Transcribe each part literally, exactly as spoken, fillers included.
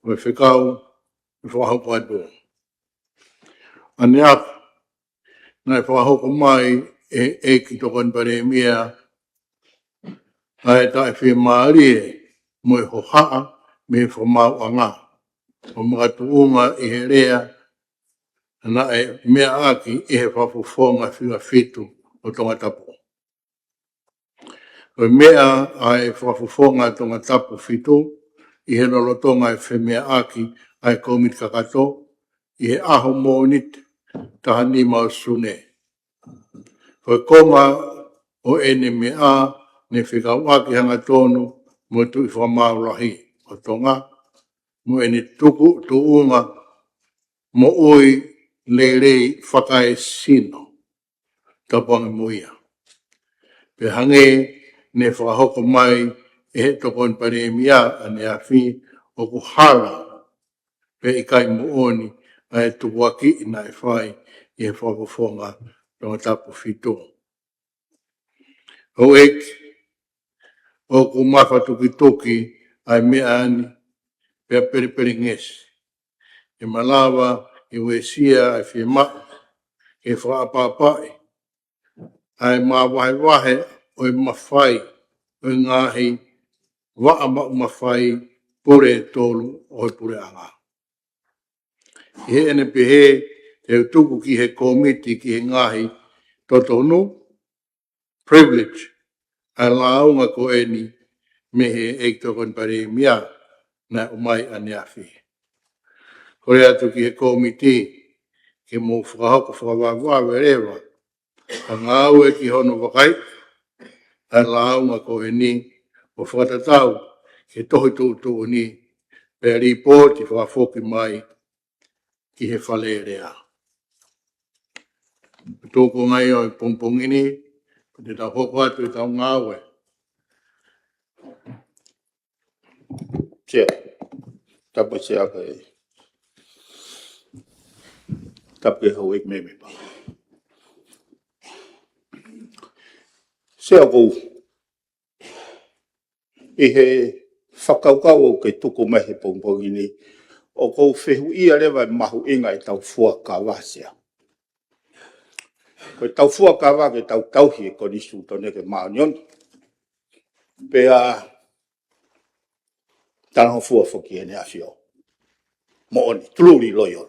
Ko e fekau ʻe fakahoko atu. ʻAneafi, naʻe fakahoko mai ʻe he ʻEiki Tokoni Palēmia ʻa e taʻefiemālie mo e hohaʻa mei he fakamaauʻanga, ʻo makatuʻunga ʻi he lea naʻe meʻaʻaki ʻe he Fakafofonga Fitu ʻo Tongatapu. Ko e meʻa ʻa e Fakafofonga Tongatapu Fitu ʻi he lolotonga e femeʻaʻaki ʻa e Kōmiti Kakato ʻi he ʻaho Mōnite taha nima ʻo Sune. Ko e konga ʻo ʻene meʻa, ne fekauʻaki hangatonu mo e Tuʻi Fakamaau Lahi ʻo Tonga, mo ʻene tuku tuʻunga moʻui lelei fakaesino. Tapu ange mo ia. Pea hangē ne fakahoko mai ʻe he Tokoni Palēmia ʻaneafi, ʻoku hala pea ʻikai moʻoni ʻa e tukuakiʻi naʻe fai ʻe he Fakafofonga Tongatapu Fitu. Houʻeiki, ʻoku mafatukituki ʻa e meʻa ni pea pelepelengesi. ʻE malava ʻe uesia ʻa e fiemaʻu ke fakaʻapaʻapaʻi ʻa e māvahevahe ʻo e mafai ʻo e ngaahi vaʻa maʻu mafai pule ʻe tolu ʻo e puleʻanga. ʻI heʻene pehē, te u tuku ki he kōmiti ki he ngaahi totonu, privilege, ʻa e lāunga ko eni mei he ʻEiki Tokoni Palēmia naʻe ʻomai ʻaneafi. Kole atu ki he kōmiti ke mou fakahoko fakavavevave leva ʻa e ngāue ki hono vakaiʻi ʻa e lāunga ko eni, ʻo fakatatau ki he tohi tuʻutuʻuni, pea lipooti fakafoki mai ki he Fale Alea. Tuku ngai ʻo e pongipongi ni, pea te tau hoko atu ʻetau ngāue. Sea, tapu Sea, kae tapu ki he houʻeiki mēmipa. Sea, ʻoku ou ʻi he fakakaukau ʻoku ke tuku mai he pongipongi ni, ʻoku ou fehuʻia leva e mahuʻinga ʻetau fuakava, Sea. Ko ʻetau fuakava ke tau tauhi e konisitūtone ke māʻoniʻoni. Pea talangofua foki ʻEne ʻAfio. Moʻoni, truly loyal.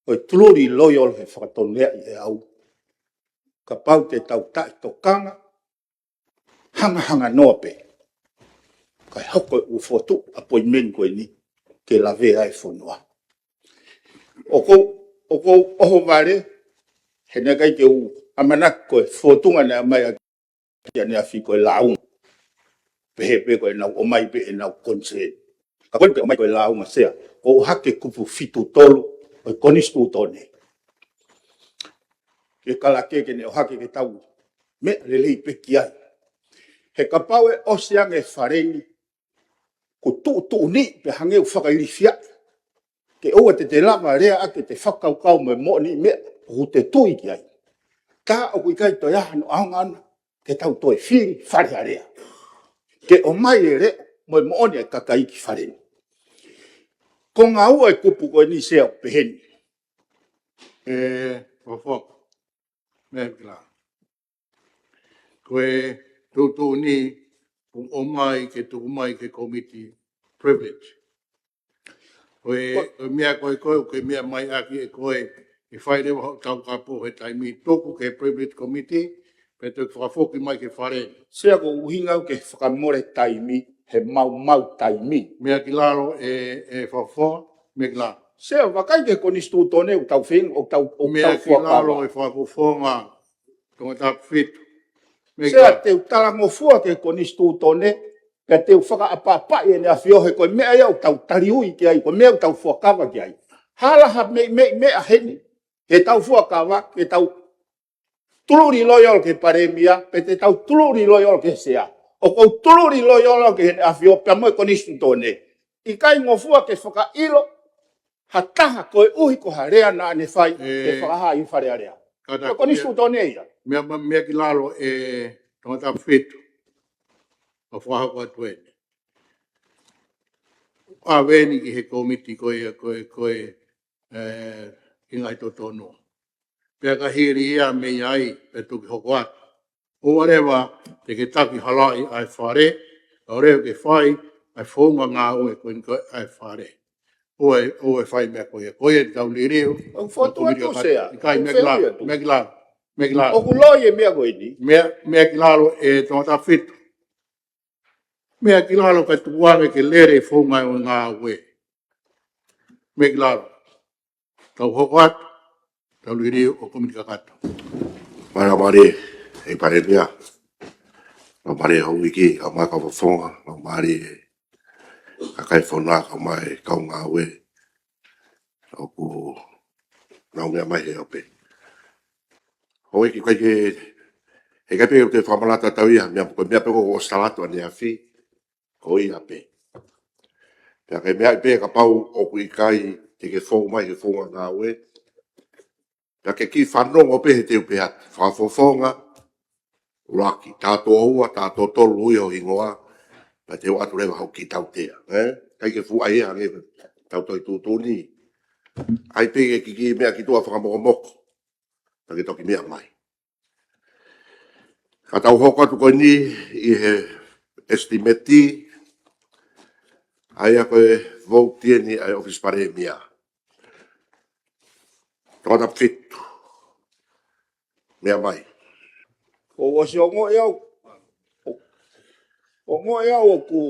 Ko e truly loyal he fakatonuleaʻi ʻe au, kapau te tau taʻetokanga, hangahanganoa pē, kae hoko e ʻū fokotuʻu appointment ko eni ke lavea e fonua. ʻOku ou, ʻoku ou ʻohovale, he naʻe ʻikai ke u ʻamanaki ko e fōtunga naʻe ʻomai ʻaki ʻaneafi ko e lāunga. Pehē pē ko ʻenau ʻomai pē ʻenau concern. Ka ko eni pē ʻomai ko e lāunga, Sea, ko e ʻohake kupu fitu tolu ʻo e konisitūtone. Ke kalake ke ne ʻohake ke tau meʻa lelei pē ki ai. He kapau ʻe ʻosi ange e Fale ni, ko e tuʻutuʻuni pē hangē ʻoku fakailifiaʻi, ke ʻoua te te lava lea ʻaki ʻete fakakaukau mo e moʻoniʻi meʻa ʻoku te tui ki ai. Tā ʻoku ʻikai toe ʻi ai hano ʻaonga ʻona ke tau toe fili Fale Alea, ke ʻomai e leʻo mo e moʻoni ʻa e kakai ki Fale ni. Ko e ngāue e kupu ko eni, Sea, ʻoku pehē ni. ʻE, Fakafofonga, meʻa ki la. Ko e tuʻutuʻuni ʻoku ʻomai ke tuku mai ki he kōmiti, privilege. Ko e, ko e meʻa ko ē ko ē, ko e meʻa mai ʻaki ʻe koe, ʻe fai leva hoʻo taukapo he taimi tuku ki he privilege committee, pea toki fakafoki mai ki he Fale. Sea, ko e ʻuhinga au ke fakamole taimi, he maumau taimi. Meʻa ki lalo ʻe, ʻe Fakafofonga, meʻa ki lalo. Sea, vakai ki he konisitūtone ʻoku tau feinga, ʻoku tau, ʻoku tau fuakava. Meʻa ki lalo ʻe Fakafofonga, Tongatapu Fitu. Meʻa ki lalo. Sea, te u talangofua ki he konisitūtone, pea te u fakaʻapaʻapaʻi ʻEne ʻAfio he ko e meʻa ia ʻoku tau taliui ki ai, ko e meʻa ʻoku tau fuakava ki ai. Hala ha meʻi, meʻi, meʻa heni, ke tau fuakava, ke tau truly loyal ki he Palēmia, pe te tau truly loyal ki he Sea. ʻOku ou truly loyal ki heʻene ʻAfio pea mo e konisitūtone. ʻIkai ngofua ke fakaʻilo ha taha koeʻuhi ko ha lea naʻa ne fai ʻe, ʻe fakahā ʻi Fale Alea. Kātaki, ko e konisitūtone ia. Meʻa, meʻa, meʻa ki lalo ʻe Tongatapu Fitu. ʻo fakahoko atu eni. ʻAve eni ki he kōmiti ko ia, ko e, ko e, ē, ʻi he ngaahi totonu. Pea ka hili ia mei ai, pea toki hoko atu. ʻOua leva te ke taki halaʻi ʻa e fale, ʻoua leva ke fai ʻa e founga ngāue ko eni ko ē ʻa e fale. ʻOua, ʻoua fai meʻa ko ia, ko ia te tau liliu. ʻOku fotu atu, Sea. ʻIkai, meʻa ki lalo, meʻa ki lalo, meʻa ki lalo. ʻOku loi e meʻa ko eni. Meʻa, meʻa ki lalo ʻe Tongatapu fitu. Meʻa ki lalo kae tuku ange ke lele e founga ʻo e ngāue. Meʻa ki lalo. Tau hoko atu, tau liliu ʻo kumi kakato. Mālō mālie, ʻEiki Palēmia. Mālō mālie Houʻeiki, kae ʻumaʻā e kau Fakafofonga, mālō mālie e kakai fonua, kae ʻumaʻā e kau ngāue ʻoku nau meʻa mai he ope. Houʻeiki, ʻikai ke, heʻikai pē ke u toe fakamanatu atu ia, meʻa, ko e meʻa pē ko ē ʻoku ʻosi tala atu ʻaneafi, ko ia pē. Pea ke meaʻi pē kapau ʻoku ʻikai te ke fou mai he founga ngāue. Pea ke kiʻi fanongo pē he te u pehē atu. Fakafofonga, ʻuluaki, taha tolu ua, taha tolu tolu ui ho hingoa, pea te u ʻoatu leva hoku kiʻi tautea, ē? ʻIkai ke fuʻu ʻai ia hangē ko ʻetau tohi tuʻutuʻuni. ʻAi pē ke kiʻi meʻa ki tuʻa fakamokomoko. Pea ke toki meʻa mai. Ka tau hoko atu ko eni ʻi he estimate, ʻa ia ko e vouti eni ʻa e ʻOfisi Palēmia. Tongatapu fitu. Meʻa mai. ʻOku ʻosi ongoʻi au. ʻOku ongoʻi au ʻoku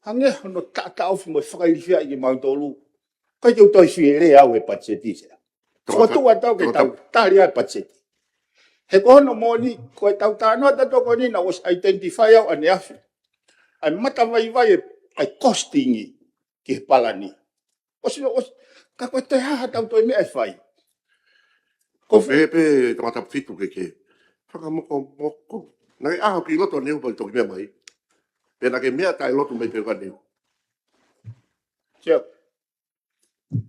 hangē hono taʻataʻofi mo e fakailifiaʻi kimautolu. ʻIkai te u toe fie lea au he patiseti, Sea. Toko ta-, Fokotuʻu atu au ke toko ta- tau tali ʻa e patiseti. He ko hono moʻoni, ko ʻetau talanoa ʻatautolu ko eni naʻe ʻosi identify au ʻaneafi. ʻA e matavaivai ʻa e costing ki he palani. ʻOsi, ʻosi, ka ko e toe hā haʻatau toe meʻa ʻe fai. Ko ʻOku ou pehē pē Tongatapu fitu ke ke fakamokomoko. Naʻe ʻaho ki loto ʻaneuhu pea toki meʻa mai. Pea naʻa ke meʻa taʻeloto mai pē ʻaneuhu. Sea.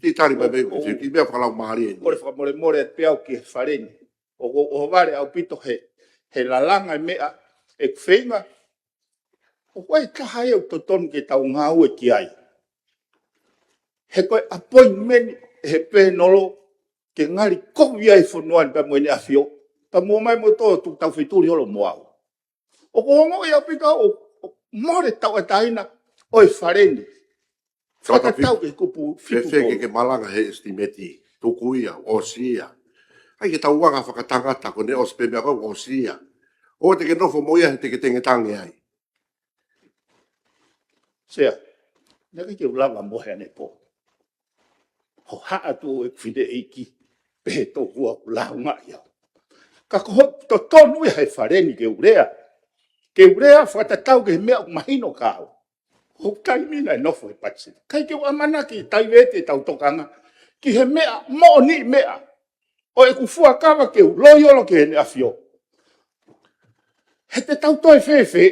Kiʻi tali mai pē, ʻOku, kiʻi meʻa fakalaumālie eni. Kole fakamolemole atu pē au ki he Fale ni. ʻOku, ʻohovale ʻaupito he, he lalanga e meʻa ʻeku feinga. ʻOku ʻi ai e taha ia ʻoku totonu ke tau ngāue ki ai. He ko e appointment ʻe he pēnolo ke ngali kovi ai e fonua ni pea mo ʻEne ʻAfio. Pea mo mai mo tō tu tau fetuli holo mo au. ʻOku ou ongoʻi ʻaupito au ʻoku, ʻoku mole tauʻatāina ʻo e Fale ni. Fakatatau ki he kupu fitu tolu. Fēfē ke ke malanga he estimate, tuku ia, ʻosi ia. ʻIkai ke tau anga fakatangata, ko ʻene ʻosi pē meʻa ko ē ʻosi ia. ʻOua te ke nofo mo ia he te ke tengetange ai. Sea, naʻe ʻikai ke u lava mo he ane po. Hohaʻa atu ʻeku fineʻeiki, pehē tokua ʻoku laungaʻi au. Ka ko hoku totonu ia he Fale ni ke u lea. Ke u lea fakatatau ki he meʻa ʻoku mahino kia au. Hoku taimi naʻe nofo he patiseti. ʻIkai ke u ʻamanaki taivete ʻetau tokanga ki he meʻa, moʻoniʻi meʻa ʻo ʻeku fuakava ke u loiolo ki heʻene ʻAfio. He te tau toe fēfē.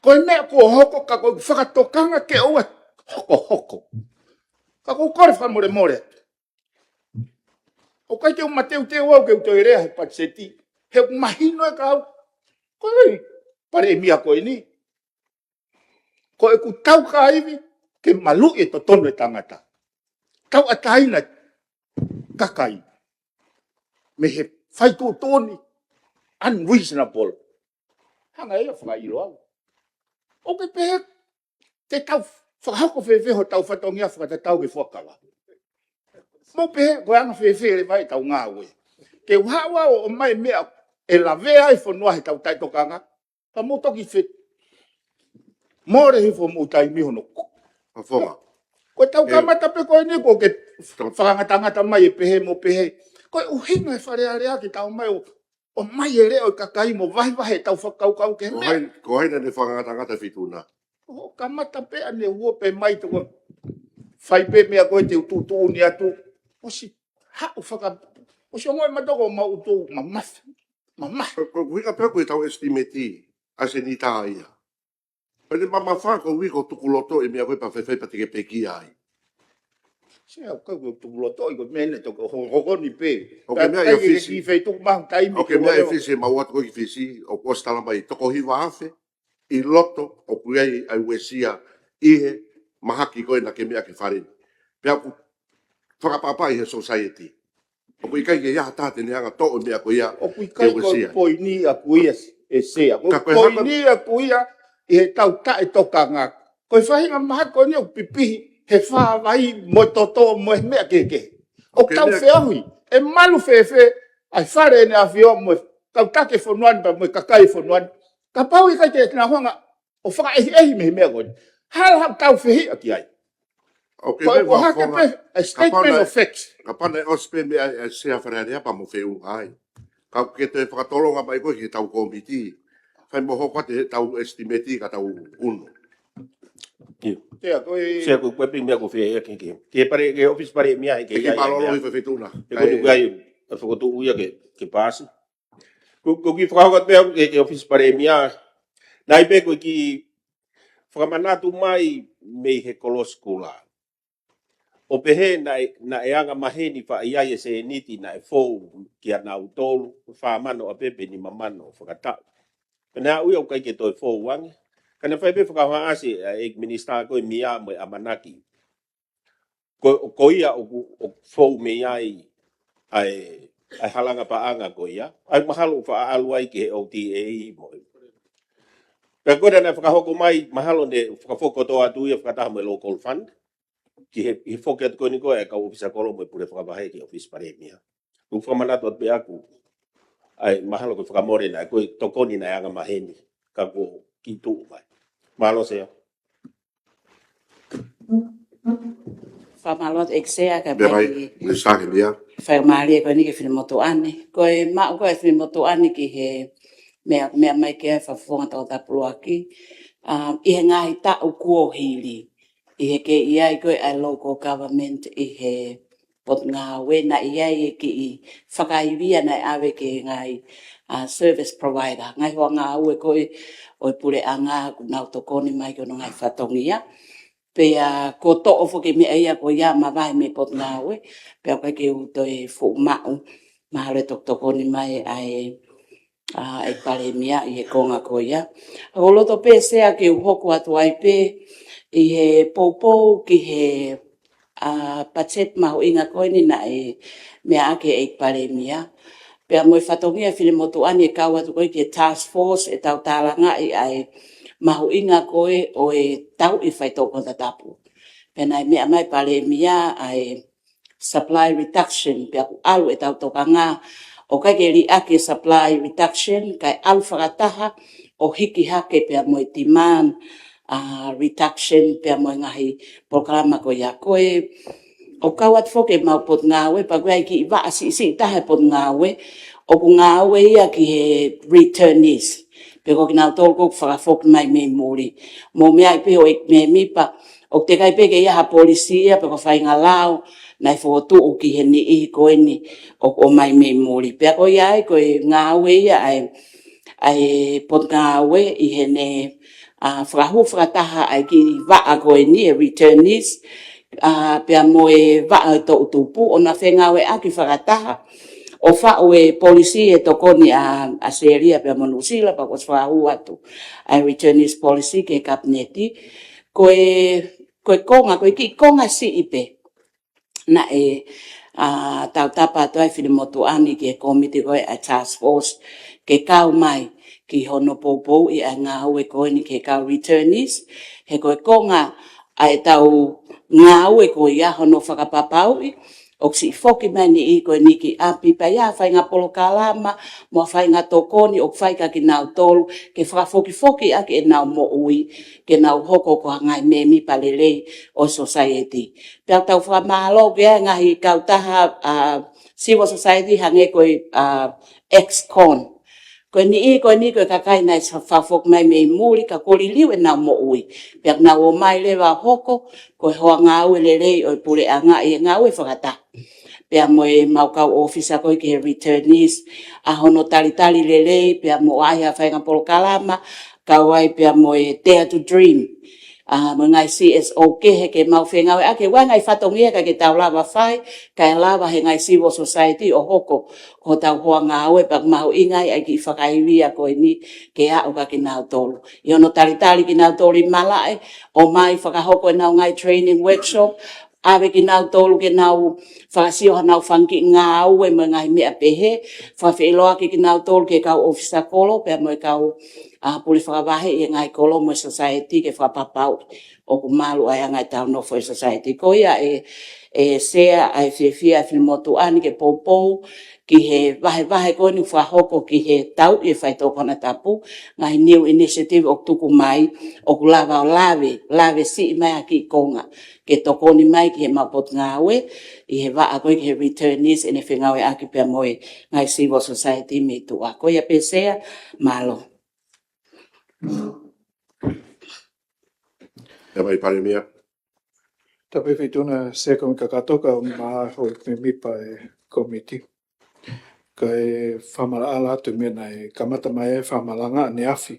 Ko e meʻa kuo hoko ka ko ʻeku fakatokanga ke ʻoua hokohoko. Ka ʻoku ou kole fakamolemole atu. ʻOku ʻikai ke u mateuteu au ke u toe lea he patiseti. He ʻoku mahino ʻe kia au. Ko e Palēmia ko eni. Ko ʻeku taukaivi ke maluʻi e totonu e tangata. Tauʻatāina e kakai. Mei he fai tuʻutuʻuni unreasonable. Hanga ia fakaʻilo au. ʻOku ke pehē te tau fakahoko fēfē hotau fatongia fakatatau ki he fuakava. Mou pehē ko e anga fēfē leva ʻetau ngāue. Ke u haʻu au ʻo ʻomai meʻa ʻe lavea ai e fonua heʻetau taʻetokanga. Ka mou toki fe-, mole hifo mou taimi hono. Fakafofonga. Ko ʻetau kamata pē ko eni ko ke fakangatangata mai e pehē mo pehē. Ko e ʻuhinga e Fale Alea ke tau mai ʻo, ʻomai e leʻo e kakai mo vahevahe ʻetau fakakaukau ki he meʻa. Ko hai, ko hai naʻa ne fakangatangata e fitu na? ʻO kamata pē ʻaneuhu pē mai toko. Fai pē meʻa ko ē te u tuʻutuʻuni atu. ʻOsi haʻu faka-, ʻosi ongoʻi mautolu ʻoku mau tuʻu mamafa. Mamafa. Ko, ko, ko e ʻuhinga pē ko ʻetau estimate, ʻa e seniti ia. Pea ne mamafa koeʻuhi ko e tukuloto e meʻa ko ē pea faifai pea te ke pekia ai. Sea, ʻoku ʻikai ko e tuku loto, ʻi ko e meʻa ʻe toko ho-, hoko ni pē. ʻOku ke meʻa ʻi Ka ʻi ʻo Fisi. Ki fei tuku mahu taimi ʻOku ke ke meʻa ʻi ʻo Fisi, mau atu ko ē ki Fisi, ʻoku ʻosi tala mai, toko hiva afe, ʻi loto, ʻoku ʻi ai ʻa e uesia, ʻi he mahaki ko ē naʻa ke meʻa ki he fale ni. Pea ʻoku fakapapauʻi he society. ʻOku ʻikai ke ʻi ai ha taha te ne hanga ʻo toʻo e meʻa ko ia ʻOku ʻikai ke ko e uesia. poini ʻaku ia ʻe Sea. Ko e Ka ko e hako poini ʻaku ia ʻi he tau taʻetokanga. Ko e faʻahinga mahaki ko eni ʻoku pipihi he fāvai mo e toto mo e meʻa kehekehe. ʻOku Ke tau meʻa feohi. ʻE malu fēfē ʻa e fale ʻEne ʻAfio mo e kau taki e fonua ni pea mo e kakai e fonua ni. Kapau ʻe ʻikai ke nau hanga ʻo fakaʻehiʻehi mei he meʻa ko eni. Hala haʻu tau fehiʻa ki ai. ʻOku Ko e meʻa ko hake fofonga. pē, a Kapau statement naʻe, of facts. kapau naʻe ʻosi pē meʻa ʻa e Sea Fale Alea pea mo feʻunga ai. Ka ʻoku ke toe fakatolonga mai ko ē ki he tau kōmiti. Fai mo hoko atu he tau estimate ka tau unu. Tea, ko e Sea ko e pē meʻa ko fē ia ke ke. Ke pale, ke ʻofisi Palēmia, ke ʻIkai ia mālōlō ia. ʻi fefetuna. Ke ko ni kuai, a fokotuʻu ia ke, ke pasi. Ko, ko ki fakahoko atu pē au ke, ke ʻofisi Palēmia. Naʻe pē ko e kiʻi fakamanatu mai mei he kolosi kula. ʻO pehē naʻe, naʻe anga maheni faʻa ʻi ai e sēniti naʻe fou kia nautolu, fā mano ʻa pepe ni mamano fakataʻu. Pea naʻe ui au ʻikai ke toe fou ange. Ka naʻe fai pē fakahohaʻasi ʻa e ʻEiki Minisitā ko e meʻa mo e ʻamanaki. Ko, ko ia ʻoku, ʻoku fou mei ai ʻa e, ʻa e halanga paʻanga ko ia. ʻA e mahalo ʻoku faʻa ʻalu ai ki he O T A mo e. Pea ko ena naʻe fakahoko mai, mahalo ne fakafoki kotoa atu ia fakataha mo e local fund. Ki he, he foki atu ko eni ko e kau ʻofisa kolo mo e pule fakavahe ki he ʻofisi Palēmia. ʻOku fakamanatu atu pē ʻaku. ʻAi, mahalo ko e fakamole naʻe, ko e tokoni naʻe anga maheni. Ka ko e kiʻi tuʻu mai. Mālō Sea. Fakamālō atu ʻEiki Sea ka Meʻa mai, mai, Minisitā ke meʻa. fakamālie ko eni ki he finemotuʻa ni. Ko e maʻu ko e finemotuʻa ni ki he meʻa, meʻa mai ki he fakafofonga tau tapuluaki. Um, ʻi he ngaahi taʻu kuo hili. ʻI he kei ʻi ai ko e ʻa e local government ʻi he potungāue naʻe ʻi ai e kiʻi fakaivia naʻe ʻave ki he ngaahi, uh, service provider. Ngaahi hoa ngāue ko ē ʻo e puleʻanga ʻoku nau tokoni mai ki hono ngaahi fatongia. Pea ko e toʻo foki meʻa ia ko ia mavahe mei potungāue. Pea ʻoku ʻikai ke u toe fuʻu maʻu. Mahalo ʻe tokotokoni mai ʻa e, ʻa e Palēmia ʻi he konga ko ia. ʻOku ou loto pē Sea ke u hoko atu ai pē ʻi he poupou ki he, ʻa, budget mahuʻinga ko eni naʻe meʻa ʻaki ʻe he Palēmia. Pea mo e fatongia finemotuʻa ni ʻe kau atu ko ē ki he task force ʻe tau tālangaʻi ʻa e mahuʻinga ko ē ʻo e tauʻi faitoʻo konatapu. Pea naʻe meʻa mai Palēmia ʻa e supply reduction, pea ʻoku ʻalu ʻetau tokanga ʻo ʻikai ke liʻaki e supply reduction, kae ʻalu fakataha ʻo hiki hake pea mo e demand, uh, reduction, pea mo e ngaahi polokalama ko ia ko ē. ʻOku kau atu foki ʻemau potungāue, pea ʻoku ʻi ai e kiʻi vaʻa siʻisiʻi taha e potungāue, ʻoku ngāue ia ki he returnees. Pea ko kinautolu ʻoku fakafoki mai mei muli. Mo e meʻa pē ʻoku ʻi he mēmipa, ʻoku teʻeki ai pē ke ʻi ai ha polisi ia, pe ko e faʻahinga lao, naʻe fokotuʻu ki he niʻihi ko eni ʻoku ʻomai mei muli. Pea ko ia ai, ko e ngāue ia ʻa e, ʻa e potungāue ʻi heʻene, ʻa, fakahū fakataha ʻa e kiʻi vaʻa ko eni e returnees, ʻa, pea mo e vaʻa ʻo e toʻutupu, ʻo na fengāueʻaki fakataha. ʻO faʻu e polisi ʻe tokoni ʻa, ʻa Selia pea mo Nuʻusila, pea kuo ʻosi fakahū atu ʻa e returnees policy ki he Kapineti. Ko e, ko e konga, ko e kiʻi konga siʻi pē. Naʻe, ʻa, tautapa atu ai finemotuʻa ni ki he kōmiti ko ē ʻa e task force ke kau mai ki hono poupouʻi ʻa e ngāue ko eni ki he kau returnees. He ko e konga ʻa ʻetau ngāue ko ia hono fakapapauʻi ʻoku siʻi foki mai e niʻihi ko eni ki ʻapi pea ʻi ai ha faʻahinga polokalama mo ha faʻahinga tokoni ʻoku fai kia kinautolu ke fakafokifoki ʻaki ʻenau moʻui ke nau hoko ko ha ngaahi mēmipa lelei ʻo e society. Pea tau fakamālō ki he ngaahi kautaha, ʻa, civil society hangē ko e, ʻa, ex-con. Ko e niʻihi ko eni ko e kakai naʻe sa-, fakafoki mai mei muli ka kuo liliu ʻenau moʻui. Pea nau ō mai leva ʻo hoko ko e hoa ngāue lelei ʻo e puleʻanga ʻi he ngāue fakataha. Pea mo ʻemau kau ʻōfisa ko ē ki he returnees, ʻa hono talitali lelei, pea mo ʻai ha faʻahinga polokalama, kau ai pea mo e Dare to Dream. ʻa, mo e ngaahi C S O kehe ke mau fengāueʻaki ʻa e ngaahi fatongia ka ke tau lava fai, kae lava he ngaahi civil society ʻo hoko ko hotau hoa ngāue pea mahuʻinga ai ʻa e kiʻi fakaivia ko eni ke aʻu kia kinautolu. ʻI hono talitali kinautolu ʻi malaʻe, ʻomai fakahoko ʻenau ngaahi training workshop, ʻave kinautolu ke nau fakasio hanau fanga kiʻi ngāue mo e ngaahi meʻa pehē, fakafeʻiloaki kinautolu ki he kau ʻōfisa kolo, pea mo e kau ʻa, pule fakavahe ʻi he ngaahi kolo mo e society ke fakapapauʻi ʻoku malu ai ʻa e ngaahi tau nofo ʻi society. Ko ia ʻe, ʻe Sea ʻa e fiefia ʻa e fili motuʻa ni ke poupou ki he vahevahe ko eni fakahoko ki he tau ʻi he faitoʻo konatapu, ngaahi new initiative ʻoku tuku mai, ʻoku lava ʻo lave, lave siʻi mai ʻa e kiʻi konga, ke tokoni mai ki he mau potungāue, ʻi he vaʻa ko ē ki he returnees ʻene fengāueʻaki pea mo e ngaahi civil society mei tuʻa. Ko ia pē Sea, mālō. Ia mai Palēmia. Tapu e Feituʻuna Sea Kumi Kakato, kae ʻumaʻā houʻeiki mēmipa e komiti. Kae fakamaʻalaʻala atu meʻa naʻe kamata mai e fakamalanga ʻaneafi,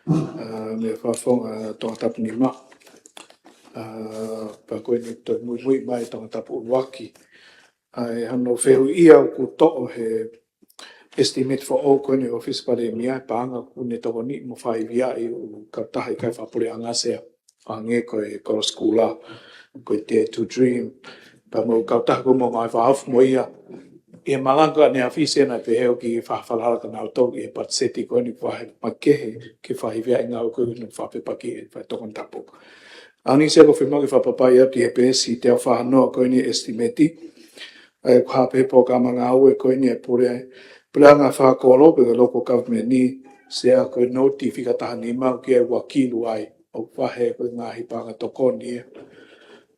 ʻa, mei he Fakafofonga Tongatapu Nima. ʻA, pea ko eni toe muimui mai Tongatapu ʻUluaki. ʻA e hano fehuʻia ʻoku toʻo he estimate foʻou ko eni ʻa e ʻŌfisi Palēmia, paʻanga ʻoku ne tokoni mo faiviaʻi ʻo e kautaha ʻikai fakapuleʻanga Sea, hangē ko e Kolo Sikula, ko e Dare to Dream, pea mo e kautaha ko ē mo e ngaahi fakahaofi mo ia. ʻI he malanga ʻaneafi Sea naʻe pehē ʻoku kiʻi fakafalala kia nautolu ʻi he patiseti ko eni kuo vahe makehe ke faiviaʻi ngāue ko eni fakafepaki ʻe he faitoʻo konatapu. ʻA ia Sea ko e fiemaʻu ke fakapapaʻi atu ʻi he peesi teau fā noa ko eni estimate. ʻA ia ko e hā pē polokalama ngāue ko eni ʻa e pule, puleʻanga fakakolo pe ko e local government ni Sea, ko e nouti fika taha nima ʻoku ʻi ai e ua kilu ai ʻoku vahe ko e ngaahi paʻanga tokoni ia.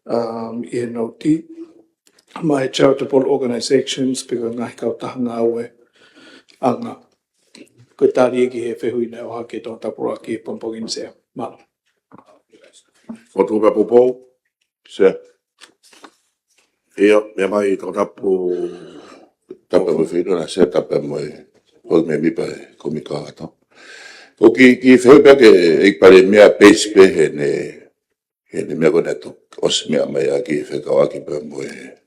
Um, ʻi he nouti, mo e charitable organizations pe ko e ngaahi kautaha ngāueʻanga. Ko e tali ia ki he fehuʻi naʻe ʻohake ʻe Tongatapu ʻUluaki he pongipongi ni Sea. Mālō. Fotu pē poupou, Sea. ʻIo, meʻa mai Tongatapu. Tapu mo e Feituʻuna Sea, tapu mo e houʻeiki mēmipa e Kumi Kakato. Ko e kiʻi, kiʻi fehuʻi pē ki he ʻEiki Palēmia peesi pē heʻene, heʻene meʻa ko ē naʻe toki ʻosi meʻa mai ʻaki fekauʻaki pea mo e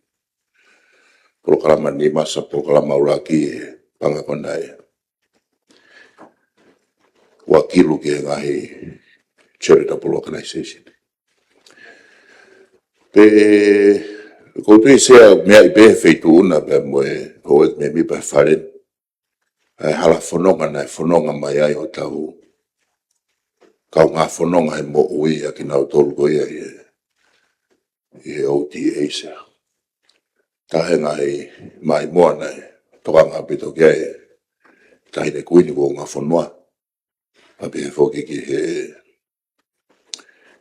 polokalama nima, sub-polokalama ʻuluaki e paʻanga ko ena ʻe ua kilu ki he ngaahi charitable organization. Pea ʻoku ou tui Sea meʻa ʻi pē he Feituʻuna pea mo e houʻeiki mēmipa he Fale ni, ʻa e hala fononga naʻe fononga mai ai hotau kaungā fononga he moʻui ʻa kinautolu ko ia ʻi he, ʻi he O T A Sea. Taha e ngaahi maimoa naʻe tokanga ʻaupito ki ai e Taʻahine Kuini kuo ngaohi fonua, pea pehē foki ki he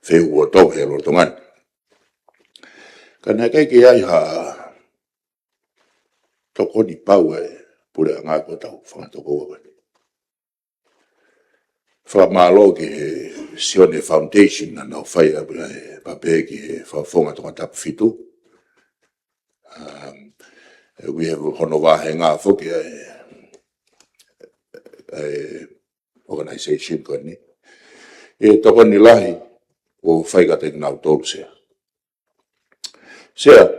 fehuhu ʻo e tau he lolotonga ni. Ka naʻe ʻikai ke ʻi ai ha tokoni pau e puleʻanga ko ʻetau fanga tokoua ko eni. Fakamālō ki he Sione Foundation naʻa nau fai ʻa e, ʻa e papē ki he Fakafofonga Tongatapu Fitu. Um, ʻoku ʻi ai hono vāhenga foki ʻa e, ʻa e organization ko eni. ʻI he tokoni lahi kuo fai kiate kinautolu Sea. Sea,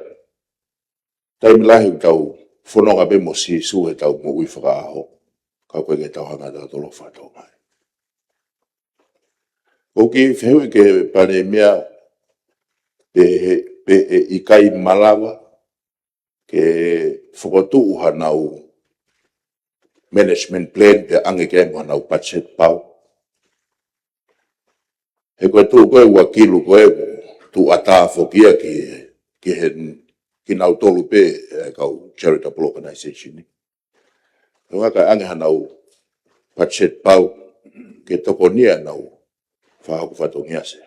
taimi lahi ʻoku tau fononga pē mo Sīsū heʻetau moʻui fakaʻaho, ka ʻoku ʻikai ke tau hanga ʻe tautolu ʻo fakatokangaʻi. ʻOku ou kiʻi fehuʻi ki he Palēmia pe ʻe, pe ʻe ʻikai malava ke fokotuʻu hanau management plan pea ʻange ki ai mo hanau budget pau. He ko e tuʻu ko ē ua kilu ko ē, tuʻu ʻatā foki ia ki, ki he, kinautolu pē e kau charitable organization ni. He ʻoku ʻikai ʻange hanau budget pau ke tokoni ʻenau fakahoko fatongia Sea.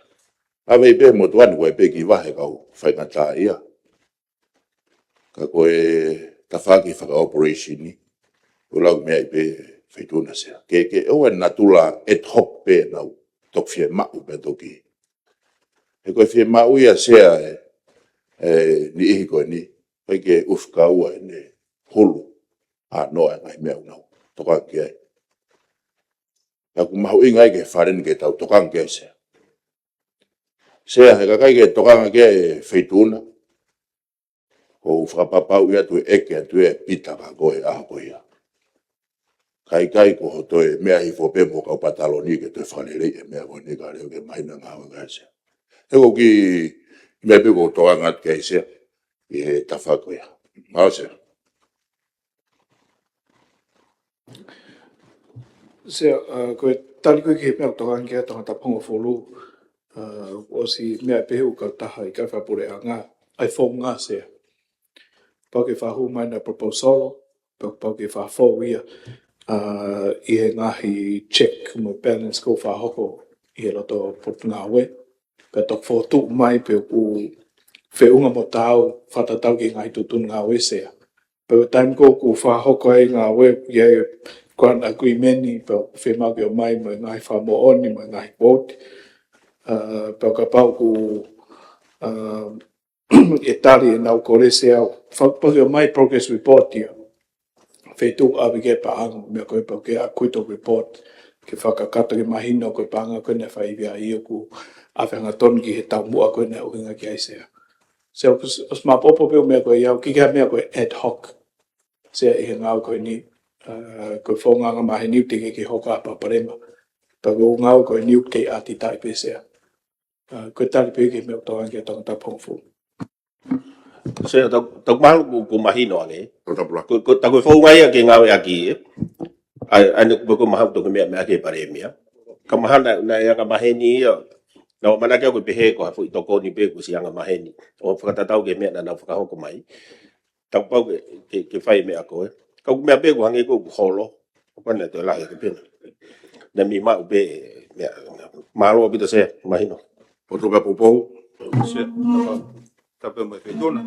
ʻAve pē motuʻa ni ko e pē kiʻi vahe kau faingataʻaʻia. Ka ko e tafaʻaki faka-operation ni, ʻoku lau meʻa ʻi pē Feituʻuna Sea. Ke, ke ʻoua ʻe natula ad hoc pē ʻenau toki fiemaʻu pē toki. He ko e fiemaʻu ia Sea e, e niʻihi ko eni, ʻikai ke ʻufi kaua ʻene hulu ʻa noa e ngaahi meʻa ʻoku nau tokanga ki ai. Ka ʻoku mahuʻinga ai ki he Fale ni ke tau tokanga ki ai Sea. Sea, he ʻikai ke tokanga ki he feituʻu na. ʻOku ou fakapapauʻi atu ʻe ʻeke atu ʻe Pita ka ko e ʻaho ko ia. Ka ʻikai ko hoʻo toe meʻa hifo pē mo e kau pataloni ke toe fakalelei e meʻa ko eni ka leo ke mahino e ngāue ʻa Sea. He ʻoku ou kiʻi meʻa pē ʻoku ou tokanga atu ki ai Sea ʻi he tafaʻaki ko ia. Mālō Sea. Sea, uh, ko e tali ko ē ki he meʻa ʻoku tokanga ki ai Tongatapu hongofulu, uh, ʻosi meʻa pē he ʻū kautaha ʻikai fakapuleʻanga, ʻai founga Sea. Pau ke fakahū mai ʻena proposal, pau, pau ke fakafou ia, uh, ʻi he ngaahi check mo e balance ʻoku fakahoko ʻi he loto Potungāue. Pea toki fokotuʻu mai pe ʻoku feʻunga mo taau fakatatau ki he ngaahi tuʻutuʻuni ngāue Sea. Pea ko e taimi ko ē ʻoku fakahoko ai ngāue ʻoku ʻi ai e grant agreement ni, pea ʻoku fiemaʻu ke ʻomai mo e ngaahi fakamoʻoni, mo e ngaahi quote. Uh, pea kapau ʻoku, uh, ʻe tali ʻenau kole Sea, fa-, pau ke ʻomai progress report ia. Feituʻu ʻave ki he paʻanga, meʻa ko ē pau ke ʻai quick report, ke fakakakato ke mahino ko e paʻanga ko ē naʻe fai via ʻi ʻoku ʻave hangatonu ki he taumuʻa ko ē naʻe ʻuhinga ki ai Sea. Sea, ʻosi, ʻosi maʻopoʻopo pē ʻa e meʻa ko ia, ʻoku ʻikai ha meʻa ko e ad hoc Sea ʻi he ngāue ko eni, uh, ko e founga angamaheni ʻoku teʻeki ke hoko ha palopalema. Pea ko e ngāue ko eni ʻoku kei ʻatitaʻi pē Sea. Uh, ko e tali pē ki he meʻa ʻoku tokanga ki ai Tongatapu hongofulu. Sea, tau, tau mahalo ʻoku, ʻoku mahino ange. Tau tapula. Ko, ko, tā ko e founga ia ke ngāueʻaki, ē. ʻAi, ʻai ʻene kupu ko e mahalo toki meʻa, meʻa ki he palēmia. Ka mahalo naʻe, naʻe angamaheni ia. Naʻá ku ʻamanaki au ko e pehē ko ha foʻi tokoni pē kuo ʻosi angamaheni. ʻO fakatatau ki he meʻa naʻa nau fakahoko mai. Tau pau ke, ke, ke fai meʻa ko ē. Ka ko e meʻa pē ʻoku hangē ko ē ʻoku holo. ʻOku ʻikai ke toe lahi ʻa e pena. Naʻe mei maʻu pē meʻa. Mālō ʻaupito Sea, mahino. ʻOtua pē poupou. Sea, tapa, tapa mai feituʻu na.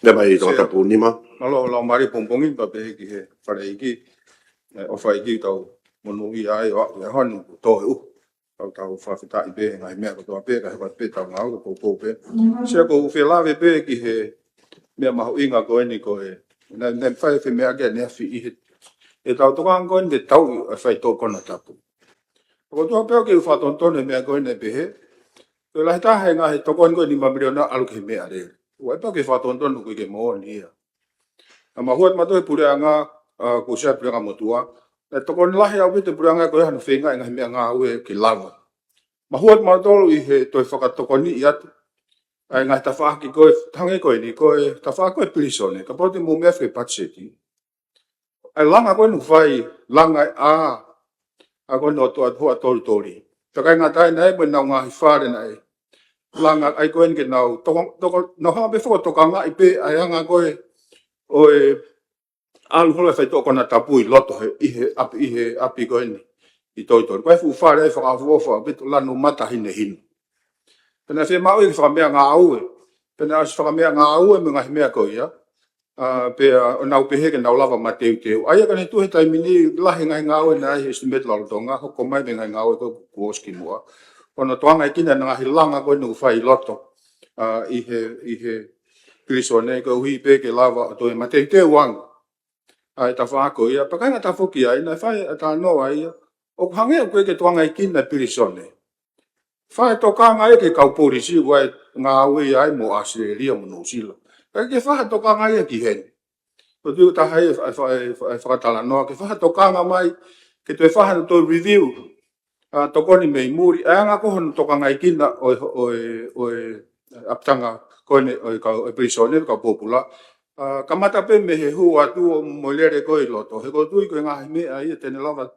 Naʻe mai Sea. Tongatapu nima. Mālō, lau mari pongipongi, pea pehē ki he Fale ʻEiki. ʻE, ʻofa ʻEiki tau monūʻia ai, ʻo, ʻe hanu, tō e u. Tau, tau fakafetaʻi pē, ngaahi meʻa kotoa pē, ka he pē tau ngāue, ka poupou pē. Sea ʻoku ou fie lave pē ki he meʻa mahuʻinga ko eni ko e. Naʻe, naʻe fai e femeʻaʻaki ʻaneafi ʻi he. ʻEtau tokanga ko eni ke tau ʻi, ʻa e faitoʻo konatapu. Ko e tuʻu pē ʻoku ou fakatonutonu e meʻa ko eni pehē. Ko e lahi taha e ngaahi tokoni ko eni nima miliona ʻalu ki he meʻalele. ʻOua ʻe pau ke fakatonutonu ko e ʻikai ke moʻoni ia. Naʻe mahua atu mautolu he puleʻanga, uh, ko Sea Puleʻanga Motuʻa. Naʻe tokoni lahi ʻaupito e puleʻanga ko e hano feinga e ngaahi meʻangāue ke lava. Mahua atu mautolu ʻi he toe fakatokoniʻi atu. ʻA e ngaahi tafaʻaki ko e, hangē ko eni, ko e tafaʻaki ko e pilīsone. Kapau te mou meʻa fakapatiseti. ʻA e langa ko eni ʻoku fai, langa e ʻā, ʻa ko eni ʻo toʻa hoa tolitoli. Pea ʻikai ngata ai naʻe mo ʻenau ngaahi fale naʻe. Langa ai ko eni ke nau, toko, toko, nau hanga pē foki ʻo tokangaʻi pē, ʻa e anga ko ē, ʻo e, ʻalu holo e faitoʻo konatapu ʻi loto he, ʻi he ʻapi, ʻi he ʻapi ko eni, ʻi tolitoli. Ko e fuʻu fale ai fakaʻofoʻofa, ʻaupito lanu mata hinehina. Pea naʻe fiemaʻu ke fakameʻangāue. Pea naʻe ʻosi fakameʻangāue mo e ngaahi meʻa ko ia. ʻA, pea, ʻo nau pehē ke nau lava mateuteu. ʻA ia ka ne tuʻu he taimi ni lahi e ngaahi ngāue naʻe ʻi he estimate lolotonga, hoko mai mo e ngaahi ngāue ko ē kuo ʻosi kimuʻa. ʻO nau tokangaʻi kinautolu e ngaahi langa ko eni ʻoku fai ʻi loto. ʻA, ʻi he, ʻi he pilīsone koeʻuhi pē ke lava ʻo toe mateuteu ange. ʻA e tafaʻaki ko ia, pea ʻikai ngata foki ai, naʻe fai e talanoa ia. ʻOku hangē ʻoku ʻikai ke tokangaʻi kinautolu e pilīsone. Fai e tokanga ia ki he kau polisi ʻoku ngāue ai mo ʻAositelēlia mo Nuʻusila. Kae ʻikai ke fai ha tokanga ia ki heni. Ko e tuʻu taha ia e fa-, fa-, fa-, fakatalanoa ke fai ha tokanga mai, ke toe fai ha toe review. ʻA, tokoni mei muli, ʻa e anga ko ē hono tokangaʻi kinautolu ʻo e, ʻo e, ʻo e, ʻapitanga ko eni ʻo e kau, ʻo e pilīsone, kau pōpula. ʻA, kamata pē mei he hū atu ʻo mo e lele ko ē ʻi loto. He ʻoku ou tui ko e ngaahi meʻa ia te ne lava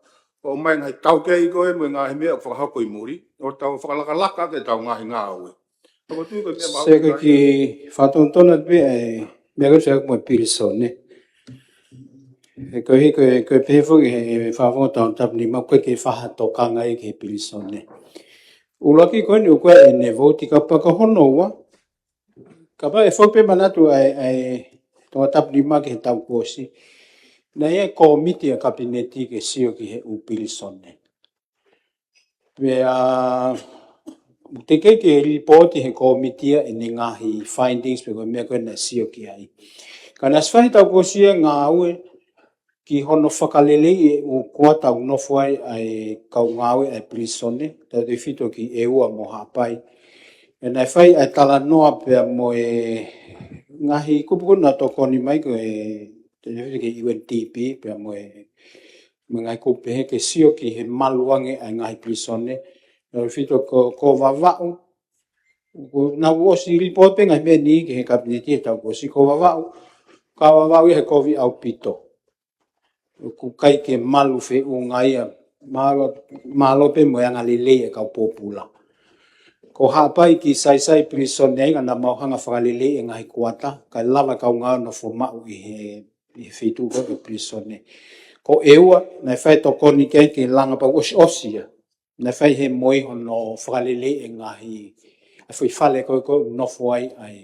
ʻo ʻomai ngaahi taukei ko ē mo e ngaahi meʻa ʻoku fakahoko ʻi muli. ʻO tau fakalakalaka ke tau ngaahi ngāue. ʻOku ou tui ko e meʻa mahuʻinga ia. Sea, ko e kiʻi fakatonutonu atu pē ʻa e meʻa ko ē Sea mo e pilīsone. He ko e, he ko e, ko e pehē foki he fakafofonga Tongatapu nima ʻoku ʻikai ke fai ha tokanga ia ki he pilīsone. ʻUluaki ko eni ʻoku ʻi ai ʻene vouti ka pea ko hono ua. Kapau ʻe fou pē manatu ʻa e, ʻa e Tongatapu nima ki he taʻu kuo ʻosi. Naʻe ʻi ai e kōmiti ʻa e Kapineti ke sio ki he ʻū pilīsone. Pea, ʻoku teʻeki ke lipooti he kōmiti ia ʻene ngaahi findings pe ko e meʻa ko ē naʻe sio ki ai. Ka naʻe ʻosi fai he taʻu kuo ʻosi e ngāue ki hono fakaleleiʻi e ʻū kuata ʻoku nofo ai ʻa e kau ngāue ʻa e pilīsone, tautefito ki ʻEua mo Haʻapai. Pea naʻe fai ʻa e talanoa pea mo e ngaahi kupu ko ē naʻe tokoni mai ko e, te ne fili ke U N D P pea mo e, mo e ngaahi kupu pehē ke sio ki he malu ange ʻa e ngaahi pilīsone. Naʻe fito ko, ko Vavaʻu. Ko, naʻa ku ʻosi report pē ngaahi meʻa ni ki he kapineti he taʻu kuo ʻosi, ko Vavaʻu. Ka Vavaʻu ia he kovi ʻaupito. ʻOku ʻikai ke malu feʻunga ia, mālō, mālō pē mo e anga lelei e kau pōpula. Ko Haʻapai ki Saisai pilīsone ai, ka naʻa mau hanga fakalelei e ngaahi kuata, kae lava e kau ngāue ʻo nofo maʻu ʻi he, ʻi he feituʻu ko ē pilīsone. Ko ʻEua, naʻe fai tokoni ki ai ke langa pau ʻosiʻosi ia. Naʻe fai he moi hono fakalelei e ngaahi, ʻa e foʻi fale ko ē ʻoku nofo ai ʻa e,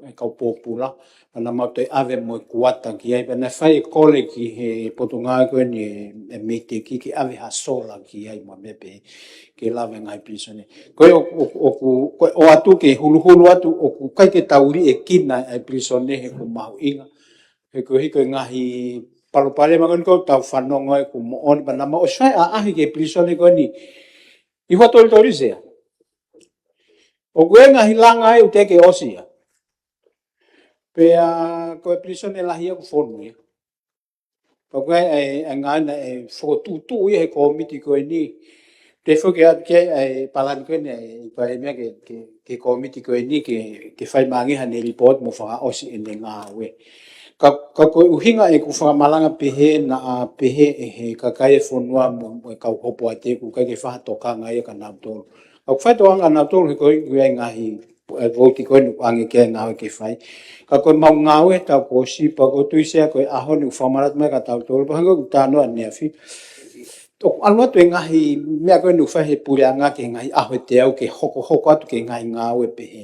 ʻa e kau pōpula. Pea naʻa mau toe ʻave mo e kuata ki ai. Pea naʻe fai e kole ki he potungāue ko eni e, e MEIDECC ke ʻave ha sola ki ai mo e meʻa pehē ke lava e ngaahi pilīsone. Ko e ʻoku, ʻoku, ʻoku, ko e ʻoatu ke huluhulu atu ʻoku ʻikai ke tau liʻekina ʻa e pilīsone he ʻoku mahuʻinga. He ko e hiko e ngaahi palopalema ko eni ʻoku tau fanongo ai ʻoku moʻoni pea naʻa mau ʻosi fai ʻaʻahi ki he pilīsone ko eni. ʻI Huʻatolitori Sea. ʻOku ʻi ai e ngaahi langa ai ʻoku teʻeki ʻosi ia. Pea ko e pilīsone lahi ia ʻoku fonu ia. Pea ko e, e, e ngaahi naʻe fokotuʻutuʻu ia he kōmiti ko eni. Te foki atu ki ai e palani ko eni, e, ʻi ai e meʻa ke, ke, ke kōmiti ko eni ke, ke fai mai ange haʻane report mo fakaʻosi ʻene ngāue. Ka, ka ko e ʻuhinga ʻeku fakamalanga pehē naʻa pehē ʻe he kakai e fonua mo, mo e kau hopo ʻa e teku ʻikai ke fai ha tokanga ia kia nautolu. Ka ʻoku fai tokanga kia nautolu he ko e ʻi ai e ngaahi, e, vouti ko eni ʻoku ʻoange ke ngāue ke fai. Ka ko e mau ngāue taʻu kuo ʻosi pea ʻoku ou tui Sea ko e ʻaho ni ʻoku fakamanatu mai kia tautolu pea hangē ko ʻeku talanoa ʻaneafi. ʻOku ʻalu atu e ngaahi meʻa ko eni ʻoku fai he puleʻanga ki he ngaahi ʻaho ʻe teau ke hokohoko atu ki he ngaahi ngāue pehē.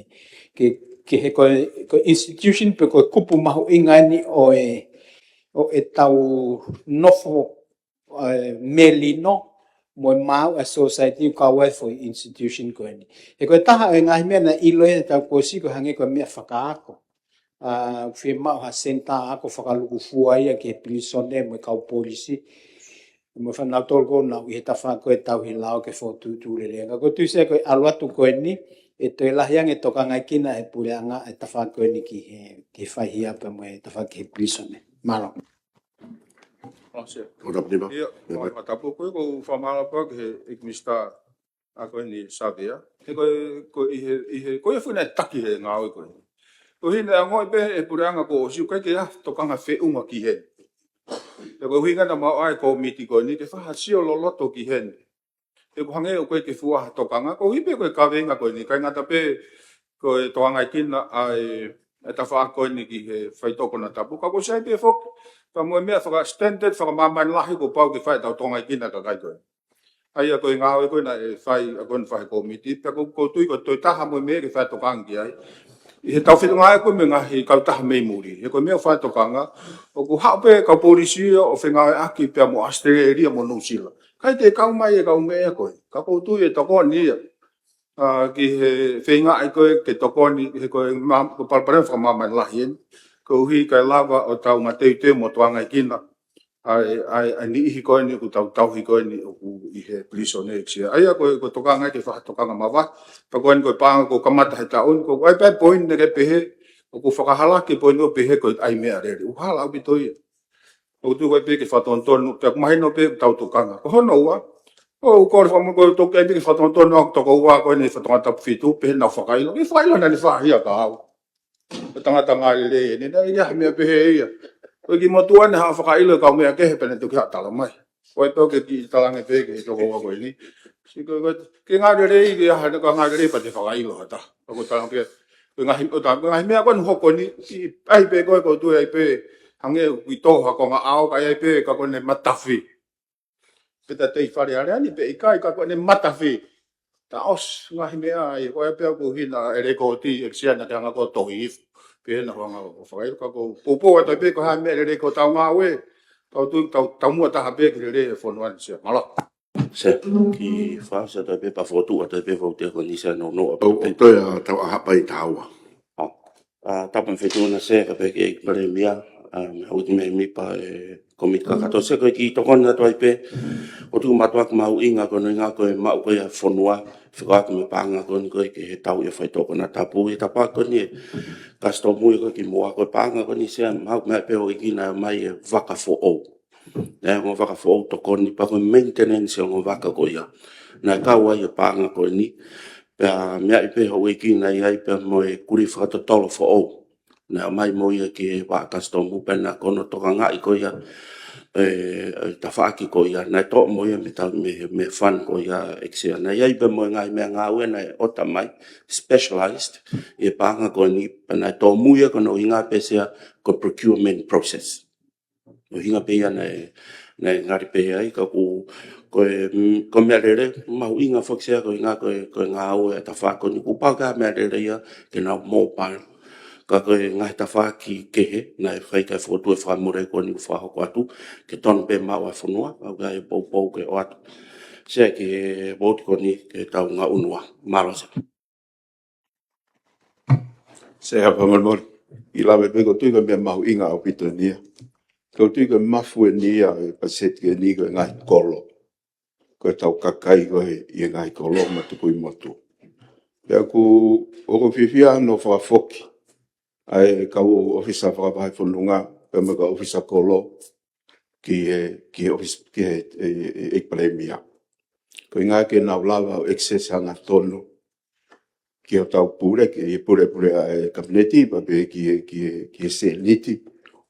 Ke, ke he ko e, ko e institution pe ko e kupu mahuʻinga eni ʻo e, ʻo ʻetau nofo, e, melino mo e maʻu ʻa e society ʻoku kau ai e foʻi institution ko eni. He ko e taha e ngaahi meʻa naʻe ʻilo he taʻu kuo ʻosi ko e hangē ko e meʻa fakaako. ʻA, fiemaʻu ha senitā ako fakalukufua ia ki he pilīsone mo e kau polisi. Mo e fānau tolu ko ē naʻa nau ʻi he tafaʻaki ko ē tauhi lao ke fokotuʻutuʻu lelei ange. Ka ʻoku ou tui Sea ko e ʻalu atu ko eni, ʻe toe lahi ange e tokangaʻi kina ʻe he puleʻanga e tafaʻaki ko eni ki he, ki he faihiapo mo e tafaʻaki ki he pilīsone. Mālō. Mālō Sea. Ko Tapanima. ʻIo, Tapanima. Mālō, mālō tapu ko ē ʻoku ou fakamālō atu ki he ʻEiki Minisitā ʻa ko eni Savea. He ko e, ko e ʻi he, ʻi he, ko e funa e taki he ngāue ko ē. Ko e hina e ngāue pē ʻe he puleʻanga kuo ʻosi ʻoku ʻikai ke ʻi ai ha tokanga feʻunga ki heni. He ko e ʻuhinga naʻa mau ʻai e kōmiti ko eni ke fai ha sio loloto ki heni. He ʻoku hangē ʻoku ʻikai ke fua ha tokanga, koeʻuhi pē ko e kaveinga ko eni, ʻikai ngata pē ko e tokangaʻi kina ʻa e, e tafaʻaki ko eni ki he faitoʻo konatapu. Ka ʻoku ʻosi ʻi ai pē foki, ka mo e meʻa faka-standard fakamāmani lahi kuo pau ke fai ʻetau tokangaʻi kina e kakai ko ē. ʻA ia ko e ngāue ko ē naʻe fai, ʻa ko eni fai he kōmiti, pea ʻoku ou tui ko e toe taha mo e meʻa ke fai tokanga ki ai. ʻI heʻetau fetongi ko ē mo e ngaahi kautaha mei muli. He ko e meʻa ʻoku fai tokanga, ʻoku haʻu pē kau polisi ia ʻo fengāueʻaki pea mo ʻAositelēlia mo Nuʻusila. ʻIkai ke kau mai e kau meʻa ko ē. Ka ʻoku ou tui ʻe tokoni ia. ʻA, ki he feingaʻi ko ē ke tokoni, he ko e ma-, ko e palopalema fakamāmani lahi eni. Koeʻuhi kae lava ʻo tau mateuteu mo tokangaʻi kina ʻa e, ʻa e, ʻa e niʻihi ko eni ʻoku tau tauhi ko eni ʻoku ʻi he pilīsone ʻEiki Sea. ʻA ia ko e, ko e tokanga ke fai ha tokanga mavahe. Pea ko eni ko e paʻanga kuo kamata he taʻu ni, ko e ʻai pē poini ke pehē, ʻoku fakahalaki e poini ʻo pehē ko e ʻai meʻa lele. ʻOku hala ʻaupito ia. ʻOku tuku ai pē ke fakatonutonu, pea ʻoku mahino pē ʻoku tau tokanga. Ko hono ua, ʻoku ou kole fakamolemole ko e toki ʻai pē ke fakatonutonu ʻa e tokoua ko eni he Fatongia Tapu Fitu, pehē naʻa nau fakaʻilo. Ke fakaʻilo naʻa ne faʻahi ʻa ka au. Ko e tangata ngāue lelei eni, naʻe ʻi ai ha meʻa pehē ia. Ko e kiʻi motuʻa naʻe haʻu ʻo fakaʻilo e kau meʻa kehe pea ne toki haʻu ʻo tala mai. Ko e pau ke kiʻi talaange pē ki he tokoua ko eni. Sio ko e, ko e, ke ngāue lelei, ke ʻi ai ha ngāue lelei pea te fakaʻilo ha taha. Ko e talaange pē, ko e ngaahi, ʻo ta, ko e ngaahi meʻa ko eni ʻoku hoko ni, ʻi ai pē ko e, ʻoku ou tui ʻe ʻi ai pē, hangē ʻoku ʻi ai ha konga ʻao, ka ʻi ai pē, ka ko ʻene matafi. Pe ta tei Fale Alea ni, pe ʻikai ka ko ʻene matafi. Ta ʻosi ngaahi meʻa ia, ko e pea ʻoku hina e lekooti, ʻEiki Sea naʻa ke hanga ʻo tohi hifo. Pehē naʻa ku hanga ʻo fakaʻilo ka ʻoku ou poupou atu pē ko e hā e meʻa lelei ʻoku tau ngāue. Tau tui, tau, tau muʻa taha pē ki he lelei e fonua ni Sea. Mālō. Sea, kiʻi fakaʻosi atu pē pea fokotuʻu atu pē foʻi ʻuhinga ko eni Sea, no, no, ʻo, ʻo pē. Toe ʻa tau ʻa Haʻapai taha ua. ʻA, ʻa, tapu mo e fetuʻu na Sea, kae pehē ki he ʻEiki Palēmia, ʻa, mo e Houʻeiki Mēmipa, ʻe, komiti kakato. Sai, ko e kiʻi tokoni atu ai pē, ʻoku ou tui ʻoku mātuʻaki mahuʻinga ko hono ʻuhinga ko e maʻu ko ia e fonua, fekauʻaki mo e paʻanga ko eni ko ē ki he tau ia faitoʻo konatapu. ʻI he tafaʻaki ko eni e kasitomu ia ko ē kimuʻa, ko e paʻanga ko eni Sea, mahalo ʻoku meaʻi pē houʻeiki naʻe ʻomai e vaka foʻou. Naʻe ongo vaka foʻou tokoni pea ko e maintenance e ongo vaka ko ia. Naʻe kau ai e paʻanga ko eni, pea meaʻi pē houʻeiki naʻe ʻi ai pea mo e kulī fakatotolo foʻou. Naʻe ʻomai mo ia ki he vaʻa kasitomu pea naʻa ku tokangaʻi ko ia, e, e tafaʻaki ko ia, naʻe toʻo mo ia mei he ta-, mei he, mei he fund ko ia ʻEiki Sea. Naʻe ʻi ai pea mo e ngaahi meʻangāue naʻe ʻoatu mai, specialized, ʻi he paʻanga ko eni, pea naʻe tōmui ia ko hono ʻuhinga pē Sea ko e procurement process. ʻUhinga pē ia naʻe, naʻe ngali pē ai, ka ʻoku, ko e, mm, ko e meʻalele, mahuʻinga foki Sea ko e ʻuhinga ko e, ko e ngāue e tafaʻaki ko eni kuo pau ke ʻi ai e meʻalele ia ke nau mobile. Ka ko e ngaahi tafaʻaki kehe, naʻe fai ki ai e fokotuʻu e fakamole ko eni ʻoku fakahoko atu, ke tonu pē maʻu ʻa e fonua, ʻoku ʻi ai e poupou ke ʻoatu. Sea ki he vouti ko eni ke tau ngaʻunu. Mālō Sea. Sea, fakamolemole. ʻI he lave pē, ʻoku ou tui ko e meʻa mahuʻinga ʻaupito eni ia. ʻOku ou tui ko e mafu eni ia e palesiteni ko e ngaahi kolo. Ko e tau kakai ko ē ʻi he ngaahi kolo mo e tukui motu. Pea ʻoku, ʻoku ou fiefia hono fakafoki ʻa e kau ʻōfisa fakavahefonua, pea mo e kau ʻōfisa kolo, ki he, ki he ʻōfisa, ki he, e, e, e, e palēmia. Ko e ʻuhinga ke nau lava ʻo access hangatonu ki hotau pule, ki he pulepule ʻa e Kapineti, pea pehē ki he, ki he, ki he sēniti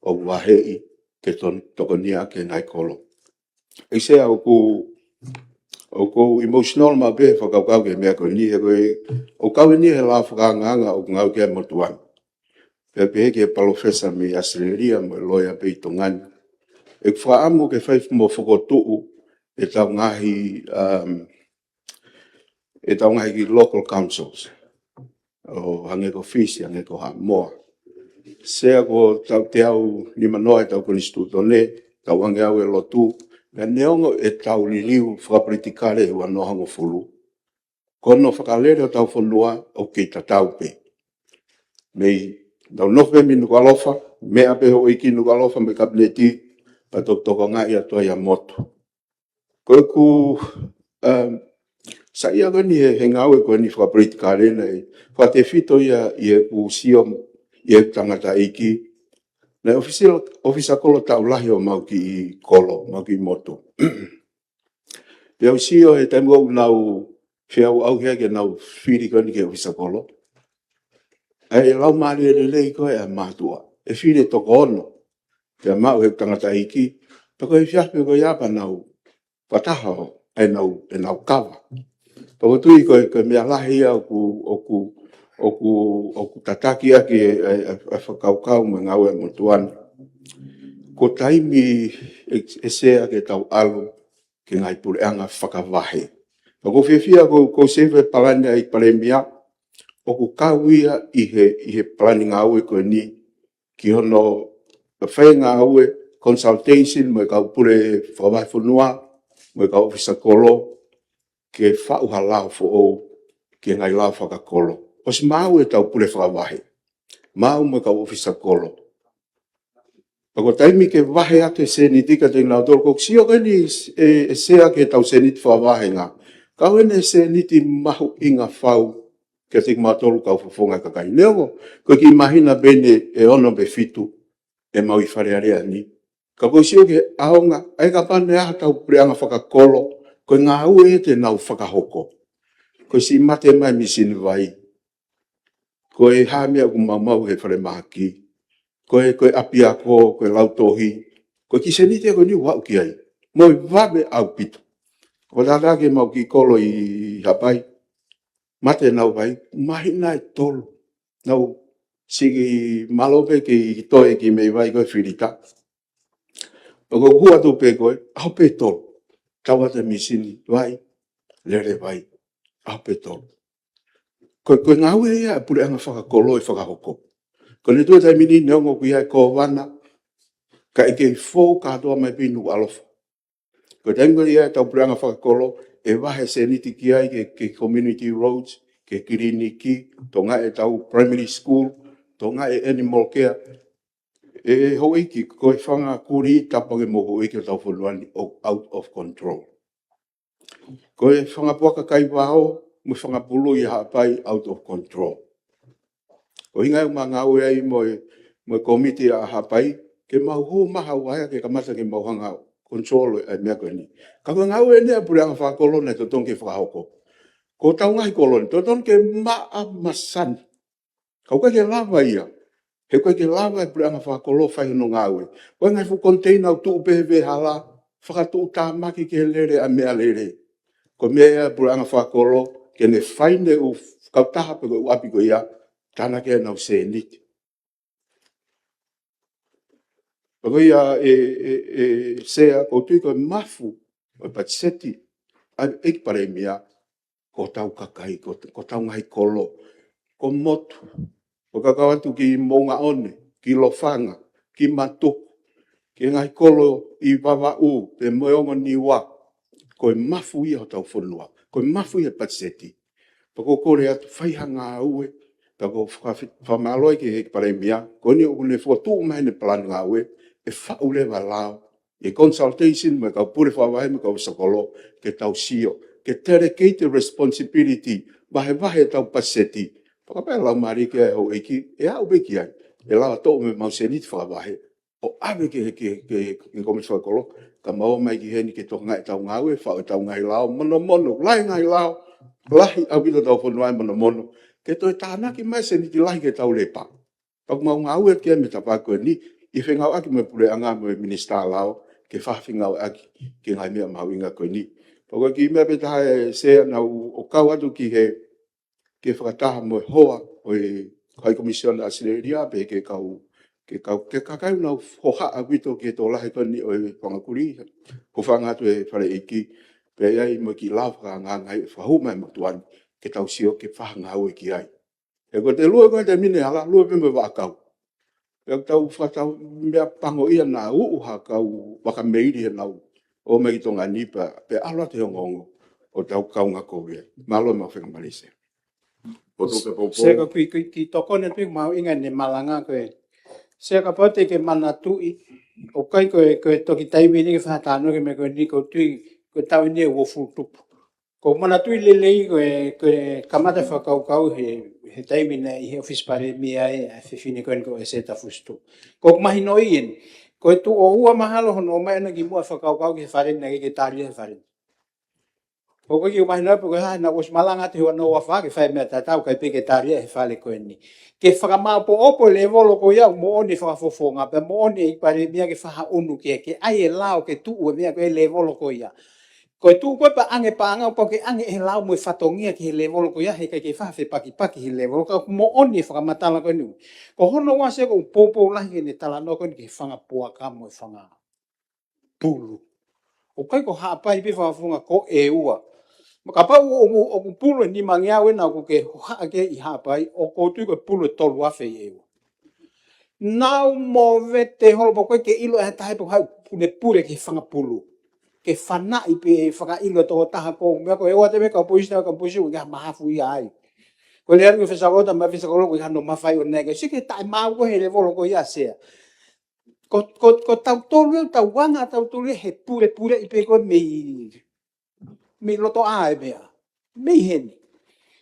ʻoku vaheʻi ke ton-, tokonia ki he ngaahi kolo. ʻEiki Sea, ʻoku, ʻoku ou emotional maʻu pē he fakakaukau ki he meʻa ko eni, he ko e, ʻoku kau eni he lao fakaangaanga ʻoku ngāue ki ai e motuʻa ni. Pea pehē ki he palōfesa mei ʻAositelēlia mo e loea pē ʻi Tonga ni, ʻoku fakaʻamu ke fai mo fokotuʻu e tau ngaahi, um, e tau ngaahi local councils. ʻO hangē ko Fisi, hangē ko Haʻamoa. Sea, ko e tau teau nimanoa e tau konisitūtone, tau ange au e lotu, naʻe neongo e tau liliu fakapolitikale ʻi he ua noa hongofulu, ko hono fakalele hotau fonua ʻoku kei tatau pē. Mei tau nofo pē mei Nukuʻalofa, meʻa pē houʻeiki Nukuʻalofa mo e Kapineti, pea tokotokongaʻi atu ai ʻa e motu. Ko ʻeku, um, saiʻia ko eni he, he ngāue ko eni fakapolitikale naʻe fakatefito ia ʻi heʻeku sio ʻi heʻeku tangataʻeiki. Naʻe ʻōfisa, ʻōfisa kolo taʻu lahi ʻo mau kiʻi kolo, mau kiʻi motu. Pea u sio he taimi ʻoku nau feʻauʻauhi ai ke nau fili ko eni ki he ʻōfisa kolo, ʻa e laumālie lelei ko ē ʻa e mātuʻa. ʻE fili e toko ono, pea maʻu heʻeku tangataʻeiki. Pea ko e efiafi ko ia pea nau fakataha ʻo ʻai ʻenau, ʻenau kava. Pea ʻoku ou tui ko e, ko e meʻa lahi ia ʻoku, ʻoku, ʻoku, ʻoku tataki ʻaki e, e, e, e fakakaukau mo e ngāue ʻa e motuʻa ni. Ko e taimi ʻe, ʻe Sea ke tau ʻalu ki he ngaahi puleʻanga fakavahe. Pea ʻoku ou fiefia ko, ko e save e palani ʻa e palēmia, ʻoku kau ia ʻi he, ʻi he palani ngāue ko eni, ki hono fai e ngāue consultation mo e kau pule fakavahefonua, mo e kau ʻōfisa kolo, ke faʻu ha lao foʻou ki he ngaahi lao fakakolo. ʻOsi maʻu e tau pule fakavahe, maʻu mo e kau ʻōfisa kolo. Pea ko e taimi ke vahe atu e sēniti kiate kinautolu, ʻoku ou sio ko eni e, e Sea ki he tau sēniti fakavahenga. Kau eni e sēniti mahuʻinga fau kiate kimautolu kau fofonga kakai. Neongo, ko e kiʻi māhina pē eni ʻe ono pe fitu ʻemau ʻi Fale Alea ni. Ka ʻoku ou sio ki he ʻaonga, ʻa e kapau naʻe ʻi ai ha tau puleʻanga fakakolo, ko e ngāue ia te nau fakahoko. Ko e siʻi mate mai e mīsini vai. Ko e hā e meʻa ʻoku maumau he falemahaki. Ko e, ko e ʻapiako, ko e lautohi. Ko e kiʻi sēniti ko eni ʻoku aʻu ki ai. Mo e vave ʻaupito. ʻOku ou tala atu ki heʻemau kiʻi kolo ʻi Haʻapai. Mate ʻenau vai, māhina ʻe tolu. Nau siʻi mālō pē ke toe ki he meʻi vai ko e filita. ʻOku hū atu pē ko e, ʻaho pē tolu. Tau atu e mīsini vai, lele vai, ʻaho pē tolu. Ko, ko e ngāue ia e puleʻanga fakakolo ʻe fakahoko. Ko ʻene tuʻu he taimi ni neongo ʻoku ʻi ai e kōvana, ka ʻe kei fou kātoa mai pē ʻi Nukuʻalofa. Ko e taimi ko ia e tau puleʻanga fakakolo, ʻe vahe sēniti ki ai ki he, ki he community roads, ki he kiliniki, tokangaʻi e tau primary school, tokangaʻi e animal care, ʻE houʻeiki, ko e fanga kulī tapu ange mo houʻeiki ʻo tau fonua ni ʻoku out of control. Ko e fanga puaka kaivao mo e fanga pulu ʻi Haʻapai out of control. Ko e ʻuhinga ia ʻoku mau ngāue ai mo e, mo e kōmiti ʻa Haʻapai, ke mau hū mai ha vahaʻa ke kamata ke mau hanga ʻo control ʻa e meʻa ko eni. Ka ko e ngāue eni ʻa e puleʻanga fakakolo naʻe totonu ke fakahoko. Ko hotau ngaahi kolo ni, totonu ke maʻa masani. Ka ʻoku ʻikai ke lava ia. He ʻoku ʻikai ke lava e puleʻanga fakakolo fai hono ngāue. Ko e ngaahi fuʻu koniteina ʻoku tuʻu pē he veʻehala, fakatuʻutāmaki ke lele ʻa e meʻalele. Ko e meʻa ia ʻa e puleʻanga fakakolo, ke ne fai ne u kautaha pe ko e ʻū ʻapi ko ia, tānaki ʻenau sēniti. Pea ko ia ʻe, ʻe, ʻe Sea, ʻoku ou tui ko e mafu ʻo e patiseti ʻa e ʻEiki Palēmia, ko hotau kakai, ko, ko hotau ngaahi kolo, ko motu, ko e kakau atu ki Moʻungaʻone, ki Lofanga, ki Matuku, ki he ngaahi kolo ʻi Vavaʻu, pea mo e ongo Niua, ko e mafu ia hotau fonua, ko e mafu ia e patiseti. Pea ʻoku ou kole atu fai ha ngāue, pea ʻoku ou fakafi-, fakamālō ai ki he ʻEiki Palēmia, ko eni ʻoku ne fokotuʻu mai ʻene palani ngāue, ʻe faʻu leva lao, ʻi he consultation mo e kau pule fakavahe mo e kau fakakolo, ke tau sio, ke delegate responsibility, vahevahe ʻetau patiseti. Fakapapauʻi lau mālie ki ai houʻeiki, ʻe aʻu pē ki ai, ʻe lava toʻo mei heʻemau sēniti fakavahe, ʻo ʻave ki he, ki he, ki he, ki he kōmiti fakakolo, ka mau ō mai ki heni ke tokangaʻi ʻetau ngāue, faʻu ʻetau ngaahi lao, monomono, lahi ngaahi lao, lahi ʻaupito ʻetau fonua ʻi he monomono, ke toe tānaki mai sēniti lahi ki heʻetau lepa. Pea ʻoku mau ngāue ki ai mei he tafaʻaki ko eni, ʻi he fengāueʻaki mo e puleʻanga mo e minisitā lao, ke fai ha fengāueʻaki ki he ngaahi meʻa mahuʻinga ko eni. Pea ko e kiʻi meʻa pē taha ʻe Sea naʻa ku ʻo kau atu ki he, ke fakataha mo e hoa ʻo e High Commission ʻAositelēlia, pe ke kau, ke kau, ke kakai ʻoku nau hohaʻa ʻaupito ki he tokolahi ko eni ʻo e fanga kulī, ko e fanga atu e fale ʻeiki, pea ʻi ai mo e kiʻi lao fakaangaanga ʻe fakahū mai motuʻa ni, ke tau sio ke fai ha ngāue ki ai. He ko e te lue ko e te mine hala, lue pē mo e vaʻakau. Pea tau fakatau meʻa pango ia naʻa uʻu ha kau vaka meili he nau ō mai ki Tonga ni pea, pea ʻalu atu he ongoongo ʻo tau kaungā kovi ai. Mālō mo e fenga Malese. Potu ke poupou. Sea, ko e kiʻi, kiʻi, kiʻi tokoni atu pē mahuʻinga ʻene malanga ko ē. Sea, kapau te ke manatuʻi, ʻoku ʻikai ko e, ko e toki taimi ni ke fakatalanoa ki he meʻa ko eni, ʻoku ou tui, ko e taʻu eni ʻe uofulu tupu. ʻOku ou manatuʻi lelei ko e, ko e kamata fakakaukau he, he taimi naʻe ʻi he ʻōfisi palēmia ai ʻa e fefine ko eni ko Eseta Fusitu. ʻOku ou mahinoʻi eni. Ko e tuʻo ua mahalo hono ō mai ʻana kimuʻa fakakaukau ki he fale ni, naʻe ʻikai ke tali ia he fale ni. ʻOku ou kiʻi mahino pē ko e hā naʻe ʻosi malanga atu he ua noa ua fā ke fai meʻa tatau, ʻikai pē ke tali ia he fale ko eni. Ke fakamāʻopoʻopo e lēvolo ko ia ʻoku moʻoni e fakafofonga, pea moʻoni e palēmia ke fai ha ʻunu ke, ke ʻai e lao ke tuʻu e meʻa ko e lēvolo ko ia. Ko e tuʻu ko ē pea ʻange paʻanga, pau ke ʻange ʻe he lao mo e fatongia ki he lēvolo ko ia, he ʻikai ke fai ha fepakipaki he lēvolo, ka ʻoku moʻoni e fakamatala ko eni. Ko hono ua Sea, ʻoku ou poupou lahi ki heʻene talanoa ko eni ki he fanga puaka mo e fanga pulu. ʻOku ʻikai ko Haʻapai pē fakafofonga, ko ʻEua. Kapau ʻoku, ʻoku, ʻoku pulu ʻe nimangeau ʻena ʻoku ke hohaʻa ki ai ʻi Haʻapai, ʻoku ou tui ko e pulu ʻe tolu afe ʻi ʻEua. Nau movete holo, pea ʻoku ʻikai ke ʻilo ʻe ha taha pe ko hai ʻoku ne pule ki he fanga pulu. Ke fanaʻi pē fakaʻilo e tokotaha ko e meʻa ko ē, ʻoua te mei kau poisi, kau poisi, ʻoku ʻikai ha mahafu ia ai. Ko e lea ʻa e Fesa Kolo, mai Fesa Kolo, ʻoku ʻikai hano mafai ʻo neke. Sio ki he taʻemaau ko ē he lēvolo ko ia Sea. Ko, ko, ko tautolu ē, tau anga tautolu ē he pulepuleʻi pē ko ē mei, mei loto ʻā e meʻa. Mei heni.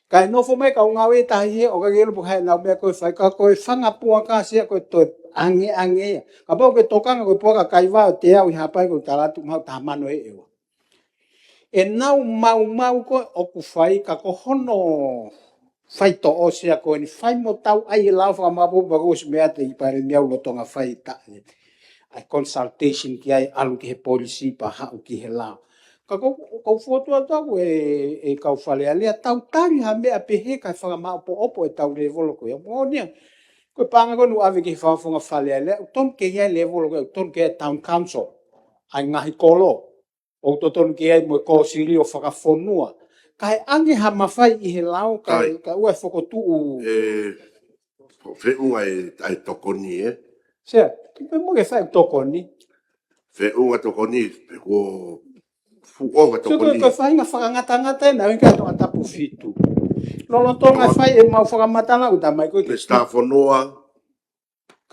Kae nofo mai kau ngāue tahi he, ʻoku ʻikai ke ʻilo pe ko hai ʻenau meʻa ko ē ʻe fai, ka ko e fanga puaka Sea ko e toe ʻangeʻange ia. Kapau ʻoku ke tokanga ko e puaka kaivao ʻe teau ʻi Haʻapai, ʻoku ou tala atu mahalo taha mano ʻe ʻEua. ʻEnau maumau ko ē ʻoku fai, ka ko hono faitoʻo Sea ko eni, fai mo tau ʻai e lao fakamāʻopoʻopo, pea ʻoku ʻosi meʻa atu e palēmia ʻoku lolotonga fai ta, ʻa e consultation ki ai, ʻalu ki he polisi pea haʻu ki he lao. Ka ko, ko e fokotuʻu atu ʻaʻaku ʻe, ʻe kau Fale Alea, tau tali ha meʻa pehē kae fakamāʻopoʻopo ʻetau lēvolo ko ia. Moʻoni ia, ko e paʻanga ko eni ʻoku ʻave ki he fakafofonga Fale Alea, ʻoku tonu ke ʻi ai e lēvolo ko ia, ʻoku tonu ke ʻi ai e town council, ʻa e ngaahi kolo, ʻoku totonu ke ʻi ai mo e kōsilio fakafonua. Kae ʻange ha mafai ʻi he lao, kae, ʻIkai. Kae ʻoua ʻe fokotuʻu. ʻE, feʻunga e, ʻa e tokoni, ē? Sea, tuku pē mo ke fai tokoni. Feʻunga tokoni, pe ko fuʻu ʻova Sio ko e, tokoni. Ko e faʻahinga fakangatangata ʻena, ʻi he Tongatapu fitu. Lolotonga Tongatapu. Fai ʻemau fakamatala, ʻoku talamai ko e Pe Sitafonua.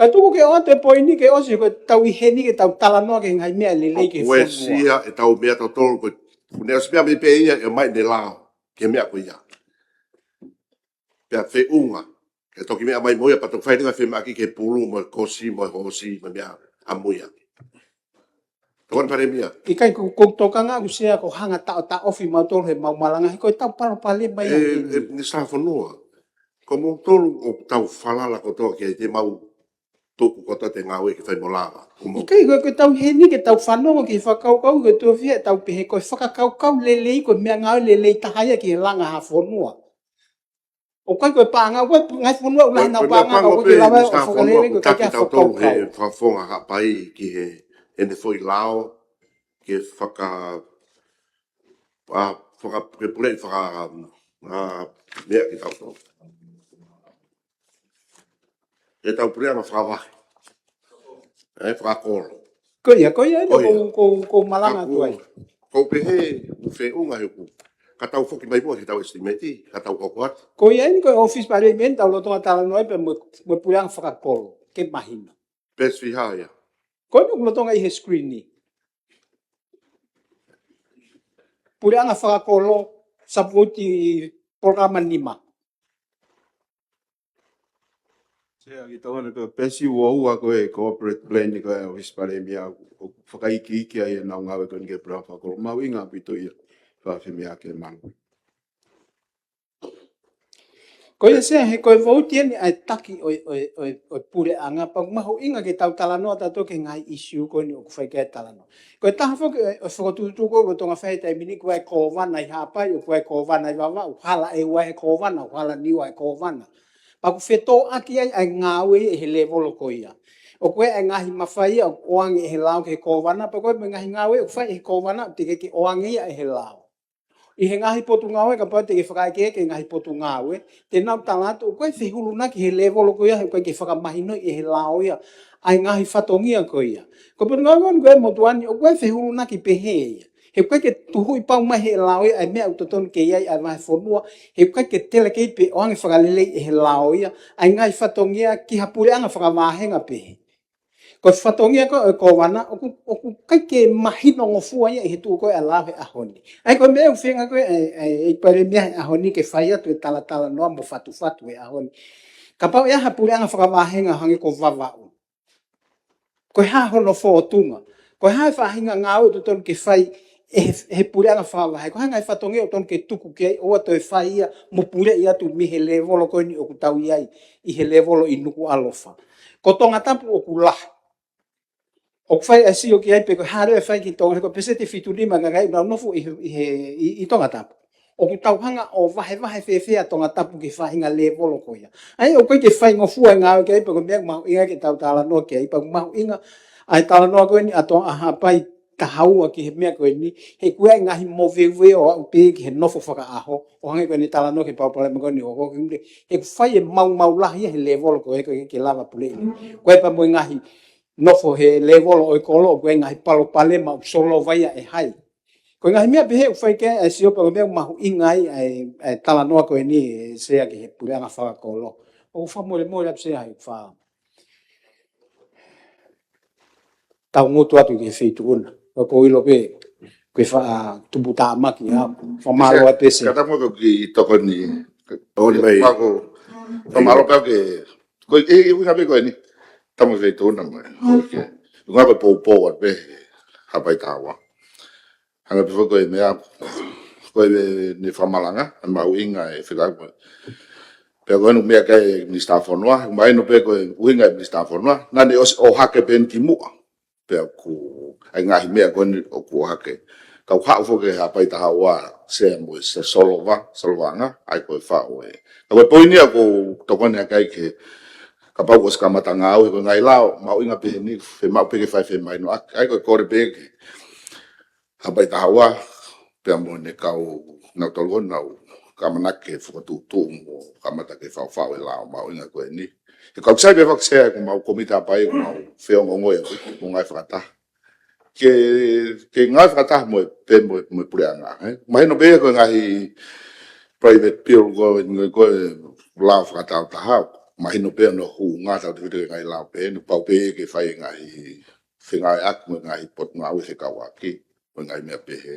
Ka tuku ke ʻoatu e poini ke ʻosi, ko e tau ʻi heni ke tau talanoa ki he ngaahi meʻa lelei ki he fonua. Uesia e tau meʻa totolo ko e, ʻoku ne ʻosi meʻa mai pē ia ʻe mai ne lao ki he meʻa ko ia. Pea feʻunga, ke toki meʻa mai mo ia, pea toki fai ʻa e feʻunga ki he pulu, mo e kosi, mo e hosi, mo e meʻa ʻamui ia. Tokoni Palēmia. ʻIkai ko, ko tokanga ʻoku Sea ko hanga taʻotaʻofi mautolu he mau malanga, he ko e tau palopalema ia ʻe, ʻeni. ʻE, Minisitā Fonua. Ko mautolu ʻoku tau falala kotoa ki ai te mau tuku kotoa te ngāue ke fai mo lava. Ko mau. ʻIkai ko, ko e tau heni ke tau fanongo ki he fakakaukau ke tuʻu fia tau pehē ko e fakakaukau lelei ko e meʻangāue lelei taha ia ki he langa ha fonua. ʻOku ʻikai ko e paʻanga, ko e ngaahi fonua ʻoku lahi ʻenau paʻanga, ka ʻoku ʻikai ke lava ʻo fakalele ko e taki tautolu he fakafonga Haʻapai ki he ʻene foʻi lao, ke faka-, ʻa, faka-, ke puleʻi faka-, ʻa, meʻa ki tautolu. Ke tau puleʻanga fakavahe. ʻE, fakakolo. Ko ia, ko ia, ko ia. Ko, ko, ko malanga atu ai. Ko pehē, ʻoku feʻunga he ʻoku. Ka tau foki mai pua ke tau estimate, ka tau koko atu. Ko ia ʻeni ko e ʻofisi Palēmia ʻeni tau lolotonga talanoa ai pea mo, mo puleʻanga fakakolo. Ke mahino. Pesi fiha ia. Ko ʻeni ʻoku lolotonga ʻi he screen ni. Puleʻanga fakakolo, saputi polokalama nima. Sea, ki tau ane ko e pesi ua ua ko e corporate plan ni ko e ʻofisi Palēmia ʻoku fakaikiiki ai ʻenau ngāue ko eni ki he puleʻanga fakakolo. Mahuʻinga ʻaupito ia. Fakafemeʻa ke malu. Ko ia Sea, he ko e vouti ʻeni ʻa e taki ʻo e, ʻo e, ʻo e, ʻo e puleʻanga pea mahuʻinga ke tau talanoa tautolu ki he ngaahi issue ko eni ʻoku fai ki ai e talanoa. Ko e taha foki ʻo e, ʻo e fokotuʻutuʻu ko e lolotonga fai he taimi ni ko e kōvana ʻi Haʻapai, ʻoku ʻi ai e kōvana ʻi Vavaʻu, hala ʻEua he kōvana, hala Niua he kōvana. Pea ʻoku fetōʻaki ai ʻa e ngāue ʻi he lēvolo ko ia. ʻOku ʻi ai e ngaahi mafai ia ʻoange ʻe he lao ki he kōvana, pea ko e mo e ngaahi ngāue ʻoku fai ʻe he kōvana, teʻeki ke ʻoange ia ʻe he lao. ʻI he ngaahi potungāue kapau te ke fakaʻekeʻeke ngaahi potungāue, te nau tala atu, ʻoku ʻi ai e fehulunaki he lēvolo ko ia, he ʻoku ʻikai ke fakamahinoʻi ʻe he lao ia ʻa e ngaahi fatongia ko ia. Ko e potungāue ko eni ko e motuʻa ni, ʻoku ʻi ai e fehulunaki pehē ia. He ʻoku ʻikai ke tuhuʻi pau mai ʻe he lao ia ʻa e meʻa ʻoku totonu ke ʻi ai ʻa e vahefonua, he ʻoku ʻikai ke telekei pe ʻoange fakalelei ʻe he lao ia ʻa e ngaahi fatongia ki ha puleʻanga fakavāhenga pehē. Ko e fatongia ko e kōvana, ʻoku, ʻoku ʻikai ke mahinongofua ia ʻi he tuʻu ko e ʻa e lao he ʻaho ni. ʻA ia ko e meʻa ʻoku feinga ko e, ʻa e, ʻa e, ʻa e Palēmia he ʻaho ni ke fai atu e talatalanoa mo fatufatu he ʻaho ni. Kapau ʻe ʻi ai ha puleʻanga fakavāhenga hangē ko Vavaʻu. Ko e hā hono fōtunga. Ko e hā e faʻahinga ngāue ʻoku totonu ke fai ʻe he, he puleʻanga fakavahe. Ko e hā e ngaahi fatongia ʻoku totonu ke tuku ki ai ʻoua toe fai ia mo puleʻi atu mei he lēvolo ko eni ʻoku tau ʻi ai ʻi he lēvolo ʻi Nukuʻalofa. Ko Tongatapu ʻoku lahi. ʻOku fai ʻa e sio ki ai pe ko e hā leva ʻe fai ki Tonga, ko e peseti fitu nima kakai ʻoku nau nofo ʻi he, ʻi he, ʻi, ʻi Tongatapu. ʻOku tau hanga ʻo vahevahe fēfē ʻa Tongatapu ki he faʻahinga lēvolo ko ia. ʻA ia ʻoku ʻikai ke faingofua e ngāue ki ai, pea ko e meʻa mahuʻinga ke tau talanoa ki ai, pea mahuʻinga ʻa e talanoa ko eni ʻa Tonga, ʻa Haʻapai taha ua ki he meʻa ko eni, he ʻoku ʻi ai e ngaahi moveuveu ʻo aʻu pē ki he nofo fakaʻaho, ʻo hangē ko eni talanoa ki he palopalema ko eni ʻoku ʻi ai, he ʻoku fai e maumau lahi ia he lēvolo ko ē ʻoku ʻikai ke lava puleʻi. Ko e pea mo e ngaahi nofo he lēvolo ʻo e kolo, ʻoku ʻi ai e ngaahi palopalema ʻoku solova ia ʻe hai. Ko e ngaahi meʻa pehē ʻoku fai ki ai ʻa e sio pea ko e meʻa mahuʻinga ai ʻa e, ʻa e talanoa ko eni ʻe Sea ki he puleʻanga fakakolo. ʻOku ou fakamolemole atu Sea he ʻoku fa-, tau ngutu atu ki he feituʻu na. Ka ʻoku ou ʻilo pē, ko e fa-, tupu tāmaki, ʻa, fakamālō atu Sea. Ka tau mo ko ki tokoni, ʻo ni mai. Fakamālō pē ke, ko e, ʻe, ʻe, ʻuhinga pē ko eni. Tau mo feituʻu na mai. ʻOku ʻi ai e poupou atu pē, Haʻapai taha ua. Hangē pē foki ko e meʻa, ko e ne fakamalanga, ʻa e mahuʻinga e fekau ko ē. Pea ko eni meʻa ki he Minisitā Fonua, mahino pē ko e ʻuhinga e Minisitā Fonua, naʻa ne ʻosi ʻohake pē eni kimuʻa. Pea ʻoku, ʻa e ngaahi meʻa ko eni ʻoku ʻohake. Kau haʻu foki he Haʻapai taha ua Sea mo e Sea Solova, Solovaʻanga, ʻa ia ko e faʻu ē. Ka ko e poini ia ʻoku ou tokoni ʻaki ai ke, kapau kuo ʻosi kamata ngāue ko e ngaahi lao, mahuʻinga pē heni, fiemaʻu pē ke fai femahinoʻaki, ʻa ia ko e kole pē ke Haʻapai taha ua, pea mo ʻene kau nautolu ʻoku nau ʻamanaki ke fokotuʻutuʻu mo kamata ke faʻufaʻu e lao mahuʻinga ko eni. He kau sai pē foki Sea ko e mau komiti Haʻapai ʻoku mau feongoongo ia, ʻoku ngāue fakataha. Ke, ke ngāue fakataha mo e, pē mo e, mo e puleʻanga, ē? Mahino pē ko e ngaahi private bill ko e, ko e lao fakatāutaha. mahino pē ʻa hono hūnga tautefito ki he ngaahi lao pehē ni, pau pē ke fai e ngaahi fengāueʻaki mo e ngaahi potungāue fekauʻaki mo e ngaahi meʻa pehē.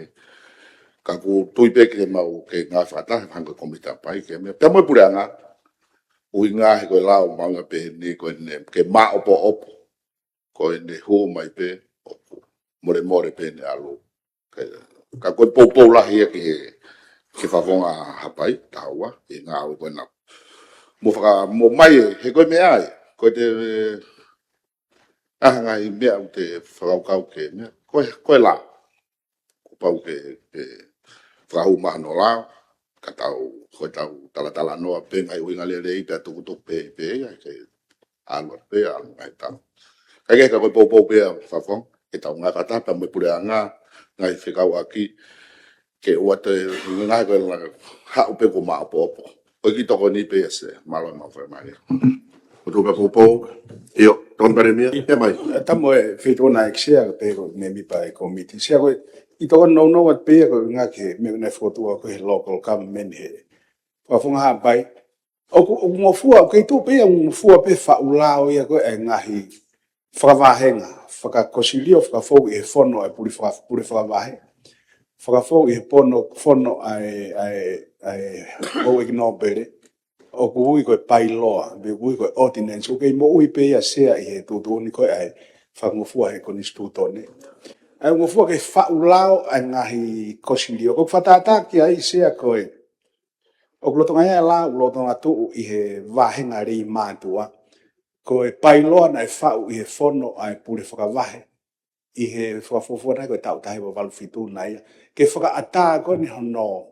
Ka ʻoku ou tui pē ke mau ke ngāue fakataha hangē ko e Kōmiti Haʻapai ki he meʻa. Pea mo e puleʻanga, ʻuhinga he ko e lao mahuʻinga pehē ni ko ʻene ke māʻopoʻopo, ko ʻene hū mai pē ʻoku molemole pē ʻene ʻalu. Ka, ka ko e poupou lahi ia ki he, ki he Fakafofonga Haʻapai, taha ua, ʻi he ngāue ko ena. Mo faka-, mo mai ē, he ko e meʻa ē, ko e te, ʻa e ngaahi meʻa ʻoku te fakakaukau ki he meʻa, ko e, ko e lao. Kuo pau ke, ke fakahū mai hono lao, ka tau, ko e tau talatalanoa pē ngaahi ʻuhinga lelei pea tukutuku pē, pē ia, ke ʻalu pē, ʻalu ngaahi tau. Ka ke ka ko e poupou pē ʻa Fakafofonga, ke tau ngāue fakataha pea mo e puleʻanga, ngaahi fekauʻaki, ke ʻoua te ngaahi ko e langa haʻu pē ko e māʻopoʻopo. Ko e kiʻi tokoni pē ia Sea, mālō e maʻu fakamālō. ʻOku tuʻu pē poupou, ʻio, Tokoni Palēmia, ʻe mai. Tamu e feituʻu na ʻEiki Sea, pea ko e mēmipa e kōmiti. Sea ko e, ʻi tokoni nounou atu pē ia ko e ngaahi meʻa naʻe fokotuʻu ko e local government he Fakafofonga Haʻapai. ʻOku, ʻoku ngofua, ʻoku kei tuʻu pē ia, ʻoku ngofua pē faʻu lao ia ko e ngaahi fakavahenga, fakakosilio, fakafou ʻi he fono ʻa e pule faka-, pule fakavahe. Fakafou ʻi he pono, fono ʻa e, ʻa e, ʻa e, ʻo e ʻEiki Nōpele. ʻOku ui ko e pailoa, pe ʻoku ui ko e ordinance, ʻoku kei moʻui pē ia Sea ʻi he tuʻutuʻuni ko e ʻa e fakangofua he konisitūtone. ʻA e ngofua ke faʻu lao ʻa e ngaahi kosilio. ʻOku ou fakatātā ki ai Sea ko e ʻoku lolotonga ia e lao, ʻoku lolotonga tuʻu ʻi he vahenga lei mātuʻa. Ko e pailoa naʻe faʻu ʻi he fono ʻa e pule fakavahe ʻi he fakafuofua nai ko e taʻu taha hiva valu fitu nai ia. Ke fakaʻatā ko eni hono,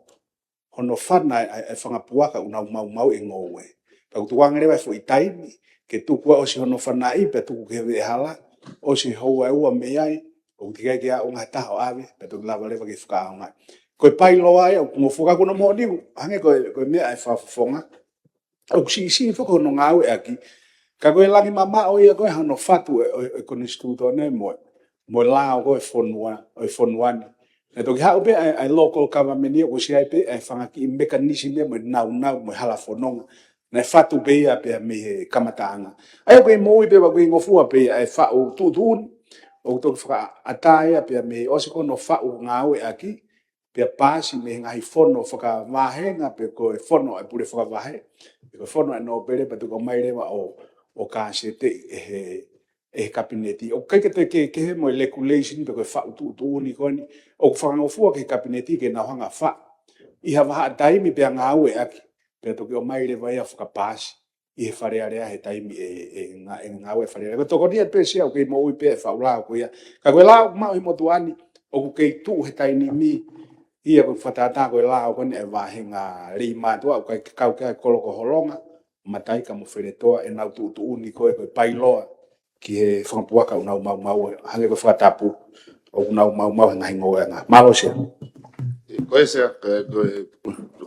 hono fana e, e fanga puaka ʻoku nau maumauʻi e ngoue. Pea ʻoku tukuange leva e foʻi taimi, ke tuku ʻa e ʻosi hono fanaʻi, pea tuku ki he veʻehala, ʻosi houa ʻe ua mei ai, ʻoku teʻeki ai ke aʻu ngaahi taha ʻo ʻave, pea toki lava leva ke fakaʻaongaʻi. Ko e pailoa ia, ʻoku ngofua ka ko hono moʻoni, hangē ko e, ko e meʻa ʻa e Fakafofonga, ʻoku siʻisiʻi foki hono ngāueʻaki. Ka ko e langi mamaʻo ia ko e hano fatu e, e, e konisitūtone mo e, mo e lao ko e fonua, ʻo e fonua ni. Naʻe toki haʻu pē ʻa e, ʻa e local government ia, ʻoku ʻosi ʻi ai pē ʻa e fanga kiʻi mekanisimi mo e naunau mo e hala fononga. Naʻe fatu pē ia pea mei he kamataʻanga. ʻA ia ʻoku kei moʻui pē, ʻoku kei ngofua pē ia ʻa e faʻu tuʻutuʻuni. ʻOku toki fakaʻatā ia pea mei he ʻosi ko hono faʻu ngāueʻaki, pea paasi mei he ngaahi fono fakavahenga pe ko e fono ʻa e pule fakavahe, pe ko e fono ʻa e Nōpele pea toki ʻomai leva ʻo, ʻo kāsete ʻe he, ʻe he Kapineti. ʻOku ʻikai ke toe kehekehe mo e regulation pe ko e faʻu tuʻutuʻuni ko eni. ʻOku fakangofua ki he Kapineti ke nau hanga faʻu ʻi ha vahaʻa taimi pea ngāueʻaki, pea toki ʻomai leva ia fakapaasi ʻi he Fale Alea he taimi ʻe, ʻe nga-, ʻe ngāue Fale Alea. Ko e tokoni atu pē Sea ʻoku kei moʻui pē e faʻu lao ko ia. Ka ko e lao ʻoku maʻu he motuʻa ni, ʻoku kei tuʻu he taimi ni, ia ko e fakatātā ko e lao ko eni ʻa e vahenga lei mātuʻa, ʻoku ʻikai ke kau ki ai Kolokoholonga, Mataika mo Feletoa, ʻenau tuʻutuʻuni ko e, ko e pailoa ki he fanga puaka ʻoku nau maumauʻi, hangē ko e fakatapu, ʻoku nau maumauʻi he ngaahi ngoueʻanga. Mālō Sea. Ko e Sea, ko e, ko e,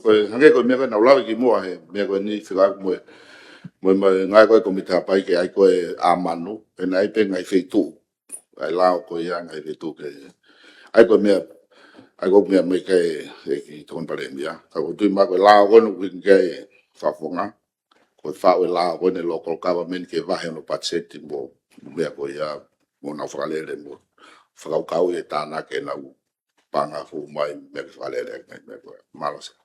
ko e, hangē ko e meʻa ko ē naʻa ku lave kimuʻa he, meʻa ko eni fekauʻaki mo e, mo e, mo e ngaahi ko e Kōmiti Haʻapai ke ʻai ko e ʻa manu, pea naʻe ʻi ai pē ngaahi feituʻu, ʻa e lao ko ia ngaahi feituʻu ke, ʻai ko e meʻa, ʻai ko e meʻa mai ke, ʻEiki Tokoni Palēmia. Ka ʻoku ou tui mai ko e lao ko eni ʻoku ʻikai ke Fakafofonga, ko e faʻu e lao ko eni local government ke vahe hono patiseti mo e meʻa ko ia mo nau fakalele mo fakakaukau e tānaki ʻenau paʻanga hū mai meʻa ke fakalele e meʻa ko ia. Mālō Sea.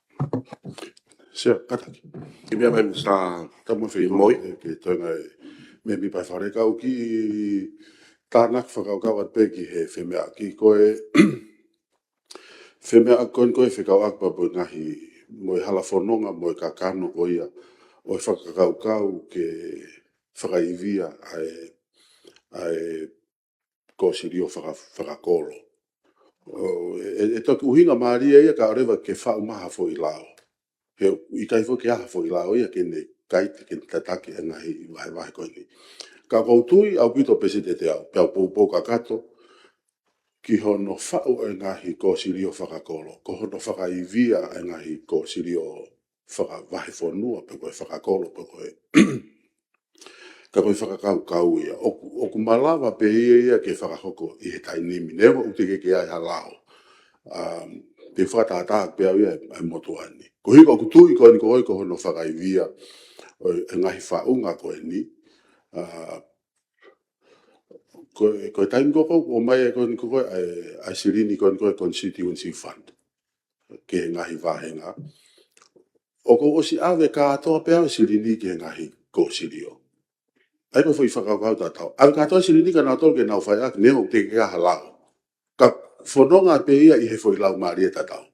Sea, kātaki. ʻI meʻa mai Minisitā Tamu Fei Moi, ʻe ke toenga e mēmipa e Fale ka u kiʻi tānaki fakakaukau atu pē ki he femeʻaʻaki ko e femeʻaʻaki ko eni ko e fekauʻaki pea mo e ngaahi, mo e hala fononga, mo e kakano ko ia ʻo e fakakaukau ke fakaivia ʻa e, ʻa e kosilio faka-, fakakolo. ʻO, ʻe, ʻe, ʻe toki ʻuhinga mālie ia ka ʻoleva ke faʻu mai ha foʻi lao. He ʻikai foki ha foʻi lao ia ke ne kaite, ke ne tataki e ngaahi vahevahe ko eni. Ka ʻoku ou tui ʻaupito Peseti ʻe te au, pea u poupou kakato, ki hono faʻu e ngaahi kosilio fakakolo, ko hono fakaivia e ngaahi kosilio fakavahefonua, pe ko e fakakolo, pe ko e, ka ko e fakakaukau ia. ʻOku, ʻoku malava pē ia ia ke fakahoko ʻi he taimi ni, neongo ʻoku teʻeki ke ʻi ai ha lao. Um, te u fakatātā pē au ia ʻa e motuʻa ni. Ko e hiko ʻoku tui ko eni ko ē ko hono fakaivia, ʻo e ngaahi faʻunga ko eni, ʻa, ko, ko e taimi ko ē ʻoku ʻomai ai ko eni ko ē ʻa e, ʻa e silini ko eni ko ē constituency fund ki he ngaahi vāhenga. ʻOku ou ʻosi ʻave kātoa pē ʻa e silini ki he ngaahi kōsilio. ʻA ia ko e foʻi fakakaukau tatau. ʻAve kātoa e silini kia nautolu ke nau fai ʻaki, neongo ʻoku teʻeki ke ʻi ai ha lao. Ka fononga pē ia ʻi he foʻi laumālie tatau.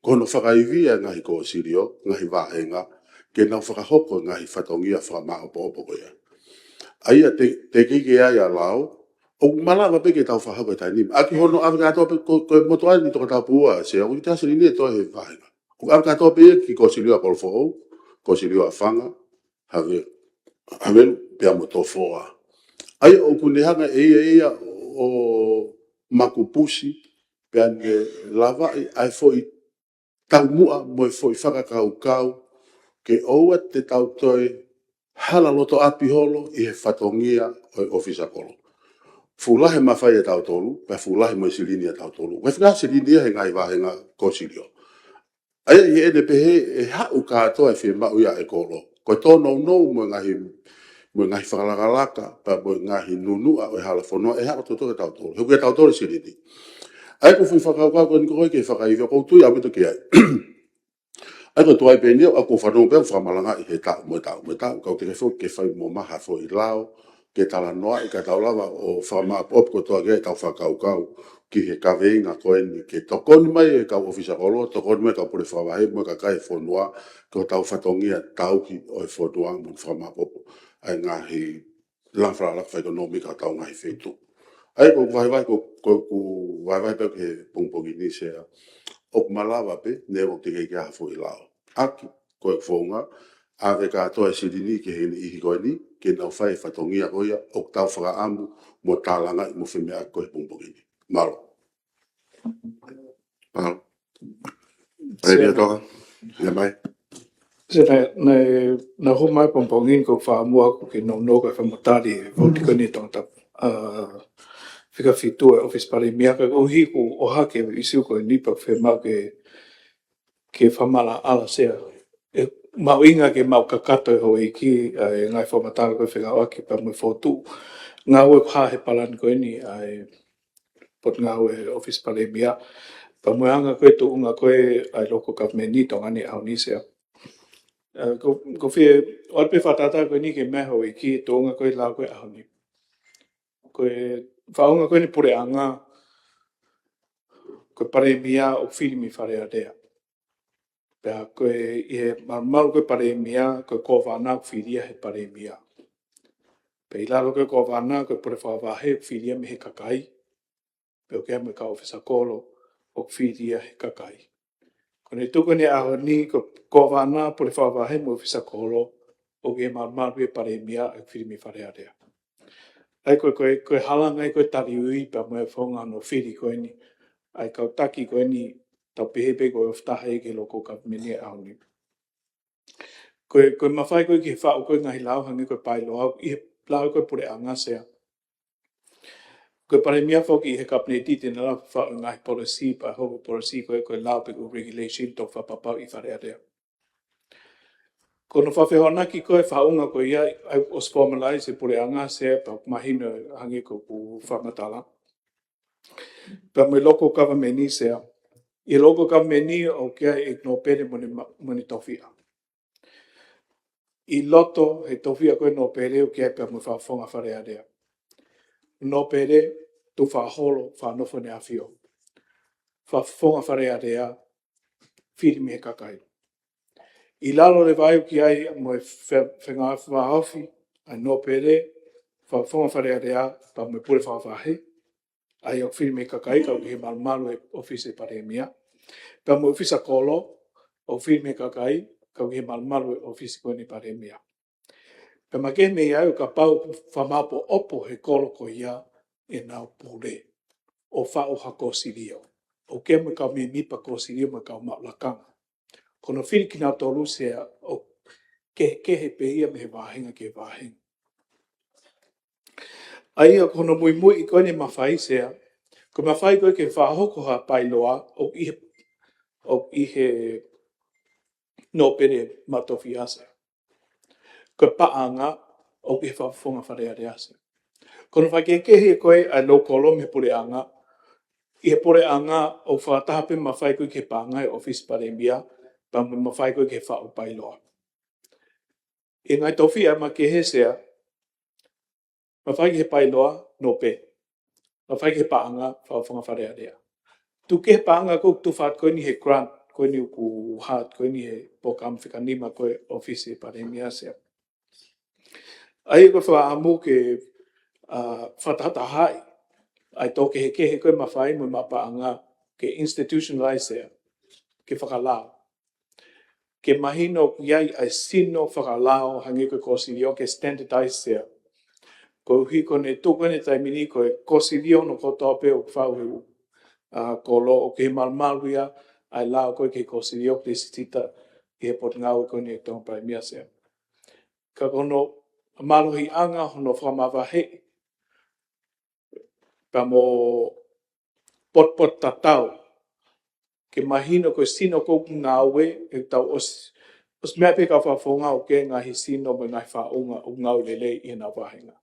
Ko hono fakaivia e ngaahi kōsilio, ngaahi vāhenga, ke nau fakahoko e ngaahi fatongia fakamāʻopoʻopo ko ia. ʻA ia te, teʻeki ke ʻi ai ha lao, ʻoku malava pē ke tau fakahoko he taimi ni. ʻAki hono ʻave kātoa pē ko, ko e motuʻa ni Tongatapu ua, Sea, ʻoku ʻi ai e silini ʻe toe he vāhenga. ʻOku ʻave kātoa pē ia ki he kōsilio ʻa Kolofoʻou, kōsilio ʻa Fanga, Havelu, Havelu, pea mo Tofoa. ʻA ia ʻoku ne hanga ʻe ia, ia ʻo makupusi, pea ne lavaʻi ʻa e foʻi taumuʻa mo e foʻi fakakaukau ke ʻoua te tau toe hala loto ʻapi holo ʻi he fatongia ʻo e ʻofisa kolo. Fuʻu lahi e mafai ʻatautolu, pea fuʻu lahi mo e silini ʻatautolu. Ko e fika silini ia he ngaahi vāhenga kōsilio. ʻA ia ʻi heʻene pehē ʻe haʻu kātoa e fiemaʻu ia ʻa e kolo. Ko e tōnounou mo e ngaahi, mo e ngaahi fakalakalaka, pea mo e ngaahi nunuʻa ʻo e halafonua ʻe haʻu ʻatautolu kia tautolu. He ʻoku ʻiate tautolu e silini. ʻA ia ko e foʻi fakakaukau ko eni ko ē ke fakaivia ʻoku ou tui ʻaupito ki ai. ʻA ia ko e tuai pē eni ia ʻoku ou fanongo pē ʻoku fakamalangaʻi he taʻu mo e taʻu mo e taʻu, ka ʻoku teʻeki foki ke fai mo maha foʻi lao, ke talanoaʻi ka tau lava ʻo fakamāʻopoʻopo kotoa ki ai ʻetau fakakaukau ki he kaveinga ko eni ke tokoni mai e kau ʻofisa kolo, tokoni mai e kau pule fakavahe mo e kakai e fonua, ko hotau fatongia tauhi ʻo e fonua mo fakamāʻopoʻopo ʻa e ngaahi langa fakalakalaka fakaʻekonōmika ʻo hotau ngaahi feituʻu. ʻA ia ko e vahevahe ko, ko, ko e vahevahe pē ki he pongipongi ni Sea, ʻoku malava pē, neongo ʻoku teʻeki ke ʻi ai ha foʻi lao. ʻAki, ko e founga, ʻave kātoa e silini ki he niʻihi ko eni, ke nau fai e fatongia ko ia, ʻoku tau fakaʻamu, mo tālangaʻi mo femeʻaʻaki ko ē he pongipongi ni. Mālō. Mālō. Sea. Pea toka. Ia mai. Sea, naʻe, naʻe, naʻa ku hū mai pongipongi ni ko e fakaʻamu ʻaku ke nounou ka famatali e vouti ko eni Tongatapu, ʻa, fika fitu e ʻofisi palēmia ka ko e ʻuhi ko e ʻohake e ʻīsiu ko eni pea fiemaʻu ke ke fakamaʻalaʻala Sea. ʻE mahuʻinga ke maʻu kakato ʻe he houʻeiki ʻa e ngaahi fakamatala ko ē fekauʻaki pea mo e fokotuʻu ngāue ko ē he palani ko eni ʻa e potungāue ʻofisi palēmia. Pea mo e anga ko ē tuʻunga ko ē ʻa e local government ʻi Tonga ni ʻaho ni Sea. ʻE, ko, ko e fie, ʻoatu pē fakatātā ko eni ke meʻa houʻeiki tuʻunga ko ē lao ko ē ʻaho ni. Ko e faʻunga ko eni puleʻanga, ko e palēmia ʻoku fili mei Fale Alea. Pea ko e ʻi he malumalu ko e palēmia, ko e kōvana ʻoku fili ia he palēmia. Pea ʻi lalo ko e kōvana, ko e pule fakavahe ʻoku fili ia mei he kakai. Pea ʻoku ʻi ai mo e kau ʻofisa kolo ʻoku fili ia he kakai. Ko ʻene tuku eni ʻaho ni ko e kōvana, pule fakavahe mo e ʻofisa kolo ʻoku ʻi he malumalu ʻo e palēmia ʻoku fili mei Fale Alea. ʻA ia ko e, ko e, ko e halanga ia ko e taliui pea mo e founga hono fili ko eni ʻa e kau taki ko eni tau pehē pē ko e ofu taha ia ki he local government ʻi he ʻaho ni. Ko e, ko e mafai ko ē ki he faʻu ko ē ngaahi lao hangē ko e pailoa ʻi he lao ko ē puleʻanga Sea. Ko e palēmia foki ʻi he kapineti te ne lava faʻu ngaahi policy pea hoko policy ko ē ko e lao pe ko e regulation toki fakapapauʻi ʻi Fale Alea. Ko hono fakafehoanaki ko ē faʻunga ko ia ʻa ia ʻoku ʻosi formalize ʻe he puleʻanga Sea pea mahino hangē ko ʻeku fakamatala. Pea mo e local government ʻi Sea. ʻI he local government ʻoku ʻi ai e nōpele mo ʻene ma-, mo ʻene tofiʻa. ʻI loto he tofiʻa ko ē nōpele ʻoku ʻi ai pea mo e fakafofonga Fale Alea. Nōpele, tukufakaholo, fakanofo ʻEne ʻAfio. Fakafofonga Fale Alea, fili mei he kakai. ʻI lalo leva ai ʻoku ʻi ai mo e fe-, fengāueʻaki fakahaofi ʻa e nōpele, fakafofonga Fale Alea, pea mo e pule fakavahe, ʻa ia ʻoku fili mei he kakai, ka ʻoku ʻi he malumalu ʻo e ʻofisi ʻo e palēmia. Pea mo e ʻofisa kolo, ʻoku fili mei he kakai, ka ʻoku ʻi he malumalu ʻo e ʻofisi ko eni ʻo e palēmia. Pea makehe mei ai ʻo kapau ʻoku fakamāʻopoʻopo he kolo ko ia ʻenau pule ʻo faʻu ha kōsilio. ʻOku ʻi ai mo e kau mēmipa kōsilio mo e kau maʻu lakanga. Ko hono fili kinautolu Sea ʻoku kehekehe pē ia mei he vāhenga ki he vāhenga. ʻA ia ko hono muimui ko eni mafai Sea, ko e mafai ko ē ke fakahoko ha pailoa ʻoku ʻi he, ʻoku ʻi he nōpele maʻu tofiʻa Sea. Ko e paʻanga ʻoku ʻi he fakafofonga Fale Alea Sea. Ko hono fakakehekehe ko ē ʻa e local law mei he puleʻanga, ʻi he puleʻanga ʻoku fakataha pē mafai ko ē ki he paʻanga ʻi he ʻōfisi palēmia, pea mo e mafai ko ē ki he faʻu pailoa. ʻI he ngaahi tofiʻa makehe Sea, mafai ki he pailoa, nō pē. Mafai ki he paʻanga, fakafofonga Fale Alea. Tuku kehe paʻanga ko ē ʻoku tufa atu ko eni he grant, ko eni ʻoku hā atu ko eni he polokalama fika nima ko ē ʻōfisi palēmia Sea. ʻA ia ko e fakaʻamu ke, ʻa, fakatahatahaʻi ʻa e tō kehekehe ko ē mafai mo e maʻu paʻanga ke institutionalize Sea, ke fakalao. Ke mahino ʻoku ʻi ai ʻa e sino fakalao hangē ko e kosilio ke standardize Sea. Koeʻuhi ko ʻene tuʻu ko eni he taimi ni ko e kosilio hono kotoa pē ʻoku faʻu he, ʻa, kolo ʻoku kei malumalu ia ʻa e lao ko ē ki he kosilio ke sisita ʻi he potungāue ko eni ʻa e Tonga Palēmia Sea. Ka ko hono mālohiʻanga hono fakamavaheʻi pea mo potupotutatau. Ke mahino ko e sino ko ē ʻoku ngāue, ʻe tau ʻosi, ʻosi meʻa pē kau fakafofonga ʻoku ʻi ai e ngaahi sino mo e ngaahi faʻunga ʻoku ngāue lelei ʻi heʻenau vāhenga.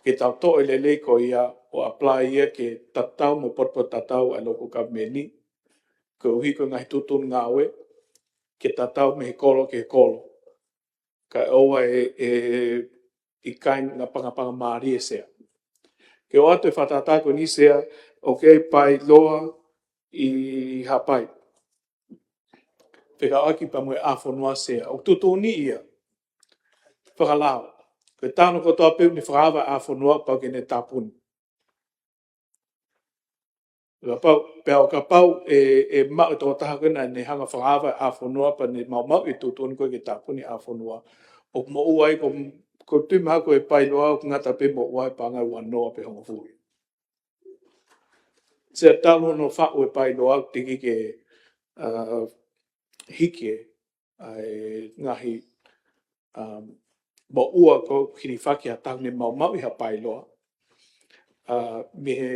Ke tau toʻo e lelei ko ia ʻo apply ia ke tatau mo e potupotutatau ʻa e local government ni, koeʻuhi ko e ngaahi tuʻutuʻuni ngāue ke tatau mei he kolo ki he kolo. Kae ʻoua ʻe, ʻe ʻikai ngapangapanga mālie Sea. Ke ʻoatu e fakatātā ko eni Sea, ʻoku ʻi ai e pailoa ʻi Haʻapai. Fekauʻaki pea mo e ʻā fonua Sea. ʻOku tuʻutuʻuni ia. Fakalao. Ko e taʻu kotoa pē ʻoku ne fakaava e ʻā fonua pau ke ne tāpuni. Kapau, pea ʻo kapau ʻe, ʻe maʻu e tokotaha ko ē naʻa ne hanga ʻo fakaava e ʻā fonua pea ne maumauʻi e tuʻutuʻuni ko ē ke tāpuni e ʻā fonua, ʻoku moʻua ai ko, ko e tui mai ko e pailoa ʻoku ngata pē moʻua e paʻanga ʻe ua noa pe hongofulu. Sea, talu hono faʻu e pailoa ʻoku teʻeki ke, ʻa, hiki ʻa e ngaahi, um, moʻua ko ē ʻoku hilifaki ʻa e taha ʻoku ne maumauʻi ha pailoa, ʻa, mei he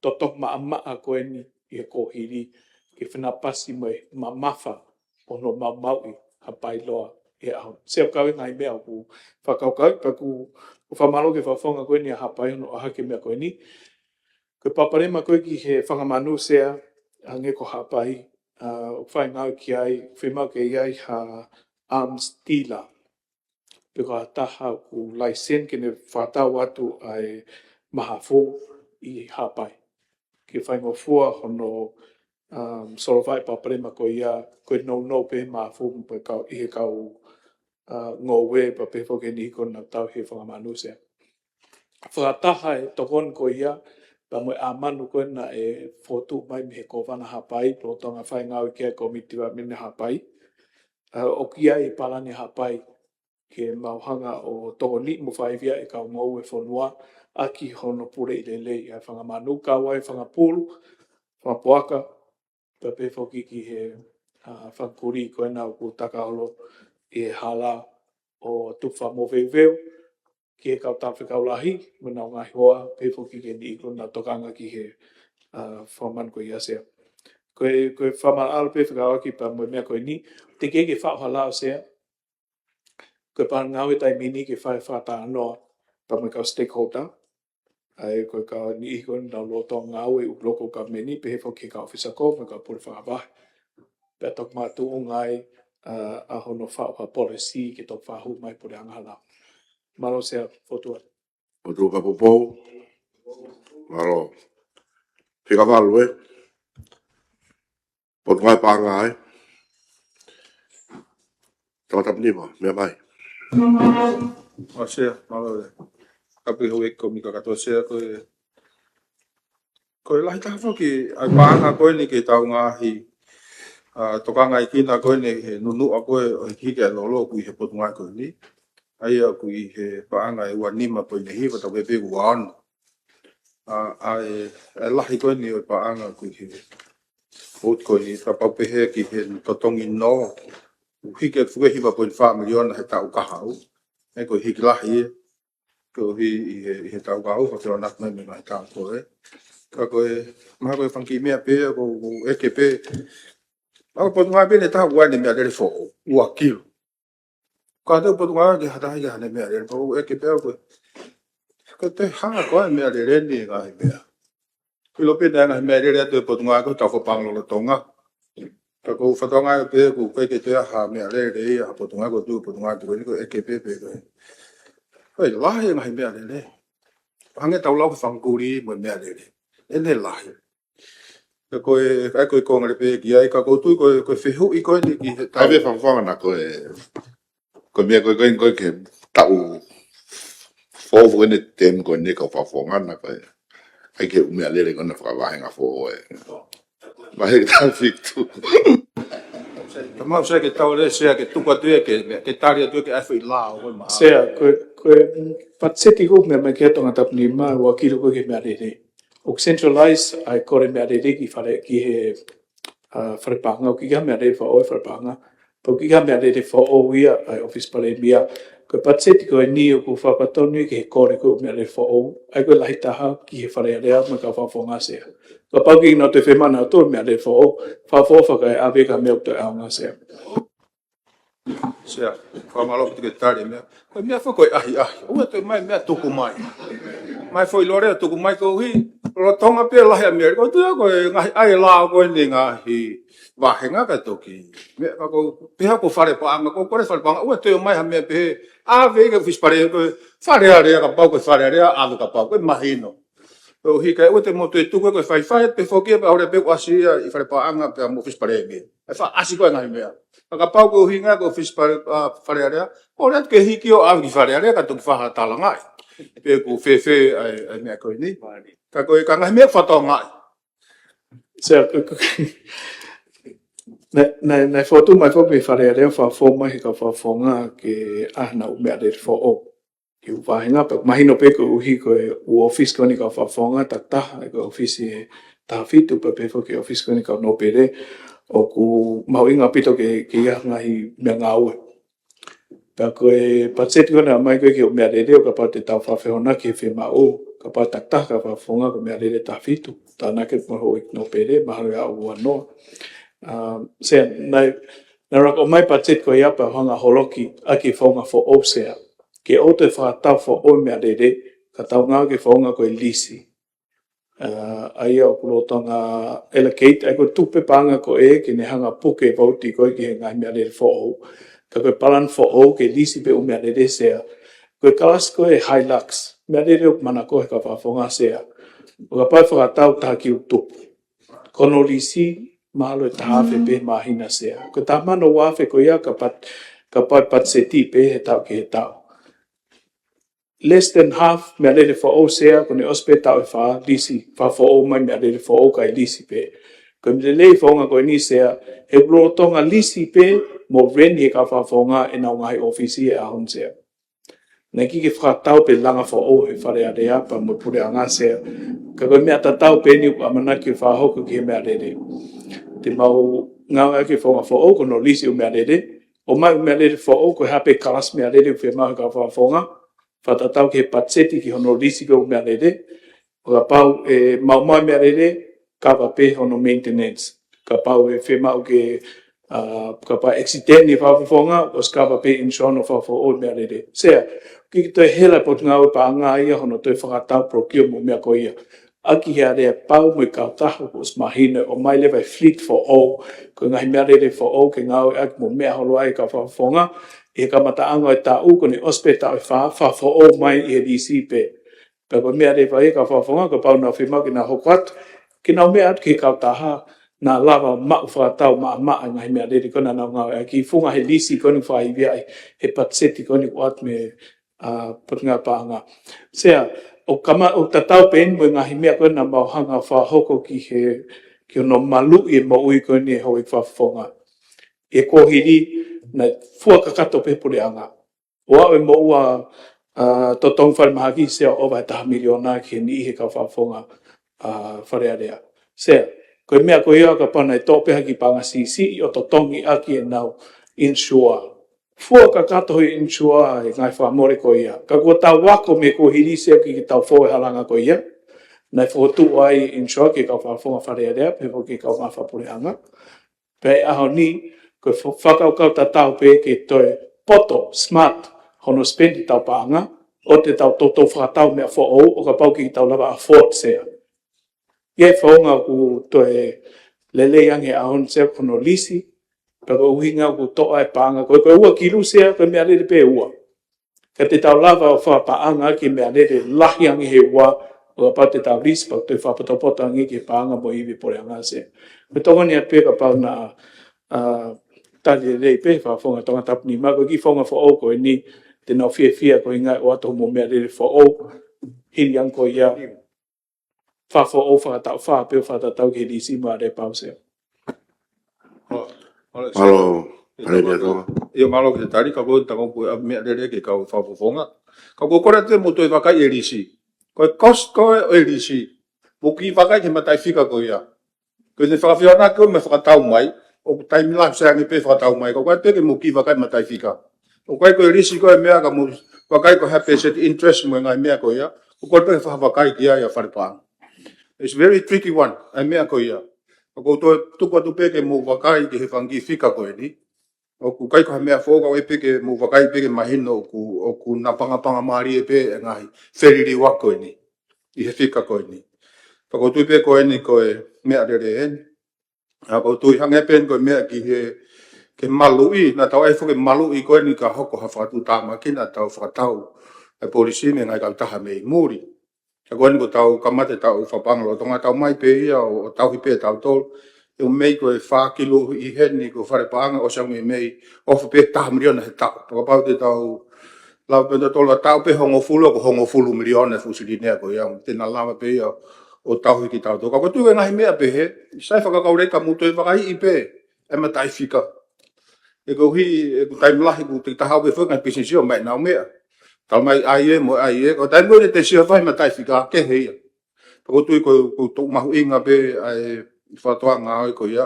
totohu maʻamaʻa ko eni ʻi he kuohili ke fenāpasi mo e mamafa ʻo hono maumauʻi ha pailoa ʻi he ʻaho. Sea, ko e ngaahi meʻa ʻoku fakakaukauʻi pea ʻoku, ʻoku fakamālō ki he fakafofonga ko eni ʻa Haʻapai hono ʻohake e meʻa ko eni. Ko e palopalema ko ē ki he fanga manu Sea, hangē ko Haʻapai, ʻa, ʻoku fai e ngāue ki ai, fiemaʻu ke ʻi ai ha arms dealer. Pe ko ha taha ʻoku laiseni ke ne fakatau atu ʻa e mahafu ʻi Haʻapai. Ke faingofua hono, um, solova e palopalema ko ia, ko e nounou pē mahafu pe kau ʻi he kau, ʻa, ngoue pea pehē foki ki he niʻihi ko ē naʻa nau tauhi e fanga manu Sea. Fakataha e tokoni ko ia, pea mo e ʻā manu ko ē naʻe fokotuʻu mai mei he Kōvana Haʻapai, lolotonga fai e ngāue ki ai e Kōmiti Development Haʻapai. ʻA, ʻoku ʻi ai e palani Haʻapai ke mau hanga ʻo tokoniʻi mo fakaivia e kau ngoue fonua ʻaki hono puleʻi lelei ʻa e fanga manu, kau ai e fanga pulu, fanga puaka, pea pehē foki ki he, ʻa, fanga kulī ko ena ʻoku takaholo ʻi he hala ʻo tufa mo veuveu, ki he kau talafekau lahi mo ʻenau ngaahi hoa, pehē foki ki he niʻihi ko ē naʻa nau tokanga ki he, ʻa, fanga manu ko ia Sea. Ko e, ko e fakamaʻalaʻala pē fekauʻaki pea mo e meʻa ko eni, teʻeki ke faʻu ha lao Sea, ko e palani ngāue he taimi ni ke fai e fakatalanoa pea mo e kau stakeholder, ʻa ia ko e kau niʻihi ko ē naʻa nau lolotonga ngāue ʻi he local government ni, pehē foki ki he kau ʻōfisa kolo mo e kau pule fakavahe. Pea toki makatuʻunga ai, ʻa, ʻa hono faʻu ha policy ke toki fakahū mai puleʻanga ha lao. Mālō Sea, fokotuʻu atu. Fokotuʻu atu Kapopou. Mālō. Fika valu, ē? Potungāue Paʻanga, ē? Tama Tapanima, meʻa mai. ʻA Sea, mālō ē. Kapi hou e ko mi kakato Sea ko e. Ko e lahi taha foki ʻa e paʻanga ko eni ke tau ngaahi, ʻa, tokangaʻi kinautolu ko eni he nunuʻa ko ē ʻo e hiki ʻa e lolo ʻoku ʻi he potungāue ko eni. ʻA ia ʻoku ʻi he paʻanga ʻe ua nima poini hiva, tau pehē pē ua ono. ʻA, ʻa e, ʻa e lahi ko eni ʻo e paʻanga ʻoku ʻi he vote ko eni, kapau pehē ki he totongi nō, ʻoku hiki ʻa e fuʻu hiva poini fā miliona he taʻu kahaʻu. ʻE ko e hiki lahi ē. Koeʻuhi ʻi he, ʻi he taʻu kahaʻu, ka ke ʻoange mai mei he ngaahi taʻu ko ē. Ka ko e, mahalo ko e fanga kiʻi meʻa pē, ko, ko e ke pē. Mahalo potungāue pē ʻe taha ʻoku ʻi ai ʻene meʻalele foʻou, ua kilo. Ko atu Potungāue ke hatahi ka hane meʻalele, pau ʻeke pē au ko e, ko e toe hanga ko e meʻalele ni ngaahi meʻa. Ko e ʻilo pē naʻe ngaahi meʻalele atu e Potungāue ko e tau fakapaʻanga lolotonga. Ka ko e fatongia pē ko e ke toe ha meʻalele ia ha Potungāue ko e tuʻu Potungāue tuʻu ko eni ko e ʻeke pē pē ko e. Ko e lahi ngaahi meʻalele. Hangē tau lau ke fangakuli mo e meʻalele. ʻEne lahi. Ka ko e, ka ko e konga le pē ki ai, ka ko e tui ko e, ko e fehuʻi ko eni ki he ʻAi tau. Pē fakafofonga na ko e, ko e meʻa ko e, ko e, ko e ke tau foʻou ko eni tem ko eni kau fakafofonga na ko e. ʻAi ke ʻū meʻalele ko ena fakavahenga foʻou e. Vahe taha fitu. Ka mau Sea ke tau le Sea ke tuku atu ia ke, ke tali atu ia ke ʻai foʻi lao ko e ma. Sea, ko e, ko e, mm, patiseti ko e meʻa mai ki he Tongatapu ni ma, ua kilo ko e ke meʻalele. ʻOku centralize ʻa e kole meʻalele ki fale ki he, ʻa, fale paʻanga, ʻoku ʻikai ha meʻalele foʻou ʻi fale paʻanga. Pea ʻoku ʻikai ha meʻalele foʻou ia ʻa e ʻOfisi Palēmia. Ko e patiseti ko eni ʻoku fakatonu ia ki he kole ko e meʻalele foʻou. ʻAi ko e lahi taha ki he Fale Alea mo e kau fakafofonga Sea. Kapau ʻoku nau toe fiemaʻu ʻe nautolu meʻalele foʻou, fakaʻofoʻofa kae ʻave ki ha meʻa ʻoku toe ʻaonga Sea. Sea, fakamālō ʻaupito ki he tali meʻa. Ko e meʻa foki ko e ʻahiʻahi. ʻOua toe ʻomai meʻa tuku mai. ʻOmai foʻi lole ʻo tuku mai koeʻuhi. Lolotonga pē lahi ʻa meʻalele. Ko e tui ko e ngaahi ʻai lao ko eni ngaahi vahenga ka toki. Meʻa ka ko e pehē ko e fale paʻanga, ko e kole fale paʻanga. ʻOua toe ʻomai ha meʻa pehē. ʻAve ki he ʻOfisi Palēmia ko e Fale Alea kapau ko e Fale Alea, ʻave kapau ko e mahino. Koeʻuhi kae ʻoua te mou toe tuku ko e faifai pē foki pea ʻalu pē ʻo ʻasi ia ʻi fale paʻanga pea mo e ʻOfisi Palēmia. ʻE faʻa ʻasi ko e ngaahi meʻa. Ka kapau ko e ʻuhinga ko e ʻOfisi Pale-, ʻa, Fale Alea, ʻoua te ke hiki ʻo ʻave ki Fale Alea ka toki faʻa talangaʻi. Pe ʻoku fēfē ʻa e, ʻa e meʻa ko eni. Ka ko e ka ngaahi meʻa fatongia. Sea, ko, ko, naʻe, naʻe, naʻe fokotuʻu mai foki mei Fale Alea, fakafoʻou mai he kau fakafofonga ke ʻai haʻanau meʻalele foʻou. Ki he ʻū vahenga, pea mahino pē koeʻuhi ko e ʻū ʻōfisi ko eni kau fakafofonga, takitaha, ko e ʻōfisi ʻe taha fitu, pea pehē foki ʻōfisi ko eni kau nōpele, ʻoku mahuʻinga ʻaupito ke, ke ʻi ai ha ngaahi meʻangāue. Pea ko e patiseti ko ena mai ko e ki he ʻū meʻalele ʻo kapau te tau fakafehoanaki he fiemaʻu, kapau takitaha kau fakafofonga ko e meʻalele ʻe taha fitu, tānaki mo e houʻeiki nōpele, mahalo ia ʻoku ua noa. Um, Sea, naʻe, naʻe laka mai patiseti ko ia pea hanga holoki ʻaki e founga foʻou Sea. Ke ʻoua toe fakatau foʻou meʻalele, ka tau ngāue ki he founga ko e lisi. Uh, ʻa ia ʻoku lolotonga allocate, ʻa ia ko e tuʻu pē paʻanga ko ē, ke ne hanga puke vouti ko ē ki he ngaahi meʻalele foʻou. Ka ko e palani foʻou, ke lisi pē ʻū meʻalele Sea. Ko e kalasi ko e Hilux, meʻalele ʻoku manako he kau fakafofonga Sea. ʻO kapau ʻe fakatau taha kilu tupu. Ko hono lisi, mahalo ʻe taha afe pē māhina Sea. Ko e taha mano ua afe ko ia kapau, kapau ʻe patiseti pē he taʻu ki he taʻu. Less than half meʻalele foʻou Sea, ko ʻene ʻosi pē taʻu ʻe fā, lisi, fakafoʻou mai meʻalele foʻou kae lisi pē. Ko e lelei founga ko eni Sea, he lolotonga lisi pē mo rent he kau fakafofonga ʻenau ngaahi ʻōfisi he ʻaho ni Sea. Naʻe ʻikai ke fakatau pe langa foʻou he Fale Alea pea mo e Puleʻanga Sea. Ka ko e meʻa tatau pē eni ʻoku ʻamanaki ke fakahoko ki he meʻalele. Te mau ngāueʻaki e founga foʻou ko hono lisi ʻū meʻalele. ʻOmai ʻū meʻalele foʻou ko e hā pē kalasi meʻalele ʻoku fiemaʻu he kau fakafofonga. Fakatatau ki he patiseti ki hono lisi ko e ʻū meʻalele. ʻO kapau ʻe maumau e meʻalele, cover pē hono maintenance. Kapau ʻe fiemaʻu ke, uh, kapau accident ʻi he fakafofonga, ʻosi cover pē insurance ʻo fakafoʻou e meʻalele. Sea, ʻoku ʻikai ke toe hela e Potungāue Paʻanga ia hono toe fakatau procure mo e meʻa ko ia. ʻAki he alea pau mo e kautaha kuo ʻosi mahino ʻomai leva e fleet foʻou, ko e ngaahi meʻalele foʻou ke ngāueʻaki mo meʻa holo ai e kau fakafofonga, ʻi he kamataʻanga e taʻu ko ʻene ʻosi pē taʻu ʻe fā, fakafoʻou mai ʻi he lisi pē. Pea ko e meʻa leva ia e kau fakafofonga, kapau naʻa nau fiemaʻu ke nau hoko atu, ke nau meʻa atu ki he kautaha, naʻa lava maʻu fakatau maʻamaʻa e ngaahi meʻalele ko ē naʻa nau ngāueʻaki, funga he lisi ko eni ʻoku fakaivia ai, he patiseti ko eni ʻoku ʻoatu mei he, uh, Potungāue Paʻanga. Sea, ʻoku kama, ʻoku tatau pē eni mo e ngaahi meʻa ko ē naʻa mau hanga ʻo fakahoko ki he, ki hono maluʻi e moʻui ko eni e houʻeiki fakafofonga. ʻI he kuohili, naʻe fua kakato pē Puleʻanga. ʻO aʻu e moʻua, uh, totongi falemahaki Sea ʻo ʻova he taha miliona ki he niʻihi he kau fakafofonga, uh, Fale Alea. Sea, ko e meʻa ko ia kapau naʻe toʻo pē ha kiʻi paʻanga siʻisiʻi ʻo totongi ʻaki ʻenau insure. Fua kakato hoʻo insure e ngaahi fakamole ko ia. Ka kuo tau ako mei he kuohili Sea ʻikai ke tau fou he halanga ko ia. Naʻe fokotuʻu ai e insure ki he kau fakafofonga Fale Alea, pehē foki ki he kau ngāue fakapuleʻanga. Pea ʻi he ʻaho ni, ko e fa-, fakakaukau tatau pē ke toe poto, smart, hono spend ʻetau paʻanga, ʻoua te tau toutou fakatau meʻa foʻou, ʻo kapau ʻoku ʻikai ke tau lava afford, Sea. ʻI he founga ʻoku toe lelei ange ʻaho ni, Sea, ko hono lisi, pea ko e ʻuhinga ʻoku toʻo e paʻanga, ko e, ko e ua kilu, Sea, ko e meʻalele pē ʻe ua. Ka te tau lava ʻo fakapaʻanga ki he meʻalele lahi ange he ua, ʻo kapau te tau lisi, pea toe fakapotopoto ange ki he paʻanga mo e ivi ʻo e puleʻanga, Sea. Ko e tokoni atu pē kapau naʻa, ʻa, tali lelei pē, Fakafofonga Tongatapu nima, ko e kiʻi founga foʻou ko eni, te nau fiefia ko e ʻuhinga ʻoku ʻoatu mo e meʻalele foʻou, hili ange ko ia, fakafoʻou fakataʻu fā pē ʻo fakatatau ki he lisi mo e ʻalēpau, Sea. Mālō, Palēmia Tonga. ʻIo, mālō ki he tali, ka ko e tangata ko e meʻalele ki he kau fakafofonga. Ka ko e kole atu ke mou toe vakai e lisi. Ko e cost ko ē ʻo e lisi, mou kiʻi vakai ki he mataʻifika ko ia. Ko ʻene fakafeʻao naʻa ke ō mai fakatau mai, ʻoku taimi lahi sai ange pē fakatau mai, ka ko e ʻai pē ke mou kiʻi vakai mataʻifika. ʻOku ʻikai ko e lisi ko e meʻa ka mou vakai ko e hā e percent interest mo e ngaahi meʻa ko ia, ʻoku kole pē ke fakavakai ki ai ʻa Falepaʻanga. It's very tricky one, ʻa e meʻa ko ia. Ka ʻoku ou toe tuku atu pē ke mou vakai ki he fanga kiʻi fika ko eni. ʻOku ʻikai ko ha meʻa foʻou, ka ʻoku ʻai pē ke mou vakai pē ke mahino ʻoku, ʻoku napangapanga mālie pē e ngaahi feliliu ko eni ʻi he fika ko eni. Ka ʻoku ou tui pē ko eni ko e meʻalele eni. ʻA, ʻoku ou tui hangē pē ko e meʻa ki he, ki he maluʻi, naʻa tau ʻai foki e maluʻi ko eni ka hoko ha fakatuʻutāmaki naʻa tau fakatau e polisi mei he ngaahi kautaha mei muli. Ka ko eni kuo tau kamata ʻetau fakapaʻanga lolotonga, tau ʻomai pē ia ʻo, ʻo tauhi pē ʻe tautolu. ʻE mei ko e fā kilu ʻi heni ko Falepaʻanga ʻosi ange mei, ʻofa pē taha miliona he taʻu. Pea kapau te tau lava pē tautolu ʻo tau pē hongofulu, ko e hongofulu miliona e fuʻu silini ia ko ia, te na lava pē ia ʻo tauhi kitautolu. Ka ʻoku ou tui ko e ngaahi meʻa pehē, sai fakakaukau lelei ka mou toe vakaiʻi pē e mataʻifika. He koeʻuhi, ʻoku taimi lahi ʻoku te tau haʻu pē foki e ngaahi pisinisi ʻo ʻomai ʻenau meʻa. Talamai ʻa ia mo ʻa ia, ko e taimi ko ē te te sio fai mataʻifika kehe ia. Pea ʻoku ou tui ko, ʻoku toe mahuʻinga pē ʻa e fakatokangaʻi ko ia,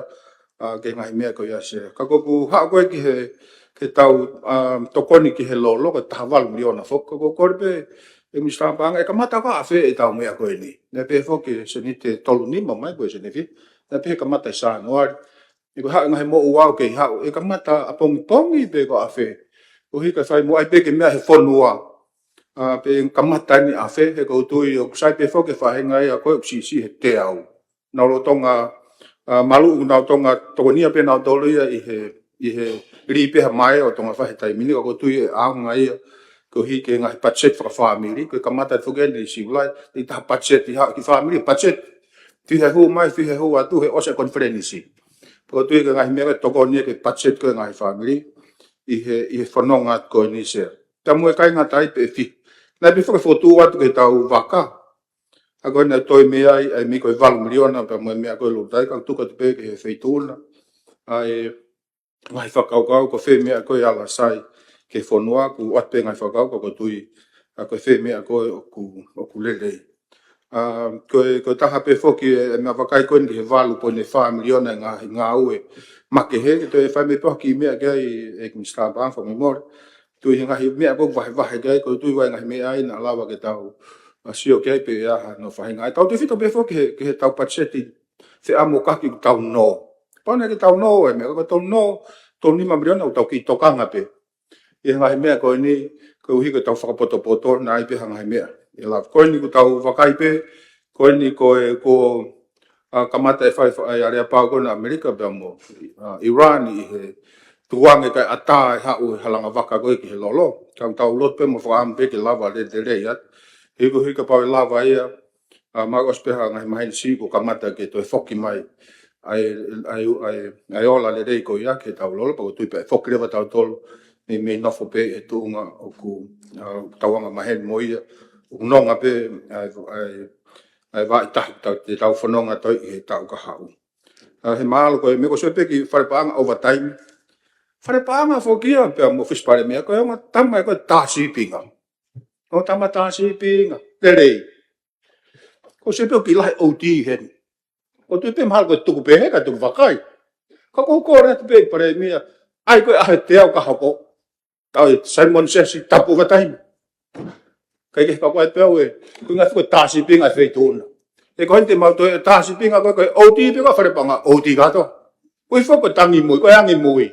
ʻa, ki he ngaahi meʻa ko ia, Sea. Ka ko ʻeku haʻu ko ē ki he, ki heʻetau, ʻa, tokoni ki he lolo, ko e taha valu miliona foki, ka ʻoku ou kole pē ʻe Minisitā Paʻanga, ʻe kamata ko ē ʻafē ʻetau meʻa ko eni. Naʻe pehē foki ʻe Senitā Tolunima mai ko e Senefī, naʻe pehē kamata ʻi Sānuali. ʻE ko e haʻu e ngaahi moʻua ʻoku kei haʻu, ʻe kamata ʻapongipongi pe ko ʻafē. Koeʻuhi ka fai mo ʻai pē ke meʻa he fonua. ʻA, pe kamata eni ʻafē, he ʻoku ou tui ʻoku sai pē foki e faʻahinga ia ko ē ʻoku siʻisiʻi he teau. Nau lolotonga, ʻa, maluʻi, nau lolotonga tokonia pē nautolu ia ʻi he, ʻi he lī pē ha mae ʻo Tonga fai he taimi ni, ka ʻoku ou tui ʻe ʻaonga ia koeʻuhi ki he ngaahi patiseti fakafāmili, ko e kamata foki eni ʻi Siulai, ʻi he taha patiseti ha kiʻi fāmili, patiseti. Fiha hū mai, fiha hū atu, he ʻosi e konifelenisi. Pea ʻoku ou tui ko e ngaahi meʻa ko ē tokoni ia ki he patiseti ko ē ngaahi fāmili ʻi he, ʻi he fononga ko eni, Sea. Pea mo e ʻikai ngata ai pē ʻe fiha. Naʻe pehē foki e fokotuʻu atu ki heʻetau vaka. ʻA ko ē naʻe toe mei ai, ʻa e meʻa ko e valu miliona, pea mo e meʻa ko ē lulutai, ka tuku atu pē ki he feituʻu na. ʻA e ngaahi fakakaukau, ko fē meʻa ko ē ʻe ala sai ki he fonua, ʻoku ʻoatu pē ngaahi fakakaukau, ka ʻoku ou tui, ʻa, ko fē meʻa ko ē ʻoku, ʻoku lelei. ʻA, ko e, ko e taha pē foki e, e meʻa vakai ko eni ki he valu poini fā miliona e ngaahi ngāue makehe, ke toe fai mai pē ha kiʻi meʻa ki ai ʻe Minisitā Paʻanga fakamolemole. Tui he ngaahi meʻa ʻoku vahevahe ki ai, ʻoku ou tui ʻoku ʻi ai e ngaahi meʻa ia naʻa lava ke tau, ʻa, sio ki ai pe ʻe ʻi ai hano faʻahinga. ʻE tautefito pē foki ki he, ki heʻetau patiseti feʻamokaki ʻoku tau nō. Pau naʻe ʻikai ke tau nō e meʻa, ka tau nō, tau nima miliona ʻoku tau kiʻi tokanga pē ʻi he ngaahi meʻa ko eni, koeʻuhi ko ʻetau fakapotopoto, naʻe ʻi ai pē ha ngaahi meʻa ʻe lava. Ko eni ʻoku tau vakai pē, ko eni ko e, ko, ʻa, kamata e fai, fai aleapau ko ena ʻAmelika pea mo, ʻa, ʻIulani ʻi he tukuange kae ʻatā e haʻu e halanga vaka ko ē ki he lolo. Ka ʻoku tau loto pē mo fakaʻamu pē ke lava lele, lele ia. He koeʻuhi kapau ʻe lava ia, ʻa, mahalo ʻosi pē ha ngaahi maheni siʻi kuo kamata ke toe foki mai ʻa e, ʻa e, ʻa e, ʻa e ola lelei ko ia ki heʻetau lolo, pea ʻoku ou tui pē ʻe foki leva tautolu mei, mei nofo pē he tuʻunga ʻoku, ʻa, ʻoku tau angamaheni mo ia, ʻoku nonga pē ʻa e, ʻa e, ʻa e vaʻa taha ʻoku tau, te tau fononga atu ai ʻi he taʻu kahaʻu. ʻA, he mahalo ko e meʻa ko e sio pē ki Falepaʻanga overtime. Falepaʻanga foki ia pea mo e ʻOfisi Palēmia, ko e ongo tama ko e tā sīpinga. Ongo tama tā sīpinga. Lelei. ʻOku ou sio pē ʻoku kiʻi lahi OT heni. ʻOku ou tui pē mahalo ko e tuku pē he ka tuku vakai. Ka ʻoku ou kole atu pē ki he Palēmia, ʻai ko e ʻaho ʻe teau ka hoko. Tau ʻe Simon Sesi tapu overtime. Kae kehe ka ko e pē ʻoku ʻi ai e ngaahi fuʻu tā sīpinga ʻi he feituʻu na. He ko heni te mau toe tā sīpinga ko e, ko e OT pē ko Falepaʻanga OT kātoa. Ko e foʻi ko e tangi mui, ko e angi mui.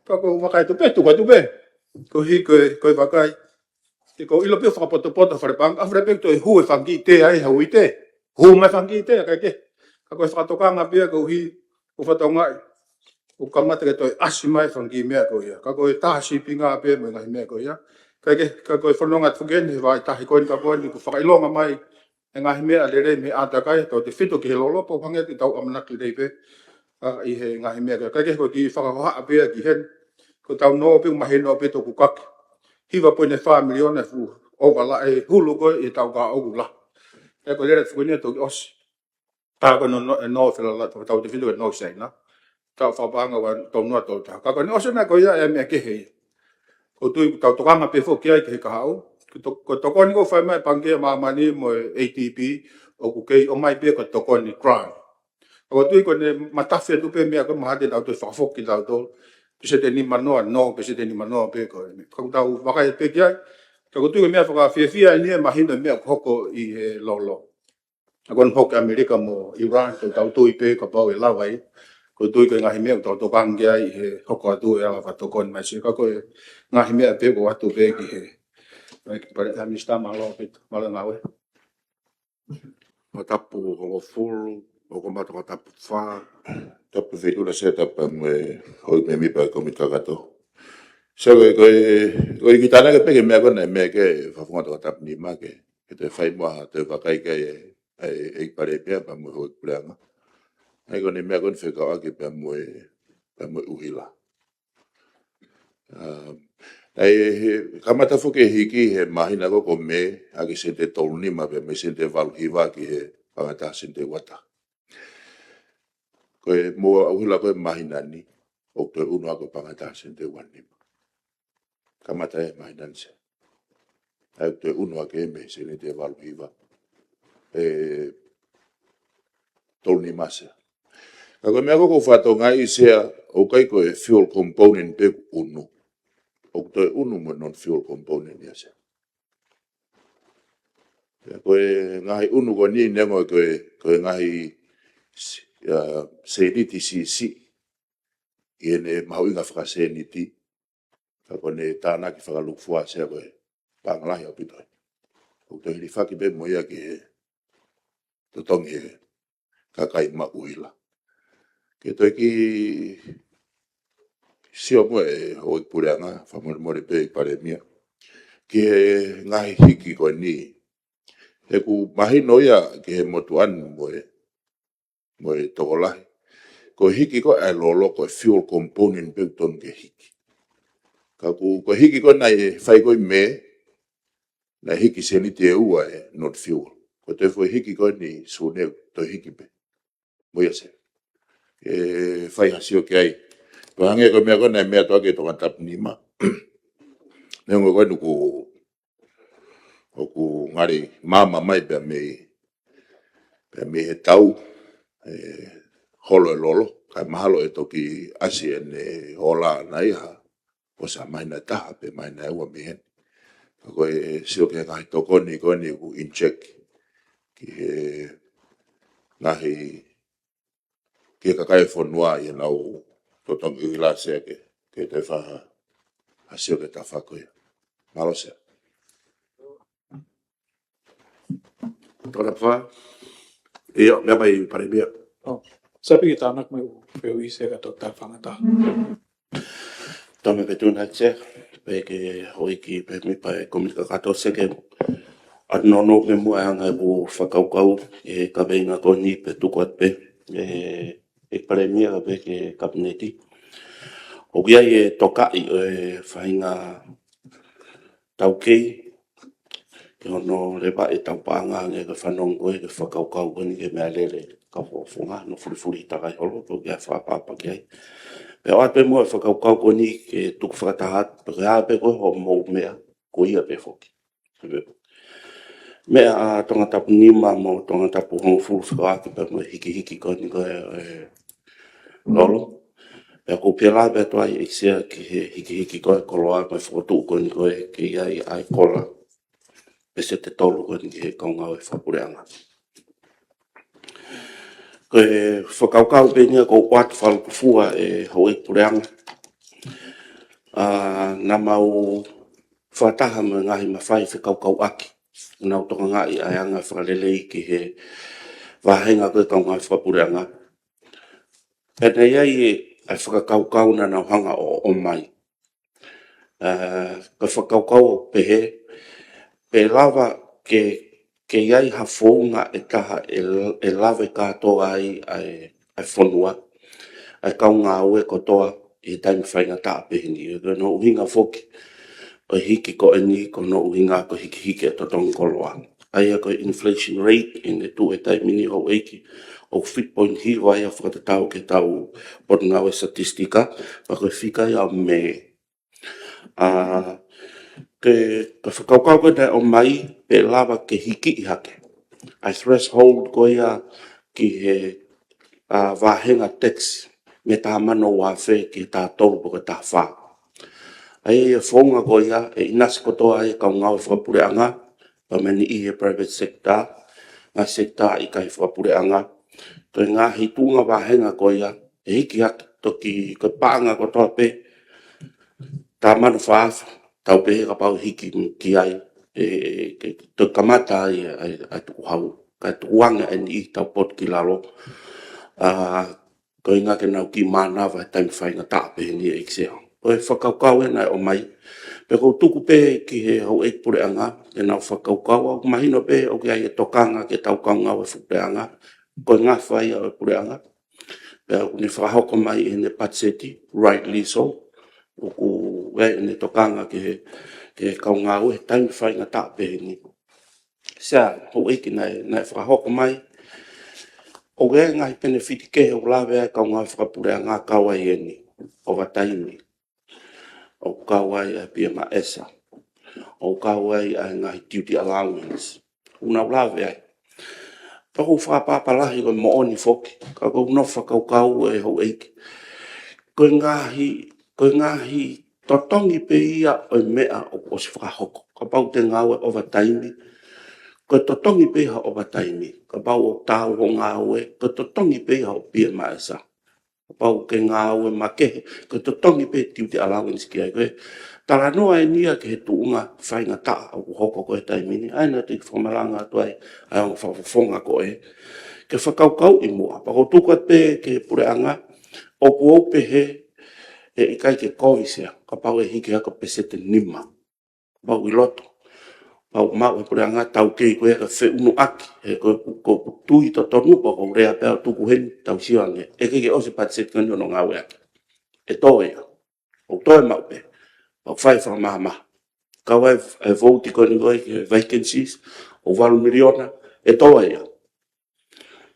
Ka ʻoku ou vakai atu pē, tuku atu pē. Koeʻuhi ko e, ko e vakai, ʻoku ou ʻilo pē ʻoku fakapotopoto fale panga, ʻa fale pē toe hū e fanga kiʻi tea ai, hau ʻi te. Hū mai fanga kiʻi tea, kae kehe. Ka ko e fakatokanga pē ia koeʻuhi ʻoku fakatokangaʻi ʻoku kamata ke toe ʻasi mai fanga kiʻi meʻa ko ia. Ka ko e taha sīpinga pē mo e ngaahi meʻa ko ia. Kae kehe, ka ko e fononga atu foki eni he vahaʻa taha ko eni ka ko eni ʻoku fakaʻilonga mai e ngaahi meʻa lelei mei he ʻātakai, tautefito ki he lolo, pea ʻoku hangē ʻoku tau ʻamanaki lelei pē, ʻa, ʻi he ngaahi meʻa ko ia. Kae kehe ko e kiʻi fakahohaʻa pē ia ki heni. Ko ʻetau nō pē, mahino pē toku kake. Hiva poini fā miliona fu, ʻo vala e hulu ko ē ʻi heʻetau kahaʻu la. ʻE ko e lele atu foki eni ʻe toki ʻosi. Tā ko e nō, nō, e nō felala, tautefito ki he nō Saina. Tau fakapaʻanga ua tau noa tau taha. Ka ko eni ʻosi ena ko ia e meʻa kehe ia. ʻOku ou tui ʻoku tau tokanga pē foki ai ki he kahaʻu. Ko e to-, ko e tokoni ʻoku fai mai Pangikē ʻa Māmani mo e A D B, ʻoku kei ʻomai pē ko e tokoni grant. ʻOku ou tui ko ʻene matafi atu pē meʻa ko e mahalo te tau toe fakafoki tautolu. Peseti ʻe nima noa, nō, peseti ʻe nima noa pē ko ē. Ka ʻoku tau vakai pē ki ai. Ka ʻoku ou tui ko e meʻa fakafiefia eni e mahino e meʻa ʻoku hoko ʻi he lolo. ʻA ko eni hoko ʻAmelika mo Iran, ko ʻetau tui pē kapau ʻe lava ia. ʻOku ou tui ko e ngaahi meʻa ʻoku tau tokanga ki ai he hoko atu e ala fakatokoni mai Sea. Ka ko e ngaahi meʻa pē ʻoku ʻoatu pē ki he. Pale, ʻa Minisitā, mālō pē, mālō e ngāue. Tongatapu hongofulu, ʻoku mau tongatapu fā. Tapu Feituʻula Sea, tapu mo e houʻeiki mēmipa e Kōmiti Kakato. Sea, ko e, ko e, ko e kiʻi tānaki pē ki he meʻa ko ena, meʻa ki he fakafofonga Tongatapu nima ke, ke toe fai muʻa ha toe vakai ki ai e, e, e Palēmia pea mo e Houʻeiki Puleʻanga. ʻA ia ko ʻene meʻa ko eni fekauʻaki pea mo e, pea mo e ʻuhila. Um, naʻe, he, kamata foki e hiki he māhina ko ē ko Mē, ʻaki e sēniti ʻe tolu nima pea mo e sēniti ʻe valu hiva ki he paʻanga ʻe taha sēniti ʻe ua taha. Ko e moʻua ʻuhila ko ē māhina ni, ʻoku toe ʻunu ʻaki e paʻanga ʻe taha sēniti ʻe ua nima. Kamata e māhina ni Sea. ʻA ia ʻoku toe ʻunu ʻaki mei he sēniti ʻe valu hiva. ʻE tolu nima Sea. Ka ko e meʻa ko ē ʻoku ou fakatokangaʻi Sea, ʻoku ʻikai ko e fuel component pē ʻoku ʻunu. ʻOku toe ʻunu mo e non-fuel component ia Sea. Pea ko e ngaahi ʻunu ko eni neongo ko e, ko e ngaahi s-, ʻa, sēniti siʻisiʻi ʻi heʻene mahuʻinga fakasēniti. Ka ko ʻene tānaki fakalūkufua Sea ko e paʻanga lahi ʻaupito. ʻOku toe hilifaki pē mo ia ki he totongi he kakai maʻu ʻuhila. Ke toe kiʻi sio muʻa e Houʻeiki Puleʻanga, fakamolemole pē ʻEiki Palēmia. Ki he ngaahi hiki ko eni. He ʻoku mahino ia ki he motuʻa ni mo e, mo e tokolahi. Ko e hiki ko ē ʻa e lolo ko e fuel component pē ʻoku tonu ke hiki. Ka ʻoku, ko e hiki ko ē naʻe fai ko ē ʻi Mē, naʻe hiki sēniti ʻe ua e non-fuel. Ko e toe foʻi hiki ko eni Sune toe hiki pē. Mo ia Sea. ʻE fai ha sio ki ai. Pea hangē ko e meʻa ko ē naʻe meʻa atu ʻaki e Tongatapu nima. Neongo ko eni ʻoku, ʻoku ngali maama mai pea mei, pea mei he tau, ʻe holo e lolo. Kae mahalo ʻe toki ʻasi ʻene hola ʻana ia ha ʻosi ha māhina ʻe taha pe māhina ʻe ua mei heni. Ka ko e sio ki he ngaahi tokoni ko eni ʻoku inject ki he ngaahi, ki he kakai e fonua ʻi heʻenau totongi ʻuhila Sea ke, ke toe fai ha sio ki he tafaʻaki ko ia. Mālō Sea. Tokona pa. ʻIo, meʻa mai Palēmia. ʻO, Sea pē ke tānaki mai ʻū fehuʻi Sea ka tau tā fanga tā. Tau meʻa pē tuna Sea, pea ki he Houʻeiki mēmipa e Kōmiti Kakato Sea ke ʻa nono pē muʻa e anga ʻeku fakakaukau e kaveinga ko eni pea tuku atu pē, ʻe, ʻEiki Palēmia pea ki he Kapineti. ʻOku ʻi ai e tokaʻi ʻo e faʻahinga taukei, ke ono leva e tau paʻanga ange ke fanongo ko ē ki he fakakaukau ko eni ki he meʻalele ka fofonga no fulifuli takai holo, ko e kiʻi fakaʻapaʻapa ki ai. Pea ʻoatu pē muʻa e fakakaukau ko eni ke tuku fakataha atu, pe ko e hā pē ko ē hoʻomou meʻa, ko ia pē foki. Meʻa ʻa Tongatapu nima mo Tongatapu hongofulu fekauʻaki pea mo e hikihiki ko eni ko ē, ʻe, lolo. Pea ʻoku ou pehē pē atu ai ʻEiki Sea ki he hikihiki ko ē koloa mo e fokotuʻu ko eni ko ē ke ʻi ai ʻa e kola. Peseti ʻe tolu ko eni ki he kaungā ʻo e fakapuleʻanga. Ko e fakakaukau pē eni ia ʻoku ou ʻoatu fakalūkufua ʻe Houʻeiki Puleʻanga. ʻA, naʻa mau fakataha mo e ngaahi mafai fekauʻaki, naʻa nau tokangaʻi ʻa e anga fakalelei ki he vāhenga ko e kaungā fakapuleʻanga. Pea naʻe ʻi ai e, ʻa e fakakaukau naʻa nau hanga ʻo, ʻomai. Ā, ko e fakakaukau ʻoku pehē, pe lava ke, ke ʻi ai ha founga ʻe taha ʻe, ʻe lave kātoa ai ʻa e, ʻa e fonua, ʻa e kau ngāue kotoa ʻi he taimi faingataʻa pehē ni. Ko hono ʻuhinga foki ʻo e hiki ko eni, ko hono ʻuhinga ko e hikihiki ʻa e totongi koloa. ʻA ia ko e inflation rate ʻi he tuʻu he taimi ni, houʻeiki, ʻoku fitu poini hiva ia fakatatau ki heʻetau Potungāue Statistika, pea ko e fika ia ʻo Mē. Ā, ke, ko e fakakaukau ko ē naʻe ʻomai, pe lava ke hikiʻi hake ʻa e threshold ko ia ki he, ā, vāhenga tax mei he taha mano ua afe ki he taha tolu pe ko e taha fā. ʻA ia ʻi he founga ko ia ʻe ʻinasi kotoa ai e kau ngāue fakapuleʻanga, pea mo e niʻihi he private sector, ngaahi sector ʻikai fakapuleʻanga. Ko e ngaahi tuʻunga vāhenga ko ia ʻe hiki hake, toki ko e paʻanga kotoa pē, taha mano fā afe, tau pehē kapau hiki ki ai, ʻe, ke, toki kamata ai ʻa e, ʻa e tukuhau, kae tukuange ʻa e niʻihi tau potu ki lalo. Ā, ko e ʻuhinga ke nau kiʻi mānava he taimi faingataʻa pehē ni, ʻEiki Sea. Ko e fakakaukau ē naʻe ʻomai, pea ʻoku ou tuku pē ki he houʻeiki puleʻanga ke nau fakakaukau, ʻoku mahino pē ʻoku ʻi ai e tokanga ki heʻetau kau ngāue fakapuleʻanga, ko e ngafa ia ʻo e puleʻanga. Pea ʻoku ne fakahoko mai ʻi heʻene patiseti, rightly so, ʻoku ʻi ai ʻene tokanga ki he, ki he kau ngāue he taimi faingataʻa pehē ni. Sea, houʻeiki, naʻe, naʻe fakahoko mai, ʻoku ʻi ai e ngaahi penefiti kehe ʻoku lave ai e kau ngāue fakapuleʻanga, kau ai eni, overtime, ʻoku kau ai ʻa e P M I S, ʻoku kau ai ʻa e ngaahi duty allowance, ʻoku nau lave ai. Pea ʻoku ou fakapapālangi ko e moʻoni foki, ka ʻoku ou nofo fakakaukau, ʻe houʻeiki, ko e ngaahi, ko e ngaahi totongi pē ia ʻo e meʻa ʻoku ʻosi fakahoko. Kapau te ngāue overtime, ko e totongi pē ia hoʻo overtime. Kapau ʻoku taau hoʻo ngāue, ko e totongi pē ia hoʻo P M I S. Kapau ke ngāue makehe, ko e totongi pē duty allowance ki ai. Ko e talanoa eni ia ki he tuʻunga faingataʻa ʻoku hoko ko ē he taimi ni, ʻa ia naʻa te u fakamalanga atu ai ʻa e ongo fakafofonga ko ē, ke fakakaukauʻi muʻa. Pea ʻoku ou tuku atu pē ki he puleʻanga, ʻoku ou pehē ʻe ʻikai ke kovi, Sea, kapau ʻe hiki hake peseti ʻe nima. Kapau ʻi loto, kapau maʻu ʻe he puleʻanga taukei ko ē ke feʻunuʻaki, he ko, ko, ko e tui totonu, pea ʻoku ou lea pē ʻo tuku heni, tau sio ange. ʻE ʻikai ke ʻosi e patiseti ko eni hono ngāueʻaki. ʻE toe ia. ʻOku toe maʻu pē. Pea ʻoku fai fakamahamaha. Kau ai e vouti ko eni ko ē ki he vacancies, ʻoku valu miliona, ʻe toe ia.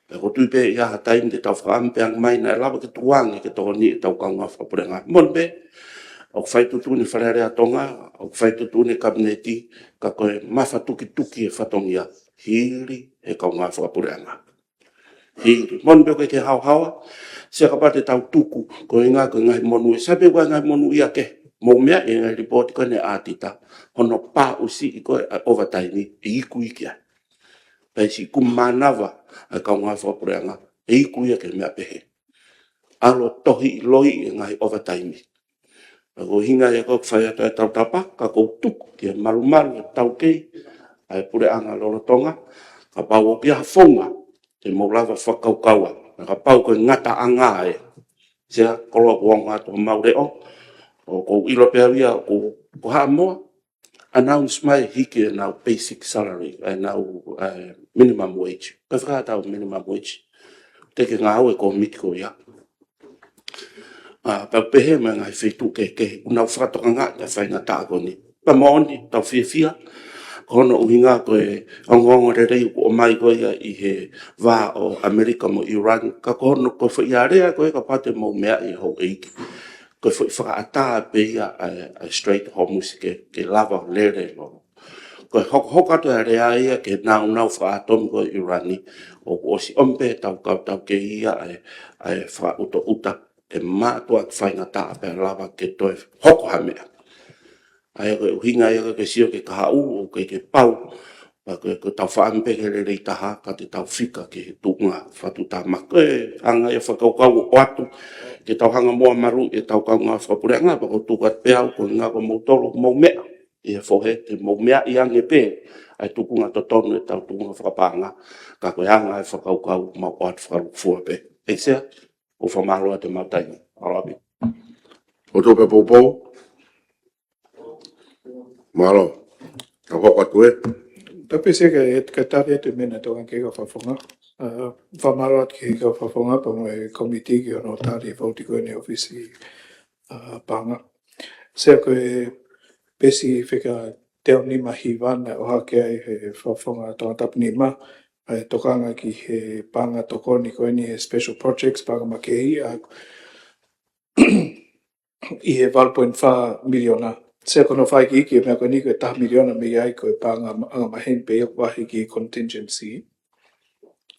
Pea ʻoku ou tui pē ʻe ʻi ai ha taimi te tau fakaʻamu pē ange mai naʻe lava ke tukuange ke tokoniʻi ʻetau kau ngāue fakapuleʻanga. Moʻoni pē, ʻoku fai tuʻutuʻuni e Fale Alea ʻo Tonga, ʻoku fai tuʻutuʻuni e Kapineti, ka ko e mafatukituki e fatongia, hili ʻe he kau ngāue fakapuleʻanga. Hili. Moʻoni pē ʻoku ʻikai ke haohaoa, Sea, kapau te tau tuku, ko e ʻuhinga ko e ngaahi monūʻia, sai pē ko e ngaahi monūʻia kehe, mou meaʻi e ngaahi lipooti ko eni ʻa e ʻaotita, hono pāʻusiʻi ko ē ʻa e overtime, ʻe iku ia ki ai. Pea ʻe siʻi kumi mānava ʻa e kau ngāue fakapuleʻanga, ʻe iku ia ki he meʻa pehē. ʻAlu ʻo tohiʻi loi e ngaahi overtime. Pea ko e ʻuhinga ia ʻoku ou fai atu e tautapa, ka ʻoku ou tuku ki he malumalu ʻo e taukei ʻa e puleʻanga lolotonga, kapau ʻoku ʻi ai ha founga te mou lava fakakaukau ai, na kapau ko e ngataʻanga ē. Sea, koloa, kuo ongo atu homau leʻo, ʻoku ou ʻilo pē au ia, ʻoku, ko Haʻamoa, announce mai hiki ʻenau basic salary, ʻenau, ē, minimum wage. Ko e fakaʻatā ʻo e minimum wage. Te ke ngāue ko e miti ko ia. Ā, pea pehē mai e ngaahi feituʻu kehekehe, ʻoku nau fakatokangaʻi ʻa e faingataʻa ko eni. Pea moʻoni, tau fiefia, ko hono ʻuhinga ko e ongoongo lelei ʻoku ʻomai ko ia ʻi he vā ʻo ʻAmelika mo ʻIulani, ka ko hono ko e foʻi alea ko ē kapau te mou meaʻi, houʻeiki. Ko e foʻi fakaʻatā pē ia ʻa e, ʻa e Strait of Hormuz ke, ke lava lele lolo. Ko e hokohoko atu e alea ia ki he nāunau fakaʻātomi ko ē ʻo ʻIulani, ʻoku ʻosi ʻomi pē ʻe heʻetau kau taukei ia ʻa e, ʻa e fakaʻutoʻuta, ʻe mātuʻaki faingataʻa pea lava ke toe hoko ha meʻa. ʻA ia ko e ʻuhinga ia ke sio ki he kahaʻu, ʻoku ʻikai ke pau, Ka ko e, ko e tau fakaʻamu pē ke lelei taha, ka te tau fika ki he tuʻunga fakatuʻutāmaki. Ko e anga ia e fakakaukau ʻoatu, ke tau hanga muʻa ʻo maluʻi ʻetau kaungā fakapuleʻanga, pea ʻoku ou tuku atu pē au, ko e ʻuhinga ko moutolu ʻoku mou meʻa ʻi he fohe, te mou meaʻi ange pē ʻa e tuʻunga totonu ʻetau tuʻunga fakapaʻanga, ka ko e anga e fakakaukau mau ʻoatu fakalūkufua pē. ʻEiki Sea, ʻoku ou fakamālō atu e mau taimi. Mālō ʻaupito. ʻOku ou tui pē poupou. Mālō. Ka hoko atu ē. Tapu Sea, ka e, ka tali atu e meʻa naʻe tokanga ki ai e kau fakafofonga. ʻA, fakamālō atu ki he kau fakafofonga pea mo e kōmiti ki hono tali e vouti ko eni ʻa e ʻōfisi, ʻa, paʻanga. Sea, ko e peesi fika teau nima hiva naʻe ʻohake ai ʻe he fakafofonga Tongatapu nima, ʻa e tokanga ki he paʻanga tokoni ko eni he special projects, paʻanga makehe, ʻa, ʻi he valu poini fā miliona. Sea, ko hono fakaikiiki e meʻa ko eni, ko e taha miliona mei ai ko e paʻanga ma-, anga maheni pē ia ʻoku vahe ki he contingency.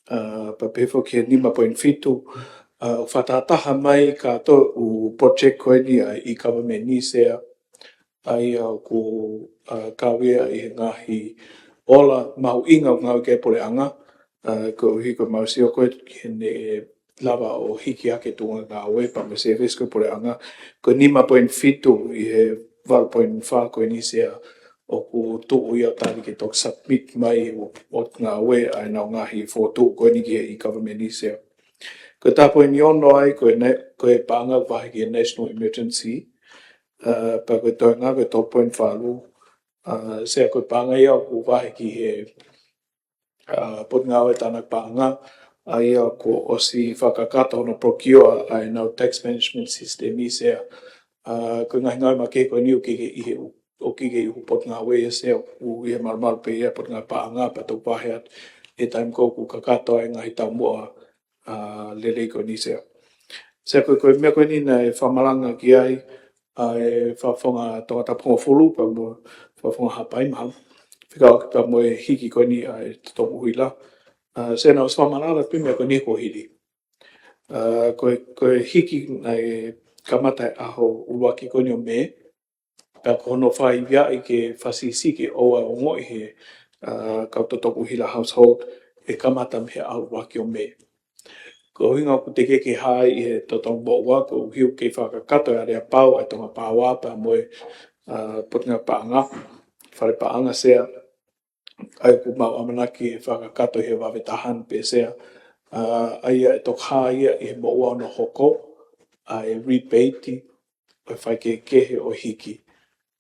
ʻA, pea pehē foki ki he nima poini fitu, ʻa, ʻoku fakatahataha mai kātoa e ʻū project ko eni ʻa e e-government ni, Sea, ʻa ia ʻoku, ʻa, kau ia ʻi he ngaahi ola mahuʻinga ʻoku ngāueʻaki ʻe he puleʻanga, ʻa, koeʻuhi ko ʻemau sio ko ē ki heʻene lava ʻo hiki hake e tuʻunga ngāue pea mo e service ko ē ʻa e puleʻanga. Ko e nima poini fitu ʻi he valu poini fā ko eni, Sea, ʻoku tuʻu ia ʻo tali ke toki submit mai ʻo, ʻo ngāue ʻa ʻenau ngaahi fokotuʻu ko eni ki he e-government ni, Sea. Ko e taha poini ono ai ko e na-, ko e paʻanga ʻoku vahe ki he national emergency, ʻa, pea ko e toenga ko e tolu poini valu, ʻa, Sea, ko e paʻanga ia ʻoku vahe ki he, ʻa, Potungāue Tānaki Paʻanga, ʻa ia kuo ʻosi fakakakato hono procure ʻa ʻenau tax management system ia, Sea. ʻA, ko e ngaahi ngāue makehe ko eni ʻoku ʻikai ke ʻi he, ʻoku ʻikai ke ʻi he ʻū potungāue ia, Sea, ʻoku ʻi he malumalu pē ia e Potungāue Paʻanga pea toki vahe atu he taimi ko ē ʻoku kakato ai e ngaahi taumuʻa, ʻa, lelei ko eni, Sea. Sea, ko e, ko e meʻa ko eni naʻe fakamalanga ki ai ʻa e fakafofonga Tongatapu hongofulu pea mo e fakafofonga Haʻapai, mahalo, fekauʻaki pea mo e hiki ko eni ʻa e totongi ʻuhila. ʻA, Sea, naʻe ʻosi fakamalanga pē meʻa ko eni he kuohili. ʻA, ko e, ko e hiki naʻe kamata he ʻaho ʻuluaki ko eni ʻo Mē, pea ko hono fakaiviaʻi ke fakasiʻisiʻi ke ʻoua ʻe ongoʻi he, ʻa, kau totongi ʻuhila household ʻe kamata mei he ʻaho ʻuluaki ʻo Mē. Ko e ʻuhinga ʻoku teʻeki ke hā ʻi he totongi moʻua, koeʻuhi ʻoku kei fakakakato ʻe he aleapau ʻa e Tonga Power pea mo e, ʻa, Potungāue Paʻanga, Fale Paʻanga, Sea, ʻa ia ʻoku mau ʻamanaki ke fakakakato he vave taha ni pē, Sea. ʻA, ʻa ia ʻe toki hā ia ʻi he moʻua hono hoko ʻa e rebate ʻo e faikehekehe ʻo e hiki.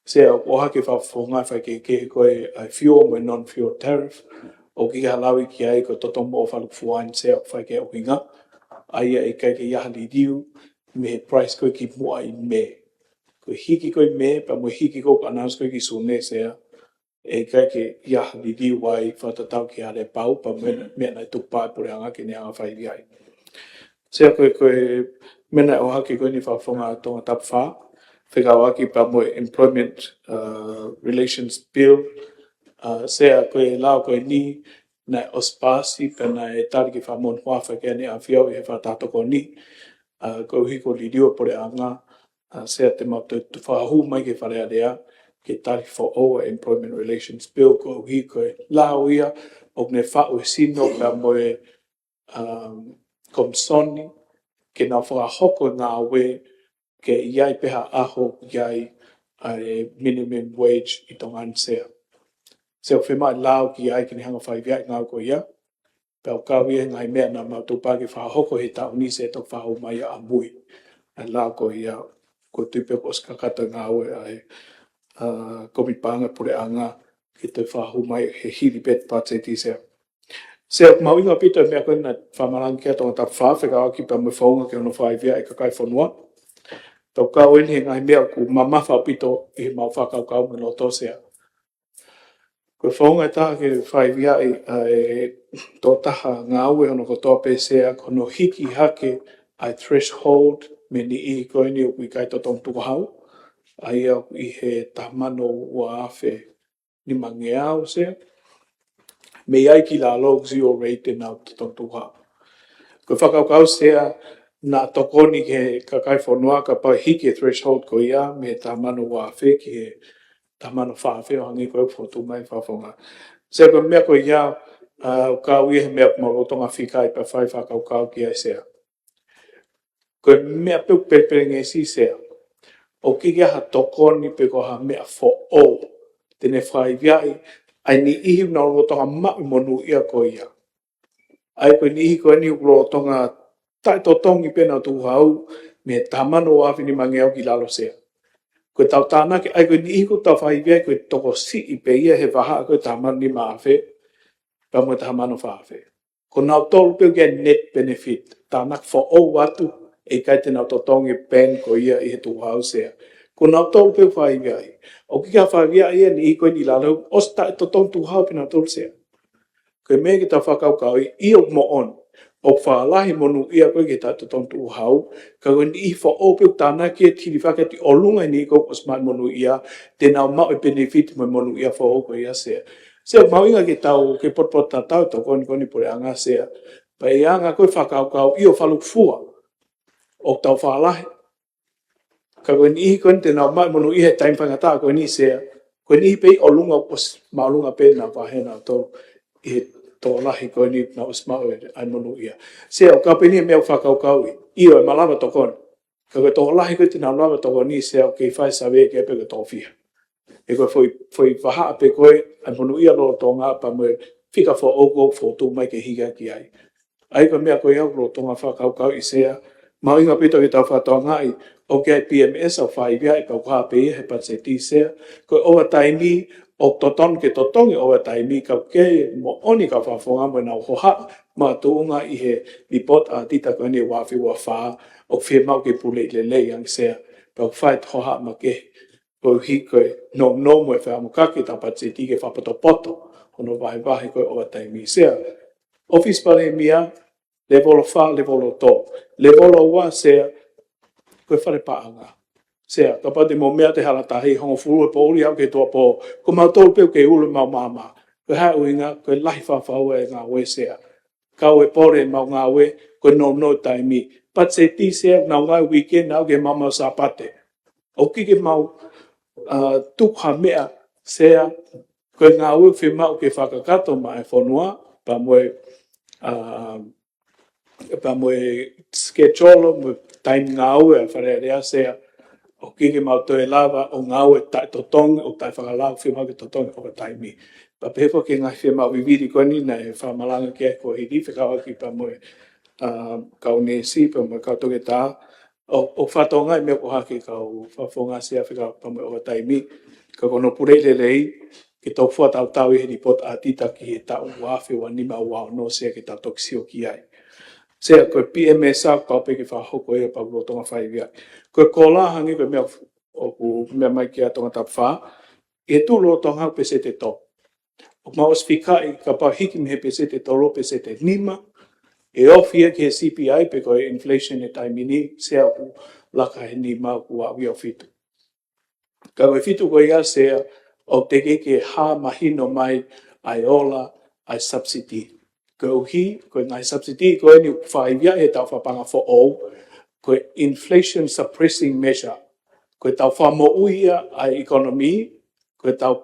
Sea, ʻoku ʻohake ʻe he fakafofonga e faikehekehe ko ē ʻa e fuel mo e non-fuel tariff, ʻoku ʻikai ke lave ki ai ko e totongi moʻua fakalūkufua eni, Sea, ʻoku ʻikai ke ʻuhinga, ʻa ia ʻe ʻikai ke ʻi ai ha liliu mei he price ko ē kimuʻa ʻi Mē. Ko e hiki ko ē ʻi Mē pea mo e hiki ko ē ʻoku announce ko ē ki Sune, Sea, ʻe ʻikai ke ʻi ai ha liliu ai fakatatau ki he aleapau pea mo e meʻa naʻe tukupā ʻe he puleʻanga ke ne hanga ʻo fakaiviaʻi. Sea, ko e, ko e meʻa naʻe ʻohake ko eni ʻe he fakafofonga Tongatapu fā, fekauʻaki pea mo e Employment, ʻa, Relations Bill, ʻa, Sea, ko e lao ko eni naʻe ʻosi paasi pea naʻe tali ke fakamonū hake ʻe he ʻEne ʻAfio ʻi he Fakataha Tokoni, ʻa, koeʻuhi ko e liliu ʻa e puleʻanga, ʻa, Sea, te mau toe fakahū mai ki he Fale Alea ke tali foʻou ʻa e Employment Relations Bill, koeʻuhi ko e lao ia ʻoku ne faʻu ʻe he sino pea mo e, um, Komisoni ke nau fakahoko e ngāue ke ʻi ai pē ha ʻaho ʻoku ʻi ai ʻa e minimum wage ʻi Tonga ni, Sea. Sea, ʻoku fiemaʻu e lao ke ʻi ai ke ne hanga ʻo fakaiviaʻi e ngāue ko ia. Pea ʻoku kau ia he ngaahi meʻa naʻa mau tukupā ke fakahoko he taʻu ni, Sea, toki fakahū mai ia ʻamui ʻa e lao ko ia. ʻOku ou tui pē kuo ʻosi kakato e ngāue ʻa e, ʻa, Kōmiti Paʻanga ʻa e puleʻanga ke toe fakahū mai he hili pē ʻetau patiseti, Sea. Sea, ʻoku mahuʻinga ʻaupito e meʻa ko ē naʻe fakamalanga ki ai ʻa Tongatapu fā, fekauʻaki pea mo e founga ki hono fakaiviaʻi e kakai e fonua. Pea ʻoku kau eni he ngaahi meʻa ʻoku mamafa ʻaupito ʻi heʻemau fakakaukau mo e loto, Sea. Ko e founga ʻe taha ke fakaiviaʻi ʻa e tokotaha ngāue hono kotoa pē, Sea, ko hono hiki hake ʻa e threshold mei he niʻihi ko eni ʻoku ʻikai totongi tukuhau, ʻa ia ʻoku ʻi he taha mano ua afe nimangeau, Sea, mei ai ki lalo, zero rate ʻenau totongi tukuhau. Ko e fakakaukau, Sea, naʻa tokoni ki he kakai e fonua kapau ʻe hiki e threshold ko ia mei he taha mano ua afe ki he taha mano fā afe, ʻo hangē ko e fokotuʻu mai ʻe he fakafofonga. Sea, ko e meʻa ko ia, ʻa, ʻoku kau ia he meʻa ʻoku mau lolotonga fika ai pea fai fakakaukau ki ai, Sea. Ko e meʻa pē ʻoku pelepelengesi, Sea, ʻoku ʻikai ha tokoni pe ko ha meʻa foʻou te ne fakaivia ai ʻa e niʻihi ʻoku nau lolotonga maʻu e monūʻia ko ia. ʻA ia ko e niʻihi ko eni ʻoku lolotonga taʻetotongi pē ʻenau tukuhau mei he taha mano ua afe nimangeau ki lalo, Sea. Ko ʻetau tānaki, ʻa ia ko e niʻihi ʻoku tau fakaivia ai ko e tokosiʻi pē ia he vahaʻa ko e taha mano nima afe pea mo e taha mano fā afe. Ko nautolu pē ʻoku ʻi ai e net benefit, tānaki foʻou atu, ʻe ʻikai te nau totongi e plan ko ia ʻi he tukuhau, Sea. Ko nautolu pē ʻoku fakaivia ai. ʻOku ʻikai fakaivia ai e niʻihi ko eni ʻi lalo, ʻosi taʻetotongi tukuhau pē nautolu, Sea. Ko e meʻa ke tau fakakaukauʻi, ʻio, ʻoku moʻoni ʻoku fakalahi e monūʻia ko ē ki he taʻetotongi tukuhau, ka ko e niʻihi foʻou pē ʻoku tānaki e tilifaki atu ʻi ʻolunga e niʻihi ko ē ʻoku ʻosi maʻu e monūʻia, te nau maʻu e benefit mo e monūʻia foʻou ko ia, Sea. Sea, ʻoku mahuʻinga ke tau, ke potopoto tatau e tokoni ko eni puleʻanga, Sea. Pea ʻi he anga ko ē fakakaukau, ʻio, fakalūkufua ʻoku tau fakalahi. Ka ko e niʻihi ko eni te nau maʻu e monūʻia he taimi faingataʻa ko eni, Sea, ko e niʻihi pē ʻi ʻolunga ʻoku ʻosi māʻolunga pē ʻenau vahe nautolu ʻi he tokolahi ko eni naʻa nau ʻosi maʻu e, ʻa e monūʻia. Sea, ʻoku kau pē eni he meʻa ʻoku fakakaukauʻi, ʻio, ʻe malava tokoni. Ka ko e tokolahi ko ē te nau lava tokoni, Sea, ʻoku kei fai e savea ki ai pē ko e toko fiha. He ko e foʻi, foʻi vahaʻa pē ko ē ʻa e monūʻia lolotonga pea mo e fika foʻou ʻoku fokotuʻu mai ke hiki hake ai. ʻA ia ko e meʻa ko ia ʻoku lolotonga fakakaukauʻi, Sea. Mahuʻinga pē ʻetau fakatokangaʻi ʻoku ʻi ai e P M S ʻoku fakaivia ai pea ʻoku hā pē ia he patiseti, Sea. Ko e overtime ʻoku totonu ke totongi overtime, ka ʻoku kei moʻoni e kau fakafofonga mo ʻenau hohaʻa makatuʻunga ʻi he lipoti ʻaotita ko eni ua afe ua fā, ʻoku fiemaʻu ke puleʻi lelei ange, Sea. Pea ʻoku fai e hohaʻa makehe koeʻuhi ko e nounou mo e fakaʻamu hake ʻetau patiseti ke fakapotopoto hono vahevahe ko e overtime, Sea. ʻŌfisi Palēmia, levolo fā, levolo tolu. Levolo ua, Sea, ko e fale paʻanga. Sea, kapau te mou meʻa ʻi he hala tahi, hongofulu e poʻuli aʻu ki he tuʻuapō, ko mautolu pē ʻoku kei ʻulu ʻemau maama. Ko e hā e ʻuhinga? Ko e lahi fakafaua e ngāue, Sea. Kau e pole ʻemau ngāue, ko e nounou e taimi. Patiseti, Sea, ʻoku nau ngāue weekend aʻu ki he maama ʻo Sāpate. ʻOku ʻikai ke mau, ʻa, tuku ha meʻa, Sea, ko e ngāue ʻoku fiemaʻu ke fakakakato maʻa e fonua, pea mo e, ʻa, pea mo e schedule, mo e taimi ngāue ʻa e Fale Alea, Sea, ʻoku ʻikai ke mau toe lava ʻo ngāue taʻetotongi, ʻo taʻefakalao, fiemaʻu ke totongi overtime. Pea pehē foki ki he ngaahi fiemaʻu vivili ko eni naʻe fakamalanga ki ai ko e hili fekauʻaki pea mo e, ʻa, kau neesi, pea mo e kau toketā, ʻo, ʻo fakatokangaʻi e meʻa ko ē ʻoku hā ki he kau fakafofonga, Sea, fekauʻaki pea mo e overtime, ka ko hono puleʻi lelei, ke tau fakatautau ʻi he lipoti ʻaotita ki he taʻu ua afe ua nima ua ono, Sea, ke tau toki sio ki ai. Sea, ko e P M S ʻoku pau pē ke fakahoko ia pea ʻoku lolotonga fakaivia. Ko e kola, hangē ko e meʻa ʻoku meʻa mai ki ai Tongatapu fā, ʻi he tuʻu lolotonga ʻoku peseti ʻe tolu. ʻOku mau ʻosi fikaʻi kapau hiki mei he peseti ʻe tolu, peseti ʻe nima, ʻe ofi ia ki he C P I pe ko e inflation he taimi ni, Sea, ʻoku laka he nima, ʻoku aʻu ia ʻo fitu. Ka ko e fitu ko ia, Sea, ʻoku teʻeki ke hā mahino mai ʻa e ola ʻa e subsidy. Koeʻuhi ko e ngaahi subsidy ko eni ʻoku fakaivia he taʻu fakapaʻanga foʻou, ko e inflation suppressing measure. Ko ʻetau fakamoʻui ia ʻa e economy, ko ʻetau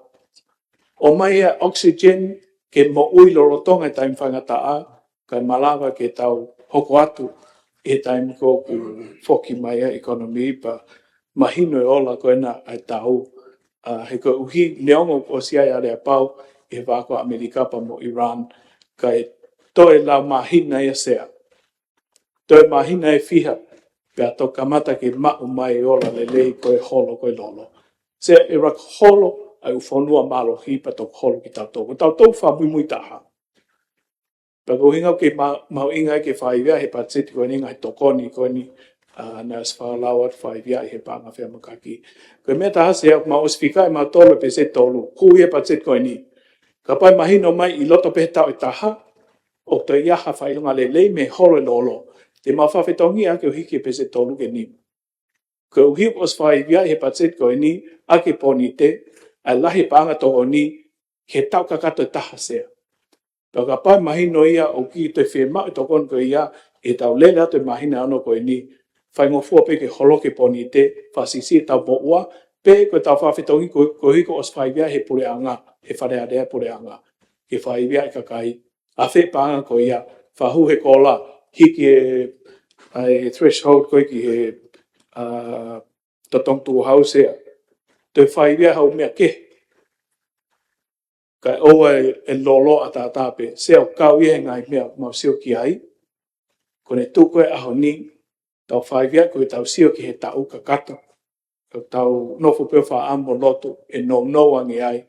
ʻomai ia e oxygen ke moʻui lolotonga e taimi faingataʻa, kae malava ke tau hoko atu ʻi he taimi ko ē ʻoku foki mai ai e economy pea mahino e ola ko ena ʻa e taʻu. ʻA, he koeʻuhi neongo ʻoku ʻosi ʻi ai e aleapau ʻi he vā ko ʻAmelika pea mo Iran, kae toe lau māhina ia, Sea. Toe māhina ʻe fiha, pea toki kamata ke maʻu mai e ola lelei ko e holo ko e lolo. Sea, ʻe laka holo ʻa e ʻū fonua mālohi pea toki holo kitautolu. Ko tautolu fakamuimui taha. Pea ko e ʻuhinga ʻoku kei ma-, mahuʻinga ai ke fakaivia he patiseti ko eni e ngaahi tokoni ko eni, ʻa, naʻe ʻosi fakalau atu fakaivia ʻi he paʻanga feʻamakaki. Ko e meʻa ʻe taha, Sea, ʻoku mau ʻosi fikaʻi mautolu e peseti ʻe tolu, hū ia he patiseti ko eni. Kapau ʻe mahino mai ʻi loto pē he taʻu ʻe taha, ʻoku toe ʻi ai ha fakaʻilonga lelei mei he holo e lolo, te mau fakafetongi ʻaki ʻo hiki e peseti ʻe tolu ki he nima. Koeʻuhi ʻoku ʻosi fakaivia he patiseti ko eni ʻaki e pōnite ʻa e lahi e paʻanga tokoni ki he taʻu kakato ʻe taha, Sea. Pea kapau ʻe mahino ia ʻoku ʻikai toe fiemaʻu e tokoni ko ia ʻi heʻetau lele atu e māhina ʻe ono ko eni, faingofua pē ke holoki e pōnite, fakasiʻisiʻi ʻetau moʻua, pe ko ʻetau fakafetongi ko, koeʻuhi kuo ʻosi fakaivia he puleʻanga, he Fale Alea puleʻanga. ke fakaivia e kakai. ʻAfeʻi e paʻanga ko ia, fakahū he kola, hiki e, ʻa e threshold ko ē ki he, ʻa, totongi tukuhau Sea. Toe fakaivia ha ʻū meʻa kehe. Kae ʻoua ʻe, ʻe lolo ʻataʻatā pē. Sea ʻoku kau ia he ngaahi meʻa mau sio ki ai. Ko ʻene tuʻu ko ē ʻaho ni, tau fakaivia ko ʻetau sio ki he taʻu kakato. Ka tau nofo pē ʻo fakaʻamu ʻo lotu ʻe nounou ange ai.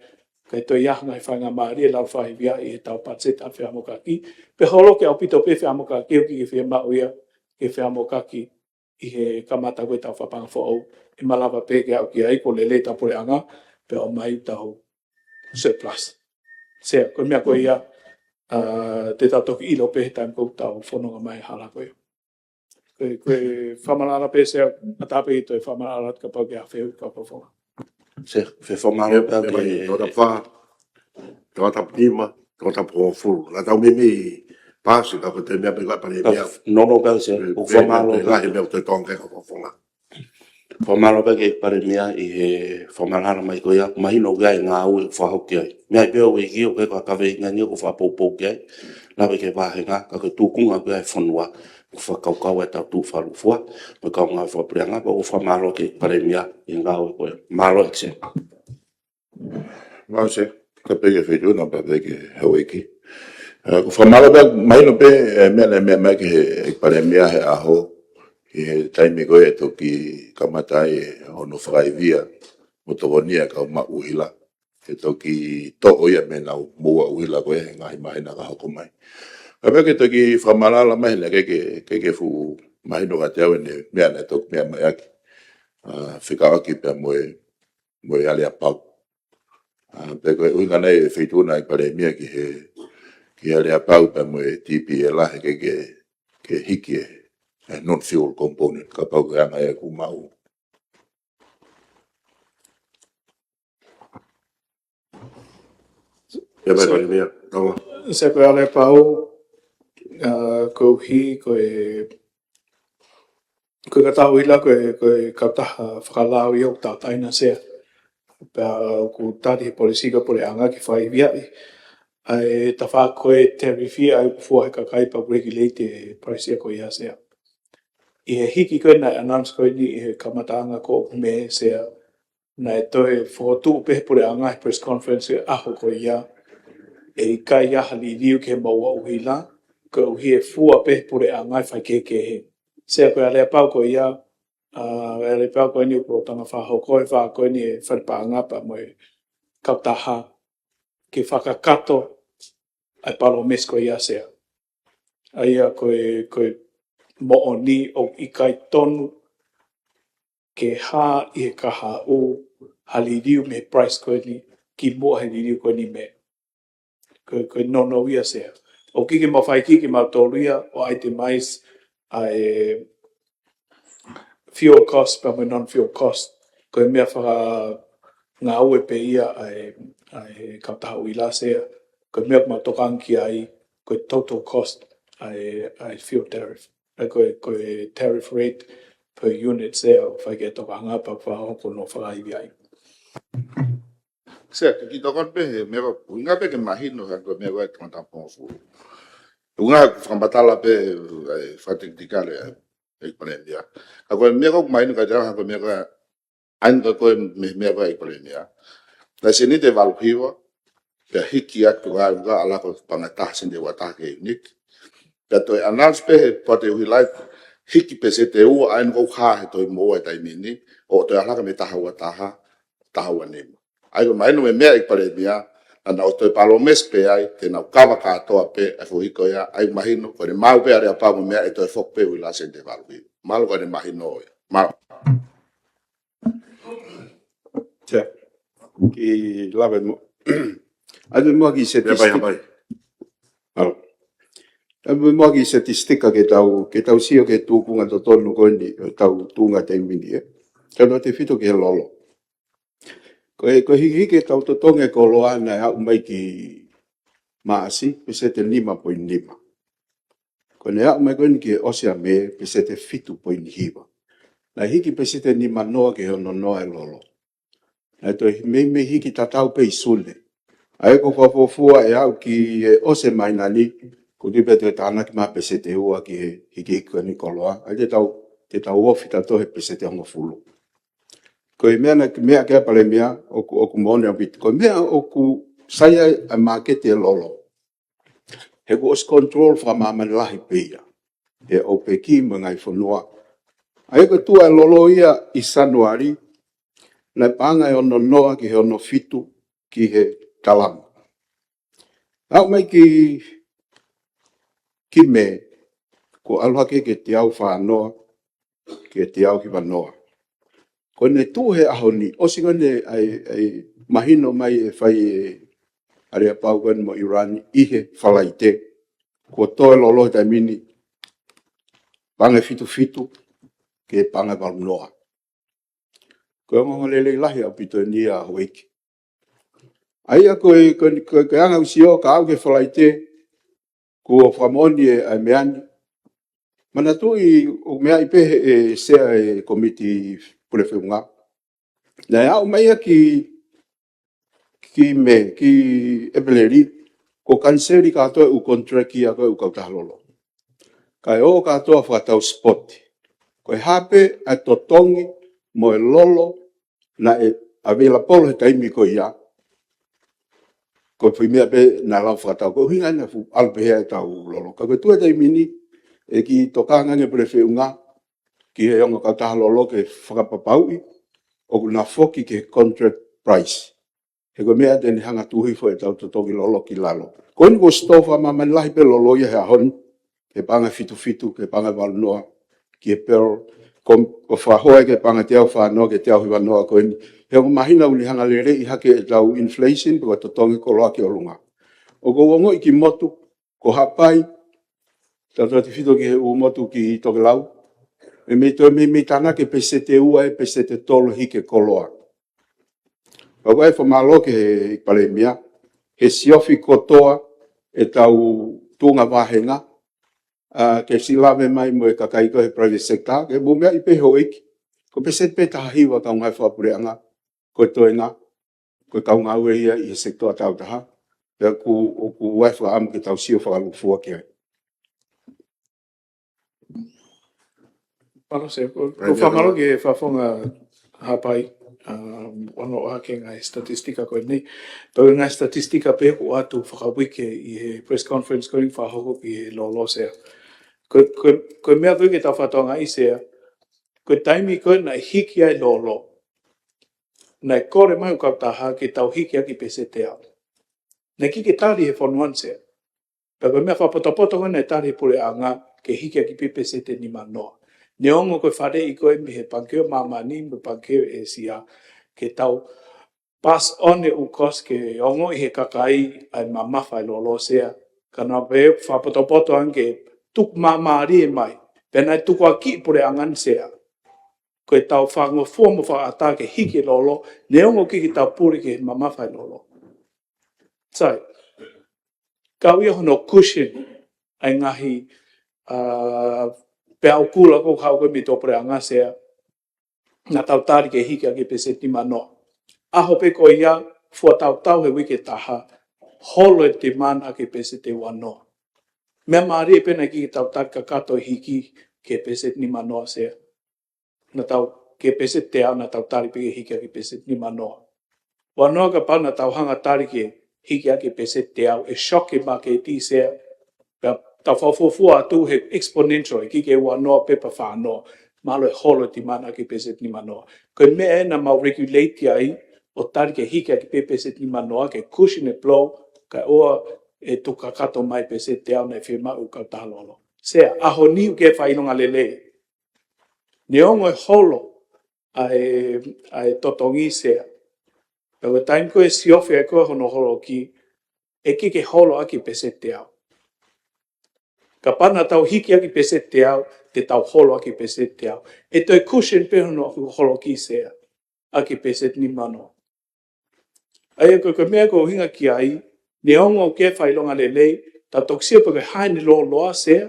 Kae toe ʻi ai ha ngaahi faingamālie ʻe lava fakaivia ʻi heʻetau patiseti ʻa e feʻamokaki. Pea holoki ʻaupito pē feʻamokaki ʻoku ʻikai ke fiemaʻu ia ke feʻamokaki ʻi he kamata ko ē ʻetau fakapaʻanga foʻou. ʻE malava pē ke aʻu ki ai kuo lelei ʻetau puleʻanga, pea ʻomai ʻetau surplus. Sea, ko e meʻa ko ia, ʻa, te tau toki ʻilo pē he taimi ko ē ʻoku tau fononga mai he hala ko ia. Ko e, ko e fakamatala pē Sea, ʻatā pē ʻi he toe fakamatala kapau ʻe ʻi ai ha fehuʻi ki he kau Fakafofonga. Sea, feʻofaʻamālō pē ki he toko taha fā, toko taha nima, toko taha hongofulu. Naʻa tau meimei paasi ka ko e toe meʻa pē ko e Palēmia. Ka, no, no, ka Sea, ʻoku fakamālō pē. Lahi e meʻa ʻoku toe tō ange ki he kau Fakafofonga. Fakamālō pē ki he Palēmia ʻi he fakamatala mai ko ia, mahino ʻoku ʻi ai e ngāue ʻoku fakahoko ki ai. Meʻa pē ʻoku ʻi ai ʻoku ʻikai ko ha kaveinga ni ʻoku fakapoupou ki ai. Lave ki he vāhenga, ka ko e tūkunga pē ʻa e fonua ʻoku fakakaukau ai ʻetau tuʻu fakalūkufua, mo e kaungā fakapuleʻanga, pea ʻoku fakamālō ki he Palēmia ʻi he ngāue ko ia. Mālō ʻEiki Sea. Mālō Sea, ka pehē ki he Feituʻuna, pea pehē ki he Houʻeiki. ʻE, ʻoku fakamālō pē, mahino pē, ʻe, meʻa naʻe meʻa mai ki he, ʻEiki Palēmia he ʻaho, ʻi he taimi ko ē ʻe toki kamata ai hono fakaivia mo tokonia e kau maʻu ʻuhila. ʻE toki toʻo ia mei heʻenau moua ʻuhila ko ē he ngaahi māhina ka hoko mai. Ka pehē ki he toki fakamatala mai hena ke, ke, ke, ke fuʻu mahino kiate au ʻene meʻa naʻe toki meʻa mai ʻaki. ʻA, fekauʻaki pea mo e, mo e aleapau. ʻA, pea ko e ʻuhinga nai ʻe he Feituʻuna ʻEiki Palēmia ki he, ki he aleapau pea mo e T P L he ke, ke, ke hiki e, e non-fuel component, kapau ko e anga ia ʻoku maʻu. ʻIo, ʻEiki Palēmia, tau. Sea, ko e aleapau, ʻa, koeʻuhi ko e ko e kautaha ʻuhila ko e, ko e kautaha fakalao ia ʻoku tauʻatāina Sea. Pea ʻoku tali he polisī ʻa e puleʻanga ke fakaiviaʻi ʻa e tafaʻaki ko e tariff ʻa ia ʻoku fua he kakai pea regulate e price ia ko ia Sea. ʻI he hiki ko ē naʻe announce ko eni ʻi he kamataʻanga ko ē ʻo Mē Sea, naʻe toe fokotuʻu pē he puleʻanga he press conference he ʻaho ko ia, ʻe ʻikai ʻi ai ha liliu ki he moua ʻuhila, koeʻuhi ʻe fua pē he puleʻanga e faikehekehe. Sea, ko e aleapau ko ia, ʻa, aleapau ko eni ʻoku lolotonga fakahoko he fā ko eni e fale paʻanga pea mo e kautaha ke fakakakato ʻa e palōmesi ko ia Sea. ʻA ia ko e, ko e moʻoni ʻoku ʻikai tonu ke hā ʻi he kahaʻu ha liliu mei he price ko eni kimuʻa he liliu ko eni Mē. Ko e, ko e nounou ia Sea. ʻOku ʻikai ke mafai ke kiʻi mautolu ia ʻo itemize ʻa e fuel cost pea mo e non-fuel cost. Ko e meʻa fakangāue pē ia ʻa e, ʻa e kautaha ʻuhila Sea. Ko e meʻa ʻoku mau tokanga ki ai, ko e total cost ʻa e, ʻa e fuel tariff. ʻA ia ko e, ko e tariff rate per unit Sea ʻoku fai ki ai e tokanga pea fakahoko hono fakaiviaʻi. Sea, ke kiʻi tokoni pē he meʻa ko ē, ʻuhinga pē ke mahino hangē ko e meʻa ko ē ʻa e toko taha hongofulu. ʻUhinga ʻoku fakamatala pē, ʻe, fakatekinikale, ʻe, ʻEiki Palēmia. Ka ko e meʻa ko ē ʻoku mahino kiate au hangē ko e meʻa ko ē, ʻa eni ko ē mei he meʻa ko ē ʻEiki Palēmia. Naʻe seniti ʻe valu hiva, pea hiki atu ʻa e ʻuhinga ʻa e lako paʻanga ʻe taha sēniti ʻe ua taha ki he unit. Pea toe announce pē he poate ʻuhila, hiki pēseti ʻe ua ʻa eni ʻoku hā he toe moua he taimi ni, ʻo toe ʻalu hake mei he taha ua taha, taha ua nima. ʻA ia ko e mahino mei he meʻa ʻEiki Palēmia, naʻa nau toe palōmesi pē ai, te nau kava kātoa pē ʻa e fuʻu hiki ko ia, ʻa ia mahino, ko ʻene maʻu pē aleapau mo e meʻa ʻe toe foki pē ʻuhila sēniti ʻe valu hiva. Mahalo ko ʻene mahino ia. Mahalo. Sea, kiʻi lave mo. ʻAve muʻa kiʻi statistic. Pea pai, pea pai. ʻAve muʻa kiʻi statistic ke tau, ke tau sio ki he tūkunga totonu ko eni, ʻetau tuʻunga taimi ni, ē. Taimi tefito ki he lolo. Ko e, ko e hikihiki ʻetau totongi e koloa naʻe aʻu mai ki Maʻasi, pēseti ʻe nima poini nima. Ko ʻene aʻu mai ko eni ki he ʻosi ʻa Mē, pēseti ʻe fitu poini hiva. Naʻe hiki pēseti ʻe nima noa ki he ono noa e lolo. Naʻe toe meimei hiki tatau pē ʻi Sune. ʻA ia ko e fakafuofua ʻe aʻu ki he ʻosi e māhina ni, ko e tui pē ʻe tānaki mai peseti ʻe ua ki he hikihiki ʻa e koloa. ʻA ia te tau, te tau ofi tautolu he peseti hongofulu. Ko e meʻa naʻe, meʻa ki ai ʻa Palēmia, ʻoku, ʻoku moʻoni ʻaupito. Ko e meʻa ʻoku sai ai ʻa e māketi e lolo, he kuo ʻosi control fakamāmani lahi pē ia ʻe ʻOpeki mo e ngaahi fonua. ʻA ia ko e tuʻu ʻa e lolo ia ʻi Sānuali, naʻe paʻanga ʻe ono noa ki he ono fitu ki he talama. Aʻu mai ki, ki Mē, kuo ʻalu hake ki he teau fā noa, ki he teau hiva noa. Ko ʻene tuʻu he ʻaho ni, ʻosi ko ʻene ʻai, ʻai mahino mai ʻe fai ʻe ʻAliapau ko eni mo ʻIulani ʻi he Falaite, kuo toe lolo he taimi ni, paʻanga ʻe fitu fitu ki he paʻanga ʻe valu noa. Ko e ongoongo lelei lahi ʻaupito eni ia houʻeiki. ʻA ia ko e, ko e, ko e, ko e anga ʻeku sio, ka aʻu ki he Falaite, kuo fakamoʻoni ʻa e meʻa ni. Manatuʻi ʻoku meaʻi pē ʻe he Sea e Kōmiti Pule Feʻunga. Naʻe aʻu mai ia ki, ki Mē, ki ʻEpeleli, kuo kaniseli kātoa e ʻū contract ia ko e ʻū kautaha lolo. Kae ō kātoa fakatau spot. Ko e hā pē ʻa e totongi mo e lolo naʻe available he taimi ko ia, ko e foʻi meʻa pē naʻe lava fakatau. Ko e ʻuhinga naʻe fuʻu ʻalu pehē ai ʻetau lolo. Ka ko e tuʻu he taimi ni, ʻe kiʻi tokanga ange Pule Feʻunga ki he ongo kautaha lolo ke fakapapauʻi ʻoku na foki ki he contract price. He ko e meʻa te ne hanga tuʻu hifo ʻetau totongi lolo ki lalo. Ko eni kuo ʻosi tō fakamāmani lahi pē lolo ia he ʻaho ni, ki he paʻanga ʻe fitu fitu, ki he paʻanga ʻe valu noa, ki he pearl, ko, ko e fakahoa ki he paʻanga ʻe teau fā noa, ki he teau hiva noa ko eni. He ʻoku mahino ʻoku ne hanga leleiʻi hake ʻetau inflation, pe ko e totongi koloa ki ʻolunga. ʻOku ou ongoʻi ki motu, ko Haʻapai, tautautefito ki he ʻū motu ki Tokelau, ʻe meimei toe, meimei tānaki e peseti ʻe ua, e peseti ʻe tolu hiki e koloa. Pea ʻoku ou fakamālō ki he Palēmia, he siofi kotoa ʻetau tuʻunga vāhenga, ʻa, ke siʻi lave mai mo e kakai ko ē he private sector, ke mou meaʻi pē houʻeiki. Ko e peseti pē ʻe taha hiva kaungā fakapuleʻanga, ko e toenga, ko e kau ngāue ia ʻi he sekitoa tautaha. Pea ʻoku, ʻoku ou fakaʻamu ke tau sio fakalūkufua ki ai. Mālō Sea, ko, ko e fakamālō ki he Fakafofonga Haʻapai, ʻa, ʻoku ʻoatu ʻa e ngaahi statistika ko eni. Tau ngaahi statistika pē kuo ʻoatu fakauike ʻi he press conference ko eni fakahoko ki he lolo Sea. Ko, ko, ko e meʻa ko ē ke tau fakatokangaʻi Sea, ko e taimi ko ē naʻe hiki ai e lolo, naʻe kole mai ʻū kautaha ke tau hiki ʻaki peseti ʻe ua. Naʻe ʻikai ke tali ʻe he fonua ni Sea. Pea ko e meʻa fakapotopoto ko ē naʻe tali ʻe he puleʻanga ke hiki ʻaki pē peseti ʻe nima noa. Neongo ko e faleʻi ko ē mei he Pangikē ʻo Māmani, mei he Pangikē ʻo ʻĒsia, ke tau pass on e ʻū cost ke ongoʻi ʻe he kakai ʻa e mamafa e lolo Sea. Ka naʻa pē fakapotopoto ange ke tuku māmālie mai. Pea naʻe tukuakiʻi ʻe he puleʻanga ni Sea. Ko ʻetau fakangofua mo fakaʻatā ke hiki e lolo, neongo ʻoku ʻikai ke tau puli ki he mamafa e lolo. Sai, kau ia hono cushion ʻa e ngaahi, ʻa, peau kula ko ē ʻoku haʻu ko ē mei tuʻapuleʻanga Sea, naʻa tau tali ke hiki ʻaki e peseti ʻe nima noa. ʻAho pē ko ia, fua tautau he uike ʻe taha, holo e demand ʻaki e peseti ʻe ua noa. Meʻa mālie pē naʻe ʻikai ke tau tali kakato e hiki ki he peseti ʻe nima noa Sea. Naʻa tau, ki he peseti ʻe teau naʻa tau tali pē ke hiki ʻaki e peseti ʻe nima noa. Ua noa kapau naʻa tau hanga tali ke hiki ʻaki e peseti ʻe teau, ʻe shock e māketi Sea. Pea tau fakafuofua atu he exponential, ʻe ʻikai ke ua noa pē pe fā noa. Mahalo ʻe holo e demand ʻaki e peseti ʻe nima noa. Ko e meʻa ē naʻa mau regulate ai, ʻo tali ke hiki ʻaki pē peseti ʻe nima noa, ke cushion e blow, kae ʻoua ʻe tuku kakato mai peseti ʻe teau naʻe fiemaʻu ʻe he kautaha lolo. Sea, ʻaho ni ʻoku ʻikai ke fakaʻilonga lelei. Neongo e holo ʻa e, ʻa e totongi Sea. Pea ko e taimi ko ē ʻe siofi ai ko ē hono holoki, ʻe ʻikai ke holo ʻaki e peseti ʻe teau. Kapau naʻa tau hiki ʻaki e peseti ʻe teau, te tau holo ʻaki e peseti ʻe teau. ʻE toe cushion pē hono holoki Sea ʻaki e peseti ʻe nima noa. ʻA ia ko e, ko e meʻa ʻoku ou ʻuhinga ki ai, neongo ʻoku ʻikai ke fakaʻilonga lelei, tau toki sio pe ko e hā ʻene lōloa Sea,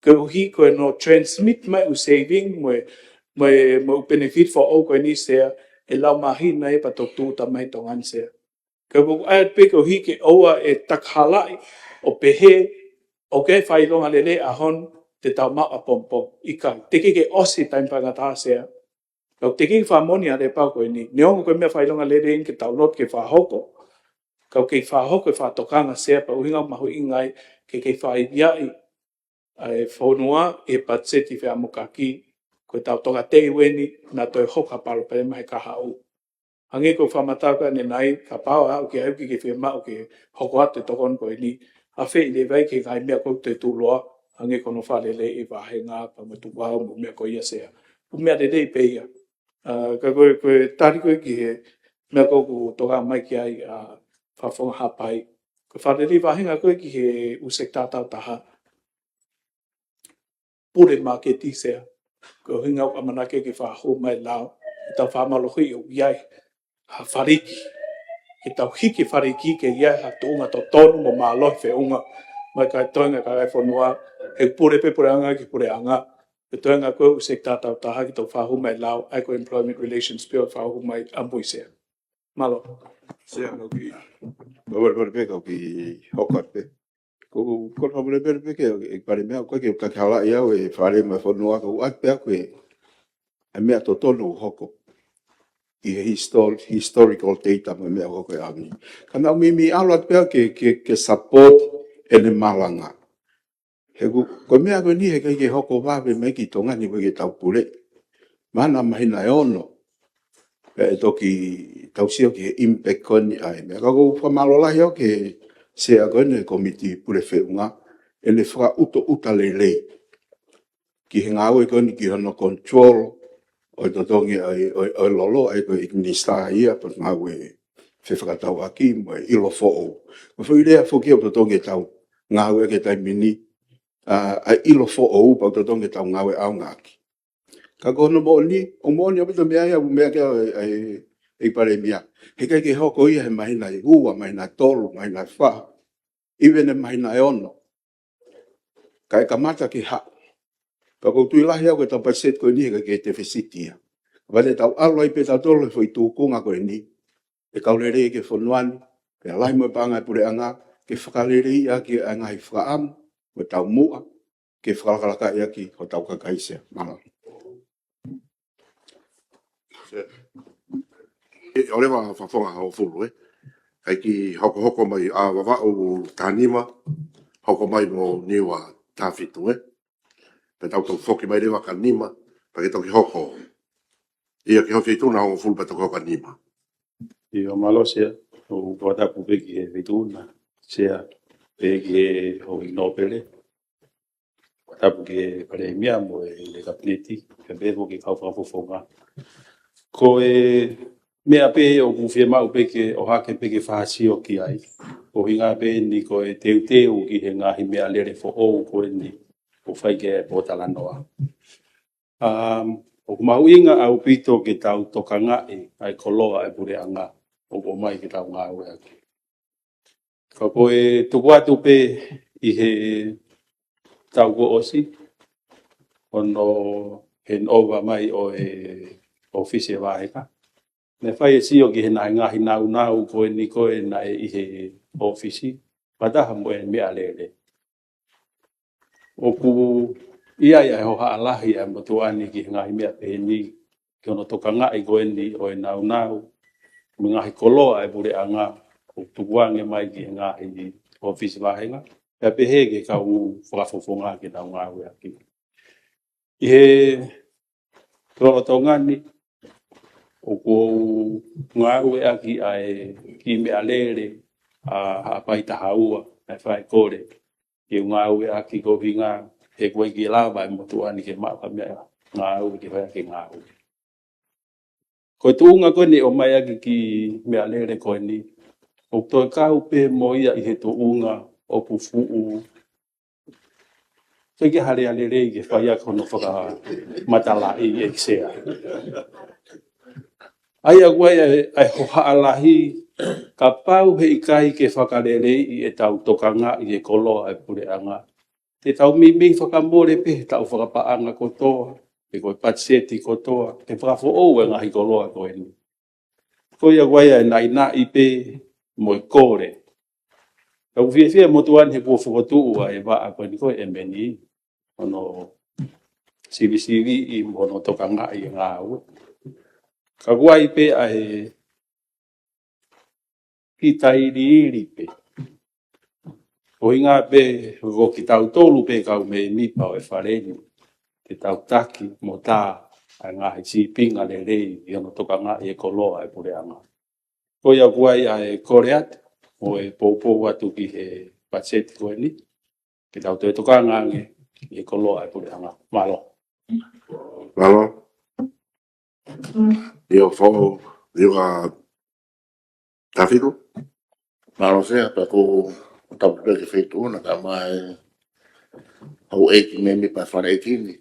koeʻuhi ko hono transmit mai e ʻū saving mo e, mo e, mo e ʻū benefit foʻou ko eni Sea, ʻe lau māhina ia pea toki tūʻuta mai ʻi Tonga ni Sea. Ka ʻoku ʻai pē koeʻuhi ke ʻoua ʻe takahalaʻi ʻo pehē ʻoku ʻi ai e fakaʻilonga lelei ʻaho ni te tau maʻu ʻapongipongi. ʻIkai, teʻeki ke ʻosi taimi faingataʻa Sea. Ka ʻoku teʻeki fakamoʻoni ʻa e pau ko eni. Neongo ko e meʻa fakaʻilonga lelei ke tau lotu ke fakahoko, ka ʻoku kei fakahoko e fakatokanga Sea, pea ʻuhinga mahuʻinga ai ke kei fakaivia ʻa e fonua ʻi he patiseti feʻamokaki. Ko e tau tokatei eni naʻa toe hoko ha palopalema he kahaʻu. Hangē ko e fakamatala ko eni ʻanenai, kapau ʻe aʻu ki ai ʻoku ʻikai ke fiemaʻu ke hoko atu e tokoni ko eni, ʻafeʻi leva ia ki he ngaahi meʻa ko ē ʻoku toe tuʻuloa, hangē ko hono fakaleleiʻi e vāhenga pea mo e tukuʻau mo e meʻa ko ia Sea. ʻOku meʻa lelei pē ia. ʻA, ka ko e, ko e tali ko ē ki he meʻa ko ē ʻoku tokanga mai ki ai ʻa Fakafofonga Haʻapai. Ko e fakaleleiʻi vāhenga ko ē ki he ʻū sekitā taautaha, pule māketi Sea. Ko e ʻuhinga ʻoku ʻamanaki ke fakahū mai e lao, ke tau fakamālohiʻi ʻoku ʻi ai ha faliki, ke tau hiki e faliki ke ʻi ai ha tuʻunga totonu mo mālohi feʻunga mai ki he toenga kakai e fonua, he pule pē puleʻanga ki he puleʻanga, he toenga ko ē ʻū sekitā taautaha ke tau fakahū mai e lao, ʻa ia ko e Employment Relations Bill fakahū mai ʻamui Sea. Mālō. Sea, kau ki. Mau vale vale pē kau ki hoko atu pē. Ko, ko, ko, mau vale vale pē ke, ʻEiki Palēmia, ʻoku ʻikai ke u takihalaʻi au e fale mo e fonua, ka ʻoku ʻai pē au ko e, e meʻa totonu ʻoku hoko ʻi he histor-, historical data mo e meʻa ʻoku hoko he ʻaho ni. Ka naʻa mau meimei ʻalu atu pē au ke, ke, ke support ʻene malanga. He ko, ko e meʻa ko eni he ʻikai ke hoko vave mai ki Tonga ni ʻoku ʻikai ke tau pule. Mahalo mahina ʻe ono pea ʻe toki tau sio ki he impact ko eni ʻa e meʻa. Ka ʻoku ou fakamālō lahi au ki he Sea ko eni e Kōmiti Pule Feʻunga, ʻene fakaʻutoʻuta lelei ki he ngāue ko eni ki hono control ʻo e totongi ʻo e, ʻo e, ʻo e lolo, ʻa ia ko e ʻEiki Minisitā ia, pea ngāue fefakatauʻaki mo e ʻilo foʻou. Ko e foʻi lea foki ia ʻoku totongi ke tau ngāueʻaki he taimi ni, ʻa, ʻa e ʻilo foʻou pea ʻoku totongi ke tau ngāue ʻaonga ʻaki. Ka ko hono moʻoni, ʻoku moʻoni ʻaupito e meʻa ia, ʻoku meʻa ki ai ʻa e, ʻa e, ʻEiki Palēmia. He ʻikai ke hoko ia he mahina ʻe ua, mahina ʻe tolu, mahina ʻe fā, even he mahina ʻe ono. Kae kamata ke haʻu. Pea ʻoku ou tui lahi au ko e tau patiseti ko eni he ʻikai ke tefisiti ia. Kapau te tau ʻalu ai pē tautolu he foʻi tūkunga ko eni, ʻe kau lelei ki he fonua ni, pea lahi mo e paʻanga e puleʻanga, ke fakaleleiʻi ʻaki ʻa e ngaahi fakaʻamu mo e taumuʻa, ke fakalakalakaʻi ʻaki hotau kakai Sea. Mālō. ʻE, ʻoua leva Fakafofonga Hongofulu, ē. ʻIkai ke hokohoko mai ʻa Vavaʻu taha nima, hoko mai mo Niua taha fitu, ē. Pea tau toki foki mai leva ki he nima, pea ke toki hoko. ʻIa ki he Feituʻuna Hongofulu pea toki hoko ki he nima. ʻIo, mālō Sea, ʻoku ou fakatapu pē ki he Feituʻuna Sea, pea ki he Houʻeiki Nōpele. Fakatapu ki he Palēmia mo e Kapineti, pea pehē foki ki he kau Fakafofonga. Ko e meʻa pē ʻoku fiemaʻu pē ke ʻohake pē ke fakasio ki ai. Ko e ʻuhinga pē eni ko e teuteu ki he ngaahi meʻalele foʻou ko eni ʻoku fai ki ai e pōtalanoa. Um, ʻoku mahuʻinga ʻaupito ke tau tokangaʻi ʻa e koloa e puleʻanga ʻoku ʻomai ke tau ngāueʻaki. Ka ko e tuku atu pē ʻi he taʻu kuo ʻosi, hono handover mai ʻo e ʻōfisi e vāhenga. Naʻe fai e sio ki he ngaahi nāunau ko eni ko ē naʻe ʻi he ʻōfisi, fakataha mo e meʻalele. ʻOku ʻi ai ʻa e hohaʻa lahi ʻa e motuʻa ni ki he ngaahi meʻa pehē ni, ki hono tokangaʻi ko eni ʻo e nāunau mo e ngaahi koloa e puleʻanga ʻoku tukuange mai ki he ngaahi ʻōfisi vāhenga, pea pehē ki he kau Fakafofonga ke nau ngāueʻaki. ʻI he lolotonga ni, ʻoku ou ngāueʻaki ʻa e kiʻi meʻalele ʻa Haʻapai taha ua, ʻa e faikole, ke u ngāueʻaki ko e ʻuhinga he ʻoku ʻikai ke lava e motuʻa ni ke maʻu ha meʻangāue ke fai ʻaki e ngāue. Ko e tuʻunga ko eni ʻomai ʻaki e kiʻi meʻalele ko eni, ʻoku toe kau pē mo ia ʻi he tuʻunga ʻoku fuʻu, ʻikai ke ha lea lelei ke fai ʻaki hono fakamatalaʻi, ʻEiki Sea. ʻA ia ʻoku ʻi ai ʻa e, ʻa e hohaʻa lahi, kapau heʻikai ke fakaleleiʻi ʻetau tokangaʻi e koloa e puleʻanga, te tau meimei fakamole pē he taʻu fakapaʻanga kotoa, pe ko e patiseti kotoa, ke fakafoʻou e ngaahi koloa ko eni. Ko ia ʻoku ʻi ai ʻa e naʻinaʻi pē, mo e kole. Ka ʻoku fiefia e motuʻa ni he kuo fokotuʻu ʻa e vaʻa ko eni ko e M N E, hono sivisiviʻi mo hono tokangaʻi e ngāue. Ka ʻoku ʻi ai pē ʻa e kiʻi tailiili pē. ʻUhinga pē ko kitautolu pē kau mēmipa ʻo e Fale ni, ke tau taki mo tā ʻa e ngaahi sīpinga lelei ʻi hono tokangaʻi e koloa e puleʻanga. Ko ia ʻoku ʻi ai ʻa e kole atu, mo e poupou atu ki he patiseti ko eni, ke tau toe tokanga ange ʻi he koloa e puleʻanga. Mālō. Mālō. ʻIo, Foʻou, ʻio, ʻa Tafiku. Mālō Sea, pea ʻoku ou tapu pē ki he feituʻu na kae ʻumaʻā e houʻeiki mēmipa Fale ʻEiki ni.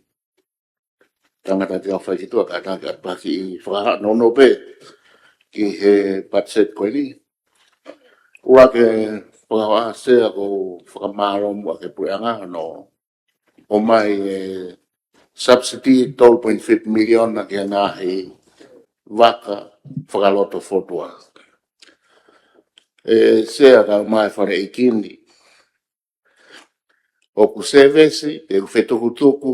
Tangata te au fai ki tuʻa, kātaki atu pē ha kiʻi fakahā nounou pē ki he patiseti ko eni. ʻUluaki, fakahā Sea, ʻoku ou fakamālō muʻa ki he puleʻanga hono ʻomai e subsidy tolu point five miliona ki he ngaahi vaka fakalotofotua. ʻE Sea kae ʻumaʻā e Fale ʻEiki ni, ʻoku sēvesi, ʻoku fetukutuku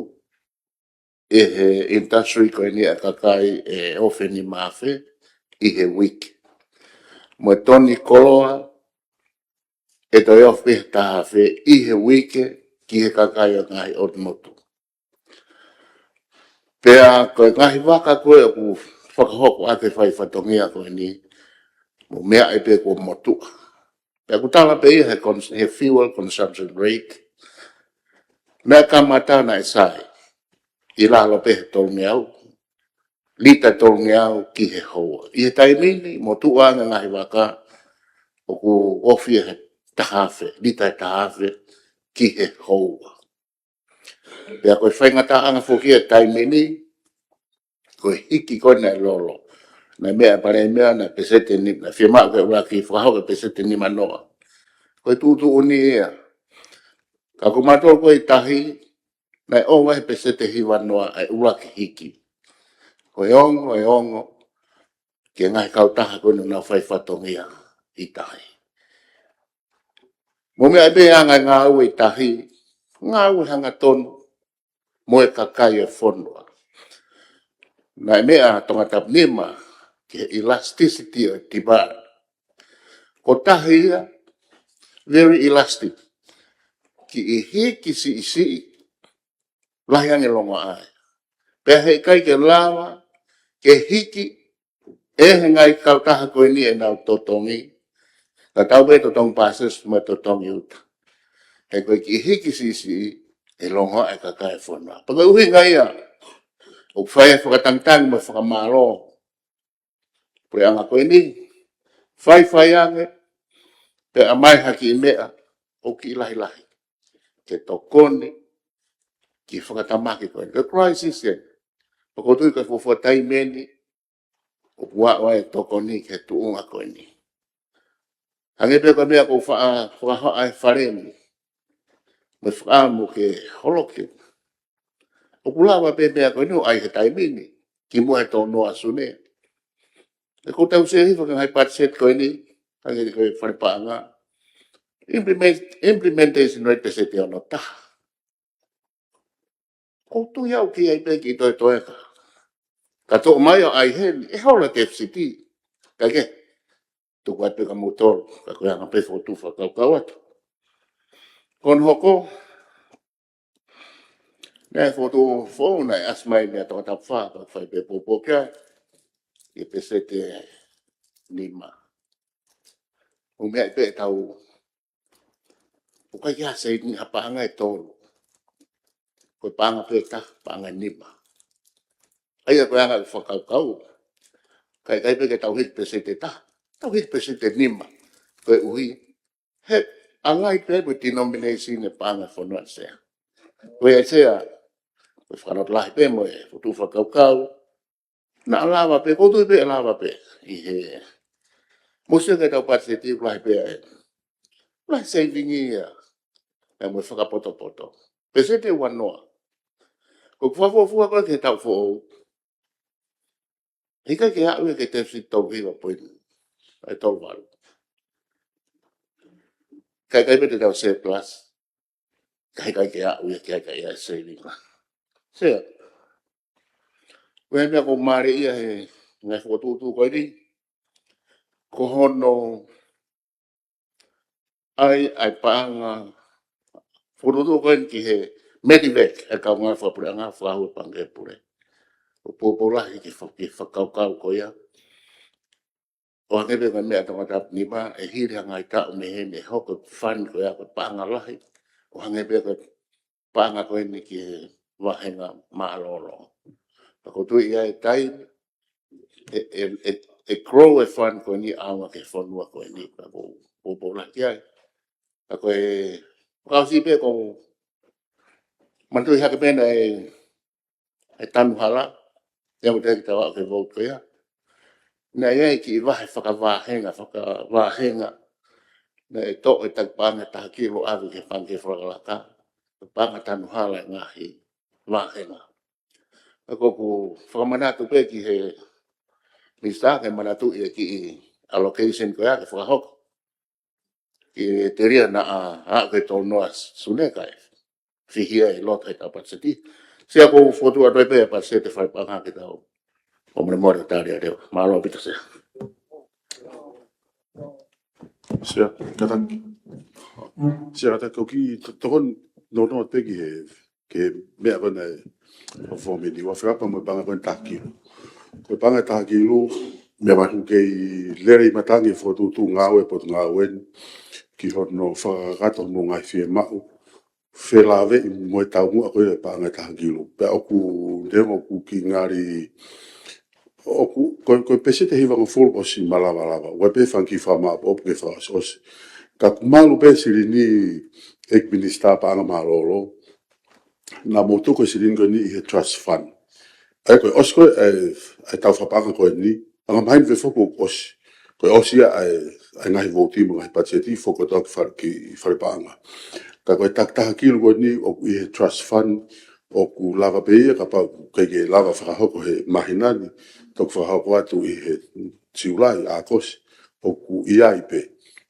ʻe he industry ko eni ʻa e kakai ʻe ʻofi e nima afe ʻi he uike. Mo e toni koloa ʻe toe ʻofi he taha afe ʻi he uike ki he kakai ʻo e ngaahi ʻotu motu. Pea ko e ngaahi vaka ko ē ʻoku fakahoko ʻaki e fai fatongia ko eni, mo e meʻa ʻe pē kuo motuʻa. Pea ʻoku tala pē ia he cons-, he fuel consumption rate. Naʻe kamata naʻe sai ʻi lalo pē he tolungeau, lita tolungeau ki he houa. ʻI he taimi ni, motuʻa ange ngaahi vaka, ʻoku ʻofi he taha afe, lita he taha afe ki he houa. Pea ko e faingataʻanga foki e taimi ni, ko e hiki ko ē naʻe lolo. Naʻe meʻa e Palēmia naʻe peseti ni, naʻe fiemaʻu ke ʻuluaki fakahoko e peseti nimanoa. Ko e tuʻutuʻuni ia. Ka ko mautolu ko ē ʻi tahi, naʻe ʻova he peseti hivanoa ʻa e ʻuluaki hiki. Ko e ongo, e ongo, ki he ngaahi kautaha ko eni ʻoku nau fai fatongia ʻi tahi. Mo e meʻa ʻe pē anga e ngāue ʻi tahi, ngāue hangatonu mo e kakai e fonua. Naʻe meʻa ʻa Tongatapu nima ki he elasticity ʻo e demand. Ko tahi ia, very elastic. Kiʻi hiki siʻisiʻi, lahi ange longoaʻa ia. Pea heʻikai ke lava ke hiki ʻe he ngaahi kautaha ko eni ʻenau totongi. Ka tau pē totongi pāsesi mo e totongi uta. He ko e kiʻi hiki siʻisiʻi ʻe longoaʻa e kakai e fonua. Pea ko e ʻuhinga ia ʻoku fai e fakatangitangi mo e fakamālō puleʻanga ko eni, faifai ange, pea ʻomai ha kiʻi meʻa ʻoku kiʻi lahilahi ke tokoni ki he fakatamaki ko eni. Ko e crisis eni. Pea ʻoku ou tui ko e fuofua taimi eni ʻoku aʻu ai e tokoni ki he tuʻunga ko eni. Hangē pē ko e meʻa ʻoku ou faʻa, fakahā ʻa e Fale ni, mo e fakaʻamu ke holoki. ʻOku lava pē meʻa ko eni ʻo ʻai he taimi ni, kimuʻa he tō noa Sune. ʻOku ou tau sio hifo ki he ngaahi patiseti ko eni, hangē ko e Fale Paʻanga. Implement-, implementation rate peseti ʻe ono taha. ʻOku ou tui au ki ai pē kiʻi toetoeka. Ka toʻo mai ʻo ʻai heni, ʻe hola tefisiti. Ka ke, tuku atu pē kia moutolu, ka ko e anga pē fokotuʻu fakakaukau atu. Ko hono hoko, naʻe fokotuʻu foʻou naʻe ʻasi mai meia Tongatapu fā, ka fai pē poupou ki ai, ʻi he peseti ʻe nima. ʻOku meʻa pē ʻetau, ʻoku ʻikai ke ʻasi ai ha paʻanga ʻe tolu. Ko e paʻanga pē ʻe taha, paʻanga ʻe nima. ʻA ia ko e anga e fakakaukau. Ka ʻikai pē ke tau hiki peseti ʻe taha, tau hiki peseti ʻe nima. Koeʻuhi, he ʻangai pē mo e denomination e paʻanga fonua Sea. Ko ia Sea, ko e fakalotolahi pē mo e fokotuʻu fakakaukau, naʻa lava pē, ʻoku ou tui pē ʻe lava pē. ʻI he, mou sio ki heʻetau patiseti ʻoku lahi pē ʻa e, lahi saving ia. ʻA ia mo e fakapotopoto. Peseti ʻe ua noa. Ko e fakafuofua ko ē ki he taʻu foʻou, heʻikai ke aʻu ia ki he tefisiti tolu hiva poini, ʻa e tolu valu. Kae ʻikai pē te tau surplus. Kae ʻikai ke aʻu ia ke ʻai ke ʻai saving. Sea. Ko e meʻa ʻoku mālie ia he ngaahi fokotuʻutuʻu ko eni. Ko hono ʻai, ʻai paʻanga fokotuʻutuʻu ko eni ki he Medevac, ʻa e kaungā fakapuleʻanga, fakahū ʻe he Pangikē Pule. ʻOku poupou lahi ki he fa-, ki he fakakaukau ko ia. ʻO hangē pē ko e meʻa ʻa Tongatapu nima, ʻe hili ha ngaahi taʻu mei heni ʻe hoko e fund ko ia ko e paʻanga lahi. ʻO hangē pē ko e paʻanga ko eni ki he vāhenga mālōlō. Ka ʻoku ou tui ʻi ai e taimi, ʻe, ʻe, ʻe, ʻe grow e fund ko eni ʻaonga ki he fonua ko eni. Ka ʻoku ou, ʻoku ou poupou lahi ki ai. Ka ko e, fakaʻosi pē ʻoku ou manatuʻi hake pē naʻe, ʻe tanu hala, ʻe ʻamu te ki tau aʻu ki he vote ko ia. Naʻe ʻi ai e kiʻi vahe fakavāhenga, fakavāhenga. Naʻe toʻo e taki paʻanga ʻe taha kilu ʻave ki he Pangikē Fakalakalaka. Paʻanga tanu hala e ngaahi vāhenga. Ka ʻoku ou fakamanatu pē ki he Minisitā ke manatuʻi e kiʻi allocation ko ia ke fakahoko. ʻE telia naʻa, ʻa, ke tō noa sune kae fihia ʻi loto he tau patiseti. Sea, ʻoku ou fokotuʻu atu ai pē patiseti fai paʻanga ke tau. ʻOku mole mole tali ʻa e leo. Mālō ʻaupito Sea. Sea, kātaki. Sea, kātaki ʻoku ou kiʻi to-, tokoni nounou atu pē ki he, ki he meʻa ko ena ʻa e fōmeni ua fekapa mo e paʻanga ko ena ʻe taha kilu. Ko e paʻanga ʻe taha kilu, meʻa mai ʻoku kei lele ʻi matangi e fokotuʻutuʻu ngāue ʻa e Potungāue ni ki hono fakakakato hono ngaahi fiemaʻu felāveʻi mo e taumuʻa ko ia e paʻanga ʻe taha kilu. Pea ʻoku, neongo ʻoku kiʻi ngali, ʻoku, ko, ko e peseti ʻe hivangofulu ʻosi malavalava. ʻOku ʻi ai pē fanga kiʻi fakamāʻopoʻopo ke fakaʻosiʻosi. Ka ʻoku malu pē silini ʻEiki Minisitā Paʻanga Mālōlō, naʻa mou tuku e silini ko eni ʻi he trust fund. ʻA ia ko e ʻosi ko ē, ʻa e, ʻa e tau fakapaʻanga ko eni, anga mahino pē foki ʻoku ʻosi. Ko e ʻosi ia ʻa e, ʻa e ngaahi vouti mo e ngaahi patiseti foki ʻo tau ki fale, ki fale paʻanga. Ka ko e taki taha kilu ko eni ʻoku ʻi he trust fund, ʻoku lava pē ia kapau ʻoku ʻikai ke lava fakahoko he māhina ni, toki fakahoko atu ʻi he Siulai, ʻAokosi, ʻoku ʻi ai pē.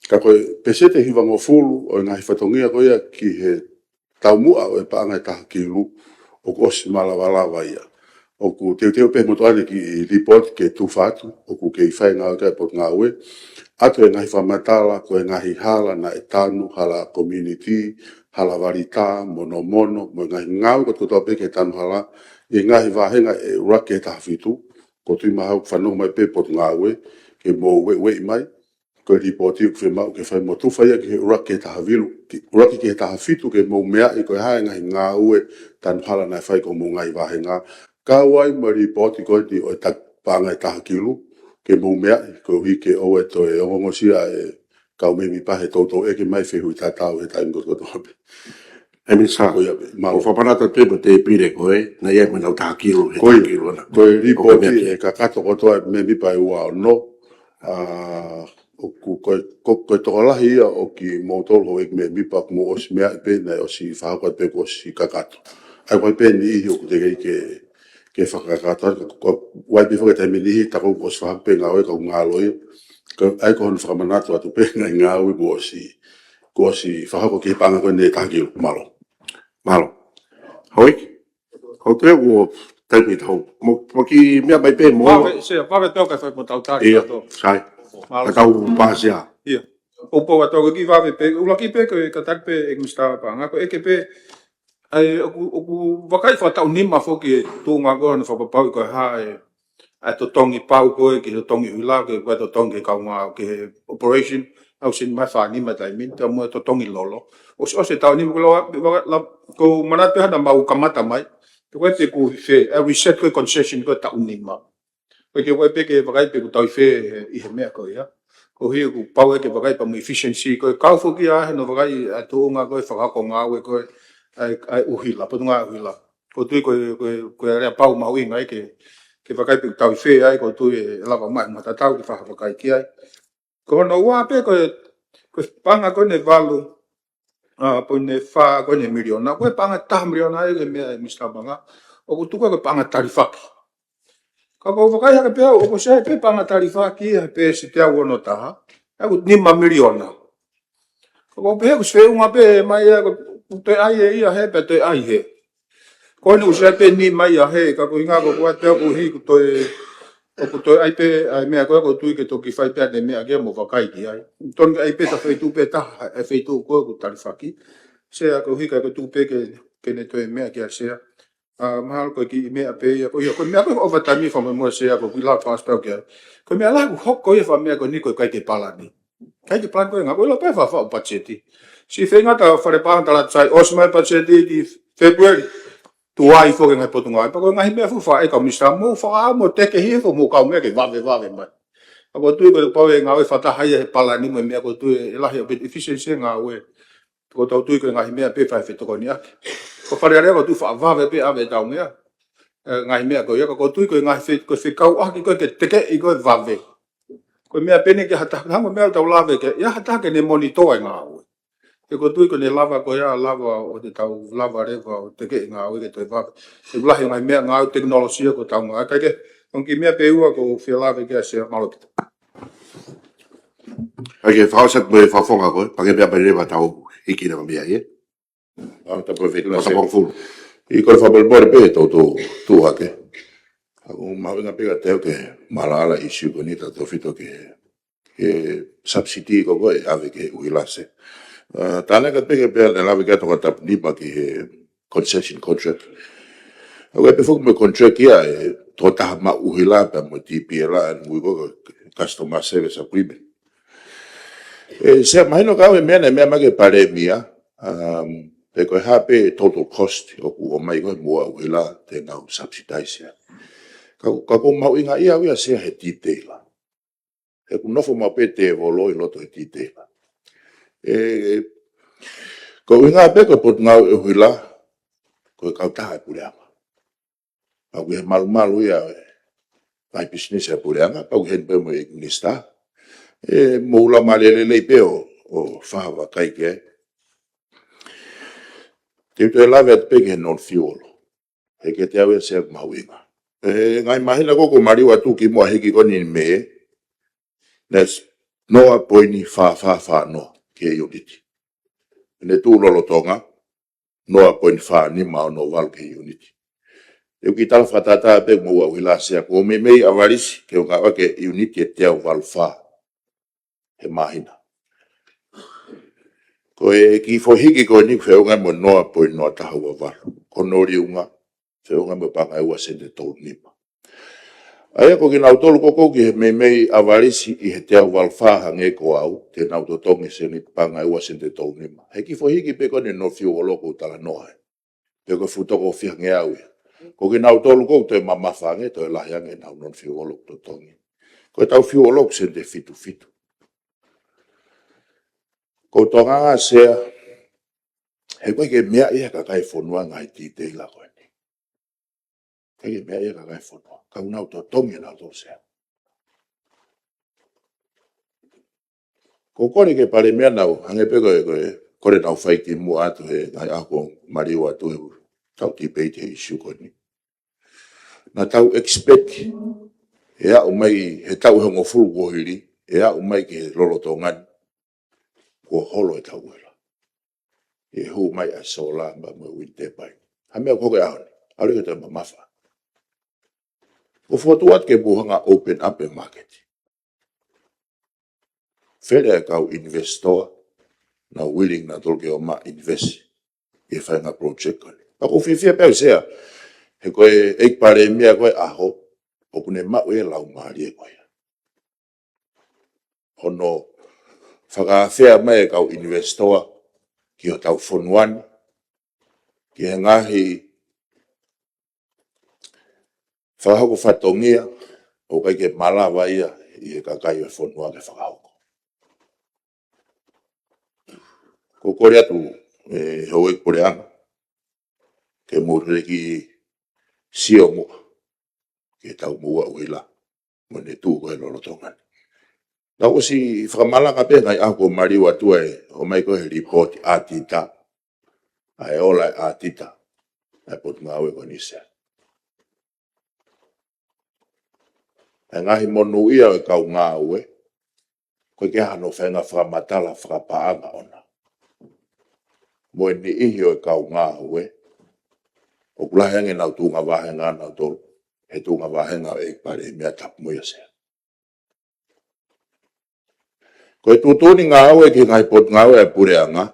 Ka ko e peseti ʻe hivangofulu ʻo e ngaahi fatongia ko ia ki he taumuʻa ʻo e paʻanga ʻe taha kilu, ʻoku ʻosi malavalava ia. ʻOku teuteu pē motuʻa eni kiʻi lipooti ke tufa atu, ʻoku kei fai e ngāue ʻa e Potungāue. ʻAtu e ngaahi fakamatala, ko e ngaahi hala naʻe tanu, hala community, hala valita, monomono, mo e ngaahi ngāue kotokotoa pē ki he tanu hala, ʻi he ngaahi vāhenga ʻe ʻuluaki ki he taha fitu, ʻoku ou tui mahalo ʻoku fanongo mai pē Potungāue, ke mou ueʻueʻi mai, ko e lipooti ʻoku fiemaʻu ke fai mo tufa ia ki he ʻuluaki ki he taha vilu, ki, ʻuluaki ki he taha fitu ke mou meaʻi ko e hā e ngaahi ngāue tanu hala naʻe fai ki homou ngaahi vāhenga. Kau ai mo e lipooti ko eni ʻo e taki paʻanga ʻe taha kilu, ke mou meaʻi, koeʻuhi ke ʻoua ʻe toe ongosia e kau mēmipa he toutou ʻeke mai fehuʻi tatau he taimi kotokotoa pē. ʻE Minisitā, ko ia pē. Mālō. ʻOku ou fakamanatu atu pē mo e tēpile ko ē, naʻe ʻi ai mo ʻenau taha kilu, he ko ia, taha kilu ʻana. Ko e lipooti ʻoku meʻa ē kakato kotoa ʻe mēmipa ʻe ua ono, ʻa, ʻoku, ko e, ko, ko e tokolahi ia ʻo kimoutolu houʻeiki mēmipa ʻoku mou ʻosi meaʻi pē, naʻe ʻosi fakahoko atu pē kuo ʻosi kakato. ʻA ia ʻoku ʻi ai pē niʻihi ʻoku teʻeki ai ke, ke fakakakato, ko, ko, ʻoku ʻi ai pē foki e taimi ʻe niʻihi, tā ko ē kuo ʻosi fakahoko pē ngāue ʻa e kau ngāue. Ka, ʻa ia ko hono fakamanatu atu pē ngaahi ngāue kuo ʻosi, kuo ʻosi fakahoko ki he paʻanga ko eni ʻe taha kilu. Mālō. Mālō. Houʻeiki. Ko e teu ʻo taimi tau. Mo, mo kiʻi meʻa mai pē mo. Vave, Sea, vave tau kae fai mo tau tali. ʻIo, ʻato. Sai. Mālō. Ka tau pāsia. ʻIo. ʻOku ou pau atu ko e kiʻi vave pē, ʻuluaki pē ko e kātaki pē ʻEiki Minisitā Paʻanga, ko e ʻeke pē, ʻa e, ʻoku, ʻoku vakai fakataʻu nima foki e tuʻunga ko ē hono fakapapauʻi ko e hā e, ʻa e totongi pau ko ē ki he totongi ʻuhila, ki he, ko e totongi ki he kaungā, ki he operation, ʻoku ʻosi ʻi ai e fā nima taimi ni, tā mo e totongi lolo. ʻOsi, ʻosi e taʻu nima ko e lau, lau, lau, ʻoku ou manatu pē hā naʻa mau kamata mai, ko e pē ʻoku fē, ʻa e reset ko ē concession ko e taʻu nima. Ko e ke vakai pē ke vakai pē ʻoku tau ʻi fē ʻi he meʻa ko ia. Koeʻuhi ʻoku pau ē ke vakai pea mo e efficiency ko e kau foki ʻa hono vakai ʻa e tuʻunga ko e fakahoko ngāue ko e ʻa e, ʻa e ʻuhila, potungāue ʻuhila. ʻOku ou tui ko e, ko e, ko e ʻalea pau mahuʻinga ē ke, ke vakai pē ʻoku tau ʻi fē ai, ʻoku ou tui ʻe lava mai mo tatau ke fakavakai ki ai. Ko hono ua pē ko e, ko e paʻanga ko eni ʻe valu, ʻa, poini fā ko eni ʻe miliona. Ko e paʻanga ʻe taha miliona ʻa e meʻa ʻe Minisitā Paʻanga. ʻOku tuku ko e paʻanga talifaki. Ka ʻoku ou vakai hake pē au, ʻoku ʻosi ʻi ai pē paʻanga talifaki ʻi he peseti ʻe ono taha. ʻOku nima miliona. Ko pehē ʻoku feʻunga pē mai ia, ko, ko toe ʻai ʻe ia hē, pea toe ʻai hē. Ko eni ʻoku sai pē ni mai ia hē, ka ko e ʻuhinga ko ʻeku ʻai pē ʻoku hiki toe, ʻoku toe ʻai pē ʻa e meʻa ko ē ʻoku ou tui ke toki fai pē ʻa e meʻa ke mo vakai ki ai. Tonu ke ʻai pē ʻa e feituʻu pē taha, ʻa e feituʻu ko ē ʻoku talifaki. Sea ko e ʻuhinga ko e tuku pē ke, ke ne toe meʻa ki ai Sea. ʻA, mahalo ko e kiʻi meʻa pē ia, ko ia, ko e meʻa ko e overtime ia fakamolemole Sea, ko e kiʻi lava fast pē au ki ai. Ko e meʻa lahi ʻoku hoko ia fakameʻa ko eni ko e ʻikai ke palani. ʻIkai ke palani ko e ʻuhinga, ko e ʻilo pē fakafaʻu patiseti. Siʻi feinga ʻa e fale paʻanga tala sai, ʻosi mai patiseti ki February. Tuai foki e ngaahi potungāue. Pea ko e ngaahi meʻa fuʻu faʻa ʻe kau minisitā mo fakaʻamu ʻo tekehi foki mo kau meʻa ke vave, vave mai. ʻOku ou tui ko e pau e ngāue fakataha ia he palani mo e meʻa ʻoku ou tui ʻe lahi ʻa e efficiency e ngāue. Ko ʻetau tui ko e ngaahi meʻa pē fai fetokoniʻaki. Ko Fale Alea ʻoku ou tui faʻa vave pē ʻave ʻetau meʻa. ʻE, ngaahi meʻa ko ia, ka ʻoku ou tui ko e ngaahi fe-, ko e fekauʻaki ko ē ke tekeʻi ko e vave. Ko e meʻa pē eni ke ha taha, hangē ko e meʻa ʻoku tau lave ki ai, ha taha ke ne monitor e ngāue. He ʻoku ou tui ko ʻene lava ko ia, lava ʻo te tau lava leva ʻo tekeʻi ngāue ke toe vave. ʻOku lahi ngaahi meʻa ngāue tekinolosia ʻoku tau ngāue. Kae kehe, ko e kiʻi meʻa pē ʻe ua ʻoku ou fie lave ki ai Sea, mālō ʻaupito. ʻAi ke fakaʻosi atu mo e fakafofonga ko ē, pea ke meʻa mai leva tau hiki leva mei ai, ē? ʻA, tapu e feituʻu Sea. Fakafofonga fulu. ʻI ko e fakamolemole pē ʻetau tuʻu, tuʻu hake. ʻOku mahuʻinga pē kiate au ke maʻalaʻala e ʻīsiu ko eni tautefito ki he, ki he subsidy ko ē ʻoku ʻave ki he ʻuhila Sea. ʻA, tānaki atu pē ke pea ne lave ki ai tokoni tapu nima ki he concession contract. ʻOku ʻi ai pē foki mo e contract ia ʻa e tokotaha maʻu ʻuhila pea mo e TPL ʻa e ngui ko e customer service agreement. ʻE, Sea, mahino kiate au e meʻa naʻe meʻa mai ki he Palēmia, um, pe ko e hā pē total cost ʻoku ʻomai ko ē e moʻua ʻuhila te nau subsidize ia. Ka, ka ʻoku mahuʻinga ia au ia Sea he detail. He ʻoku nofo maʻu pē tēvolo ʻi loto he detail. ʻE, ko e ʻuhinga pē ko e Potungāue ʻUhila, ko e kautaha e puleʻanga. Pau ke malumalu ia e ngaahi pisinisi e puleʻanga, pau ke heni pē mo e minisitā. ʻE, mou lau mālie lelei pē ʻo, ʻo fakavakai ki ai. Te u toe lave atu pē ki he non-fuel. He kiate au ia Sea ʻoku mahuʻinga. ʻE, ngaahi māhina ko ē ʻoku maliu atu kimuʻa hiki ko eni mei he, that's noa poini fā fā fā noa ki he unit. Ne tuʻu lolotonga, noa poini fā nima ono valu ki he unit. ʻOku ou kiʻi tala fakatātā pē mo e moʻua ʻuhila Sea, ko e meimei ʻavalisi ke u ngāueʻaki e unit ʻe teau valu fā he māhina. Ko e kiʻi foʻi hiki ko eni ʻoku feʻunga mo e noa poini noa taha ua valu. Ko hono liunga, feʻunga mo e paʻanga ʻe ua sēniti tolu nima. ʻA ia ko kinautolu ko ē ʻoku ʻi he meimei ʻavalisi ʻi he teau valu fā hangē ko au, te nau totongi sēniti, paʻanga ʻe ua sēniti tolu nima. He kiʻi foʻi hiki pē ko eni non-fuel ʻoku ou talanoa ai. Pe ko e fuʻu toko fiha ngeau ia. Ko kinautolu ko ē ʻoku toe mamafa ange, toe lahi ange ʻenau non-fuel ʻoku totongi. Ko ʻetau fuel ʻoku sēniti fitu fitu. Ko e tokanga Sea, he ʻoku ʻikai ke meaʻi ʻe he kakai e fonua e ngaahi detail ko eni. ʻIkai ke meaʻi ʻe he kakai e fonua. Ka ʻoku nau totongi ʻenautolu Sea. ʻOku ou kole ki he Palēmia naʻa nau, hangē pē ko e, ko e, kole naʻa nau fai kimuʻa atu he ngaahi ʻaho kuo maliu atu he tau debate he ʻīsiu ko eni. Naʻa tau expect, ʻe aʻu mai he taʻu ʻe hongofulu kuo hili, ʻe aʻu mai ki he lolotonga ni, kuo holo ʻetau ʻuhila. ʻE hū mai ʻa e solar mo e wind turbine. Ha meʻa ʻoku hoko he ʻaho ni, ʻalu ke toe mamafa. ʻOku fokotuʻu atu ke mou hanga ʻo open up e market. Fele e kau investor, naʻa nau willing naʻa nau toe ke ō mai ʻo invest ʻi he faʻahinga project ko eni. Pea ʻoku ou fiefia pē au Sea, he ko e ʻEiki Palēmia ko ē ʻaho, ʻoku ne maʻu e laumālie ko ia. Hono fakaafeʻi mai e kau investor ki hotau fonua ni, ki he ngaahi fakahoko fatongia ʻoku ʻikai ke malava ia ʻe he kakai e fonua ke fakahoko. ʻOku ou kole atu, ʻe, houʻeiki puleʻanga, ke mou lelei ke sio muʻa ki heʻetau moʻua ʻuhila, mo ʻene tuʻu ko ē he lolotonga ni. Naʻa ku ʻosi fakamalanga pē he ngaahi ʻaho kuo maliu atu ʻa e ʻomai ko ē he lipooti ʻaitita, ʻa e ola e ʻaitita ʻa e Potungāue ko eni Sea. ʻA e ngaahi monūʻia ʻo e kau ngāue, ʻoku ʻikai ke ʻi ai hano faʻahinga fakamatala fakapaʻanga ʻona. mo e niʻihi ʻo e kau ngāue, ʻoku lahi ange ʻenau tuʻunga vāhenga ʻanautolu he tuʻunga vāhenga ʻo e ʻEiki Palēmia. Tapu mo ia Sea. Ko e tuʻutuʻuni ngāue ki he ngaahi potungāue ʻa e puleʻanga,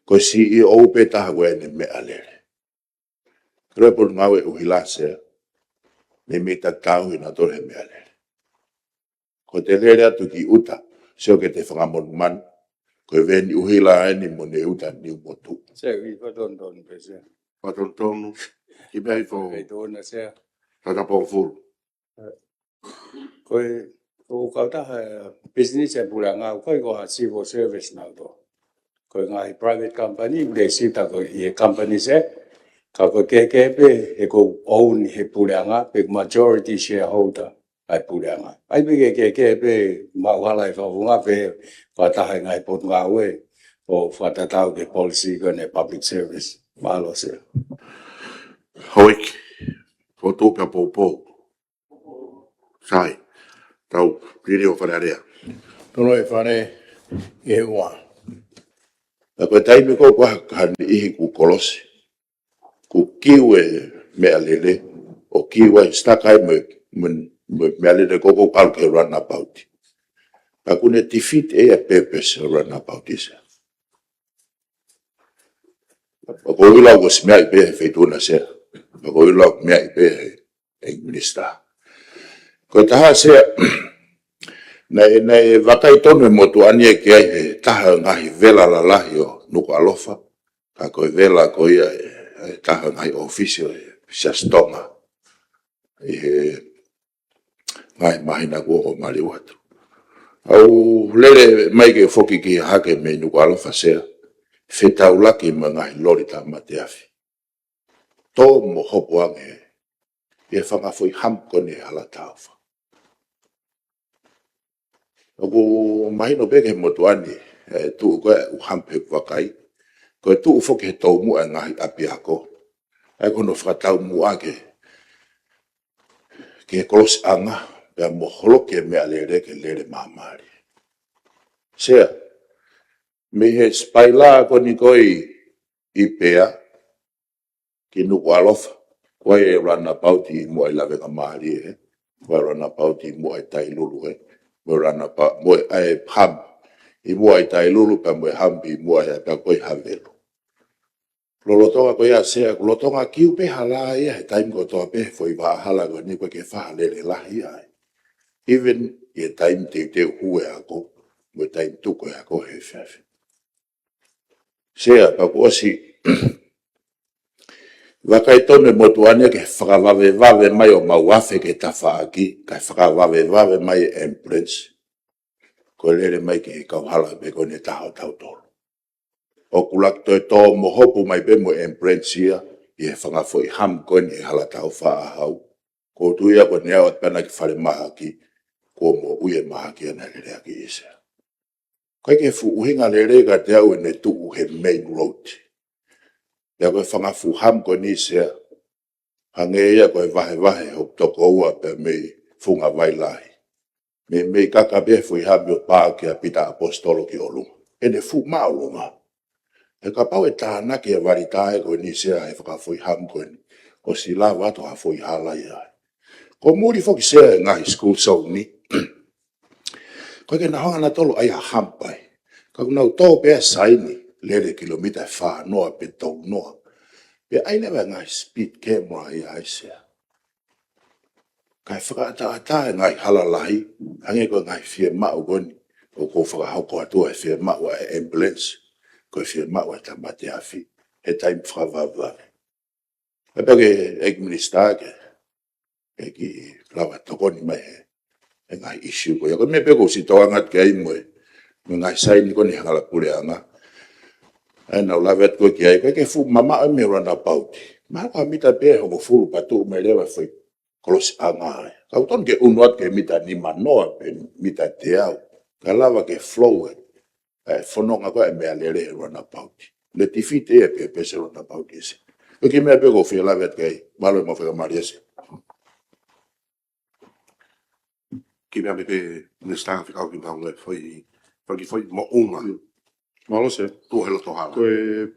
ko e C E O pē taha ko ē ʻene meʻalele. Ko e potungāue ʻuhila Sea, ne mita tauhi nautolu he meʻalele. Ko ʻete lele atu ki ʻuta, sio ki heʻete fanga monumanu, ko e veni ʻuhila eni mo ne uta niu motu. Sea, ʻi fatonton pē Sea. Fatonton, i pea i fo. Pea i tōna Sea. Tata pōfulu. Ko e, ko e kautaha, eh, business e puleʻanga, ʻoku ʻikai ko ha civil service nautolu. Ko e ngaahi private company, ʻoku ʻikai sita ko e company Sea, ka ko e kehekehe pē he ʻoku own he puleʻanga, pe majority shareholder ʻa e puleʻanga. ʻAi pē ke, ke, ke pē maʻu hala e fakafofonga pē fakataha e ngaahi potungāue ʻo fakatatau ki he policy ko eni public service. Mālō Sea. Houʻeiki, fotu pea poupou. Sai, tau pili ʻo Fale Alea. Tolo e Fale ʻi he ua. Ka ko e taimi ko ē ʻoku ʻi ai ha niʻihi kuo kolosi, kuo kiu e meʻalele, ʻo kiu ai, stuck ai mo e, mo e, mo e meʻalele ko ē ʻoku ʻalu ki he runabout. Ka ʻoku ne defeat ʻe ia e purpose ʻo e runabout Sea. Pea ʻoku ou ʻilo ʻoku ʻosi meaʻi pē he feituʻu na Sea. Pea ʻoku ou ʻilo ʻoku meaʻi pē he, he minisitā. Ko e taha Sea, naʻe, naʻe vakai tonu e motuʻa ni ia ki ai he taha e ngaahi vela lalahi ʻo Nukuʻalofa. Ka ko e vela ko ia e, e taha e ngaahi ʻōfisi ʻo e Siasi Tonga ʻi he ngaahi māhina kuo ʻosi maliu atu. ʻOku ou lele mai ke foki ki Hahake mei Nukuʻalofa Sea, fetaulaki mo e ngaahi loli tāmate afi. Tō mo hopo ange ʻi he fanga foʻi hump ko eni he Hala Taufa. ʻOku mahino pē ki he motuʻa ni, e tuʻu ko ē ʻū hump he vakai, ko e tuʻu foki he toumuʻa e ngaahi ʻapiako. ʻA ia ko hono fakataumuʻa ki he, ki he kolosiʻanga, pea mo holoki e meʻalele ke lele māmālie. Sea, mei he sipaila ko eni ko ē ʻi Pea ki Nukuʻalofa, ko e runabout ʻi muʻa ʻi Lavengamālie, ko e runabout ʻi muʻa ʻi Tailulu, mo e runabout, mo e, ʻa e hump ʻi muʻa ʻi Tailulu, pea mo e hump ʻi muʻa ʻi, pea ko ē ʻi Havelu. Lolotonga ko ia Sea, ʻoku lolotonga kiu pē hala ia he taimi kotoa pē he foʻi vaʻa hala ko eni, ʻoku ʻikai ke fai ha lele lahi ai. Even ʻi he taimi teuteu hū e ako, mo e taimi tuku e ako he efiafi. Sea, pea kuo ʻosi vakai tonu e motuʻa ni ia ke fakavavevave mai ʻo mau afe ki he tafaʻaki, kae fakavavevave mai e ambulance. Ko e lele mai ki he kauhala pē ko eni ʻe taha ʻo tautolu. ʻOku laki toe tō mo hopo mai pē mo e ambulance ia ʻi he fanga foʻi hump ko eni he Hala Taufa ʻAhau. Ko u tui ia ko eni ʻoku ʻalu atu pē ena ki falemahaki, kuo moʻui e mahaki ʻa ena leleaki Sea. ʻIkai ke fuʻu ʻuhinga lelei kiate au ʻene tuʻu he main road. Pea ko e fanga fuʻu hump ko eni Sea, hangē ia ko e vahevahe hoku tokoua pea mei Fungavailahi. Meimei kaka pē foʻi hump ʻo paaki ʻa Pita ʻAposetolo ki ʻolunga. ʻEne fuʻu māʻolunga. He kapau ʻe tānaki e valitae ko eni Sea he fanga foʻi hump ko eni, ʻosi lava atu ha foʻi hala ia. Ko muli foki Sea e ngaahi school zone ni, ʻoku ʻikai ke nau hanga nautolu ʻo ʻai ha hump ai. Ka ʻoku nau tō pē ʻo saini, lele kilomita ʻe fā noa pe tolu noa. Pea ʻai leva e ngaahi speed camera ia ai Sea. Kae fakaʻataʻatā e ngaahi hala lahi, hangē ko e ngaahi fiemaʻu ko eni, ʻoku ou fakahoko atu e fiemaʻu ʻa e ambulance, ko e fiemaʻu ʻa e tāmate afi, he taimi fakavavevave. Pea pehē ki he ʻEiki Minisitā ke, ke ke lava tokoni mai he, he ngaahi issue ko ia. Ko e meʻa pē ʻoku ou ʻosi tokanga atu ki ai mo e, mo e ngaahi saini ko eni he ngaahi puleʻanga. ʻA ia naʻa ku lave atu ko ē ki ai, ʻoku ʻikai ke fuʻu mamaʻo ia mei he runabout. Mahalo ko ha mita pē ʻe hongofulu pea tuʻu mai leva foʻi kolosiʻanga ai. Ka ʻoku totonu ke ʻunu atu ki he mita nimanoa pe mita teau. Kae lava ke flow e, e fononga ko ē e meʻalele he runabout. Ne defeat e purpose e runabout Sea. Ko e kiʻi meʻa pē ʻoku ou fie lave atu ki ai, mālō e maʻu faingamālie Sea. Kiʻi meʻa pē Minisitā fekau ki he maʻu e foʻi, foʻi, foʻi moʻunga. Mālō Sea. Tuʻu he loto hala. Ko e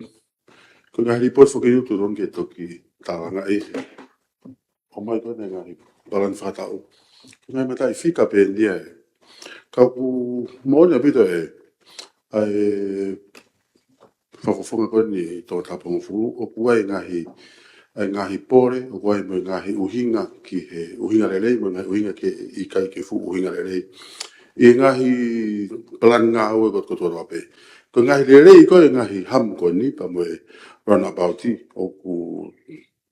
Ko e ngaahi lipooti foki ʻoku totonu ke toki tālangaʻi. ʻOmai ko eni e ngaahi palani fakataʻu. Ko e ngaahi mataʻi fika pē eni ia ē. Ka ʻoku moʻoni ʻaupito ē, ʻa e fakafofonga ko eni ʻi Tongatapu hongofulu, ʻoku ʻi ai e ngaahi, ʻa e ngaahi pole, ʻoku ʻi ai mo e ngaahi ʻuhinga ki he ʻuhinga lelei, mo e ngaahi ʻuhinga ke ʻikai ke fuʻu ʻuhinga lelei. ʻI he ngaahi palani ngāue ko, kotoa pē. Ko e ngaahi lelei ko e ngaahi hub ko eni, pea mo e roundabout ʻoku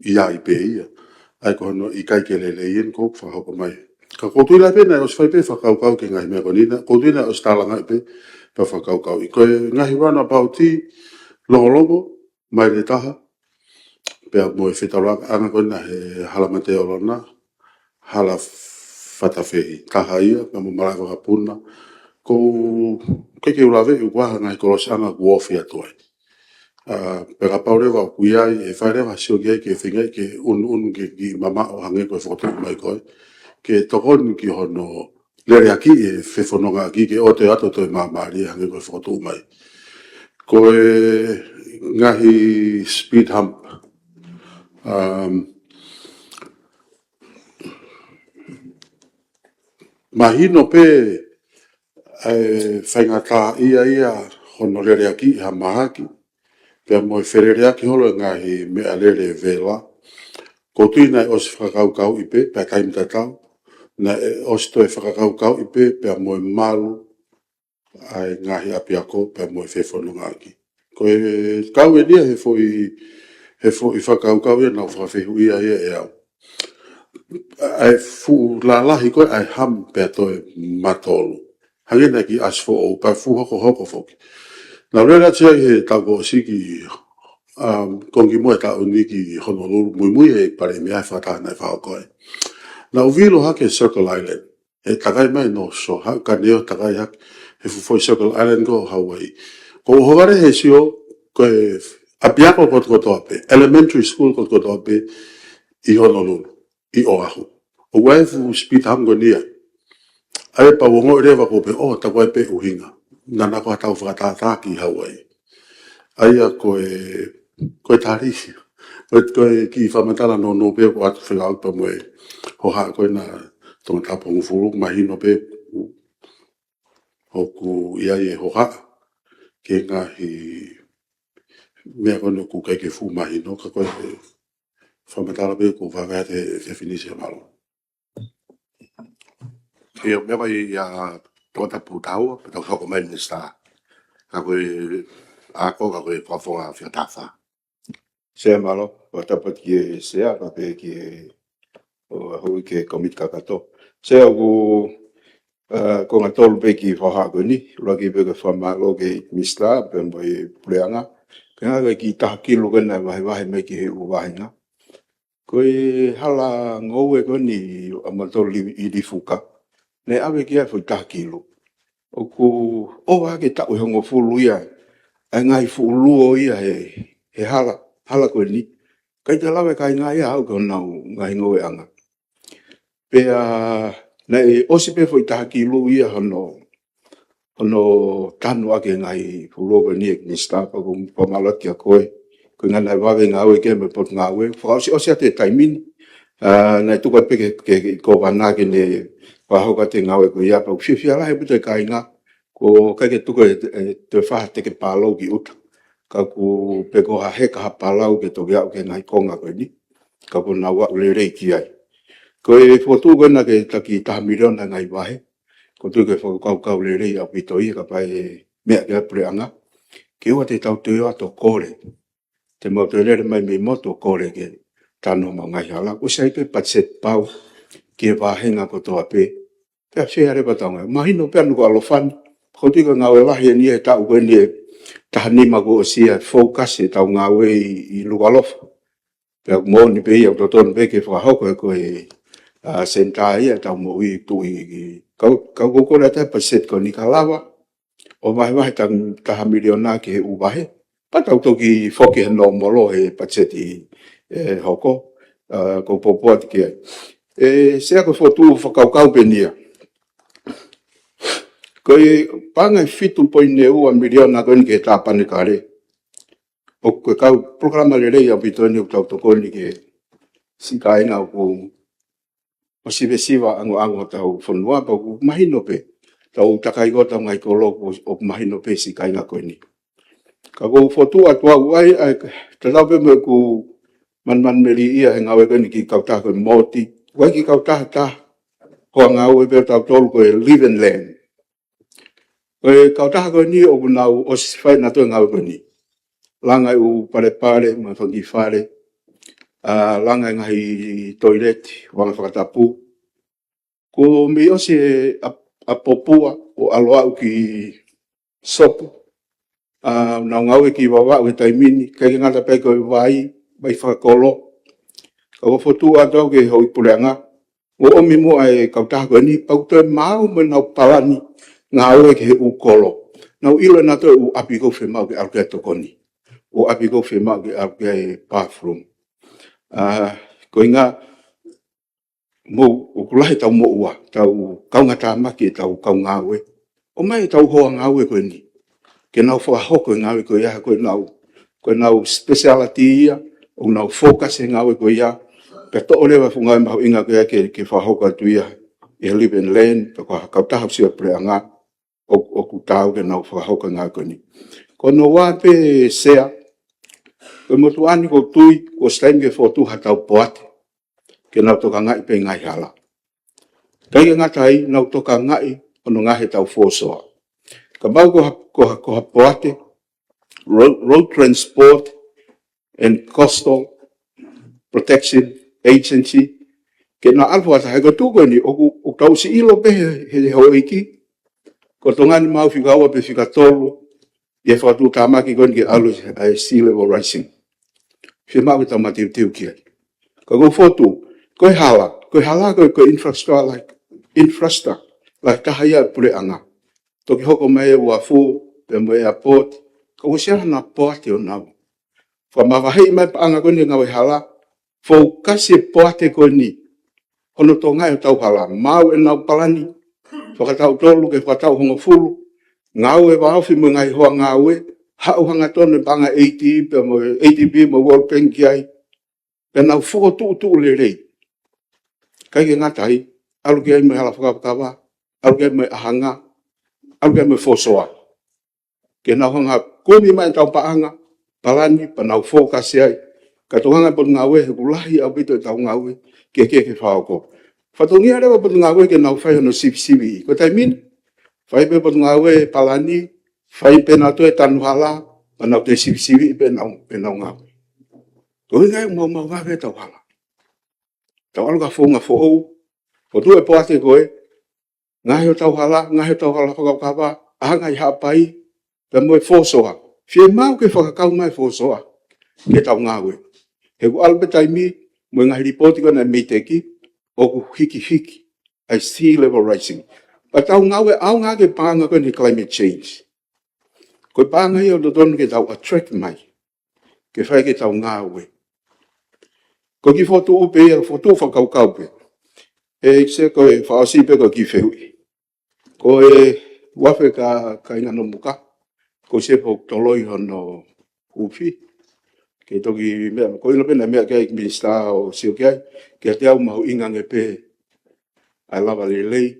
ʻi ai pē ia. ʻA ia ko hono ʻikai ke lelei eni ʻoku fakahoko mai. Ka ʻoku ou tui lahi pē naʻe ʻosi fai pē fakakaukau ki he ngaahi meʻa ko eni, naʻa, ʻoku ou tui naʻe ʻosi tālangaʻi pē, pea fakakaukauʻi. Ko e ngaahi roundabout longolongo, maile taha, pea mo e fetaulakaʻanga ko ena he Hala Mateolona, Hala Fatafehi, taha ia, pea mo Malaʻevakapuna. ʻOku ou, ʻikai ke u laveʻi ʻoku ʻi ai ha ngaahi kolosiʻanga ʻoku ofi atu ai. ʻA, pea kapau leva ʻoku ʻi ai, ʻe fai leva ha sio ki ai ke feingaʻi ke ʻunuʻunu ke kiʻi mamaʻo hangē ko e fokotuʻu mai ko ē. Ke tokoni ki hono leleakiʻi e fefonongaʻaki ke ʻoua toe ʻoatu ʻa e māmālie hangē ko e fokotuʻu mai. Ko e ngaahi speed hump. Um, mahino pē ʻa e faingataʻaʻia ia hono leleakiʻi ha mahaki, pea mo e feleleaki holo e ngaahi meʻalele vela. ʻOku ou tui naʻe ʻosi fakakaukauʻi pē, pea taimi tatau, naʻe ʻosi toe fakakaukauʻi pē, pea mo e malu ʻa e ngaahi ʻapiako, pea mo e fefonongaʻaki. Ko e kau eni ia he foʻi, he foʻi fakakaukau ia naʻa ku fakafehuʻia ia ʻe au. ʻA e fuʻu lalahi ko ē ʻa e hub pea toe matolu. Hangē naʻe kiʻi ʻasi foʻou pea fuʻu hokohoko foki. Naʻa ku lele atu ai he taʻu kuo ʻosi ki, um, kongi mo e taʻu ni ki Honolulu muimui he palēmia he fakataha naʻe fakahoko ai. Naʻa ku vilo hake Circle Island. ʻE takai mai no so, haʻu ka neo takai hake, he fuʻu foʻi Circle Island ko Hawaii. Ko u hokale he sio, ko e ʻapiako kotokotoa pē, elementary school kotokotoa pē, ʻi Honolulu, ʻi Oʻahu. ʻOku ʻi ai e fuʻu speed hump ko eni ia. ʻA ia pea u ongoʻi leva ko u pehē, ʻo, tā ko ē pē ʻuhinga. Naʻa na ko ha tau fakatātā ki Hawaii. ʻA ia ko e, ko e tali. Ko e, ko e kiʻi fakamatala nounou pē ʻoku ʻoatu fekauʻaki pea mo e hohaʻa ko ena Tongatapu hongofulu, mahino pē ʻoku, ʻoku ʻi ai e hohaʻa ki he ngaahi meʻa ko ena ʻoku ʻikai ke fuʻu mahino, ka ko e fakamatala pē ʻoku ou vahevahe atu he, he finisi, mālō. ʻIo, meʻa mai ia Tongatapu taua, pea tau hoko mai Minisitā. Ka ko e ako, ka ko e fakafofonga fika taha fā. Sea, mālō, fakatapu atu ki he Sea, pea pehē ki he, ʻo, ʻa e houʻeiki komiti kakato. Sea, ʻoku, ʻa, ko e ngaahi tolu pē kiʻi hohaʻa ko eni, ʻuluaki pē ko e fakamālō ki he Minisitā, pea mo e Puleʻanga. Ko e ngaahi kiʻi taha kilu ko ena vahevahe mai ki he ʻū vāhenga. Ko e hala ngoue ko eni ʻa mautolu ʻi, ʻi Lifuka. Naʻe ʻave ki ai e foʻi taha kilu. ʻOku ʻova hake taʻu ʻe hongofulu ia, ʻa e ngaahi fuʻu luo ia he, he hala, hala ko eni. ʻIkai te lava e kāinga ia ʻo aʻu ki honau ngaahi ngoueʻanga. Pea naʻe ʻosi pē foʻi taha kilu ia hono, hono tanu ʻaki e ngaahi fuʻu luo ko eni ʻe Minisitā, pea ʻoku ou fakamālō atu kiate koe. Ko e ʻuhinga naʻe vave e ngāue ki ai mo e Potungāue. Fakaʻosiʻosi atu e taimi ni. ʻA, naʻe tuku atu pē ki he, ki he, ki he Kōvana ke ne fakahoko atu e ngāue ko ia, pea ʻoku fiefia lahi ʻaupito e kāinga. ʻOku ʻikai ke tuku e, e, toe fai ha teke palou ki ʻuta. Ka ʻoku pē ko ha heka ha palau ke toki aʻu ki he ngaahi konga ko eni. Ka ʻoku nau aʻu lelei ki ai. Ko e fokotuʻu ko ena ke taki taha miliona ngaahi vahe. ʻOku ou tui ko e fakakaukau lelei ʻaupito ia kapau ʻe meʻa ki ai e Puleʻanga. Ke ʻoua te tau toe ō atu ʻo kole. Te mau toe lele mai mei motu ʻo kole ke tanu homau ngaahi hala. ʻOku ʻosi ʻi ai pē patiseti pau ki he vāhenga kotoa pē. Pea fēfē leva ʻetau ngāue? Mahino pē ʻa Nukuʻalofa ni. ʻOku ou tui ko e ngāue lahi eni he taʻu ko eni ʻe taha nima kuo ʻosi ia, focus ʻetau ngāue ʻi, ʻi Nukuʻalofa. Pea ʻoku moʻoni pē ia, ʻoku totonu pē ke fakahoko ʻe koe, ʻa, senitā ia ʻetau moʻui tuʻi ki, kau, kau ʻoku ou kole atu e patiseti ko eni ka lava ʻo vahevahe ʻetau taha miliona ki he ʻū vahe. Pea tau toki foki he nōmolo he patiseti ʻe hoko, ʻa, ʻoku ou poupou atu ki ai. ʻE, Sea, ko e fokotuʻu fakakaukau pē eni ia. Ko e paʻanga ʻe fitu poini ua miliona ko eni ki he Tāpanekale. ʻoku kau polokalama lelei ʻaupito eni ʻoku tau tokoni ki he siʻi kāinga ʻoku ʻosi vesiva angoango ʻetau fonua, pea ʻoku mahino pē, tau takai ko ʻetau ngaahi kolo ʻoku, ʻoku mahino pē siʻi kāinga ko eni. Ka ʻoku ou fokotuʻu atu au ai, ʻa e, tatau pē mo ʻeku manumanu meli ia he ngāue ko eni ki he kautaha ko e MOTI, ʻoku ʻi ai e kiʻi kautaha taha, hoa ngāue pē ʻo tautolu ko e Live and Learn. Ko e kautaha ko eni ʻoku nau ʻosi fai ʻenautolu e ngāue ko eni. Langa e ʻū palepale, mo e fanga kiʻi fale, ʻa, langa e ngaahi toileti, ʻo anga fakatapu. Ko e meʻa ʻosi e ʻa, ʻapopua, ʻo ʻalu ʻo aʻu ki sopu. ʻA, nau ngāue ki Vavaʻu he taimi ni, ʻikai ke ngata pē ko e vai, vai fakakolo. Ka ʻoku ou fokotuʻu atu au ki he houʻeiki puleʻanga, ʻo ʻomi muʻa e kautaha ko eni, pea ʻoku toe maau mo ʻenau palani ngāue ki he ʻū kolo. Nau ʻilo ʻenautolu e ʻū ʻapi ʻoku fiemaʻu ke ʻalu ki ai e tokoni. ʻŪ ʻapi ʻoku fiemaʻu ke ʻalu ki ai e bathroom. ʻA, ko e ʻuhinga, mou, ʻoku lahi ʻetau moʻua, tau kaungātāmaki ʻetau kau ngāue. ʻOmai ʻetau hoa ngāue ko eni. Ke nau fakahoko e ngāue ko ia, ko ʻenau, ko ʻenau speciality ia, ʻoku nau focus he ngāue ko ia, pea toʻo leva e fuʻu ngāue mahuʻinga ko ia ke, ke fakahoko atu ia, ʻi he Live and Learn, pea ko e kautaha ʻoku sio ai e puleʻanga, ʻo, ʻoku taau ke nau fakahoko e ngāue ko eni. Ko hono ua pē Sea, ko e motuʻa ni ʻoku ou tui, kuo ʻosi taimi ke fokotuʻu haʻatau poate, ke nau tokangaʻi pē e ngaahi hala. ʻIkai ke ngata ai, nau tokangaʻi hono ngaohi ʻetau fōsoa. Kapau ko ha, ko ha, ko ha poate, Road, Road Transport and Coastal Protection Agency, ke nau ʻalu fakataha, he ko e tuʻu ko eni, ʻoku, ʻoku tau ʻosi ʻilo pē he, he, he houʻeiki, ko Tonga ni maau fika ua pe fika tolu, ʻi he fakatuʻutāmaki ko eni ke ʻalu ʻa e sea level rising. Fiemaʻu ke tau mateuteu ki ai. Ka ʻoku ou fokotuʻu, ko e hala, ko e hala ko e, ko e infrastructure lahi, infrastructure lahi taha ia ʻa e puleʻanga. Toki hoko mai e uafu, pea mo e airport, ka ʻoku ʻosi ʻi ai hano poate ʻo nau. Fakamavaheʻi mai e paʻanga ko eni ngāue hala, fokasi e poate ko eni. Hono tokangaʻi hotau hala, maau ʻenau palani, fakataʻu tolu ki he fakataʻu hongofulu, ngāue vāofi mo e ngaahi hoa ngāue, haʻu hangatonu e paʻanga A D B pea mo e A D B mo e World Bank ki ai, pea nau fokotuʻutuʻu lelei. ʻIkai ke ngata ai, ʻalu ki ai mo e hala fakakava, ʻalu ki ai mo e ʻahanga, ʻalu ki ai mo e fōsoa. Ke nau hanga ʻo kumi mai ʻetau paʻanga, palani, pea nau fokasi ai. Ka tokanga e Potungāue, he ʻoku lahi ʻaupito ʻetau ngāue, ke, ke, ke fakahoko. Fatongia leva e Potungāue ke nau fai hono sivisiviʻi. Ko e taimi ni, fai pē e Potungāue e palani, fai pē ʻenautolu e tanu hala, pea nau toe sivisiviʻi pē ʻenau, pē ʻenau ngāue. Ko e ʻuhinga ia ʻoku maumau vave ʻetau hala. Tau ʻalu ki ha founga foʻou, fokotuʻu e poate ko ē, ngaohi hotau hala, ngaohi hotau hala fakakava, ʻahanga ʻi Haʻapai, pea mo e fōsoa. Fiemaʻu ke fakakau mai e fōsoa, ke tau ngāue. He ʻoku ʻalu pē taimi, mo e ngaahi lipooti ko ena ʻa e MEIDECC, ʻoku hikihiki, ʻa e sea level rising. Pea tau ngāue ʻaonga ki he paʻanga ko eni climate change. Ko e paʻanga ia ʻoku totonu ke tau attract mai. Ke fai ke tau ngāue. Ko e kiʻi fokotuʻu pē ia, fokotuʻu fakakaukau pē. ʻE, ʻEiki Sea, ko e fakaʻosi pē ko e kiʻi fehuʻi. Ko e uafu ʻa e kāinga Nomuka, ko e sea ʻoku toloi hono huufi. Ke toki meʻa, ko e ʻilo pē naʻe meʻa ki ai e minisitā ʻo sio ki ai, kiate au mahuʻinga ange pē ʻa e lava lelei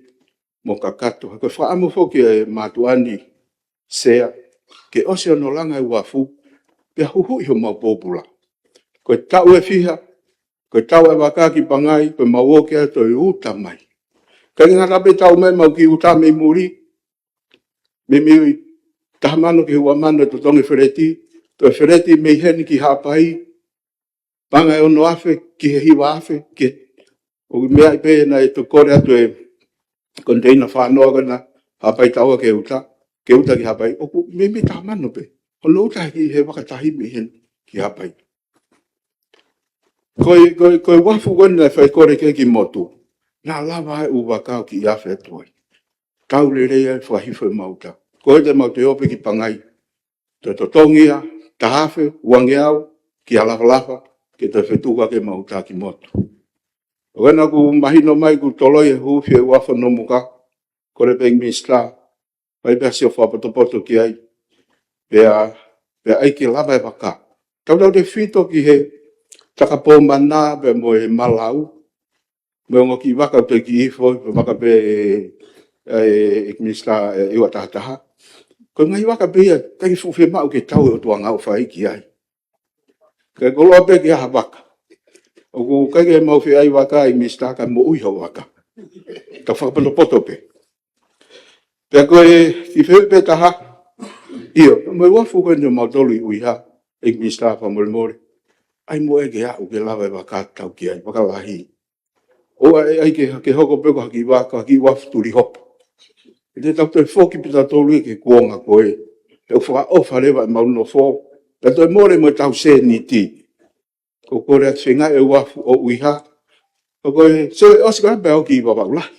mo kakato. Ko e fakaʻamu foki ʻa e mātuʻa ni Sea, ke ʻosi hono langa e uafu, pea huhuʻi homau pōpula. Ko e taʻu ʻe fiha, ko e tau e vaka ki Pangai, ko e mau ō ki ai ʻo toe uta mai. ʻIkai ke ngata pē tau mai mau kiʻi uta mei muli, mei, mei taha mano ki he ua mano e totongi e feleti, toe feleti mei heni ki Haʻapai, paʻanga ʻe ono afe ki he hiva afe, ki he, ʻoku meʻa ai pē naʻe toe kole atu e koniteina fānoa ko ena, Haʻapai Taua ke uta, ke uta ki Haʻapai, ʻoku meimei taha mano pē. Hono uta ki he vaka tahi mei heni ki Haʻapai. Ko e, ko e, ko e uafu ko ena naʻe fai kole ki ai ki motu. Naʻa lava ai e ʻū vaka ʻo kiʻi afe atu ai. Tau lelei ai e fakahifo ʻemau uta. Ko e te mau toe ō pē ki Pangai. Toe totongi ia, taha afe, uangeau, ki Alafalafa, ke toe fetuku ʻaki ʻemau uta ki motu. ʻOku ʻi ai ʻeku mahino mai ʻoku toloi e huufi e uafu ʻo Nomuka, kole pē ki he minisitā, fai pē ha sio fakapotopoto ki ai, pea, pea ʻai ke lava e vaka. Tautautefito ki he Takapōmana pea mo e Malau, mo e ongo kiʻi vaka ʻoku toe kiʻi ifo, vaka pē ʻe, ʻe, ʻEiki Minisitā, ʻe ua taha taha. Ko e ngaahi vaka pē ia, ʻikai ke fuʻu fiemaʻu ke tau ʻo tuʻu ange ʻo fai ki ai. Kae koloa pē ke ʻi ai ha vaka. ʻOku ʻikai ke mau fie ʻai vaka ʻEiki Minisitā kae moʻui ha vaka. Tau fakapotopoto pē. Pea ko e kiʻi fehuʻi pē taha. ʻIo, mo e uafu ko eni ʻo mautolu ʻi ʻUiha, ʻEiki Minisitā fakamolemole. ʻAi mo e ke aʻu ke lava e vaka tau ki ai, vaka lahi. ʻOua ʻe ʻai ke, ke hoko pē ko ha kiʻi vaka, ha kiʻi uafu tuli hopo. ʻE te tau toe foki pē tautolu ia ki he kuonga ko ē. ʻE fakaʻofa leva ʻemau nofo. Pea toe mole mo ʻetau sēniti. Ko e kole atu feinga e uafu ʻo ʻUiha. Ko e kole, so ʻosi ko ē pea ʻoku ʻi Vavaʻu lahi.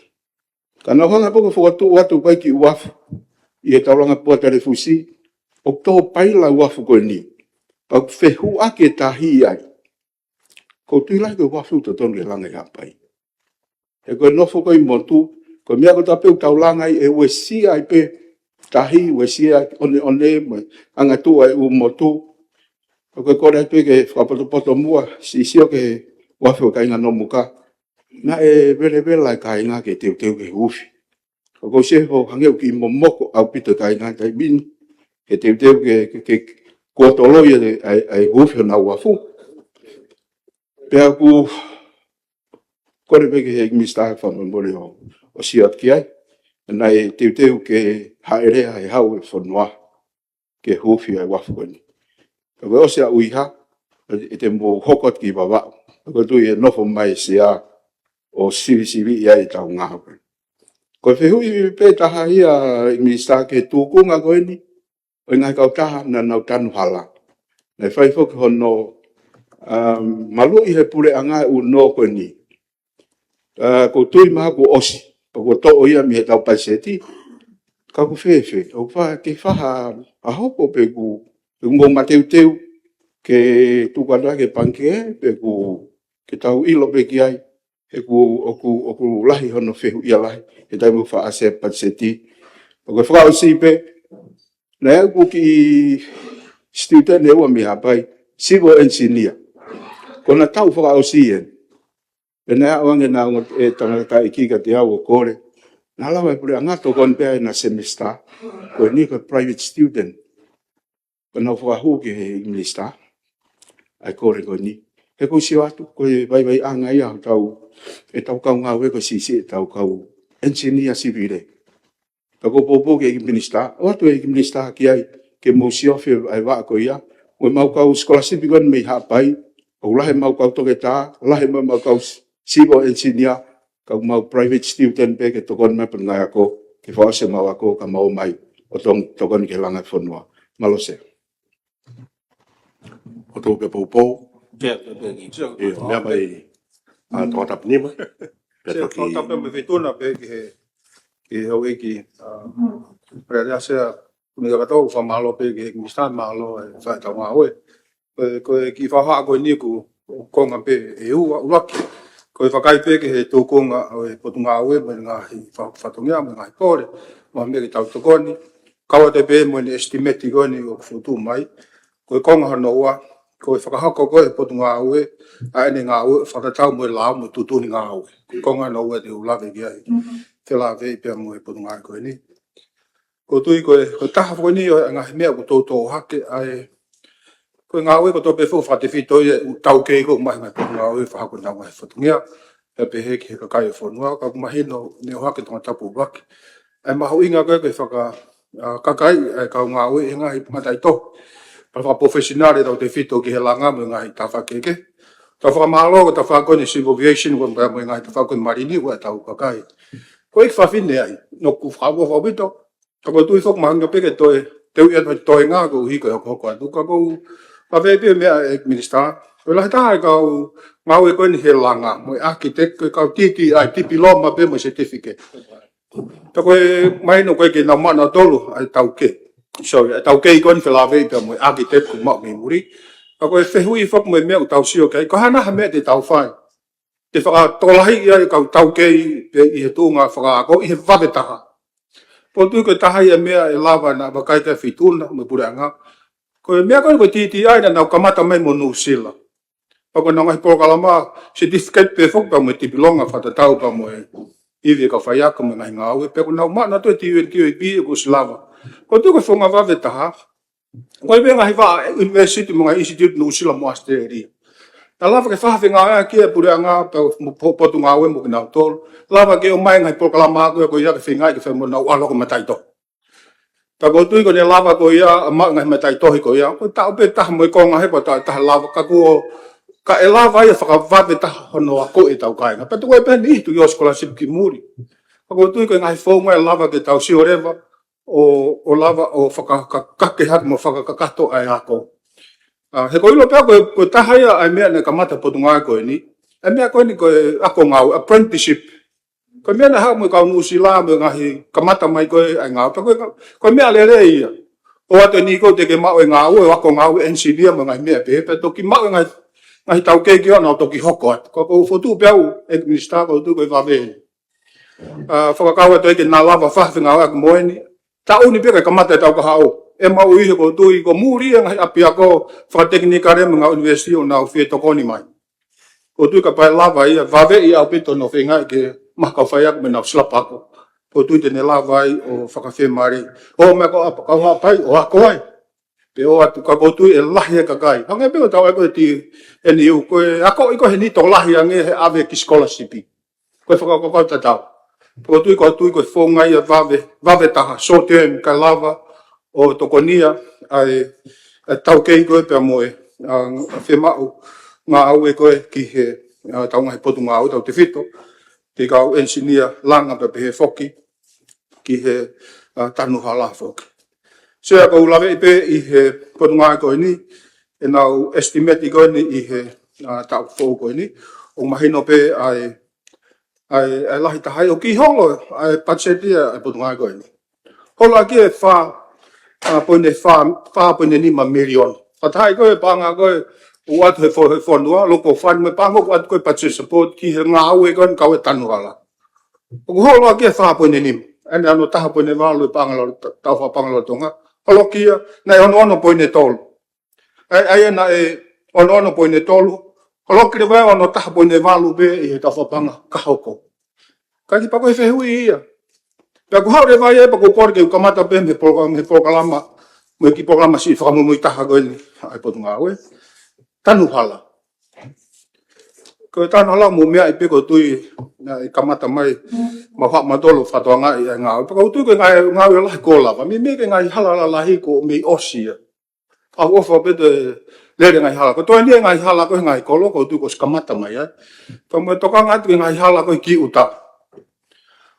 Ka naʻa ku hanga pē ʻo fokotuʻu atu ko e kiʻi uafu. ʻI he taulanga pua telefusi. ʻOku tō paila uafu ko eni. Pea ʻoku fehuʻaki e tahi ai. Ko e tui lahi ko e uafu totonu ke langa ʻi Haʻapai. He ko e nofo ko ē ʻi motu, ko e meʻa ko ē ʻoku tau pehē ʻoku tau langa ai ʻe uesia ai pē tahi, uesia ʻoneʻone, mo e angatuʻu ʻa e ʻū motu. Ko e kole atu pē ke fakapotopoto muʻa, siʻi sio ki he uafu ʻo e kāinga Nomuka. Naʻe velevela e kāinga ke teuteu ke huufi. Ko e kole atu pē hangē ʻoku kiʻi momoko ʻaupito e kāinga taimi ni, ke teuteu ke, ke, ke kuo toloi ʻa e, ʻa e, ʻa e huufi honau uafu. Pea ʻoku kole pē ki he ʻEiki Minisitā fakamolemole ʻo, ʻo sio atu ki ai. Naʻe teuteu ke hāʻele ʻa e hau e fonua ke huufi ʻa e uafu ko eni. Ka ko e ʻosi ʻa ʻUiha, ʻe te mou hoko atu ki Vavaʻu. Ka ko e tui ʻe nofo mai e sea ʻo sivisiviʻi ai ʻetau ngāue. Ko e fehuʻi pē taha ia ʻEiki Minisitā ki he tūkunga ko eni, ʻo e ngaahi kautaha naʻa nau tanu hala. Naʻe fai foki hono, um, maluʻi he puleʻanga e ʻū nō ko eni. Uh, ʻoku ou tui mahalo kuo ʻosi, pea kuo toʻo ia mei heʻetau patiseti. Ka ʻoku fēfē, ʻoku fa-, ke faha, ha hopo pe ʻoku, pe ʻoku mou mateuteu, ke tuku atu ki he pangikē, pe ʻoku, ke tau ʻilo pē ki ai, he ʻoku, ʻoku, ʻoku lahi hono fehuʻia lahi, he taimi ʻoku faʻa ʻasi ai e patiseti. Pea ko e fakaʻosi pē, naʻe ʻi ai e kiʻi student ʻe ua mei Haʻapai, civil engineer. Ko ʻena taʻu fakaʻosi eni. Pea naʻe ʻoange ʻe he ongo, e tangataʻeiki kiate au ʻo kole. Naʻa lava e puleʻanga ʻo tokoni pē ʻena semester. Ko eni ko e private student. Pea naʻa ku fakahū ki he ʻEiki Minisitā ʻa e kole ko eni. He ʻoku ou sio atu, ko e vaivaiʻanga ia ʻetau, ʻetau kau ngāue ko e siʻisiʻi ʻetau kau engineer sivile. Pea ʻoku ou poupou ki he ʻEiki Minisitā, ʻoatu e ʻEiki Minisitā ki ai, ke mou siofi ʻa e vaʻa ko ia, mo ʻemau kau scholarship ko eni mei Haʻapai, ʻoku lahi ʻemau kau toketā, lahi mo ʻemau kau civil engineer, kau mau private student pē ke tokoni mai pea ngaahi ako, ke fakaʻosi ʻemau ako, ka mau ō mai, ʻo tong-, tokoni ki he langa e fonua. Mālō Sea. ʻOku ou pē poupou. Pea, pea, pea, ki. ʻIo, meʻa mai, ʻa, Tongatapu nima. Pea Sea, toki Tongatapu pē mo e Feituʻuna pē ki he, ki he houʻeiki, ʻa, pea lea Sea, kuni kakato, fakamālō pē ki he ʻEiki Minisitā, mālō e fai ʻetau ngāue. Ko e, ko e kiʻi fakahā ko eni ʻoku, ʻoku konga pē ʻe ua, ʻuluaki. Ko e vakai pē ki he tūkunga ʻo e Potungāue, mo e ngaahi fa-, fatongia, mo e ngaahi kole, mo e meʻa ke tau tokoni. Kau atu pē mo e estimate ko eni ʻoku fotu mai. Ko e konga hono ua, ko e fakahoko ko ē ʻe he Potungāue, ʻa ʻene ngāue, fakatatau mo e lao, mo e tuʻutuʻuni ngāue. Ko e konga hono ua te u lave ki ai. Felāveʻi pea mo e Potungāue ko eni. ʻOku ou tui ko e, ko e taha foki eni ʻo e ngaahi meʻa ʻoku toutou hake ai. Ko e ngāue kotoa pē foki fakatefito ia ʻoku taukei ko ē mai ngaahi Potungāue fakahoko ʻenau ngaahi fatongia. Pea pehē ki he kakai ʻo e fonua, ka ʻoku mahino ʻene ʻohake Tongatapu ʻuluaki. ʻA e mahuʻinga ko ē ko e faka-, ʻa, kakai, ʻa e kau ngāue ʻi he ngaahi mataʻitohi. Pea fakaprofessional ʻetau tefito ki he langa mo e ngaahi tafaʻaki kehekehe. Tau fakamālō, ko e tafaʻaki ko eni civil aviation, ko e mo e ngaahi tafaʻaki ko eni malini, ko ʻetau kakai. Ko e kiʻi fafine ai, ʻoku fakaʻofoʻofa ʻaupito, ka ʻoku ou tui foki mahino pē ke toe, teuʻi atu e toenga koeʻuhi ko e hokohoko atu ka ʻoku ou lave pē meʻa ʻEiki Minisitā. Ko e lahi taha e kau ngāue ko eni he langa, mo e architect, ko e kau T T I, tipiloma pē mo e certificate. Ka ko e mahino ko ē ke nau maʻu nautolu ʻa e taukei. Sorry, ʻa e taukei ko eni felāveʻi pea mo e architect ʻoku maʻu mei muli. Ka ko e fehuʻi foki mo e meʻa ʻoku tau sio ki ai, ko e hā nai ha meʻa te tau fai. Te fakatokolahiʻi ai e kau taukei pē ʻi he tuʻunga fakaako ʻi he vave taha. ʻOku ou tui ko e taha ia e meʻa ʻe lava naʻa vakai ki ai e Feituʻuna mo e Puleʻanga. Ko e meʻa ko ē ko e T T I naʻa nau kamata mai mo Nuʻusila. Pea ko ʻenau ngaahi polokalama, certificate pē foki pea mo e tipilonga fakatatau pea mo e ivi ʻa e kau faiako mo e ngaahi ngāue. Pea ko ʻenau maʻu nautolu e T U N Q A P ʻoku ʻosi lava. ʻOku ou tui ko e founga vave taha. Ko e meʻa ngaahi vaʻa university mo e ngaahi institute Nuʻusila mo Australia. Naʻe lava ke fakafengāueʻaki e puleʻanga pea mo e po-, potungāue mo kinautolu. Lava ke ʻomai ngaahi polokalama ko ia ko ia ke feingaʻi ke fai mo ʻenau ʻalu ko e mataʻitohi. Pea ʻoku ou tui ko ʻene lava ko ia, ʻa e maʻu ngaahi mataʻitohi ko ia, ko e taʻu pē taha mo e konga he ko e taʻu taha lava, ka ko, ka ʻe lava ia fakavave taha hono akoʻi ʻetau kāinga. Pea tuku ai pē ʻe niʻihi ʻoku ʻosi scholarship ki muli. Pea ʻoku ou tui ko e ngaahi founga ʻe lava ke tau sio leva, ʻo, ʻo lava, ʻo fakakakake hake mo fakakakato ʻa e ako. ʻA, he ʻoku ou ʻilo pē ko e, ko e taha ia ʻa e meʻa naʻe kamata potungāue ko eni. ʻA e meʻa ko eni ko e ako ngāue, apprenticeship. Ko e meʻa naʻe haʻu mo e kau Nuʻusila mo e ngaahi kamata mai ko ē ʻa e ngāue. Pea ko e, ko e meʻa lelei ia. ʻOatu eni ko ē te ke maʻu e ngāue, ʻo ako ngāue engineer mo e ngaahi meʻa pehē. Pea toki maʻu e ngaahi, ngaahi taukei ke ʻoua naʻa toki hoko atu. Ko, ʻoku ou fokotuʻu pē au ʻEiki Minisitā ʻoku ou tui ko e vave eni. ʻA, fakakau atu ai ke na lava fakafengāueʻaki mo eni. Taʻu ni pē kae kamata ʻetau kahaʻu. ʻE maʻu ʻi he ʻoku ou tui ʻoku muli e ngaahi ʻapiako fakatekinikale mo e ngaahi university ʻoku nau fie tokoni mai. ʻOku ou tui kapau ʻe lava ia, vaveʻi ʻaupito hono feingaʻi ke maʻu ha kau faiako mei he ngaahi silapako. ʻOku ou tui te ne lava ai ʻo fakafiemālie. ʻO meʻa ko ʻApa, kau Haʻapai, ʻo ako ai. Pea ʻoatu, ka ʻoku ou tui ʻe lahi e kakai. Hangē pē ko ʻetau ako ʻi he T N U, ko e akoʻi ko ē he niʻihi tokolahi ange he ʻave ki scholarship. Ko e fakakaukau tatau. ʻOku ou tui, ʻoku ou tui ko e founga ia vave, vave taha, short term, kae lava ʻo tokonia ʻa e, ʻa e taukei ko ē pea mo e, ʻa, fiemaʻu ngāue ko ē ki he, ʻa, ʻetau ngaahi potungāue, tautefito ki he kau engineer langa pea pehē foki ki he, ʻa, tanu hala foki. Sea, ʻoku ou laveʻi pē ʻi he potungāue ko eni, ʻenau estimate ko eni ʻi he, ʻa, taʻu foʻou ko eni, ʻoku mahino pē ʻa e, ʻa e, ʻa e lahi taha ia ʻoku kiʻi holo ʻa e patiseti ia ʻa e potungāue ko eni. Holo ʻaki e fā, ʻa, poini fā, fā poini nima miliona. Fakatahaʻi ko ē paʻanga ko ē ʻoku ʻoatu he fo-, he fonua, local fund mo e paʻanga ʻoku ʻoatu ko ē budget support ki he ngāue ko eni kau e tanu hala. ʻOku holo ʻaki e fā poini nima. ʻA eni ʻa hono taha poini valu e paʻanga lalo-, ta-, tau fakapaʻanga lolotonga. Holoki ia, naʻe ono ono poini tolu. ʻA ia, ʻa ia naʻe ono ono poini tolu. Holoki leva ia ʻo ono taha poini valu pē ʻi he tau fakapaʻanga ka hoko. Ka kiʻi pako he fehuʻi ia. Pea ʻoku haʻu leva ia pea ʻoku ou kole ke u kamata pē mei he polokalama, mei he polokalama, mo e kiʻi polokalama siʻi fakamuimuitaha ko eni ʻa e potungāue. Tanu hala. Ko e tanu hala mo e meʻa ia pē ʻoku ou tui naʻe kamata mai, mau haʻu mautolu fakatokangaʻi ʻa e ngāue. Pea ʻoku ou tui ko e ngaahi, ngāue lahi kuo lava. Meimei ko e ngaahi hala lalahi kuo mei ʻosi ia. ʻOku ou ʻofa pē ʻete lele ngaahi hala. Ko e toe ʻi ai e ngaahi hala ko ē he ngaahi kolo, ʻoku ou tui kuo ʻosi kamata mai ai. Pea mo e tokanga atu ki he ngaahi hala ko ē ki ʻuta.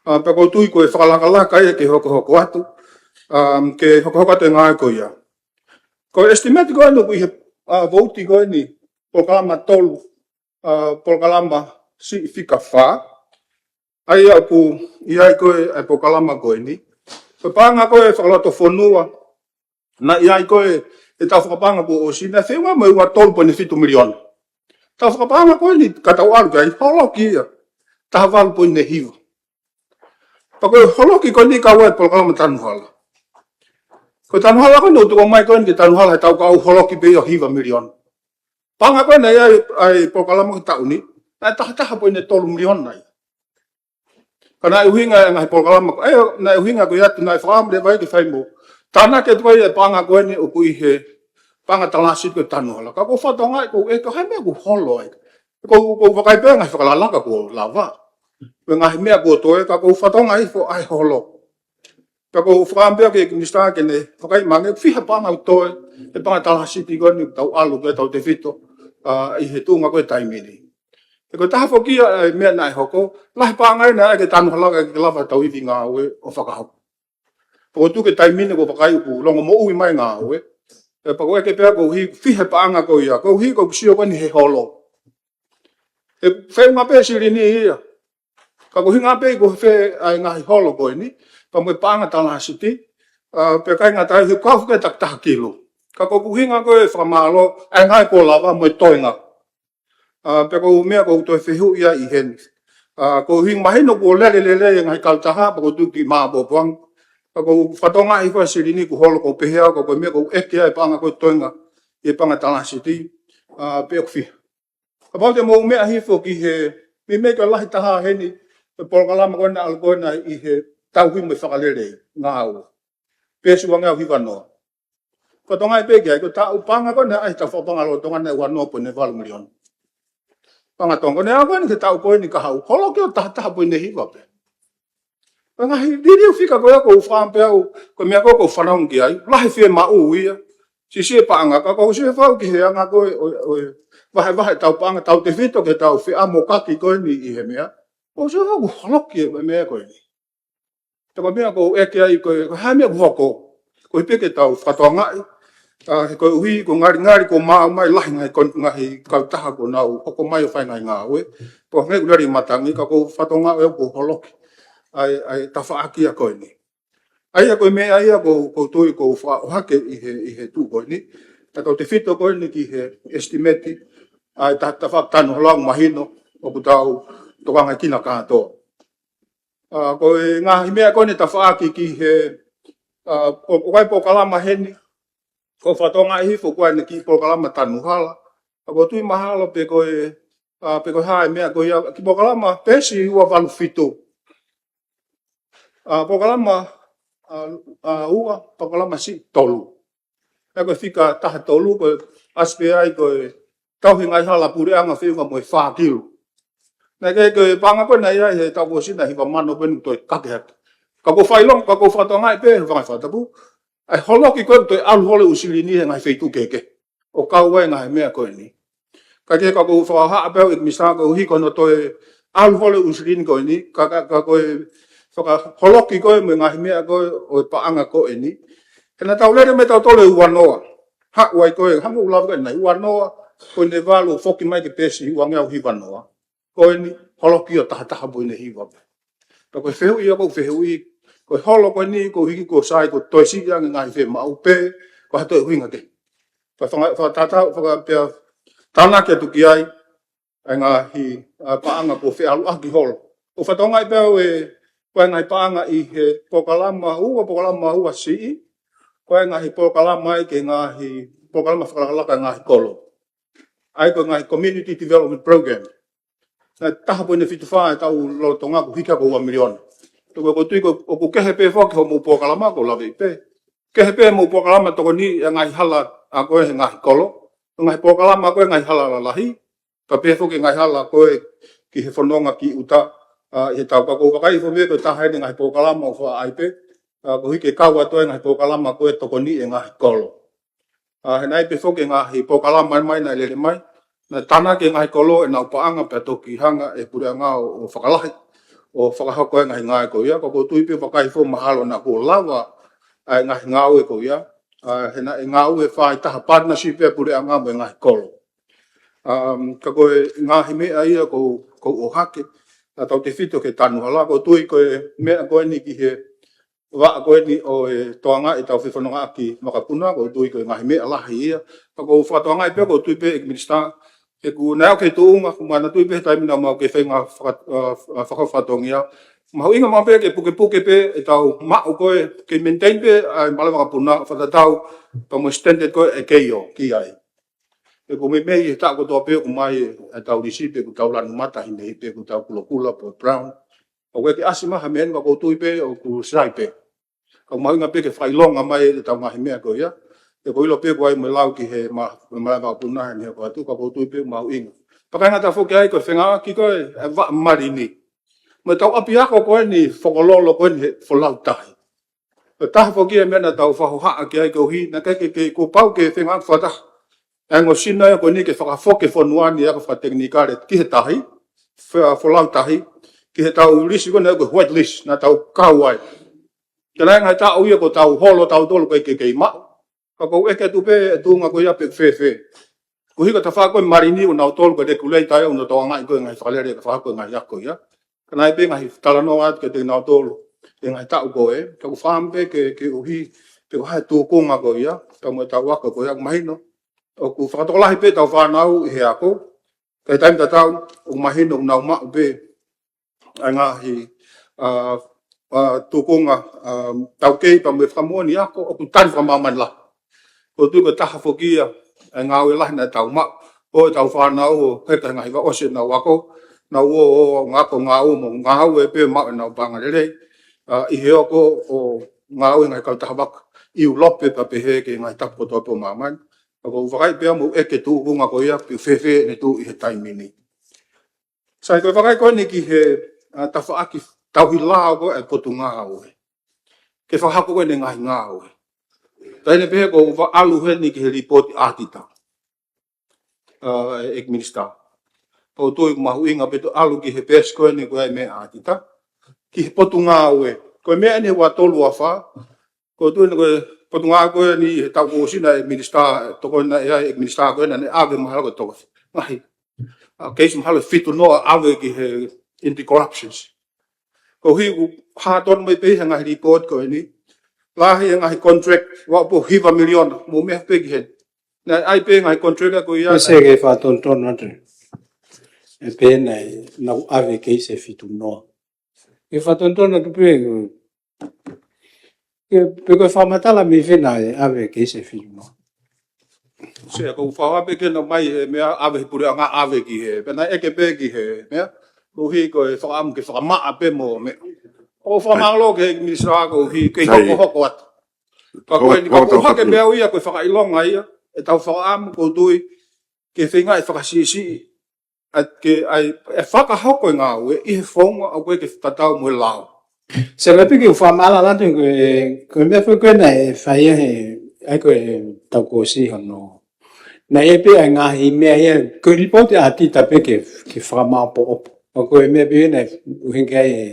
ʻA, pea ʻoku ou tui ko e fakalakalaka ia ke hokohoko atu. ʻA, ke hokohoko atu e ngāue ko ia. Ko e estimate ko eni ʻoku ʻi he, ʻa, vouti ko eni, polokalama tolu, ʻa, polokalama siʻi fika fā. ʻA ia ʻoku ʻi ai ko ē ʻa e polokalama ko eni. Ko e paʻanga ko ē fakalotofonua, naʻe ʻi ai ko ē he tau fakapaʻanga kuo ʻosi, naʻe feʻunga mo e ua tolu poini fitu miliona. Tau fakapaʻanga ko eni ka tau ʻalu ki ai, holoki ia, taha valu poini hiva. Pea ko e holoki ko eni kau ai e polokalama tanu hala. Ko e tanu hala ko eni ʻoku tuku mai ko eni ki he tanu hala he tau kahaʻu, holoki pē ia ʻo hiva miliona. Paʻanga ko ē naʻe ʻi ai ʻa e polokalama ki he taʻu ni, naʻe taha taha poini tolu miliona ia. Ka naʻe ʻuhinga e ngaahi polokalama, ʻa ia naʻe ʻuhinga ko ia atu naʻe fakaʻamu leva ia ke fai mo tānaki atu ai e paʻanga ko eni ʻoku ʻi he paʻanga talāsiti ko e tanu hala. Ka ʻoku ou fakatokangaʻi ʻoku ʻikai ko ha meʻa ʻoku holo ai. ʻOku ou, ʻoku ou vakai pē ngaahi fakalakalaka kuo lava. Mo e ngaahi meʻa kuo toe, ka ʻoku ou fakatokangaʻi foki ʻa e holo. Pea ʻoku ou fakaʻamu pē ki he ʻEiki Minisitā ke ne vakai mai ange fiha paʻanga ʻoku toe, he paʻanga talāsiti ko eni tau ʻalu ki ai tautefito, ʻa, ʻi he tuʻunga ko ē taimi ni. He ko e taha foki ia e meʻa naʻe hoko, lahi paʻanga ia naʻe ʻai ke tanu hala kae ʻikai ke lava tau ivi ngāue ʻo fakahoko. Pea ʻoku ou tui ko e taimi ni ʻoku vakai ʻoku longomoʻui mai ngāue. Pea ʻoku ʻeke pē au koeʻuhi fiha paʻanga ko ia, koeʻuhi ʻoku ou sio ko eni he holo. ʻE feʻunga pē silini ia. Ka ko e ʻuhinga pē ʻoku fē ʻa e ngaahi holo ko eni, pea mo e paʻanga talāsiti, ʻa, pea ʻikai ngata ai he kau fika takitaha kilu. Ka ko e ʻuhinga ko e fakamālō, ʻa e ngaahi kuo lava mo e toenga. ʻA, pea ko e meʻa ʻoku ou toe fehuʻi ai ʻi heni. ʻA, koeʻuhi mahino kuo lele lelei e ngaahi kautaha, pea ʻoku ou tui ki māʻopoʻopo ange. Ka ʻoku ou fakatokangaʻi hifo ʻa e silini kuo holo, ʻoku ou pehē au, ka ko e meʻa ʻoku ou ʻeke ai e paʻanga ko e toenga, ʻi he paʻanga talāsiti, ʻa, pe ʻoku fiha. Kapau te mou meʻa hifo ki he, meimei ko e lahi taha heni, ko e polokalama ko ena ʻalu ko ena ʻi he tauhi mo e fakalelei ngāue. Peesi ua ngeau hiva noa. Fakatokangaʻi pē ki ai, ko e taʻu paʻanga ko ena ʻa e taʻu fakapaʻanga lolotonga naʻe ua noa poini valu miliona. Paʻanga Tonga ko ena ʻalu ko eni ki he taʻu ko eni kahaʻu, holoki ʻo taha taha poini hiva pē. Ko e ngaahi liliu fika ko ia ʻoku ou fakaʻamu pē au, ko e meʻa ko ē ʻoku ou fanongo ki ai, lahi fiemaʻu ia. Siʻisiʻi e paʻanga, ka ʻoku ou sio fau ki he anga ko ē ʻo, ʻo, ʻo e vahevahe taʻu paʻanga, tautefito ki he taʻu feʻamokaki ko eni ʻi he meʻa. ʻOku ou sio fau ʻoku holoki e meʻa ko eni. Ka ko e meʻa ʻoku ou ʻeke ai ko e, ko e hā e meʻa ʻoku hoko. Koeʻuhi pē ke tau fakatokangaʻi, ʻa, he koeʻuhi ko e ngalingali kuo maʻu mai lahi ngaahi kon-, ngaahi kautaha kuo nau hoko mai ʻo fai ngaahi ngāue. Pea hangē ʻoku lele ʻi matangi, ka ʻoku ou fakatokangaʻi ʻoku holoki ʻa e, ʻa e tafaʻaki ia ko eni. ʻA ia ko e meʻa ia ʻoku, ʻoku ou tui ʻoku ou fakaʻohake ʻi he, ʻi he tuʻu ko eni. Ka tautefito ko eni ki he estimate, ʻa e ta-, tafaʻaki tanu hala ʻoku mahino ʻoku tau tokangaʻi kina kātoa. ʻA, ko e ngaahi meʻa ko eni tafaʻaki ki he, ʻa, ʻo, ʻoku ʻi ai e polokalama heni, ʻoku ou fakatokangaʻi hifo ʻoku ʻi ai ʻene kiʻi polokalama tanu hala. ʻA, ʻoku ou tui mahalo pē ko e, ʻa, pē ko e hā e meʻa ko ia, kiʻi polokalama peesi ua valu fitu. ʻA, polokalama, ʻa, ʻa, ua, polokalama siʻi tolu. ʻA ia ko e fika taha tolu ko e ʻasi pē ai ko e tauhi ngaahi hala puleʻanga feʻunga mo e fā kilu. Naʻe ʻikai ke paʻanga ko ē naʻe ʻi ai he taʻu kuo ʻosi naʻe hiva mano pē ʻoku toe kake hake. Ka ʻoku ou fakaʻilonga, ka ʻoku ou fakatokangaʻi pē, he fanga fakatapu. ʻA e holoki ko ē ʻoku toe ʻalu holo e ʻū silini he ngaahi feituʻu kehekehe. ʻO kau ai e ngaahi meʻa ko eni. Ka ke ka ʻoku ou fakahā pē au ʻEiki Minisitā koeʻuhi ko hono toe ʻalu holo e ʻū silini ko eni, ka, ka, ka ko e fakaholoki ko ē mo e ngaahi meʻa ko ē ʻo e paʻanga ko eni. He naʻa tau lele mai tautolu he ua noa. Haʻu ai ko ē, hangē ʻoku ou lave ko ē naʻe ua noa, ko ʻene valu foki mai ki he peesi ua ngeau hiva noa. Ko eni holoki ʻo taha taha poini hiva pē. Ka ko e fehuʻi ia ʻoku ou fehuʻi, ko e holo ko eni, ʻoku ou hiki ʻoku sai, ʻoku toe siʻi ange ngaahi fiemaʻu pe, ko e hā e toe ʻuhinga kehe. Ka fanga-, fakatatau, faka-, pea tānaki atu ki ai, ʻa e ngaahi, ʻa, paʻanga kuo feʻaluʻaki holo. ʻOku ou fakatokangaʻi pē au ʻe, ko e ngaahi paʻanga ʻi he polokalama ua, polokalama ua siʻi, ko e ngaahi polokalama ai ki he ngaahi, polokalama fakalakalaka e ngaahi kolo. ʻA ia ko e ngaahi Community Development Program. Naʻe taha poini fitu fā e taʻu lolotonga kuo hiki hake ua miliona. Tuku ʻoku ou tui ko, ʻoku kehe pē foki hoʻomou polokalama ʻoku ou lave pē. Kehe pē hoʻomou polokalama tokoniʻi e ngaahi hala ʻa ko ē he ngaahi kolo. Ngaahi polokalama ʻa ko ē ngaahi hala lalahi. Ka pehē foki ngaahi hala ko ē ki he fononga ki ʻuta, ʻa, ʻi he taʻu ka ʻoku ou vakai hifo pē ko e taha eni ngaahi polokalama ʻoku faʻa ʻai pē. ʻA, koeʻuhi ke kau atu e ngaahi polokalama ko ē tokoniʻi e ngaahi kolo. ʻA, he naʻe ʻi ai pē foki e ngaahi polokalama mai naʻe lele mai. Naʻe tānaki e ngaahi kolo ʻenau paʻanga pea toki hanga ʻe he puleʻanga ʻo, ʻo fakalahi, ʻo fakahoko e ngaahi ngāue ko ia. Ka ʻoku ou tui pē vakai hifo mahalo naʻa kuo lava ʻa e ngaahi ngāue ko ia. ʻA, he naʻe ngāue faaitaha partnership e puleʻanga mo e ngaahi kolo. Um, ka ko e ngaahi meʻa ia ʻoku, ʻoku ou ʻohake, ʻa, tautefito ki he tanu hala, ʻoku ou tui ko e meʻa ko eni ki he vaʻa ko eni ʻo e toʻonga ʻetau fefonongaʻaki vakapuna, ʻoku ou tui ko e ngaahi meʻa lahi ia. Ka ʻoku ou fakatokangaʻi pē, ʻoku ou tui pē ʻEiki Minisitā, he ʻoku nau kei tuʻunga, ʻoku manatuʻi pē he taimi naʻa mau kei fai ngāue faka-, ʻa, ʻa, faka-, fakafatongia. Mahuʻinga maʻu pē ke pukepuke pē ʻetau maʻu ko ē, ke maintain pē ʻa e malava vakapuna, fakatatau pea mo e standard ko ē ʻe kei ʻo ki ai. He ʻoku meimei he taʻu kotoa pē ʻoku ʻomai ʻetau lisi pe ʻoku tau lanu mata hine pe ʻoku tau kulokula pe brown. ʻOku ʻikai ke ʻasi mai ha meʻa ni ka ʻoku ou tui pē ʻoku sai pē. Ka ʻoku mahuʻinga pē ke fakaʻilonga mai ʻetau ngaahi meʻa ko ia. He ʻoku ou ʻilo pē ʻoku ʻi ai mo e lau ki he ma-, malava vakapuna he meʻa ko atu ka ʻoku ou tui pē ʻoku mahuʻinga. Pea ʻikai ngata foki ai ko e fengāueʻaki ko ē, e vaʻa malini. Mo ʻetau ʻapiako ko eni fokololo ko eni he folau tahi. Ko e taha foki e meʻa naʻa tau fakahohaʻa ki ai koeʻuhi, naʻe ʻikai ke, ke kuo pau ke fengāueʻaki fakataha. ʻA e ongo sino ia ko eni ke fakafoki e fonua ni ʻa e ako fakatekinikale ki he tahi, fe-, folau tahi, ki heʻetau lisi ko eni ko e white list, naʻa tau kau ai. Ka naʻe ngaahi taʻu ia ʻoku tau holo tautolu ʻikai ke kei maʻu. Ka ʻoku ou ʻeke atu pē, ʻe tuʻunga ko ia pe fēfē. Koeʻuhi ko e tafaʻaki ko ē malini ʻoku nau tolu ko e regulator ia ʻoku nau tokangaʻi ko ē ngaahi fakalele ka fakahoko e ngaahi ako ia. Ka naʻe pē ngaahi talanoa atu kiate kinautolu ʻi he ngaahi taʻu ko ē, ka ʻoku ou fakaʻamu pē ke, ke ʻuhi, pe ko e hā e tūkunga ko ia, pea mo ʻetau ako ko ia, ʻoku mahino, ʻoku fakatokolahi pē ʻetau fānau ʻi he ako, ka ʻi he taimi tatau, ʻoku mahino, ʻoku nau maʻu pē, ʻa e ngaahi, ʻa, ʻa, tukunga, ʻa, taukei pea mo e fakamoʻoni ako ʻoku tali fakamāmani lahi. ʻOku ou tui ko e taha foki ia ʻa e ngāue lahi naʻa tau maʻu, ʻo ʻetau fānau ʻo heka he ngaahi vaʻosi ʻenau ako, nau ō ʻo ngako ngāue mo ngāue pē maʻu ʻenau paʻanga lelei, ʻa, ʻi he hoko ʻo ngāue he ngaahi kautaha vaka ʻi ʻIulope pea pehē ki he ngaahi tapu kotoa pē ʻo māmani. ʻOku ou vakai pē au mo e tuʻunga ko ia pe ʻoku fēfē ʻene tuʻu ʻi he taimi ni. Sai, ko e vakai ko eni ki he, ʻa, tafaʻaki tauhi lao ko ē ʻa e potungāue ke fakahoko ko ē ʻene ngaahi ngāue. Taimi pē ko ē ʻoku ou ʻalu heni ki he lipooti ʻātita, ʻa, ʻEiki Minisitā. ʻOku ou tui ʻoku mahuʻinga pē ke ʻalu ki he peesi ko eni ko ē ʻa e meʻa ʻātita ki he potungāue. Ko e meʻa eni he ua tolu ua fā, ʻoku ou tui ko e potungāue ko eni he taʻu kuo ʻosi naʻe Minisitā, tokoni naʻe ʻi ai ʻEiki Minisitā ko ē naʻa ne ʻave mahalo ko e toko ngaahi, ʻa, keisi mahalo fitu noa ʻave ki he anti-corruptions. Koeʻuhi ʻoku hā tonu mai pē he ngaahi lipooti ko eni, lahi e ngaahi contract, ua po hiva miliona, mo e meʻa pē ki heni. Naʻe ʻi ai pē ngaahi contract ko ia. Pese ke fakatonutonu atu. ʻE pehē naʻe, naʻa ku ʻave keisi ʻe fitu noa. Ke fakatonutonu atu pē, ke, pe ko e fakamatala mei fē naʻe ʻave keisi ʻe fitu noa. Sea, ʻoku ou fakaʻamu pē ke nau ʻomai he meʻa ʻave he puleʻanga ʻave ki he, pea naʻe ʻeke pē ki he meʻa, koeʻuhi ko e fakaʻamu ke fakamaʻa pē mo e meʻa. ʻOku ou fakamālō ki he Minisitā koeʻuhi ke hokohoko atu. Ka ko eni, ka ʻoku ou hake pē au ia ko e fakaʻilonga ia ʻetau fakaʻamu, ʻoku ou tui ke feinga e fakasiʻisiʻi ʻa e, ke ʻai, ʻe fakahoko e ngāue ʻi he founga ʻoku ʻikai ke tatau mo e lao. Sea, pea piki u fakamālō atu ko e, ko e meʻa foki ko ē naʻe fai ʻe he, ʻa e ko e taʻu kuo ʻosi hono. Naʻe ʻi ai pē ʻa e ngaahi meʻa ia, ko e lipooti ʻātita pē ke, ke fakamāʻopoʻopo. ʻA ko e meʻa pē naʻe ʻuhinga ai ʻe,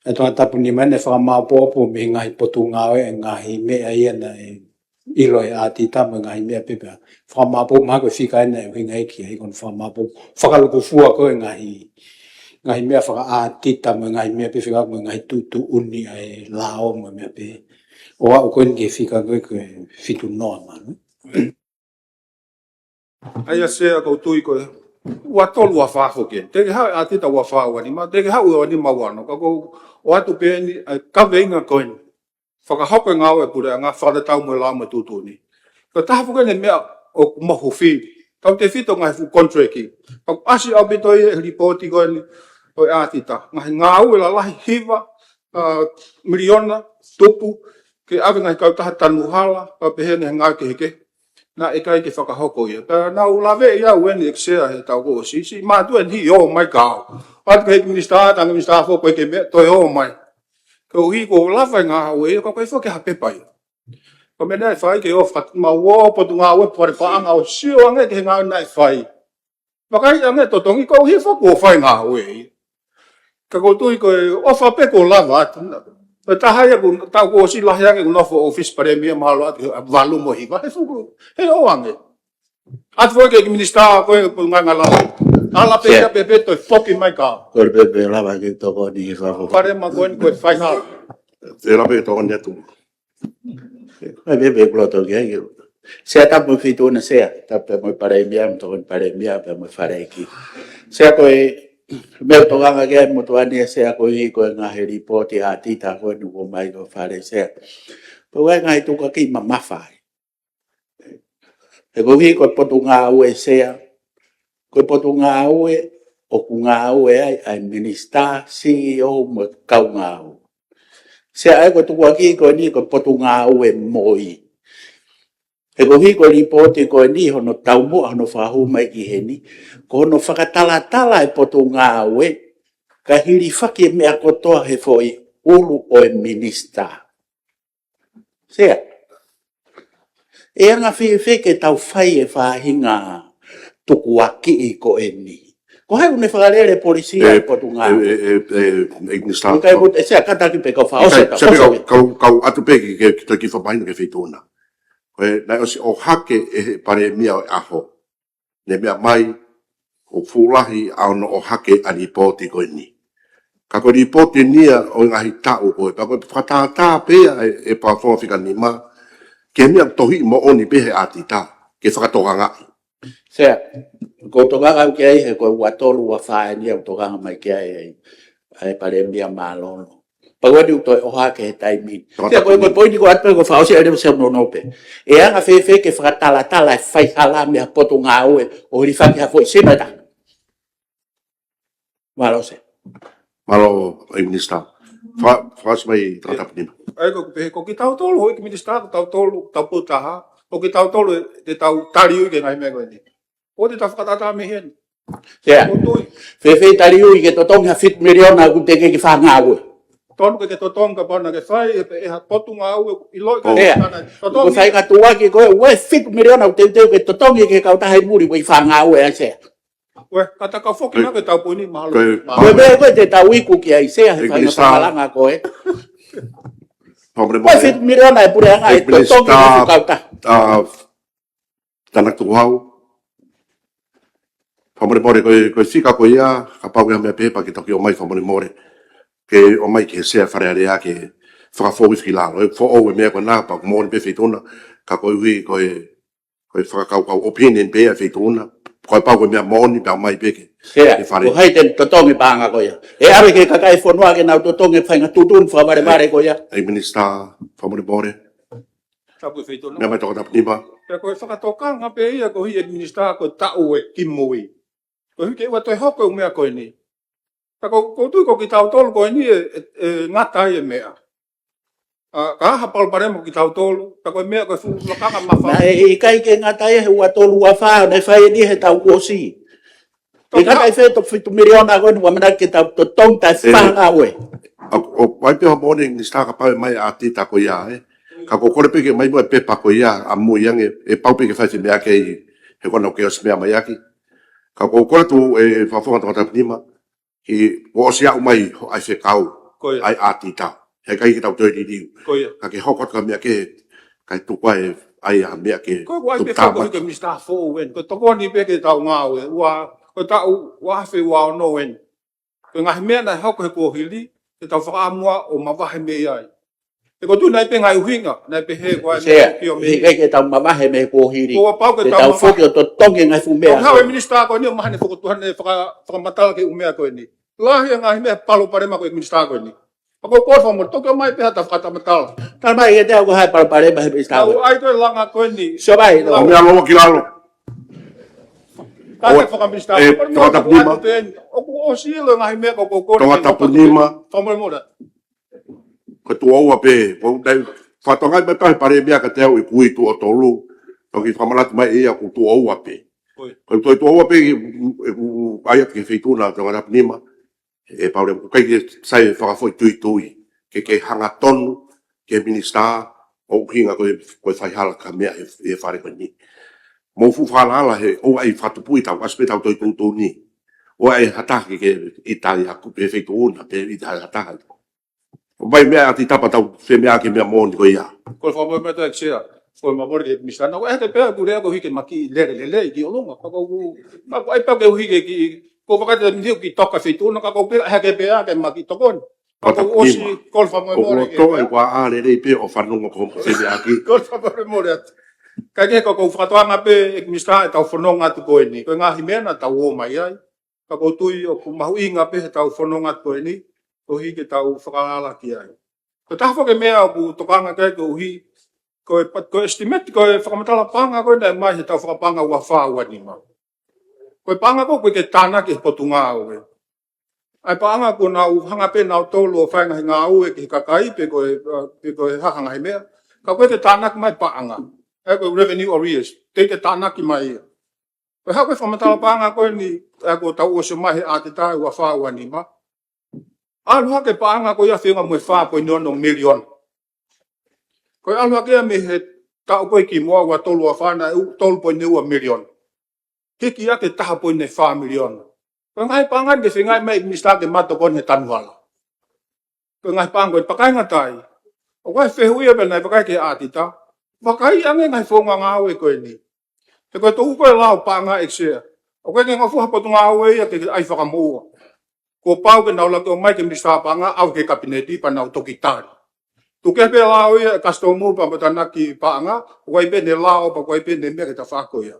ʻa e Tongatapu Nima naʻe fakamāʻopoʻopo mei he ngaahi potungāue, ʻa e ngaahi meʻa ia naʻe ʻilo ʻe he ʻātita mo e ngaahi meʻa pē pea fakamāʻopoʻopo, mahalo ko e fika ena ʻe ʻuhinga ai ki ai ko hono fakamāʻopoʻopo, fakalukufua ko ē ngaahi, ngaahi meʻa fakaʻātita mo e ngaahi meʻa pē fika mo e ngaahi tuʻutuʻuni ʻa e lao mo e meʻa pē. ʻO aʻu ko eni ki he fika ko ē ko e fitu noa malu. ʻA ia Sea, ʻoku ou tui ko e ua tolu ua fā foki eni. Teʻeki haʻu ʻātita ua fā ua nima, teʻeki haʻu ua nima ua ono, ka ʻoku ou ʻoatu pē eni ʻa e kaveinga ko eni. Fakahoko e ngāue ʻa e puleʻanga fakatatau mo e lao mo e tuʻutuʻuni. Ko e taha foki eni e meʻa ʻoku mohu fili, tautefito ngaahi fuʻu contract. Ka ʻoku ʻasi ʻaupito ia he lipooti ko eni ʻo e ʻātita. Ngaahi ngāue lalahi hiva, ʻa, miliona tupu ke ʻave ngaahi kautaha tanu hala, pea pehē ngaahi ngāue kehekehe. Naʻe ʻikai ke fakahoko ia. Pea naʻa ku laveʻi au eni ʻEiki Sea he taʻu kuo ʻosi, siʻi mātuʻa eni ʻo ō mai ka ō. ʻOatu ki he Minisitā, talaange Minisitā foki ko e ʻikai ke meʻa, toe ō mai. Koeʻuhi ko e lava e ngāue ia, ka ʻoku ʻikai foki ha pepa ia. Ko e meʻa naʻe fai ke ō fat-, mau ō potungāue fale paʻanga ʻo sio ange ki he ngāue naʻe fai. Vakai ange totongi koeʻuhi foki ʻoku fai ngāue ia. Ka ʻoku ou tui ko e ʻofa pē kuo lava atu. Ko e taha ia ko e taʻu kuo ʻosi lahi ange ʻeku nofo ʻōfisi Palēmia mahalo ʻoatu ki he valu mo e hiva, he fuku, he ō ange. ʻOatu foki ki he Minisitā ko e potungāue ngāue lalahi. Ala pē ia pē pē toe foki mai ka ō. Ko e pē pē lava ke tokoni he fafo. Palēmia ko eni ko e faingalo. Te lava ke tokoni atu. Ko e pē pē kuo loto ki ai. Sea, tapu mo e fitu noa Sea, tapu pē mo e Palēmia, mo e tokoni Palēmia, pea mo e faleʻeiki. Sea, ko e meʻa ʻoku tokanga ki ai e motuʻa ni ʻa Sea koeʻuhi ko e ngaahi lipooti ʻātita ko eni ʻoku ʻomai ki Fale Sea. Pea ʻoku ʻi ai e ngaahi tukuakiʻi mamafa ai. He koeʻuhi ko e potungāue Sea, ko e potungāue ʻoku ngāue ai ʻa e Minisitā, C E O mo e kau ngāue. Sea, ʻa ia ko e tukuakiʻi ko eni ko e potungāue MOI. He koeʻuhi ko e lipooti ko eni hono taumuʻa hono fakahū mai ki heni, ko hono fakatalatala e potungāue, kae hilifaki e meʻa kotoa he foʻi ʻulu ʻo e Minisitā. Sea, ʻe anga fēfē ke tau fai e faʻahinga tukuakiʻi ko eni? Ko hai ʻoku ne fakalele polisi ʻa e potungāue? ʻE, ʻe, ʻe, ʻe, ʻe, Minisitā. ʻIkai ko, ʻe Sea, kātaki pē kau faʻa ʻosi ʻikai, kau Sea, pē kau, kau, kau ʻoatu pē ki, ki, ki, ki fakamahino ki he feituʻu na. Ko e, naʻe ʻosi ʻohake ʻe he Palēmia ʻo e ʻaho. Ne meʻa mai, ʻo fuʻu lahi ʻa hono ʻohake ʻa e lipooti ko eni. Ka ko e lipooti eni ia ʻo e ngaahi taʻu ko ē, ka ko e fakatātā pē ia ʻe, ʻe Pāfonga Fika Nima, ke meʻa tohiʻi moʻoni pē he ʻātita, ke fakatokangaʻi. Sea, ʻoku ou tokanga au ki ai he ko e ua tolu ua fā eni ia ʻoku tokanga mai ki ai ʻa e Palēmia Mālōlō. Pau atu toe ʻohake he taimi. Tokatapuni. Ko e, ko e poini ko atu ko e fakaʻosi ʻa e levo se nono pē. ʻE anga fēfē ke fakatalatala e faihala mei ha potungāue ʻo hilifaki ha foʻi sino ʻe taha. Mālō Sea. Mālō ʻEiki Minisitā. Fa-, fakaʻosi mai Tokatapuni. ʻAi ko e pehē ko kitautolu houʻeiki Minisitā, ko tautolu, tau pō taha. Ko kitautolu ʻe, te tau taliui ki he ngaahi meʻa ko eni. ʻOua te tau fakatātā mei heni. Sea. Ko tui. Fēfē taliui ke totongi ha fitu miliona ʻoku teʻeki ke fai ha ngāue. Tonu ke, ke totongi kapau naʻa ke fai, ʻe, ʻe ha potungāue, ʻiloʻi ka Sea. Totongi. Ko e faingataʻa ko ē, ʻoku ʻi ai e fitu miliona ʻoku teuteu ke totongi ki he kautaha ʻi muli ʻoku ʻikai fai ha ngāue ʻa Sea. Ue, ka ta ka foki mai ke tau poini mahalo. Ko e, ko e meʻa ko ē te tau iku ki ai Sea he ʻEiki Minisitā. Fainga fakalanga ko ē. Fakamolemole. Ko e fitu miliona ʻa e puleʻanga ʻe totongi ki he kautaha. ʻA, Tānaki Tukuhau. Fakamolemole, ko e, ko e fika ko ia, kapau ʻoku ʻi ai ha meʻa pē pea ke toki ʻomai fakamolemole. Ke ʻomai ki he Sea Fale Alea ke fakafou ki lalo. ʻE foʻou e meʻa ko ena, pea ʻoku moʻoni pē Feituʻuna, ka koeʻuhi ko e, ko e fakakaukau opinion pē ʻa Feituʻuna. Kapau ko e meʻa moʻoni pea ʻomai pē ke, Sea, ke fale. Ko hai te ne totongi paʻanga ko ia? ʻE ʻave ki he kakai e fonua ke nau totongi e fainga tuʻutuʻuni fakavalevale ko ia. ʻEiki Minisitā, fakamolemole. Tapu Feituʻuna. Meʻa mai Tokatapuni. Pea ko e fakatokanga pē ia koeʻuhi ʻEiki Minisitā ko e taʻu ʻe kimui. Koeʻuhi ke ʻoua toe hoko e ʻū meʻa ko eni. Ka ko, ko u tui ko kitautolu ko eni ʻe, ʻe, ʻe ngata ai e meʻa. ʻA, ka ha palopalema ko kitautolu, ka ko e meʻa ko e fuʻu lakanga mafai. Naʻe ʻikai ke ngata ai he ua tolu ua fā, naʻe fai eni he taʻu kuo ʻosi. Toki ʻIkai ha- ke fai e fitu miliona ko eni ʻoku ʻamanaki ke tau totongi taʻe fai ha ngāue. ʻA, ʻoku ʻi ai pē hoʻo moʻoni Minisitā kapau ʻe ʻomai ʻa e ʻatita ko ia, ē. Ka ko u kole pē ke ʻomai mo e pepa ko ia ʻamui ange, ʻe pau pē ke fai e meʻa ke ʻi, he ko ena ʻoku ke ʻosi meʻa mai ʻaki. Ka ko u kole atu ʻe Fakafofonga Tokatapuni, ʻi, kuo ʻosi aʻu mai hoʻo ʻai fekau, Ko ia. ʻAi ʻatita. Heʻikai ke tau toe liliu. Ko ia. Ka ke hoko atu ki ha meʻa kehe, kae tuku ai, ʻai ha meʻa ke Ko ia, ko e tuku ʻai pē tā fekau mai. Ko e Minisitā foʻou eni. Ko e tokoni pē ke tau ngāue. Ua, ko e taʻu ua afe ua ono eni. Ko e ngaahi meʻa naʻe hoko he kuohili, ke tau fakaʻamu ʻo mavahe mei ai. He ko u tui naʻe ʻi ai pē ngaahi ʻuhinga, naʻe pehē ko e Sea, meʻa ko e ʻikai ke tau mavahe mei he kuohili. Ko e pau ke Te tau tau mavahe. Foki ʻo totongi e ngaahi fuʻu meʻa. Ko e hā e Minisitā ko eni ʻoku mahalo ne fokotuʻu hano faka-, fakamatala ki he ʻū meʻa ko eni. Lahi e ngaahi meʻa palopalema ko e Minisitā ko eni. Ka ko u kole fakamolemole, toki ʻomai pē ha ta fakatamatala. Tala mai kiate au ko e hā e palopalema he Minisitā. Tau ʻai ko e langa ko eni. Sio mai, Langa. ʻOmi ʻa e langa ki lalo. Ka ʻOua, ke fakaminisitā. ʻE, Palēmia, Tokatapuni. Atu pē eni. ʻOku ʻosi ʻilo e ngaahi meʻa ko, ko, ko, Tokatapuni. Fakamolemole. Ko e tuʻo ua pē, ko u dai, fatongai mai pē Palēmia kiate au ʻi he kui tuʻo tolu. Toki fakamanatu mai ia ko e tuʻo ua pē. Ko e. Ko e tuʻo, tuʻo ua pē, ʻe, ʻe, ʻai atu ki he Feituʻuna Tokatapuni. ʻE Palēmia, ʻoku ʻikai ke sai e fakafoʻituitui, ke, ke hangatonu, ki he Minisitā, ʻo ʻuhinga ko e, ko e faihala ki ha meʻa he, he fale ko eni. Mou fuʻu falala he, ʻoua ʻe fakatupu ʻi tau, ʻasi pē tau toe tuʻutuʻuni. ʻOua ʻe ha taha ke, ke ʻita ʻi ha kupu he Feituʻuna, pe ʻita ha taha. ʻOmai meʻa ʻatita pea tau fai meʻa ki he meʻa moʻoni ko ia. Ko e fakamolemole atu ʻEiki Sea, ko e fakamolemole ki he Minisitā. Naʻa ku ʻeke pē ʻeku lea koeʻuhi ke ma kiʻi lele lelei ki ʻolunga. Ka ko u, ma ko ai pē koeʻuhi ke kiʻi, ko u fakatau miniu ki toka Feituʻuna, ka ko u pehē ʻeke pē ke ma kiʻi tokoni. Ka ko u ʻosi, Tokatapuni. Ko e fakamolemole ʻOku ʻi ai pē ʻoku lelei pē ʻo fanongo ko hoʻo fai meʻa ki. Ko e fakamolemole atu. Ka ke ko, ko u fakatoanga pē ʻEiki Minisitā ʻetau fononga atu ko eni. Ko e ngaahi meʻa naʻa tau ō mai ai. Ka ko u tui ʻoku mahuʻinga pē heʻetau fononga ko eni, koeʻuhi ke tau fakalala ki ai. Ko e taha foki e meʻa ʻoku tokanga ki ai koeʻuhi, ko e pa-, ko e estimate, ko e fakamatala paʻanga ko ē naʻe ʻomai heʻetau fakapaʻanga ua fā ua nima. Ko e paʻanga ko ē ʻoku ʻikai ke tānaki ʻe he Potungāue. ʻA e paʻanga ko ē naʻa nau hanga pē nautolu ʻo fai e ngaahi ngāue ki he kakai pe ko e, pe ko e hā ha ngaahi meʻa. Ka ʻoku ʻikai ke tānaki mai paʻanga. ʻA ia ko e revenue arrears. Teʻeki ke tānaki mai ia. Ko e hā ko e fakamatala paʻanga ko eni, ʻa ia kuo tau ʻosi ʻomai he ʻatita ua fā ua nima. ʻAlu hake paʻanga ko ia feʻunga mo e fā poini ono miliona. Ko e ʻalu hake ia mei he taʻu ko ē kimuʻa ua tolu ua fā naʻe tolu poini ua miliona. Hiki hake taha poini fā miliona. Ko e ngaahi paʻanga ni ke feinga mai Minisitā ke ma tokoni he tanu hala. Ko e ngaahi paʻanga ko e pakainga tai. ʻOku ʻi ai e fehuʻi ia pea naʻe vakai ki he ʻatita. Vakai ange ngaahi founga ngāue ko eni. He ko e tuʻu ko e lao paʻanga ʻEiki Sea. ʻOku ʻikai ke ngofua ha Potungāue ia ke, ke ʻai fakamoʻua. Kuo pau ke nau laki ʻomai ki he Minisitā Paʻanga ʻave ki he Kapineti pea nau toki tali. Tuku kehe pē lao ia ʻe Kasitomu pea mo e tānaki paʻanga, ʻoku ʻi ai pē ʻene lao pea ʻoku ʻi ai pē ʻene meʻa ke ta fako ia.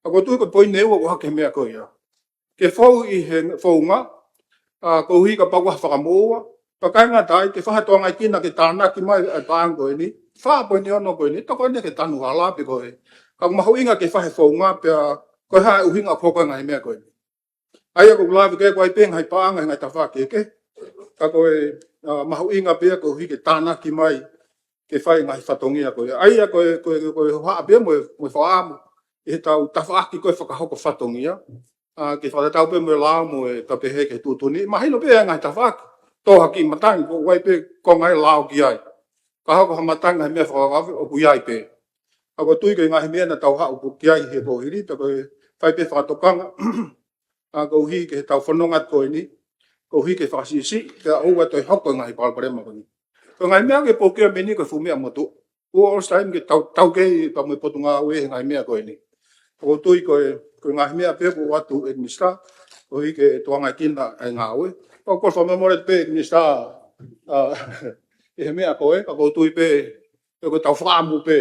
Ka ko u tui ko e poini ua ʻoku hake he meʻa ko ia. Ke fou ʻi he founga, ʻa, koeʻuhi kapau ʻoku ʻi ai ha fakamoʻua, Fakakainga tai, ke fai ha tokangaekina ke tānaki mai ʻa e paʻanga ko eni. Fā poini ono ko eni, tokoni ke tanu hala pē ko ē. Ka ʻoku mahuʻinga ke fai ha founga pea ko e hā e ʻuhinga ʻoku hoko ai e ngaahi meʻa ko eni. ʻA ia ʻoku ou lave ki ai, ʻoku ʻi ai pē ngaahi paʻanga he ngaahi tafaʻaki kehekehe. Ka ko e, ʻa, mahuʻinga pē ia koeʻuhi ke tānaki mai ke fai e ngaahi fatongia ko ia. ʻA ia ko e, ko e, ko e hohaʻa pē ia mo e, mo e fakaʻamu ʻi heʻetau tafaʻaki ko e fakahoko fatongia. ʻA, ke fakatatau pē mo e lao mo e, ka pehē ki he tuʻutuʻuni. Mahino pē ʻa e ngaahi tafaʻaki. Tō hake matangi, ʻoku ʻi ai pē konga ʻe lao ki ai. Ka hoko ha matangi ngaahi meʻa fakavave ʻoku ʻi ai pē. ʻA, ʻoku ou tui ko e ngaahi meʻa naʻa tau haʻu ki ai he kuohili, pea ko e fai pē fakatokanga. ʻA, koeʻuhi ke tau fononga ko eni, koeʻuhi ke fakasiʻisiʻi, pea ʻoua toe hoko e ngaahi palopalema ko eni. Ko e ngaahi meʻa ki he procurement ko e fuʻu meʻa motuʻa. All the time ke tau, tau kei pea mo e Potungāue he ngaahi meʻa ko eni. ʻOku ou tui ko e, ko e ngaahi meʻa pē ʻoku ʻoatu ʻe he Minisitā, koeʻuhi ke tokangaekina e ngāue. ʻOku ou kole fakamolemole pē Minisitā, ʻa, ʻi he meʻa ko ē, ka ʻoku ou tui pē, ʻe ko e tau fakaʻamu pē.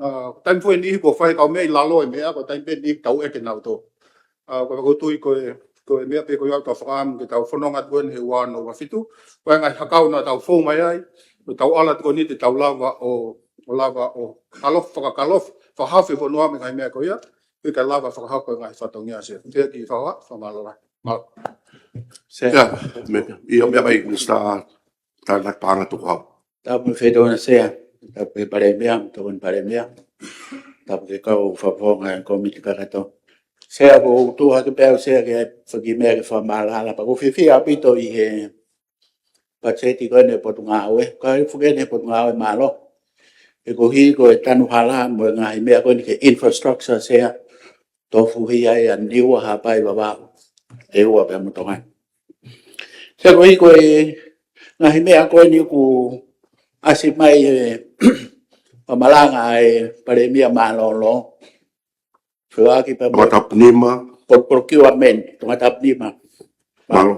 ʻA, taimi foʻi ʻe niʻihi ʻoku fai e kau meʻa ʻi lalo e meʻa, ko e taimi pē ʻe niʻihi tau ʻeke nautolu. ʻA, ko e, ʻoku ou tui ko e, ko e meʻa pē ko ia ʻoku tau fakaʻamu ke tau fononga atu ko eni he ua ono ua fitu. Ko e ngaahi hakau naʻa tau fou mai ai, ko e tau ala atu ko eni te tau lava ʻo, ʻo lava ʻo ʻalofi, fakakalofi, fakahaofi e fonua mei he ngaahi meʻa ko ia, pea ke lava fakahoko e ngaahi fatongia. Sea, pea kiʻi fakahā, fakamālō lahi. Mālō. Sea. Ia, meʻa, ʻio, meʻa mai Minisitā Tānaki Paʻanga Tukuhau. Tapu mo e Feituʻuna Sea, tapu ki he Palēmia, tapu ki he Palēmia, tapu ki he kau fakafofonga e kōmiti kakato. Sea, ʻoku ou tuʻu hake pē au Sea ke fai e kiʻi meʻa ke fakamaʻalaʻala, pea ʻoku ou fiefia ʻaupito ʻi he patiseti ko eni e Potungāue, ka ʻi he fuʻu ko eni e Potungāue, mālō. He koeʻuhi ko e tanu hala mo e ngaahi meʻa ko eni ki he infrastructure Sea, tofuhia ai ʻa Niua, Haʻapai, Vavaʻu, ʻEua pea mo Tonga. Sea, koeʻuhi ko e ngaahi meʻa ko eni ʻoku ʻasi mai he fakamalanga ʻa e Palēmia mālōlō. Feʻoaki pea mo e Tongatapu nima. Pro-, procurement, Tongatapu nima. Mālō.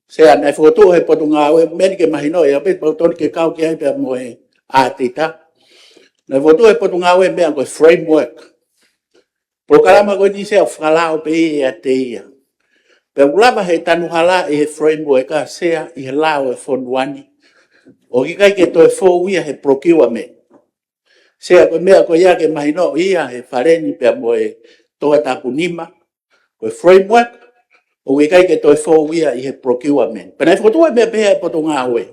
Sea, naʻe fokotuʻu he Potungāue, meʻa ni ke mahinoʻi ʻaupito, pea ʻoku totonu ke kau ki ai pea mo e ʻAtita. Naʻe fokotuʻu he Potungāue meʻa ko e framework. Polokalama ko eni Sea ʻoku fakalao pē ia ʻiate ia. Pea ʻoku lava he tanu hala ʻi he framework ʻa Sea ʻi he lao e fonua ni. ʻOku ʻikai ke toe fou ia he procurement. Sea, ko e meʻa ko ia ke mahinoʻi ia he fale ni pea mo e Tongatapu nima. Ko e framework, ʻoku ʻikai ke toe fou ia ʻi he procurement. Pea naʻe fokotuʻu e meʻa pehē ʻe he Potungāue.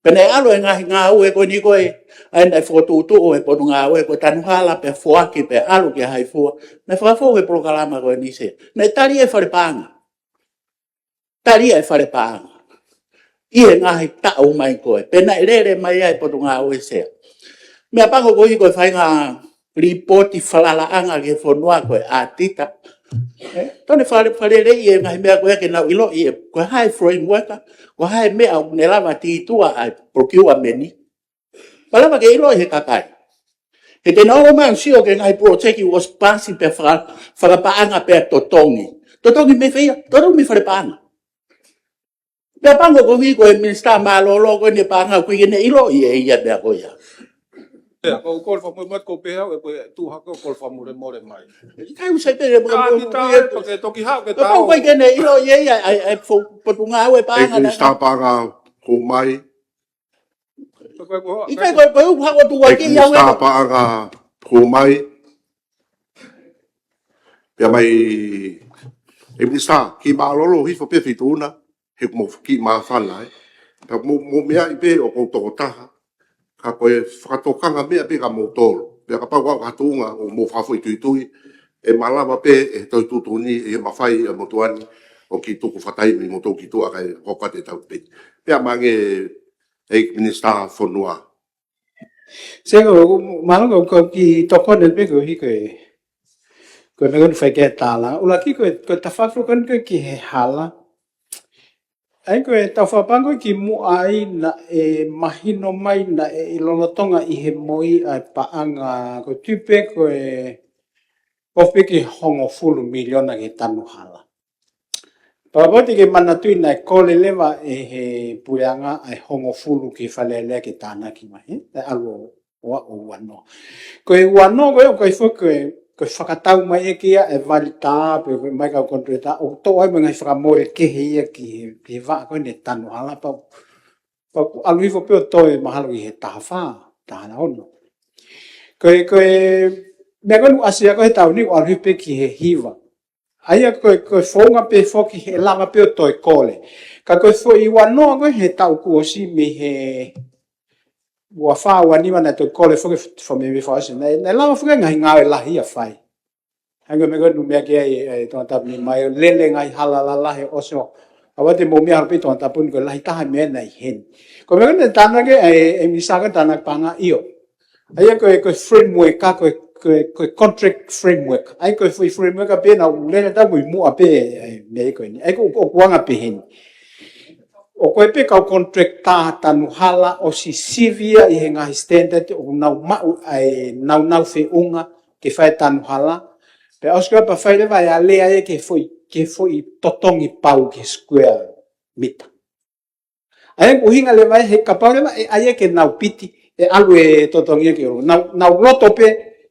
Pea naʻe ʻalu e ngaahi ngāue ko eni ko ē, ʻa ia naʻe fokotuʻutuʻu he Potungāue, ko e tanu hala pea foaki pea ʻalu ki Haifua. Naʻe fakafou he polokalama ko eni Sea. Naʻe tali e fale paʻanga. Tali e fale paʻanga ʻi he ngaahi taʻu mai ko ē. Pea naʻe lele mai ai e Potungāue Sea. Meʻapango koeʻuhi ko e faʻahinga lipooti falalaʻanga ki he fonua ko e ʻAtita. ʻE, totonu ke fale, faleleiʻi e ngaahi meʻa ko ē ke nau ʻiloʻi ʻe ko e hā e framework, ko e hā e meʻa ʻoku ne lava tī tuʻa ai procurement ni. Pea lava ke ʻiloʻi he kakai. He te nau ō mai ʻo sio ki he ngaahi project ʻoku ʻosi paasi pea faka-, fakapaʻanga pea totongi. Totongi mei fē ia? Totongi mei fale paʻanga. Meʻapango koeʻuhi ko e Minisitā mālōlō ko eni e paʻanga ʻoku ʻikai ke ne ʻiloʻi ʻe ia e meʻa ko ia. Sea, ʻoku ou kole fakamolemole, ko e pehē au ʻe ko e tuʻu hake ʻoku ou kole fakamolemole mai. ʻIkai, u sai pē e Ka ʻi tā, pea ke toki haʻu ke tau. Pau ʻikai ke ne ʻiloʻi ʻe ia ʻa e, ʻa e fo-, Potungāue e paʻanga. ʻEiki Minisitā Paʻanga, ko mai. Pea ko e ko ʻIkai, ko e, ko e ʻuha ko tuku ʻEiki ake ia Minisitā Paʻanga, ko mai. Pea mai, ʻEiki Minisitā, kiʻi mālōlō hifo pē Feituʻuna, he ʻoku mou kiʻi māfana, ē. Pea mou, mou meaʻi pē ʻoku ou tokotaha, ka ko e fakatokanga meʻa pē kia moutolu. Pea kapau ʻoku ʻi ai ha tuʻunga ʻoku mou fakafoʻituitui, ʻe malava pē ʻe he Tohi Tuʻutuʻuni ʻi he mafai ʻa e motuʻa ni ʻo kiʻi tuku fakataimi mo toki tuʻa kae hoko atu e tau pē. Pea mai ange ʻEiki Minisitā Fonua. Sea, ko, mālō, ko, ko e kiʻi tokoni pē koeʻuhi ko e, ko e meʻa ko eni fai ki ai e tālanga. ʻUluaki ko e, ko e tafaʻaki ko eni ko e ki he hala. ʻA ia ko e tau fakapaʻanga ko ē kimuʻa ai naʻe mahino mai naʻe ʻi lolotonga ʻi he moi ʻa e paʻanga ko e tui pē ko e ofi pē ki he hongofulu miliona ki he tanu hala. Pea ʻoku ou tui ke manatuʻi naʻe kole leva ʻe he puleʻanga ʻa e hongofulu ki Fale Alea ke tānaki mai, ē? Naʻe ʻalu ʻo, ʻo, ʻo ua noa. Ko e ua noa ko ē ʻoku ʻikai foki ko e, ko e fakatau mai ʻe ia ʻa e valita pe ko e mai kau contractor, ʻo toʻo ai mo e ngaahi fakamole kehe ia ki he, ki he vaʻa ko eni tanu hala pau. Pau ʻoku ʻalu hifo pē ʻo toe mahalo ki he taha fā, taha ono. Ko e, ko e, meʻa ko eni ʻoku ʻasi ia ko e taʻu ni ʻoku ʻalu hifo pē ki he hiva. ʻA ia ko e, ko e founga pē foki he lava pē ʻo toe kole. Ka ko e foʻi ua noa ko e he taʻu kuo ʻosi mei he ua fā ua nima naʻe toe kole foki fo-, fo-, mei, mei fakaʻosi. Naʻe, naʻe lava foki ngaahi ngāue lahi ia fai. Hangē ko e meʻa ko eni meʻa ki ai, e, Tongatapu ni mai ʻo lele ngaahi hala lalahi ʻosi ʻo. ʻAua te mou meʻa holo pē Tongatapu ni ko e lahi taha meʻa naʻe ʻi heni. Ko e meʻa ko eni tānaki e, e minisitā ko e tānaki paʻanga ʻio. ʻA ia ko e, ko e framework ka, ko e, ko e, ko e contract framework. ʻA ia ko e foʻi framework ka pē naʻa ku lele tau ko i muʻa pē, e, meʻa ko eni. ʻA ia ko, ko, ko anga pē heni. ʻOku ʻi ai pē kau contractor tanu hala ʻosi sivi ia ʻi he ngaahi standard ʻoku nau maʻu ai nau nau feʻunga ke fai tanu hala. Pea ʻosi ko ia pea fai leva e alea ia ki he foʻi, ki he foʻi totongi pau ki he square mita. ʻA ia ʻoku ʻuhinga leva ia he kapau leva ʻe ʻai ia ke nau piti, ʻe ʻalu e totongi ia ki ʻolunga. Nau, nau loto pē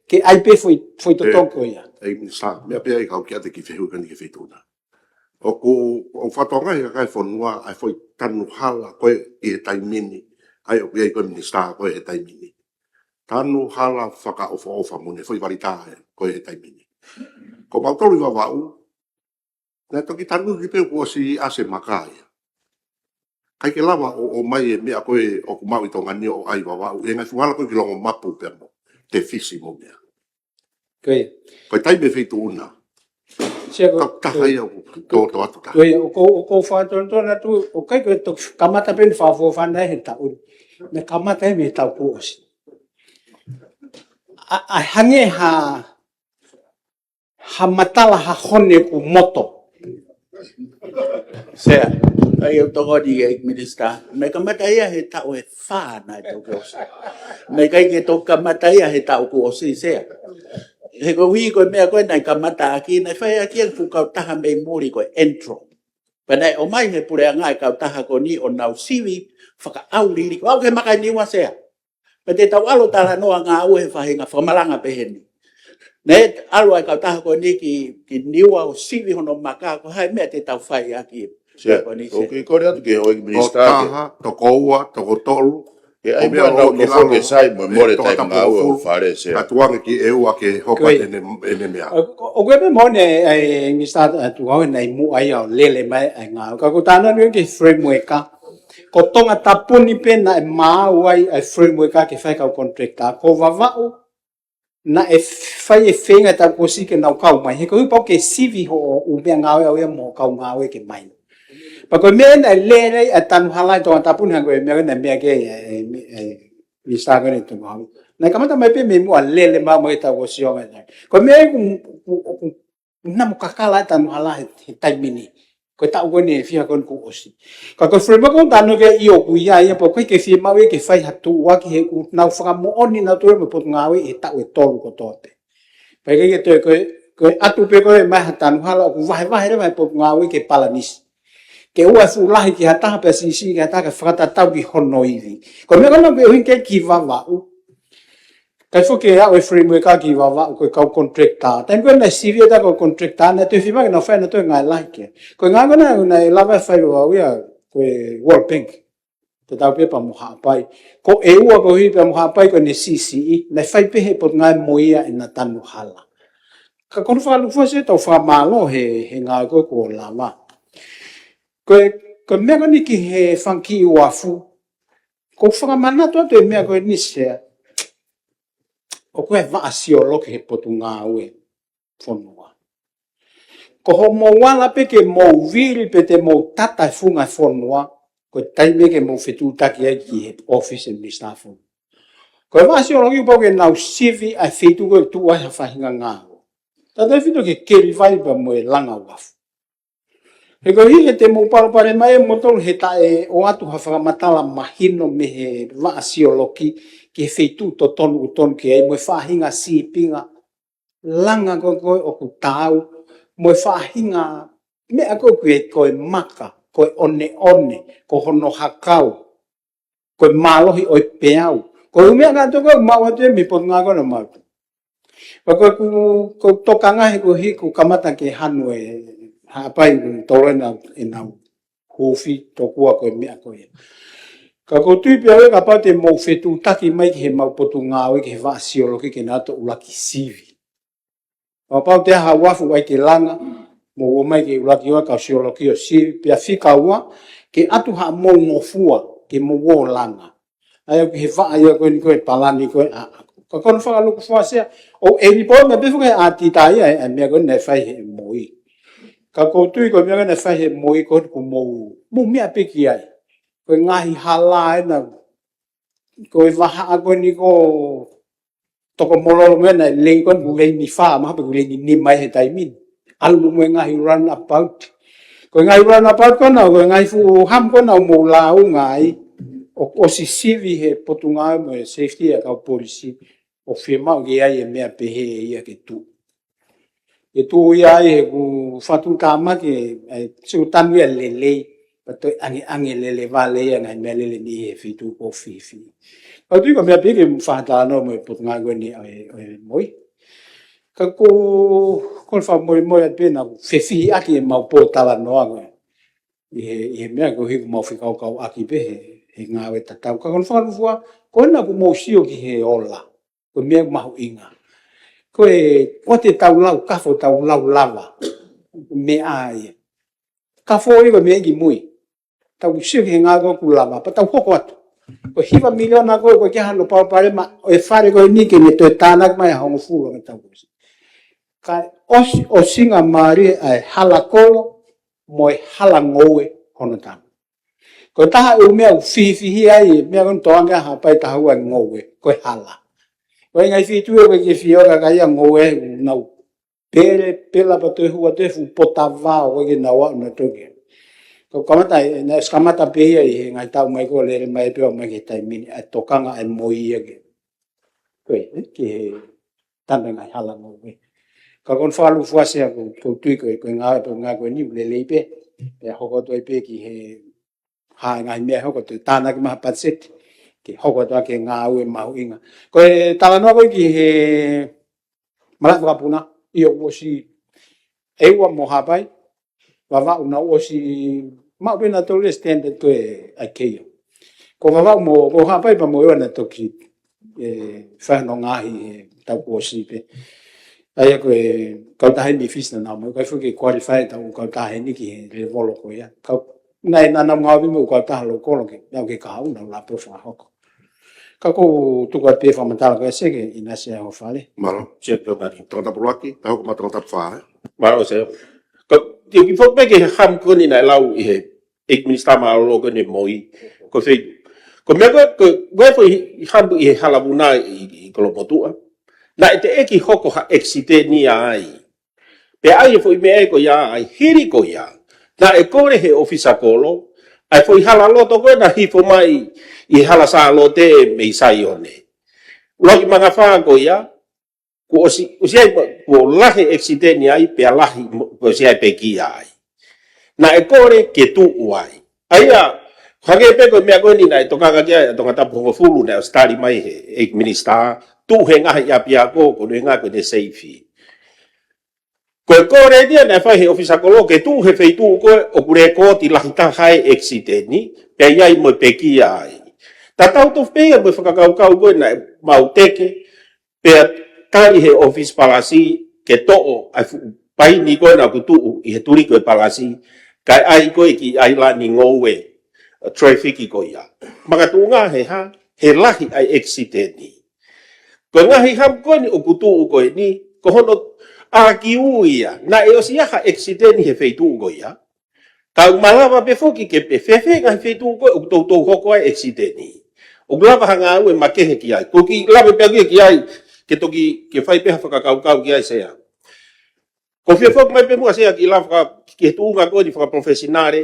ke ʻai pē foʻi, foʻi totongi ko ia. ʻE, minisitā, meʻa pē ia ʻoku ou kiate ki he fehuʻi ko eni ki he feituʻu na. ʻOku, ʻoku fakatokangaʻi ʻe he kakai e fonua ʻa e foʻi tanu hala ko ē ʻi he taimi ni. ʻA ia ʻoku ʻi ai ko e minisitā ko ē he taimi ni. Tanu hala fakaʻofoʻofa mo e foʻi valita ko ē he taimi ni. Ko mautolu ʻi Vavaʻu, naʻe toki tanu ki pē kuo ʻosi ʻasi e maka ia. ʻIkai ke lava ʻo, ʻomai e meʻa ko ē ʻoku maʻu ʻi Tonga ni ʻo ʻai ʻi Vavaʻu, ʻi he ngaahi fuhala ko ē ki Longomapu pea mo Tefisi mo meʻa. Ko ia. Ko e taimi e feituʻu na. Sia ko, ka taha ko ia ʻoku tō, tō atu taha. Ko ia, ʻoku ou, ʻoku ou fakatonutonu atu, ʻoku ʻikai ko e toki kamata pē eni fakafuofua ʻa e taʻu ni. Naʻe kamata ia mei he taʻu kuo ʻosi. ʻA, ʻa e hangē ha, ha matala ha hone ʻoku moto. Sea, ʻa ia ʻoku tokoni e minisitā. Naʻe kamata ia he taʻu ʻe fā naʻe toki ʻosi. Naʻe ʻikai ke toki kamata ia he taʻu kuo ʻosi, Sea. He koeʻuhi ko e meʻa ko ē naʻe kamata ʻaki, naʻe fai ʻaki e fuʻu kautaha mei muli ko e ENDRO. Pea naʻe ʻomai he puleʻanga e kautaha ko eni ʻo nau sivi fakaʻauliliki. ʻAu ke maka ʻi Niua, Sea. Pea te tau ʻalu ʻo talanoa ngāue he faʻahinga fakamalanga pehē ni. Naʻe ʻalu ʻa e kautaha ko eni ki, ki Niua ʻo sivi hono maka, ko e hā e meʻa te tau fai ʻaki. Sea, ko eni, Sea. ʻOku ou kole atu ki he houʻeiki minisitā ke. Toko taha, toko ua, toko tolu. Ke ʻai meʻa ʻo nau nofo ke sai mo e mole taimi ngāue ʻo fale, Sea. Ka tuange ki ʻEua ke hoko atu ʻene, ʻene meʻa. ʻOku, ʻoku ʻi ai pē moʻoni e, e minisitā ʻa Tuʻihaʻane naʻe muʻa ia ʻo lele mai ʻa e ngāue. Ka ko e tānaki ki he framework ka. Ko Tongatapu ni pē naʻe maʻu ai ʻa e framework ka ke fai kau contractor. Ko Vavaʻu naʻe fai e feinga taʻu kuo ʻosi ke nau kau mai. He ko e pau ke sivi hoʻo ʻū meʻangāue ʻau ia mo e kau ngāue ke mai. Pea ko e meʻa naʻe lele ai ʻa e tanu hala ʻi Tongatapu ni hangē ko e meʻa naʻe meʻa ki ai e, e, e, minisitā ko eni Tongatapu. Naʻe kamata mai pē mei muʻa lele mai mai taʻu kuo ʻosi ʻo mai. Ko e meʻa ʻoku, ʻoku, ʻoku namu kakala e tanu hala he, he taimi ni. Ko e taʻu ko eni ʻe fiha ko eni kuo ʻosi. Ka ko e framework ʻoku tanu ke ʻio ʻoku ʻi ai ia pea ʻoku ʻikai ke fiemaʻu ia ke fai ha tuʻuaki he ʻoku nau fakamoʻoni nautolu mo e potungāue he taʻu ʻe tolu kotoa pē. Pea ʻikai ke toe ko e, ko e ʻatu pē ko e mai ha tanu hala ʻoku vahevahe leva he potungāue ke palanisi. Ke ʻoua ʻe fuʻu lahi ki ha taha pea siʻisiʻi ki ha taha ke fakatatau ki hono ivi. Ko e meʻa ko ena ʻoku ʻuhinga ki Vavaʻu. ʻIkai foki ke aʻu e framework ka ki Vavaʻu ko e kau contractor. Taimi ko ē naʻe sivi ʻa e kau contractor naʻe toe fiemaʻu ke nau fai ʻa e toe ngāue lahi ki ai. Ko e ngāue ko ena naʻe lava fai ʻe Vavaʻu ia ko e World Bank. Tatau pē pea mo Haʻapai. Ko ʻEua koeʻuhi pea mo Haʻapai ko ʻene siʻisiʻi. Naʻe fai pē he potungāue mo ia ʻena tanu hala. Ka ko hono fakalūkufua Sea, tau fakamālō he, he ngāue ko ē kuo lava. Ko e, ko e meʻa ko eni ki he fanga kiʻi uafu. ʻOku ou fakamanatu atu e meʻa ko eni Sea. ʻOku ʻi ai e vaʻa sioloki he potungāue fonua. Ko hoʻomou ala pē ke mou vili pe te mou tata e funga fonua, ko e taimi ke mou fetuʻutaki ai ki he ʻōfisi e minisitā fonua. Ko e vaʻa sioloki ʻoku pau ke nau sivi ʻa e feituʻu ko ē ʻoku tuʻu ai ha faʻahinga ngāue. Tautautefito ki he kelivai pea mo e langa uafu. He koeʻuhi he te mou palopalema ʻe moutolu he taʻe ʻoatu ha fakamatala mahino mei he vaʻa sioloki ki he feituʻu totonu ʻoku tonu ki ai mo e faʻahinga sīpinga langa ko ē ko ē ʻoku taau mo e faʻahinga meʻa ko ē ko e, ko e maka, ko e ʻoneʻone, ko hono hakau, ko e mālohi ʻo e peau. Ko e ʻū meʻa kātoa ko ē ʻoku maʻu atu ia mei he potungāue ko ena ʻoku maʻu. Pea ko ʻeku, ko ʻeku tokanga he ko ʻeku kamata ke hanu e Haʻapai ʻoku tolo ʻenau, ʻenau huufi tokua ko e meʻa ko ia. Ka ʻoku ou tui pē au ē kapau te mou fetuʻutaki mai ki heʻemau potungāue ki he vaʻa siolokī ke nau ō ʻo ʻuluaki sivi. Kapau te ʻi ai ha uafu ʻoku ʻai ke langa, mou ō mai ke ʻuluaki ʻo kau siolokī ʻo sivi, pea fika ua, ke ʻatu haʻamou ngofua, ke mou ō ʻo langa. ʻA ia ʻoku ʻi he vaʻa ia ko eni ko e palani ko ē, ʻa, ʻa, ka ko hono fakalūkufua Sea, ʻoku ʻi ai pē meʻa pē foki ʻa e ʻātita ia, ʻa e, ʻa e meʻa ko eni naʻe fai he M O E. Ka ʻoku ou tui ko e meʻa ko eni naʻe fai he M O E ko ē ʻoku mou, mou meʻa pē ki ai. Ko e ngaahi hala ena, ko e vahaʻa ko eni ko Tokomololo mo ena, lei ko eni, lei ni fā, mahalo pē ko e lei ni nima he taimi ni. ʻAlu mo e ngaahi runabout. Ko e ngaahi runabout ko ena, ko e ngaahi fuʻu hump ko ena ʻoku mou lāunga ai, ʻo, ʻosi sivi he potungāue mo e safety ʻa e kau polisi, ʻoku fiemaʻu ke ʻi ai e meʻa pehē ia ke tuʻu. Ke tuʻu ia ai he ʻoku fatu tāmaki, ʻe, ʻe, sio tanu ia lelei, pea toe ʻangeʻange lele vale ia ngaahi meʻalele ni he feituʻu ʻoku fifi. ʻOku ou tui ko e meʻa pē ke fakatalanoa mo e potungāue ko eni ʻo e, ʻo e M O E. Ka ko, ko e fakamolemole atu pē naʻa ku fefihiʻaki ʻemau pōtalanoa ko ē. ʻI he, ʻi he meʻa ko ē ʻoku mau fekaukauʻaki pē he, he ngāue tatau. Ka ko hono fakalūkufua, ko ena ʻoku mou sio ki he ola. Ko e meʻa mahuʻinga. Ko e, ko ʻete tau lau kafo, tau lau lava. Meʻa ia. Kafo ia ko e meʻa ki mui. Tau sio ki he ngāue ʻoku lava, pea tau hoko atu. Ko e hiva miliona ko ē, ʻoku ʻikai ke ʻi ai hano palopalema ʻo e fale ko eni ke ne toe tānaki mai ʻa e hongofulu ʻo e taʻu kuo ʻosi. Ka ʻosi, ʻosi ngali mālie ʻa e hala kolo, mo e hala ngoue hono tanu. Ko e taha ʻū meʻa ʻoku fihifihi ai, meʻa ko eni tō ange ʻa Haʻapai taha ua ngoue, ko e hala. Ko e ngaahi feituʻu ʻoku ʻikai ke fio ka ʻikai ha ngoue, ʻoku nau pele, pela pea toe hū atu e fuʻu pota vao ʻoku ʻikai ke nau aʻu ʻo nau toki. Ko e kamata, ʻe, naʻe ʻosi kamata pē ia ʻi he ngaahi taʻu mai ko ē lele mai pē ʻo aʻu mai ki he taimi ni, ʻa e tokanga ʻa e M O E ia ke. Ko e, ʻe, ki he tanu e ngaahi hala ngoue. Ka ko hono fakalūkufua Sea ʻoku, ʻoku ou tui ko e, ko e ngāue, ko e ngāue ko eni ʻoku lelei pē, pea hoko atu ai pē ki he hā e ngaahi meʻa hoko atu, tānaki mai ha patiseti, ke hoko atu ʻaki e ngāue mahuʻinga. Ko e talanoa ko ē ki he malaʻe vakapuna, ʻio ʻoku ʻosi ʻEua mo Haʻapai, Vavaʻu naʻe ʻosi maʻu pē nautolu e standard ko ē ʻa e keio. Ko Vavaʻu mo, ko Haʻapai pea mo ʻEua naʻe toki, ʻe, fai hono ngaahi he taʻu kuo ʻosi pē. ʻA ia ko e kautaha ʻi Memphis naʻa nau maʻu, ʻikai foki ke qualify ʻetau kautaha ʻi heni ki he levolo ko ia. Kau, naʻe, naʻa nau ngāue pē mo e kautaha lōkolo ke, nau ke kahaʻu, nau lava pē ʻo fakahoko. Ka ʻoku ou tuku atu pē fakamatala ko ē Sea ke ʻinasi ai ho fale. Mālō. Sea, tau mani. Tangata pulaki, tau hoko mai tangata fā, ē? Mālō, Sea. Ka, te u kiʻi foki pē ki he hump ko eni naʻe lau ʻe he ʻEiki Minisitā Mālōlō ko eni ʻo e M O E. Ko e fei-, ko e meʻa ko ē, ko e, ko e foʻi hump ʻi he hala vuna ʻi, ʻi Kolomotuʻa. Naʻe teʻeki hoko ha ʻekisiteni ai. Pea ʻai e foʻi meʻa ko ia, ʻa e hili ko ia. Naʻe kole ʻe he ʻōfisa kolo, ʻa e foʻi hala loto ko ē naʻe hifo mai ʻi he hala Sālote mei Saione. ʻUluaki mangafā ko ia, kuo ʻosi, ʻosi ʻi ai, kuo lahi e ʻekisiteni ai, pea lahi mo, kuo ʻosi ʻi ai e pekia ai. Naʻe kole ke tuʻu ai. ʻA ia, hangē pē ko e meʻa ko eni naʻe tokanga ki ai ʻa Tongatapu hongofulu naʻe ʻosi tali mai ʻe he ʻEiki Minisitā, tuʻu he ngaahi ʻapiako, ko e ʻuhinga ko ʻene seifi. Ko e kole eni ia naʻe fai ʻe he ʻōfisa kolo ke tuʻu he feituʻu ko ē ʻoku lekooti lahi taha ai e ʻekisiteni, pea ʻi ai mo e pekia ai. Tatau tofu pē ia mo e fakakaukau ko ē naʻe maʻu teke, pea tali ʻe he ʻōfisa palasi ke toʻo ʻa e fuʻu paini ko ē naʻa ku tuʻu ʻi he tuli ko ē palasi, kae ʻai ko ē ki ai lani ngoue, traffic ko ia. Makatuʻunga he hā, he lahi ʻa e ʻekisiteni. Ko e ngaahi hump ko eni ʻoku tuʻu ko eni, ko hono ʻākiu ia, naʻe ʻosi ʻi ai ha ʻekisiteni he feituʻu ko ia. Ka ʻoku malava pē foki ke pehē fēfē ngaahi feituʻu ko ē ʻoku toutou hoko ai e ʻekisiteni. ʻOku lava ha ngāue makehe ki ai. Ko e kiʻi lave pē ki ai, ke toki, ke fai pē ha fakakaukau ki ai Sea. Ko e fie foki mai pē muʻa Sea kiʻi lave faka-, ki he tuʻunga ko eni fakapalofesinale,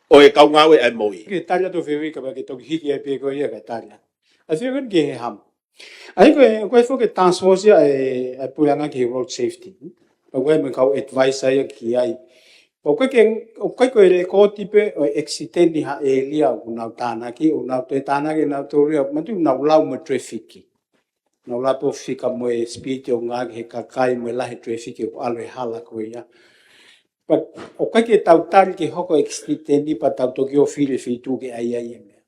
ʻo e kau ngāue ʻa e M O E. Ke tali atu fēfē ka ke toki hiki ai pē ko ia ka tali atu. ʻA e fie ko eni ki he hump. ʻA ia ko e, ko e foki task force ia ʻa e, ʻa e puleʻanga ki he road safety. Pea ko e mo e kau advisor ia ki ai. ʻOku ʻikai ke, ʻoku ʻikai ko e lekooti pē ʻo e ʻekisiteni ha ʻēlia ʻoku nau tānaki, ʻoku nau toe tānaki, nau tōria, matu nau lau mo e traffic. Nau lape ʻo fika mo e speed ʻo ngāueʻaki he kakai mo e lahi traffic ʻoku ʻalu he hala ko ia. But ʻoku ʻikai ke tau tali ke hoko accident ni pea tau toki ō fili feituʻu ke ʻai ai e meʻa.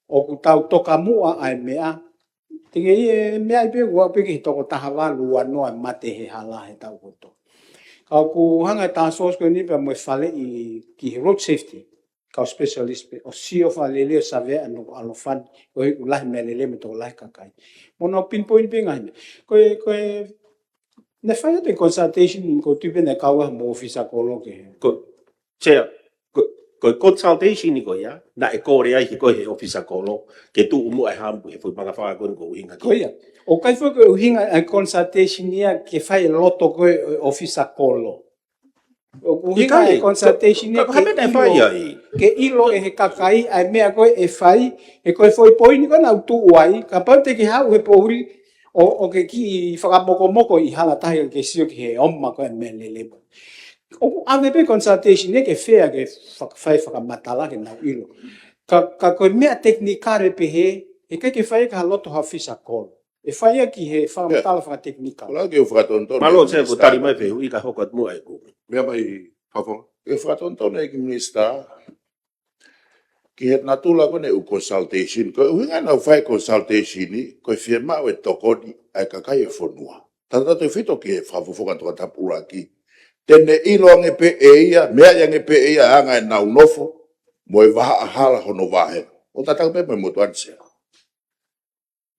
ʻOku tau tokamuʻa ʻa e meʻa, te ke ʻi he meʻa ʻi pē ua pē ki he toko taha valu ua noa mate he hala he taʻu kotoa. Ka ʻoku hanga e task force ko eni pea mo e faleʻi ki he road safety, kau specialist pē, ʻo sio fakalelei ʻo savea ʻa e nofo ʻalofani, ʻo ʻikai ke lahi meʻalele mo e tokolahi kakai. Mo nau pinpoint pē ngaahi meʻa. Ko e, ko e, naʻe fai atu e consultation ko e tui pē naʻe kau ai mo e ʻōfisa kolo ke. Ko, Chair, ko, ko e consultation ni ko ia, naʻe kole ai he ko e he ʻōfisa kolo, ke tuʻu muʻa e hump he foʻi mangafā ko eni ko e ʻuhinga ki. Ko ia. ʻOku ʻikai foki ko e ʻuhinga e consultation ia ke fai e loto ko e ʻōfisa kolo. ʻOku ʻuhinga ʻIkai, e consultation ia ka, ka ke meʻa naʻe fai ʻilo, ai. ke ʻilo ʻe he kakai ʻa e meʻa ko ē ʻe fai, he ko e foʻi poini ko ē naʻa nau tuʻu ai, kapau te ke haʻu he poʻuli, ʻo, ʻo ke kiʻi fakamokomoko ʻi hala tahi ke sio ki he ʻoma ko ē meʻalele mo. ʻOku ʻave pē consultation ia ke fair ke fak-, fai fakamatala ke nau ʻilo. Ka, ka ko e meʻa technical pē he, he ʻikai ke fai ki ha loto ha ʻōfisa kolo. ʻE fai ia ki he fakamatala fakatekinikale. Ko e lava ke u fakatonutonu. Mālō, Chair, ko e tali mai fehuʻi ka hoko atu muʻa e kupu. Meʻa mai, Fafo. ʻE fakatonutonu ʻEiki Minisitā, ki he natula ko eni ʻū consultation. Ko e ʻuhinga naʻa nau fai consultation ni, ko e fiemaʻu e tokoni ʻa e kakai e fonua. Tautautefito ki he fakafofonga tokatapu ʻuluaki. Te ne ʻilo ange pē ʻe ia, meaʻi ange pē ʻe ia ʻa e anga ʻenau nofo, mo e vahaʻa hala hono vāhenga. ʻO tatau pē mo e motuʻa ni, Sea.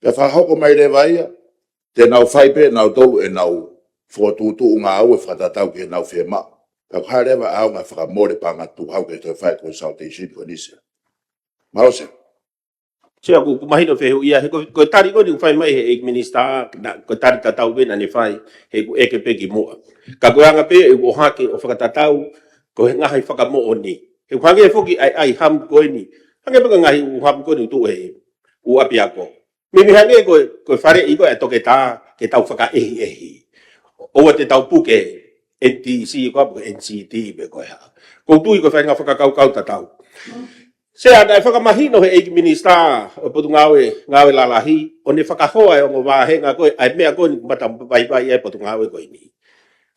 Pea fakahoko mai leva ia, te nau fai pē nautolu ʻenau fokotuʻutuʻu ngāue fakatatau ki heʻenau fiemaʻu. Pea ko e hā leva ʻaonga fakamole paʻanga tuʻu hau ke toe fai consultation ko eni, Sea. Mālō, Sea. Sea, ʻoku, ʻoku mahino fehuʻi ia, he ko, ko e tali ko eni ʻoku fai mai he ʻEiki Minisitā, naʻa, ko e tali tatau pē naʻa ne fai, he ʻoku ʻeke pē ki muʻa. Ka ko e anga pē ʻeku ʻohake ʻo fakatatau, ko e ngaahi fakamoʻoni. He ʻoku hangē foki ʻa e, ʻa e hump ko eni. Hangē pē ko e ngaahi ʻū hump ko eni ʻoku tuʻu he ʻū ʻapiako. Meimei hangē ko e, ko e faleʻi ko ē ʻa e toketā ke tau fakaʻehiʻehi. ʻOua te tau puke N T C ko ā, puke N C T pe ko e hā. ʻOku ou tui ko e faʻahinga fakakaukau tatau. Sea, naʻe fakamahino he ʻEiki Minisitā ʻo e Potungāue Ngāue Lalahi, ʻo ne fakahoa e ongo vāhenga ko ē, ʻa e meʻa ko eni ʻoku mata vaivai ai e potungāue ko eni.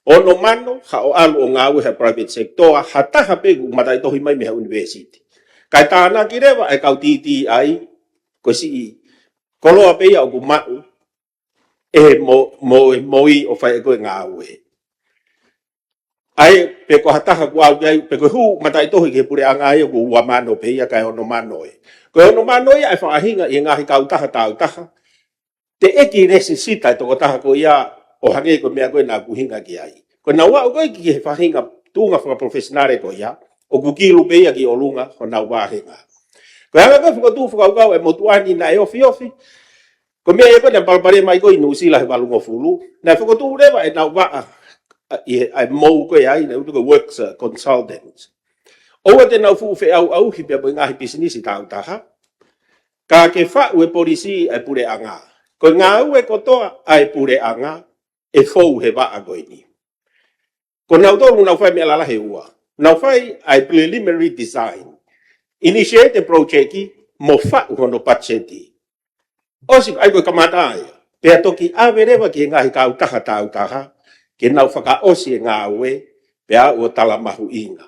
Ono mano, haʻo ʻalu ʻo ngāue he private sector, ha taha pē ʻoku mataʻitohi mai mei he university. Kae tānaki leva e kau T T I, ko e siʻi koloa pē ia ʻoku maʻu, ʻe he mo, mo, moʻui ʻo fai ko ē ngāue. ʻA ia, pe ko ha taha ʻoku ʻalu ki ai, pe ko e hū mataʻitohi ki he puleʻanga ia ʻoku ua mano pē ia kae ono mano ē. Ko e ono mano ia ʻe faʻahinga ʻi he ngaahi kautaha tāutaha, teʻeki lēsisita e tokotaha ko ia ʻo hangē ko e meʻa ko ē naʻa ku ʻuhinga ki ai. Ko ʻenau aʻu ko ē ki he faʻahinga tuʻunga fakapalofesinale ko ia, ʻoku kilu pē ia ki ʻolunga honau vāhenga. Ko e anga ko ē fokotuʻu fakakaukau e motuʻa ni naʻe ofiofi. Ko e meʻa ia ko ē naʻe palopalema ai ko ē ʻi Nuʻusila he valungofulu. Naʻe fokotuʻu leva ʻenau vaʻa, ʻa, ʻi he, ʻa e mou ko ē ai, naʻe ʻutu ko e works, uh, consultants. ʻOua te nau fuʻu feʻauʻauhi pea mo e ngaahi pisinisi tāutaha. Ka ke faʻu e polisī ʻa e puleʻanga. Ko e ngāue kotoa ʻa e puleʻanga ʻe fou he vaʻa ko eni. Ko nautolu nau fai meʻa lalahi ʻe ua. Nau fai ʻa e preliminary design. Initiate e project mo faʻu hono patiseti. ʻOsi ʻa ia ko e kamata ia. Pea toki ʻave leva ki he ngaahi kautaha tāutaha ke nau fakaʻosi e ngāue pea ʻo tala mahuʻinga.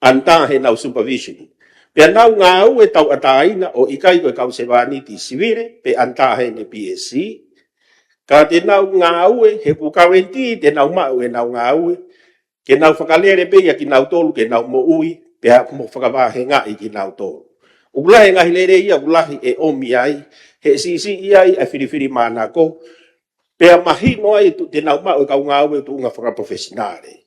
Under heʻenau supervision. Pea nau ngāue tauʻatāina ʻo ʻikai ko e kau sevāniti sivile, pe under heʻene P S C. Ka te nau ngāue, he ʻoku guarantee te nau maʻu ʻenau ngāue, ke nau fakalele pē ia kinautolu, ke nau moʻui, pea mo fakavāhengaʻi kinautolu. ʻOku lahi e ngaahi lelei ia, ʻoku lahi ʻe ʻomi ai, he siʻisiʻi ai ʻa e filifilimānako, pea mahino ai tu-, te nau maʻu e kau ngāue tuʻunga fakapalofesinale.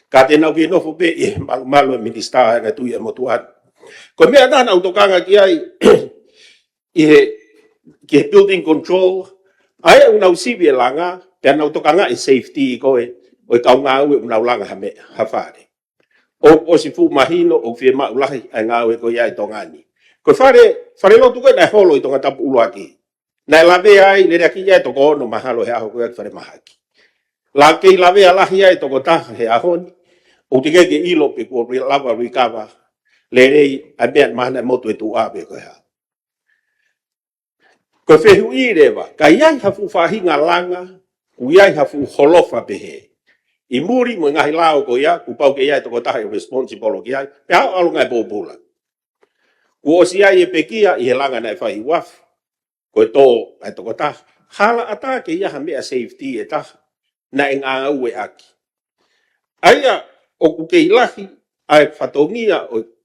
Ka te nau kei nofo pē ʻi he malumalu e minisitā ʻa e ngaahi tui ʻa e motuʻa ni. Ko e meʻa naʻa nau tokanga ki ai ʻi he, ki he building control, ʻa ia ʻoku nau sivi e langa, pea nau tokanga e safety ko ē, ʻo e kau ngāue ʻoku nau langa ha meʻa, ha fale. ʻOku ʻosi fuʻu mahino, ʻoku fiemaʻu lahi ʻa e ngāue ko ia ʻi Tonga ni. Ko e fale, falelotu ko ē naʻe holo ʻi Tongatapu ʻuluaki. Naʻe lavea ai, lele ʻaki ia e toko ono mahalo he ʻaho ko ia ki falemahaki. Naʻe kei lavea lahi ai e toko taha he ʻaho ni, ʻoku teʻeki ke ʻilo pe kuo lava recover lelei ʻa e meʻa mahalo naʻe motu e tuʻa pe ko e hā. Ko e fehuʻi leva, ka ʻi ai ha fuʻu faʻahinga langa, ʻoku ʻi ai ha fuʻu holofa pehē ʻi muli mo e ngaahi lao ko ia, kuo pau ke ʻi ai e tokotaha ʻe responsible ki ai, pe ʻalu ʻalu ngaahi pōpula. Kuo ʻosi ʻi ai e pekia ʻi he langa naʻe fai ʻi Uafu, ko e tō ʻa e tokotaha. Hala ʻatā ke ʻi ai ha meʻa safety ʻe taha naʻe ngāueʻaki. ʻA ia ʻoku kei lahi ʻa e fatongia ʻo e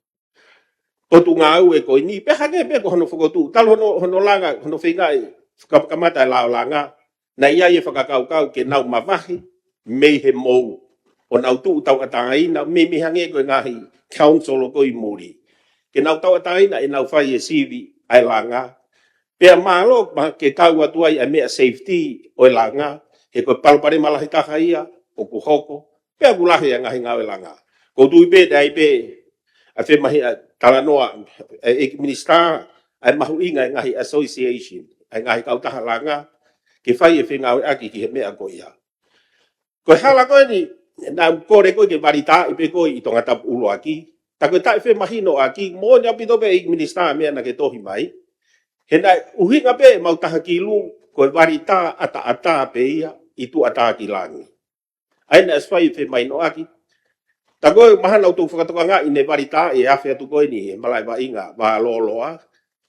potungāue ko eni, pea hangē pē ko hono fokotuʻu, talu hono, hono langa, hono feingaʻi, faka-, kamata e lao langa, naʻe ʻi ai e fakakaukau ke nau mavahe mei he mou, ʻo nau tuʻu tauʻatāina, meimei hangē ko e ngaahi council ko ē ʻi muli. Ke nau tauʻatāina ʻenau fai e sivi ʻa e langa, pea mālō ma ke kau atu ai ʻa e meʻa safety ʻo e langa, he ko e palopalema lahi taha ia ʻoku hoko, pea ʻoku lahi ʻa e ngaahi ngāue langa. ʻOku ou tui pē, ʻi ai pē ʻa e femahi ʻa e talanoa ʻa e ʻEiki Minisitā, ʻa e mahuʻinga ʻa e ngaahi association, ʻa e ngaahi kautaha langa, ke fai e fengāueʻaki ki he meʻa ko ia. Ko e hala ko eni, naʻa ku kole ko ē ke valitaʻi pē ko ē ʻi Tongatapu ʻUluaki, tā ko e taʻefemahinoʻaki, moʻoni ʻaupito pē ʻEiki Minisitā meʻa naʻa ke tohi mai. He naʻe ʻuhinga pē ʻemau taha kilu, ko e valitaʻi ʻataʻatā pē ia ʻi Tuʻatākilangi. ʻA ia naʻe ʻosi fai e femahinoʻaki. Tā ko ē mahalo ʻoku tau fakatokangaʻi ne valitaʻi e afe atu ko eni he malaʻe vaʻinga Vālōloa,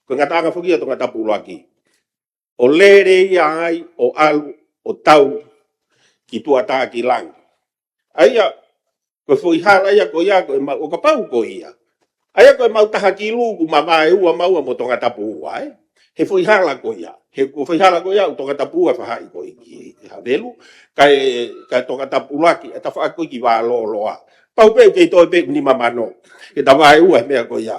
ko e ngataʻanga foki ia ʻo Tongatapu ʻUluaki. ʻO lele ia ai ʻo ʻalu ʻo tau ki Tuʻatākilangi. ʻA ia, ko e foʻi hala ia ko ia, ko ʻemau, ʻo kapau ko ia. ʻA ia ko ʻemau taha kilu kuo mavaeua maua mo Tongatapu ua, ē. He foʻi hala ko ia. He ko e foʻi hala ko ia ʻo Tongatapu ua fahaʻi ko ē ki Havelu. Kae, kae Tongatapu ʻUluaki, ʻe tafaʻaki ko ē ki Vālōloa. Pau pē kei toe pē nima mano. Ke ta vaeua he meʻa ko ia.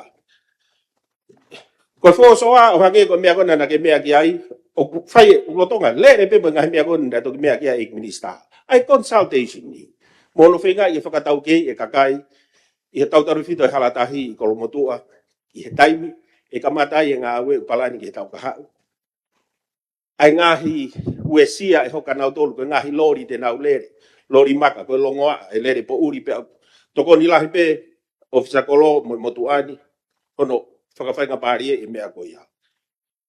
Ko e fōsoa ʻo hangē ko e meʻa ko ena naʻa ke meʻa ki ai, ʻoku fai ʻe, ʻoku lolotonga lele pē mo e ngaahi meʻa ko ena naʻe toki meʻa ki ai ʻEiki Minisitā. ʻA e consultation ni. Mo hono feingaʻi ke fakataukei e kakai, ʻi he tautefito e hala tahi ʻi Kolomotuʻa, ʻi he taimi ʻe kamata ai e ngāue ʻoku palani ki he taʻu kahaʻu. ʻA e ngaahi uesia ʻe hoko ʻa nautolu, ko e ngaahi loli te nau lele, loli maka, ko e longoaʻa, ʻe lele poʻuli pē ʻa, tokoni lahi pē ʻofisa kolo mo, motuʻa ni, hono fakafaingamālie e meʻa ko ia.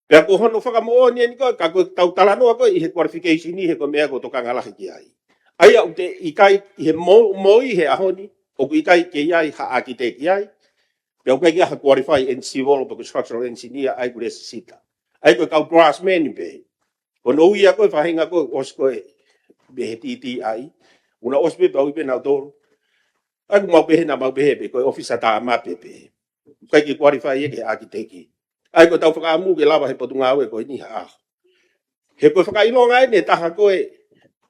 Pea ko hono fakamoʻoni eni ko ē, ka ko e tau talanoa ko ē ʻi he qualification ni he ko e meʻa ʻoku tokanga lahi ki ai. ʻA ia ʻoku ʻikai ʻi he mo-, moʻui he ʻaho ni, ʻoku ʻikai ke ʻi ai ha ʻākiteki ai, pea ʻoku ʻikai ke ʻi ai ha qualified civil pe ko e structural engineer ʻa ia ʻoku lesisita. ʻA ia ko e kau draftsman pē. Ko hono ui ia ko e faʻahinga ko ē, ʻosi ko ē, pehē T T I. ʻOku nau ʻosi pē, pea ui pē nautolu. ʻA ia ʻoku mau pehē naʻa mau pehē pē, ko e ʻofisa tāmape pē. ʻIkai ke qualify ia ke ʻākiteki. ʻA ia ko e tau fakaʻamu ke lava he potungāue ko eni ha ʻaho. He ko e fakaʻilonga eni ʻe taha ko ē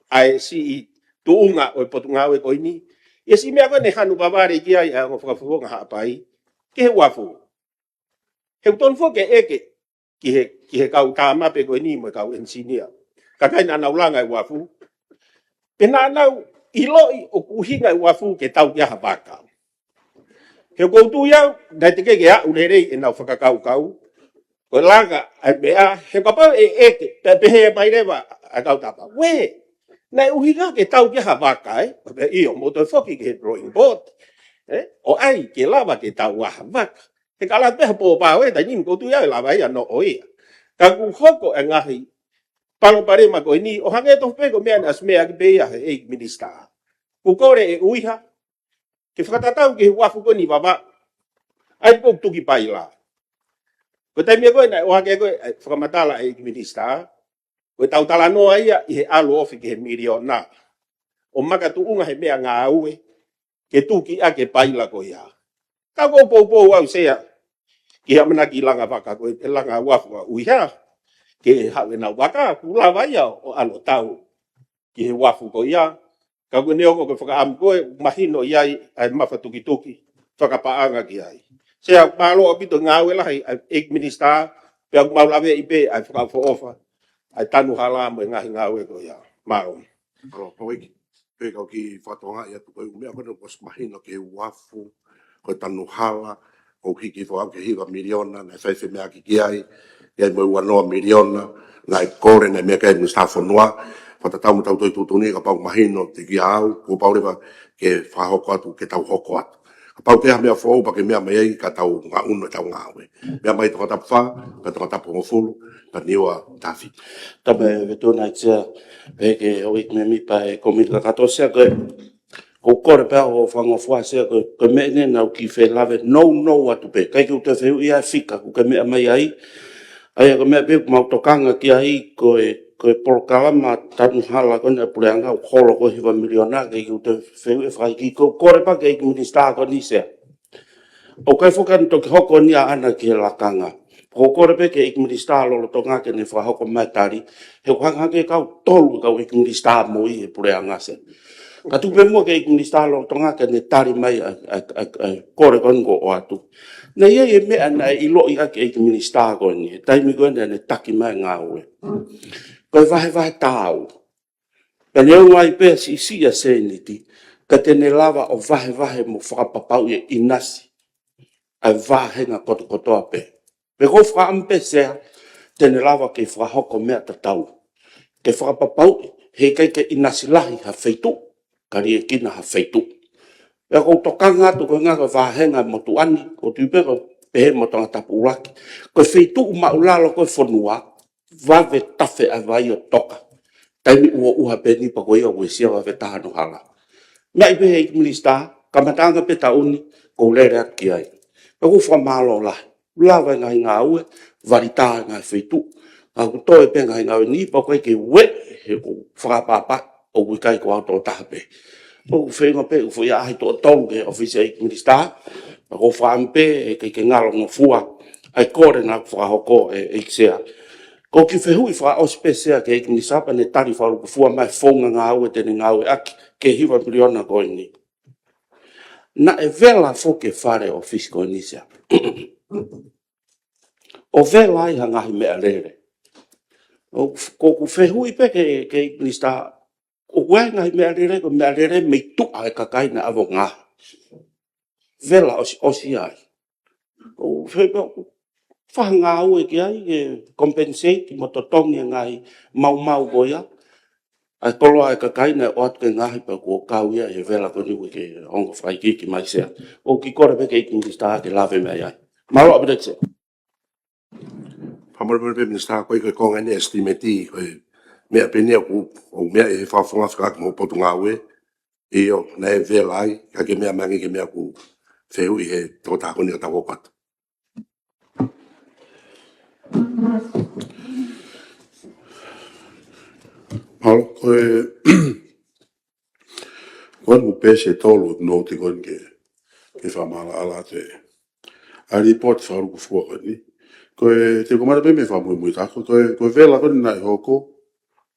ʻa e siʻi tuʻunga ʻo e potungāue ko eni. ʻI he siʻi meʻa ko ē ne hanu vavale ki ai ʻa e ongo fakafofonga Haʻapai. Ki he uafu. He ʻoku tonu foki ke ʻeke ki he, ki he kau tāmape ko eni mo e kau engineer. Kakai naʻa nau langa e uafu. Pe naʻa nau ʻiloʻi ʻoku ʻuhinga e uafu ke tau ki ai ha vaka. He ʻoku ou tui au, naʻe teʻeki ke aʻu lelei ʻenau fakakaukau. Ko e langa ʻa e meʻa, he kapau ʻe ʻeke, pea pehē mai leva ʻa e kau tāmape. Uē, naʻe ʻuhinga ke tau ki ai ha vaka, ē? Pea ʻio, mou toe foki ki he drawing board. Ē? ʻO ʻai ke lava ke tau ha vaka. He ka lava pē ha pōpao ē, taimi ni ʻoku ou tui au ʻe lava ia ʻo noʻo ia. Ka kuo hoko e ngaahi palopalema ko eni, ʻo hangē tofu pē ko e meʻa naʻe ʻosi meʻa ki ai pē ia he ʻEiki Minisitā. Kuo kole ʻe ʻUiha ke fakatatau ki he uafu ko eni Vavaʻu. ʻA ia ʻoku tuki paila. Ko e taimi ko ē naʻe ʻohake ko ē ʻa e fakamatala ʻa e ʻEiki Minisitā, ko e tau talanoa ia ʻi he ʻalu ofi ki he miliona. ʻO makatuʻunga he meʻangāue, ke tuki ʻaki e paila ko ia. Ka ʻoku ou poupou au Sea, ki he ʻamanaki langa vaka ko ē, langa uafu ʻa ʻUiha, ke haʻu ʻenau vaka, kuo lava ia ʻo ʻalu ʻo tau ki he uafu ko ia. Ka ʻoku ne ongo ko e fakaʻamu ko ē, mahino ʻi ai ʻa e mafatukituki fakapaʻanga ki ai. Sea, mālō ʻaupito ngāue lahi ʻa e ʻEiki Minisitā, pea ʻoku mau laveʻi pē ʻa e fakaʻofoʻofa ʻa e tanu hala mo e ngaahi ngāue ko ia. Mālō. Mālō, Houʻeiki. Pea kau kiʻi fakatokangaʻi atu ko e ʻū meʻa ko ena kuo ʻosi mahino ki he uafu, ko e tanu hala, ʻoku hiki foki ki he hiva miliona, naʻe fai e femeʻaʻaki ki ai, ʻi ai mo e uanoa miliona, naʻe kole, naʻe meʻa ki ai e Minisitā Fonua, fakatatau mo ʻetau toe tuʻutuʻuni, kapau ʻoku mahino, teʻeki ai au, kuo pau leva ke fakahoko atu, ke tau hoko atu. Kapau ʻoku ʻi ai ha meʻa foʻou pea ke meʻa mai ai ka tau ngaʻunu ʻetau ngāue. Meʻa mai Tongatapu fā, ka Tongatapu hongofulu, ka Niua taha fitu. Tapu mo e Veterana ʻEiki Sea, pehē ki he ʻEiki Mēmipa ʻo e Kōmiti Kakato Sea, ko e, ʻoku ou kole pē ʻo fakangofua Sea, ko e, ko e meʻa eni naʻa ku kiʻi fie lave nounou atu pē. ʻIkai ke u toe fehuʻi ʻa e fika, ʻoku ke meʻa mai ai. ʻA ia ko e meʻa pē ʻoku mau tokanga ki ai ko e, ko e polokalama tanu hala ko eni ʻa e puleʻanga ʻoku holo ko e hiva miliona, ʻikai ke u toe fehuʻi ʻa e fakaʻeiki. ʻOku ou kole pē ki he ʻEiki Minisitā ko eni Sea. ʻOku ʻikai foki ke ne toki hoko eni ʻaʻana ki he lakanga. ʻOku ou kole pē ki he ʻEiki Minisitā lolotonga ke ne fakahoko mai e tali. He ʻoku hangē hangē ko e kau tolu e kau ʻEiki Minisitā moʻui he puleʻanga Sea. Ka tuku pē muʻa ki he ʻEiki Minisitā lolotonga ke ne tali mai ʻa e, ʻa e, ʻa e, ʻa e kole ko eni ʻoku ʻoatu. Naʻe ʻi ai e meʻa naʻe ʻiloʻi ʻaki ʻe he ʻEiki Minisitā ko eni, he taimi ko eni naʻa ne taki mai e ngāue, ko e vahevahe taau. Pea neongo ai pē siʻisiʻi ʻa e sēniti, ka te ne lava ʻo vahevahe mo fakapapauʻi e ʻinasi ʻa e vāhenga kotokotoa pē. Pea ʻoku ou fakaʻamu pē Sea, te ne lava ke fakahoko meʻa tatau. Ke fakapapauʻi, heʻikai ke ʻinasi lahi ha feituʻu, ka liʻekina ha feituʻu. Pea ʻoku ou tokanga atu ko e ʻuhinga ko e vāhenga motuʻa ni, ʻoku ou tui pē ko e pehē mo Tongatapu ʻUluaki. Ko e feituʻu māʻulalo ko e fonua, vave tafe ʻa e vai ʻo toka. Taimi ʻoku ʻuha pē eni pea ko ia ʻoku uesia vave taha hono hala. Meʻa ia pē ʻe he ʻEiki Minisitā, kamataʻanga pē taʻu ni, ʻoku ou lele atu ki ai. Pea ʻoku ou fakamālō lahi. Lava e ngaahi ngāue, vali tā e ngaahi feituʻu. Ka ʻoku toe pē ngaahi ngāue ni, pea ʻoku ʻikai ke ueʻi, he ʻoku ou fakaʻapaʻapa, ʻoku ʻikai ko au tokotaha pē. ʻOku ou feinga pē, ʻoku ou foʻi ʻaʻahi toʻotolu ki he ʻōfisi ʻa e ʻEiki Minisitā, pea ʻoku ou fakaʻamu pē, heʻikai ke ngalongofua ʻa e kole naʻa ku fakahoko ʻe, ʻEiki Sea. ʻOku ou kiʻi fehuʻi fakaʻosi pē Sea ki he ʻEiki Minisitā pea ne tali fakalūkufua mai e founga ngāue te ne ngāueʻaki ki he hiva miliona ko eni. Naʻe vela foki e fale ʻōfisi ko eni Sea. ʻO vela ai ha ngaahi meʻalele. ʻOku, ʻoku ou fehuʻi pē ki he, ki he ʻEiki Minisitā, ʻoku ʻi ai e ngaahi meʻalele, ko e meʻalele mei tuʻa e kakai naʻe ʻave ʻo ngaohi. Vela ʻosiʻosi ai. ʻOku ou fehuʻi pē, ʻoku fai ha ngāue ki ai, ke compensate mo totongi e ngaahi maumau ko ia ʻa e koloa e kakai naʻe ʻoatu ke ngaohi pea kuo kau ia ʻi he vela ko eni, ʻoku ʻikai ke ongo fakaikiiki mai Sea. ʻOku ou kiʻi kole pē ki he ʻEiki Minisitā ke lave mai ai. Mālō ʻaupito Sea. Fakamolemole pē Minisitā, ko e, ko e konga eni e estimate, ko e meʻa pē eni ʻoku, ʻoku meʻa ʻe he Fakafofonga fekauʻaki mo e Potungāue, ʻio, naʻe vela ai, ka ke meʻa mai ange ki he meʻa ʻoku fehuʻi ʻe he tokotaha ko eni ʻoku tau hoko atu. Mālō, ko e, ko e ʻū peesi ʻe tolu ʻoku ou tui ko eni ke, ke fakamaʻalaʻala atu ʻa e report fakalūkufua ko eni. Ko e, te u kamata pē mei he fakamuimuitaha, ko e, ko e vela ko eni naʻe hoko,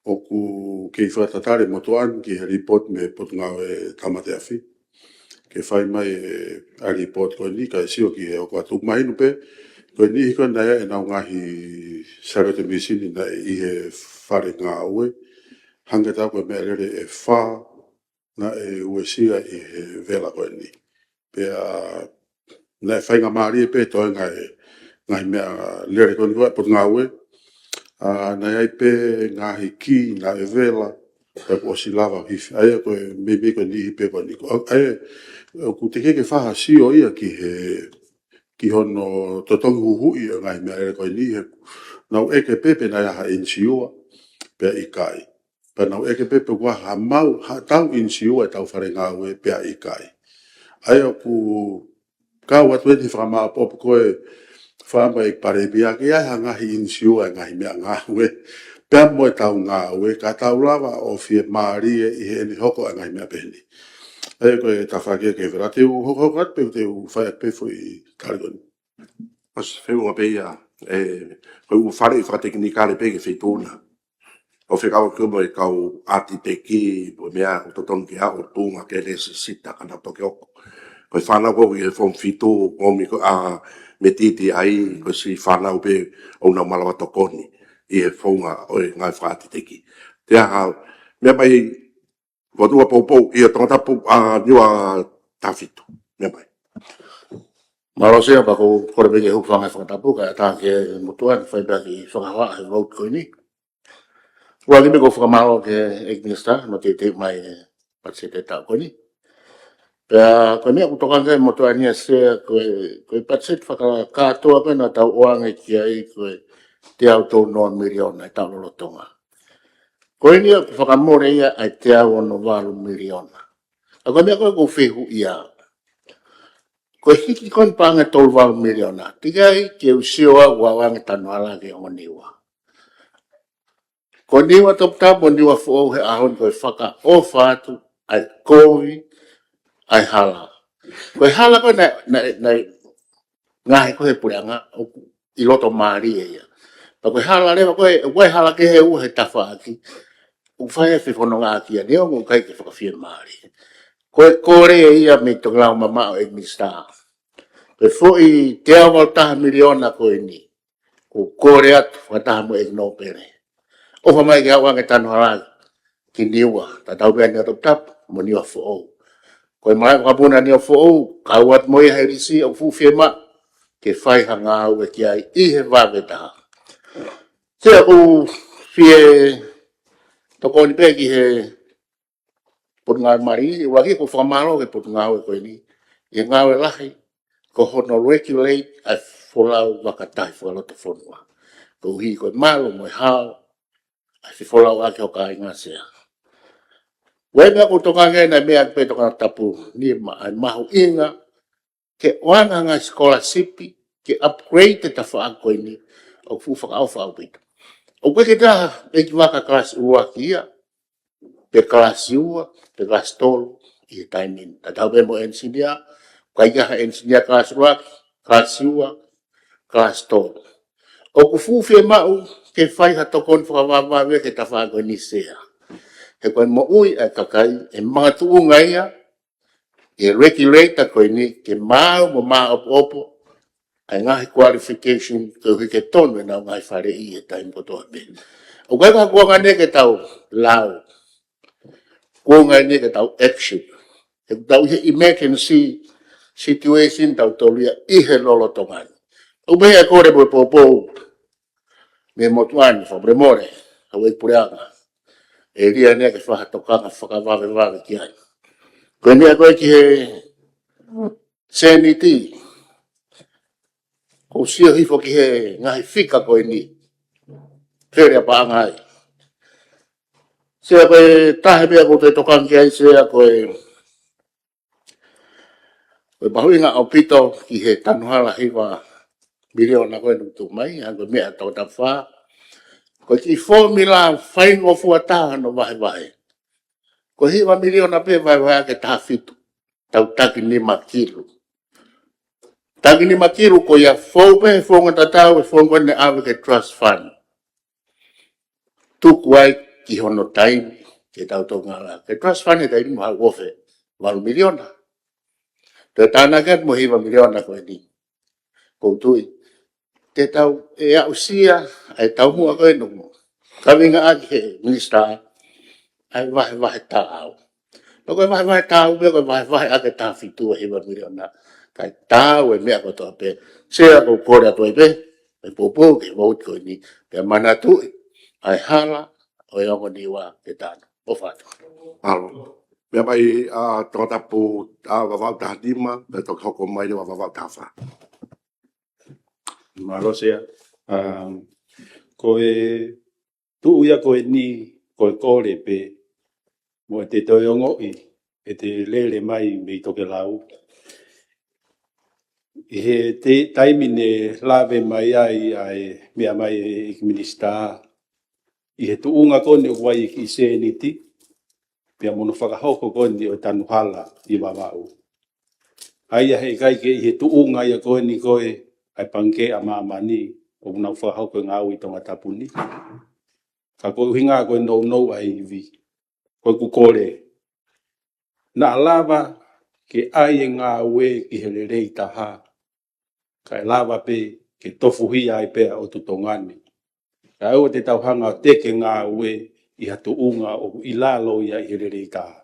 ʻoku kei fakatatali e motuʻa ni ki he report mei he Potungāue Tāmate Afi. Ke fai mai e, ʻa e report ko eni kae sio ki he hoko atu. Mahino pē, ko e niʻihi ko ē naʻe ʻi ai ʻenau ngaahi sālote mīsini naʻe ʻi he fale ngāue. Hangē ʻoku ʻi ai e meʻalele ʻe fā naʻe uesia ʻi he vela ko eni. Pea naʻe faingamālie pē toenga e ngaahi meʻalele ko eni ko e Potungāue. ʻA, naʻe ʻi ai pē ngaahi kī naʻe vela, pea kuo ʻosi lava hifo. ʻA ia ko e meimei ko e niʻihi pē ko eni. Ko, ʻa ia, ʻoku teʻeki ke fai ha sio ia ki he, ki hono totongi huhuʻi e ngaahi meʻalele ko eni, he naʻa nau ʻeke pē pe naʻe ʻi ai ha inisiua, pea ʻikai. Pea nau ʻeke pē pe ʻoku ʻi ai ha maʻu, haʻatau inisiua ʻetau fale ngāue pea ʻikai. ʻA ia ʻoku kau atu eni he fakamāʻopoʻopo ko e fakaʻamu ʻa e ʻEiki Palēmia ke ʻi ai ha ngaahi inisiua e ngaahi meʻangāue. Pea mo ʻetau ngāue, ka tau lava ʻo fiemālie ʻi heʻene hoko ʻa e ngaahi meʻa pehē ni. ʻA ia ko e tafaʻaki ia ki he vela, te u hokohoko atu pē, te u fai atu pē foʻi tali ko eni. ʻOsi feʻunga pē ia, ʻe, ko e ʻū faleʻi fakatekinikale pē ki he feituʻu na. ʻO fekauʻaki mo e kau ʻākiteki, mo e meʻa ʻoku totonu ke aʻu ʻo tuʻunga ke lēsisita ka nau toki hoko. Ko e fānau ko ē ʻi he Form fitu, ʻomi ko ā, mei TTI, ko e siʻi fānau pē ʻoku nau malava tokoni ʻi he founga ʻo e ngāue fakaʻākiteki. Te aha, meʻa mai, Motuʻa poupou, ʻio Tongatapu, ʻa, Niua taha fitu. Meʻa mai. Mālō Sea, pea ʻoku ou kole pē ke hūfanga he fakatapu, kae ʻatā ki he motuʻa ke fai pē ha kiʻi fakahā he vote ko eni. ʻUluaki pē ʻoku ou fakamālō ki he ʻEiki Minisitā, hono teuteu mai e patiseti taʻu ko eni. Pea ko e meʻa ʻoku tokanga ki ai e motuʻa ni ʻa Sea, ko e, ko e patiseti fakalaka kātoa ko ē naʻa tau ʻoange ki ai ko e teau tolu noa miliona ʻi he taʻu lolotonga. Ko eni ʻoku fakamole ia ʻa e teau ono valu miliona. ʻA ko e meʻa ko ē ʻoku ou fehuʻia, ko e hiki ko eni paʻanga ʻe tolu valu miliona, teʻeki ai ke u sio au ʻoange tanu hala ki he ongo Niua. Ko Niua Toputapu mo Niua Foʻou he ʻaho ni ko e fakaʻofa atu ʻa e kovi ʻa e hala. Ko e hala ko ē naʻe, naʻe, naʻe ngaohi ko ē he puleʻanga ʻoku ʻi loto mālie ia. Pea ko e hala leva ko ē, ʻoku ʻi ai e hala kehe ʻe ua he tafaʻaki ʻoku fai e fefonongaʻaki ia, neongo ʻoku ʻikai ke fakafiemālie. Ko e kole ia mei he tokelau mamaʻo ʻEiki Minisitā, ko e foʻi teau valu taha miliona ko eni, ʻoku ou kole atu fakataha mo ʻEiki Nōpele, ʻofa mai ke ʻoange tanu hala ki Niua, tatau pē Niua Toputapu mo Niua Foʻou. Ko e malaʻe vakapuna Niua Foʻou, kau atu mo ia he lisi, ʻoku fuʻu fiemaʻu ke fai ha ngāue ki ai ʻi he vave taha. Sea, ʻoku ou fie tokoni pē ki he Potungāue Mali, ʻuluaki ʻoku ou fakamālō ki he Potungāue ko eni ʻi he ngāue lahi ko hono regulate ʻa e folau vakatahi fakalotofonua, koeʻuhi ko e malu mo e hao ʻa e fefolauʻaki ho kāinga, Sea. Ko e meʻa ʻoku ou tokanga ki ai, naʻe meʻa pē Tongatapu nima, ʻa e mahuʻinga ke ʻoange e ngaahi scholarship ke upgrade e tafaʻaki ko eni, ʻoku fuʻu fakaʻofa ʻaupito. ʻOku ʻikai ke ʻi ai ha ʻeikivaka kalasi ʻuluaki ia, pe kalasi ua, pe kalasi tolu ʻi he taimi ni. Tatau pē mo e engineer, ʻikai ke ʻi ai ha engineer kalasi ʻuluaki, kalasi ua, kalasi tolu. ʻOku fuʻu fiemaʻu ke fai ha tokoni fakavavevave ki he tafaʻaki ko eni, Sea. He ko e moʻui ʻa e kakai ʻe makatuʻunga ia ʻi he regulator ko eni ke maau mo māʻopoʻopo ʻa e ngaahi qualification koeʻuhi ke tonu ʻenau ngaahi faleʻi ʻi he taimi kotoa pē. ʻOku ʻikai ko ha kuonga eni ke tau lau, kuonga eni ke tau action. He ʻoku tau ʻi he emergency situation tautolu ia ʻi he lolotonga ni. ʻOku pehē ʻa e kole mo e poupou mei he motuʻa ni, fakamolemole, houʻeiki puleʻanga, ʻe lava eni ke fai ha tokanga fakavavevave ki ai. Ko e meʻa ko ē ki he sēniti, ʻoku ou sio hifo ki he ngaahi fika ko eni, fele ʻa paʻanga ai. Sea, ko e taha e meʻa ʻoku ou toe tokanga ki ai, Sea, ko e, ko e mahuʻinga ʻaupito ki he tanu hala hiva miliona ko ē ʻoku tuʻu mai, ʻa ko e meʻa Tongatapu fā. Ko e kiʻi fōmula faingofua taha hono vahevahe. Ko e hiva miliona pē vahevahe ʻaki e taha fitu, tau taki nima kilu. Taki nima kilu ko ia fou pē he founga tatau, he founga ko ē naʻe ʻave ki he trust fund. Tuku ai ki hono taimi ke tau tokanga ki he trust fund he taimi ni, mo haʻu ʻo ʻofa valu miliona. Toe tānaki atu mo e hiva miliona ko eni. ʻOku ou tui te tau ʻe aʻusia ʻa e taumuʻa ko ē naʻe kaveinga ʻaki ʻe he minisitā ʻa e vahevahe taau. Pea ko e vahevahe taau pē, ko e vahevahe ʻaki e taha fitu ʻa e hiva miliona, kae taau e meʻa kotoa pē. Sea, ʻoku ou kole atu ai pē, ʻe poupou ki he vouti ko eni, pea manatuʻi ʻa e hala ʻo e ongo Niua ke tanu. ʻOfa atu. Mālō. Meʻa mai ʻa Tongatapu, ʻa Vavaʻu taha nima, pea toki hoko mai leva Vavaʻu taha fā. Mālō, Sea. Um, ko e tuʻu ia ko eni, ko e kole pē, mo e te toe ongoʻi ʻete lele mai mei tokelau. ʻI he te-, taimi ne lave mai ai ʻa e meʻa mai ʻa e ʻEiki Minisitā, ʻi he tuʻunga ko eni ʻoku ʻi ai e kiʻi sēniti, pea mo hono fakahoko ko eni ʻo e tanu hala ʻi Vavaʻu. ʻA ia heʻikai ke ʻi he tuʻunga ia ko eni ko ē ʻa e Pangikē ʻa Māmani ʻoku nau fakahoko e ngāue ʻi Tongatapu ni. Ka ko e ʻuhinga ko e nounou ʻa e ivi, ko ʻeku kole, naʻa lava ke ʻai e ngāue ki he lelei taha, kae lava pē ke tofuhia ai pē ʻa e ʻotu Tonga ni. Kae ʻoua te tau hanga ʻo teke ngāue ʻi ha tuʻunga ʻoku ʻi lalo ia ʻi he lelei taha.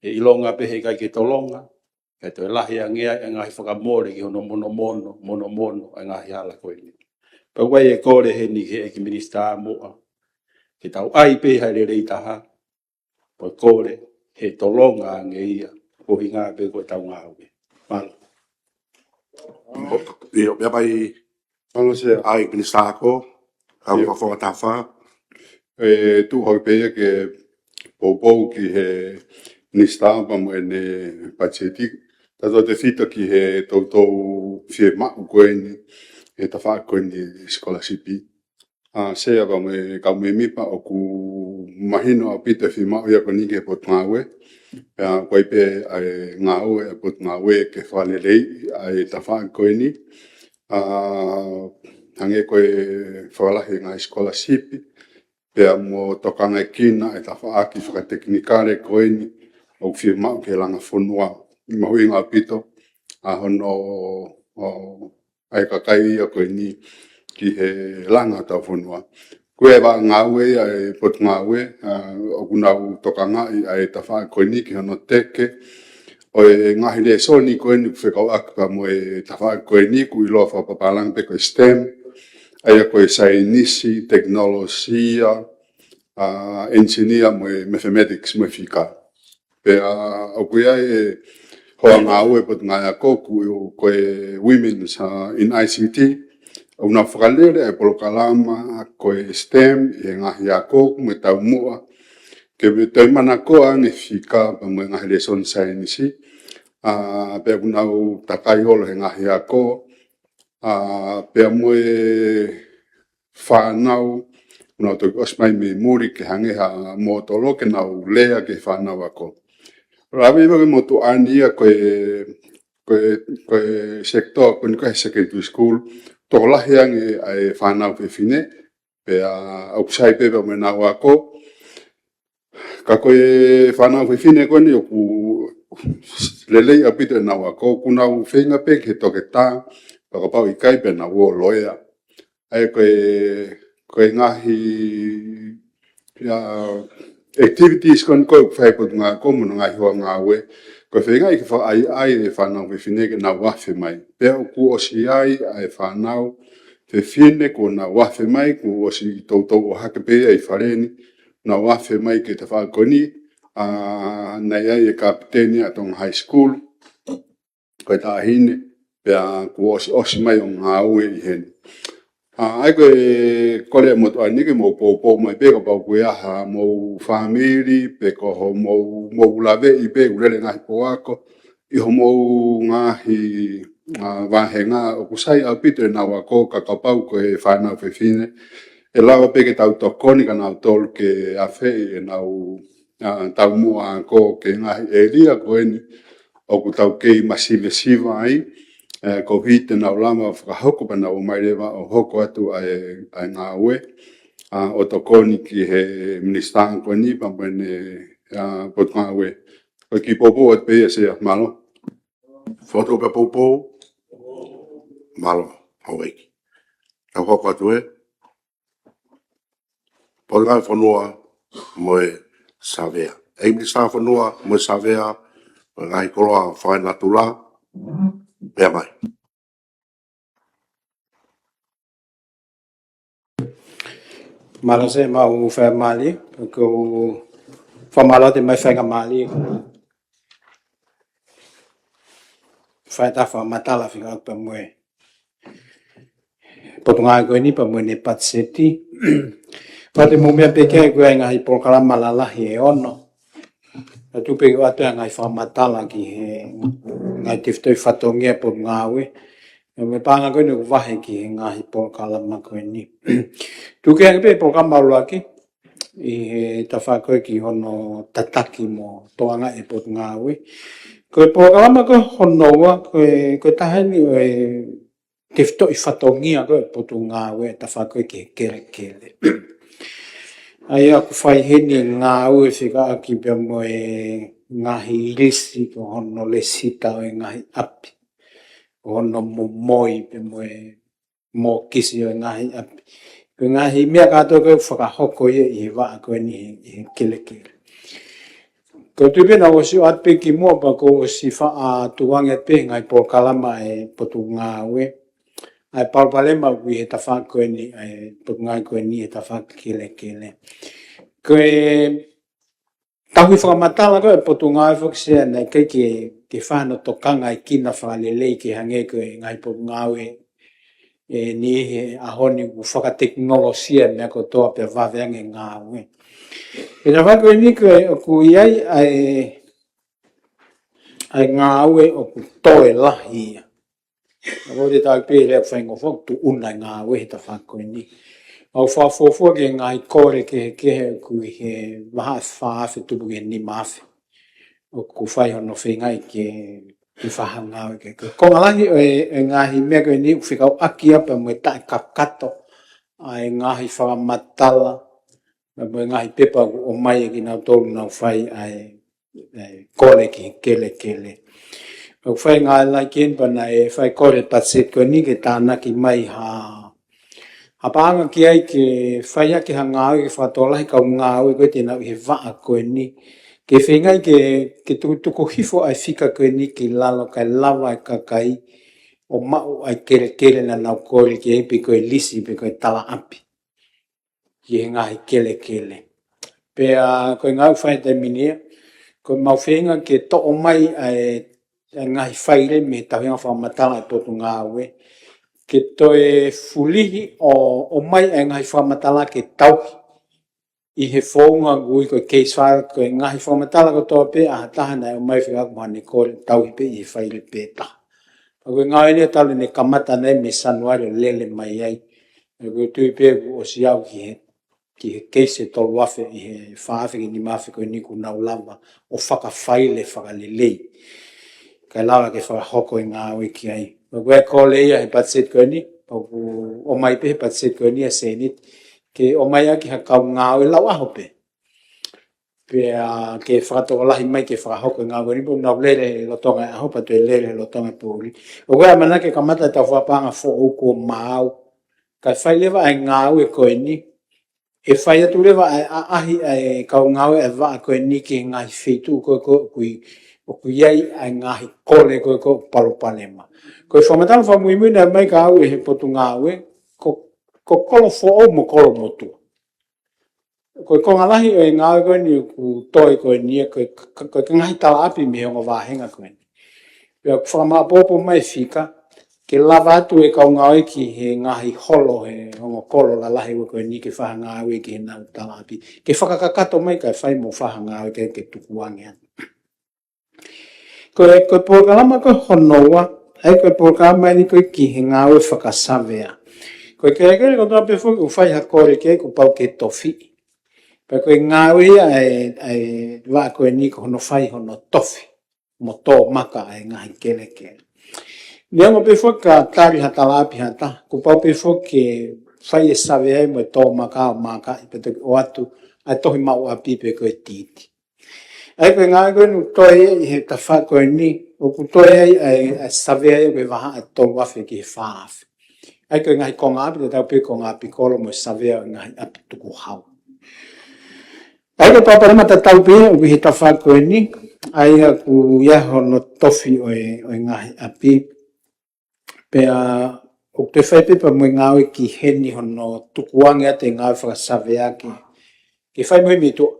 ʻE ʻilonga pē heʻikai ke tolonga, kae toe lahi ange ai e ngaahi fakamole ki hono monomono, monomono ʻa e ngaahi hala ko eni. Pea ʻoku ʻi ai e kole heni ki he ʻEiki Minisitā muʻa, ke tau ʻai pē ha lelei taha, pea kole he tolonga ange ia. ko e ʻuhinga pē ko ʻetau ngāue. Mālō. ʻIo, meʻa mai. Mālō Sea. ʻAi, Minisitā Ako, ʻIo. Fakafofonga taha fā. ʻE tuʻu hake pē ia ke poupou ki he Minisitā pea mo ʻene patiseti, tautautefito ki he toutou fiemaʻu ko eni, he tafaʻaki ko eni sikolasipi. ʻA, Sea pea mo e kau mēmipa, ʻoku mahino ʻaupito e fiemaʻu ia ko eni ki he Potungāue. Pea ko e pē ʻa e ngāue ʻa e Potungāue ke fakaleleiʻi ʻa e tafaʻaki ko eni. ʻA, hangē ko e fakalahi e ngaahi sikolasipi, pea mo tokangaʻi kinaua e tafaʻaki fakatekinikale ko eni ʻoku fiemaʻu ki he langa fonua. Mahuʻinga ʻaupito ʻa hono, ʻo, ʻa e kakai ia ko eni ki he langa ʻo hotau fonua. Ko e vaʻa ngāue ia ʻa e Potungāue, ʻa, ʻoku nau tokangaʻi ʻa e tafaʻaki ko eni ki hono teke ʻo e ngaahi lēsoni ko eni ʻoku fekauʻaki pea mo e tafaʻaki ko eni ʻoku ʻiloa fakapapālangi pē ko e STEM, ʻa ia ko e saienisi, tekinolosia, ʻa, enisinia mo e mathematics mo e fika. Pea ʻoku ʻi ai e hoa ngāue Potungāue Ako ʻoku, ko e Women's, ʻa, in I C T, ʻoku nau fakalele e polokalama ko e STEM ʻi he ngaahi ako mo e taumuʻa, ke toe manakoa ange fika pea mo e ngaahi lēsoni saienisi. ʻA, pea ʻoku nau takai holo he ngaahi ako, ʻa, pea mo e fānau, ʻoku nau toki ʻosi mai mei muli ke hangē ha mōtolo ke nau lea ki he fānau ako. Lave ʻi he motuʻa ni ia ko e, ko e, ko e sector ko eni ko e secondary school, tokolahi ange ʻa e fānau fefine, pea ʻoku sai pē pea mo ʻenau ako. Ka ko e fānau fefine ko eni ʻoku lelei ʻaupito ʻenau ako, ʻoku nau feinga pē ke toketā, pea kapau ʻikai pea nau ō loea. ʻA ia ko e, ko e ngaahi, ʻa, activities ko eni ko ē ʻoku fai ʻe he Potungāue Ako mo hono ngaahi hoa ngāue, ko e feingaʻi ke fakaʻaiʻai e fānau fefine ke nau afe mai. Pea ʻoku ʻosi ʻi ai ʻa e fānau fefine kuo nau afe mai, kuo ʻosi toutou ʻohake pē ia ʻi fale ni, nau afe mai ki he tafaʻaki ko eni, ʻa, naʻe ʻi ai e kapiteni ʻa Tonga High School, ko e taʻahine, pea kuo ʻosi, ʻosi mai ʻo ngāue ʻi heni. ʻA, ʻa ia ko e kole ʻa e motuʻa ni ke mou poupou mai pē kapau ʻoku ʻi ai haʻamou fāmili, pe ko hoʻomou, mou laveʻi pē ʻoku lele ngaahi pō ako ʻi hoʻomou ngaahi, ʻa, vāhenga, ʻoku sai ʻaupito ʻenau ako ka kapau ko e fānau fefine, ʻe lava pē ke tau tokoni kia nautolu ke afeʻi ʻenau, ʻa, taumuʻa ako ki he ngaahi ʻēlia ko eni ʻoku tau kei masivesiva ai, ʻe, koeʻuhi te nau lava fakahoko pea nau ō mai leva ʻo hoko atu ʻa e, ʻa e ngāue, ʻa, ʻo tokoni ki he Minisitā ko eni pea mo ʻene, ʻa, Potungāue. Ko e kiʻi poupou atu pē ia Sea, mālō. Fotu pē poupou. Mālō, houʻeiki. Tau hoko atu ē. Potungāue Fonua mo e Savea. ʻEiki Minisitā Fonua mo e Savea, mo e ngaahi koloa fakaenatula, meʻa mai. Mālō Sea, mau fakamālō, ʻoku ou fakamālō atu e ngaahi faingamālie. Fai ʻeta fakamatala fika pea mo e Potungāue ko eni pea mo ʻene patiseti. Pea te mou meʻa pē ki ai ko e ngaahi polokalama lalahi ʻe ono. Ka tuku pē ke u ʻoatu e ngaahi fakamatala ki he ngaahi tefitoʻi fatongia Potungāue. Pea mo e paʻanga ko eni ʻoku vahe ki he ngaahi polokalama ko eni. Tuku ange pē polokalama ʻuluaki ʻi he tafaʻaki ko ē ki hono tataki mo tokangaʻi e Potungāue. Ko e polokalama ko hono ua, ko e, ko e taha eni ʻo e tefitoʻi fatongia ko ē Potungāue, tafaʻaki ko ē ki he kelekele. ʻA ia ʻoku fai heni e ngāue fekauʻaki pea mo e ngaahi lisi, ko hono lesita ʻo e ngaahi ʻapi, ko hono momoi pea mo e mokisi ʻo e ngaahi ʻapi. Ko e ngaahi meʻa kātoa ko ē ʻoku fakahoko ia ʻi he vaʻa ko eni ʻi he, ʻi he kelekele. Ko e tuʻi pē naʻa ku ʻosi ʻoatu pē kimuʻa pea kuo ʻosi faʻa tukuange pē ngaahi polokalama ʻa e Potungāue. ʻA e palopalema ʻoku ʻi he tafaʻaki ko eni, ʻa e Potungāue ko eni he tafaʻaki kelekele. Ko e tauhi fakamatala ko ē ʻa e Potungāue foki Sea naʻe ʻikai ke, ke fai hano tokangaʻi kina fakalelei ke hangē ko e ngaahi potungāue ʻe niʻihi he ʻaho ni ʻoku fakatekinolosia e meʻa kotoa pea vave ange e ngāue. He tafaʻaki ko eni ko ē ʻoku ʻi ai ʻa e, ʻa e ngāue ʻoku toe lahi ia. Ka ko e tau pē lea faingofua ʻoku tuʻuna e ngāue he tafaʻaki ko eni. ʻOku fakafuofua ki he ngaahi kole kehekehe ʻoku ʻi he vahaʻa fā afe tupu ki he nima afe ʻoku fai hono feingaʻi ke, ke fai ha ngāue kehekehe. Ko e konga lahi ʻo e, e ngaahi meʻa ko eni ʻoku fekauʻaki ia pea mo e taʻekakato ʻa e ngaahi fakamatala, pea mo e ngaahi pepa ʻoku ʻomai ʻe kinautolu ʻoku nau fai ʻa e, ʻa e kole ki he kelekele. ʻOku fai ngāue lahi ki heni pea naʻe fai kole patiseti ko eni ke tānaki mai ha, ha paʻanga ki ai ke fai hake ha ngāue ke fakatokolahi e kau ngāue ko ē te nau ʻi he vaʻa ko eni. Ke feingaʻi ke, ke tukutuku hifo ʻa e fika ko eni ki lalo kae lava e kakai ʻo maʻu ʻa e kelekele naʻa nau kole ki ai pe ko e lisi pe ko e talaʻapi ki he ngaahi kelekele. Pea ko e ngāue ʻoku fai he taimi ni ia, ko ʻemau feinga ke toʻo mai ʻa e, ʻa e ngaahi faile mei he tauhinga fakamatala ʻa e Potungāue, ke toe fulihi ʻo, ʻomai ʻa e ngaahi fakamatala ke tauhi ʻi he founga ʻoku ui ko e case file, ko e ngaahi fakamatala kotoa pē ʻa ha taha naʻe ʻomai fekauʻaki mo haʻane kole, tauhi pē ʻi he faile pē taha. Pea ko e ngāue eni ʻoku tala ʻene kamata ʻanai mei Sānuali ʻo lele mai ai. Pea ʻoku ou tui pē kuo ʻosi aʻu ki he, ki he case ʻe tolu afe ʻi he fā afe ki he nima afe ko eni kuo nau lava ʻo fakafaile fakalelei kae lava ke fakahoko e ngāue ki ai. Pea ko e kole ia he patiseti ko eni, pea ʻoku ʻomai pē he patiseti ko eni ʻa e Seniti ke ʻomai ʻaki ha kau ngāue lau ʻaho pē. Pea ke fakatokolahi mai ke fakahoko e ngāue ni, pea ʻoku nau lele he lolotonga e ʻaho pea toe lele he lolotonga e poʻuli. ʻOku ʻi ai e ʻamanaki ke kamata e tau fakapaʻanga foʻou kuo maau, kae fai leva ʻa e ngāue ko eni, ʻe fai atu leva ʻa e ʻaʻahi ʻa e kau ngāue ʻa e vaʻa ko eni ki he ngaahi feituʻu ko ē ʻoku ʻi, ʻoku ʻi ai ʻa e ngaahi kole ko ē ʻoku palopalema. Ko e fakamatala fakamuimui naʻe ʻomai kiate au ʻe he Potungāue, ko, ko Kolofoʻou mo Kolomotuʻa. Ko e konga lahi ʻo e ngāue ko eni ʻoku toe ko eni ia, ko e, ko e, ko e ngaahi talaʻapi mei he ongo vāhenga ko eni. Pea ʻoku fakamāʻopoʻopo mai e fika, ke lava atu e kau ngāue ki he ngaahi holo he ongo kolo lalahi ua ko eni ke fai ha ngāue ki heʻenau talaʻapi. Ke fakakakato mai kae fai mo fai ha ngāue ke, ke tukuange atu. Ko e, ko e polokalama ko hono ua, ʻa ia ko e polokalama eni ko ē ki he ngāue fakasavea. Ko e kelekele kotoa pē foki ʻoku fai ha kole ki ai kuo pau ke tofiʻi. Pea ko e ngāue ia ʻa e, ʻa e vaʻa ko eni ko hono fai hono tofi mo tō maka ʻa e ngaahi kelekele. Neongo pē foki ka tali ha talaʻapi ha taha, kuo pau pē foki ke fai e savea ia mo e tō maka ʻo makaʻi pea toki ʻoatu ʻa e tohi maʻu ʻapi pe ko e tiiti. ʻA ia ko e ngāue ko eni ʻoku toe ʻi he tafaʻaki ko eni, ʻoku toe ai ʻa e, ʻa e savea ia ko e vahaʻa ʻe tolu afe ki he fā afe. ʻA ia ko e ngaahi konga ʻapi, tatau pē konga ʻapi kolo mo e savea ʻo e ngaahi ʻapi tukuhau. ʻA ia ko e polokalama tatau pē ʻoku ʻi he tafaʻaki ko eni, ʻa ia ʻoku ʻi ai hono tofi ʻo e, ʻo e ngaahi ʻapi. Pea ʻoku toe fai pē pea mo e ngāue ki heni hono tukuange atu e ngāue fakasavea ke, ke fai mo e mītuʻa.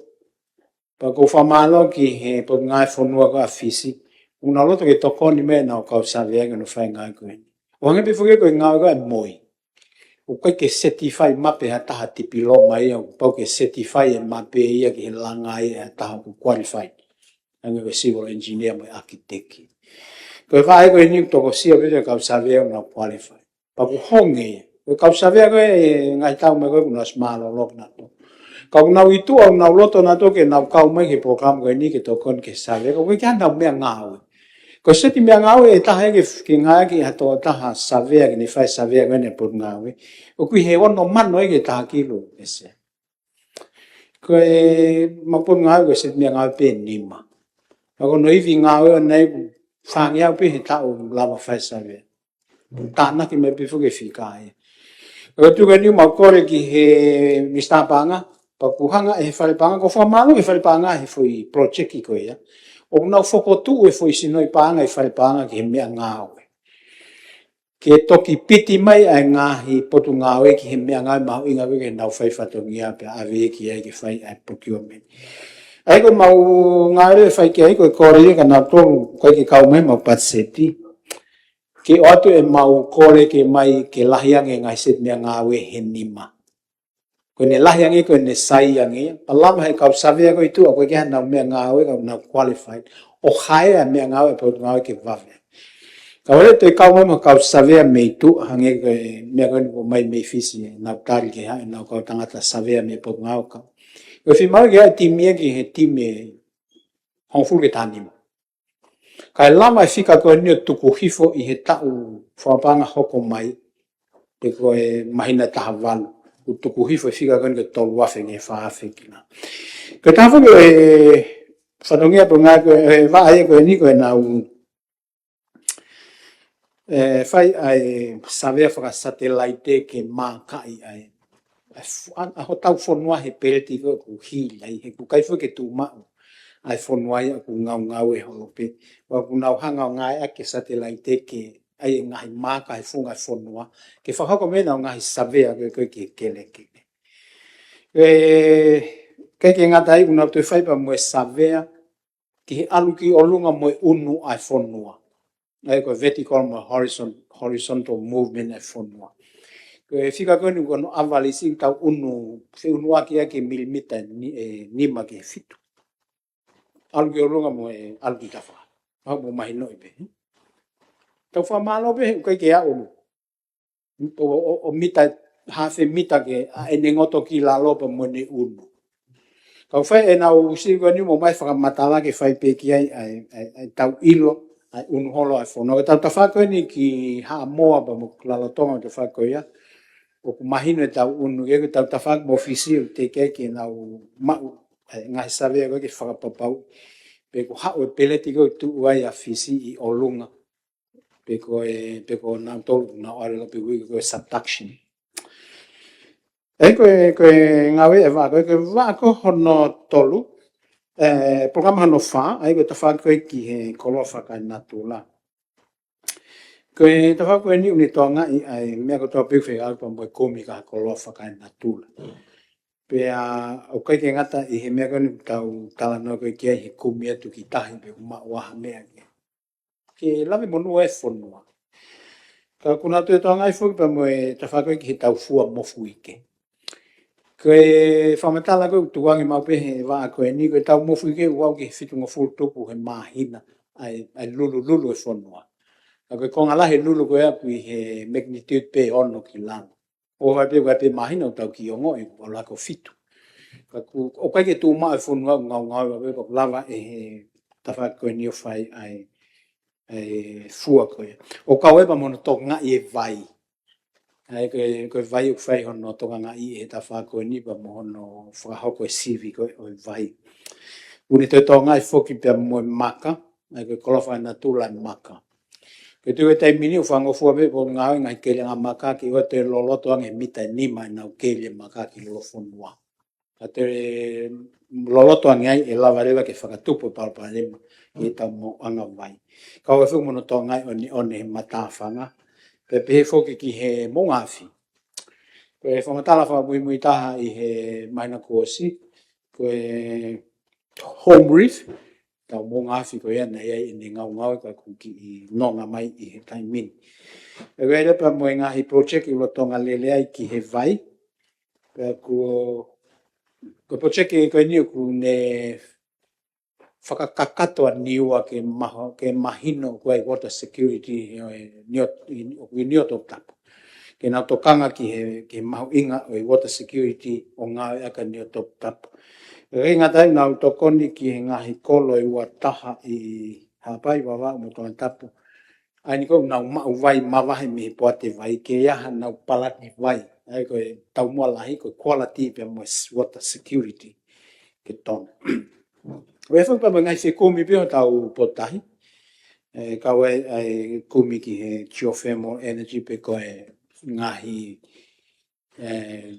Pea ʻoku ou fakamālō ki he Potungāue Fonua ko ē ʻa Fisi, ʻoku nau loto ke tokoni mai ʻenau kau savea ki hono fai e ngāue ko eni. ʻO hangē pē foki ko e ngāue ko ē ʻa e MOI. ʻOku ʻikai ke certify mape ha taha tipiloma ia, ʻoku pau ke certify e mape ia ki he langa ia ʻe ha taha ʻoku qualify. Hangē ko e civil engineer mo e architect. Ko e vaʻa ko eni ʻoku tokosia pē ʻe he kau savea ʻoku nau qualify. Pea ʻoku honge ia. Ko e kau savea ko ē ʻi he ngaahi taʻu mai ko ē kuo nau ʻosi mālōlō kinautolu. Ka ʻoku nau ʻi tuʻa ʻoku nau loto nautolu ke nau kau mai ki he polokalama ko eni ke tokoni ki he savea. Ka ʻoku ʻikai ke ʻi ai haʻanau meʻangāue. Ko e seti meʻangāue ʻe taha ia ke, ke ngāueʻaki ʻe ha tokotaha savea ke ne fai e savea ko eni ʻa e Potungāue. ʻOku ʻi he ono mano ia ki he taha kilu ʻe Sea. Ko ʻemau Potungāue ko e seti meʻangāue pē ʻe nima. Ka ko hono ivi ngāue ʻoku ʻi ai ʻoku fāngeau pē he taʻu ʻoku lava fai e savea. Tānaki mai pē foki e fika ia. Ko e tuku eni ʻemau kole ki he Minisitā Paʻanga, pea ʻoku hanga ʻe he Fale Paʻanga, ʻoku ou fakamālō ki he Fale Paʻanga he foʻi project ko ia. ʻOku nau fokotuʻu e foʻi sinoʻi paʻanga ʻi he Fale Paʻanga ki he meʻangāue. Ke toki piti mai ʻa e ngaahi Potungāue ki he meʻangāue mahuʻinga ko ē ke nau fai fatongia pea ʻave ki ai ke fai ʻa e procurement. ʻA ia ko ʻemau ngāue ʻe fai ki ai ko e kole ia kia nautolu ʻoku ʻikai ke kau mai ʻemau patiseti, ke ʻoatu ʻemau kole ke mai ke lahi ange e ngaahi seti meʻangāue he nima. Ko ʻene lahi ange, ko ʻene sai ange, pea lava he kau savea ko ē ʻi tuʻa ʻoku ʻikai ke ʻi ai haʻanau meʻangāue, ka ʻoku nau qualified ʻo haea e meʻangāue ʻa e potungāue ke vave. Ka ʻoku ʻikai ke toe kau mai ʻemau kau savea mei tuʻa, hangē ko e meʻa ko eni ʻoku ʻomai mei Fisi, ʻenau tali ke haʻu ʻenau kau tangata savea mei he potungāue kau. Ko e fiemaʻu ke ʻai e timi ia ki he timi ʻe hongofulu ki he taha nima. Kae lava e fika ko eni ʻo tuku hifo ʻi he taʻu fakapaʻanga hoko mai, pe ko e māhina ʻe taha valu, ʻoku tuku hifo e fika ko eni ko e tolu afe ki he fā afe kina. Ko e taha foki e fatongia pe ko e ngāue ko ē, e vaʻa ia ko eni ko ʻenau, ʻe, fai ʻa e savea fakasatelaite ke mākaʻi ʻa e, ʻa e fu-, ʻa, ʻa hotau fonua he peleti ko ē ʻoku hili ai, he ʻoku ʻikai foki ke tuʻumaʻu ʻa e fonua ia ʻoku ngaungaue holo pē. Pea ʻoku nau hanga ʻo ngāueʻaki e satelaite ke ʻai e ngaahi maaka he funga e fonua, ke fakahoko mei ai ʻenau ngaahi savea ko ē, ko ē ki he kelekele. ʻE, ʻikai ke ngata ai, ʻoku nau toe fai pea mo e savea ki he ʻalu ki ʻolunga mo e ʻunu ʻa e fonua. ʻA ia ko e vertical mo e horizon-, horizontal movement ʻa e fonua. Ko e fika ko eni ko hono ʻavalisi ʻoku tau ʻunu, feʻunuʻaki ʻaki e milimita ni-, ʻe nima ki he fitu. ʻAlu ki ʻolunga mo e ʻalu ki tafaʻaki. Mahalo ʻoku mou mahinoʻi pē. Tau fakamālō pē he ʻoku ʻikai ke aʻu ʻo, ʻo, ʻo mita, hafe mita ke ʻa ʻene ngoto ki lalo pea mo ʻene ʻunu. Ka ʻoku fai ʻenau sili ko eni ʻo ʻomai fakamatala ke fai pē ki ai ʻa e, ʻa e, ʻa e tau ʻilo ʻa e ʻunu holo ʻa e fonua. Ko ʻetau tafaʻaki ko eni ki Haʻamoa pea mo Lalotonga, tafaʻaki ko ia ʻoku mahino ʻetau ʻunu, ko ʻetau tafaʻaki mo Fisi ʻoku teʻeki ai ke nau maʻu ʻa e ngaahi savea ko ē ke fakapapauʻi pe kuo haʻu e peleti ko ē ʻoku tuʻu ai ʻa Fisi ʻi ʻolunga, pe ko e, pe ko nautolu ʻoku nau ʻalu ʻo lau pē ko e subduction. ʻA ia ko e, ko e ngāue ʻa e vaʻa ko ē, ko e vaʻa ko hono tolu, ʻe, polokalama hono fā, ʻa ia ko e tafaʻaki ko ē ki he koloa fakaenatula. Ko e tafaʻaki ko eni ʻoku ne tokangaʻi ʻa e meʻa kotoa pē ʻoku fekauʻaki pea mo e kumi ki ha koloa fakaenatula. Pea ʻoku ʻikai ke ngata ʻi he meʻa ko eni ʻoku tau talanoa ko ē ki ai he kumi atu ki tahi pe ʻoku maʻu ha meʻa ke, ke lave monū e fonua. Ka ʻoku nau toe tokangaʻi foki pea mo e tafaʻaki ko ē ki he tau fua mofuike. Ko e fakamatala ko ē ʻoku tukuange maʻu pē he vaʻa ko eni, ko e tau mofuike ʻoku aʻu ki he fitungofulu tupu he māhina ʻa e, ʻa e lulululu e fonua. Ka ko e konga lahi e lulu ko ē ʻoku ʻi he magnitude pē ono ki lalo. ʻO fai pē, fai pē māhina ʻoku tau kiʻi ongoʻi ʻoku ʻalu hake ʻo fitu. Ka ʻoku, ʻoku ʻikai ke tuʻumaʻu e fonua ʻoku ngaungaue, fai pē ʻoku lava ʻe he tafaʻaki ko eni ʻo fai ʻa e, ʻa e fua ko ē. ʻO kau ai pea mo hono tokangaʻi e vai. ʻA ia ko e, ko e vai ʻoku fai hono tokangaʻi ʻe he tafaʻaki ko eni pea mo hono fakahoko e sivi ko ē ʻo e vai. ʻOku ne toe tokangaʻi foki pea mo e maka, ʻa ia ko e koloa fakaenatula e maka. Ko e tuʻu he taimi ni ʻoku fakangofua pē ʻe he potungāue e ngaahi keiliʻanga maka ke ʻoua toe loloto ange mita ʻe nima ʻenau keili e maka ki lolofonua. Ka toe loloto ange ai ʻe lava leva ke fakatupu e palopalema ʻi he tau maʻuʻanga vai. Kau ai foki mo hono tokangaʻi ʻo e ʻoneʻone he matāfanga. Pea pehē foki ki he moʻunga afi. Ko e fakamatala fakamuimui taha ʻi he māhina kuo ʻosi, ko e Home Reef, tau moʻunga afi ko ia naʻe ʻi ai ʻene ngaungaue ka kuo kiʻi nonga mai ʻi he taimi ni. Pea ko e lepa mo e ngaahi project ʻoku lolotonga lele ai ki he vai. Pea ko, ko e project ko eni ʻoku ne fakakakato ʻa Niua ke maho-, ke mahino ko e water security ʻi, ʻi Niua, ʻi, ʻi Niuatoputapu. Ke nau tokanga ki he, ki he mahuʻinga ʻo e water security ʻo ngāueʻaki ʻa Niuatoputapu. ʻIkai ngata ai, nau tokoni ki he ngaahi kolo ʻe ua taha ʻi Haʻapai, Vavaʻu mo Tongatapu. ʻA ia ko ʻenau maʻu vai mavahe mei he poate vai ke ʻi ai haʻanau palani vai. ʻA ia ko e taumuʻa lahi ko e quality pea mo e s-, water security ke tonu. ʻOku ʻi ai foki pea mo e ngaahi fekumi pē ʻo hotau potutahi. ʻE, kau ai ʻa e kumi ki he geothermal energy pe ko e ngaahi, ʻe,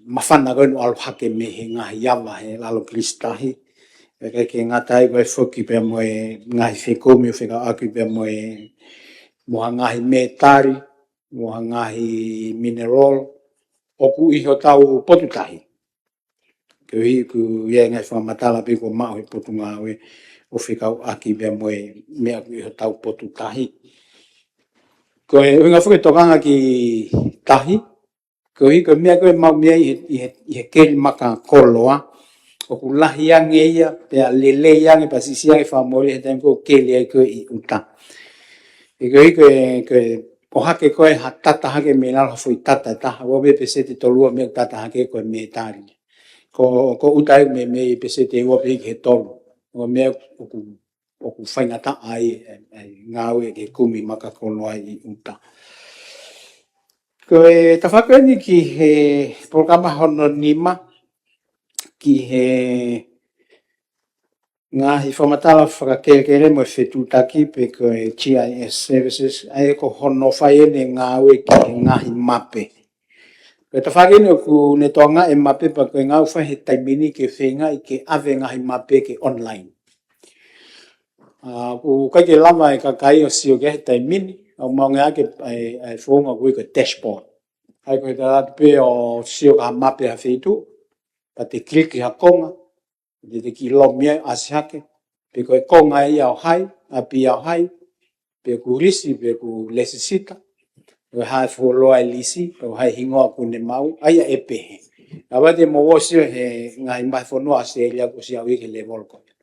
māfana ko ē ʻoku ʻalu hake mei he ngaahi ava he lalo kilisitahi. Pea ʻikai ke ngata ai, ʻoku ʻi ai foki pea mo e ngaahi fekumi ʻoku fekauʻaki pea mo e, mo ha ngaahi mētali, mo ha ngaahi mineral ʻoku ʻi hotau potutahi. Koeʻuhi ko ia e ngaahi fakamatala pē kuo maʻu he Potungāue ʻo fekauʻaki pea mo e meʻa ʻoku ʻi hotau potu tahi. Ko e ʻuhinga foki e tokanga ki tahi, koeʻuhi ko e meʻa ko ē ʻoku maʻu mei ai ʻi he, ʻi he, ʻi he keli maka koloa, ʻoku lahi ange ia, pea lelei ange, pea siʻisiʻi ange fakamoʻoni he taimi ko ē ʻoku keli ai ko ē ʻi ʻuta. ʻE koeʻuhi ko e, ko e ʻohake ko ē ha tata hake mei lalo ha foʻi tata ʻe taha, ʻoku ʻi ai pē peseti ʻe tolu ua ʻo e meʻa ʻoku tata hake ko e mētali. Ko, ko ʻuta ʻoku meimei peseti ʻe ua pē ki he tolu. ʻO meʻa ʻoku, ʻoku faingataʻa ai e, e ngāue ke kumi maka koloa ʻi ʻuta. Ko e tafaʻaki ko eni ki he polokalama hono nima, ki he ngaahi fakamatala fakakelekele mo e fetuʻutaki pe ko e G I S services, ʻa ia ko hono fai ʻene ngāue ki he ngaahi mape. Ko e tafaʻaki eni ʻoku ne tokangaʻi e mape pea ko e ngāue ʻoku fai he taimi ni ke feingaʻi ke ʻave ngaahi mape ke online. ʻA, ʻoku ʻikai ke lava e kakai ʻo sio ki ai he taimi ni, ʻoku maʻu ange ʻaki e, e, e founga ʻoku ui ko e dashboard. ʻA ia ko e tala atu pē ʻo sio ki ha mape ha feituʻu, pea te kiliki ha konga, te te kiʻi lomi ai ʻasi hake, pe ko e konga ia ʻo hai, ʻapi ia ʻo hai, pe ʻoku lisi, pe ʻoku lēsisita, pe ko e hā e fuoloa e lisi, pe ko e hā e hingoa ʻoku ne maʻu, ʻa ia ʻe pehē. ʻA ia te mou ō ʻo sio he ngaahi mape fonua ʻAositelēlia kuo ʻosi aʻu ia ki he lēvolo ko ia.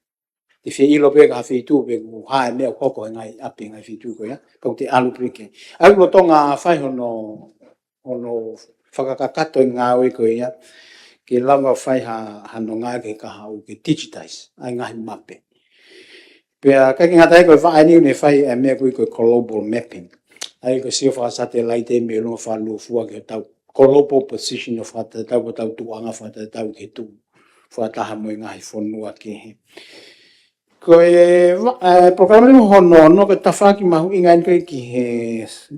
Te fie ʻilo pē ki ha feituʻu pe ko e hā e meʻa ʻoku hoko he ngaahi ʻapi ngaahi feituʻu ko ia, pea te ʻalu pē ki ai. ʻA ia ʻoku lolotonga fai hono, hono fakakakato e ngāue ko ia, ke lava fai ha, hano ngāue ke kahaʻu ke digitize ʻa e ngaahi mape. Pea ʻikai ke ngata ai, ko e vaʻa eni ʻoku ne fai e meʻa ʻoku ui ko e global mapping. ʻA ia ko e sio fakasatelaite mei ʻolunga fakalūkufua ki hotau global position ʻo fakatatau, hotau tuʻuʻanga fakatatau ki he tuʻu fakataha mo e ngaahi fonua kehe. Ko e va-, e, polokalama hono ono, ko e tafaʻaki mahuʻinga eni ko ē ki he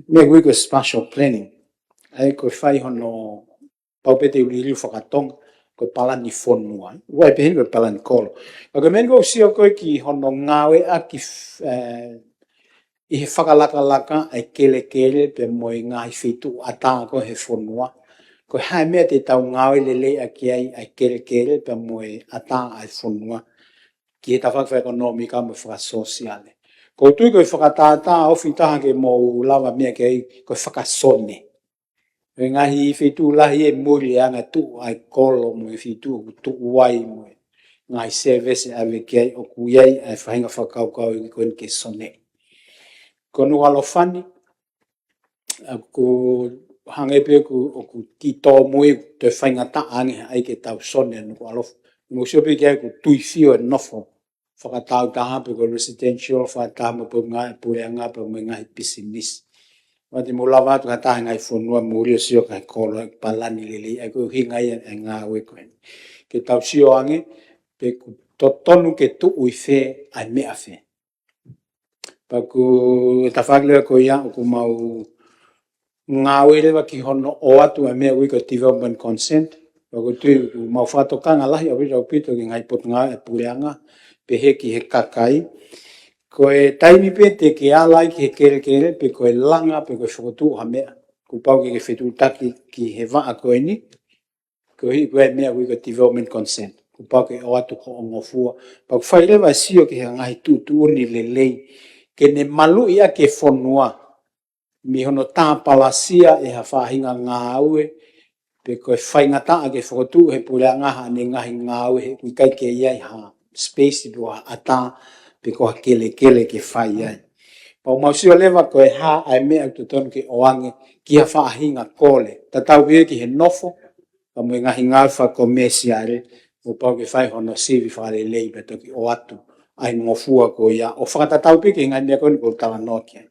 meʻa ʻoku ui ko e spatial planning. ʻA ia ko e fai hono, pau pē te u liliu fakatonga, ko e palani fonua. ʻOua ʻe pehē ni ko e palani kolo. Ka ko e meʻa eni ʻoku ou sio ko ē ki hono ngāueʻaki f-, e, ʻi he fakalakalaka ʻa e kelekele pea mo e ngaahi feituʻu ʻatā ko ē he fonua. Ko e hā e meʻa te tau ngāue lelei ʻaki ai ʻa e kelekele pea mo e ʻatā ʻa e fonua ki he tafaʻaki fakaʻekonōmika mo e fakasōsiale. ʻOku ou tui ko e fakatātā ofi taha ke mou lava meʻa ki ai ko e fakasone. Ko e ngaahi feituʻu lahi ʻe muli ʻa e anga tuʻu ʻa e kolo mo e feituʻu ʻoku tuʻu ai mo e ngaahi service ʻe ʻave ki ai, ʻoku ʻi ai ʻa e faʻahinga fakakaukau ʻi ko eni ke sone. Ko Nukuʻalofa ni, ʻoku hangē pē ʻoku, ʻoku kiʻi tōmui, toe faingataʻa ange ai ke tau sone ʻa Nukuʻalofa. Mou sio pē ki ai ʻoku tuifio e nofo fakatāutaha pe ko e residential fakataha mo e Potungāue Puleʻanga pea mo e ngaahi pisinisi. ʻOua te mou lava atu ha taha he ngaahi fonua muli ʻo sio ki he kolo, palani lelei, ʻa ia ko e ʻuhinga ia e ngāue ko eni. Ke tau sio ange pe ʻoku totonu ke tuʻu ʻi fē ʻa e meʻa fē. Pea ko e tafaʻaki leva ko ia ʻoku mau ngāue leva ki hono ʻoatu ʻa e meʻa ʻoku ui ko e development consent. Pea ʻoku ou tui ʻoku mau fakatokanga lahi ʻaupito ʻaupito ki he ngaahi Potungāue ʻa e Puleʻanga, pehē ki he kakai. Ko e taimi pē te ke ala ai ki he kelekele, pe ko e langa, pe ko e fokotuʻu ha meʻa, kuo pau ke ke fetuʻutaki ki he vaʻa ko eni, koeʻuhi ko e meʻa ʻoku ui ko e development consent. Kuo pau ke ʻoatu hoʻo ngofua. Pea ʻoku fai leva e sio ki he ngaahi tuʻutuʻuni lelei ke ne maluʻi ʻaki e fonua mei hono tāpalasia ʻe ha faʻahinga ngāue, pe ko e faingataʻa ke fokotuʻu he Puleʻanga haʻane ngaahi ngāue he ʻoku ʻikai ke ʻi ai ha space pe ko ha ʻatā, pe ko ha kelekele ke fai ai. Pea ʻoku mau sio leva ko e hā ʻa e meʻa ʻoku totonu ke ʻoange ki ha faʻahinga kole. Tatau pē ki he nofo, pea mo e ngaahi ngāue fakakomēsiale, kuo pau ke fai hono sivi fakalelei pea toki ʻoatu ʻa e ngofua ko ia. ʻO fakatatau pē ki he ngaahi meʻa ko eni ʻoku ou talanoa ki ai.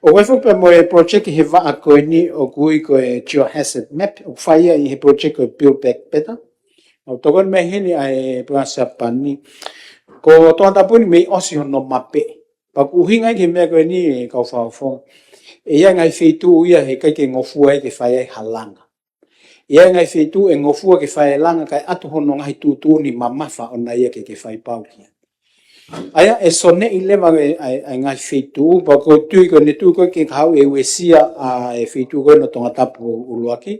ʻOku ʻi ai foki pea mo e project he vaʻa ko eni ʻoku ui ko e geohazard map, ʻoku fai ia ʻi he project ko e Build Back Better. ʻOku tokoni mai heni ʻa e Puleʻanga Siapani. Ko Tongatapu ni mei ʻosi hono mape. Pea ʻoku ʻuhinga ia ki he meʻa ko eni, kau fakafofonga. ʻE ʻi ai e ngaahi feituʻu ia he ʻikai ke ngofua ai ke fai ai ha langa. ʻI ai e ngaahi feituʻu ʻe ngofua ke fai e langa kae ʻatu hono ngaahi tuʻutuʻuni mamafa ʻona ia ke ke fai pau ki ai. ʻA ia ʻe soneʻi leva e, ʻa e, ʻa e ngaahi feituʻu, pea ʻoku ou tui ko ʻene tuʻu ko ē ke kahaʻu ʻe uesia ʻa e feituʻu ko ē ʻo Tongatapu ʻuluaki.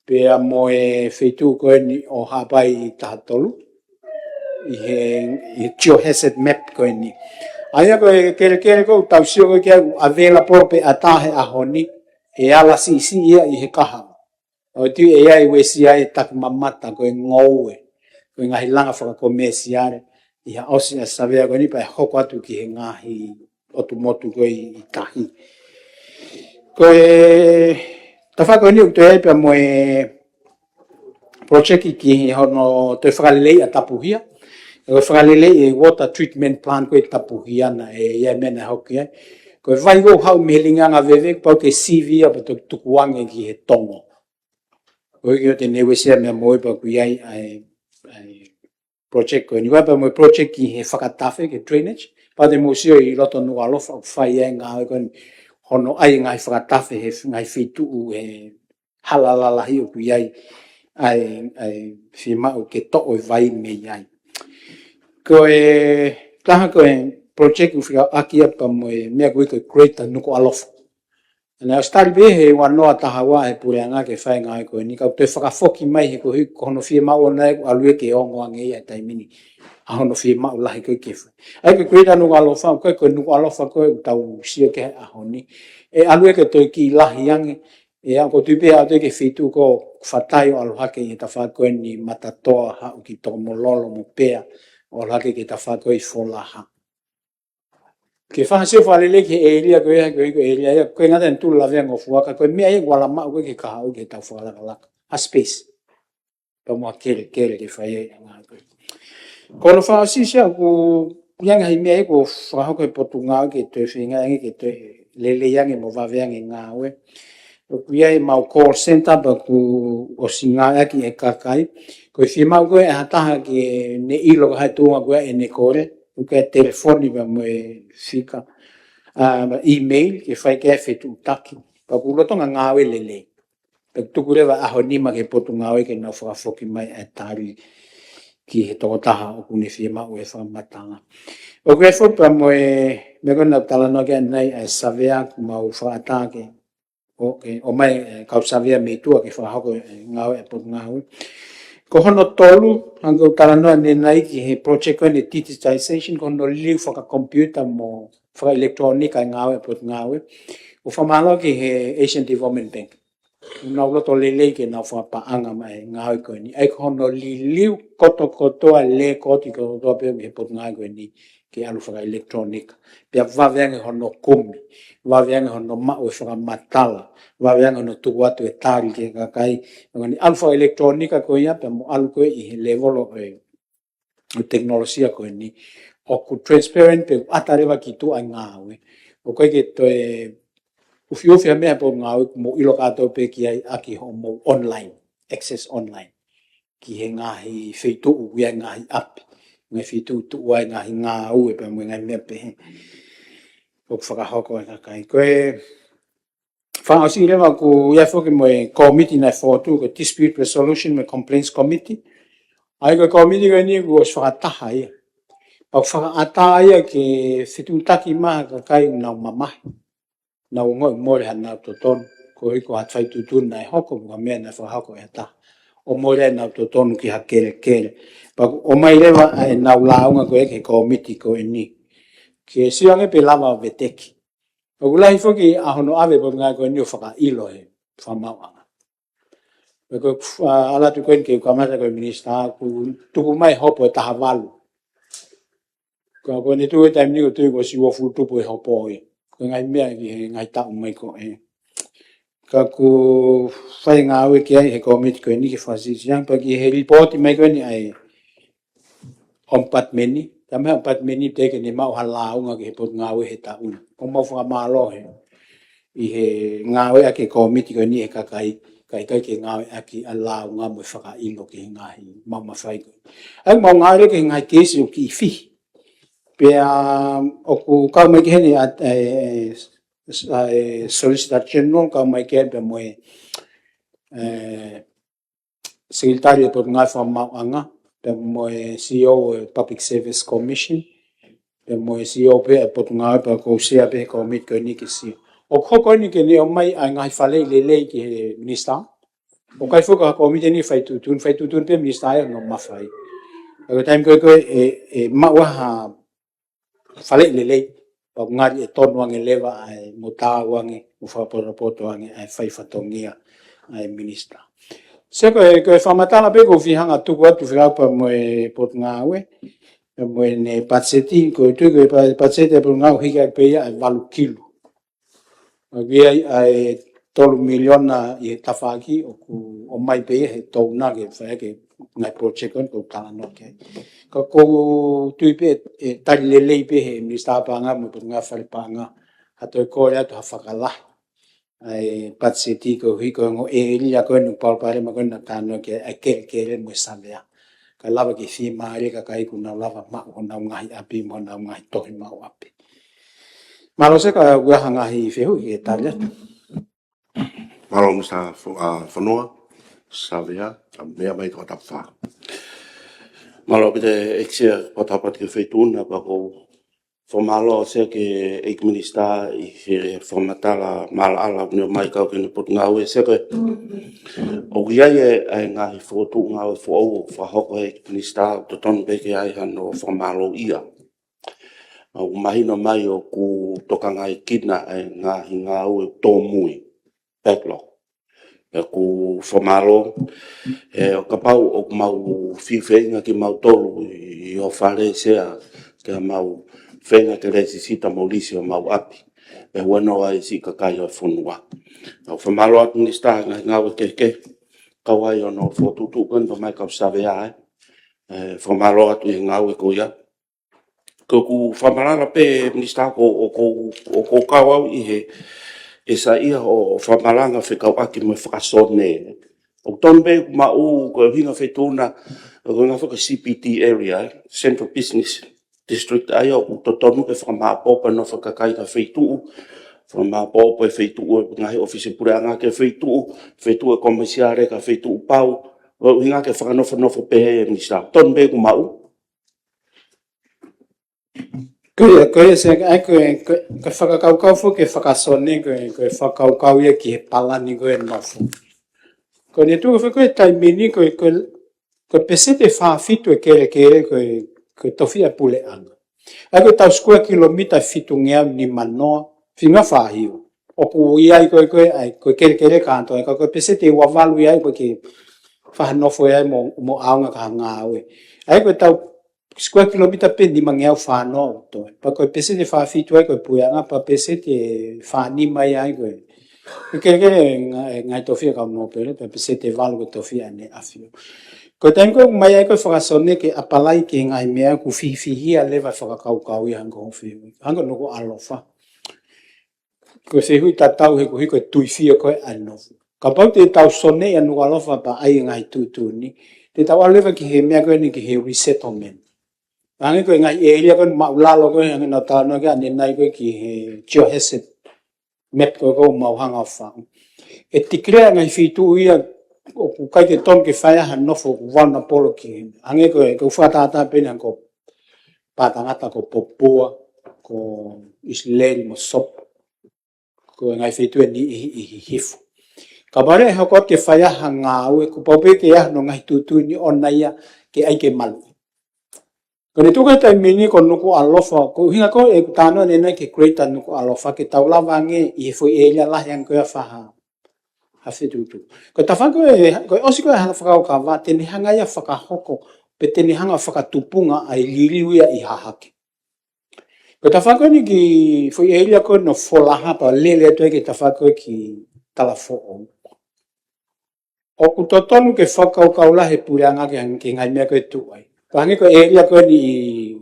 pea mo e feituʻu ko eni ʻo Haʻapai taha tolu, ʻi he, ʻi he geohazard map ko eni. ʻA ia ko e kelekele ko ē ʻoku tau sio ko ē ki ai ʻoku available pē ʻatā he ʻaho ni, ʻe ala siʻisiʻi ia ʻi he kahaʻu. ʻOku ʻi ai e uesia e takimamata ko e ngoue, ko e ngaahi langa fakakomēsiale, ʻi ha ʻosi ʻa e savea ko eni pea hoko atu ki he ngaahi ʻotu motu ko ē ʻi tahi. Ko e tafaʻaki ko eni ʻoku toe ʻi ai pea mo e project ki hono toe fakaleleiʻi ʻa Tapuhia. Ko e fakalelei e water treatment plant ko ē Tapuhia naʻe ʻi ai e meʻa naʻe hoko ai. Ko e vai ko ē ʻoku haʻu mei he Lingianga Veve, pau ke sivi ia pea toki tukuange ki he tongo. ʻOku ʻi ai e uesia meʻa mo e pea ʻoku ʻi ai ʻa e, ʻa e project ko eni. Ko e pea mo e project ki he fakatafe, ki he drainage. Pea te mou sio ʻi loto Nukuʻalofa ʻoku fai ai e ngāue ko eni hono ʻai e ngaahi fakatafe he ngaahi feituʻu he hala lalahi ʻoku ʻi ai ʻa e, ʻa e fiemaʻu ke toʻo e vai mei ai. Ko e taha ko e project ʻoku fekauʻaki ia pea mo e meʻa ko ē ko e Greater Nukuʻalofa. Naʻe ʻosi tali pē he ua noa taha ua he puleʻanga ke fai e ngāue ko eni, ka ʻoku toe fakafoki mai he ko e, ko hono fiemaʻu ʻona ʻoku ʻalu ia ke ongo ange ia he taimi ni ʻa hono fiemaʻu lahi ko ē ke fai. ʻA ia ko e Greater Nukuʻalofa, ko e, ko e Nukuʻalofa ko ē ʻoku tau sio ki ai he ʻaho ni, ʻe ʻalu ia ke toe kiʻi lahi ange, ʻe ʻalu ʻo tui pē ʻa e toe ki he feituʻu ko ē ʻoku faʻa toe ʻalu hake ʻi he tafaʻaki ko eni Matatoa haʻu ki Tokomololo mo Pea, ʻalu hake ki he tafaʻaki ko ē ʻi Folaha. Ke fai ha sio fakalelei ki he area ko ia, ko e, ko e area ia, ʻoku ʻikai ngata ʻi he tū lavea ngofua ka ko e meʻa ia ʻoku ala maʻu ko ē ki he kahaʻu ke tau fakalakalaka. Ha space. Pea mo ha kelekele ke fai ai e ngāue ko ē. Ko hono fakaʻosi ʻoku ʻi ai e ngaahi meʻa ia ʻoku fakahoko he Potungāue ke toe feinga ange ke toe lelei ange mo vave ange e ngāue. ʻOku ʻi ai ʻemau call center pea kuo ʻosi ngāueʻaki ʻe he kakai. Ko e fiemaʻu ko ē ʻa ha taha ke ne ʻilo ko e hā e tuʻunga ko ē ʻene kole, ʻoku ʻi ai e telefoni pea mo e fika, ʻa, email ke fai ki ai e fetuʻutaki. Pea ʻoku lolotonga ngāue lelei. Pea tuku leva ʻaho nima ki he Potungāue ke nau fakafoki mai e tali ki he tokotaha ʻoku ne fiemaʻu e fakamatala. ʻOku ʻi ai foki pea mo e meʻa ko ē naʻa ku talanoa ki ai ʻanenai, ʻa e savea ʻoku mau fakaʻatā ke ʻo, ke ʻomai e kau savea mei tuʻa ke fakahoko e ngāue ʻa e Potungāue. Ko hono tolu, hangē ko ʻeku talanoa ʻanenai ki he project ko eni digitization, ko hono liliu fakakomipiuta mo fakaʻilekitulōnika e ngāue ʻa e Potungāue. ʻOku fakamālō ki he Asian Development Bank. ʻOku nau loto lelei ke nau fakapaʻanga mai e ngāue ko eni. ʻA ia ko hono liliu kotokotoa, lēkooti kotokotoa pē mei he Potungāue ko eni ke ʻalu fakaʻilekitulōnika. Pea vave ange hono kumi, vave ange hono maʻu e fakamatala, vave ange hono tuku atu e tali ki he kakai. Pea ko eni ʻalu fakaʻilekitulōnika ko ia, pea mo ʻalu ko ē ʻi he lēvolo ʻo e, ʻo e tekinolosia ko eni. ʻOku transparent pea ʻoku ʻata leva ki tuʻa e ngāue. ʻOku ʻikai ke toe ufiufi ha meʻa he Potungāue, ʻoku mou ʻilo kātoa pē ki ai ʻaki hoʻomou online, access online ki he ngaahi feituʻu, ʻi ai e ngaahi ʻapi, ngaahi feituʻu tuʻu ai e ngaahi ngāue pea mo e ngaahi meʻa pehē ʻoku fakahoko ʻe he kakai. Ko e fakaʻosi leva ʻoku ʻi ai foki mo e kōmiti naʻe fokotuʻu ko e Dispute Resolution mo e Complaints Committee. ʻA ia ko e kōmiti ko eni kuo ʻosi fakataha ia. Pea ʻoku fakaʻatā ia ke fetuʻutaki mai ha kakai ʻoku nau mamahi. Nau ongoʻi mole hanau totonu, koeʻuhi ko ha faituʻutuʻuni naʻe hoko, mo ha meʻa naʻe fakahoko ʻe ha taha. ʻO mole ai ʻenau totonu ki ha kelekele. Pea ʻoku ʻomai leva ʻa ʻenau lāunga ko ē ki he kōmiti ko eni. Ke sio ange pe lava ʻo veteki. ʻOku lahi foki ʻa hono ʻave e Potungāue ko eni ʻo fakaʻilo he fakamaauʻanga. Pea ko e, ʻa, ala atu ko eni ke kamata ko e minisitā, kuo tuku mai e hopo ʻe taha valu. Ka ko eni tuʻu he taimi ni ʻoku tui kuo ʻosi uofulu tupu e hopo ia. Ko e ngaahi meʻa ki he ngaahi taʻu mai ko ē. Ka ʻoku fai e ngāue ki ai he kōmiti ko eni ke fakasiʻisiʻi ange pea ki he lipooti mai ko eni ʻa e ʻOmipatimeni, talamai ʻe he ʻOmipatimeni teʻeki ke ne maʻu ha lāunga ki he Potungāue he taʻu ni. ʻOku mau fakamālō he, ʻi he ngāueʻaki e kōmiti ko eni ʻe he kakai, kae ʻikai ke ngāueʻaki ʻa e lāunga mo e fakaʻilo ki he ngaahi maʻu mafai ko ē. ʻA ia mau ngāue ki he ngaahi keisi ʻoku kiʻi fihi. Pea ʻoku kau mai ki heni ʻa, e, ʻa e Solicitor General, kau mai ki ai pea mo e, e, Sekelitali ʻo e Potungāue Fakamaauʻanga, pea mo e C E O ʻo e Public Service Commission, pea mo e C E O pē ʻo e Potungāue, pea ʻoku ou sea pē he kōmiti ko eni ke sio. ʻOku hoko eni ke ne ʻomai ʻa e ngaahi faleʻi lelei ki he minisitā, ʻOku ʻikai foki ha kōmiti ʻe niʻihi fai tuʻutuʻuni, fai tuʻutuʻuni pē minisitā ia ʻo nau mafai. Ka ko e taimi ko ē ko ē ʻe, ʻe maʻu ai ha faleʻi lelei, pea ʻoku ngali ʻe tonu ange leva ʻa e mo taau ange, mo fakapotopoto ange ʻa e fai fatongia ʻa e minisitā. Sai, ko e, ko e fakamatala pē ʻoku ou fie hanga ʻo tuku atu fekauʻaki pea mo e potungāue, pea mo ʻene patiseti, ʻoku ou tui ko e pa-, patiseti ʻa e potungāue ʻoku hiki ʻaki pē ia ʻa e valu kilu. ʻOku ʻi ai ʻa e tolu miliona ʻi he tafaʻaki ʻoku ʻomai pē ia he touna ke fai ʻaki e ngaahi project ko eni ʻoku ou talanoa ki ai. Ka ʻoku ou tui pē ʻe tali lelei pē ʻe he minisitā paʻanga mo e potungāue fale paʻanga ha toe kole atu ha fakalahi ʻa e patiseti koeʻuhi ko e ongo ʻēlia ko eni ʻoku palopalema ko eni naʻa tau talanoa ki ai, ʻa e kelekele mo e savea. Kae lava ke fiemālie e kakai kuo nau lava maʻu honau ngaahi ʻapi mo honau ngaahi tohi maʻu ʻapi. Mālō Sea, ka ʻoku ʻi ai ha ngaahi fehuʻi ke tali atu? Mālō Minisitā Fo-, ʻa, Fonua, Savea, ʻa, meʻa mai Tongatapu fā. Mālō ʻaupito ʻEiki Sea, ko e tapu atu ki he Feituʻu na, pea ʻoku ou fakamālō ʻaupito ki he ʻEiki Minisitā ʻi he fakamatala maʻalaʻala ʻoku ne ʻomai kau ki heʻene potungāue. Sea, ko e, ʻoku ʻi ai e, e ngaahi fokotuʻu ngāue foʻou ʻoku fakahoko ʻe he ʻEiki Minisitā, ʻoku totonu pē ke ʻi ai hano fakamālōʻia. ʻOku mahino mai ʻoku tokangaekina e ngaahi ngāue tōmui, backlog. Pea ʻoku fakamālō, ʻe, ʻo kapau ʻoku mau fie feinga kimautolu ʻi, ʻi ho fale Sea, ke mau feinga ke lēsisita mo lisi homau ʻapi, ʻe huanoa ai siʻi kakai ʻo e fonua. ʻOku fakamālō atu Minisitā he ngaahi ngāue kehekehe, kau ai hono fokotuʻutuʻu ko eni pea mo e kau savea, ʻe. ʻE, fakamālō atu ʻi he ngāue ko ia. Ko ʻeku fakamatala pē Minisitā ʻoku, ʻoku, ʻoku ou kau au ʻi he, ʻe saiʻia hoʻo fakamatala fekauʻaki mo e fakasone. ʻOku tonu pē ʻoku maʻu ko e ʻuhinga Feituʻu na, ko e ʻuhinga foki ko e C B D area, ʻe, Central Business District, ʻa ia ʻoku totonu ke fakamāʻopoʻopo e nofo ʻa e kakai ki he feituʻu, fakamāʻopoʻopo e feituʻu e ngaahi ʻōfisi puleʻanga ki he feituʻu, feituʻu e komesiale ki he feituʻu pau, ko e ʻuhinga ke fakanofonofo pehē Minisitā. Tonu pē ʻoku maʻu. Ko ia, ko ia Sea, ʻa ia ko e, ko e, ko e fakakaukau foki ki he fakasone, ko e, ko e fakakaukau ia ki he palani ko ē nofo. Ko ʻene tuʻu foki ko e taimi ni ko e, ko e, ko e peseti ʻe fā fitu e kelekele ko e, ko e tofiʻa puleʻanga. ʻA ia ko e tau sikuea kilomita ʻe fitungeau nimanoa, fika fā hiva. ʻOku ʻi ai ko e, ko e, ʻa ia ko e kelekele kātoa, ka ko e peseti ʻe ua valu ia ʻoku ʻikai ke fakanofo ia mo, mo ʻaonga ki ha ngāue. ʻA ia ko e tau sikuea kilomita pē nimangeau fā noa ʻoku toe. Pea ko e peseti ʻe fā fitu ai ko e puleʻanga, pea peseti ʻe fā nima ia ʻa ia ko e, ko e kelekele nga-, ngaahi tofiʻa kau nōpele, pea peseti ʻe valu ko e tofiʻa ʻa ʻEne ʻAfio. Ko e taimi ko ē ʻoku ʻomai ai ko e fakasone ke ʻapalai ki he ngaahi meʻa ʻoku fihifihia leva e fakakaukau ia hangē ko hoʻo fehuʻi. Hangē ko Nukuʻalofa. Ko e fehuʻi tatau he ko e hiko e tuifio ko ē ʻa e nofo. Kapau te tau soneʻi ʻa Nukuʻalofa pea ʻai e ngaahi tuʻutuʻuni, te tau ʻalu leva ki he meʻa ko eni ki he resettlement. Hangē ko e ngaahi ʻēlia ko eni maʻulalo ko ē, hangē naʻa tau talanoa ki ai ʻanenai ko ē ki he geohazard map ko ē ʻoku mau hanga ʻo faʻu. ʻE declare ngaahi feituʻu ia ʻoku ʻikai ke tonu ke fai ai ha nofo, ʻoku vulnerable ki he. Hangē ko e, ko e fakatātā pē eni hangē ko Pātangata, ko Popua, ko ʻIsileli mo Sopu. Ko e ngaahi feituʻu ʻe niʻihi ʻi, ʻi, ʻi Hifo. Kapau leva ʻe hoko atu ke fai ai ha ngāue, kuo pau pē ke ʻi ai hano ngaahi tuʻutuʻuni ʻoʻona ia ke ʻai ke maluʻi. Ko ʻene tuʻu ko ē taimi ni ko Nukuʻalofa, ko e ʻuhinga ko ē ʻeku talanoa ʻanenai ki he Greater Nukuʻalofa ke tau lava ange ʻi he foʻi ʻēlia lahi ange ko ia ʻo fai ha, ha fetuʻutuʻu. Ko e tafaʻaki ko ē, ko e ʻosi ko ē ʻa e hala fakakaukau, te ne hanga ia ʻo fakahoko, pe te ne hanga ʻo fakatupunga ʻa e liliu ia ʻi Hahake. Ko e tafaʻaki ko eni ki he foʻi ʻēlia ko eni ʻo Folaha pea lele atu ai ki he tafaʻaki ko ē ki Talafoʻou. ʻOku totonu ke fakakaukau lahi e puleʻanga ki he, ki he ngaahi meʻa ko ē ʻe tuʻu ai. Pea hangē ko e ʻēlia ko eni ʻi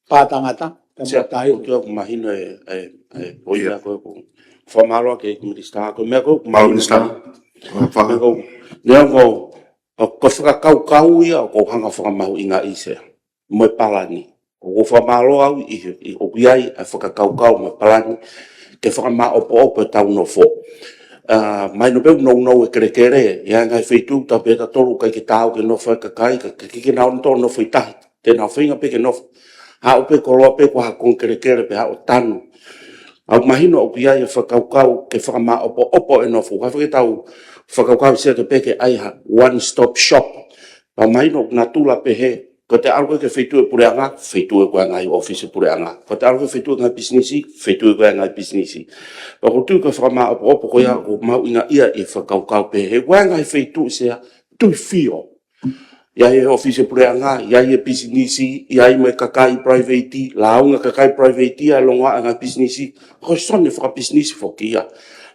Pātangata, Sea, Tahi. ʻOku ʻoku mahino e, e, e, poini ko ē ʻoku fakamālō ki he Minisitā, ko e meʻa ko ē ʻoku mahino Minisitā. Meʻa ko ē, meʻa ko ē, ko e fakakaukau ia ʻoku ou hanga ʻo fakamahuʻingaʻi Sea. Mo e palani. ʻOku ou fakamālō au ʻi he, ʻi, ʻoku ʻi ai ʻa e fakakaukau mo e palani ke fakamāʻopoʻopo ʻetau nofo. ʻA, mahino pē ʻoku nounou e kelekele, ʻi he ngaahi feituʻu tau pehē ʻe tautolu ʻoku ʻikai ke taau ke nofo ai e kakai, ka, ka ʻikai ke nau nofo ʻi tahi. Te nau feinga pē ke nofo. Haʻu pē koloa pē ko ha konga kelekele pea haʻu ʻo tanu. ʻOku mahino ʻoku ʻi ai e fakakaukau ke fakamāʻopoʻopo e nofo. Ka fai ke tau fakakaukau ʻe Sea ke pehē ke ʻai ha one stop shop. Pea mahino ʻoku natula pehē, ko ʻete ʻalu ko ē ki he feituʻu ʻo e puleʻanga, feituʻu ko ē ʻa e ngaahi ʻōfisi ʻo e puleʻanga. Ko ʻete ʻalu ki he feituʻu ʻo e ngaahi pisinisi, feituʻu ko ē ʻa e ngaahi pisinisi. Pea ʻoku ou tui ko e fakamāʻopoʻopo ko ia ʻoku mahuʻinga ia ʻi he fakakaukau pehē. He ʻoku ʻi ai e ngaahi feituʻu Sea, tui fio. ʻI ai e ʻōfisi ʻo e puleʻanga, ʻi ai e pisinisi, ʻi ai mo e kakai private, lāunga kakai private ʻa e longoaʻa e ngaahi pisinisi, ko e sone fakapisinisi foki ia.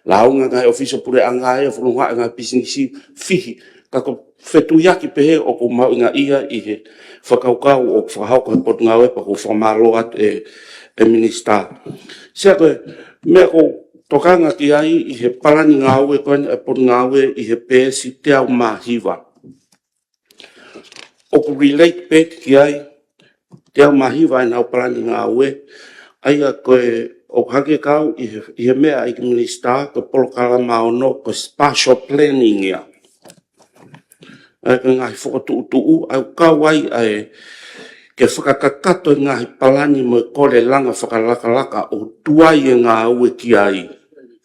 Lāunga ngaahi ʻōfisi ʻo e puleʻanga ʻa e longoaʻa e ngaahi pisinisi fihi. Ka ko e fetuiaki pehē ʻoku mahuʻinga ia ʻi he fakakaukau ʻoku fakahoko ʻe he Potungāue pea ʻoku ou fakamālō atu ʻe, ʻe Minisitā. Sea ko e meʻa ʻoku ou tokanga ki ai ʻi he palani ngāue ko eni ʻa e Potungāue ʻi he peesi teau mā hiva. ʻOku relate pē ki ai, teau mā hiva ʻenau palani ngāue, ʻa ia ko e ʻoku hake kau ʻi he, ʻi he meʻa ʻa e ʻEiki Minisitā, ko e polokalama ono, ko e spatial planning ia. ʻA ia ko e ngaahi fokotuʻutuʻu, ʻa ia ʻoku kau ai ʻa e ke fakakakato e ngaahi palani mo e kole langa fakalakalaka ʻo tuai e ngāue ki ai.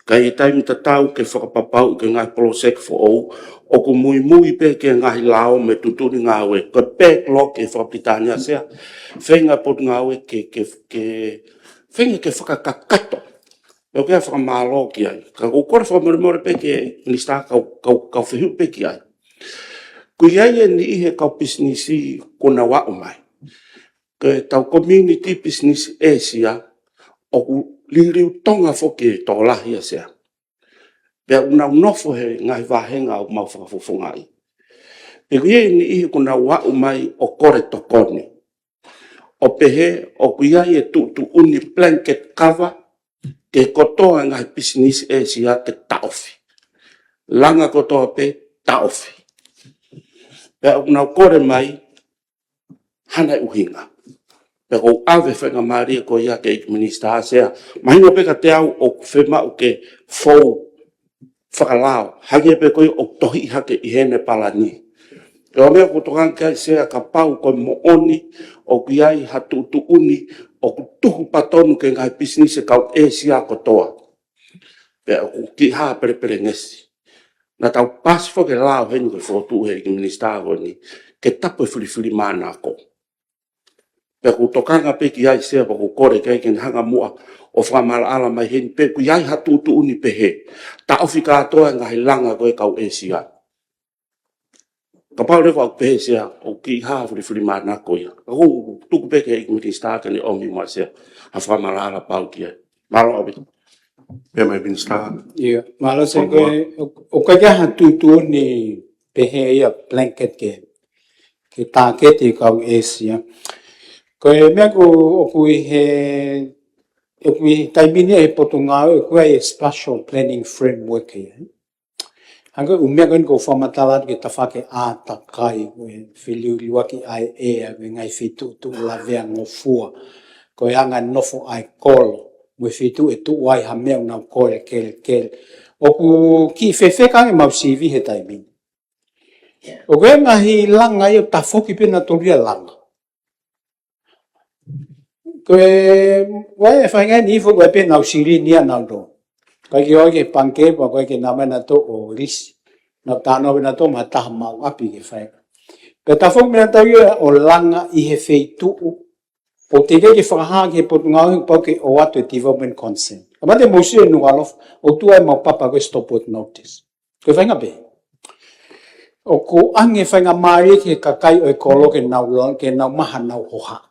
Ka ʻi he taimi tatau ke fakapapauʻi ko e ngaahi poloseki foʻou, ʻoku muimui pē ki he ngaahi lao mo e tuʻutuʻuni ngāue, ko e backlog ʻi he fakapilitānia Sea, feinga e Potungāue ke, ke, ke, feinga ke fakakakato. Pea ʻoku ou fakamālō ki ai. Ka ʻoku ou kole fakamolemole pē ki he Minisitā kau, kau, kau fehuʻi pē ki ai. ʻOku ʻi ai e niʻihi he kau pisinisi kuo nau aʻu mai. Ko ʻetau community business Asia, ʻoku liliu Tonga foki e tokolahi ʻa Sea. Pea ʻoku nau nofo he ngaahi vāhenga ʻoku mau fakafofongaʻi. Pea ʻoku ʻi ai e niʻihi kuo nau aʻu mai ʻo kole tokoni. ʻO pehē, ʻoku ʻi ai e tuʻutuʻuni blanket cover, ki he kotoa e ngaahi pisinisi Asia ke taʻofi. Langa kotoa pē taʻofi. Pea ʻoku nau kole mai, hana e ʻuhinga. Pea ʻoku ou ʻave faingamālie ko ia ki he ʻEiki Minisitā Sea. Mahino pē kiate au ʻoku fiemaʻu ke fou fakalao. Hangē pē ko ia ʻoku tohiʻi hake ʻi heʻene palani. Ko e meʻa ʻoku ou tokanga ki ai Sea, kapau ko e moʻoni ʻoku ʻi ai ha tuʻutuʻuni ʻoku tuhu patonu ki he ngaahi pisinisi e kau Asia kotoa. Pea ʻoku kiʻi hā pelepelengesi. Naʻa tau paasi foki e lao heni ko e fokotuʻu he ʻEiki Minisitā ko eni, ke tapu e filifilimānako. Pea ʻoku ou tokanga pē ki ai Sea pea ʻoku ou kole ki ai ke ne hanga muʻa ʻo fakamaʻalaʻala mai heni pe ʻoku ʻi ai ha tuʻutuʻuni pehē. Taʻofi kātoa e ngaahi langa ko ē e kau Asia. Kapau leva ʻoku pehē Sea, ʻoku kiʻi hā filifilimānako ia. Ka ʻoku ou tuku pē ki he ʻEiki Minisitā ke ne ʻomi muʻa Sea ha fakamaʻalaʻala pau ki ai. Mālō ʻaupito. Pea mai Minisitā. ʻIo, mālō Sea. Ko e, ʻo, ʻoku ʻikai ke ʻi ai ha tuʻutuʻuni pehē ia blanket ke, ke tāketi e kau Asia. Ko e meʻa ʻoku, ʻoku ʻi he, ʻoku ʻi he taimi ni ʻi he Potungāue, ʻoku ʻi ai e spatial planning framework ia. Hangē ko e ʻū meʻa ko eni ʻoku ou fakamatala atu ki he tafaʻaki ʻātakai, ko e feliuliuaki ʻa e ʻea, ko e ngaahi feituʻu tuʻu lavea ngofua, ko e anga e nofo ʻa e kolo, mo e feituʻu ʻe tuʻu ai ha meʻa ʻoku nau kole kelekele. ʻOku kiʻi fefeka ange ʻemau sivi he taimi ni. ʻOku ʻi ai e ngaahi langa ia ʻoku tafoki pē nautolu ia langa. Ko e, ʻoku ʻi ai e faʻahinga ʻe niʻihi foki ʻoku ʻi ai pē ʻenau silini ʻanautolu. ʻIkai ke ō ki he pangikē, pea ʻikai ke nau ō mai nautolu ʻo lisi. Nau talanoa pē nautolu mo ha taha maʻu ʻapi ke fai. Pea tafoki pē nautolu ia ʻo langa ʻi he feituʻu. ʻOku teʻeki ke fakahā ki he Potungāue, pau ke ʻoatu e development consent. Kamata mou sio ʻi Nukuʻalofa, ʻoku tuʻu ai ʻemau papa ko e stop work notice. Ko e faʻahinga pē. ʻOku ʻoange faingamālie ki he kakai ʻo e kolo ke nau lo-, ke nau maʻu haʻanau hohaʻa.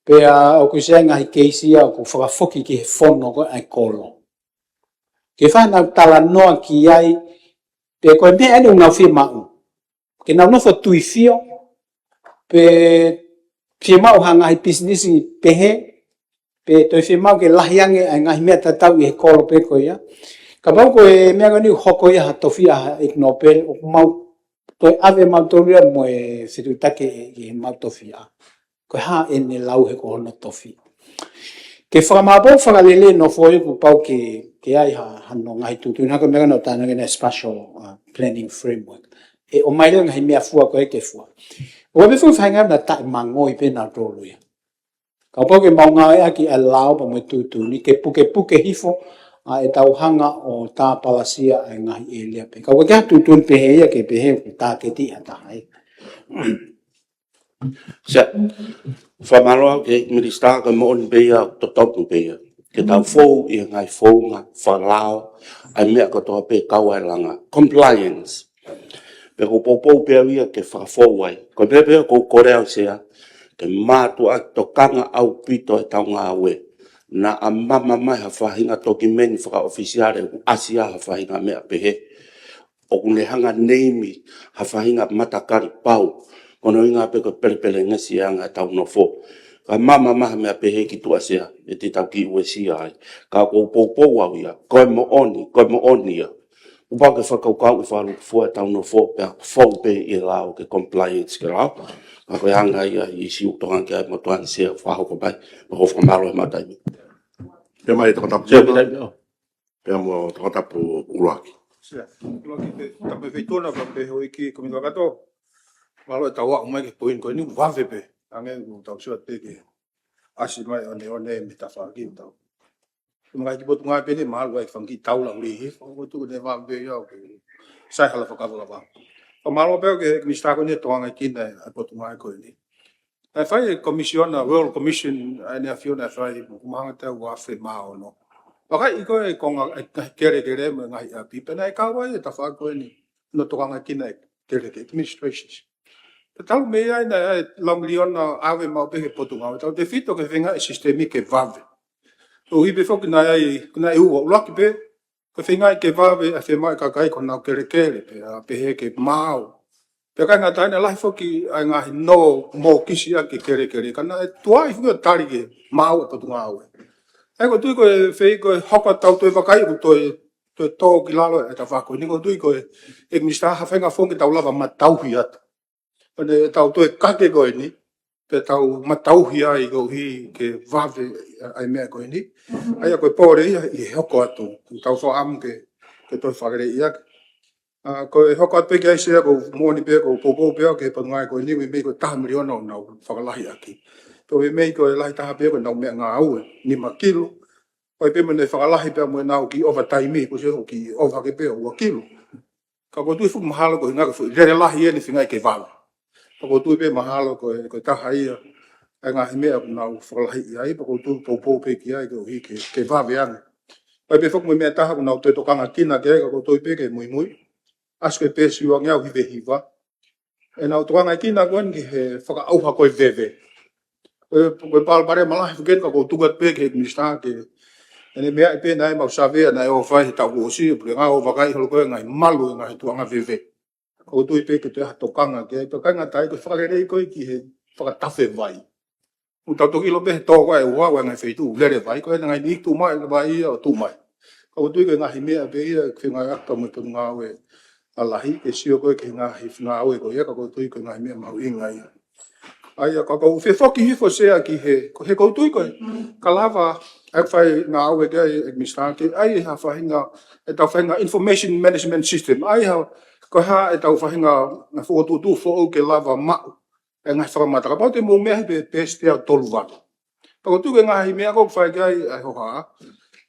Pea ʻoku ʻi ai e ngaahi keisi ia ʻoku fakafoki ki he fono ko ē ʻa e kolo. Ke fai haʻanau talanoa ki ai, pe ko e meʻa eni ʻoku nau fiemaʻu. Ke nau nofo tui fio, pe fiemaʻu ha ngaahi pisinisi pehē, pe toe fiemaʻu ke lahi ange ʻa e ngaahi meʻa tatau ʻi he kolo pē ko ia. Kapau ko e meʻa ko eni ʻoku hoko ia ha tofiʻa ʻa e ʻEiki Nōpele, ʻoku mau toe ʻave mautolu ia mo e fetuʻutaki ʻi heʻemau tofiʻa. Ko e hā ʻene lau he ko hono tofiʻa. Ke fakamāʻopoʻopo fakalelei nofo ia kuo pau ke, ke ʻi ai ha, hano ngaahi tuʻutuʻuni, hangē ko e meʻa naʻa ku talanoa ki ai, spatial, uh, planning framework. ʻE ʻomai leva e ngaahi meʻa fua ko ē ke fua. ʻOku ʻi ai pē foki e faʻahinga naʻa taʻemangoi pē nautolu ia. Kapau ke mau ngāueʻaki ʻa e lao pea mo e tuʻutuʻuni, ke pukepuke hifo ʻa ʻetau hanga ʻo tāpalasia ʻa e ngaahi ʻēlia pē. Ka ʻoku ʻikai ke tuʻutuʻuni pehē ia ke pehē ʻoku tāketi ha taha ia. Sea, fakamālō ki he Minisitā, ko e moʻoni pē ia, totonu pē ia ke tau fou ʻi he ngaahi founga fakalao, ʻa e meʻa kotoa pē kau ai e langa compliance. Pea ʻoku ou poupou pē au ia ke fakafou ai. Ko e meʻa pē ʻoku ou kole au, Sea, ke mātuʻaki tokanga ʻaupito ʻetau ngāue. Naʻa mama mai ha faʻahinga tokimeni fakaʻofisiale ʻoku ʻasi ai ha faʻahinga meʻa pehē, ʻoku ne hanga ʻo neimi ha faʻahinga matakali pau. Ko hono ʻuhinga pē ko e pelepelengesi ʻa e anga ʻetau nofo. Ka mama mai ha meʻa pehē ki tuʻa, Sea, ʻe te tau kiʻi uesia ai. Ka ʻoku ou poupou au ia, ko e moʻoni, ko e moʻoni ia. Kuo pau ke fakakaukauʻi fakalūkufua ʻetau nofo, pea fou pē ʻi he lao ke compliance ki he lao. Ka ko e anga ia ʻi siʻi tokanga ki ai mo tuʻa ni, Sea, fakahoko mai. Mo e fakamālō he maʻu taimi. Pea mai e tokatapu. Sea, pea mai, ʻo. Pea mo e tokatapu ʻuluaki. Sea, ʻuluaki pē, tapu mo e feituʻu na, pea pehē ʻe he Houʻeiki Komiti Kakato. Mālō ʻetau aʻu mai ki he poini ko eni, vave pē. Hangē ʻoku tau sio atu pē ki he ʻasi mai ʻo e one, one mita faki tau. Ko e ngaahi kiʻi potungāue pē eni, mahalo ʻe fanga kiʻi taula ʻuli hifo, ʻoku tuʻu ʻene vave ia ʻoku sai hala fakavavevave. Fakamālō pē ki he Minisitā ko eni ʻi he tokangaekina ʻa e potungāue ko eni. Naʻe fai ʻe he Komisiona, Royal Commission, ʻa ʻene ʻAfio naʻe fai, ʻoku mahalo ʻe ua afe mā ono. Vakai ko e konga ʻa e kelekele mo e ngaahi ʻapi, pea naʻe kau ai e tafaʻaki ko eni, hono tokangaekina e kelekele, administrations. Pea talu mei ai naʻe ʻi ai e laui miliona ʻave maʻu pē ki he potungāue, tautefito ki he feinga e sisitemi ke vave. Koeʻuhi pē foki naʻe ʻi ai, naʻe ua, ʻuluaki pē, ko e feinga ke vave ʻa e fiemaʻu ʻa e kakai ki honau kelekele, pea pehē ke maau. Pea ʻikai ngata ai, naʻe lahi foki ʻa e ngaahi nō mōkisi ʻaki e kelekele, ka naʻe tuai foki ʻo tali ke maau e potungāue. ʻA ia ʻoku ou tui ko e feinga ko e hoko atu ʻetau toe vakai, ʻoku toe, toe tō ki lalo e tafaʻaki ko eni, ʻoku ou tui ko e, ʻe Minisitā, ha faʻahinga founga ke tau lava ʻo matauhi atu. Ko ʻene tau toe kake ko eni, pea tau matauhi ai koeʻuhi ke vave ʻa e meʻa ko eni. ʻA ia ko e pole ia ʻi he hoko atu, ʻoku tau fakaʻamu ke, ke toe fakalelei ʻaki. ʻA, ko e hoko atu pē ki ai, Sea, ʻoku ou moʻoni pē, ʻoku ou poupou pē au ki he potungāue ko eni, meimei ko e taha miliona ʻoku nau fakalahi ʻaki. Pea meimei ko e lahi taha pē ko ʻenau meʻangāue, nima kilu. ʻOi pē mo ʻene fakalahi pē mo ʻenau kiʻi overtime, ko e sio kiʻi over hake pē ʻo ua kilu. Ka ʻoku ou tui foki mahalo ko e ʻuhinga ko e foʻi lele lahi ʻene feinga ke vave. Ka ʻoku ou tui pē mahalo ko e, ko e taha ia ʻa e ngaahi meʻa ʻoku nau fakalahi ai, pea ʻoku ou tui poupou pē ki ai koeʻuhi ke, ke vave ange. ʻOi pē foki mo e meʻa ʻe taha ʻoku nau toe tokangakina ki ai, ka ʻoku ou tui pē ke muimui. ʻAsi ko e peesi ua ngeau hiva hiva. ʻEnau tokangakina ko eni ki he fakaʻauha ko e veve. Ko e, ko e palopalema lahi foki eni, ka ʻoku ou tuku atu pē ki he Minisitā ke, ʻene meaʻi pē naʻe maʻu savea naʻe ʻosi fai he taʻu kuo ʻosi, ʻo pule ngā ʻo vakai holo ko e ngaahi malu e ngaahi tuʻunga veve. ʻOku ou tui pē ke toe ʻi ai ha tokanga ki ai, pea ʻikai ngata ai, ko e fakalelei ko ē ki he fakatafe vai. ʻOku tau toki ʻilo pē he tō ko ē ʻa e ua, ua ngaahi feituʻu lele vai, ko e ngaahi niʻihi tuʻu mai, vai ia ʻo tuʻu mai. Ka ʻoku ou tui ko e ngaahi meʻa pē ia, ke ngaahi aka mo e potungāue ʻa lahi, ke sio ko ē ki he ngaahi fengāue ko ia, ka ʻoku ou tui ko e ngaahi meʻa mahuʻinga ia. ʻA ia, ka ʻoku ou fie foki hifo, Sea, ki he, ko e, ʻoku ou tui ko e, ka lava, ʻa e fai ngāue ki ai e Minisitā, ke ʻi ai ha faʻahinga, ʻetau faʻahinga information management system, ʻa ia, ko e hā ʻetau faʻahinga fokotuʻutuʻu foʻou ke lava maʻu e ngaahi fakamatala. Kapau te mou meaʻi pē peesi teau tolu valu. Pea ʻoku ou tui ko e ngaahi meʻa ʻoku fai ki ai ʻa e hohaʻa.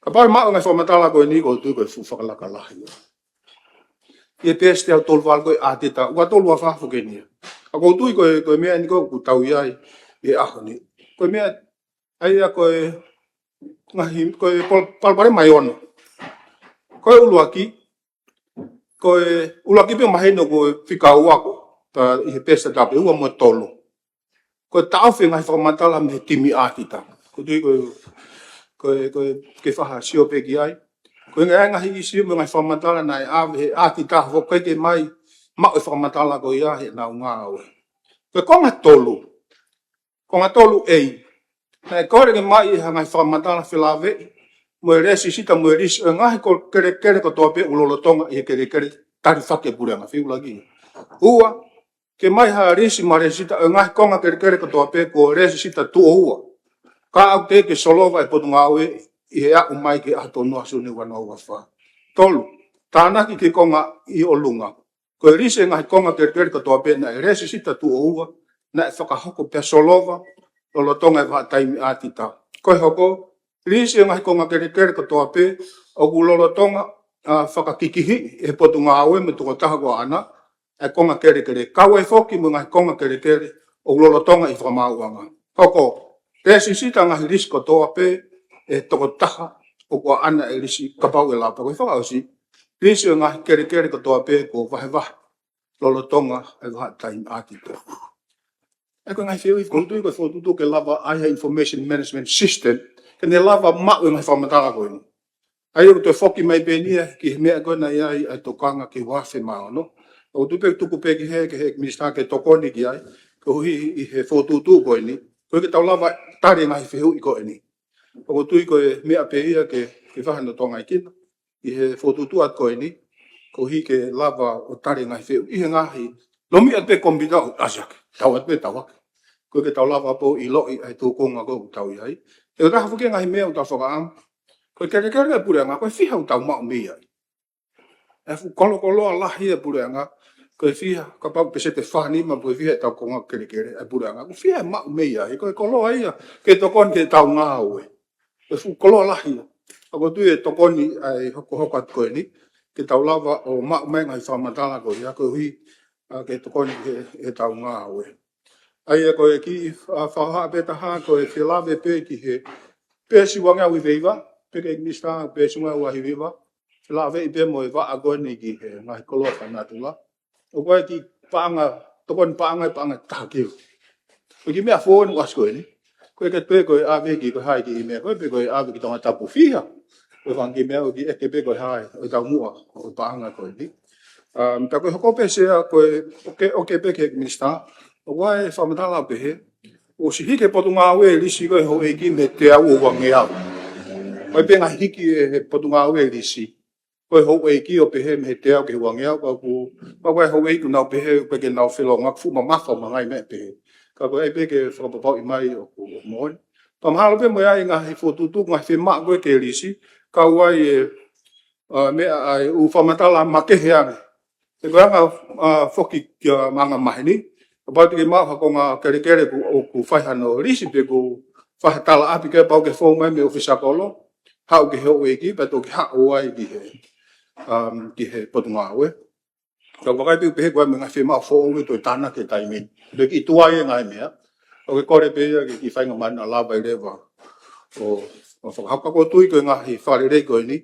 Kapau ʻe maʻu e ngaahi fakamatala ko eni, ʻoku ou tui ko e fuʻu fakalaka lahi. ʻI he peesi teau tolu valu ko e ʻatita, ua tolu ua fā foki eni ia. Ka ʻoku ou tui ko e, ko e meʻa eni ʻoku tau ʻi ai he ʻaho ni. Ko e meʻa, ʻa ia ko e ngaahi, ko e pal-, palopalema ʻe ono. Ko e ʻuluaki, ko e ʻuluaki pē mahino ko e fika ua ko, ta ʻi he peesi taha pē, ua mo e tolu. Ko e taʻofi e ngaahi fakamatala mei he timi ʻatita. ʻOku ou tui ko e, ko e, ko e, ke faʻa sio pē ki ai. Ko e ngaahi, ngaahi ʻīsiu mo e ngaahi fakamatala naʻe ʻave he ʻatita, ʻoku ʻikai ke mai maʻu e fakamatala ko ia heʻenau ngāue. Ko e konga tolu. Konga tolu A. Naʻe kole ke mai ha ngaahi fakamatala felāveʻi mo e lēsisita mo e lisi ʻo e ngaahi ko-, kelekele kotoa pē ʻoku lolotonga ʻi he kelekele tali hifo ki he puleʻanga, fika ʻuluaki. Ua, ke mai ha lisi mo e lēsisita ʻo e ngaahi konga kelekele kotoa pē kuo lēsisita tuʻo ua. Ka ʻoku teʻeki ke solova ʻe he potungāue ʻi he aʻu mai ki he ʻaho tolu noa Sune ua noa ua fā. Tolu, tānaki ki he konga ʻi ʻolunga. Ko e lisi e ngaahi konga kelekele kotoa pē naʻe lēsisita tuʻo ua, naʻe fakahoko pea solova lolotonga e vahaʻa taimi ʻatita. Ko e hoko, Lisi e ngaahi konga kelekele kotoa pē ʻoku lolotonga ʻa fakakikihiʻi ʻe he potungāue mo e tokotaha ko ʻAna ʻa e konga kelekele. Kau ai foki mo e ngaahi konga kelekele ʻoku lolotonga ʻi he fakamaauʻanga. Hoko, lēsisita ngaahi lisi kotoa pē ʻe he tokotaha ʻoku ʻAna e lisi kapau ʻe lava. Ko e fakaʻosi, lisi e ngaahi kelekele kotoa pē kuo vahevahe lolotonga e vahaʻa taimi ʻa e tito. ʻE ko e ngaahi fehuʻi, ko e tui ko e fokotuʻutuʻu ke lava ʻa e information management system ke ne lava maʻu e ngaahi fakamatala ko eni. ʻA ia ʻoku toe foki mai pē eni ia ki he meʻa ko ena ʻi ai ʻa e tokanga ki he uaafe mā ono. ʻOku tuku pē, tuku pē ki he, ki he minisitā ke tokoni ki ai, koeʻuhi ʻi he fokotuʻutuʻu ko eni, koeʻuhi ke tau lava tali e ngaahi fehuʻi ko eni. ʻOku tui ko e meʻa pē ia ke, ke fai hano tonga i kina ʻi he fokotuʻutuʻu atu ko eni, koeʻuhi ke lava ʻo tali e ngaahi fehuʻi ʻi he ngaahi lomi atu pē komipiuta ʻo ʻasi hake, tau atu pē tau hake. Koeʻuhi ke tau lava pē ʻo ʻiloʻi ʻa e tūkunga ko ē ʻoku tau ʻi ai. He ʻoku taha foki e ngaahi meʻa ʻoku tau fakaʻamu. Ko e kelekele ʻa e puleʻanga, ko e fiha ʻoku tau maʻu mei ai? ʻE fuʻu kolokoloa lahi e puleʻanga, ko e fiha, kapau peseti ʻe fā nima pe ko e fiha ʻetau konga kelekele ʻa e puleʻanga, ko e fiha ʻe maʻu mei ai? Ko e koloa ia ke tokoni ki heʻetau ngāue. Ko e fuʻu koloa lahi ia. ʻOku ou tui ʻe tokoni ʻa e hokohoko atu ko eni ke tau lava ʻo maʻu mai e ngaahi fakamatala ko ia koeʻuhi ʻa ke tokoni ki he, heʻetau ngāue. ʻA ia ko e kiʻi, ʻa, fakahā pē taha ko e felāveʻi pē ki he peesi ua ngeau hiva hiva, pehē ki he minisitā, peesi ua ngeau hiva hiva, felāveʻi pē mo e vaʻa ko eni ki he ngaahi koloa fakanatula. ʻOku ʻi ai e kiʻi paʻanga, tokoni paʻanga, paʻanga taha kilu. Ko e kiʻi meʻa foʻou ʻoku ʻasi ko eni. Ko e ke pē ko e ʻave ki, ko e hā e kiʻi meʻa ko ē, pe ko e ʻave ki Tongatapu, fiha. Ko e fanga kiʻi meʻa ʻoku ʻeke pē ko e hā e, ʻo e taumuʻa ʻo e paʻanga ko eni. Um, tā ko e hoko pē Sea, ko e, ʻoku, ʻoku pehē ki he minisitā, ʻoku ʻi ai e fakamatala pehē, ʻosi hiki ʻe he potungāue e lisi ko ē houʻeiki mei he teau ʻo ua ngeau. ʻOku ʻi ai pē ngaahi hiki ʻe he potungāue e lisi ko ē houʻeiki ʻo pehē mei he teau ki he ua ngeau, ka ʻoku, ka ʻoku ʻi ai e houʻeiki ʻoku nau pehē ʻoku ʻikai ke nau felōngoaki, fuʻu mamafa mo e ngaahi meʻa pehē. Ka ko e ʻai pē ke fakapapauʻi mai ʻoku, ʻoku moʻoni. Pea mahalo pē mo e ʻi ai e ngaahi fokotuʻutuʻu, ngaahi fiemaʻu ko ē ki he lisi, kau ai e, ʻa, meʻa ʻa e ʻū fakamatala makehe ange. He ko e anga, ʻa, foki ki he anga maheni, kapau te ke maʻu ha konga kelekele ʻoku, ʻoku fai hano lisi pe ʻoku fai ha talaʻapi, ke pau ke fou mai mei he ʻōfisa kolo, haʻu ki he houʻeiki, pea toki haʻu ai ki he, um, ki he potungāue. Ka ʻoku ou vakai pē ʻoku pehē ko e ʻi ai mo e ngaahi fiemaʻu foʻou ʻe toe tānaki he taimi ni. Pea kiʻi tuai e ngaahi meʻa, ʻoku ou kole pē ia ke kiʻi faingamālie naʻa lava ʻi leva ʻo, ʻo fakahoko. ʻOku ou tui ko e ngaahi fakalelei ko eni,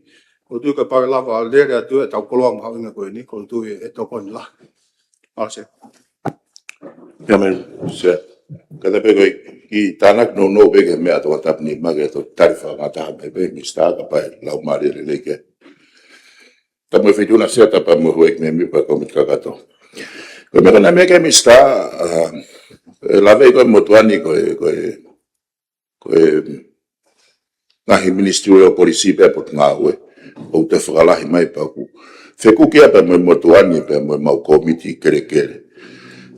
ʻoku ou tui kapau ʻe lava lele atu ʻetau koloa mahuʻinga ko eni, ʻoku ou tui ʻe tokoni lahi. Mālō Sea. Ia, mālō Sea. Kātaki pē ko e kiʻi tānaki nounou pē ki he meʻa ʻa Tongatapu Nima ke toe tali fakangataha mai pē minisitā kapau ʻe laumālie lelei ke. Tau mo e Feituʻuna Sea, tau pea mo e houʻeiki mēmipa komiti kakato. Ko e meʻa ko ena, meʻa ki he minisitā, ʻa, ʻe lave ko ē motuʻa ni ko e, ko e, ko e ngaahi ministry ʻo e polisi pea potungāue ʻoku toe fakalahi mai pea ʻoku fekuki ia pea mo e motuʻa ni pea mo ʻemau komiti kelekele.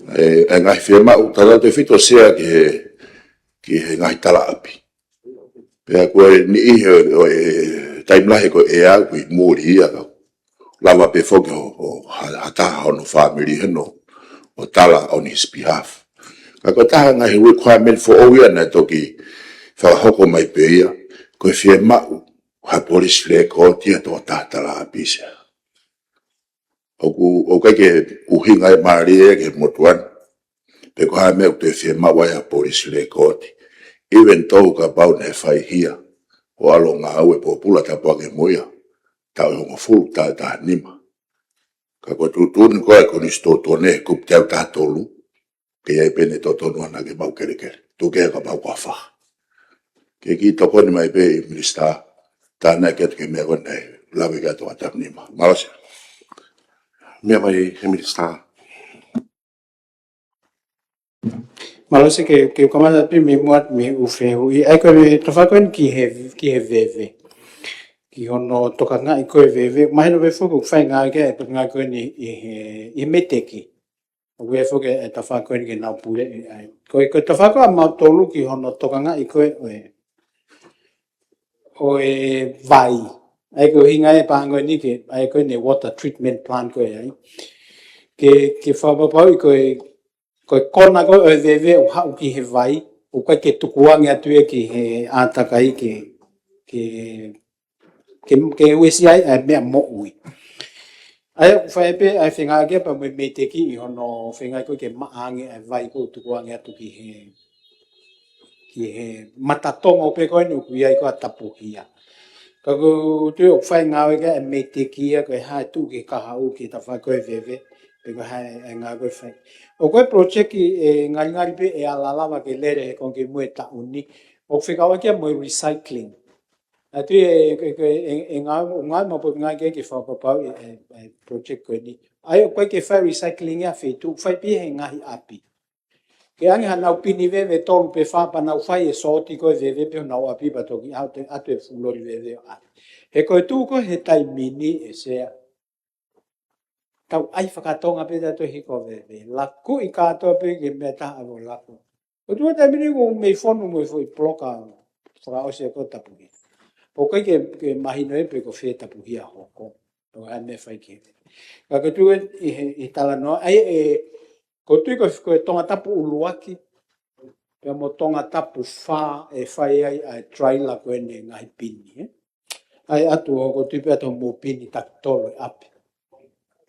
ʻE, ʻe ngaahi fiemaʻu tatau tefito Sea ki he, ki he ngaahi talaʻapi. Pea ko e niʻihi ʻo e, ʻo e taimi lahi ko e ʻea ʻoku ʻi muli ia ka lava pē foki ʻo, ʻo ha, ha taha hono fāmili heno ʻo tala on his behalf. Ka ko e taha e ngaahi requirement foʻou ia naʻe toki fakahoko mai pē ia, ko e fiemaʻu ha police record ia ʻo e tokotaha talaʻapi Sea. ʻOku, ʻoku ʻikai ke ʻuhinga ia mālie ki he motuʻa ni pe ko e hā e meʻa ʻoku toe fiemaʻu ai ha police record. Even though kapau naʻe fai hia ʻo ʻalu ʻo ngāue pōpula tāpuaki mo ia, taʻu ʻe hongofulu, taʻu ʻe taha nima. Ka ko e tuʻutuʻuni ko ē ʻa e konisitūtone, kupu teau taha tolu, ke ʻi ai pē ʻene totonu ʻana ke maʻu kelekele. Tuku kehe kapau ko e fā. Ke kiʻi tokoni mai pē ʻe he minisitā, tānaki atu ki he meʻa ko ena ʻe lave ki ai ʻa Tongatapu Nima. Mālō Sea. Meʻa mai he minisitā. Mālō Sea, ke, ke u kamata pē mei muʻa mei he ʻū fehuʻi. ʻA ia ko e tafaʻaki ko eni ki he, ki he veve. Ki hono tokangaʻi ko ē e veve. Mahino pē foki ʻoku fai ngāue ki ai e tokangaʻi ko eni ʻi he, ʻi he METEC. ʻOku ʻi ai foki e tafaʻaki ko eni ke nau puleʻi ai. Ko e, ko e tafaʻaki ʻa mautolu ki hono tokangaʻi ko ē ʻo e, ʻo e vai. ʻA ia ko e ʻuhinga e paʻanga ko eni ke, ʻa ia ko eni water treatment plant ko ē ai. Ke, ke fakapapauʻi ko e, ko e kona ko ē ʻo e veve ʻoku haʻu ki he vai, ʻoku ʻikai ke tukuange atu ia ki he ʻātakai ke, ke, ke, ke uesia ai ʻa e meʻa moʻui. ʻA ia ʻoku fai pē ʻa e fengāueʻaki pea mo e MEIDECC ʻi hono fengāueʻaki ke maʻa ange ʻa e vai ʻoku tuku ange atu ki he, ki he matatonga pē ko eni ʻoku ʻi ai ko ē ʻa Tapuhia. Ka ʻoku ou tui ʻoku fai ngāueʻaki ʻa e MEIDECC ia ko e hā e tuʻu ki he kahaʻu ki he tafaʻaki ko e veve, pe ko e hā e ngāue ko ē ʻe fai. ʻOku ʻi ai e project ʻe ngalingali pē ʻe ala lava ke lele he konga kimui e taʻu ni, ʻoku fekauʻaki ia mo e recycling. ʻA ia ʻoku ʻi ai e, e, e, e, e ngāue, ngāue maʻu pē ngāue ke, ke fakapapauʻi e, e, e project ko eni. ʻA ia ʻoku ʻikai ke fai recycling ia he feituʻu, fai pē he ngaahi ʻapi. Ke ʻange haʻanau pini veve ʻe tolu pe fā pea nau fai e sōti ko ē veve pē honau ʻapi pea toki ʻatu, ʻatu e fuʻu loli veve ʻo ʻave. He ko e tuʻu ko ē he taimi ni ʻe Sea, tau ʻai fakatonga pē tautolu e hiko veve. Lakuʻi kātoa pē ki he meʻa ʻe taha ʻave ʻo laku. ʻOku tuʻu he taimi ni ʻoku mei fonu mo e foʻi poloka fakaʻosi ʻa e ko Tapuhia. ʻOku ʻikai ke, ke mahino ia pe ko fē Tapuhia hoko. ʻO ʻai meʻa fai ki he. Ka ʻoku tuʻu ʻi he, ʻi he talanoa, ʻa ia ʻe, ʻoku tuʻu ko, ko e Tongatapu ʻuluaki, pea mo Tongatapu fā ʻe fai ai ʻa e trailer ko eni e ngaahi pini, ē. ʻA ia ʻoku tuʻu ʻoku tuʻu pē ʻa e mou pini taki tolu ʻe ʻapi.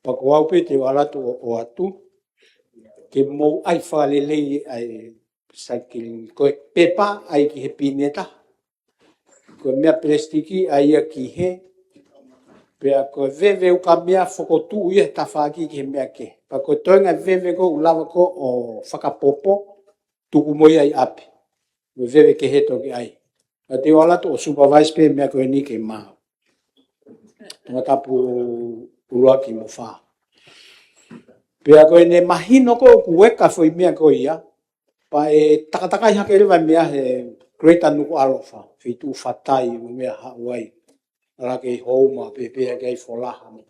Pea ko au pē te u ʻalu atu ʻo, ʻoatu, ke mou ʻai fakalelei ʻa e recycling. Ko e pepa ʻai ki he pini ʻe taha. Ko e meʻa pelesitiki ʻai ia ki hē. Pea ko e veve ukamea fokotuʻu ia he tafaʻaki ki he meʻa kehe. Pea ko e toenga veve ko ē ʻoku lava ko ē ʻo fakapopo, tuku mo ia ʻi ʻapi. Ko e veve kehe toki ʻai. Ka te u ʻalu atu ʻo supervise pē meʻa ko eni ke maʻu. Tongatapu ʻuluaki mo fā. Pea ko ʻene mahino ko ē ʻoku eka foʻi meʻa ko ia, pea ʻe takatakai hake leva e meʻa he Greater Nukuʻalofa, feituʻu fatai mo e meʻa Haʻuai. ʻAlu hake ʻi Houma pē, pehē hake ʻi Folaha mo.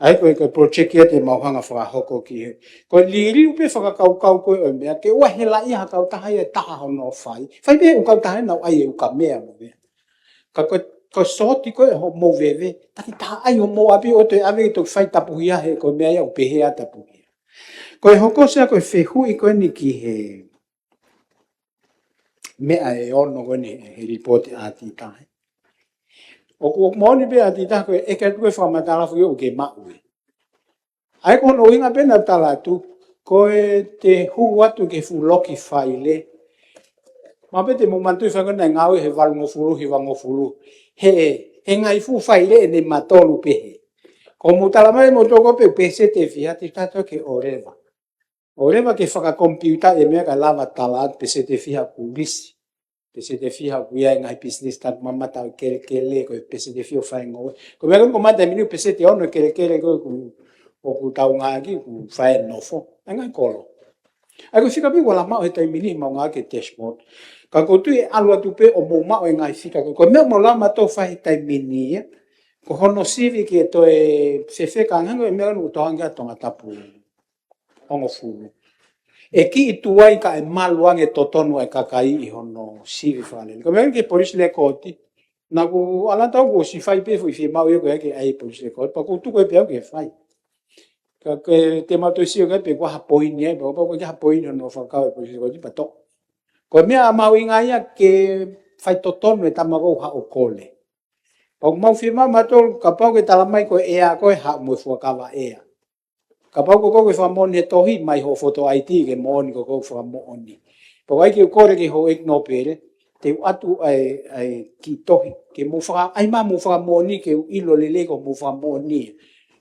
ʻA ia ko e, ko e project ia te mau hanga fakahoko ki he. Ko e liliu pē fakakaukau ko ē ʻo e meʻa ke ʻoua helaʻia ha kautaha ia ʻe taha hono fai. Fai pē ʻe he kautaha ʻenau ʻai e ukamea mo e meʻa. Ka ko e, ko e sōti ko ē hoʻomou veve, takitaha ʻai homou ʻapi ʻo toe ʻave ke toki fai Tapuhia he ko e meʻa ia ʻoku pehē ʻa Tapuhia. Ko e hoko Sea ko e fehuʻi ko eni ki he meʻa ʻe ono ko eni he, he lipooti ʻa ʻAtita. ʻOku, ʻoku moʻoni pē ʻAtita ko e ʻeke atu ko e fakamatala foʻou ke maʻu ē. ʻA ia ko hono ʻuhinga pē naʻa ku tala atu, ko e te hū atu ki he fuʻu loki faile. Mahalo pē te mou manatuʻi fai ko ē naʻe ngāue he valungofulu, hivangofulu. He, he ngaahi fuʻu faile ʻe nima tolu pehē. Ko hoʻomou tala mai moutolu ko ē pe peseti ʻe fiha, te u tala atu ke ʻoleva. ʻOleva ke fakakomipiuta e meʻa kae lava tala atu peseti ʻe fiha ʻoku lisi. Peseti ʻe fiha ʻoku ʻi ai e ngaahi business taʻemamata ʻo e kelekele, ko e peseti ʻe fiha ʻoku fai e ngoue. Ko e meʻa ko ē ʻoku mata e minu peseti ʻe ono e kelekele ko ē ʻoku, ʻoku tau ngāueʻaki ʻoku fai e nofo. ʻA e ngaahi kolo. ʻA ia ko e fika pē ʻoku ala maʻu he taimi ni ʻi heʻemau ngāue ki he dashboard. Ka ʻoku ou tui ʻe ʻalu atu pē ʻo mou maʻu e ngaahi fika ko ē. Ko e meʻa ʻoku mau lava mautolu ʻo fai he taimi ni ia, ko hono sivi ke toe fefeka ange ko e meʻa ʻoku tau hanga ʻa Tongatapu hongofulu. ʻE kiʻi tuai kae malu ange totonu e kakai ʻi hono sivi fakalele. Ko e meʻa ki he police record, naʻa ku ʻalu atu au kuo ʻosi fai pē foʻi fiemaʻu ia ko ē ke ʻai police record, pea ʻoku ou tuku ē pē au ke fai. Ka ke te mau toe sio ki ai pe ko e hā e poini ai, pea kapau ʻoku ʻikai ha poini hono fakakau e police record pea toʻo. Ko e meʻa mahuʻinga ia ke fai totonu e tama ko ē ʻoku haʻu ʻo kole. Pea ʻoku mau fiemaʻu mautolu kapau ʻoku ke tala mai ko e ʻea ko ē haʻu mo e fuakava ʻea. Kapau ko koe ʻoku ke fakamoʻoni he tohi, mai hoʻo photo I D ke moʻoni ko koe ʻoku fakamoʻoni. Pea ʻoku ʻai ke u kole ki hoʻo ʻeiki nōpele, te u ʻatu ʻa e, ʻa e kiʻi tohi, ke mou faka-, ʻai mai hoʻomou fakamoʻoni ke u ʻilo lelei ko hoʻomou fakamoʻoni.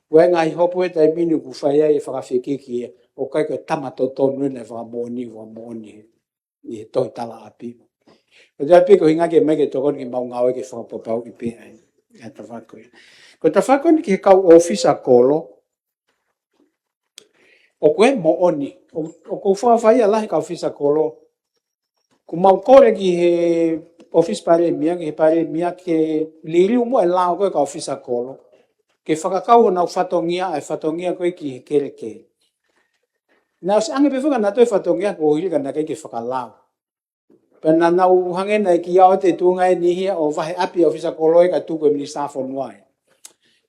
ʻOku ʻi ai e ngaahi hopo he taimi ni ʻoku fai ai e fakafekiki ia, ʻoku ʻikai ko e tama totonu ena ʻe fakamoʻoni, fakamoʻoni ʻi he tohi tala ʻapi. Ko e tala ʻapi ko e ʻuhinga ke mai ke tokoni ke mau ngāue ke fakapapauʻi pē ʻa e, ʻa e tafaʻaki ko ē. Ko e tafaʻaki ko eni ki he kau ʻōfisa kolo, ʻoku ʻi ai e moʻoni, ʻo, ʻoku ou fakafai ia lahi kau ʻōfisa kolo. ʻOku mau kole ki he ʻōfisi palēmia, ki he palēmia ke liliu muʻa e lao ko ē kau ʻōfisa kolo. Ke fakakau honau fatongia, ʻa e fatongia ko ē ki he kelekele. Naʻe ʻosi ʻange pē foki ʻa nautolu e fatongia kuo hili ka naʻe ʻikai ke fakalau. Pea naʻa nau hangē naʻe kiʻi ʻoatu e tuʻunga ʻe niʻihi ia ʻo vahe ʻapi ʻa e ʻōfisa kolo ē kae tuku e minisitā fonua ē.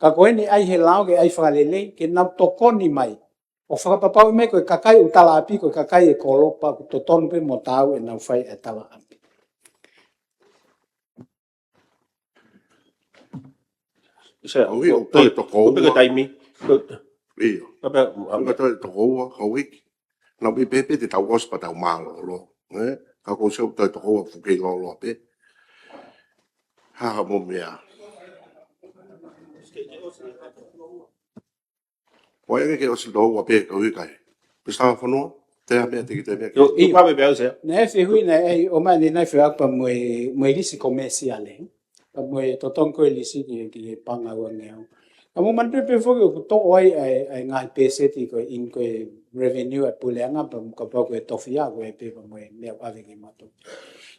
Ka ko eni ʻai he lao ke ʻai fakalelei, ke nau tokoni mai. ʻO fakapapauʻi mai ko e kakai ʻoku tala ʻapi, ko e kakai e kolo, pea ʻoku totonu pē mo taau ʻenau fai e tala ʻapi. Sea, ʻoku ʻi ai ʻo toe toko ua. Taimi. ʻIo. Ka pea, ʻoku toe toko ua, ka ʻoku ʻi ai. Naʻa ʻi ai pē pē te tau ʻosi pea tau mālōlō. Ē? Ka ko se ʻoku toe toko ua fuke lōloa pē. Ha, ha mo meʻa. ʻOku ʻikai ke ʻosi toko ua pē ka ʻoku ʻi ai. Pea sa fanua, te a meʻa te ki te meʻa ki. ʻIo, ʻi pave pea ʻosi. Naʻe fehuʻi naʻe ʻomai ni naʻe fehuʻi pea mo e, mo e lisi komēsiale. Pea mo e totongi ko e lisi ki, ki he paʻanga ua ngeau. Ka mou manatuʻi pē foki ʻoku toʻo ai ʻa e, ʻa e ngaahi pēseti ko e in ko e revenue ʻa e puleʻanga pea mo kapau ko e tofiʻa ko e pē pea mo e meʻa ʻave ki mato.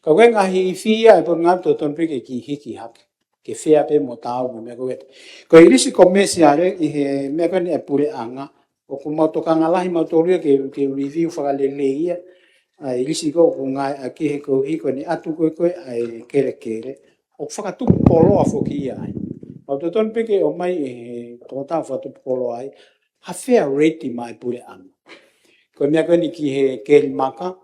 Ka ko e ngaahi fee ia ʻe pō ngā totonu pē ke kiʻi hiki hake. Ke fea pē mo tau mo meʻa ko e. Ko e lisi komēsiale ʻi he meʻa ko eni ʻa e puleʻanga. ʻOku mau tokanga lahi mautolu ia ke, ke review fakalelei ia. ʻA e lisi ko ʻoku ngāueʻaki he ko hiko ni atu ko e ko e ʻa e kelekele. ʻOku fakatupu koloa foki ia ai. Mau totonu pē ke ʻomai ʻe he tokotaha fakatupu koloa ai. Ha fair rate maʻa e puleʻanga. Ko e meʻa ko eni ki he keli maka.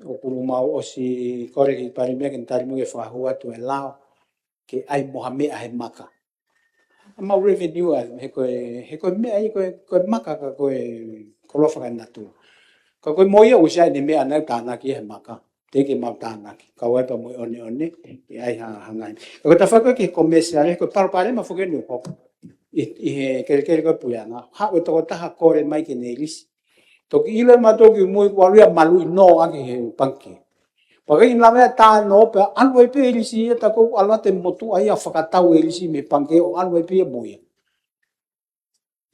ʻOku mau ʻosi kole ki Palēmia ke ne tali mo ke fakahū atu e lao. Ke ʻai mo ha meʻa he maka. ʻA mau revenue ʻa, he ko e, he ko e meʻa ia ko e, ko e maka ka ko e koloa fakanatula. Ka ko e mo ia ʻoku ʻi ai ʻene meʻa naʻe tānaki he maka. Teʻeki ke mau tānaki. Ka ʻoku ʻi ai pea mo e ʻoneʻone, ʻe ʻai ha, ha ngaahi. Ka ko e tafaʻaki ki he komēsiale, ko e palopalema foki eni ʻoku hoko. ʻI, ʻi he kelekele ko e puleʻanga. Haʻu e tokotaha kole mai ke ne lisi. Toki ʻilo ʻe mautolu ki mui kuo ʻalu ia maluʻi noa ʻaki he pangikē. Pea ʻikai ke lava ia tā noa pea ʻalu ai pē e lisi ia tā ko ʻalu atu e motuʻa ia fakatau e lisi mei he pangikē ʻo ʻalu ai pē ia mo ia.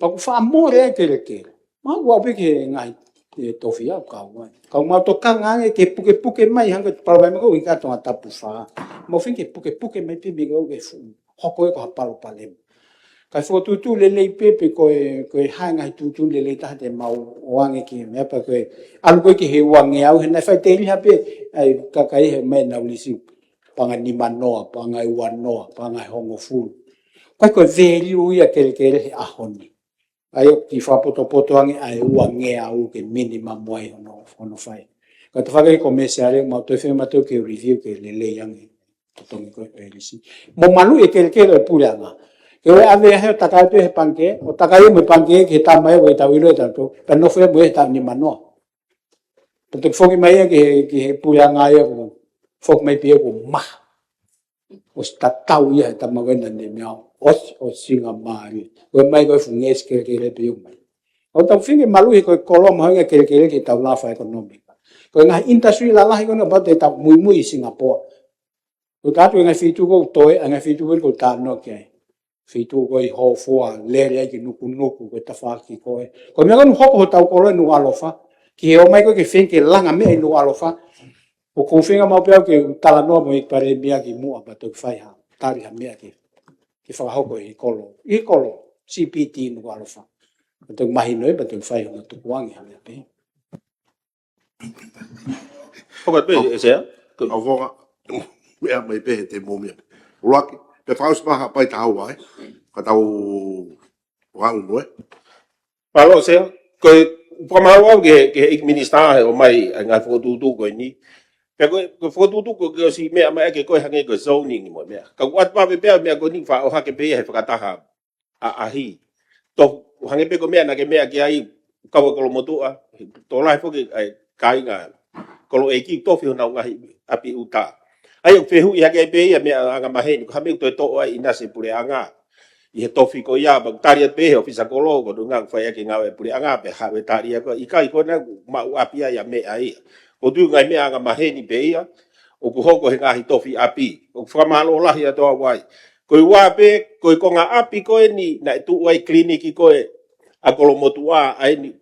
Pea ʻoku faʻa mole ai e kelekele. Mau ua pē ki he ngaahi, e, tofiʻa ʻoku kau ai. Ka ʻoku mau tokanga ange ke pukepuke mai hangē ko e palopalema ko ē ʻi Tongatapu fā. Mau feinga ke pukepuke mai pē mei ko ē ke fuʻu hoko ia ko ha palopalema. Kae fokotuʻutuʻu lelei pē pe ko e, ko e hā e ngaahi tuʻutuʻuni lelei taha te mau ʻoange ki he meʻa pea ko e ʻalu ko ē ki he ua ngeau he naʻe faʻiteliha pē ʻa e kakai he meʻa naʻa nau lisi paʻanga nima noa, paʻanga ua noa, paʻanga hongofulu. Ko e ko e value ia kelekele he ʻaho ni. ʻA ia ʻoku kiʻi fakapotopoto ange ʻa e ua ngeau ke minimum ai hono, hono fai. Ka tafaʻaki ki he komēsiale, mau toe feinga mautolu ke review ke lelei ange. Totongi ko e lisi. Mo maluʻi e kelekele ʻo e puleʻanga. Ke ʻoua ʻe ʻave ia he ʻo takai atu he pangikē, ʻo takai ia mo e pangikē ki he tama ia ʻoku ʻikai ke tau ʻilo ʻe tautolu. Pea nofo ia mo e he taʻu nima noa. Pea toki foki mai ia ki he, ki he puleʻanga ia ʻoku foki mai pē ia ʻoku maha. ʻOsi tatau ia he tama ko ē naʻa ne meʻa ʻosi, ʻosi singa mālie. Ko e mai ko e fuʻu ngeʻesi kelekele pē ia mai. ʻOku tau feinga ke maluʻi he ko e koloa mahuʻinga e kelekele ki he tau lafa ʻekonōmika. Ko e ngaahi industry lalahi ko ena pea te tau muimui ʻi Singapoa. Ko e taha e ngaahi feituʻu ko ē ʻoku toe, ʻa e ngaahi feituʻu ko ē ʻoku talanoa ki ai. Feituʻu ko ē ʻi Hōfoa, lele ai ki Nukunuku, ko e tafaʻaki ko ē. Ko e meʻa ko ē naʻe hoko hotau koloa ʻi Nukuʻalofa, ki he ō mai ko ē ke feinga ke langa meʻa ʻi Nukuʻalofa. ʻOku ou feinga maʻu pē au ke talanoa mo e Palēmia ki muʻa pea toki fai ha, tali ha meʻa ke, ke fakahoko ʻi he kolo, ʻi he kolo, C P T Nukuʻalofa. Pea toki mahino ia, pea toki fai hono tukuange ha meʻa pē. Hoko atu pē, ʻe Sea. ʻOku ou feinga, meʻa mai pē he te mou meʻa. ʻUluaki, pea fakaʻosi pē ha pae taha ua, ē? Ka tau fakaʻunu, ē? Mālō Sea, ko e fakamālō au ki he, ki he ʻEiki Minisitā he ʻomai ʻa e ngaahi fokotuʻutuʻu ko eni. Pea ko e, ko e fokotuʻutuʻu ko ē ʻoku ʻosi meʻa mai ʻaki ko e hangē ko e zoning mo e meʻa. Ka ʻoku ʻoatu pē meʻa ko eni faʻa ʻohake pē ia he fakataha ʻaʻahi. Tofu, hangē pē ko e meʻa naʻa ke meʻa ki ai, kau ʻa Kolomotuʻa, tokolahi foki ʻa e kāinga Koloʻeiki tofi honau ngaahi ʻapi ʻuta. ʻA ia ʻoku fehuʻi hake ai pē ia meʻa angamaheni, ko e hā e meʻa ʻoku toe toʻo ai ʻinasi e puleʻanga. ʻI he tofi ko ia, pea ʻoku tali atu pē he ʻōfisa kolo, ko e ʻuhinga ʻoku fai ʻaki e ngāue ʻa e puleʻanga, pea haʻu e tali ʻa e ko ʻikai ko ena ʻoku maʻu ʻapi ai ʻa e meʻa ia. ʻOku ou tui ngaahi meʻa angamaheni pē ia, ʻoku hoko he ngaahi tofi ʻapi. ʻOku fakamālō lahi atu au ai. Ko e ua pē, ko e konga ʻapi ko eni, naʻe tuʻu ai kiliniki ko ē ʻa Kolomotuʻa, ʻa eni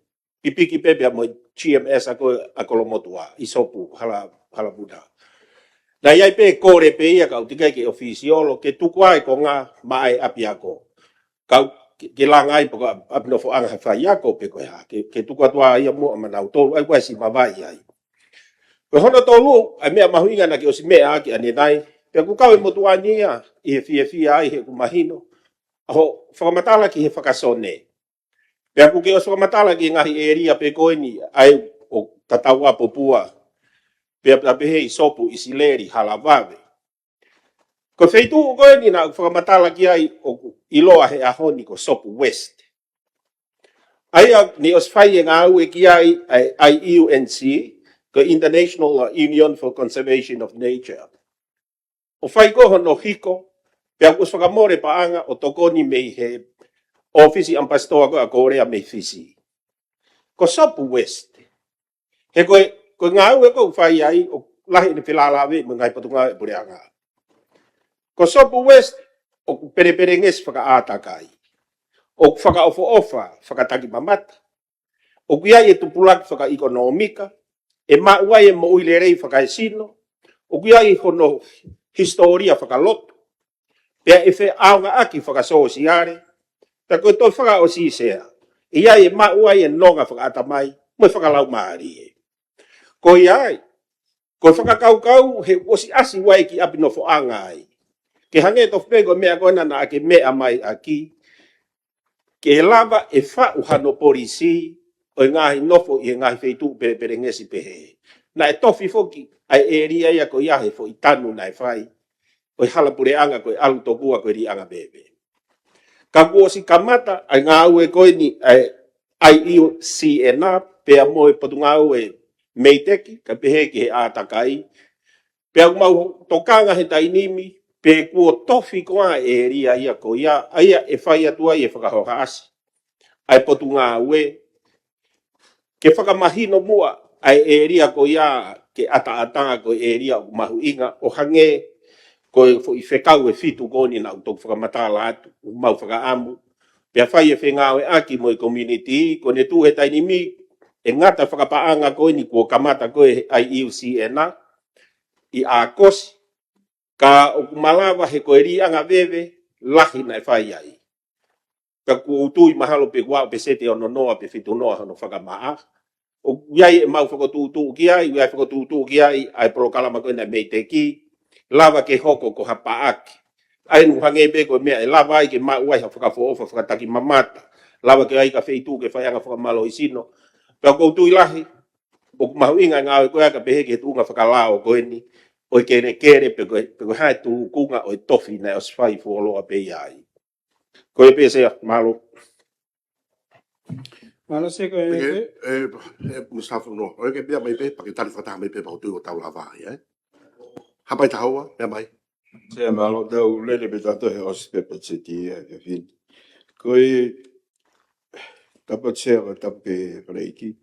pipiki pē pea mo e G M S ʻa ko ē ʻa Kolomotuʻa, ʻi Sopu, Hala, Hala Buda. Naʻe ʻi ai pē kole pē ia ka ʻoku teʻeki ai ke ʻōfisiolo, ke tuku ai e konga maʻa e ʻapiako. Kau ke, ke langa ai pe ko e ʻapi nofoʻanga he faiako pe ko e hā, ke, ke tuku atu ai ia muʻa maʻanautolu, ʻa ia kuo ʻosi mavahe ai. Ko hono tolu, ʻa e meʻa mahuʻinga naʻa ke ʻosi meʻa ʻaki ʻanenai, pea ʻoku kau e motuʻa ni ia, ʻi he fiefia ai he ʻoku mahino, ʻa hoʻo fakamatala ki he fakasone. Pea ʻoku ke ʻosi fakamatala ki he ngaahi ʻēlia pē ko eni, ʻa ia ʻoku tatau ʻa Popua. Pea, pea pehē ʻi Sopu, ʻi Sileli, Halavave. Ko e feituʻu ko eni naʻa ku fakamatala ki ai ʻoku ʻiloa he ʻaho ni ko Sopu West. ʻA ia naʻe ʻosi fai e ngāue ki ai ʻa e I U N C, ko e International Union for Conservation of Nature. ʻO fai ko ē hono hiko, pea kuo ʻosi fakamole paʻanga ʻo tokoni mei he ʻōfisi ʻamipasitoa ko ē ʻa Kōlea mei Fisi. Ko Sopu West. He ko e, ko e ngāue ʻoku fai ai ʻoku lahi ʻene felālāveʻi mo e ngaahi potungāue ʻa e puleʻanga. Ko Sopu West ʻoku pelepelengesi fakaʻātakai. ʻOku fakaʻofoʻofa fakatakimamata. ʻOku ʻi ai e tupulaki fakaʻekonōmika. ʻE maʻu ai e moʻui lelei fakaesino. ʻOku ʻi ai hono hisitōlia fakalotu. Pea ʻe feʻaongaʻaki fakasōsiale. Pea ko e toe fakaʻosi, Sea, ʻe ʻi ai e maʻu ai e nonga fakaʻatamai mo e fakalaumālie. Ko ia ai, ko e fakakaukau he ʻosi ʻasi ʻa e ki ʻapi nofoʻanga ai. Ke hangē tofu pē ko e meʻa ko ena naʻa ke meʻa mai ʻaki, ke lava ʻe faʻu hano polisī ʻo e ngaahi nofo ʻi he ngaahi feituʻu pelepelengesi pehē. Naʻe tofi foki ʻa e ʻēlia ia ko ia he foʻi tanu naʻe fai ʻo e hala puleʻanga ko e ʻalu tokua ko e Liʻanga Veve. Ka kuo ʻosi kamata ʻa e ngāue ko eni ʻa e I U C N pea mo e potungāue MEIDECC, kae pehē ki he ʻātakai. Pea ʻoku mau tokanga he taimi ni, pe kuo tofi koā e ʻēlia ia ko ia, ʻa ia ʻe fai atu ai e fakahohaʻasi ʻa e potungāue, ke fakamahino muʻa ʻa e ʻēlia ko ia ke ʻataʻatā ko e ʻēlia ʻoku mahuʻinga, ʻo hangē ko e foʻi fekau ʻe fitu ko eni naʻa ku toki fakamatala atu, ʻoku mau fakaʻamu, pea fai e fengāueʻaki mo e community, ko ʻene tuʻu he taimi ni, ʻe ngata fakapaʻanga ko eni kuo kamata ko e I U C N ʻi ʻAokosi, ka ʻoku malava he ko e Liʻanga Veve lahi naʻe fai ai. Ka ʻoku ou tui mahalo pe kuo aʻu pē seti ono noa pe fitu noa hono fakamaʻa. ʻOku ʻi ai ʻemau fakatuʻutuʻu ki ai, ʻi ai fakatuʻutuʻu ki ai ʻa e polokalama ko ena ʻa e MEIDECC, lava ke hoko ko ha paʻaki. ʻA ia ʻoku hangē pē ko e meʻa ʻe lava ai ke maʻu ai ha fakaʻofoʻofa fakatakimamata. Lava ke ʻi ai ha feituʻu ke faiʻanga fakamālohisino. Pea ʻoku ou tui lahi ʻoku mahuʻinga e ngāue ko ia kae pehē ki he tuʻunga fakalao ko eni ʻo e kelekele pe ko e, pe ko e hā e tūkunga ʻo e tofi naʻe ʻosi fai fuoloa pē ia ai. Ko ia pē, Sea, mālō. Mālō, Sea, ko ia pē. ʻE, ʻe, Minisitā Fonua, ʻoua ʻe ke meʻa mai pē, pea ke tali fakataha mai pē, pea ʻoku ou tui ʻoku tau lava ai, ē? Hapai taha ua, meʻa mai. Sea, mālō, tau lele pē tautolu he ʻosi pē patiseti ia, ʻe fini. Ko e, tapu Sea, tapu ki he Faleʻeiki.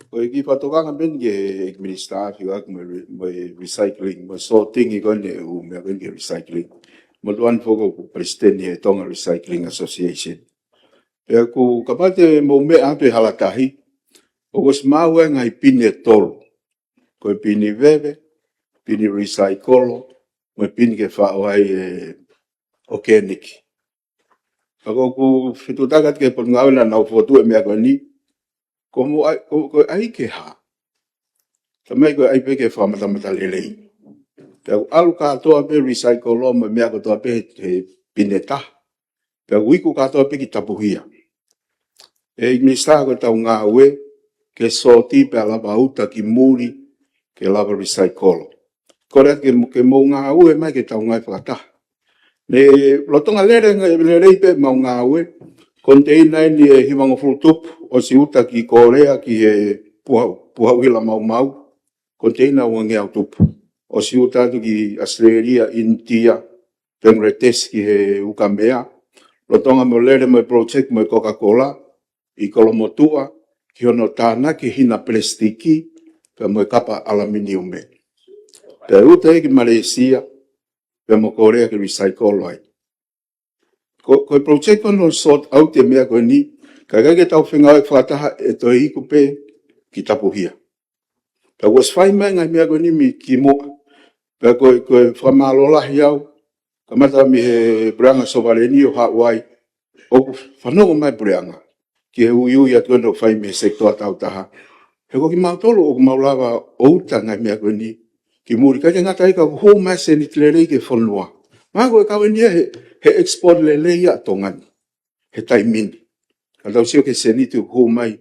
Ko e kiʻi fakatokanga pē eni ki he Minisitā, fika mo e re-, mo e recycling, mo e sorting ko eni ʻū meʻa ko eni ki he recycling. Motuʻa ni foki ʻoku palesiteni he Tonga Recycling Association. Pea ʻoku kapau te mou meʻa atu he hala tahi, ʻoku ʻosi maʻu e ngaahi pine ʻe tolu. Ko e pine veve, pine recycle, mo e pine ke faʻu ai e organic. Ka ʻoku ou fetuʻutaki atu ki he Potungāue naʻa nau fokotuʻu e meʻa ko eni, ko mo ai, ko, ko e ʻai ke hā? Talamai ko e ʻai pē ke fakamatamata lelei. Pea ʻoku ʻalu kātoa pē recycle mo e meʻa kotoa pē he, he pine ʻe taha. Pea ʻoku iku kātoa pē ki Tapuhia. ʻEiki Minisitā, ko ʻetau ngāue ke sōti pea lava uta ki muli ke lava recycle. Kole atu ke, ke mou ngāue mai ke tau ngāue fakataha. Naʻe lolotonga lele, lelei pē ʻemau ngāue, koniteina eni ʻe hivangofulu tupu, ʻosi uta ki Kōlea ki he Puha-, Puhauhila Maumau, koniteina ʻe uangeau tupu. ʻOsi uta atu ki ʻAositelēlia, ʻInitia, Pangikilasi ki he Ukamea. Lolotonga mo e lele mo e project mo e Coca-Cola ʻi Kolomotuʻa, ki hono tānaki hina pelesitiki, pea mo e kapa ʻaluminiume. Pea uta ia ki Malaysia, pea mo Kōlea ke recycle ai. Ko, ko e project ko ē hono sort out e meʻa ko eni, ka ʻikai ke tau fengāueʻaki fakataha, ʻe toe iku pē ki Tapuhia. Pea kuo ʻosi fai mai e ngaahi meʻa ko eni mei kimuʻa. Pea ko e, ko e fakamālō lahi au, kamata mei he Puleʻanga Sovaleni ʻo haʻu ai, ʻoku fanongo mai e Puleʻanga ki he uiui atu ʻoku fai mei he sekitoa taautaha. He ko kimautolu ʻoku mau lava ʻo uta e ngaahi meʻa ko eni ki muli, ʻikai ke ngata ai ka ʻoku hū mai e sēniti lelei ki he fonua. Mahalo ko e kau eni ia he, he export lelei ia ʻa Tonga ni he taimi ni. Ka tau sio ki he sēniti ʻoku hū mai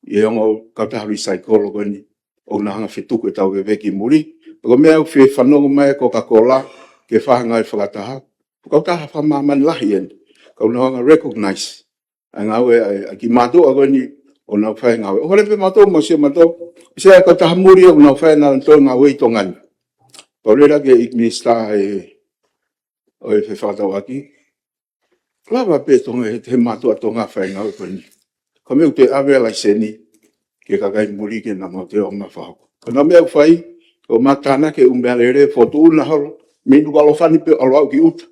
ʻi he ongo kautaha recycle ko eni, ʻoku nau hanga ʻo fetuku ʻetau veve ki muli. Pea ko e meʻa ʻoku fanongo mai e Coca-Cola, ke fai ngāue fakataha. Kautaha fakamāmani lahi eni. Kau nau hanga recognize ʻa e ngāue ʻa e, ʻa e kiʻi mātuʻa ko eni ʻoku nau fai ngāue. ʻOku hale pē mātuʻa mo sio mātuʻa. Sio ʻa e kautaha muli ʻoku nau fai ʻenau ngāue ʻi Tonga ni. Pau lelei ki he ʻEiki Minisitā ʻo e, ʻo e Fefakatauʻaki. Lava pē Tonga he, he mātuʻa Tonga fai ngāue ko eni. Ko e meʻa ʻoku toe ʻave laiseni ki he kakai muli ke nau maʻu ʻenau meʻa fakahoko. Ko e meʻa ʻoku fai, ʻoku mau tānaki e ʻū meʻalele fokotuʻuna holo, mei Nukuʻalofa ni pē ʻo aʻu ki ʻuta.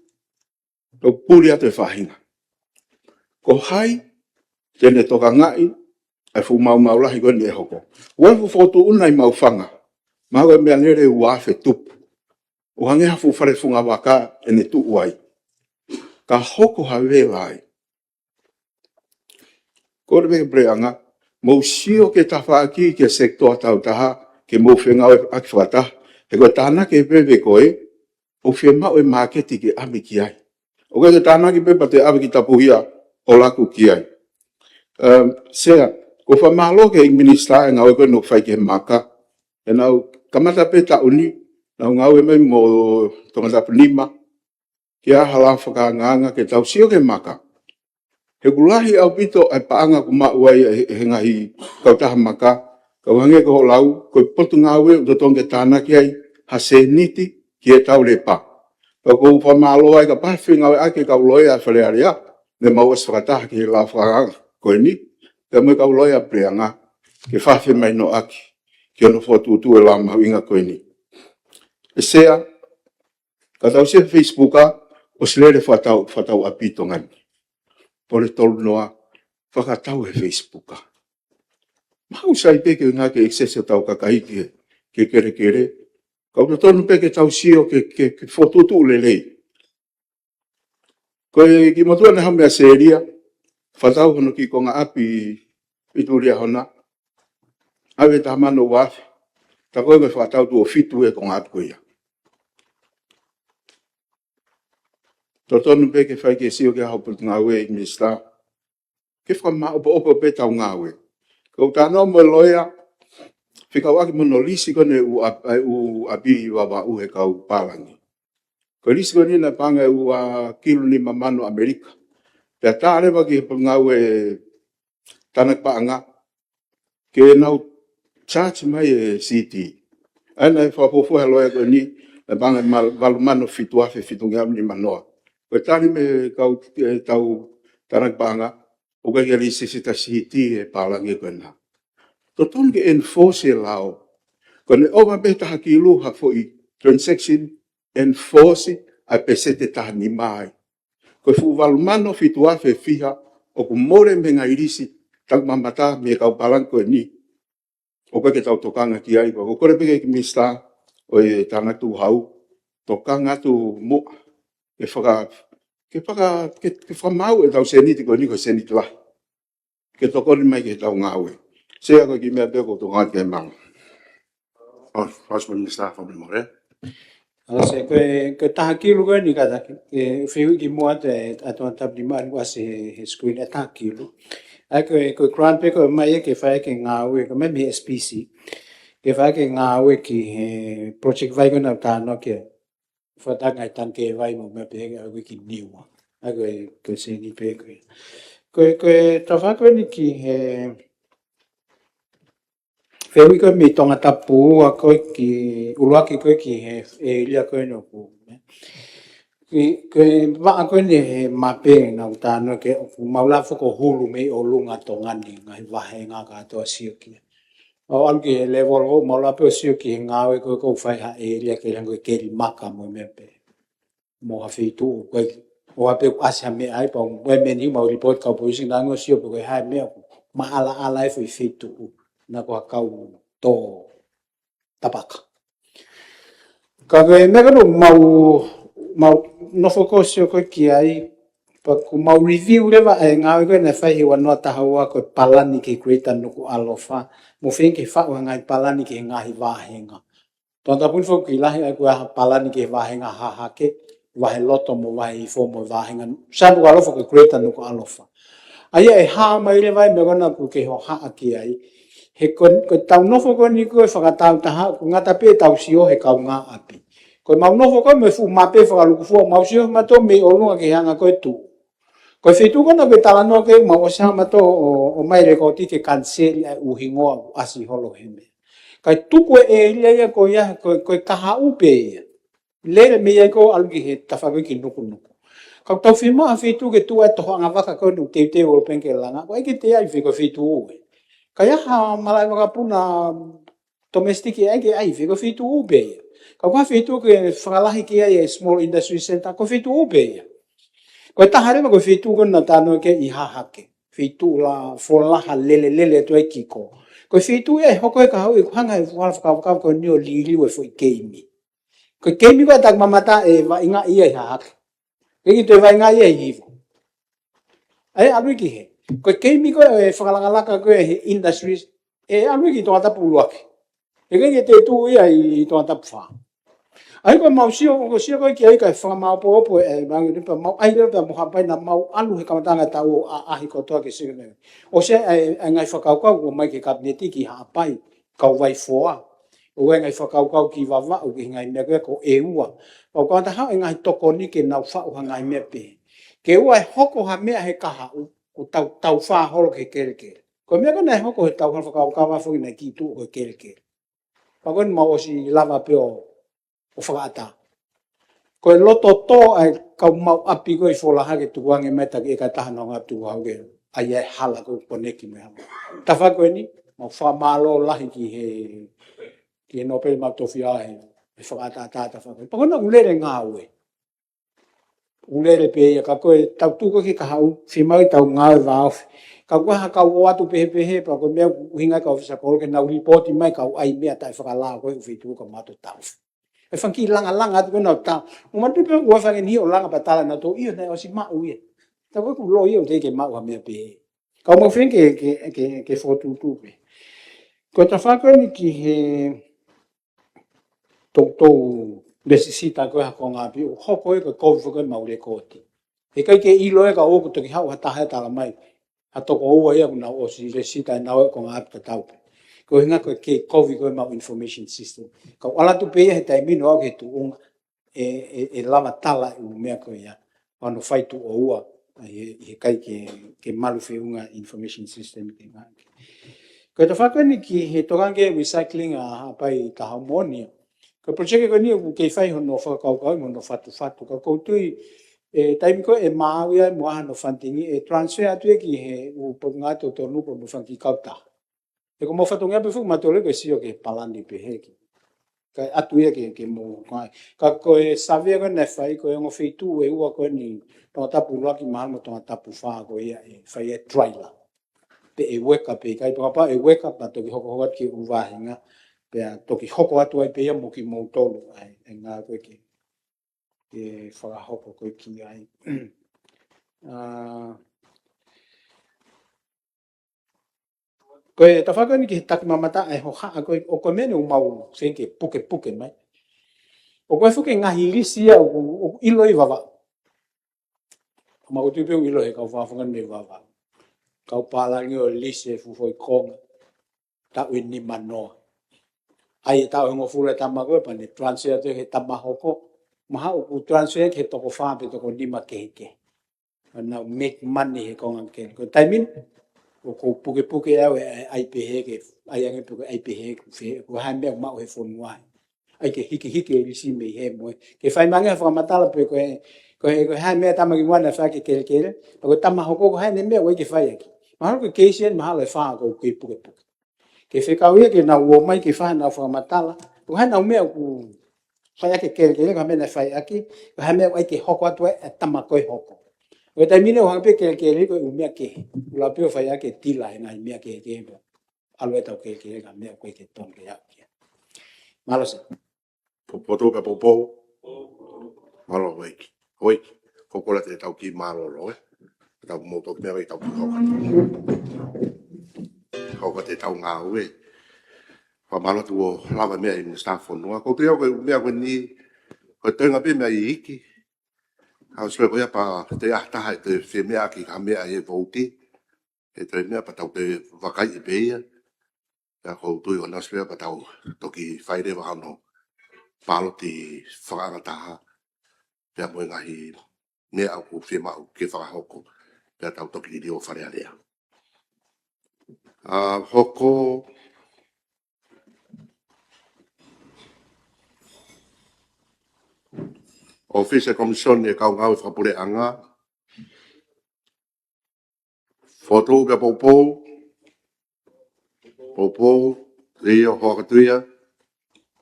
Tau puli atu e faʻahinga. Ko hai te ne tokangaʻi ʻa e fuʻu maumau lahi ko eni ʻe hoko. Ua fuʻu fokotuʻuna ʻi Maʻufanga. Maʻu e meʻalele ua afe tupu. ʻO hangē ha fuʻu fale fungavaka ʻene tuʻu ai. Ka hoko ha vela ai. Ko e meʻa ke puleʻanga, mou sio ki he tafaʻaki ki he sekitoa tau taha, ke mou fengāueʻaki fakataha, he ko e tānaki e veve ko ē, ʻoku fiemaʻu e māketi ke ʻave ki ai. ʻOku ʻikai ke tānaki pē pea toe ʻave ki Tapuhia ʻo laku ki ai. Um, Sea, ʻoku ou fakamālō ki he ʻEiki Minisitā e ngāue ko eni ʻoku fai ki he maka. ʻE nau kamata pē taʻu ni, nau ngāue mai mo Tongatapu nima, ke ʻai ha lao fakaangaanga ke tau sio ki he maka. He ʻoku lahi ʻaupito ʻa e paʻanga ʻoku maʻu ai ʻe he, he ngaahi kautaha maka, ka ʻoku hangē ko hoʻo lau, ko e potungāue ʻoku totonu ke tānaki ai ha sēniti ki he tau lepa. Ka ʻoku ou fakamālō ai kapau ʻe fengāueʻaki e kau loea ʻa e Fale Alea, ne mau ʻosi fakataha ki he lao fakaangaanga ko eni, pea mo e kau loea ʻa e puleʻanga, ke fakafemahinoʻaki, ki hono fokotuʻutuʻu e lao mahuʻinga ko eni. ʻE Sea, ka tau sio he Facebook ʻa, ʻosi lele fakatau, fakatau ʻapi ʻi Tonga ni. Pole tolu noa, fakatau he Facebook ʻa. Maʻu sai pē ke ngāue ke access ʻa e tau kakai ki he, ki he kelekele. Ka ʻoku totonu pē ke tau sio ke, ke, ke fokotuʻutuʻu lelei. Ko e kiʻi motuʻa naʻe haʻu mei ʻAositelēlia, fakatau hono kiʻi konga ʻapi ʻi Tuʻi Liahona. ʻAve taha mano ua afe. Tā ko ē ko e fakatau tuʻo fitu e konga ʻapi ko ia. Totonu pē ke fai ke sio ki ai hoʻo potungāue ʻEiki Minisitā. Ke fakamāʻopoʻopo pē tau ngāue. Ko u talanoa mo e loea, fekauʻaki mo hono lisi ko eni ʻū ʻap-, ʻū ʻapi Vavaʻu he kau pālangi. Ko e lisi ko eni naʻe paʻanga ʻe ua kilu nima mano ʻAmelika. Pea tā leva ki he potungāue tānaki paʻanga, ke nau charge mai e city. ʻA ia naʻe fakafuofua he loea ko eni, naʻe paʻanga ʻe mal-, valu mano fitu afe fitungeau nima noa. Ko e tali mei he kau, e tau tānaki paʻanga, ʻoku ʻikai ke lisi siʻisiʻi e city he pālangi ko ena. Totonu ke enforce e lao. Ko ʻene ʻova pē taha kilu ha foʻi transaction, enforce ʻa e pēseti ʻe taha nima ai. Ko e fuʻu valu mano fitu afe fiha ʻoku mole mei he ngaahi lisi, taku mamata mei he kau pālangi ko eni. ʻOku ʻikai ke tau tokanga ki ai, ko u kole pē ki he Minisitā ʻo e Tānaki Tukuhau, tokanga atu muʻa, ke faka-, ke faka-, ke, ke fakamaau e tau sēniti ko eni ko e sēniti lahi. Ke tokoni mai ki he tau ngāue. Sea, ko e kiʻi meʻa pē ʻoku ou tokanga ki ai, mālō. ʻOi, Vice Minister, fakamolemole. ʻA, Sea, ko e, ko e taha kilu ko eni kātaki, ke fehuʻi kimuʻa atu e, ʻa Tongatapu nima ni kuo ʻasi he, he screen, e taha kilu. ʻA ia ko e, ko e grant pē ko ē ʻomai ia ke fai ki he ngāue, ko e mei he S P C. Ke fai ki he ngāue ki he project vai ko ena ʻoku ou talanoa ki ai. Fakatanga e tangi vai mo e meʻa pehē ke ʻave ki Niua. ʻA ia ko e, ko e sēniti pē ko ē. Ko e, ko e tafaʻaki ko eni ki he fehuʻi ko ē mei Tongatapu ua ko ē ki, ʻuluaki ko ē ki he, ʻēlia ko eni ʻoku, ē. Ki, ko e vaʻa ko eni he mape naʻa ku talanoa ki ai ʻoku mau lava foki ʻo hulu mei ʻolunga Tonga ni, ngaahi vāhenga kātoa sio ki ai. ʻO ʻalu ki he level ʻo mau lava pē ʻo sio ki he ngāue ko ē ʻoku fai ha ʻēlia ke hangē ko e keli maka mo e meʻa pehē. Mo ha feituʻu, ko e, ʻoua pē ʻoku ʻasi ha meʻa ai, pea ʻoku ʻi ai e meʻa ni mau report ki he kau polisi, naʻa nau sio pe ko e hā e meʻa ʻoku maʻalaʻala ai e foʻi feituʻu, naʻa ko ha kau tō tapaka. Ka ko e meʻa ko ē ʻoku mau, mau nofo ko ē ʻo sio ko ē ki ai, pea ʻoku mau review leva e ngāue ko ē naʻe fai he ua noa taha ua ko e palani ki he Greater Nukuʻalofa, mo feinga ke faʻu ha ngaahi palani ki he ngaahi vāhenga. Tongatapu ni foki lahi ai ko e hā e palani ki he vāhenga Hahake, Vaheloto mo Vahehifo mo e vāhenga Nukuʻalofa ko e Greater Nukuʻalofa. ʻA ia ʻe hā mai leva e meʻa ko ena ʻoku ke hohaʻa ki ai. He ko, ko e tau nofo ko eni ko e fakatau taha, ʻoku ngata pē tau sio he kaungāʻapi. Ko ʻemau nofo ko ē mo e fuʻu mape fakalūkufua, mau sio mautolu mei ʻolunga ki he anga ko ē tuʻu. Ko e feituʻu ko ena ʻoku ke talanoa ki ai, mau ʻosi hanga mautolu ʻo, ʻo ʻomai e lekooti ke kaniseli ʻa e ʻū hingoa ʻoku ʻasi holo he meʻa. Kae tuku e ʻēlia ia ko ia, ko, ko e kahaʻu pē ia. Lele mei ai ko ē ʻo ʻalu ki he tafaʻaki ki Nukunuku. Ka ʻoku tau fiemaʻu ha feituʻu ke tuʻu ai e tohoʻanga vaka ko ē ʻoku teuteu ʻo pehē ke langa. Ko e ʻai ke te ʻai fē ko e feituʻu ē. Ka ʻi ai ha malaʻe vakapuna domestic ʻe ʻai ke ʻai fē ko e feituʻu pē ia. Ka ko ha feituʻu ke fakalahi ki ai e small industry center ko e feituʻu pē ia. Ko e taha leva ko e feituʻu ko ena naʻa tau talanoa ki ai ʻi Hahake. Feituʻu la folaha lelelele atu ai ki ko. Ko e feituʻu ia ʻe hoko ai e kahaʻu ʻi he hanga ʻe he fuʻu hala fakakaukau ko eni ʻo liliu e foʻi keimi. Ko e keimi ko ē ʻa e takimamata ʻe vaʻinga ia ʻi Hahake. ʻIkai ke toe vaʻinga ia ʻi Hiva. ʻA ia ʻalu ki hē. Ko e keimi ko ē fakalakalaka ko ē he industries, ʻe ʻalu ki Tongatapu ʻUluaki. ʻIkai ke toe tuʻu ia ʻi Tongatapu Fā. ʻA ia ko ʻemau sio, ko e sio ko ē ki ai kae fakamāopoopo e, e, mau ʻai leva pea mo Haʻapai naʻa mau ʻalu he kamataʻanga taʻu ʻo ʻaʻahi kotoa ke sio ki ai. ʻOsi ʻa e, ʻa e ngaahi fakakaukau ʻoku ʻomai ki he kapineti ki Haʻapai, Kauvaifoa. ʻOku ʻi ai e ngaahi fakakaukau ki Vavaʻu ki he ngaahi meʻa ko ē ko ʻEua. Pea ʻoku ʻatā ha ngaahi tokoni ke nau faʻu ha ngaahi meʻa pehē. Ke ʻoua ʻe hoko ha meʻa he kahaʻu, ʻo tau, tau fā holo ki he kelekele. Ko e meʻa ko ena naʻe hoko he tau hala fakakaukau ʻa foki naʻe kiʻi tuʻu ko e kelekele. Pea ko eni mau ʻosi lava pē ʻo, ʻo fakaʻatā. Ko e loto tō ʻa e kau maʻu ʻapi ko ē ʻi Folaha ke tukuange mai taki ʻeka ʻe taha naʻa nau tukuange. ʻA ia e hala ko ē ʻoku konekiti mo e hala. Tafaʻaki ko eni, mau fakamālō lahi ki he, ki he Nōpele Maʻu Tofiʻa he, he fakaʻatāʻatā tafaʻaki ko eni. Pea ko ena ʻoku lele ngāue. ʻOku lele pē ia ka ko e tau tuʻu ko ē ki he kahaʻu, fiemaʻu ke tau ngāue vāofi. Ka ko e hā e kau ō atu pehē pehē, pea ko e meʻa ʻoku ʻuhinga ai e kau ʻōfisa kolo ke nau lipooti mai e kau ʻai meʻa taʻefakalao ko ē ʻoku feituʻu ka mato tau. E fanga kiʻi langalanga atu ko ena ʻo tau. ʻO matu pē ʻoku ʻi ai e fanga niʻihi ʻo langa pea tala nautolu ia naʻe ʻosi maʻu ia. Tau ko ē ʻoku loi ia ʻo teʻeki ke maʻu ha meʻa pehē. Ka ʻoku mau feinga ke, ke, ke, ke fokotuʻutuʻu pē. Ko e tafaʻaki ko eni ki he toutou lēsisita ko ē ha konga ʻapi, ʻoku hoko ia ko e kovi foki ʻemau lekooti. ʻIkai ke ʻilo ia ka ʻoku toki haʻu ha taha ʻo tala mai. Ha toko ua ia ʻoku nau ʻosi lēsisita ʻenau ʻū konga ʻapi tatau pē. Ko e ʻuhinga ko e kei kovi ko ē ʻemau information system. Ka ʻoku ʻalu atu pē ia he taimi ni ʻo aʻu ki he tuʻunga ʻe, ʻe, ʻe lava tala e ʻū meʻa ko ia. ʻO ʻalu ʻo fai tuʻo ua, ʻi he, ʻi he ʻikai ke, ke malu feʻunga e information system ke ngāueʻaki. Ko e tafaʻaki ko eni ki he tokanga ki he recycling ʻa Haʻapai Tahaumoni. Ko e project ko eni ʻoku kei fai hono fakakaukau, hono fatufatu. Ka ʻoku ou tui, ʻe taimi ko ē ʻe maau ai mo ʻaho hono funding, ʻe transfer atu ia ki he ʻū potungāue totonu pea mo e fanga kiʻi kautaha. He ko ʻemau fatongia pē foki mautolu ko e sio ki he palani pehē ki. Kae ʻatu ia ke, ke mo, ka, ka ko e savea ko ē naʻe fai ko e ongo feituʻu ʻe ua ko eni Tongatapu ʻUluaki mahalo mo Tongatapu Fā ko ia ʻe fai e trial. Pe ʻe ueka pe ʻikai pe kapau ʻe ueka pea toki hokohoko atu ki he ʻū vāhenga. Pea toki hoko atu ai pē ia mo kimoutolu ai, ʻe ngāue ko ē ke, ke fakahoko ko ē ki ai. Ah, Ko e tafaʻaki ko eni ki he takimamata ʻa e hohaʻa ko ē, ʻoku ʻi ai e meʻa ʻoku mau feinga ke pukepuke mai. ʻOku ʻi ai foki e ngaahi lisi ia ʻoku, ʻoku ʻilo ʻi Vavaʻu. Mau tui pē ʻoku ʻilo he kau fakafofonga mei Vavaʻu. Kau pālangi ʻo lisi e fuʻu foʻi konga. Taʻu ʻe nima noa. ʻAi e taʻu ʻe hongofulu e tama ko ē pea ne transfer atu ki he tama hoko. Mahalo ʻoku transfer ki he toko fā pe toko nima kehekehe. ʻA nau make money he konga kele. Ko e taimi ni, ʻoku ou pukepuke au e, e, ʻai pehē ke, ʻai ange pe ko e ʻai pehē ke, fe, ko e hā e meʻa ʻoku maʻu he fonua. ʻAi ke hikihiki e lisi mei he mo e. Ke fai mai ange ha fakamatala pe ko e, ko e, ko e hā e meʻa tama ki muʻa naʻe fai ki he kelekele. Pe ko e tama hoko ko e hā e meʻa ʻoku ʻai ke fai ʻaki. Mahalo ko e keisi eni mahalo ʻe fā ʻoku ou kei pukepuke. Ke fekau ia ke nau ō mai ke fai haʻanau fakamatala. Ko e hā ʻenau meʻa ʻoku fai ʻaki e kelekele, ko e hā e meʻa naʻe fai ʻaki, ko e hā e meʻa ʻoku ʻai ke hoko atu ai e tama ko ē hoko. Ko e taimi ni ʻoku hanga pē kelekele ko e ʻū meʻa kehe. ʻUluaki ʻoku fai ʻaki e tila he ngaahi meʻa kehekehe pē. ʻAlu e tau kelekele ko e meʻa ʻoku ʻikai ke tonu ke aʻu ki ai. Mālō Sea. Popoto pē popo. Mālō ʻEiki. ʻEiki, ko kola te tau kiʻi mālōlō, ē. Tau mo tau meʻa ʻi he tau kiʻi hoko. Hoko atu e tau ngāue. Fakamālō atu ʻo lava meʻa ʻi he Minisitā Fonua. Ko e pē ʻoku meʻa ko eni, ko e toenga pē meʻa ʻa e ʻEiki. Au sio ko ia pea te ʻi ai ha taha ʻe toe fie meʻa ki ha meʻa ʻi he vouti. ʻE toe meʻa pea tau toe vakaiʻi pē ia. Pea ʻoku ou tui ʻoku nau sio pea tau toki fai leva hano pāloti fakaʻangataha, pea mo e ngaahi meʻa ʻoku fiemaʻu ke fakahoko, pea tau toki liliu ʻo Fale Alea. ʻA, hoko ʻōfisi e Komisione e Kau Ngāue Fakapuleʻanga, Fokotuʻu pea Poupou, Poupou, ʻio, Hoʻakatuia,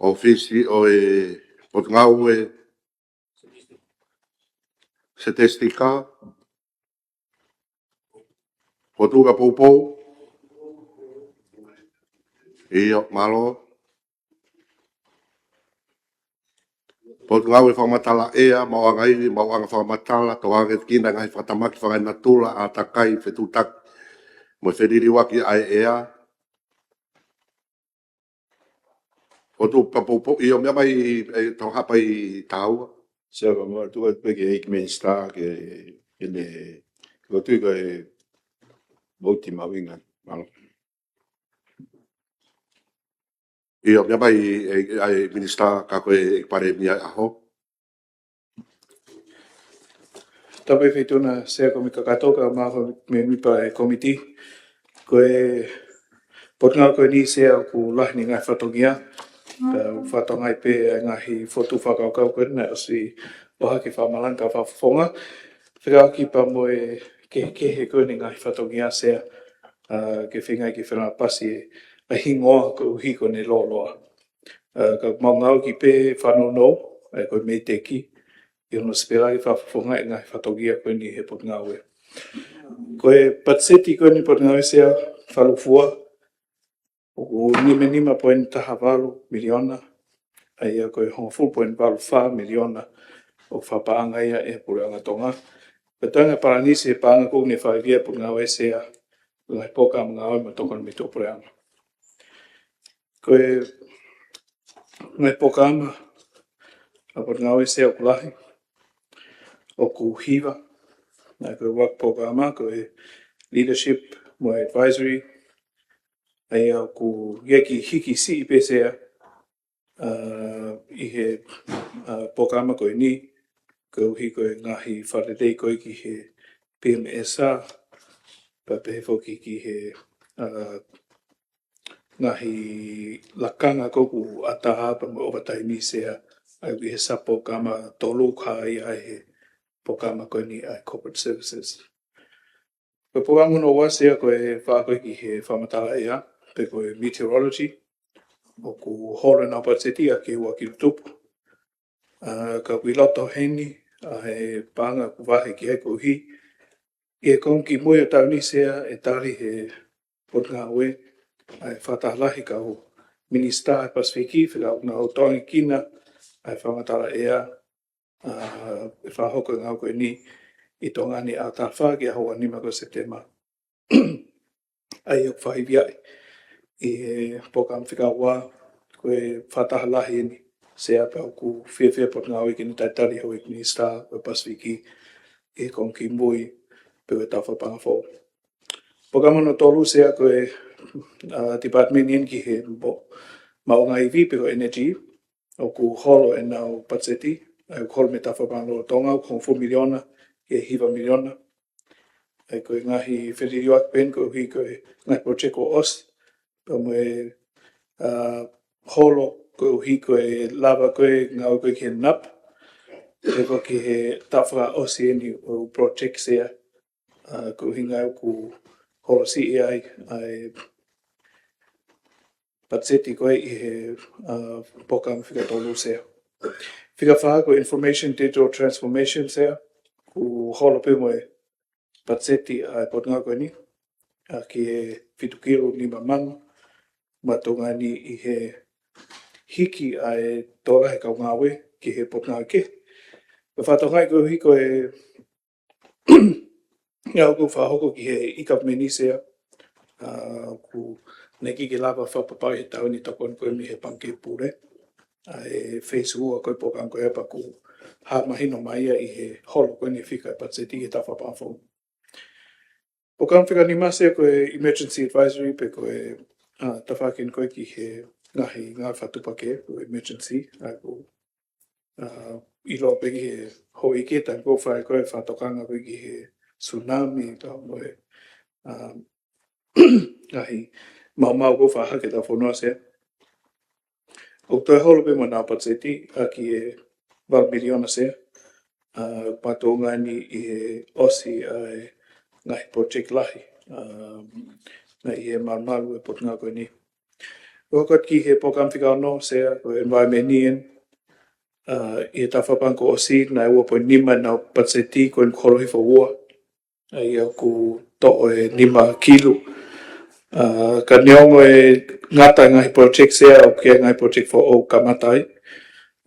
ʻōfisi ʻo e Potungāue Statistika, Fokotuʻu pea Poupou, ʻio, mālō. Potungāue Fakamatala ʻEa, Maʻuʻanga Ivi, Maʻuʻanga Fakamatala, Toʻohangefekina, Ngaahi Fakatamaki, Fakaenatula, ʻĀtakai, Fetuʻutaki mo e Feliliuaki ʻa e ʻEa. Fokotuʻu pea Poupou, ʻio, meʻa mai, ʻe, Tauhapa ʻi Taua. Sea, ka mau tuku atu pē ki he ʻEiki Minisitā ke, ke ne, ko tui ka e vouti mahuʻinga, mālō. ʻIo, meʻa mai, ʻe, ʻe, ʻe Minisitā ka ko e ʻEiki Palēmia ʻi he ʻaho. Tapu e Feituʻu na Sea, ko e meʻa kakato ka mau ko e mēmipa e komiti. Ko e potungāue ko eni Sea ʻoku lahi ʻene ngaahi fatongia. Pea ʻoku fatongia pē e ngaahi fokotuʻu fakakaukau ko ena ʻosi ʻohake fakamalanga fakafofonga. Fekauʻaki pea mo e kehekehe ko eni ngaahi fatongia Sea, ʻa, ke feinga ke fenāpasi e, ʻa e hingoa koeʻuhi ko ʻene lōloa. ʻA, ka mau ngāueʻaki pē fanongo, ʻa, ko e MEIDECC, ʻi hono sipelaki fakafofonga e ngaahi fatongia ko eni he potungāue. Ko e patiseti ko eni potungāue Sea, fakalūkufua, ʻoku nima nima poini taha valu miliona, ʻa ia ko e hongofulu poini valu fā miliona ʻoku fakapaʻanga ia ʻe he Puleʻanga Tonga. Pea tanga palanisi e paʻanga ko eni ʻe fakaivia e potungāue Sea, ngaahi polokalama ngāue mo e tokoni mei tuʻapuleʻanga. Ko e ngaahi polokalama ʻa e potungāue Sea ʻoku lahi, ʻoku hiva, ʻa ia ko e work polokalama, ko e leadership mo e advisory, ʻa ia ʻoku ʻi ai e kiʻi hiki siʻi pē Sea, ʻa, ʻi he, ʻa, polokalama ko eni, koeʻuhi ko e ngaahi fakalelei ko ē ki he P M S, pea pehē foki ki he, ʻa, ngaahi lakanga ko ē ʻoku ʻatā pea mo e overtime Sea, ʻa ia ʻi he sub-polokalama tolu ka ʻi ai e polokalama ko eni ʻa e corporate services. Ko e polokalama hono ua Sea ko e fā ko ē ki he fakamatala ʻea, pe ko e meteorology, ʻoku holo ʻenau patiseti ʻaki e ua kilu tupu. ʻA, ka ʻoku ʻi loto heni, ʻa, e paʻanga ʻoku vahe ki ai koeʻuhi, ʻi he konga kimui ʻo e taʻu ni Sea ʻe tali ʻe he potungāue, ʻa, e fakataha lahi e kau minisitā ʻa e Pasifiki, fekauʻaki mo ʻenau toʻohangefekina ʻa e fakamatala ʻea, ʻa, ʻe fakahoko e ngāue ko eni ʻi Tonga ni ʻaho taha fā ki he ʻaho ua nima ko Sepitema. ʻA ia ʻoku fakaivia ʻi he polokalama fika ua, ko e fakataha lahi eni Sea, pea ʻoku fiefia e potungāue ke ne talitali e houʻeiki minisitā ʻo e Pasifiki ʻi he konga kimui pē ʻo e taʻu fakapaʻanga foʻou. Polokalama hono tolu Sea ko e, ʻa, department eni ki he mo-, maʻuʻanga ivi pe ko e energy, ʻoku holo ʻenau patiseti, ʻa ia ʻoku holo mei he taʻu fakapaʻanga lolotonga, ʻoku hongofulu miliona ki he hiva miliona. ʻA ia ko e ngaahi feliliuaki pē eni koeʻuhi ko e ngaahi project kuo ʻosi, pea mo e, ʻa, holo koeʻuhi ko e lava ko ē ngāue ko ē ki he nap, pe ko ē ki he taʻu fakaʻosi eni ʻo e project Sea, ʻa, ko e ʻuhinga ia ʻoku holo siʻi ai ʻa e patiseti ko ē ʻi he, ʻa, polokalama fika tolu Sea. Fika fā ko e information digital transformation Sea, ʻoku holo pē mo e patiseti ʻa e potungāue ko eni, ʻa, ki he fitu kilu nima mano, mo e tokoni ʻi he hiki ʻa e tokolahi e kau ngāue ki he potungāue kehe. Ko e fatongia ia koeʻuhi ko e ngāue ʻoku fakahoko ki he e-government Sea, ʻa, ʻoku ne kiʻi lava fakapapauʻi he taʻu ni tokoni ko ē mei he Pangikē Pule. ʻA e phase ua ko e polokalama ko ia pea ʻoku hā mahino mai ia ʻi he holo ko eni e fika e patiseti ki he taʻu fakapaʻanga foʻou. Polokalama fika nima Sea ko e emergency advisory pe ko e, ʻa, tafaʻaki eni ko ē ki he ngaahi ngāue fakatuʻupakē, ko e emergency, ʻa ia ko e, ʻiloa pē ki he houʻeiki, taimi ko ē ʻoku fai ko ē fakatokanga pē ki he tsunami, pea mo e, ʻa, ngaahi maumau ko ē ʻoku fakahā ki hotau fonua Sea. ʻOku toe holo pē mo ʻenau patiseti ʻaki e valu miliona Sea, ʻa, pea tō ngani ʻi he ʻosi ʻa e ngaahi project lahi, ʻa, naʻe ʻi he malumalu e potungāue ko eni. ʻOku kau ki he polokalama fika ono Sea, ko e environment eni, ʻa, ʻi he taʻu fakapaʻanga kuo ʻosi, naʻe ua poini nima ʻenau patiseti, ko eni kuo holo hifo ua, ʻa ia ʻoku toʻo e nima kilu. ʻA, ka neongo e ngata e ngaahi project Sea, ʻoku ʻi ai e ngaahi project foʻou kamata ai.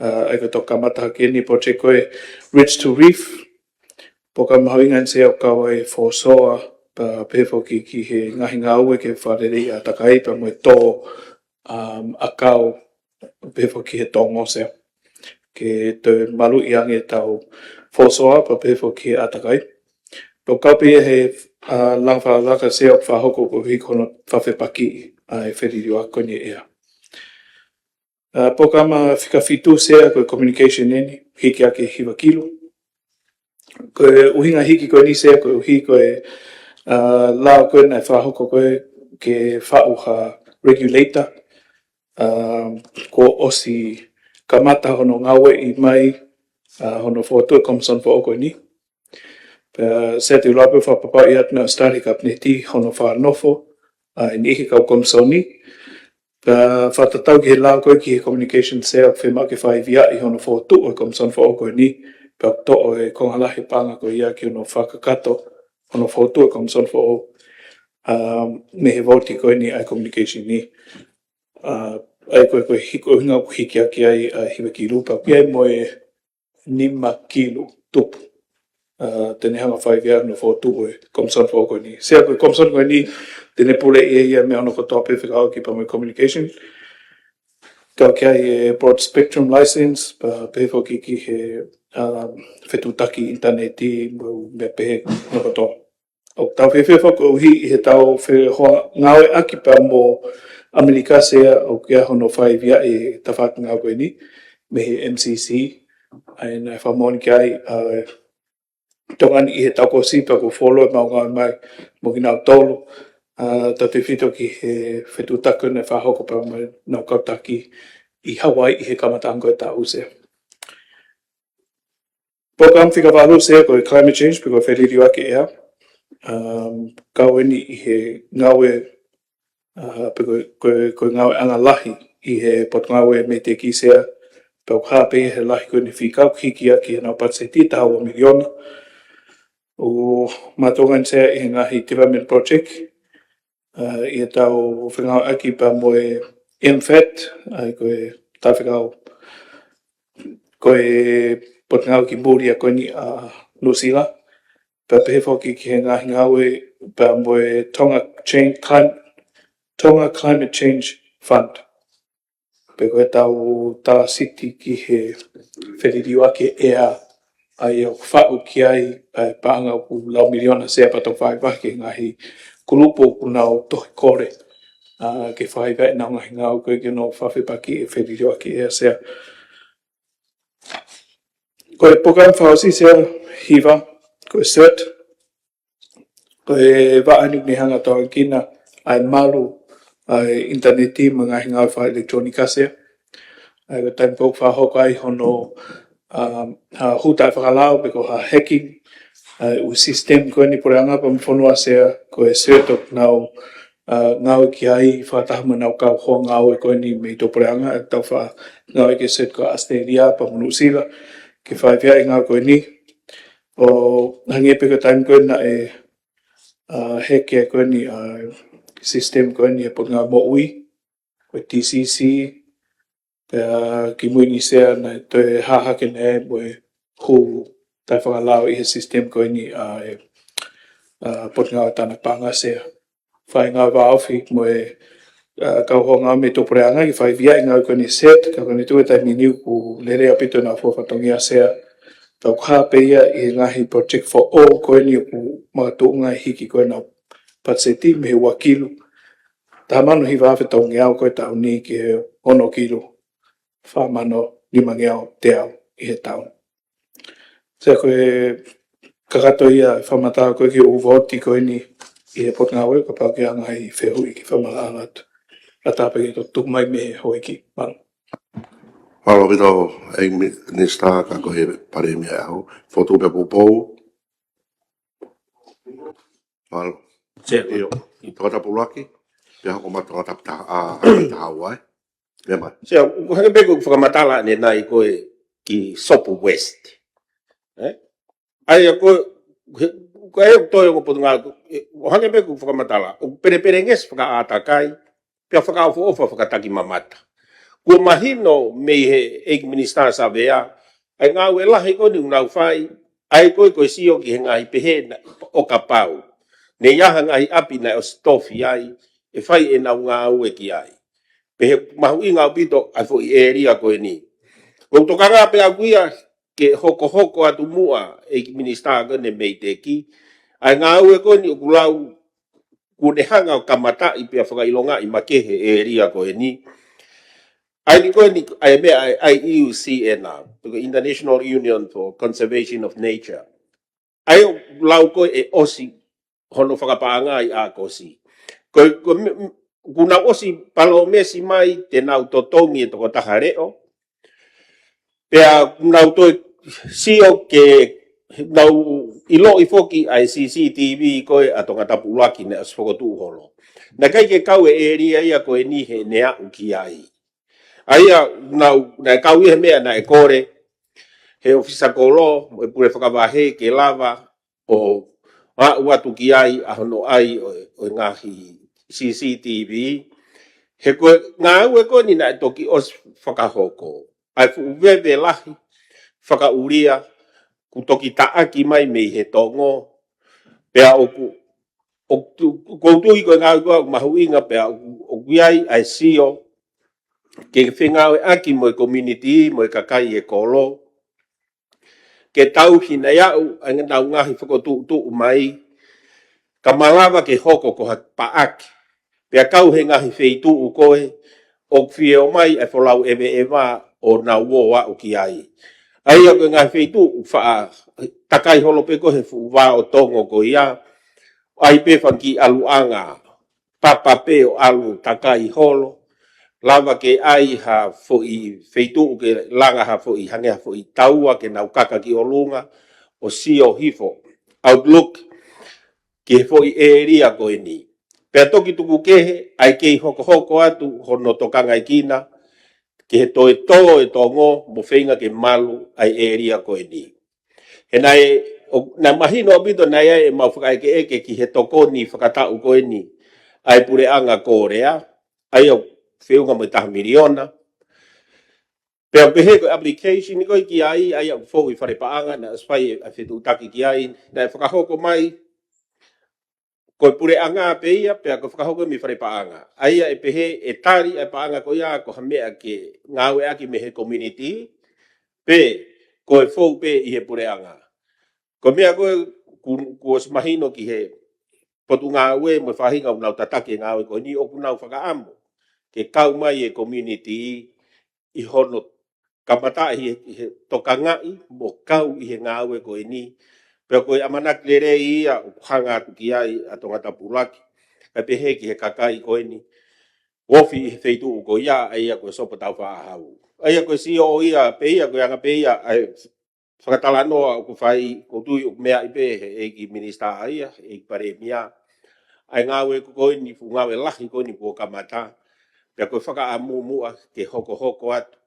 ʻA, ʻa ia ko e toki kamata hake eni project ko e Ridge to Reef. Polokalama mahuʻinga eni Sea ʻoku kau ai e fosoa, pea pehē foki ki he ngaahi ngāue ke fakaleleiʻi e ʻātakai, pea mo e tō, um, ʻakau, pehē foki ki he tōngo Sea. Ke toe maluʻi ange ʻetau fosoa, pea pehē foki ki he ʻātakai. Pea ʻoku kau pē ia he, ʻa, langa fakalakalaka Sea ʻoku fakahoko koeʻuhi ko hono fakafepakiʻi ʻa e feliliuaki ko eni e ʻea. ʻA, polokalama fika fitu Sea ko e communication eni, hiki hake hiva kilu. Ko e ʻuhinga hiki ko eni Sea koeʻuhi ko e, ʻa, lao ko ē naʻe fakahoko ko ē ke faʻu ha regulator, ʻa, kuo ʻosi kamata hono ngāueʻi mai, ʻa, hono fokotuʻu e komisoni foʻou ko eni. Pea Sea, te u lau pē fakapapauʻi atu naʻe ʻosi tali ʻe he Kapineti hono fakanofo ʻa e niʻihi kau komisoni. Pea fakatatau ki he lao ko ē ki he communication Sea, ʻoku fiemaʻu ke fakaiviaʻi hono fokotuʻu e komisoni foʻou ko eni, pea ʻoku toʻo e konga lahi e paʻanga ko ia ki hono fakakakato hono fokotuʻu e komisoni foʻou, ʻa, mei he vouti ko eni ʻa e communication ni. ʻA, ʻa ia ko e, ko e hiki, ʻuhinga ʻoku hiki hake ai ʻa e hiva kilu, pea ʻoku ʻi ai mo e nima kilu tupu, ʻa, te ne hanga ʻo fakaiviaʻi hono fokotuʻu e komisoni foʻou ko eni. Sea, ko e komisoni ko eni, te ne puleʻi ʻe ia e meʻa hono kotoa pē fekauʻaki pea mo e communication. Kau ki ai e broad spectrum license, pea pehē foki ki he, um, fetuʻutaki ʻinitaneti, mo e meʻa pehē hono kotoa. ʻOku tau fiefia foki koeʻuhi ʻi heʻetau fehoa ngāueʻaki pea mo ʻAmelika Sea, ʻoku ʻi ai hono fakaiviaʻi e tafaʻaki ngāue ko eni mei he M C C, ʻa ia naʻe fakamoʻoni ki ai, ʻa, tokoni ʻi he taʻu kuo ʻosi pea kuo fuoloa ʻemau ngāue mai mo kinautolu, ʻa, tautefito ki he fetuʻutaki naʻe fakahoko pea mo ʻenau kau taki ʻi Hawaii ʻi he kamataʻanga ko ē taʻu Sea. Polokalama fika valu Sea ko e climate change, pe ko e feliliuaki ʻea. Um, kau eni ʻi he ngāue, ʻa, pe ko e, ko e, ko e ngāueʻanga lahi ʻi he Potungāue Meiteiki Sea, pea ʻoku hā pē ia he lahi ko eni e fika ʻoku hiki hake ʻi heʻenau patiseti, taha ua miliona. ʻOku mātuʻaki eni Sea ʻi he ngaahi development project, ʻa, ʻi heʻetau fengāueʻaki pea mo e MFAT, ʻa ia ko e talafekau, ko e potungāue ki muli ia ko eni ʻa Nuʻusila. Pea pehē foki ki he ngaahi ngāue pea mo e Tonga Change, Clim-, Tonga Climate Change Fund. Pe ko ʻetau talasiti ki he feliliuaki e ʻea, ʻa ia ʻoku faʻu ki ai ʻa e paʻanga ʻoku lau miliona Sea, pea tau vahevahe ki he ngaahi kulupu ʻoku nau tohi kole, ʻa, ke fakaiviaʻi ʻenau ngaahi ngāue ko ē ke nau fakafepakiʻi e feliliuaki e ʻea Sea. Ko e polokalama fakaʻosi Sea, hiva, ko e CERT. Ko e vaʻa eni ʻoku ne hanga ʻo tauʻatāina ʻa e malu ʻa e ʻinitaneti mo e ngaahi ngāue fakaʻelekitulōnika Sea. ʻA ia ko e taimi ko ē ʻoku fakahoko ai hono, um, ha hū taʻefakalao pe ko ha hacking ʻa e ʻū system ko eni puleʻanga pea mo e fonua Sea, ko e CERT ʻoku nau, ʻa, ngāue ki ai fakataha mo ʻenau kau hoa ngāue ko eni mei tuʻapuleʻanga, ʻa ia ʻoku tau faʻa ngāueʻaki e CERT ko ʻAositelēlia pea mo Nuʻusila ke fakaiviaʻi e ngāue ko eni. ʻO hangē pē ko e taimi ko ē naʻe, ʻa, heke ko eni, ʻa, system ko eni ʻa e Potungāue Moʻui, ko e TCC, pea kimui ni Sea naʻe toe hā hake eni mo e hū taʻefakalao ʻi he system ko eni ʻa e, ʻa, Potungāue Tānaki Paʻanga Sea. Fai ngāue vāofi mo e, ʻa, kau hoa ngāue mei tuʻapuleʻanga ke fakaiviaʻi e ngāue ko eni e CERT, ka ko eni tuʻu e taimi ni ʻoku lelei ʻaupito ʻenau fua fatongia Sea. Pea ʻoku hā pē ia ʻi he ngaahi project foʻou ko eni ʻoku makatuʻunga e hiki ko ē ʻenau patiseti mei he ua kilu taha mano hiva afe tolungeau ko ē taʻu ni ki he ono kilu, fā mano nima ngeau teau ʻi he taʻu. Sea ko e kakato ia e fakamatala ko ē ki he ʻū vooti ko eni ʻi he potungāue, kapau ʻoku ʻi ai ha ngaahi fehuʻi ke fakamaʻalaʻala atu. Kae tāpuekina ʻe tuku mai mei he houʻeiki. Mālō. Mālō ʻaupito ʻEiki Minisitā, ka ko e Palēmia ʻaho. Fokotuʻu pē Poupou. Mālō. Sea. ʻIo. Tongatapu ʻuluaki, pea hoko mai Tongatapu taha, ʻa, taha ua, ē. Meʻa mai. Sea, ʻoku hangē pē ko e fakamatala ʻanenai ko ē ki Sopu West. Ē? ʻA ia ko e, he, ko e toe ongo potungāue, ē, ʻoku hangē pē ko e fakamatala, ʻoku pelepelengesi fakaʻātakai, pea fakaʻofoʻofa fakatakimamata. Kuo mahino mei he ʻEiki Minisitā Savea, ʻa e ngāue lahi ko eni ʻoku nau fai, ʻa ia ko e, ko e sio ki he ngaahi pehē naʻe ʻo kapau. Ne ʻi ai ha ngaahi ʻapi naʻe ʻosi tofi ai, ʻe fai ʻenau ngāue ki ai. Pehē mahuʻinga ʻaupito ʻa e foʻi ʻēlia ko eni. ʻOku ou tokanga pē au ia ke hokohoko atu muʻa ʻEiki Minisitā ko eni mei he ʻEiki. ʻA e ngāue ko eni ʻoku lau kuo ne hanga ʻo kamataʻi pea fakaʻilongaʻi makehe e ʻēlia ko eni. ʻA ia ko eni, ʻa e meʻa ʻa e I U C N, ko e International Union for Conservation of Nature. ʻA ia ʻoku lau ko ē ʻe ʻosi hono fakapaʻanga ʻi ʻAokosi. Ko, ko me, me, kuo nau ʻosi palōmesi mai te nau totongi e tokotaha leʻo. Pea nau toe sio ke nau ʻiloʻi foki ʻa e C C T V ko ē ʻa Tongatapu ʻuluaki naʻe ʻosi fokotuʻu holo. Naʻe ʻikai ke kau e ʻēlia ia ko eni heʻene aʻu ki ai. ʻA ia nau, naʻe kau ia he meʻa naʻe kole he ʻōfisa kolo, mo e pule fakavahe ke lava ʻo aʻu atu ki ai ʻa hono ʻai ʻo, ʻo e ngaahi C C T V. He ko e ngāue ko eni naʻe toki ʻosi fakahoko. ʻA e fuʻu veve lahi, fakaʻulia, kuo toki taʻaki mai mei he tongo, pea ʻoku, ʻoku, ʻoku ou tui ko e ngāue ko ē ʻoku mahuʻinga pea ʻoku, ʻoku ʻi ai ʻa e sio, ke fengāueʻaki mo e community, mo e kakai e kolo, ke tauhi naʻe aʻu ʻa e ngaahi fokotuʻutuʻu mai, ka malava ke hoko ko ha paʻaki. Pea kau he ngaahi feituʻu ko ē, ʻoku fie ʻomai ʻa e folau ʻeveʻeva ʻo nau ō aʻu ki ai. ʻA ia ko e ngaahi feituʻu faʻa takai holo pē ko ē he fuʻu vā ʻo tongo ko ia, ʻai pē fanga kiʻi ʻaluʻanga, papa pē ʻo ʻalu takai holo, lava ke ʻai ha foʻi feituʻu ke langa ha foʻi hangē ha foʻi taua ke nau kaka ki ʻolunga, ʻo sio hifo. Outlook, ki he foʻi ʻēlia ko eni. Pea toki tuku kehe, ʻa e kei hokohoko atu hono tokangaʻi kina, ki he toe tō e tongo, mo feinga ke malu ʻa e ʻēlia ko eni. He naʻe, ʻo, naʻe mahino ʻaupito naʻe ʻi ai ʻemau fakaʻekeʻeke ki he tokoni fakataʻu ko eni, ʻa e puleʻanga Kōlea, ʻa ia ʻoku feʻunga mo e taha miliona. Pea pehē ko e application ko ē ki ai, ʻa ia ʻoku fou ʻi fale paʻanga, naʻe ʻosi fai ʻa e fetuʻutaki ki ai, naʻe fakahoko mai, ko e puleʻanga pē ia, pea ko e fakahoko mei fale paʻanga. ʻA ia ʻe pehē, ʻe tali ʻa e paʻanga ko ia, ko ha meʻa ke ngāueʻaki mei he community, pe ko e fou pē ʻi he puleʻanga. Ko e meʻa ko ē, kuo, kuo ʻosi mahino ki he potungāue mo e faʻahinga ʻoku nau tataki e ngāue ko eni ʻoku nau fakaʻamu ke kau mai e community ʻi hono kamataʻi he, he tokangaʻi mo kau ʻi he ngāue ko eni. Pea ko e ʻamanaki lelei ia ʻoku hanga atu ki ai ʻa Tongatapu ʻuluaki. Kae pehē ki he kakai ko eni. Ofi ʻi he feituʻu ko ia, ʻa ia ko e Sopu Taufaʻāhau. ʻA ia ko e sio ia, pē ia, ko e anga pē ia, ʻa e fakatalanoa ʻoku fai, ʻoku ou tui ʻoku meaʻi pē he ʻEiki Minisitā ʻa ia, he ʻEiki Palēmia. ʻA e ngāue ko eni, fuʻu ngāue lahi ko eni kuo kamata, pea ko e fakaʻamu muʻa ke hokohoko atu,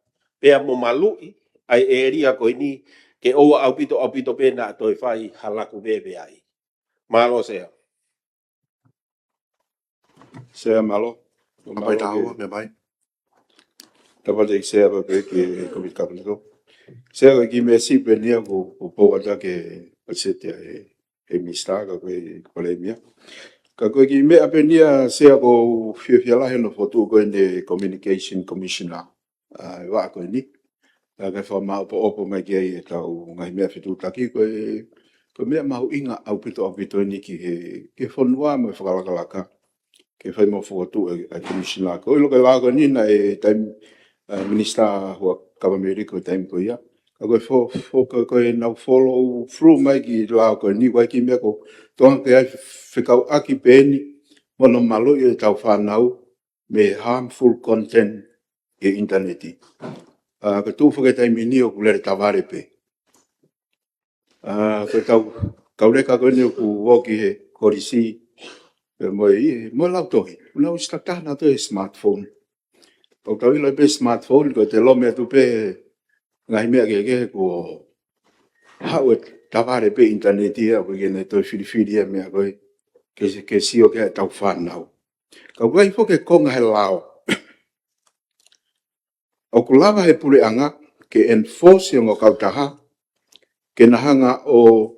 pea mo maluʻi ʻa e ʻēlia ko eni, ke ʻoua ʻaupito, ʻaupito pē naʻa toe fai ha laku veve ai. Mālō Sea. Sea, mālō. Ka pai Mālō taha ua, ke meʻa mai. Tapa te Sea pea pehē ki he Komiti Kapineti. Sea, ko e kiʻi meʻa siʻi pē eni ia ʻoku, ʻoku ou pau atu ke ʻosi ʻa e, ʻe Minisitā ka ko e Palēmia. Ka ko e kiʻi meʻa pē eni ia Sea ʻoku ou fiefia lahi hono fokotuʻu ko eni e Communication Commissioner. ʻA e vaʻa ko eni. Ka ke fakamāʻopoʻopo mai ki ai ʻetau ngaahi meʻa fetuʻutaki ko e, ko e meʻa mahuʻinga ʻaupito ʻaupito eni ki he, ki he fonua mo e fakalakalaka. ʻe fai mo fokotuʻu ʻe, ʻe Commissioner. Ko e ʻilo ko e lao ko eni naʻe taimi, ʻa, Minisitā Huʻakavameili ko e taimi ko ia. Ka ko e fo-, fo-, ko e, ko e nau follow through mai ki he lao ko eni, ʻoku ʻikai ke meʻa ko e tokanga ki ai fekauʻaki pē eni mo hono maluʻi ʻetau fānau mei he harmful content ʻi he ʻinitaneti. ʻA, ko e tuʻu foki he taimi ni ʻoku lele tavale pē. ʻA, ko e tau, kau leka ko eni ʻoku ō ki he kolisi, pea mo e, mo e lautohi. Nau ʻosi takitaha nautolu he smartphone. Pea ʻoku tau ʻilo pē smartphone, ko e te lome atu pē ngaahi meʻa kehekehe kuo haʻu ʻe tavale pē ʻinitaneti ia, ʻoku ʻikai ke ne toe filifili ia meʻa ko ē, ke, ke sio ki ai ʻetau fānau. Ka ʻoku ʻi ai foki e konga he lao. ʻOku lava he puleʻanga ke enforce e ongo kautaha ke na hanga ʻo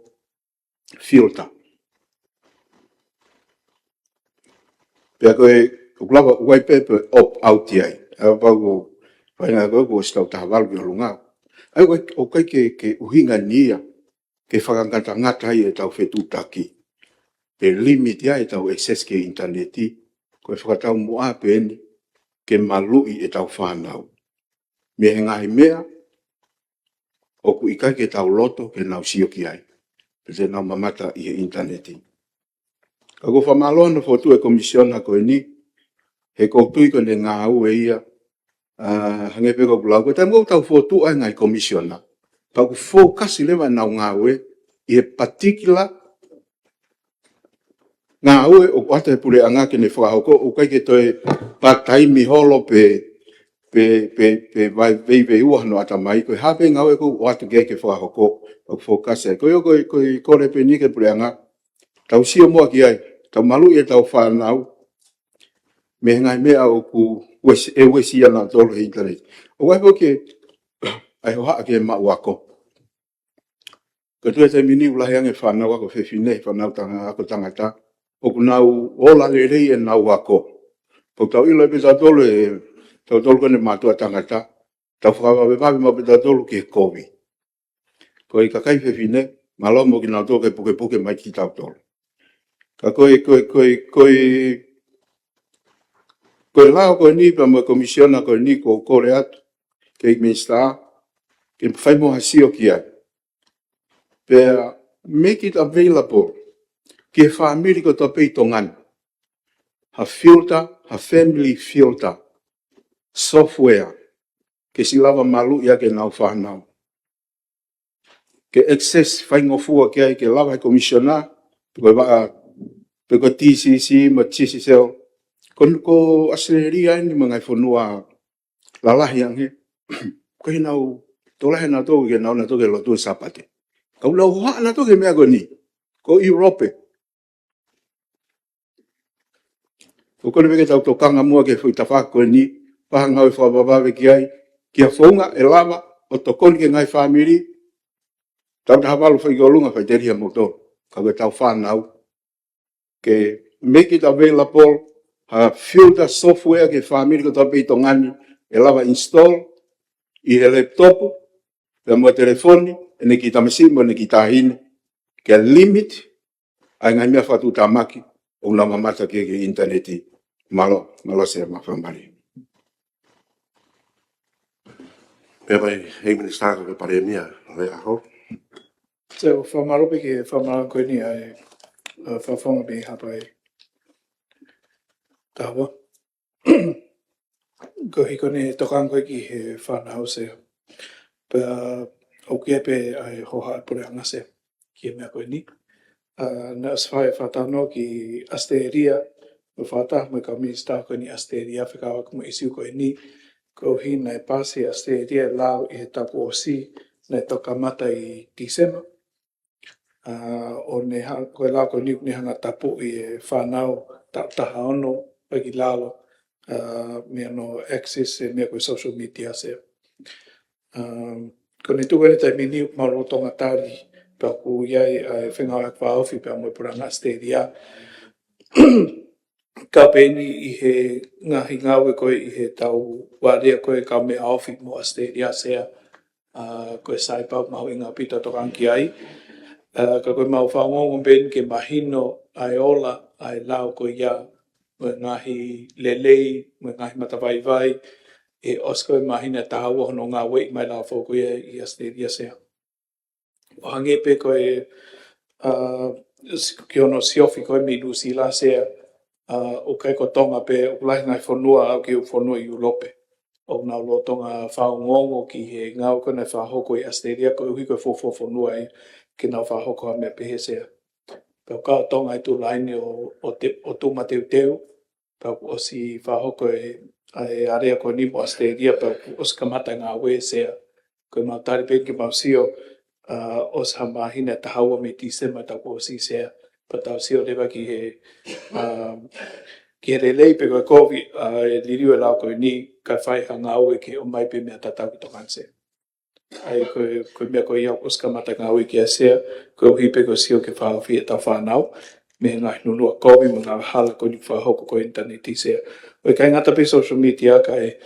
filter. Pea ko e, ʻoku lava, ʻoku ʻi ai pē, pē opt out ʻi ai. ʻA pau ko, faʻahinga ko ē, kuo ʻosi tau taha valu ki ʻolunga. ʻA ia ʻoku ʻikai, ʻoku ʻikai ke, ke ʻuhinga ni ia ke fakangatangata ai ʻetau fetuʻutaki, pe limit ai ʻetau access ki he ʻinitaneti, ko e fakataumuʻa pē eni ke maluʻi ʻetau fānau mei he ngaahi meʻa ʻoku ʻikai ke tau loto ke nau sio ki ai, pe te nau mamata ʻi he ʻinitaneti. Ka ʻoku ou fakamālō hono fokotuʻu e Komisiona ko eni, he ʻoku ou tui ko ʻene ngāue ia, ʻa, hangē pē ko ʻeku lau, ko e taimi ʻoku tau fokotuʻu ai e ngaahi komisiona, pea ʻoku fokasi leva ʻenau ngāue ʻi he particular ngāue ʻoku ʻoatu ʻe he puleʻanga ke ne fakahoko, ʻoku ʻikai ke toe part-time holo pe, pe, pe, pe vai, veiveiua hono ʻatamai, ko e hā pē ngāue ʻoku ʻoatu ki ai ke fakahoko, ʻoku fokasi ai. Ko ia ko e, ko e kole pē eni ki he puleʻanga, tau sio muʻa ki ai, tau maluʻi ʻetau fānau mei he ngaahi meʻa ʻoku uesia, ʻe uesia nautolu he ʻinitaneti. ʻOku ʻi ai foki ʻa e hohaʻa ki he maʻu ako. Ko e tuʻu he taimi ni ʻoku lahi ange e fānau ako fefine, fānau tanga-, ako tangata, ʻoku nau ola lelei ʻenau ako. Pea ʻoku tau ʻilo pē tautolu ʻe, tautolu ko eni mātuʻa tangata, tau fakavavevave maʻu pē tautolu ki he kovi. Ko e kakai fefine, mālō mo kinautolu ke pukepuke mai kiate kitautolu. Ka ko e, ko e, ko e, ko e, ko e lao ko eni pea mo e Komisiona ko eni ʻoku ou kole atu ki he Minisitā ke fai mo ha sio ki ai. Pea make it available ki he fāmili kotoa pē ʻi Tonga ni ha filter, ha family filter software, ke siʻi lava maluʻi ʻaki ʻenau fānau, ke access, faingofua ki ai, ke lava he Komisiona, pe ko e vaʻa, pe ko e T C C mo e T C C L. Ko, ko ʻAositelēlia eni mo e ngaahi fonua lalahi ange, ko ʻenau, tokolahi ʻenau tō, ke nau, nau tō ki he lotu Sāpate. Ka ʻoku nau hohaʻa nautolu ki he meʻa ko eni, ko ʻIulope. ʻOku ou kole pē ke tau tokanga muʻa ki he foʻi tafaʻaki ko eni, fai ha ngāue fakavavevave ki ai, ki ha founga ʻe lava ʻo tokoni ki he ngaahi fāmili, tau taha valu fai ki ʻolunga, faʻiteliha moutolu. Ka ko ʻetau fānau, ke make it available ha filter software ki he fāmili kotoa pē ʻi Tonga ni, ʻe lava install ʻi he laptop, pea mo e telefoni ʻene kiʻi tamasiʻi mo ʻene kiʻi taʻahine, ke limit ʻa e ngaahi meʻa fakatuʻutāmaki ʻoku nau mamata ki he, ki he ʻinitaneti. Mālō, mālō Sea, mo e fakamālō. Pea mai, hei Minisitā, ko e Palēmia, Leʻaho. Sea, fakamālō pē ki he fakamālō ko eni ʻa e, ʻa, Fakafofonga mei Haʻapai. Taha ua. Ko e hiko ni tokanga ko ē ki he fānau Sea. Pea ʻoku ʻi ai pē ʻa e hohaʻa e puleʻanga Sea ki he meʻa ko eni. ʻA, naʻe ʻosi fai e fakatalanoa ki ʻAositelēlia, mo e fakataha mo e kau Minisitā ko eni ʻAositelēlia fekauʻaki mo e ʻīsiu ko eni, koeʻuhi naʻe pasi ʻe ʻAositelēlia e lao ʻi he taʻu kuo ʻosi, naʻe toki kamata ʻi Tīsema. ʻA, ʻo ne ha-, ko e lao ko eni ʻoku ne hanga ʻo tapuʻi e fānau taʻu taha ono ʻo aʻu ki lalo, ʻa, mei hono access e meʻa ko e social media Sea. ʻA, ko ʻene tuʻu ko eni he taimi ni ʻoku mau lolotonga tali, pea ʻoku ʻi ai ʻa e fengāueʻaki fakaofi pea mo e puleʻanga ʻAositelēlia. Ka pehē ni ʻi he ngaahi ngāue ko ē ʻi he tau ua lea ko ē kaumeʻa ofi mo ʻAositelēlia Sea, ʻa, ko e sai pau mahuʻinga ʻaupito tokanga ki ai. ʻA, ka ko e mau fakaongoongo pē eni ke mahino ʻa e ola ʻa e lao ko ia, mo e ngaahi lelei, mo e ngaahi matavaivai, ʻe ʻosi ko e māhina ʻe taha ua hono ngāueʻi mai lava foki ia ʻi ʻAositelēlia, Sea. ʻO hangē pē ko e, ʻa, s-, ki hono siofi ko ē mei Nuʻusila, Sea, ʻa, ʻoku ʻikai ko Tonga pē, ʻoku lahi e ngaahi fonua, ʻa, ki he fonua ʻi ʻIulope. ʻOku nau lolotonga fakaongoongo ki he ngāue ko ē naʻe fakahoko ʻi ʻAositelēlia, koeʻuhi ko e fuofua fonua ia ke nau fakahoko ha meʻa pehē, Sea. Pea ʻoku kau Tonga ʻi he tuʻu laine ʻo, ʻo te-, ʻo tuʻu mateuteu, pea kuo ʻosi fakahoko e, ʻa e alea ko eni mo ʻAositelēlia, pea kuo ʻosi kamata e ngāue, Sea. Ko ʻemau tali pē ke mau sio, ʻa, ʻosi ha māhina ʻe taha ua mei Tīsema ʻetau kuo ʻosi, Sea. Pea tau sio leva ki he, ʻa, ki he lelei pe ko e kovi, ʻa, e liliu e lao ko eni, kae fai ha ngāue ke ʻomai pē meʻa tatau ki Tonga ni, Sea. ʻA ia ko e, ko e meʻa ko ia ʻoku ʻosi kamata ngāue ki ai, Sea, koeʻuhi pē ko e sio ke fakahaofi ʻetau fānau mei he ngaahi nunuʻa kovi mo e ngaahi hala ko eni fakahoko ko e ʻinitaneti, Sea. ʻO ʻikai ngata pē he social media kae,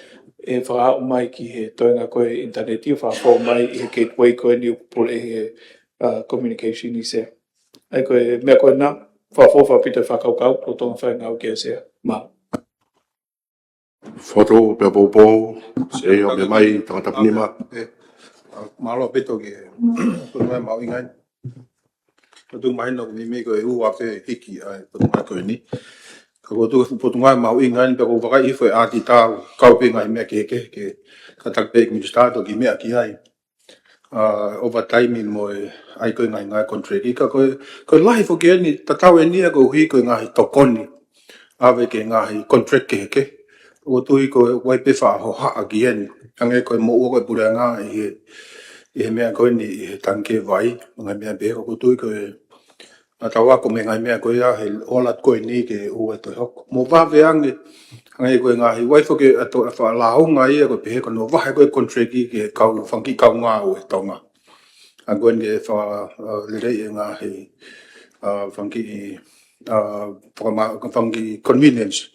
ʻe fakaaʻu mai ki he toenga ko e ʻinitaneti ʻo fakafou mai ʻi he gateway ko eni ʻoku pule ʻi he, ʻa, communication, Sea. ʻA ia ko e meʻa ko ena, fakafou ʻaupito e fakakaukau, lolotonga fai e ngāue ki ai, Sea. Mālō. Foto pea poupou, Sea, ʻio, meʻa mai, tangata Tapanima. ʻE, ʻa, mālō ʻaupito ki he, ko e meʻa mahuʻinga eni. Ko e tuʻu mahino ko e meimei ko e ua pē hiki ʻa e, ko e meʻa ko eni. Ka ko e tuʻu, ko e tuʻu mahuʻinga eni, pea ʻoku ou vakai hifo he ʻaho ni ʻoku kau pē ngaahi meʻa kehekehe, ke kātaki pē ʻEiki Minisitā ʻo toki meʻa ki ai. ʻA, overtime mo e ʻai ko ē ngaahi, ngaahi contract. Ka ko e, ko e lahi foki eni, tatau eni ia koeʻuhi ko e ngaahi tokoni ʻave ki he ngaahi contract kehekehe. ʻOku ou tui ko e ʻoku ʻi ai pē faʻa hohaʻa ki heni. Hangē ko e moʻua ko ē puleʻanga ʻi he, ʻi he meʻa ko eni, ʻi he tangikē vai, ngaahi meʻa pehē, ʻoku ou tui ko e ʻa, tau ako mei he ngaahi meʻa ko ia he ola ko eni ke ʻoua ʻe toe hoko. Mo vave ange, hangē ko e ngaahi, ʻoku ʻi ai foki ʻa e faʻa lāunga ia ko e pehē ko hono vahe ko ē contract ki he kau, fanga kiʻi kau ngāue ʻa Tonga. ʻA, ko eni ke fa-, ʻa, lelei e ngaahi, ʻa, fanga kiʻi, ʻa, fakama-, fanga kiʻi convenience,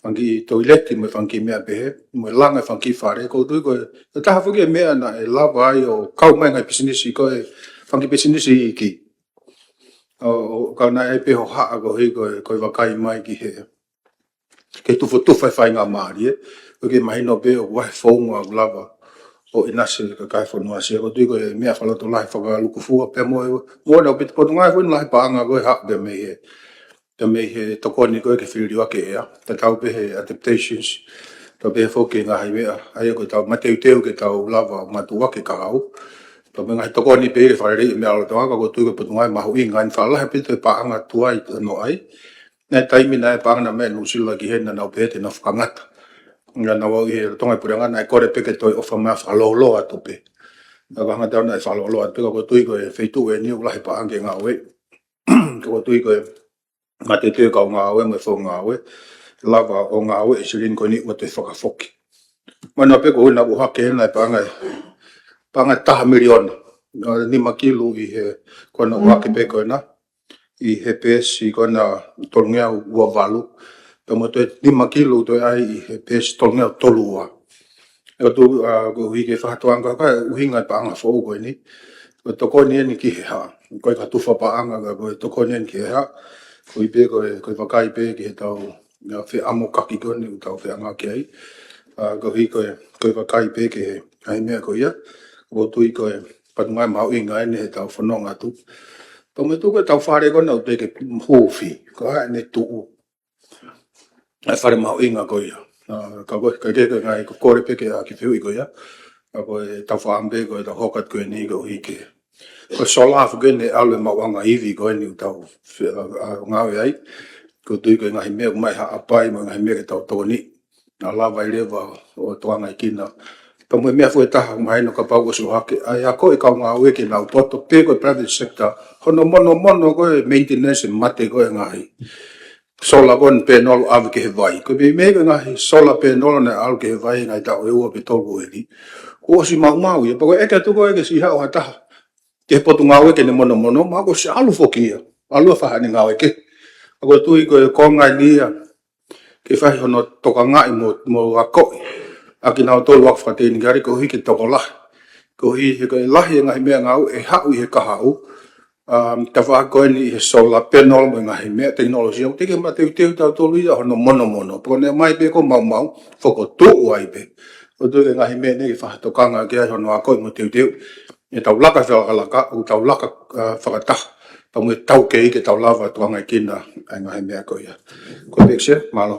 fanga kiʻi toileti mo e fanga kiʻi meʻa pehē, mo e langa e fanga kiʻi fale, ʻoku ou tui ko e, ko e taha foki e meʻa naʻe lava ai ʻo kau mai ngaahi pisinisi ko e, fanga kiʻi pisinisi iiki. ʻO, ʻo, ka naʻe ʻi ai pē hohaʻa koeʻuhi ko e, ko e vakai mai ki he, ke tufotufa e faingamālie, ʻoku ke mahino pē ʻoku ʻi ai e founga ʻoku lava ʻo ʻinasi e kakai e fonua, Sea. ʻOku ou tui ko e meʻa fakalotolahi fakalūkufua pea mo e, mo e ʻaupito Potungāue foki, lahi e paʻanga ko ē haʻu pē mei he, pea mei he tokoni ko ē ke fili ʻa e ʻea. Tatau pē he adaptations, tatau pē foki e ngaahi meʻa, ʻa ia ko ʻetau mateuteu ke tau lava ʻo matuʻuaki e kahaʻu. Pea mo e ngaahi tokoni pē ke fakalelei e meʻa lolotonga, ka ʻoku ou tui ko e Potungāue mahuʻinga eni, faʻa lahi ʻaupito e paʻanga tuai ʻoku nau ʻai. Naʻe taimi naʻe paʻanga naʻe mei Nuʻusila ki heni naʻa nau pehē te nau fakangata. Naʻa nau ʻi he lolotonga e puleʻanga naʻe kole pē ke toe ʻofa mai fakalōloa atu pē. Naʻe fakangata naʻe fakalōloa atu pē, ka ʻoku ou tui ko e feituʻu eni ʻoku lahi e paʻanga ke ngāue. Ka ʻoku ou tui ko e mateuteu e kau ngāue mo e founga ngāue, lava ʻo ngāue e silini ko eni ʻoua toe fakafoki. Mahino pē ko ena ʻoku hake ena e paʻanga, paʻanga taha miliona. ʻA, nima kilu ʻi he, ko ena ʻoku hake pē ko ena, ʻi he peesi ko ena tolungeau ua valu. Pea mo e toe nima kilu toe ʻai ʻi he peesi tolungeau tolu ua. ʻOku ou tui, ʻa, koeʻuhi ke fakatoanga ka e ʻuhinga e paʻanga foʻou ko eni. Ko e tokoni eni ki he hā. Ko e ka tufa paʻanga ka ko e tokoni eni ki he hā. Koeʻuhi pē ko e, ko e vakai pē ki heʻetau, ʻa, feʻamokaki ko eni ʻoku tau feʻanga ki ai. ʻA, koeʻuhi ko e, ko e vakai pē ki he, ʻa e meʻa ko ia. ʻOku ou tui ko e Potungāue mahuʻinga eni heʻetau fononga atu. Pea mo e tuku ʻetau fale ko ena ʻoku teʻeki hūfi. Ko e hā ʻene tuʻu ʻa e fale mahuʻinga ko ia. ʻA, ka ko e, ka ke, ka ngaahi ko e kole pē ke ʻaki e fehuʻi ko ia. Ka ko ʻetau fakaʻamu pē ko ʻetau hoko atu ko eni koeʻuhi ke. Ko e sola foki eni ʻalu e maʻuʻanga ivi ko eni ʻoku tau fe-, ʻa, ʻa, ngāue ai. ʻOku ou tui ko e ngaahi meʻa ʻoku mai Haʻapai mo e ngaahi meʻa ke tau tokoni. Naʻa lava ai leva ʻo tokangaekina. Pea mo e meʻa foʻi ʻe taha mahino kapau ʻoku ʻosi ʻohake. ʻA e ako e kau ngāue ke nau poto pē ko e private sector. Hono monomono ko e maintenance mate ko e ngaahi sola ko eni panel ʻave ki he vai. Ko e meimei ko e ngaahi sola panel naʻe ʻalu ki he vai ngaahi taʻu ʻe ua pe tolu eni. Kuo ʻosi maumau ia, pea ko e ʻeke atu ko ē ke siʻi haʻu ha taha ki he Potungāue ke ne monomono, mahalo kuo ʻosi ʻalu foki ia. ʻAlu ʻo fai haʻane ngāue kehe. Ka ʻoku ou tui ko e konga eni ia ke fai hono tokangaʻi mo, mo akoʻi ʻa kinautolu ʻoku fakatekinikale koeʻuhi ke tokolahi. Koeʻuhi he ko e lahi e ngaahi meʻangāue ʻe haʻu ʻi he kahaʻu. um, tafaʻaki ko eni ʻi he solar panel mo e ngaahi meʻa tekinolosia, ʻoku teʻeki ke mateuteu tautolu ia hono monomono. Pea ko ʻene ʻomai pē ko e maumau, fokotuʻu ai pē. ʻOku tuʻu e ngaahi meʻa ʻeni ke fakatokanga ki ai hono akoʻi mo teuteu. ʻE tau laka fakalakalaka, ʻo tau laka, uh, fakataha. Pea mo e taukei ke tau lava ʻo tokangaekina ʻa e ngaahi meʻa ko ia. Ko ia pē, Chair, mālō.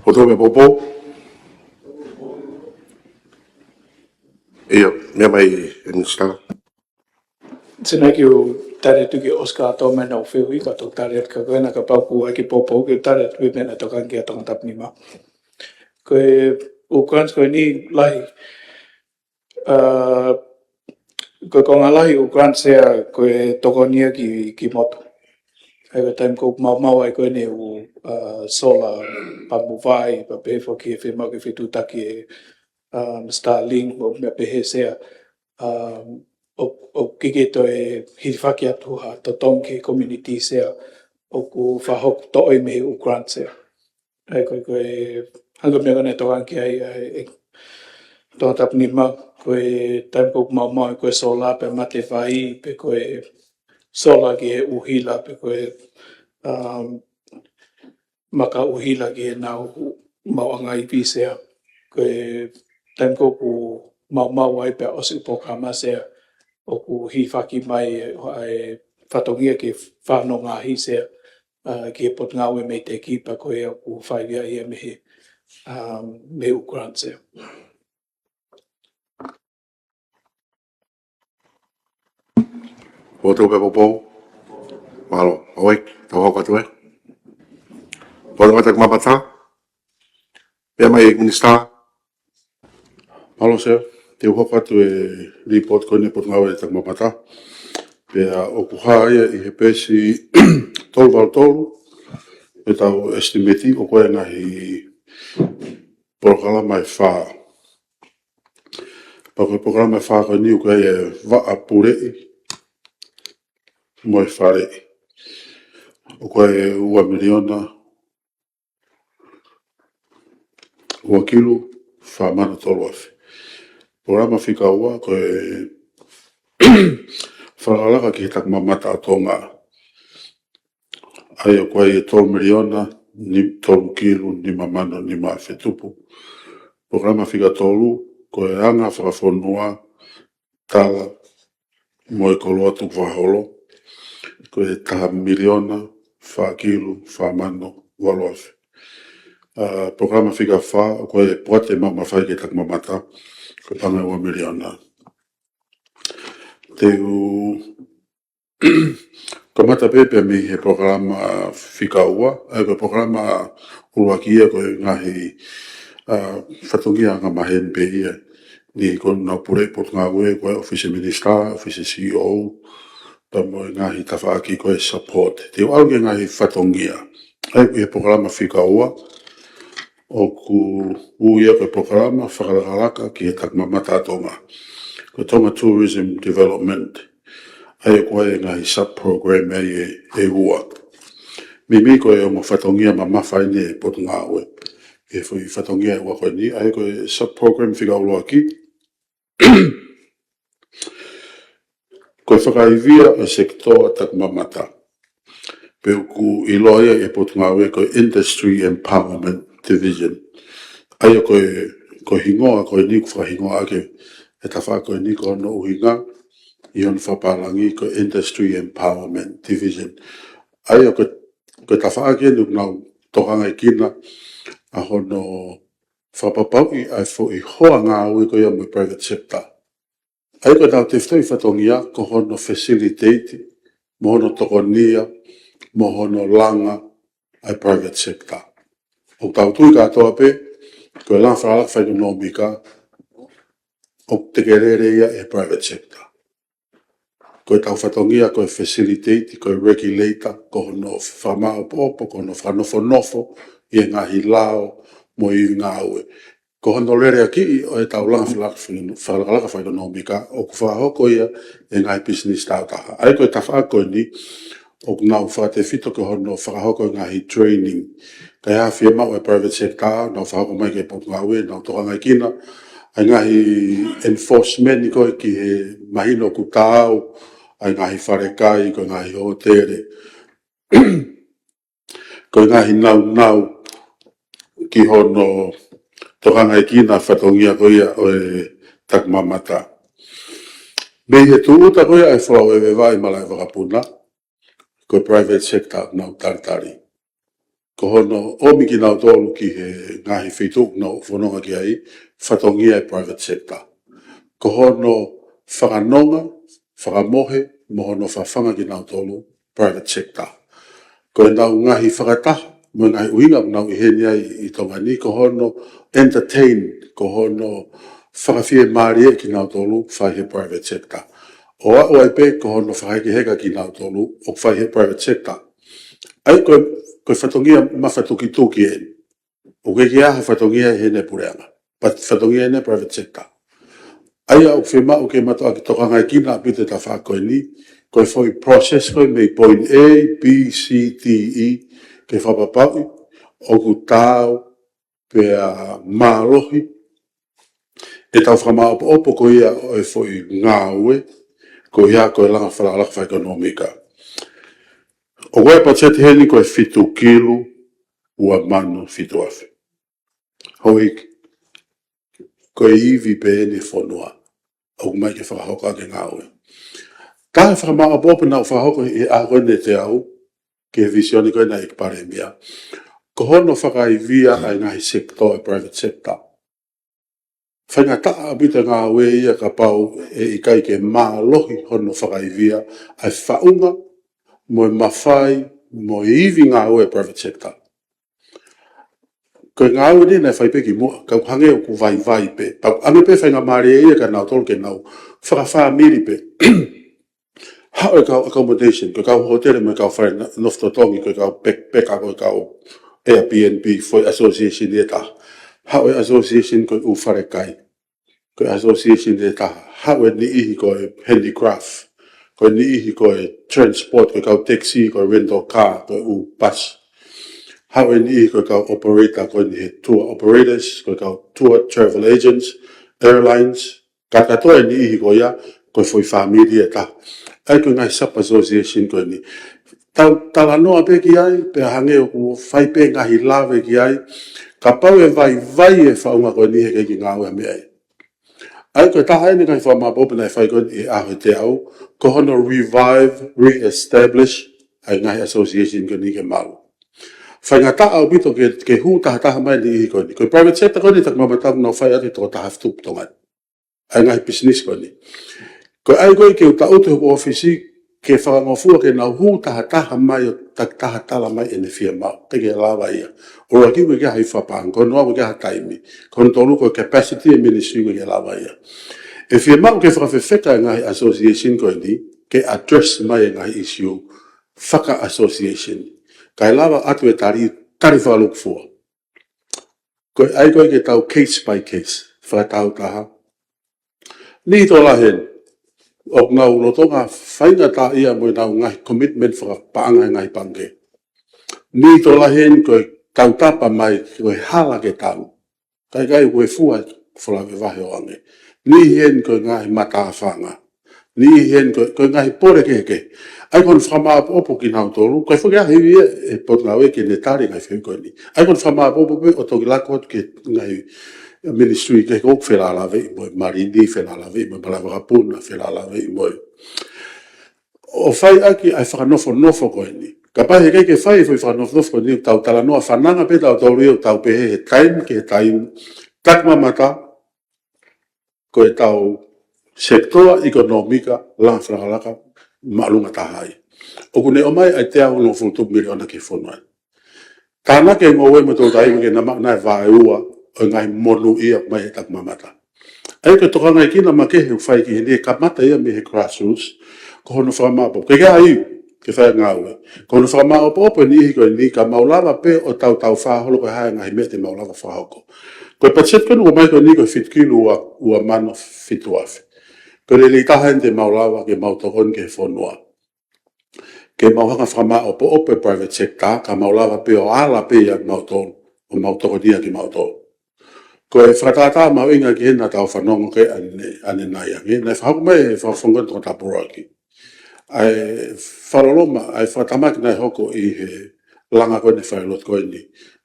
Hoto me popo. ʻIo, meʻa mai, Minisitā. Sina ke u tali atu ki Oscar ʻo mai ʻo fehuʻi ka tau tali atu ka ko ena kapau ʻoku ʻikai ke popo ke u tali atu pē meʻa naʻe tokanga ki ai ʻa Tongatapu nima. Ko e ʻū grants ko eni lahi, uh, ko e konga lahi ʻū grants ia ko e tokoni ia ki, ki motu. ʻA ia ko e taimi ʻoku maumau ai ko eni ʻū, uh, solar pampu vai, pea pehē foki e fiemaʻu ke fetuʻutaki e, um, Starlink, mo e meʻa pehē Sea, um, ʻo, ʻoku ʻikai ke toe hilifaki atu ha totongi ki he community Sea, ʻoku fakahoko toʻo ia mei he ʻū grants ia. ʻA ia ko e, ko e, hangē ko e meʻa ko ē naʻe tokanga ki ai ʻa e, ʻe Tongatapu nima, ko e taimi ʻoku maumau ai ko e solar pe mate vai, pe ko e solar ki he ʻuhila, pe ko e, um, maka ʻuhila ki heʻenau maʻuʻanga ivi Sea. Ko e taimi ʻoku maumau ai pea ʻosi ʻū polokalama Sea, ʻoku hilifaki mai ʻa e fatongia ke fānonga ai Sea, uh, ki he Potungāue Meiteiki pea ko ia ʻoku fai ia ia mei he, um, mei he ʻū grants ia. Hoto me popo. Mālō, ʻoku tau hoko atu ē. Potungāue Takimamata. Meʻa mai Minisitā. Mālō Sea, te u hoko atu e report ko eni Potungāue Takimamata. Pea ʻoku hā ia ʻi he peesi tolu valu tolu, ʻetau estimate ʻo e ngaahi polokalama ʻe fā. Pea ko e polokalama ʻe fā ko eni ʻoku ʻi ai e vaʻa puleʻi mo e faleʻi. ʻOku ʻi ai e ua miliona, ua kilu, fā mano tolu afe. Polokalama fika ua ko e fakalakalaka ki he takimamata ʻa Tonga. ʻA ia ʻoku ʻi ai e tolu miliona, ni-, tolu kilu, nima mano, nima afe tupu. Polokalama fika tolu, ko e anga fakafonua, tala, mo e koloa tukufakaholo, ko e taha miliona, fā kilu, fā mano, valu afe. ʻA, polokalama fika fā, ko e poate maʻu mafai ki he takimamata, ko e paʻanga ʻe ua miliona. Te u kamata pē pea mei he polokalama fika ua, ʻa ia ko e polokalama ʻuluaki ia ko e ngaahi, ʻa, fatongia angamaheni pē ia. Ni ko ʻenau puleʻi Potungāue ko e ʻOfisi Minisitā, ʻOfisi C E O, pea mo e ngaahi tafaʻaki ko e support. Te u ʻalu ki he ngaahi fatongia. ʻA ia ko e polokalama fika ua, ʻoku ui ia ko e polokalama fakalakalaka ki he takimamata ʻa Tonga. Ko e Tonga Tourism Development. ʻA ia ʻoku ʻi ai e ngaahi sub-program ai ʻe, ʻe ua. Meimei ko e ongo fatongia mamafa eni ʻa e Potungāue. ʻI he foʻi fatongia ʻe ua ko eni, ʻa ia ko e sub-program fika ʻuluaki. Ko e fakaivia ʻo e sekitoa takimamata. Pea ʻoku ʻiloa ia ʻe he Potungāue ko e Industry Empowerment Division. ʻA ia ko e, ko e hingoa ko eni ʻoku fakahingoa ʻaki e tafaʻaki ko eni ko hono ʻuhinga ʻi hono fakapālangi ko e Industry Empowerment Division. ʻA ia ko e, ko e tafaʻaki eni ʻoku nau tokangaekina ʻa hono fakapapauʻi ʻa e foʻi hoa ngāue ko ia mo e private sector. ʻA ia ko ʻenau tefitoʻi fatongia ko hono facilitate, mo hono tokonia, mo hono langa ʻa e private sector. ʻOku tau tui kātoa pē, ko e langa fakalakalaka fakaʻekonōmika, ʻoku tekelele ia ʻe he private sector. Ko ʻetau fatongia, ko e facilitate, ko e regulator, ko hono fakamāʻopoʻopo, ko hono fakanofonofo, ʻi he ngaahi lao, mo e ngāue. Ko hono leleakiʻi ʻo ʻetau langa fakalakalaka fakaʻekonōmika, ʻoku fakahoko ia ʻe he ngaahi pisinisi tāutaha. ʻA ia ko e tafaʻaki ko eni, ʻoku nau fakatefito ki hono fakahoko e ngaahi training. Ka ʻi ai ha fiemaʻu ʻa e private sector, nau fakahoko mai ki he Potungāue, nau tokangaekina, ʻa e ngaahi enforcement ko ē ki he mahino ʻoku taau ʻa e ngaahi falekai, ko e ngaahi hōtele, ko e ngaahi naunau ki hono tokangaekina fatongia ko ia ʻo e takimamata. Mei he tūʻuta ko ia ʻa e folau ʻeveʻeva ʻi malaʻe vakapuna, ko e private sector ʻoku nau talitali. Ko hono ʻomi kinautolu ki he ngaahi feituʻu ʻoku nau fononga ki ai, fatongia e private sector. Ko hono fakanonga, fakamohe, mo hono fafanga kinautolu, private sector. Ko ʻenau ngaahi fakataha mo e ngaahi ʻuhinga ʻoku nau ʻi heni ai ʻi Tonga ni, ko hono entertain, ko hono fakafiemālie kinautolu, fai he private sector. ʻO aʻu ai pē ko hono fakahekeheka kinautolu, ʻoku fai he private sector. ʻA ia ko e, ko e fatongia mafatukituki eni. ʻOku ʻikai ke ʻi ai ha fatongia ʻi heʻene puleʻanga, but fatongia ʻi he private sector. ʻA ia ʻoku fiemaʻu ke mātuʻaki tokangaekina ʻaupito e tafaʻaki ko eni, ko e foʻi process ko ē mei point A, B, C, D, E, ke fakapapauʻi ʻoku taau pea mālohi ʻetau fakamaʻopoʻopo ko ia ʻo e foʻi ngāue, ko ia ko e langa fakalakalaka fakaʻekonōmika. ʻOku ʻi ai e patiseti heni ko e fitu kilu ua mano fitu afe. Houʻeiki, ko e ivi pē eni e fonua ʻoku ʻomai ke fakahoko ʻaki e ngāue. Taha e fakamaʻopoʻopo naʻe fakahoko he ʻaho ko eni ʻe Teau, ki he vīsone ko ena ʻa e ʻEiki Palēmia, ko hono fakaivia ʻa e ngaahi sekitoa ʻo e private sector. Faingataʻa ʻaupito e ngāue ia kapau ʻe ʻikai ke mālohi hono fakaivia ʻa e faʻunga mo e mafai mo e ivi ngāue ʻa e private sector. Ko e ngāue ni naʻe fai pē kimuʻa, ka ʻoku hangē ʻoku vaivai pē. Pea ʻoku ʻange pē faingamālie ia kia nautolu ke nau fakafāmili pē. Haʻu e kau accommodation, ko e kau hōtele mo e kau fale na-, nofo totongi, ko e kau backpacker, ko e kau Airbnb, foʻi association ʻe taha. Haʻu e association ko e ʻū falekai, ko e association ʻe taha. Haʻu e niʻihi ko e handicraft, ko e niʻihi ko e transport, ko e kau taxi, ko e rental car, ko e ʻū bus. Haʻu e niʻihi ko e kau operator, ko eni he tour operators, ko e kau tour travel agents, airlines, kātoa e niʻihi ko ia, ko e foʻi fāmili ʻe taha. ʻA ia ko e ngaahi sub-association ko eni. Tau talanoa pē ki ai, pea hangē ʻoku fai pē ngaahi lave ki ai, kapau ʻe vaivai e faʻunga ko eni he ʻikai ke ngāue ha meʻa ia. ʻA ia ko e taha eni e ngaahi fakamaʻopoʻopo naʻe fai ko eni ʻi he ʻaho ʻe Teau, ko hono revive, re-establish ʻa e ngaahi association ko eni ke malu. Faingataʻa ʻaupito ke, ke hū tahataha mai e niʻihi ko eni. Ko e private sector ko eni takimamata ʻoku nau fai atu e toko taha fitu ʻi Tonga ni, ʻa e ngaahi business ko eni. Ko e ʻai ko ē ke u taʻutu hoku ʻōfisi ke fakangofua ke nau hū tahataha mai ʻo takitaha tala mai ʻene fiemaʻu. ʻIkai ke lava ia. ʻUluaki, ʻoku ʻikai ke ʻi ai ha fakapaʻanga. Ko hono ua, ʻoku ʻikai ke ʻi ai ha taimi. Ko hono tolu, ko e capacity e ministry, ʻoku ʻikai ke lava ia. ʻE fiemaʻu ke fakafefeka e ngaahi association ko eni ke address mai e ngaahi issue faka-association, kae lava atu e tali, tali fakalūkufua. Ko e ʻai ko ē ke tau case by case, fakatahataha. Niʻihi tokolahi eni ʻoku nau lolotonga faingataʻaʻia mo ʻenau ngaahi commitment fakapaʻanga he ngaahi pangikē. Niʻihi tokolahi eni ko e tautapa mai ko e hala ke tau, kae ʻikai, ko e fua folau ʻeveʻeva ʻo ange. Niʻihi eni ko e ngaahi matāfanga. Niʻihi eni ko e, ko e ngaahi pole kehekehe. ʻA ia ko hono fakamaʻopoʻopo kinautolu, ko e foki ʻa e ivi ʻe he Potungāue ke ne tali e ngaahi fehuʻi ko eni. ʻA ia ko hono fakamaʻopoʻopo pē ʻo toki lako atu ki he ngaahi ministry kehe ʻoku felālāveʻi mo e Marini, felālāveʻi mo e Malaʻe Vakapuna, felālāveʻi mo e, ʻo fai ʻaki ʻa e fakanofonofo ko eni. Kapau he ʻikai ke fai e foʻi fakanofonofo ko eni, tau talanoa fananga pē tautolu ia ʻo tau pehē he taimi ki he taimi, takimamata ko ʻetau sekitoa ʻekonōmika langa fakalakalaka māʻolunga taha ia. ʻOku ne ʻomai ʻa e teau hongofulu tupu miliona ki he fonua ni. Tānaki e ngoue mo e toutai mo e ke namaʻa naʻe vaeua ʻo e ngaahi monūʻia mai he takimamata. ʻA ia ko e tokangaekina makehe ʻoku fai ki heni, ʻe kamata ia mei he grassroots, ko hono fakamaʻopoʻopo. Ke ke ai, ke fai e ngāue. Ko hono fakamaʻopoʻopo e niʻihi ko eni ka mau lava pē ʻo tautau fakaholo ko e hā e ngaahi meʻa te mau lava fakahoko. Ko e patiseti ko eni ʻoku ʻomai ko eni ko e fitu kilu ua, ua mano fitu afe. Ko e lelei taha eni te mau lava ke mau tokoni ki he fonua. Ke mau hanga fakamaʻopoʻopo e private sector, ka mau lava pē ʻo ala pē ia kimautolu, ʻo mau tokonia kimautolu. Ko e fakatātā mahuʻinga ki hena tau fanongo ki ai ʻanenai ange, naʻe fakahoko mai ʻe he Fakafofonga Tongatapu ʻUluaki ʻa e fakaloloma, ʻa e fakatamaki naʻe hoko ʻi he langa ko eni failotu ko eni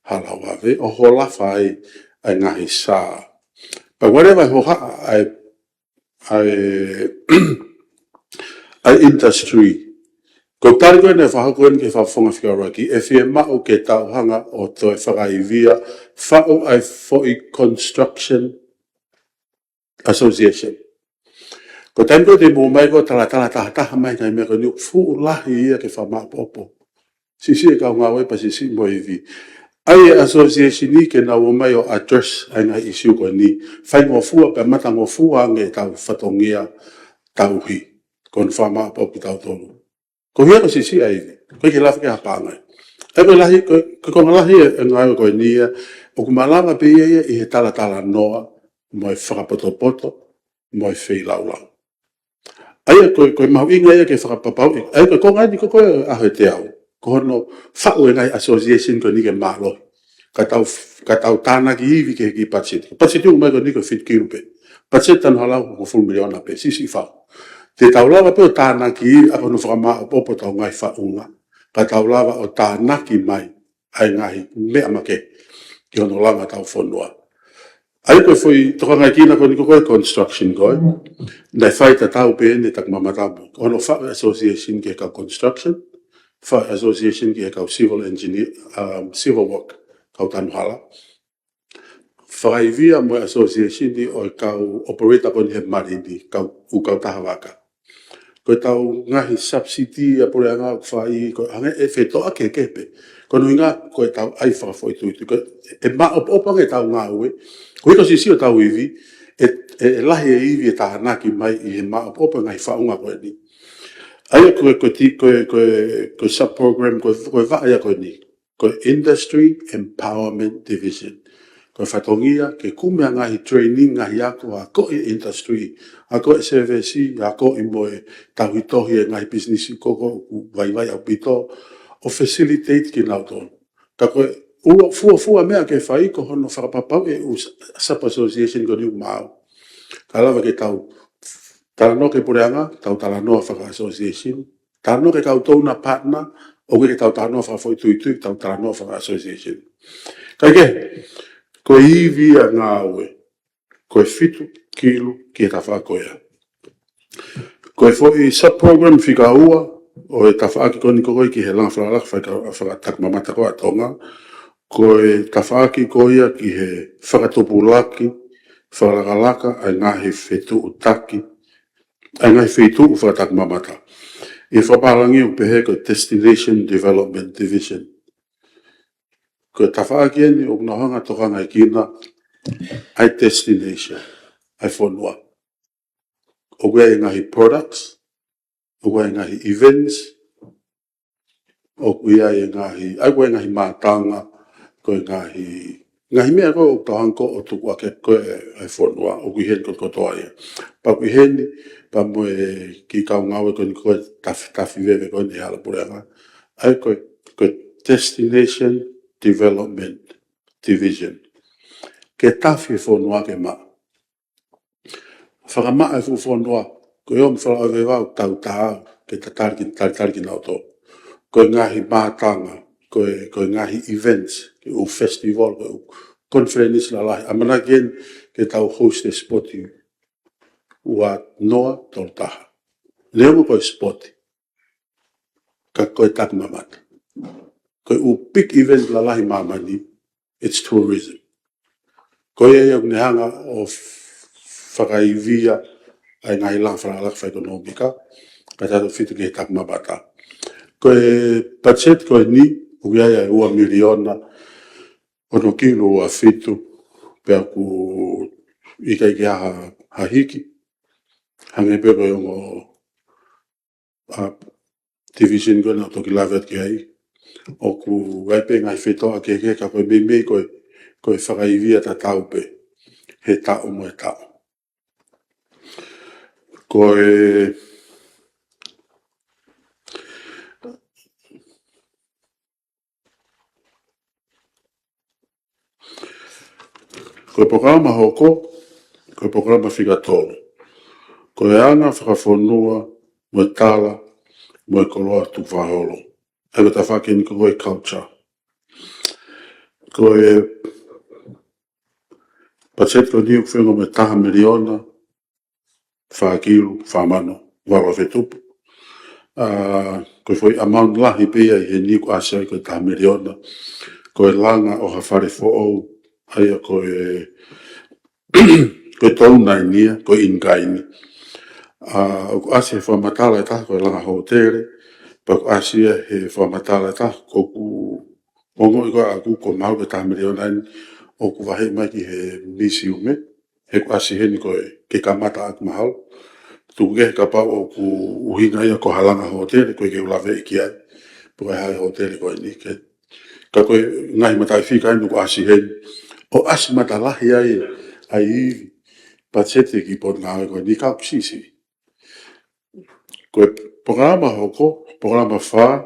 Hala Vave, ʻo holofa ai ʻa e ngaahi sā. Pea ʻoku lava ʻe he hohaʻa ʻa e, ʻa e, ʻa e industry. Ko e tali ko eni naʻe fakahoko eni ki he Fakafofonga Fika ʻUluaki, ʻe fiemaʻu ke tau hanga ʻo toe fakaivia, faʻu ʻa e foʻi construction association. Ko e taimi ko ē te mou ō mai ʻo talatala tahataha mai ngaahi meʻa ko eni, ʻoku fuʻu lahi ia ke fakamāʻopoʻopo. Siʻisiʻi e kau ngāue pea siʻisiʻi mo e ivi. ʻAi e association ni ke nau ō mai ʻo address ʻa e ngaahi issue ko eni. Faingofua pea matangofua ange ʻetau fatongia tauhi. Ko hono fakamāʻopoʻopo kitautolu. Ko ia ko e siʻisiʻi ʻa e ivi. Ko e ke lafi ke hapanga. ʻE ko e lahi, ko e, ko e konga lahi e, e ngāue ko eni ia, ʻoku malava pē ia ia ʻi he talatalanoa, mo e fakapotopoto, mo e feilaulau. ʻA ia ko e, ko e mahuʻinga ia ke fakapapauʻi. ʻA ia ko e konga eni ko e ko e ʻaho ʻe teau. Ko hono faʻu e ngaahi association ko eni ke mālohi. Ka tau, ka tau tānaki ivi ki he kiʻi patiseti. Patiseti ʻoku ʻomai ko eni ko e fitu kilu pē. Patiseti tanu hala ʻe hongofulu miliona pē, siʻisiʻi faʻu. Te tau lava pē ʻo tānaki ivi ʻaki hono fakamāʻopoʻopo ʻetau ngaahi faʻunga. Ka tau lava ʻo tānaki mai ʻa e ngaahi meʻa makehe ki hono langa ʻetau fonua. ʻA ia ko e foʻi tokangaʻi kina ko eni ko e ko e construction ko ē. Naʻe fai tatau pē eni ʻa e takimamata mo. Ko hono faʻu e association ki he kau construction, faʻu e association ki he kau civil engineer, um, civil work, kau tanu hala. Fakaivia mo e association ni ʻo e kau operator ko eni he marini, kau, ʻū kautaha vaka. Ko ʻetau ngaahi subsidy ʻa e puleʻanga ʻoku fai, ko e hangē ʻe fetoʻaki kehekehe pē. Ko hono ʻuhinga ko ʻetau ʻai fakafoʻituitui. Ko e, ʻe māʻopoʻopo ange ʻetau ngāue. Ko e ko e siʻisiʻi ʻo ʻetau ivi, ʻe, ʻe, ʻe lahi e ivi ʻe tānaki mai ʻi he māʻopoʻopo e ngaahi faʻunga ko eni. ʻA ia ko e, ko e ti-, ko e, ko e, ko e sub-program, ko e, ko e vaʻa ia ko eni. Ko e Industry Empowerment Division. Ko e fatongia ke kumi ʻa e ngaahi training, ngaahi ako, akoʻi e industry, akoʻi e service, akoʻi mo e tauhi tohi e ngaahi business ko ē ʻoku vaivai ʻaupito, ʻo facilitate kinautolu. Ka ko e ʻuluaki fuofua meʻa ke fai ko hono fakapapauʻi e ʻū s-, sub-association ko eni ʻoku maʻu. Ka lava ke tau talanoa ki he puleʻanga, tau talanoa faka-association, talanoa ki he kau donor partner, ʻoku ʻikai ke tau talanoa fakafoʻituitui, tau talanoa faka-association. Kae kehe, ko e ivi ʻa e ngāue, ko e fitu kilu ki he tafaʻaki ko ia. Ko e foʻi sub-program fika ua ʻo e tafaʻaki ko eni ko ē ki he langa fakalakalaka faka-, fakatakimamata ko ē ʻa Tonga, ko e tafaʻaki ko ia ki he fakatupulaki fakalakalaka ʻa e ngaahi fetuʻutaki, ʻa e ngaahi feituʻu fakatakimamata. ʻI he fakapālangi ʻoku pehē ko e Destination Development Division. Ko e tafaʻaki eni ʻoku nau hanga ʻo tokangaʻi kina ʻa e destination, ʻa e fonua. ʻOku ʻi ai e ngaahi products, ʻoku ʻi ai e ngaahi events, ʻoku ʻi ai e ngaahi, ʻa ia ko e ngaahi mātanga, ko e ngaahi, ngaahi meʻa ko ē ʻoku tau hanga ko ē ʻo tuku hake ko ē ʻa e fonua, ʻoku ʻi heni ko ē kotoa ia. Pea ʻoku ʻi heni, pea mo e kiʻi kau ngāue ko eni ko e tafi, tafi veve ko eni ʻa e hala puleʻanga. ʻA ia ko e, ko e Destination Development Division. Ke tafi e fonua ke maʻa. Fakamaʻa e fuʻu fonua, ko e ʻomi fala ʻo e vevau tau tau, ke tatali ki, talitali kinautolu. Ko e ngaahi mātanga, ko e, ko e ngaahi events, ko e ʻū festival, ko e ʻū conference lalahi. ʻAmanaki eni ke tau host e spoti ua noa tolu taha. Neongo ko e spoti, ka ko e takimamata. Ko e ʻū big event lalahi ʻi māmani, it's tourism. Ko ia ia ʻoku ne hanga ʻo f-, fakaivia ʻa e ngaahi langa fakalakalaka fakaʻekonōmika, ka tautefito ki he takimamata. Ko e budget ko eni, ʻoku ʻi ai ʻa e ua miliona, ono kilu ua fitu, pea ʻoku ʻikai ke ʻi ai ha, ha hiki. Hangē pē ko e ongo ʻa e division ko ē naʻa ku toki lave atu ki ai. ʻOku ʻi ai pē ngaahi fetoʻaki kehekehe ka ko e meimei ko e, ko e fakaivia tatau pē he taʻu mo e taʻu. Ko e, Ko e polokalama hoko, ko e polokalama fika tolu. Ko e anga fakafonua, mo e tala, mo e koloa tukufakaholo. ʻA ia ko e tafaʻaki eni ko e culture. Ko e patiseti ko eni ʻoku fenga mo e taha miliona, fā kilu, fā mano, valu afe tupu. ʻA, ko e foʻi amount lahi pē ia ʻi heni ʻoku ʻasi ai ko e taha miliona. Ko e langa ʻo ha fale foʻou, ʻa ia ko e, ko e tolu nai nia, ko e in-kind. ʻA, ʻoku ʻasi he fakamatala ʻe taha, ko e langa hōtele, pea ʻoku ʻasi ia he fakamatala ʻe taha, ko ʻeku ongoʻi ko ʻaku ko e maʻu ko e taha miliona eni, ʻoku vaheʻi mai ki he misiume, he ʻoku ʻasi heni ko e ke kamata ʻaki mahalo. Tuku kehe kapau ʻoku ʻuhinga ia ko ha langa hōtele, ko e ke u laveʻi ki ai. Pe ko e hā e hōtele ko eni ke. Ka ko e ngaahi mataʻifika eni ʻoku ʻasi heni. ʻOku ʻasi matalahi ai, ʻa e ivi, patiseti ki he potungāue ko eni ka ʻoku siʻisiʻi. Ko e polokalama hoko, polokalama fā,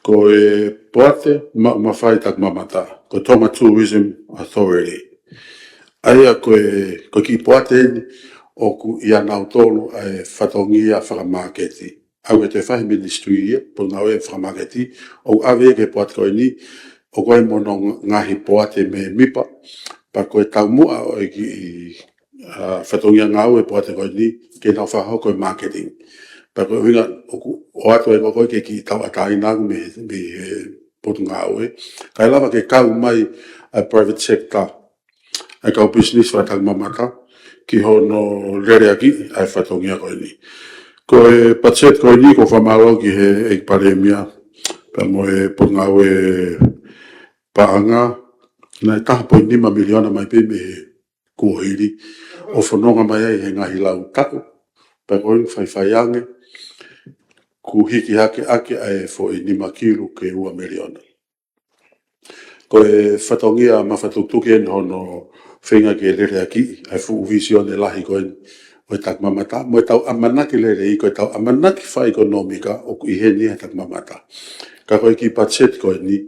ko e poate ma-, mafai takimamata, ko e Tonga Tourism Authority. ʻA ia ko e, ko e kiʻi poate eni ʻoku ʻia nautolu ʻa e fatongia fakamāketi. ʻOku ʻi ai e faʻahi ministry ia, potungāue fakamāketi, ʻoku ʻave ia ki he poate ko eni, ʻoku ʻi ai mo hono ngaahi poate mēmipa, pea ko e taumuʻa ʻo e kiʻi ʻa, fatongia ngāue poate ko eni, ke nau fakahoko e marketing. Pea ko e ʻuhinga ʻoku ʻoatu ai ko ē ke kiʻi tauʻatāina mei, mei he potungāue. Kae lava ke kau mai ʻa e private sector, ʻa e kau business fakatakimamata, ki hono leleakiʻi ʻa e fatongia ko eni. Ko e patiseti ko eni ʻoku ou fakamālō ki he ʻEiki Palēmia, pea mo e potungāue paʻanga, naʻe taha poini nima miliona mai pē mei he kuohili, ʻo fononga mai ai he ngaahi lau taʻu, pea ko eni faifai ange, kuo hiki hake ʻaki ʻa e foʻi nima kilu ki he ua miliona. Ko e fatongia mafatukituki eni hono feinga ke leleakiʻi ʻa e fuʻu vīsone lahi ko eni ʻo e takimamata, mo e tau ʻamanaki lelei, ko e tau ʻamanaki fakaʻekonōmika ʻoku ʻi heni he takimamata. Ka ko e kiʻi patiseti ko eni,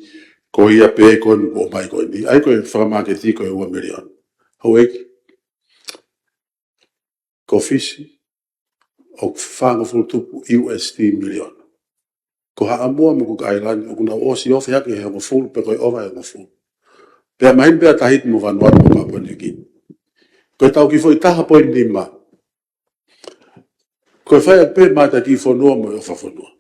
ko ia pē ko eni ʻoku ʻomai ko eni. ʻA ia ko e fakamāketi ko e ua miliona. Houʻeiki, ko Fisi, ʻoku fāngofulu tupu U S D miliona. Ko Haʻamoa mo Kuki ʻAilani, ʻoku nau ʻosi ofi hake he hongofulu, pe ko e ʻova he hongofulu. Pea mahino pē ʻa Tahiti mo Vanuatu mo Papua Niu Kini. Ko e tau kiʻi foʻi taha poini nima. Ko e fai ʻaki pē mata ki fonua mo e ʻofa fonua.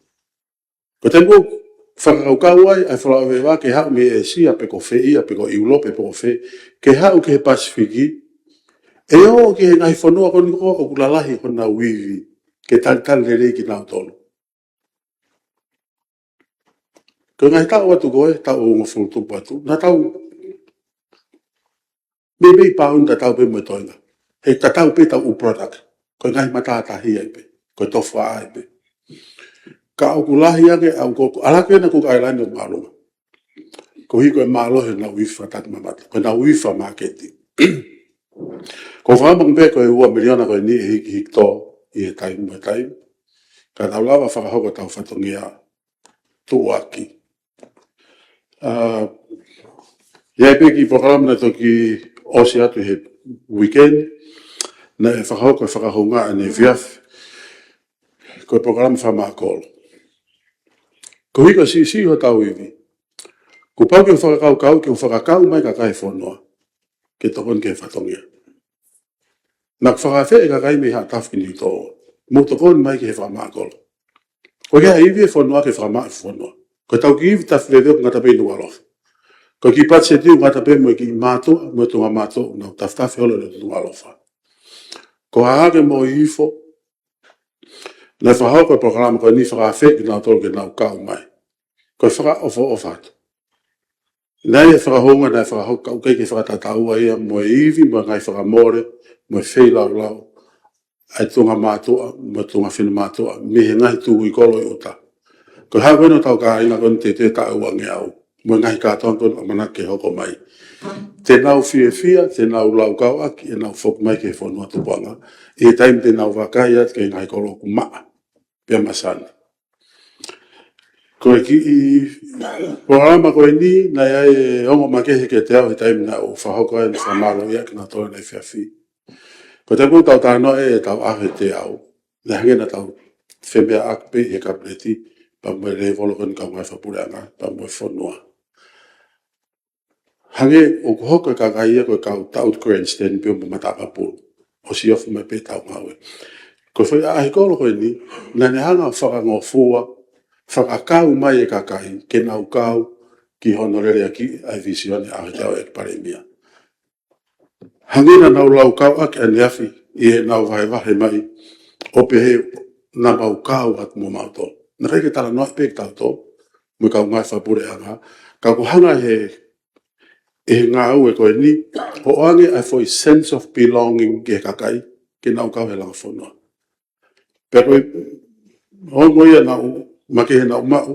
Ko e taimi ʻoku fakakaukau ai ʻa e folaʻoveʻeva ke haʻu mei ʻĒsia pe ko fē ia, pe ko ʻIulope pe ko fē, ke haʻu ki he Pasifiki, ʻe ō ki he ngaahi fonua ko eni ko ē ʻoku lalahi honau ivi, ke talitali lelei kinautolu. Ko e ngaahi taʻu atu ko ē, taʻu hongofulu tupu atu, naʻa tau meimei pāuni tatau pē mo e toenga. He tatau pē tau ʻū product. Ko e ngaahi matātahi ai pē. Ko e tofuaʻa ai pē. Ka ʻoku lahi ange ʻa e ʻū ko, ʻa ia ko ena Kuki ʻAilani ʻoku mālōlō. Koeʻuhi ko e mālohi honau ivi fakatakimamata. Ko honau ivi fakamāketi. ʻOku ou fakaʻamu pē ko e ua miliona ko eni ʻe hikihiki tō ʻi he taimi mo e taimi. Ka tau lava fakahoko ʻetau fatongia tuʻuaki. ʻA, ʻi ai pē kiʻi polokalama naʻe toki ʻosi atu he weekend, naʻe fakahoko e fakahoungaʻi ʻaneefiafi, ko e polokalama fakamaʻa kolo. Koeʻuhi ko e siʻisiʻi hotau ivi, kuo pau ke u fakakaukau, ke u fakakau mai kakai e fonua ke tokoni ki he fatongia. Naʻa ku fakaafeʻi e kakai mei Haʻatafu ki Niutō, mou tokoni mai ki he fakamaʻa kolo. Ko e hā e ivi e fonua ke fakamaʻa e fonua. Ko ʻetau kiʻi ivi tafi veve ʻoku ngata pē ʻi Nukuʻalofa. Ko e kiʻi patiseti ʻoku ngata pē mo e kiʻi mātuʻa, mo e tuʻunga mātuʻa, ʻoku nau tafitafi holo ʻi Nukuʻalofa. Ko Hahake mo Hihifo, naʻe fakahoko e polokalama ko eni fakaafeʻi kinautolu ke nau kau mai. Ko e fakaʻofoʻofa atu. Naʻe ʻi ai e fakahounga naʻe fakahoko ka ʻoku ʻikai ke fakatataua ia mo e ivi, mo e ngaahi fakamole, mo e feilaulau ʻa e tuʻunga mātuʻa, mo e tuʻunga finemātuʻa, mei he ngaahi tuʻi kolo ʻi ʻuta. Ko e hā ko ena ʻoku tau kāinga ko eni teuteu taʻu ʻe uangeau, mo e ngaahi kātoanga ko eni ʻamanaki ke hoko mai. Te nau fiefia, te nau laukau ʻaki ʻenau foki mai ki he fonua tupuʻanga, ʻi he taimi te nau vakai atu ki he ngaahi kolo ʻoku maʻa pea masani. Ko e kiʻi polokalama ko eni, naʻe ʻi ai e ongo makehe kiate au he taimi naʻa ku fakahoko ai ʻeku fakamālō ia kiate kinautolu he efiafi. Ko e taimi ko ē ʻoku tau talanoa ai ʻetau ʻaho ʻe teau, naʻe hangē naʻa tau femeʻaʻaki pē ʻi he Kapineti, pea mo e lēvolo ko eni ʻo e kau ngāue fakapuleʻanga, pea mo e fonua. Hangē ʻoku hoko e kakai ia ko e kau taʻu grandstand pē mo matāpapulu, ʻo siofi mai pē ʻetau ngāue. Ko e foʻi ʻaʻahi kolo ko eni, naʻa ne hanga ʻo fakangofua, fakakau mai e kakai ke nau kau ki hono leleakiʻi ʻa e vīsone ʻa e ʻAho ʻo e ʻEiki Palēmia. Hangē naʻa nau laukau ʻaki ʻaneafi ʻi heʻenau vahevahe mai, ʻo pehē naʻa mau kau atu mo mautolu. Naʻe ʻikai ke talanoa pē kitautolu mo e kau ngāue fakapuleʻanga, ka ʻoku hanga he, ʻe he ngāue ko eni ʻo ʻoange ʻa e foʻi sense of belonging ki he kakai ke nau kau he langa fonua. Pea ko e ongo ia naʻa ku makehe naʻa ku maʻu,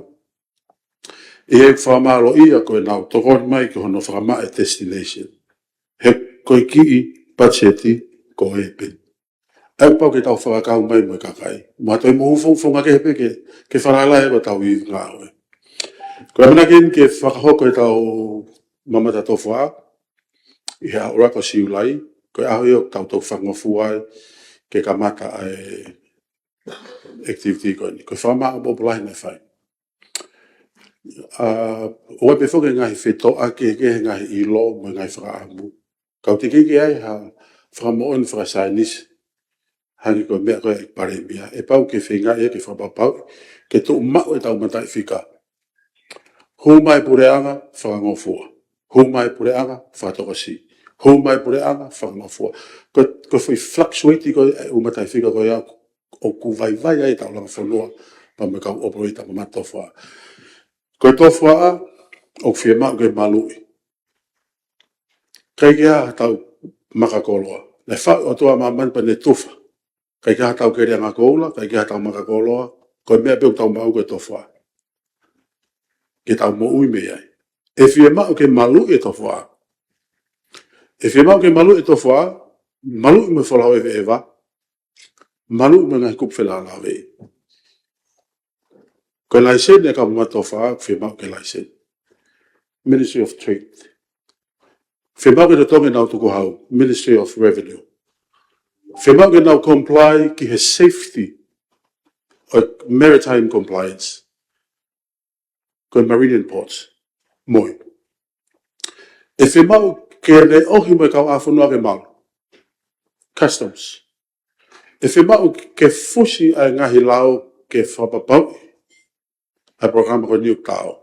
ʻi he fakamālō ia ko ʻenau tokoni mai ki hono fakamaʻa e destination. He ko e kiʻi patiseti ko ē pē. ʻE pau ke tau fakakau mai mo e kakai. Mo ha toe mohu fo-, founga kehe pē ke, ke falala ʻetau ngāue. Ko e ʻamanaki eni ke fakahoko ʻetau mamata tofa ʻi he ʻaho ʻuluaki ʻo Siulai, ko e ʻaho ia ʻoku tau toki fakangofua ai ke kamata ʻa e activity ko eni. Ko e fakamāʻopoʻopo lahi naʻe fai. ʻA, ʻoku ʻi ai pē foki e ngaahi fetōʻaki kehekehe, ngaahi ʻilo mo e ngaahi fakaʻamu. Ka ʻoku teʻeki ke ʻi ai ha fakamoʻoni fakasaienisi hangē ko e meʻa ko ē ʻa e Palēmia. ʻE pau ke feinga ia ke fakapapauʻi ke tuʻu maʻu ʻetau mataʻifika. Hū mai puleʻanga, fakangofua. Hū mai puleʻanga, fakatokosiʻi. Hū mai puleʻanga, fakangofua. Ko, ko e foʻi fluctuate ko ē ʻū mataʻifika ko ia ʻoku vaivai ai ʻetau langa fonua, pea mo e kau operator mamata tofa. Ko e tofa ʻoku fiemaʻu ke maluʻi. ʻIkai ke ʻi ai haʻatau makakoloa. Naʻe faʻu ʻe he ʻOtua ʻa māmani pea ne tufa. ʻIkai ke ʻi ai haʻatau keleʻanga koula, ʻikai ke ʻi ai haʻatau makakoloa, ko e meʻa pē ʻoku tau maʻu ko e tofa. Ke tau moʻui mei ai. ʻE fiemaʻu ke maluʻi e tofa. ʻE fiemaʻu ke maluʻi e tofa, maluʻi mo e folau ʻeveʻeva, maluʻi mo e ngaahi kupu felāveʻi. Ko e laiseni ʻa e kau mamata tofa, fiemaʻu ke laiseni. Ministry of Trade. Fiemaʻu ke totongi ʻenau tukuhau, Ministry of Revenue. Fiemaʻu ke nau comply ki he safety ʻo e maritime compliance. Ko e Marine and Ports. Mo e. ʻE fiemaʻu ke ne ʻohi mo e kau ʻa fonua ke malu. Customs. ʻE fiemaʻu ke fusi ʻa e ngaahi lao ke fakapapauʻi ʻa e polokalama ko eni ʻoku tau.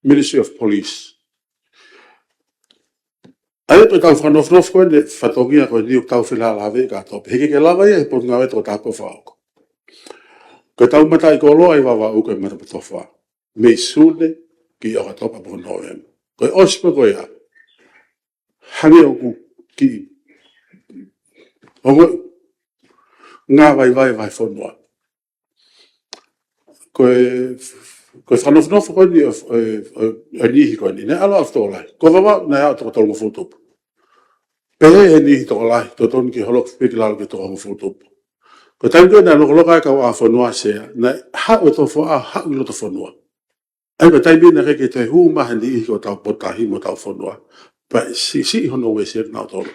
Ministry of Police. ʻA ia ko e tau fakanofonofo ko eni fatongia ko eni ʻoku tau felāveʻi kātoa pē. He ʻikai ke lava ia he potungāue toko taha pē ʻo fakahoko. Ko e tau mataʻikoloa ʻi Vavaʻu ko e mamata tofa. Mei Sune ki ʻOkatopa pea mo Nōvema. Ko e ʻosi pē ko ia. Hangē ʻoku kiʻi ongo ngā vaivai vahefonua. Ko e, ko e fakanofonofo ko eni ʻo, ʻo, ʻo, ʻo e niʻihi ko eni. Naʻe ʻalu ʻalu tokolahi. Ko Vavaʻu naʻe ʻalu toko tolungofulu tupu. Pehē he niʻihi tokolahi, totonu ke holoki pē ki lalo ki he toko hongofulu tupu. Ko e taimi ko ē naʻe lokoloka ai e kau ʻa fonua Sea, naʻe haʻu e tofa, haʻu ʻi loto fonua. ʻA ia ko e taimi naʻe ʻikai ke toe hū mai ha niʻihi ki hotau potutahi mo hotau fonua. Pea siʻisiʻi hono uesia kinautolu.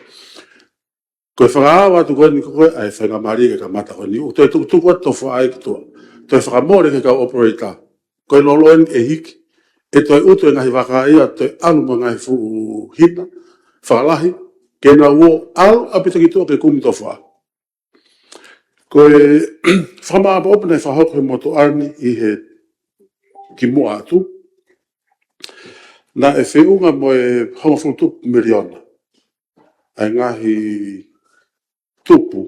Ko e fakaava atu ko eni ko ē ʻa e faingamālie ke kamata ko eni. ʻOku toe tukutuku atu tofa ʻa e ki tuʻa. Toe fakamole ki he kau operator. Ko e lolo eni ʻe hiki. ʻE toe utu e ngaahi vaka ia, toe ʻalu mo e ngaahi fuʻu hina fakalahi. Ke nau ō ʻalu ʻaupito ki tuʻa ke kumi tofa. Ko e fakamāʻopoʻopo naʻe fakahoko he motuʻa ni ʻi he kimuʻa atu. Naʻe feʻunga mo e hongofulu tupu miliona. ʻA e ngaahi tupu.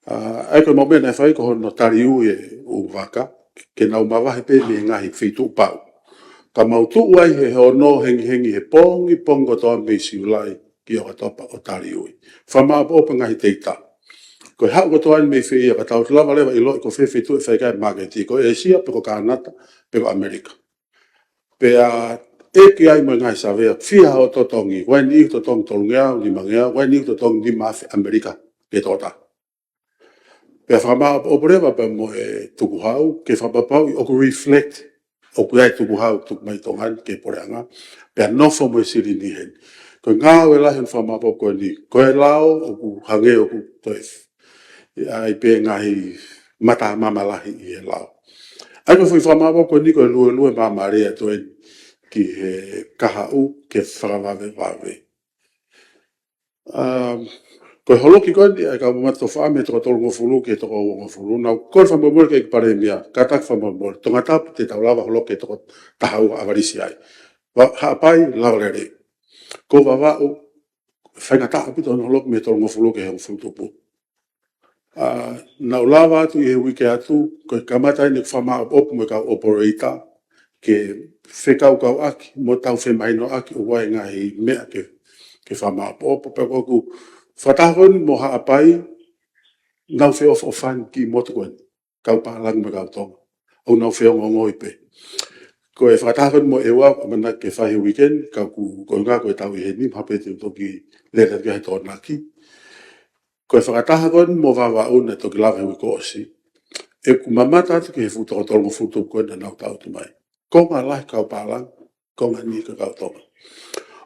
ʻA, ʻa ia ko e meʻa naʻe fai ko hono taliui e ʻū vaka. Ke nau mavahe pē mei he ngaahi feituʻu pau. Ka mau tuʻu ai he ono hengihengi he pongipongi kotoa mei Siulai ki ʻOkatopa ʻo taliui. Fakamāʻopoʻopo e ngaahi teita. Ko e haʻu kotoa eni mei fē ia ka tau lava leva ʻiloʻi ko fē feituʻu ʻe fai ki ai e māketi, ko ʻĒsia pe ko Kānata pe ko ʻAmelika. Pea ʻeke ai mo e ngaahi savea, fiha hoʻo totongi, ko e niʻihi totongi tolungeau, limangeau, ko e niʻihi totongi nima afe ʻAmelika ke toʻota. Pea fakamāʻopoʻopo leva pea mo e tukuhau, ke fakapapauʻi ʻoku reflect ʻoku ʻi ai e tukuhau, tuku mai ʻi Tonga ni ki he puleʻanga, pea nofo mo e silini heni. Ko e ngāue lahi hono fakamaʻopoʻopo ko eni, ko e lao ʻoku hangē ʻoku toe ʻi ai pē ngaahi mata mama lahi ʻi he lao. ʻA ia ko e foʻi fakamaʻopoʻopo ko eni ko e luelue māmālie atu eni ki he kahaʻu ke fakavavevave. Um, ko e holoki ko eni ʻa e kau mamata tofaʻa mei he toko tolungofulu ki he toko uongofulu. Naʻa ku kole fakamolemole ki he ʻEiki Palēmia, kātaki fakamolemole. Tongatapu te tau lava holoki ki he toko taha ua ʻavalisi ai. Vā, Haʻapai, lava lelei. Ko Vavaʻu, faingataʻa ʻaupito hono holoki mei he tolungofulu ki he hongofulu tupu. ʻA, naʻa ku lava atu ʻi he uike atu, ko e kamata eni ʻeku fakamaʻopoʻopo mo e kau operator, ke fekauʻaki mo tau femahinoʻaki ʻoku ʻi ai e ngaahi meʻa ke, ke fakamaʻopoʻopo, pea ko ʻeku fakataha ko eni mo Haʻapai, naʻa nau feʻofoʻofani ki he motu ko eni, kau pālangi mo e kau Tonga. ʻOku nau feongoongoi pē. Ko e fakataha ko eni mo ʻEua, ʻamanaki ke fai he weekend, ka ʻoku, ko e ʻuhinga ko e tau ʻi heni, mahalo pē te u toki lele atu ki ai he Tokonaki. Ko e fakataha ko eni mo Vavaʻu naʻe toki lava he uike kuo ʻosi. ʻEku mamata atu ki he fuʻu toko tolungofulu tupu ko eni naʻa nau tau atu mai. Konga lahi kau pālangi, konga ʻe niʻihi ko e kau Tonga.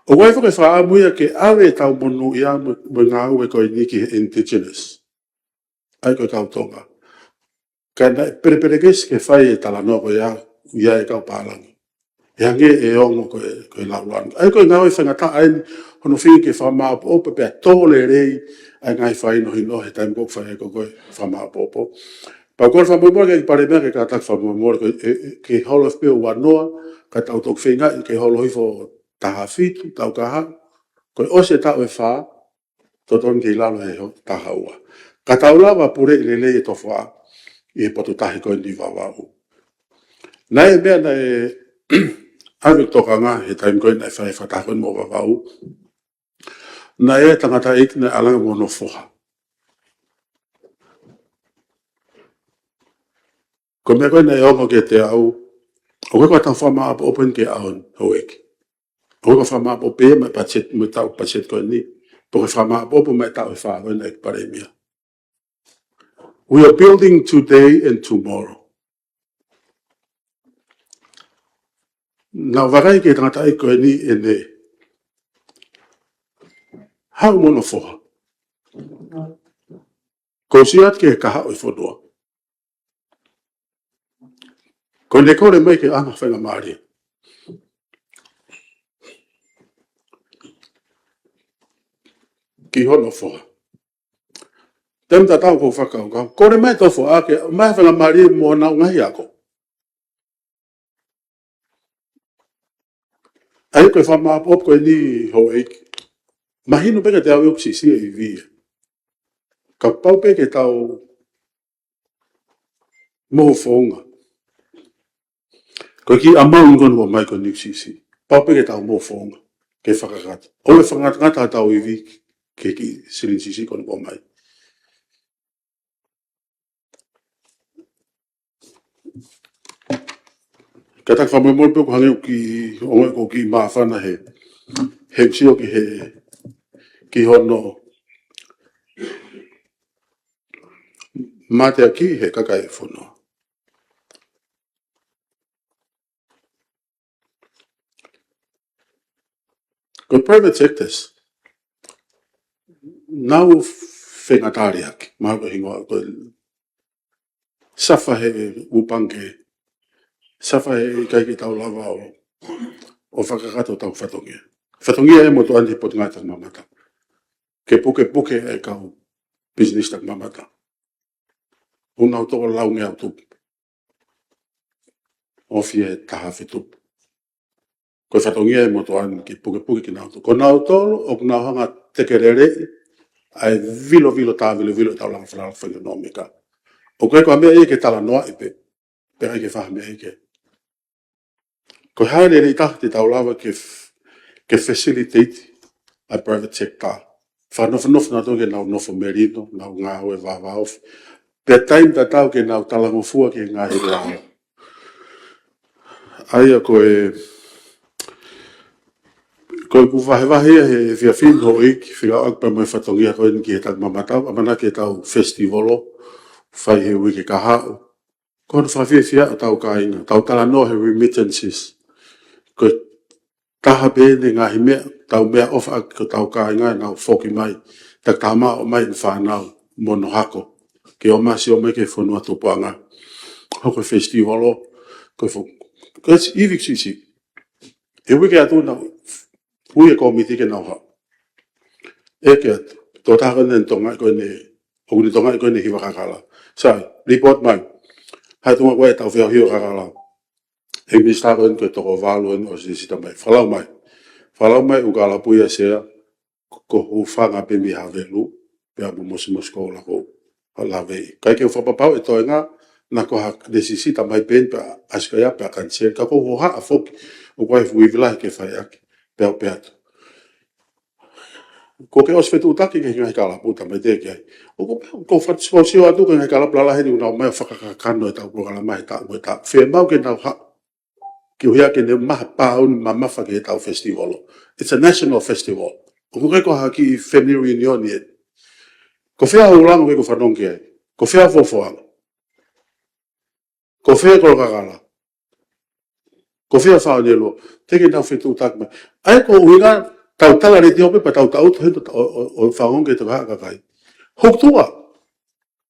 ʻOku ʻi ai foki e fakaʻamu ia ke ʻave ʻetau monūʻia mo, mo e ngāue ko eni ki he indigenous. ʻA ia ko e kau Tonga. Ka naʻe pelepelekesi ke fai e talanoa ko ia, ʻi ai e kau pālangi. ʻE hangē ʻe ongo ko e, ko e laulanu. ʻA ia ko e ngāue faingataʻa eni, hono feinga ke fakamaʻopoʻopo pea tō lelei ʻa e ngaahi fakahinohino he taimi ko ē ʻoku fai ai ko ē ko e fakamaʻopoʻopo. Pea ʻoku ou kole fakamolemole ki he ʻEiki Palēmia ke kātaki fakamolemole ko e, e, e, ke holo pē ua noa, ka tau toki feinga ke holo hifo taha fitu, tau kaha, ko e ʻosi e taʻu ʻe fā, totonu ke ʻi lalo he ho-, taha ua. Ka tau lava puleʻi lelei e tofa ʻi he potu tahi ko eni ʻi Vavaʻu. Naʻe ʻi ai e meʻa naʻe ʻave tokanga he taimi ko ē naʻe fai e fakataha ko eni mo Vavaʻu. Naʻe ʻi ai e tangataʻeiki naʻe ʻalu ange mo hono foha. Ko e meʻa ko ē naʻe ongo kiate au, ʻoku ʻikai ko haʻatau fakamaʻopoʻopo eni ki he ʻaho ni, houʻeiki. ʻOku ʻikai ko e fakamaʻopoʻopo ia mo e budget, mo e taʻu budget ko eni, pe ko e fakamaʻopoʻopo mo e taʻu ʻe fā ko eni ʻa e ʻEiki Palēmia. We are building today and tomorrow. Naʻa ku vakai ki he tangataʻeiki ko eni ʻene haʻu mo hono foha. Kuo u sio atu ki he kahaʻu ʻo e fonua. Ko ʻene kole mai ke ʻoange ha faingamālie ki hono foha. Taimi tatau ʻoku ou fakakaukau, kole mai e tofa ke ʻomai ha faingamālie mo honau ngaahi ako. ʻA ia ko e fakamaʻopoʻopo ko eni, houʻeiki. Mahino pē kiate au ʻoku siʻisiʻi e ivi ia. Kapau pē ke tau mohu founga. Ko e kiʻi amount ko eni ʻoku ʻomai ko eni ʻoku siʻisiʻi. Pau pē ke tau mohu founga ke fakakakato. ʻOua ʻe fakangatangata ʻetau ivi ki he kiʻi silini siʻisiʻi ko eni ʻoku ʻomai. Kātaki fakamolemole pē ʻoku hangē ʻoku kiʻi, ʻoku kiʻi māfana he, he sio ki he, ki hono mateaki he kakai e fonua. Ko e private sectors, nau fengatali hake, mahalo ko e hingoa ko e suffer he ʻū pangikē, suffer he ʻikai ke tau lava ʻo, ʻo fakakakato hotau fatongia. Fatongia ʻa e motuʻa ni he Potungāue Taʻemamata. Ke pukepuke e kau business taʻemamata. ʻOku nau toko laungeau tupu. ʻOku fie taha afe tupu. Ko e fatongia e motuʻa ni ke pukepuke kinautolu. Ko nautolu, ʻoku nau hanga ʻo tekeleiʻi ʻa e vilovilo, tā vilovilo ʻetau langa falala fakaʻekonōmika. ʻOku ʻikai ko ha meʻa ia ke talanoaʻi pē, pea ʻikai ke fai ha meʻa ia ke. Ko e hā e lelei taha te tau lava ke f-, ke facilitate ʻa e private sector. Fakanofonofo nautolu ke nau nofo melino, nau ngāue vāvāofi. Pea taimi tatau ke nau talangofua ki he ngaahi lao. ʻA ia ko e, ko ʻeku vahevahe ia he efiafi ni houʻeiki, fekauʻaki pea mo e fatongia ko eni ki he taʻemamata, ʻamanaki ke tau festival ʻo fai he uike kahaʻu. Ko hono fakafiefia ʻo tau kāinga, tau talanoa he remittances. Ko e taha pē ʻeni e ngaahi meʻa, tau meʻaʻofa ʻaki ki hotau kāinga ʻenau foki mai, taʻe taha mai ʻo ʻomai ʻene fānau mo hono hako. Ke ō mai ʻo sio mai ki he fonua tupuʻanga. Hoko e festival, ko e fo-, ko e ivi siʻisiʻi. He uike atu naʻe ui e kōmiti ke nau haʻu. ʻEke atu, tokotaha ko eni ʻoku ne tokangaʻi ko eni, ʻoku ne tokangaʻi ko eni e hiva kakala. Sai, report mai. Hai tunga ko e tau fea hiva kakala. ʻE minisitā ko eni ko e toko valu ʻeni ʻosi siʻisiʻi mai. Fakalau mai. Fakalau mai ʻoku kalapu ia Sea, ko, ko e hūfanga pē mei Havelu, pea mo Mosimosi ko Lakou. Ka lave. ʻIkai ke u fakapapau e toenga, naʻa ko ha ne siʻisiʻi mai pē ʻeni pea ʻasi ko ia pea cancel. Ka ʻoku ou hohaʻa foki, ʻoku ʻi ai e fuivi lahi ke fai ʻaki, pea u pehē atu. Ko ke ʻosi fetuʻutaki ki he ngaahi kalapu, tamaite ki ai. ʻOku ou pehē, ʻoku ou fakaʻosi atu ki he ngaahi kalapu lalahi ni ʻoku nau ō mai ʻo fakakakano ʻetau polokalama he taʻu mo e taʻu. Fiemaʻu ke nau haʻu. Ke ʻuhinga ke ne maʻu ha pāuni mamafa ki heʻetau festival. It's a national festival. ʻOku ʻikai ko ha kiʻi family reunion ʻeni. Ko fē hoʻo langa, ʻoku ʻikai ko e fanongo ki ai. Ko fē hoʻo fofoʻanga. Ko fē hoʻo kolo kakala. Ko fē hoʻo fānelo. Teʻeki ke nau fetuʻutaki mai. ʻA ia ko e ʻuhinga tau tala letiō pē pea tau tau to hento ʻo, ʻo, ʻo fanongo ki he tokotaha kakai. Hoko tuʻa.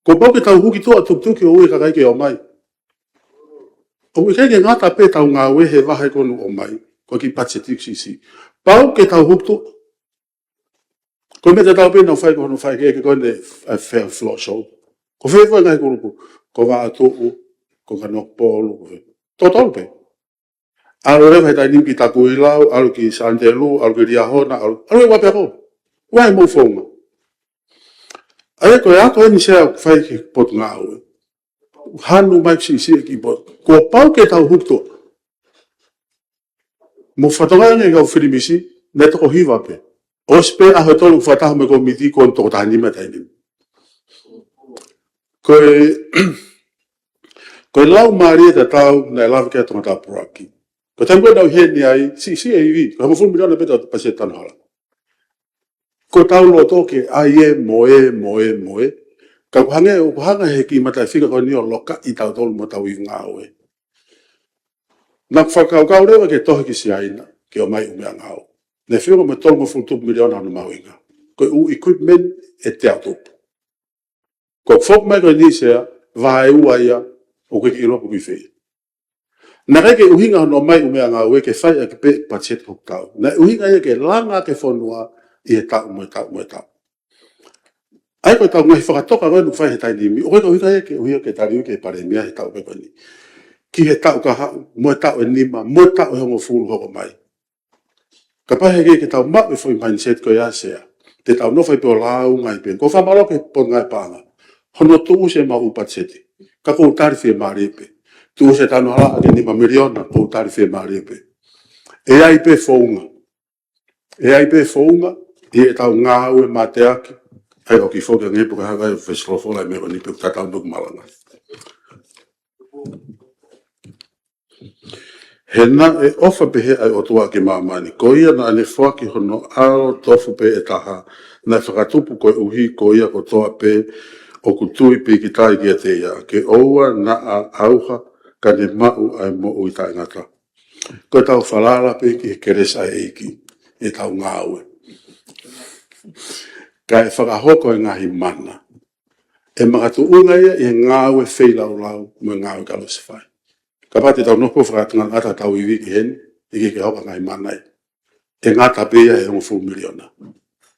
Kuo pau ke tau huki tuʻa, tukituki ʻo ui e kakai ke ō mai. ʻOku ʻikai ke ngata pē ʻetau ngāue he vahe ko eni ʻoku ʻomai. Ko e kiʻi patiseti siʻisiʻi. Pau ke tau huki tuʻa. Ko e meʻa tatau pē naʻa nau fai ko hono fai ke, ke ko eni, ʻa e fea float show. Ko fē fua e ngaahi kulupu. Ko Vaʻatuʻu, ko Kanokupolu, ko fē. Totonu pē. ʻAlu leva he taimi ni ki Takuilau, ʻalu ki Sanitelū, ʻalu ki Liahona, ʻalu, ʻalu ʻi he ʻapiako. ʻOua ʻe mou founga. ʻA ia ko e ako ʻeni Sea ʻoku fai ki he potungāue. Hanu mai siʻisiʻi ki pot. Kuo pau ke tau huki tuʻa. Mou fakatokangaʻi ange kau filimisi, naʻe toko hiva pē. ʻOsi pē ʻaho ʻe tolu fakataha mo e kōmiti ko eni toko taha nima taimi ni. Ko e, ko e lau mālie tatau naʻe lave ki ai Tongatapu Raki. Ko e taimi ko ē naʻa ku ʻi heni ai, siʻisiʻi e ivi, ko e hongofulu miliona pē ʻetau patiseti tanu hala. Ko ʻetau loto ke ʻai ē mo ē, mo ē, mo ē. Ka ʻoku hangē, ʻoku hanga he kiʻi mataʻifika ko eni ʻo lokaʻi tautolu mo ʻetau ivi ngāue. Naʻa ku fakakaukau leva ke tohi ki Siaina, ke ō mai ʻū meʻangāue. Naʻe feʻunga mo e tolungofulu tupu miliona hono mahuʻinga. Ko e ʻū equipment ʻe teau tupu. Ko e foki mai ko eni Sea, vaeua ia, ʻoku ʻikai ke ʻilo pe ʻoku ʻi fē. Naʻe ʻikai ke ʻuhinga hono ʻomai ʻū meʻangāue ke fai ʻaki pē patiseti hoko tau. Naʻe ʻuhinga ia ke langa ʻaki e fonua ʻi he taʻu mo e taʻu mo e taʻu. ʻA ia ko ʻetau ngaahi fakatoka ko eni ʻoku fai he taimi ni, ʻoku ʻikai ke ʻuhinga ia ke ʻuhinga ke tali ʻe he Palēmia he taʻu ko eni. Ki he taʻu kahaʻu, mo e taʻu ʻe nima, mo e taʻu ʻe hongofulu hoko mai. Kapau he ʻikai ke tau maʻu e foʻi mindset ko ia Sea. Te tau nofo ai pē ʻo lau ngaahi pē. Ko e fakamālō ki he Potungāue Paʻanga. Hono tuʻusi ʻemau ʻū patiseti. Ka ʻoku ou tali fiemālie pē. Tuʻusi e tanu hala ke nima miliona, ʻoku ou tali fiemālie pē. ʻE ʻi ai pē founga. ʻE ʻi ai pē founga, ʻi heʻetau ngāue mateaki, ʻa ia ʻoku ou kiʻi foki ange pē ko e hā e fesilofola ʻi he meʻa ko eni pea ʻoku tatau mo ʻeku malanga. He naʻe ʻofa pehē ʻa e ʻOtua ki māmani, ko ia naʻa ne foaki hono ʻAlo tofu pē ʻe taha, naʻe fakatupu koeʻuhi ko ia kotoa pē ʻoku tui pīkitai kiate ia, ke ʻoua naʻa ʻauha, ka ne maʻu ʻa e moʻui taʻengata. Ko ʻetau falala pē ki he kelesi ʻa e ʻEiki, ʻetau ngāue. Kae fakahoko e ngaahi mana. ʻE makatuʻunga ia ʻi he ngāue feilaulau, mo e ngāue kalosi fai. Kapau te tau nofo fakatungana ʻata tau ivi ki heni, ʻikai ke hoko e ngaahi mana ia. ʻE ngata pē ia he hongofulu miliona.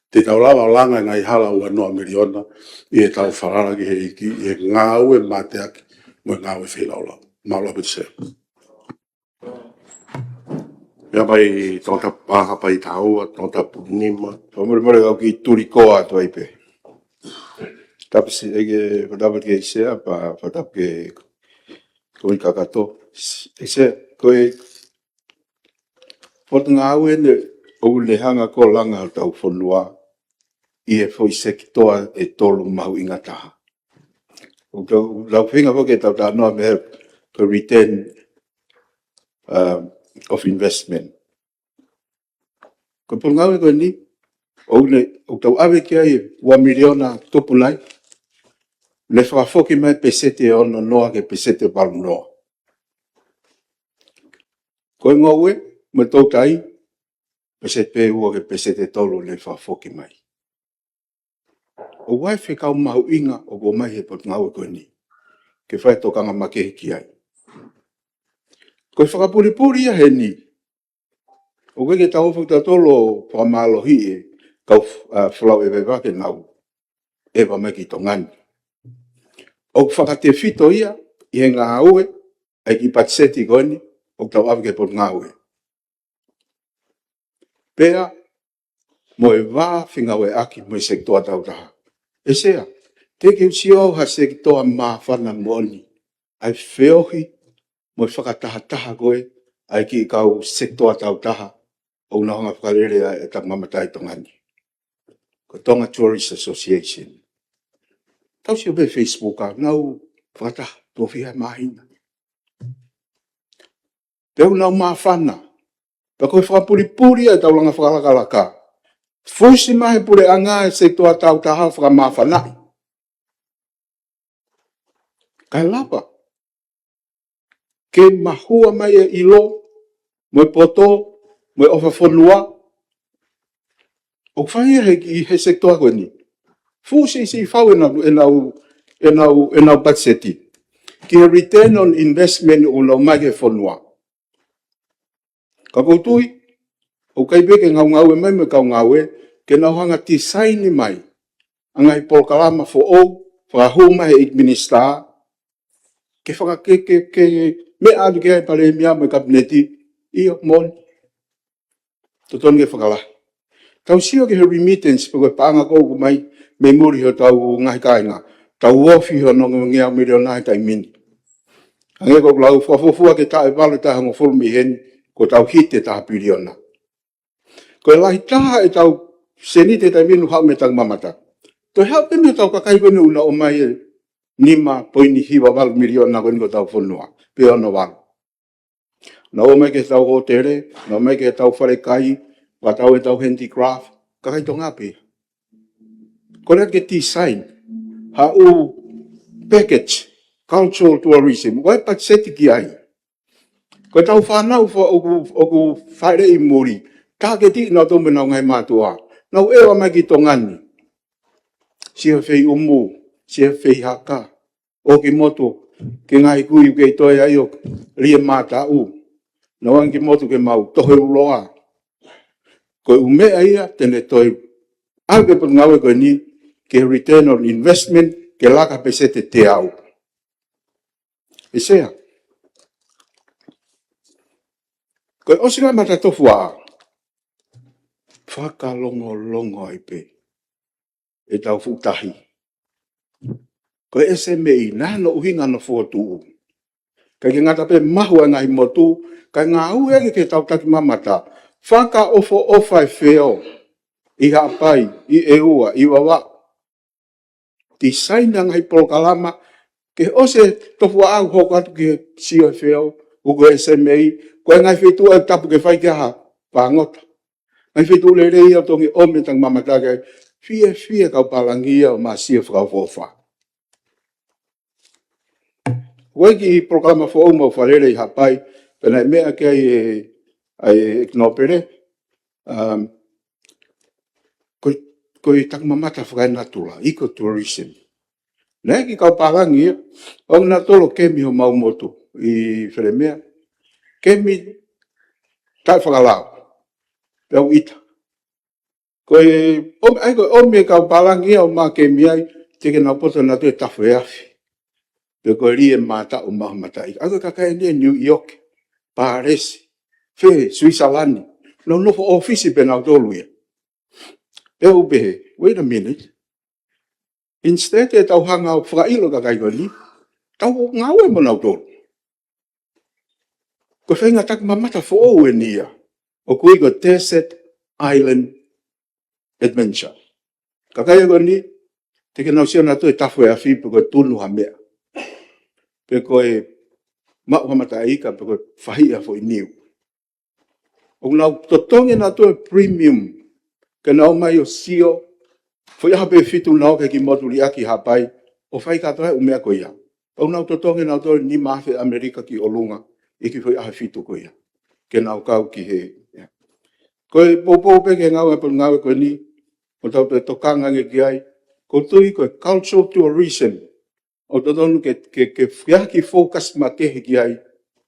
Te tau lava ʻo langa e ngaahi hala ua noa miliona, ʻi heʻetau falala ki he ʻEiki, ʻi he ngāue mateaki, mo e ngāue feilaulau. Mālō ʻaupito Sea. Ia mai Tongatapu, aha pē ʻi taua, Tongatapu nima. Fakamolemole kau kiʻi tuli koa atu ai pē. Tapu Sea, ʻe ke, tapu ki he Sea, pea, pea tapu ki he kau kakato. ʻE Sea, ko e potungāue ʻeni, ʻoku ne hanga ʻo langa hotau fonua, ʻi he foʻi sekitoa ʻe tolu mahuʻinga taha. ʻOku tau, lau feinga foki ke tau talanoa mei he, ko e return, um, of investment. Ko e potungāue ko eni, ʻoku ne, ʻoku tau ʻave ki ai ua miliona tupu nai. ne fakafoki mai peseti ʻe ono noa ki he peseti ʻe valu noa. Ko e ngoue mo e toutai, peseti pē ʻe ua ki he peseti ʻe tolu ne fakafoki mai. ʻOku ʻi ai e fekau mahuʻinga ʻoku ʻomai he potungāue ko eni ke fai e tokanga makehe ki ai. Ko e fakapulipuli ia heni, ʻoku ʻikai ke tau ō foki tautolu ʻo fakamālohiʻi e kau, ʻa, folau ʻeveʻeva ke nau ʻeva mai ki Tonga ni. ʻOku fakatefito ia ʻi he ngāue ʻa e kiʻi patiseti ko eni ʻoku tau ʻave ki he potungāue. Pea mo e vā fengāueʻaki mo e sekitoa tautaha. ʻE Sea, teʻeki ke u sio ha sekitoa māfana moʻoni ʻa e feohi mo e fakatahataha ko ē ʻa e kiʻi kau sekitoa tautaha ʻoku nau hanga fakalele ʻa e takimamata ʻi Tonga ni, ko e Tonga Tourist Association. Tau sio pē Facebook ʻa ʻenau fakataha tuʻo fiha he māhina. Pea ʻoku nau māfana. Pea ko e fakapulipuli ʻa e tau langa fakalakalaka. Fusi mai he puleʻanga e sekitoa tautaha fakamāfanaʻi. Kae lava ke mahua mai e ʻilo, mo e poto, mo e ʻofa fonua ʻoku fai ia he, ʻi he sekitoa ko eni. Fuʻu siʻisiʻi fau ʻenau, ʻenau, ʻenau, ʻenau patiseti ki he return on investment ʻoku nau ʻomai ki he fonua. Ka ʻoku ou tui, ʻoku ʻikai pē ke ngaungaue mai mo e kau ngāue ke nau hanga tisaini mai ʻa e ngaahi polokalama foʻou fakahū mai he ʻEiki Minisitā, ke faka-, ke, ke, ke meʻa atu ki ai e Palēmia mo e Kapineti, ʻio, moʻoni. Totonu ke fakalahi. Tau sio ki he remittance pe ko e paʻanga ʻoku ʻomai mei muli hotau ngaahi kāinga. Tau ofi hono ngeau miliona he taimi ni. Hangē ko ʻeku lau, fakafuofua ke taʻu ʻe valu taʻu ʻe hongofulu mei heni, kuo tau hiti e taha piliona. Ko e lahi taha ʻetau seniti he taimi ni ʻoku haʻu mei he takimamata. Toe haʻu pē mei hotau kakai ko eni ʻoku nau ʻomai e nima poini hiva valu miliona ko eni ki hotau fonua, pe ono valu. Nau ō mai ki heʻetau hōtele, nau ō mai ki heʻetau falekai, fakatau ʻetau handicraft, kakai Tonga pē. Ko e lea ke tisaini ha ʻū package, cultural tourism, ʻoku ʻi ai e patiseti ki ai. Ko ʻetau fānau fo-, ʻoku, ʻoku fāʻeleʻi muli, tāketi nautolu mo ʻenau ngaahi mātuʻa, nau ʻeva mai ki Tonga ni. Sio he feʻumu, sio he feihaka, ʻo ki motu ki he ngaahi kui ʻoku kei toe ai ʻo lie mātaʻu. Nau ō ange ki motu ke mau tohe uloa. Ko e ʻū meʻa ia te ne toe ʻave e potungāue ko eni ki he return on investment, ke laka peseti ʻe teau. ʻE Sea, ko e ʻosi ngaahi matatofu ʻa, fakalongolongo ai pē ʻetau fuʻu tahi. Ko e S M E naʻe ʻi ai hono ʻuhinga hono fokotuʻu. ʻIkai ke ngata pē mahu ʻa e ngaahi motu, kae ngāueʻaki ke tau takimamata, fakaʻofoʻofa e feo ʻi Haʻapai, ʻi ʻEua, ʻi Vavaʻu. Tisaini ʻa e ngaahi polokalama, ke ʻosi e tofuaʻa ʻo hoko atu ki he sio e feo, ʻoku ko e S M E, ko e ngaahi feituʻu ʻe tapu ke fai ki ai ha fāngota. Ngaahi feituʻu lelei ia ʻoku totonu ke ʻomi e takimamata ki ai, fiefia e kau pālangi ia ʻo ma sio fakaʻofoʻofa. ʻOku ʻi ai e kiʻi polokalama foʻou ʻoku mau fakalele ʻi Haʻapai, pea naʻe meʻa ki ai e, ʻa e ʻEiki Nōpele, um, ko e, ko e takimamata fakaenatula, ecotourism. Naʻe ʻi ai e kiʻi kau pālangi ia, ʻo nau tolo kemi homau motu ʻi Felemea. Kemi taʻefakalao. Pea u ʻita. Ko e ʻomi, ʻa ia ko e ʻomi e kau pālangi ia ʻo ma kemi ai, teʻeki ke nau poto nautolu he tafu ʻe afi. Pe ko e lie mātaʻu maʻu ha mataʻi. ʻA ia ko e kakai eni ʻi New York, Pālesi, fē, Suisalani. Nau nofo ʻōfisi pē nautolu ia. Pea u pehē, wait a minute. Instead ʻe tau hanga ʻo fakaʻilo e kakai ko eni, tau ngāue mo nautolu. Ko e faʻahinga takimamata foʻou eni ia, ʻoku ui ko e Desert Island Adventure. Kakai ko eni, teʻeki ke nau sio nautolu he tafu ʻe afi pe ko e tunu ha meʻa. Pe ko e maʻu ha mataʻi ika, pe ko e fahiʻi ha foʻi niu. ʻOku nau totongi nautolu e premium, ke nau ō mai ʻo sio, foʻi ʻaho pē ʻe fitu nau ō ki he kiʻi motu liʻaki ʻi Haʻapai, ʻo fai kātoa e ʻū meʻa ko ia. Pea ʻoku nau totongi nautolu e nima afe ʻAmelika ki ʻolunga ʻi he kiʻi foʻi ʻaho ʻe fitu ko ia. Ke nau kau ki he, ia. Ko e poupou pē ki he ngāue, pea ngāue ko eni, ʻoku tau toe tokanga ange ki ai, ʻoku ou tui ko e cultural tourism, ʻoku totonu ke, ke, ke fai ha kiʻi focus makehe ki ai,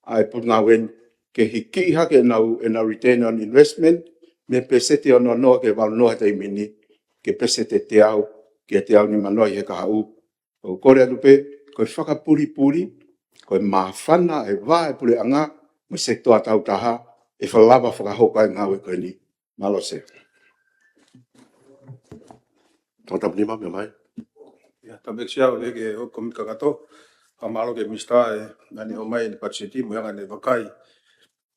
ʻa e pulungāue ni, ke hikiʻi hake ʻenau, ʻenau return on investment, mei he pēseti ʻe ono noa ki he valu noa he taimi ni, ki he pēseti ʻe teau, ki he teau nima noa ʻi he kahaʻu. ʻOku ou kole atu pē, ko e fakapulipuli, ko e māfana e vā e puleʻanga, mo e sekitoa taautaha, ʻe fakalava fakahoko ai e ngāue ko eni. Mālō Sea. Tau tapu nima meʻa mai. Ia, tapu ki he Sea, ʻo leke ʻo e kōmiti kakato. Fakamālō ki he Minisitā ʻi heʻene ʻomai ʻene patiseti mo e anga ʻene vakai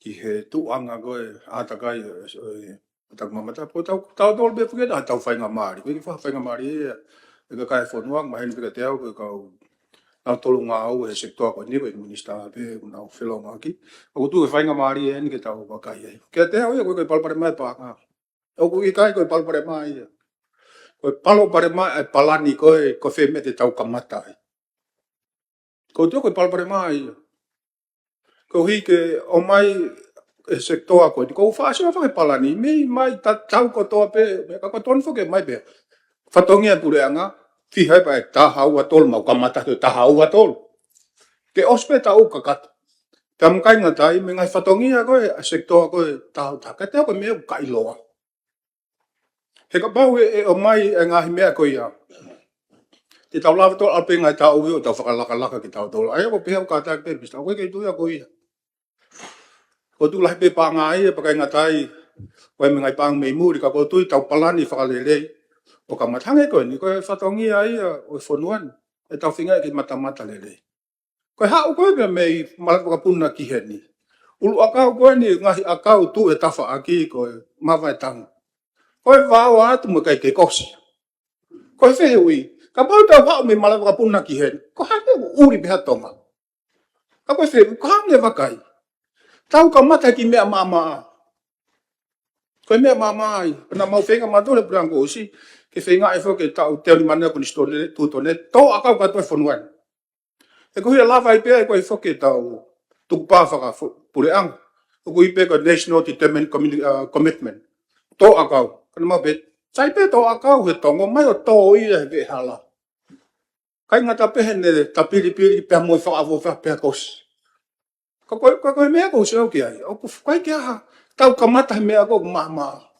ki he tuʻuʻanga ko e ʻātakai ʻo e, ʻo e, ʻo e ʻatakamamata. Pea tau, tau tolu pē fuke na tau faingamālie. Ko e kiʻi fa-, faingamālie ia ʻa e kakai e fonua, mahino pē kiate au ko e kau nautolu ngāue he sekitoa ko eni, ko e Minisitā pē ʻoku nau felōngoaki. ʻOku ou tui ko e faingamālie eni ke tau vakai ai. Kiate au ia ko e, ko e palopalema e paʻanga. ʻOku ʻikai ko e palopalema ia. Ko e palopalema e palani ko e, ko fē meʻa te tau kamata ai. ʻOku ou tui ko e palopalema ia. Koeʻuhi ke ʻomai e sekitoa ko eni. ʻOku ou faʻa sio hake ki he palani. Mei mai tatau kotoa pē, meʻa ka ko e tonu foki mai pē. Fatongia e puleʻanga, fiha pē ʻe taha ua tolu, mau kamata ki he taha ua tolu. Ke ʻosi pē taʻu kakato. Pea mo e ʻikai ngata ai, mei he ngaahi fatongia ko e, ʻa e sekitoa ko e taautaha. Kiate au ko e meʻa ʻoku ʻikai ʻiloa. He kapau ʻe, ʻe ʻomai e ngaahi meʻa ko ia. Te tau lava tolu ʻalu pē ngaahi taʻu ʻo tau fakalakalaka kitautolu. ʻA ia ʻoku ou pehē ʻoku kātaki pē, Minisitā, ʻoku ʻikai ke u tui au ko ia. ʻOku ou tui lahi pē paʻanga ia, pea ʻikai ngata ai, ʻoku ʻi ai mo e ngaahi paʻanga mei muli, ka ʻoku ou tui tau palani fakalelei. ʻO kamata hangē ko eni, ko e fatongia ia ʻo e fonua ni, ʻe tau feinga ke matamata lelei. Ko e haʻu ko ē pea mei Malaʻe Vakapuna ki heni. ʻUlu ʻakau ko eni, ngaahi ʻakau tuʻu he tafaʻaki ko e mavae tangi. Ko e vaoa atu mo e ʻikai ke kosi. Ko e fehuʻi, kapau tau haʻu mei Malaʻe Vakapuna ki heni, ko e hā e ʻuli pē ʻa Tonga. Ka ko e fehuʻi, ko e hā e vakai. Tau kamata ki he meʻa maʻamaʻa. Ko e meʻa maʻamaʻa ia. Pea naʻa mau feinga mautolu he puleʻanga kuo ʻosi, ke feinga ʻe foki ke tau teuni mana ko e nisitone, tutone, tō ʻakau kātoa e fonua ni. He ko e hā e lava ai pē ʻa e ko e foki tau tukupā fakapuleʻanga. ʻOku ui pē ko e national determined commu-, uh, commitment. Tō ʻakau. Ka naʻa mau pehē, sai pē tō ʻakau he Tonga mai ʻo tō ia he veʻehala. ʻIkai ngata pē heʻene tapilipili pea mo e fakaʻofoʻofa pea kosi. Ka ko e, ka ko e meʻa ʻoku ou sio ki ai. ʻOku ʻikai ke ʻi ai ha, tau kamata he meʻa ʻoku maʻamaʻa.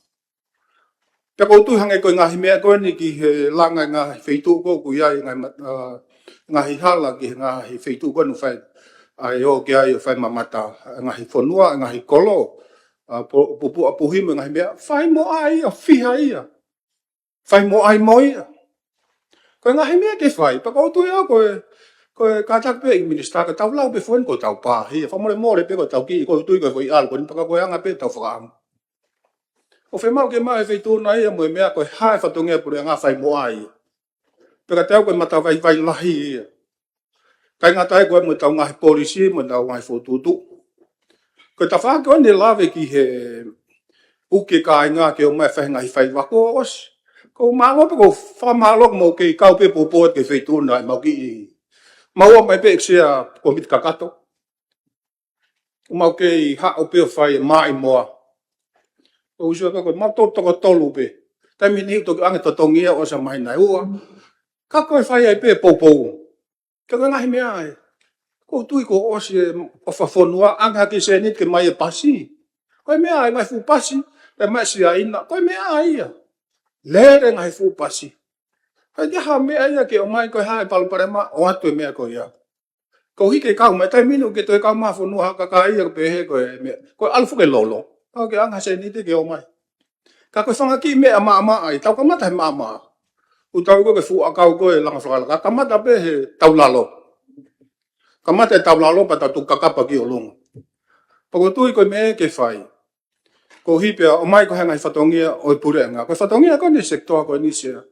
Pea ʻoku ou tui hangē ko e ngaahi meʻa ko eni ki he langa e ngaahi feituʻu ko ē ʻoku ʻi ai e ngaahi ma-, ʻa, ngaahi hala ki he ngaahi feituʻu ko eni ʻoku fai. ʻA e ō ki ai ʻo fai mamata, ʻa e ngaahi fonua, ʻa e ngaahi kolo, ʻa, po-, pupuʻa puhi mo e ngaahi meʻa. Fai mo ʻai ia, fiha ia. Fai mo ʻai mo ia. Ko e ngaahi meʻa ke fai, pea ʻoku ou tui au ko e, ko e kātaki pē ʻe he Minisitā ke tau lau pē foki ʻoku tau pāhia. Fakamolemole pē ʻoku tau kiʻi, ʻoku ou tui ko e foʻi ʻalu ko eni pea ka ko e anga pē tau fakaʻamu. ʻOku fiemaʻu ke maʻu ʻe he feituʻu na ia mo e meʻa ko e hā e fatongia e puleʻanga fai mo ʻai. Pea kiate au ko e matavaivai lahi ia. ʻIkai ngata ai ko e mo ʻetau ngaahi polisi, mo ʻetau ngaahi fokotuʻutuʻu. Ko e tafaʻaki ko eni ʻe lave ki he uki e kāinga ke ō mai fai e ngaahi faiva kuo ʻosi. ʻOku ou mālō pē, ʻoku ou fakamālō ʻoku mou kei kau pē poupou ki he feituʻu na ʻi heʻemau kiʻi. Mau ō mai pē ʻEiki Sea Kōmiti Kakato. ʻOku mau kei haʻu pē ʻo fai e maʻimoa. ʻOku ou sio ko e mau toko tolu pē. Taimi ni ʻoku toki ʻoange totongi ia ʻosi e māhina ʻe ua. Ka ko e fai ai pē poupou. Ka ko e ngaahi meʻa ē. ʻOku ou tui kuo ʻosi e ʻofa fonua, ʻange ha kiʻi sēniti ke maʻu e pasi. Ko e meʻa ē, ngaahi fuʻu pasi, ʻe maʻu ʻe Siaina, ko e meʻa ia. Lele ngaahi fuʻu pasi. ʻIkai ke ʻi ai ha meʻa ia ke ō mai ko e hā e palopalema, ʻoatu e meʻa ko ia. Koeʻuhi ke kau mai taimi ni ʻoku ke toe kau mai ha fonua ha kakai ia ʻoku pehē ko e meʻa. Ko e ʻalu foki e lolo. Ka ke ʻange ha sēniti ke ō mai. Ka ko e fanga kiʻi meʻa maʻamaʻa ia, tau kamata he maʻamaʻa. ʻOku tau ko e fuʻu ʻakau ko e langa fakalakalaka, kamata pē he taulalo. Kamata he taulalo pea tau tuku kakapa ki ʻolunga. Pea ʻoku ou tui ko e meʻa ke fai. Koeʻuhi pea ō mai ko e hā e ngaahi fatongia ʻo e puleʻanga. Ko e fatongia ko eni e sekitoa ko eni Sea.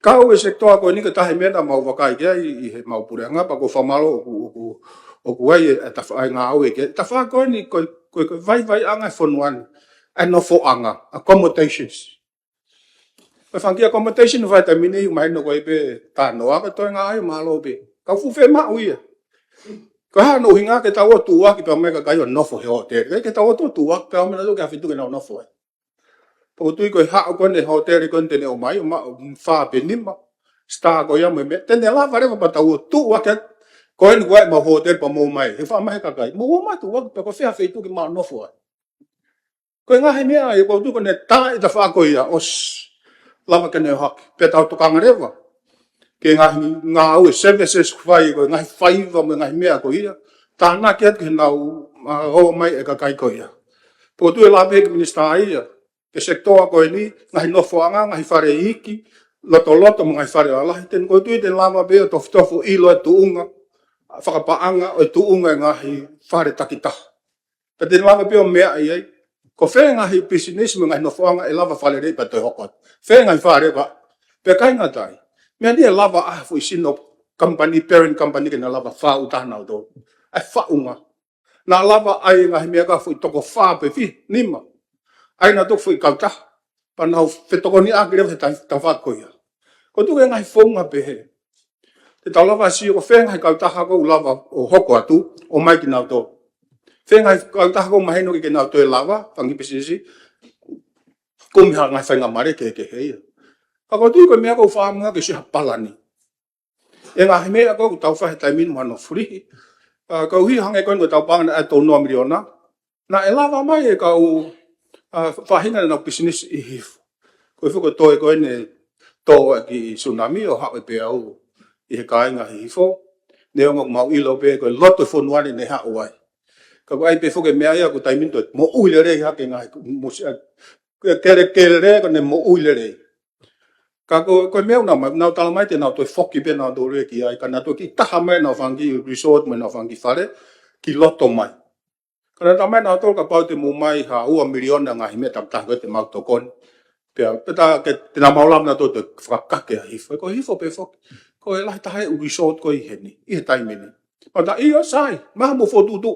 Kau e sekitoa ko eni ko e taha e meʻa naʻa mau vakai ki ai ʻi heʻemau puleʻanga pea ʻoku ou fakamālō ʻoku, ʻoku, ʻoku ʻi ai e, e tafa-, ʻa e ngāue ki ai. Tafaʻaki ko eni ko e, ko e, ko e vaivaiʻanga e fonua ni. ʻA e nofoʻanga, accommodations. Ko e fanga kiʻi accommodation ʻoku fai he taimi ni, mahino ko e pē tā noa ka toe ngaahi mālō pē. Ka fuʻu fiemaʻu ia. Ko e hā hono ʻuhinga ke tau ō tuʻuaki pē mai e kakai ʻo nofo he hōtele. Ke tau ō tuʻuaki pē mai nautolu ki ha feituʻu ke nau nofo ai. Pea ʻoku ou tui ko e haʻu ko eni e hōtele ko eni te ne ʻomai, ʻo maʻu fā pe nima star ko ia mo e meʻa. Te ne lava leva pea tau ō tuʻuaki atu. Ko eni ko e mau hōtele pea mou ō mai. He faʻa mai he kakai. Mou ō mai tuʻuaki pē ko fē ha feituʻu ke mau nofo ai. Ko e ngaahi meʻa ia ʻoku ou tui ko ʻene tā e tafaʻaki ko ia ʻosi lava ke ne ō hake. Pea tau tokanga leva ki he ngaahi ngāue services ʻoku fai, ko e ngaahi faiva mo e ngaahi meʻa ko ia. Tānaki atu ke nau, ā, ō mai e kakai ko ia. Pea ʻoku ou tui ʻe lava pē ki he minisitā ia, ki he sekitoa ko eni, ngaahi nofoʻanga, ngaahi fale iiki, lotoloto mo e ngaahi fale lalahi. Te ne, ʻoku ou tui te ne lava pē ʻo tofotofo ʻilo e tuʻunga fakapaʻanga ʻo e tuʻunga e ngaahi fale takitaha. Pea te ne lava pē ʻo meaʻi ai ko fē ngaahi pisinisi mo e ngaahi nofoʻanga ʻe lava fale lelei pea toe hoko atu. Fē ngaahi fale va. Pea ʻikai ngata ai, meʻa ni ʻe lava ʻa e foʻi sino company, parent company ke na lava fāʻūtaha nautolu. ʻA e faʻunga. Na lava ʻai e ngaahi meʻa ko e foʻi toko fā pe fiha, nima. ʻAi nautolu foʻi kautaha. Pea nau fetokoniʻaki leva he tafaʻaki ko ia. ʻOku ou tui ko e ngaahi founga pehē te tau lava sio ko fē ngaahi kautaha ʻoku lava ʻo hoko atu, ʻomai kinautolu. Fē ngaahi kautaha ʻoku mahino ke nau toe lava, fanga kiʻi pisinisi, kumi ha ngaahi faingamālie kehekehe ia. Ka ʻoku ou tui ko e meʻa ʻoku ou fakaʻamu ke sio ha palani. E ngaahi meʻa ʻoku tau fai he taimi ni mo hono fulihi. Ā, koeʻuhi hangē ko eni ko ʻetau paʻanga naʻe tolu noa miliona. Naʻe lava mai e kau, ā, faʻahinga naʻa nau pisinisi ʻi Hihifo. Ko e fuʻu toe ko eni tō ʻa e kiʻi tsunami ʻo haʻu e peau ʻi he kāinga Hihifo. Neongo ʻoku mau ʻilo pē ko e loto e fonua ni ne haʻu ai. Ka ko e ʻai pē foki e meʻa ia ko e taimi ni toe moʻui lelei hake ngaahi musi-, ā, kelekele ko ʻene moʻui lelei. Ka ko, ko e meʻa ʻoku nau mai, nau tala mai te nau toe foki pē nautolu ki ai, ka nau toe kiʻi taha mai ʻenau fanga kiʻi resort mo ʻenau fanga kiʻi fale ki loto mai. Ka nau tala mai nautolu kapau te mou ōmai ha ua miliona ngaahi meʻa takitaha ko ē te mau tokoni. Pea, pea tā ke, te nau mau lava nautolu toe fakakake ʻa Hihifo. Ko Hihifo pē foki. Ko e lahi taha e ʻū resort ko ē ʻi heni, ʻi he taimi ni. Pea tā ʻio sai, mahalo mou fokotuʻutuʻu.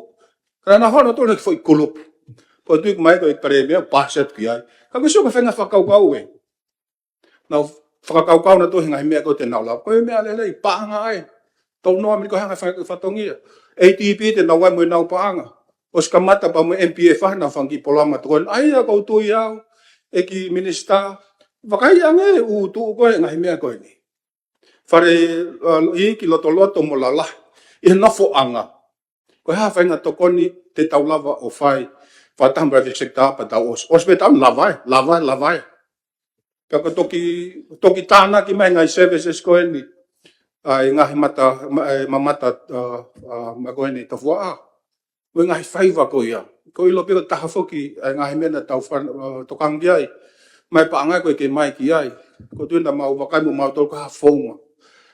Ka naʻa nau hanga nautolu he foʻi kulupu. Pea tui mai ko e palēmia, paasi atu ki ai. Ka ko e sio ko e faʻahinga fakakaukau ē. Nau fakakaukau nautolu he ngaahi meʻa ko ē te nau lava. Ko e meʻa lelei, paʻanga ai. Tau noa mili ko e hanga fa-, fatongia. A D B te nau ō ai mo ʻenau paʻanga. ʻOsi kamata pea mo e M P F ʻenau fanga kiʻi polokalama tokoni. ʻA ia ʻoku ou tui au, ʻEiki Minisitā, vakai ange ʻū tuʻu ko ē ngaahi meʻa ko eni. Fale, ā, iiki lotoloto mo lalahi. ʻI he nofoʻanga. Ko e hā e faʻahinga tokoni te tau lava ʻo fai. Fakataha mo e private sector pea tau ʻosi. ʻOsi pē tau lava ai, lava ai, lava ai. Pea ko e toki, toki tānaki mai ngaahi services ko eni. ʻA e ngaahi mata, ma-, e mamata, ā, ā, ma ko eni tofuaʻa. Mo e ngaahi faiva ko ia. ʻOku ou ʻilo pē ko e taha foki, ʻa e ngaahi meʻa naʻa tau fan-, ā, tokanga ki ai. Mai paʻanga ko ē ke mai ki ai. ʻOku ou tui naʻa mau vakai mo mautolu ko e hā e founga.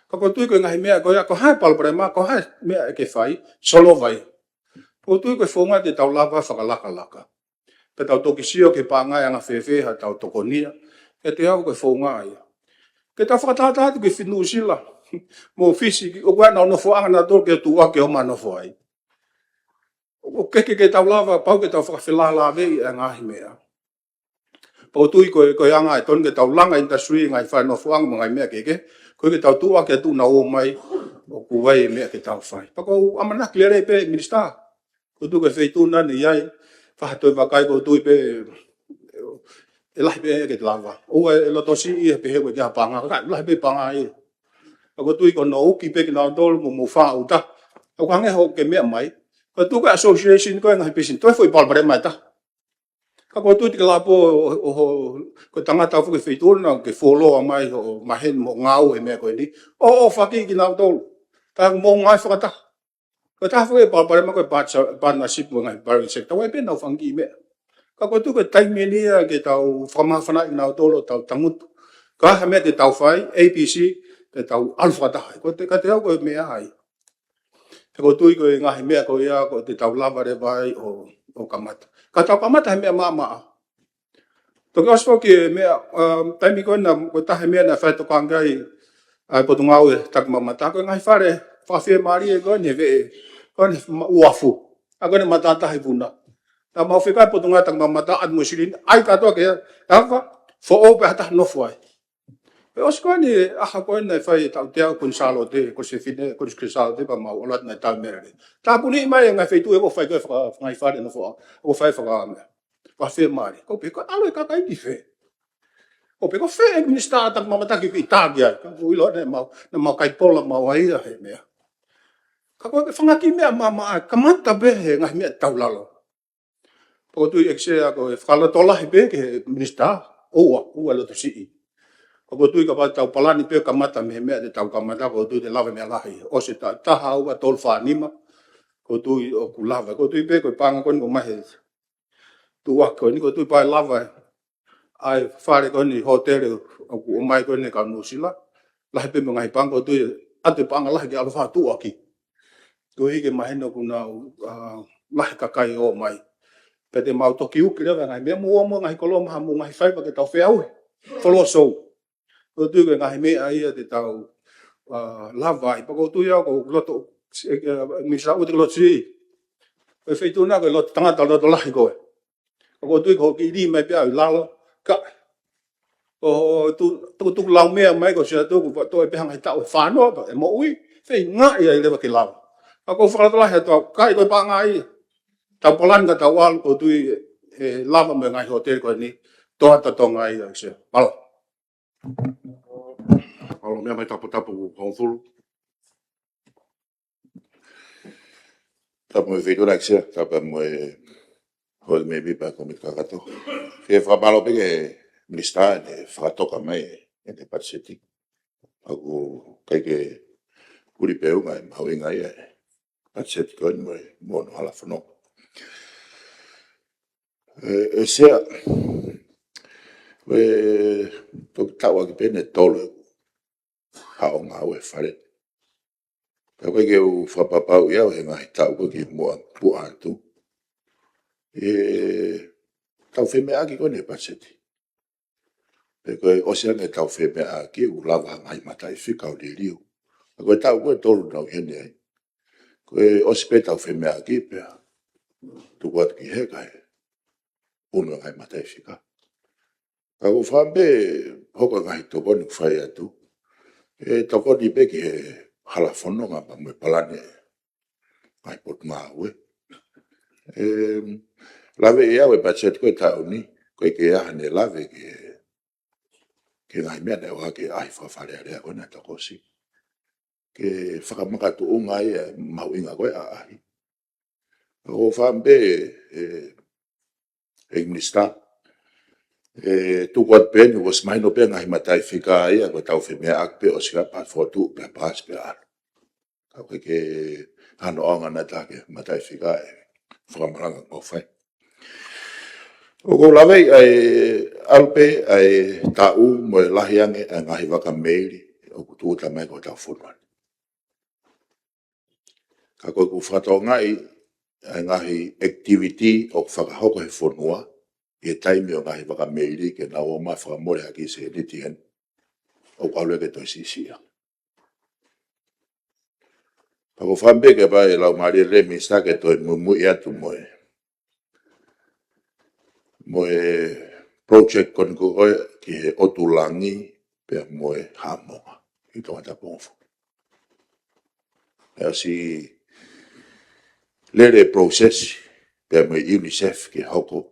Ka ʻoku ou tui ko e ngaahi meʻa ko ia, ko e hā e palopalema, ko e hā e meʻa ʻe ke fai, solova ia. ʻOku ou tui ko e founga te tau lava fakalakalaka. Pea tau toki sio ki he paʻanga ʻe anga fēfē haʻatau tokonia. ʻE te au ko e founga ia. Ke tau fakatātā atu ki Nuʻusila mo Fisi, ʻoku ʻi ai ʻenau nofoʻanga nautolu ke tuʻuaki ʻo ō mai ʻo nofo ai. ʻOku ʻikai ke, ke tau lava, pau ke tau fakafelālāveʻi e ngaahi meʻa. Pea ʻoku ou tui ko e, ko e anga e tonu ke tau langa industry, ngaahi fale nofoʻanga mo e ngaahi meʻa kehekehe. Ko e ke tau tuʻuaki atu ʻo nau ō mai, ʻoku ʻi ai e meʻa ke tau fai. Pea ʻoku ou ʻamanaki lelei pē, Minisitā. ʻOku ou tui ko e feituʻu naʻa ne ʻi ai, fai ha toe vakai ʻoku ou tui pē, ʻe lahi pē ke lava. ʻOua ʻe loto siʻi ʻi he pehē ko e ʻikai ha paʻanga, ka ʻoku lahi pē paʻanga ia. Ka ʻoku ou tui ko hono uki pē kinautolu mo mou fāʻūtaha. ʻOku hangē hangē ko e meʻa mai. Ko e tuʻu ko e association ko e ngaahi pisinisi, toe foʻi palopalema ʻe taha. Ka ʻoku ou tui te ke lava pē ʻo, ʻo, ʻo, ko e tangata foki e feituʻu naʻa ke fuoloa mai hoʻo maheni mo e ngāue he meʻa ko eni. ʻO, ʻo fakaʻi kinautolu. Tā mo e ngāue fakataha. Ko e taha foki e palopalema ko e part-, partnership mo e ngaahi private sector, ʻoku ʻi ai pē ʻenau fanga kiʻi meʻa. Ka ʻoku ou tui ko e taimi eni ia ke tau fakamāfanaʻi kinautolu ʻo tau tangutu. Ko e hā e meʻa te tau fai, A B C, te tau ʻalu fakataha. Ko e te, ka te au ko e meʻa ai. He ʻoku ou tui ko e ngaahi meʻa ko ia ʻoku te tau lava leva ai ʻo, ʻo kamata. Ka tau kamata he meʻa maʻamaʻa. Toki ʻosi foki e meʻa, um, taimi ko ena, ko e taha e meʻa naʻe fai tokanga ai ʻa e Potungāue Takimamata, ko e ngaahi fale fakafiemālie ko eni he veʻe, ko eni he ma-, uafu. ʻA ko eni matātahi Vuna. Naʻa mau fekau e Potungāue Takimamata, ʻatu mo e silini, ʻai kātoa ke, ʻe ava, foʻou pē ha taha nofo ai. Pea ʻosi ko eni ʻaho ko eni naʻe fai e tautea ko Kuini Sālote, ko Sefine, ko Kuini Sālote pea mau ʻalu atu naʻe tau mele. Tāpuni mai e ngaahi feituʻu ʻoku fai ko e faka-, ngaahi fale nofoʻa, ʻoku fai faka-, fakafiemālie. Ko e pehē ko e ʻalu e kakai ki fē. Ko e pehē ko fē e minisitā ʻoku mamataki ki taki ai. Ka ʻoku ou ʻilo naʻe mau, naʻe mau kai pola mau ai ia he meʻa. Ka ko e fanga kiʻi meʻa maʻamaʻa, kamata pē he ngaahi meʻa taulalo. Pea ʻoku ou tui ʻEiki Sea ko e fakalotolahi pē ki he minisitā, ʻoua, ʻoua loto siʻi. Pea ʻoku ou tui kapau te tau palani pē kamata mei he meʻa te tau kamata, ʻoku ou tui te lava e meʻa lahi. ʻOsi e taʻu taha, ua, tolu, fā, nima, ʻoku ou tui ʻoku lava. ʻOku ou tui pē ko e paʻanga ko eni ʻoku ʻomai he tuʻuaki ko eni, ʻoku ou tui pē ʻe lava ʻa e fale ko eni, hōtele ʻoku ʻomai ko eni kau Nuʻusila. Lahi pē mo e ngaahi paʻanga, ʻoku ou tui ʻoatu e paʻanga lahi ke ʻalu fakatuʻuaki. Koeʻuhi ke mahino ʻoku nau, ʻa, lahi kakai ʻoku ō mai. Pea te mau toki uki leva e ngaahi meʻa mo ua mo e ngaahi koloa mo ha mo e ngaahi faiva ke tau feʻauhi. Follow show. ʻOku ou tui ko e ngaahi meʻa ia te tau, ʻa, lava ai. Pea ʻoku ou tui au ko e loto, e, e, minisitā ʻoku te loto siʻi. Ko e feituʻu na ko e loto tangata loto lahi ko ē. ʻOku ou tui ko e kiʻi lī mai pē au ʻi lalo. Ka, ʻo, tu, tukutuku lau meʻa mai ko Sea Tuʻu, ʻoku toe pē hangē ha taʻu ʻe fā noa, ʻe moʻui, feingaʻi ai leva ke lava. Ka ʻoku ou fakalotolahi atu au, ʻikai ko e paʻanga ia. Tau palani ka tau ʻalu, ʻoku ou tui ʻe lava mo e ngaahi hōtele ko eni, toʻa ʻa Tonga ia, ʻEiki Sea. Mālō. Mālō meʻa mai taputapu ʻoku hongofulu. Tapu mo e feituʻu na ʻEiki Sea, tapu mo e houʻeiki mēmipa ʻo e kōmiti kakato. Ke fakamālō pē ki he minisitā ʻene fakatoka mai ʻene patiseti. ʻOku ʻikai ke huli pē ʻuhinga e mahuʻinga ia e patiseti ko eni mo e, mo hono hala fononga. ʻE, ʻe Sea, ʻe, toki tau ʻaki pē ʻene tolo haʻo ngāue fale. Ka ʻoku ʻikai ke u fakapapauʻi au he ngaahi taʻu ko ē ki muʻa, puʻa atu. ʻE, tau femeʻaʻaki ko eni e patiseti. Pe ko e ʻosi ange tau femeʻaʻaki ʻoku lava ha ngaahi mataʻifika ʻo liliu. Ka ko e taʻu ko ē ʻe tolu naʻa ku ʻi heni ai. Ko e ʻosi pē tau femeʻaʻaki pea tuku atu ki he kakai ʻoku ʻunu e ngaahi mataʻifika. Ka ʻoku ou fakaʻamu pē hoko e ngaahi tokoni ʻoku fai atu. ʻE tokoni pē ki he hala fononga pea mo e palani e ngaahi potungāue. ʻE, laveʻi ʻe au e patiseti ko e taʻu ni, ʻoku ʻikai ke ʻi ai haʻane lave ki he, ki he ngaahi meʻa naʻe ʻohake ʻa e ʻaʻahi fakafalealea ko ena ʻe toko siʻi. Ke fakamakatuʻunga ia e mahuʻinga ko ē ʻaʻahi. ʻOku ou fakaʻamu pē, ʻe, ʻEiki Minisitā, ʻe tuku atu pē eni, ʻosi mahino pē ngaahi mataʻifika ia, ko e tau femeʻaʻaki pē ʻosi ka pea fotu, pea paasi pea ʻalu. Ka ʻoku ʻikai ke hano ʻaonga naʻa ta ke mataʻifika e fakamalanga ʻoku fai. ʻOku ou laveʻi ʻa e ʻalu pē ʻa e taʻu mo e lahi ange ʻa e ngaahi vaka meili ʻoku tūʻuta mai ki hotau fonua ni. Ka ko ʻeku fakatokangaʻi ʻa e ngaahi activity ʻoku fakahoko he fonua ʻi he taimi ʻo e ngaahi vaka meili ke nau ō mai fakamole ha kiʻi sēniti heni, ʻoku ʻalu ia ke toe siʻisiʻi ange. Pea ʻoku ou fakaʻamu pē ke pehē ʻe Laumālie Minisitā ke toe muimui atu mo e, mo e project ko eni ko ē ki he ʻOtu Langi pea mo e Haʻamonga ʻi Tongatapu Hongofulu. ʻE ʻosi lele e process pea mo e UNICEF ke hoko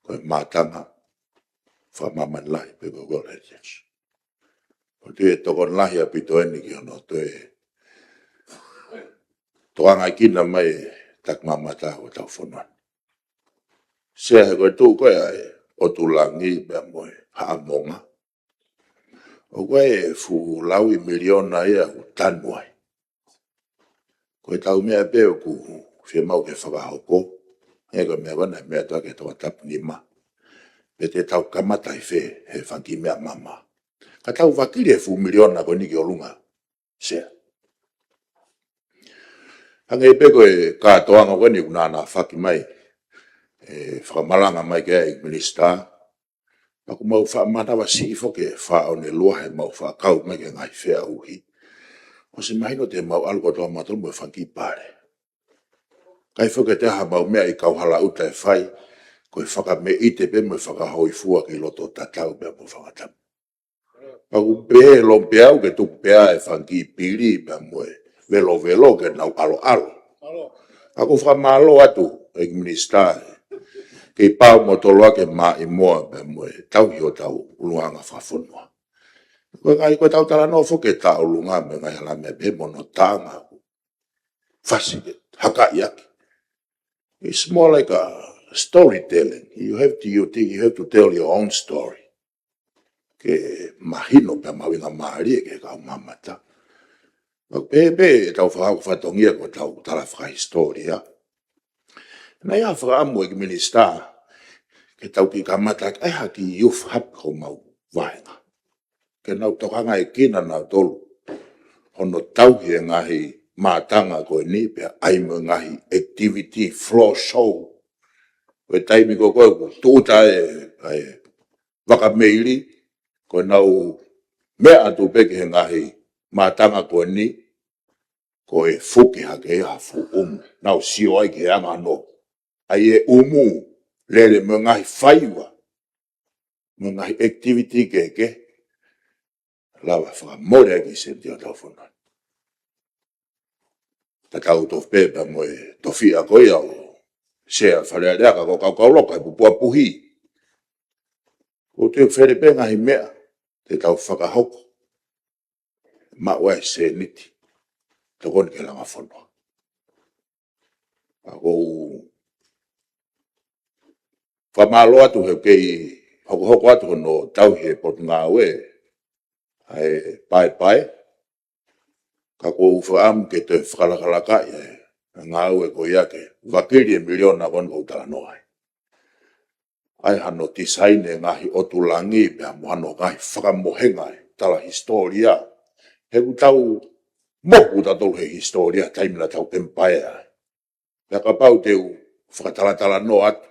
ko e mātanga fakamāmani lahi pe ko e World Heritage. ʻOku ou tui ʻe tokoni lahi ʻaupito eni ki hono toe tokangaʻi kina mai e takimamata ʻo hotau fonua ni. Sea, he ko e tuʻu ko ē ʻa e ʻOtu Langi pea mo e Haʻamonga, ʻoku ʻi ai e fuʻu lauʻi miliona ia ʻoku tanu ai. Ko e tau meʻa pē ʻoku fiemaʻu ke fakahoko, he ko e meʻa ko ena meʻa atu ʻa e Tongatapu nima. Pe te tau kamata ʻi fē he fanga kiʻi meʻa maama. Ka tau vakili e fuʻu miliona ko eni ki ʻolunga, Sea. Hangē pē ko e kātoanga ko eni ʻoku nānā faki mai, ʻe fakamalanga mai ki ai e Minisitā, pea ʻoku mau faʻa manavasiʻi foki e Fāʻone Lua heʻemau faʻa kau mai ki he ngaahi feʻauhi. ʻOsi mahino te mau ʻalu kotoa mautolu mo e fanga kiʻi pale. ʻIkai foki ke toe ʻi ai haʻamau meʻa ʻi Kauhalaʻuta ʻe fai, ko e fakameʻite pē mo e fakahōifua ki loto tatau pea mo Fangatapu. Pea ʻoku pehē loa pē au ke tuku pē ʻa e fanga kiʻi pili pea mo e velovelo ke nau ʻaloʻalo. Ka ʻoku ou fakamālō atu ʻEiki Minisitā, ke pau mo tolo ake maʻimoa pea mo e tauhi hotau ʻulungaanga fakafonua. Ko e ngaahi, ko ʻetau talanoa foki ki he tauʻolunga mo e ngaahi hala meʻa pehē mo hono taʻanga, fasi ke hakaʻi ʻaki. It's more like a storytelling. You have to, you think you have to tell your own story. Ke mahino pea mahuʻingamālie ki he kau mamata. Pea pehē pē ʻetau fakahoko fatongia ko ʻetau tala fakahisitōlia. Naʻe ʻi ai ha fakaʻamu ʻEiki Minisitā, ke tau kiʻi kamata ʻaki ha kiʻi youth hub homau vāhenga. Ke nau tokangaʻi kinautolu hono tauhi e ngaahi mātanga ko eni pea ʻai mo e ngaahi activity, floor show. Ko e taimi ko ē ʻoku tūʻuta ai e, e vaka meili, ko ʻenau meʻa atu pē ki he ngaahi mātanga ko eni, ko e fuki hake ia ha fuʻu ʻumu. Nau sio ai ki he anga hono ʻai e ʻumu, lele mo e ngaahi faiva, mo e ngaahi activity kehekehe, lava fakamole ai e kiʻi sēniti ʻo hotau fonua. Tatau tofu pē pea mo e tofiʻa ko ia ʻo Sea Fale Alea, ka ko e kaukau loka e pupua puhi. ʻOku toe fele pē ngaahi meʻa te tau fakahoko, maʻu ai e sēniti, tokoni ki he langa fonua. Pea ʻoku ou fakamālō atu he kei hokohoko atu hono tauhi ʻe he Potungāue ʻa e paepae. Ka ʻoku ou fakaʻamu ke toe fakalakalakaʻi e ngāue ko ia ke vakili e miliona ko eni ʻoku ou talanoa ai. ʻAi hano tisaini e ngaahi ʻotu langi pea mo hano ngaahi fakamohenga e tala hisitōlia. He ʻoku tau mohu tautolu he hisitōlia taimi naʻa tau empire ai. Pea kapau te u fakatalatalanoa atu,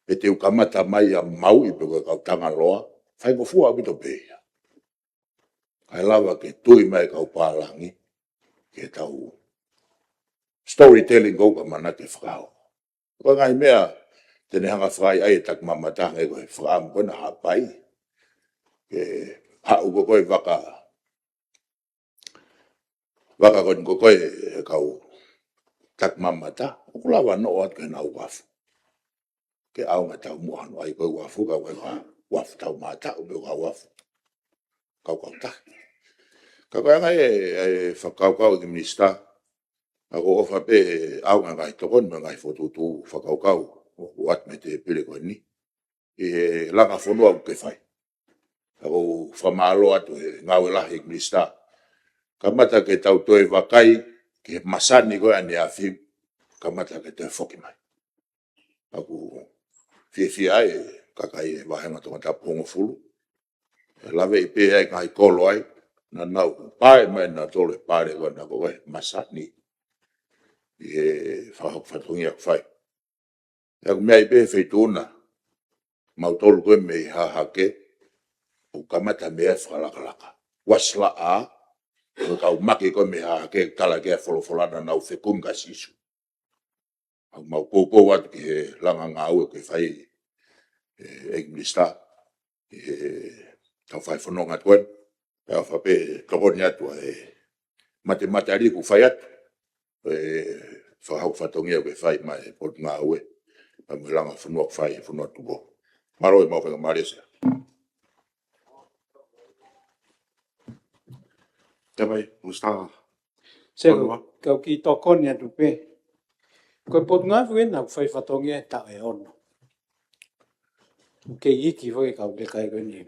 pe te u kamata mai ʻa Maui pe ko e kau Tangaloa, faingofua ʻaupito pē ia. Kae lava ke tui mai e kau pālangi ki heʻetau storytelling ʻoku ou kamata ke fakahoko. Ko e ngaahi meʻa te ne hanga fai ai e takimamata, hangē ko e fakaʻamu ko ena Haʻapai, ke haʻu ko ē ko e vaka, vaka ko eni ko ē ko e kau takimamata, ʻoku lava noʻo atu ki heʻenau uafu. Ke ʻaonga e taumuʻa hono ʻai ko ē uafu, ka ko e uafu taumātaʻu, pe ko e uafu kaukau tahi. Ka ko e anga e, e fakakaukau ʻEiki Minisitā, ka ʻoku ou ʻofa pē ʻaonga e ngaahi tokoni mo e ngaahi fokotuʻutuʻu fakakaukau ʻoku ʻoatu mei he tēpile ko eni ʻi he langa fonua ʻoku ke fai. Ka ʻoku ou fakamālō atu he ngāue lahi ʻEiki Minisitā. Kamata ke tau toe vakai ki he masani ko ē ʻaneafi, kamata ke toe foki mai. ʻOku fiefia ai e kakai e vāhenga Tongatapu hongofulu. ʻE laveʻi pē ai e ngaahi kolo ai, naʻa nau pae mai nautolu he pale ko ena ko e masani ʻi he fakahoko fatongia ʻoku fai. ʻOku meʻa ai pē he feituʻu na, mautolu ko ē mei Hahake, ʻoku kamata meʻa fakalakalaka. Uasi laʻā, ko e kau maki ko ē mei Hahake, tala ki ai e folofola naʻa nau fekumi kia Sīsū. ʻOku mau poupou atu ki he langa ngāue ʻoku ke fai, e, ʻEiki Minisitā, ʻi heʻetau fai fononga atu ko eni. Pea ʻofa pē tokoni atu ʻa e matematali ʻoku fai atu, e fakahoko fatongia ʻoku ke fai maʻa e Potungāue, pea mo e langa fonua ʻoku fai he Fonua Tuʻu. Mālō e maʻu faingamālie Sea. Tapai, Minisitā. Sea, Fonua. Kau kiʻi tokoni atu pē. Ko e Potungāue foki ena ʻoku fai fatongia he taʻu ʻe ono. Kei iiki foki e kau leka ko eni.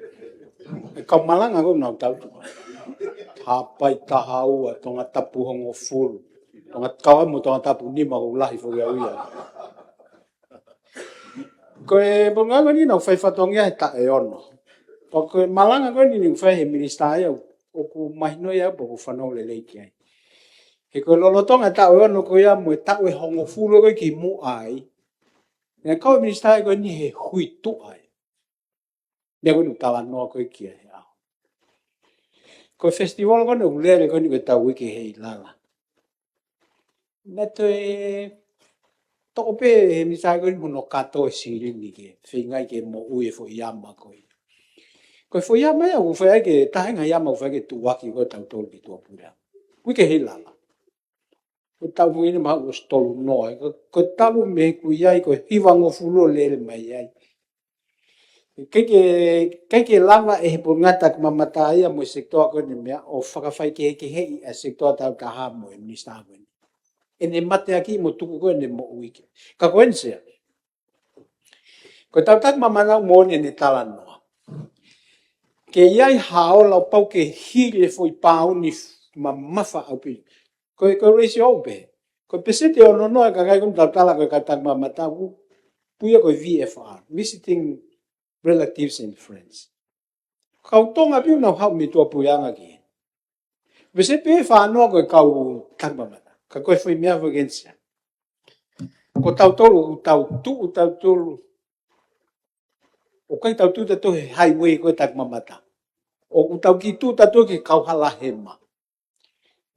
E kau malanga ko ē naʻa nau tau. Haʻapai taha ua, Tongatapu hongofulu. Tonga, kau ai mo Tongatapu nima ʻoku lahi foki au ia. Ko e Potungāue ko eni naʻa nau fai fatongia he taʻu ʻe ono. Pea ko e malanga ko eni naʻe fai he Minisitā ia, ʻoku mahino ia pea ʻoku fanongo lelei ki ai. He ko e lolotonga e taʻu ʻe ono ko ia mo e taʻu ʻe hongofulu ko ē kimuʻa ai, naʻe kau e Minisitā ko eni he huituʻa ai. Meʻa ko eni ʻoku talanoa ko ē ki ai he ʻaho. Ko e festival ko eni ʻoku lele ko eni ko ʻetau uike he ʻIlala. Naʻe toe toko pē he Minisitā ko eni hono kato e silini ke feinga ke moʻui e foʻi ama ko ia. Ko e foʻi ʻama ia ʻoku fai ai ke tahenga ia ma ʻoku fai ke tuʻuaki ko e tautolu ki tuʻa pule. Kui ke hei lala. Ko e tau fui ni ma ʻosi tolu noa. Ko, ko e talu mei he kui ai, ko e hiva ngofulu ʻo lele mai ai. Kei ke, kei ke lava ʻe he pō ngata ke mamata ia mo e sekitoa ko eni meʻa ʻo fakafaikehekeheʻi ʻa e sekitoa tau taha mo e minisitā ko eni. ʻEne mateaki mo tuku ko eni mo uike. Ka ko eni sea. Ko e tau taki mamana mo ʻene talanoa. Ke ʻi ai ha ola ʻo pau ke hili e foʻi pāuni mamafa ʻaupito. Ko e, ko e ratio ʻoku pehē. Ko e peseti ʻe ono noa e kakai ko eni tau tala ko e kakai taki mamata ʻoku puia ko e V F R, visiting relatives and friends. Kau Tonga pē ʻoku nau haʻu mei tuʻapuleʻanga ki heni. Pea se pē fā noa ko e kau taki mamata. Ka ko e foʻi meʻa foʻi ke eni sea. Ko tautolu, ʻoku tau tuʻu tautolu. ʻOku ʻikai tau tuʻu tautolu he highway ko e taki mamata. ʻOku tau kiʻi tuʻu tautolu ki he kau hala hema.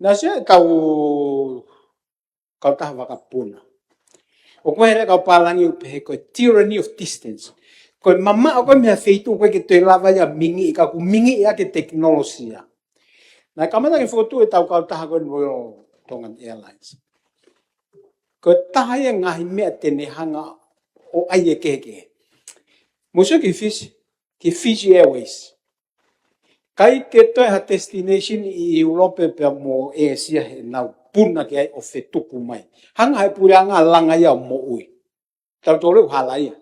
Naʻe sea e kau, kau taha vakapuna. ʻOku ʻi ai e kau pālangi ʻoku pehē ko e tyranny of distance. Ko e mamaʻo ko e meʻa feituʻu ko ē ke toe lava ia mingiʻi ka ʻoku mingiʻi ʻaki e tekinolosia. Naʻe kamata ke fokotuʻu e tau kau taha ko eni Royal Tongan Airlines. Ko e taha ia e ngaahi meʻa te ne hanga ʻo ʻai e kehekehe. Mou sio ki Fiji, ki Fiji Airways. ʻIkai ke toe ha destination ʻi ʻIulope pea mo ʻĒsia he nau puna ki ai ʻo fetuku mai. Hanga he puleʻanga langa ia ʻo moʻui. Tautolu ʻoku hala ia.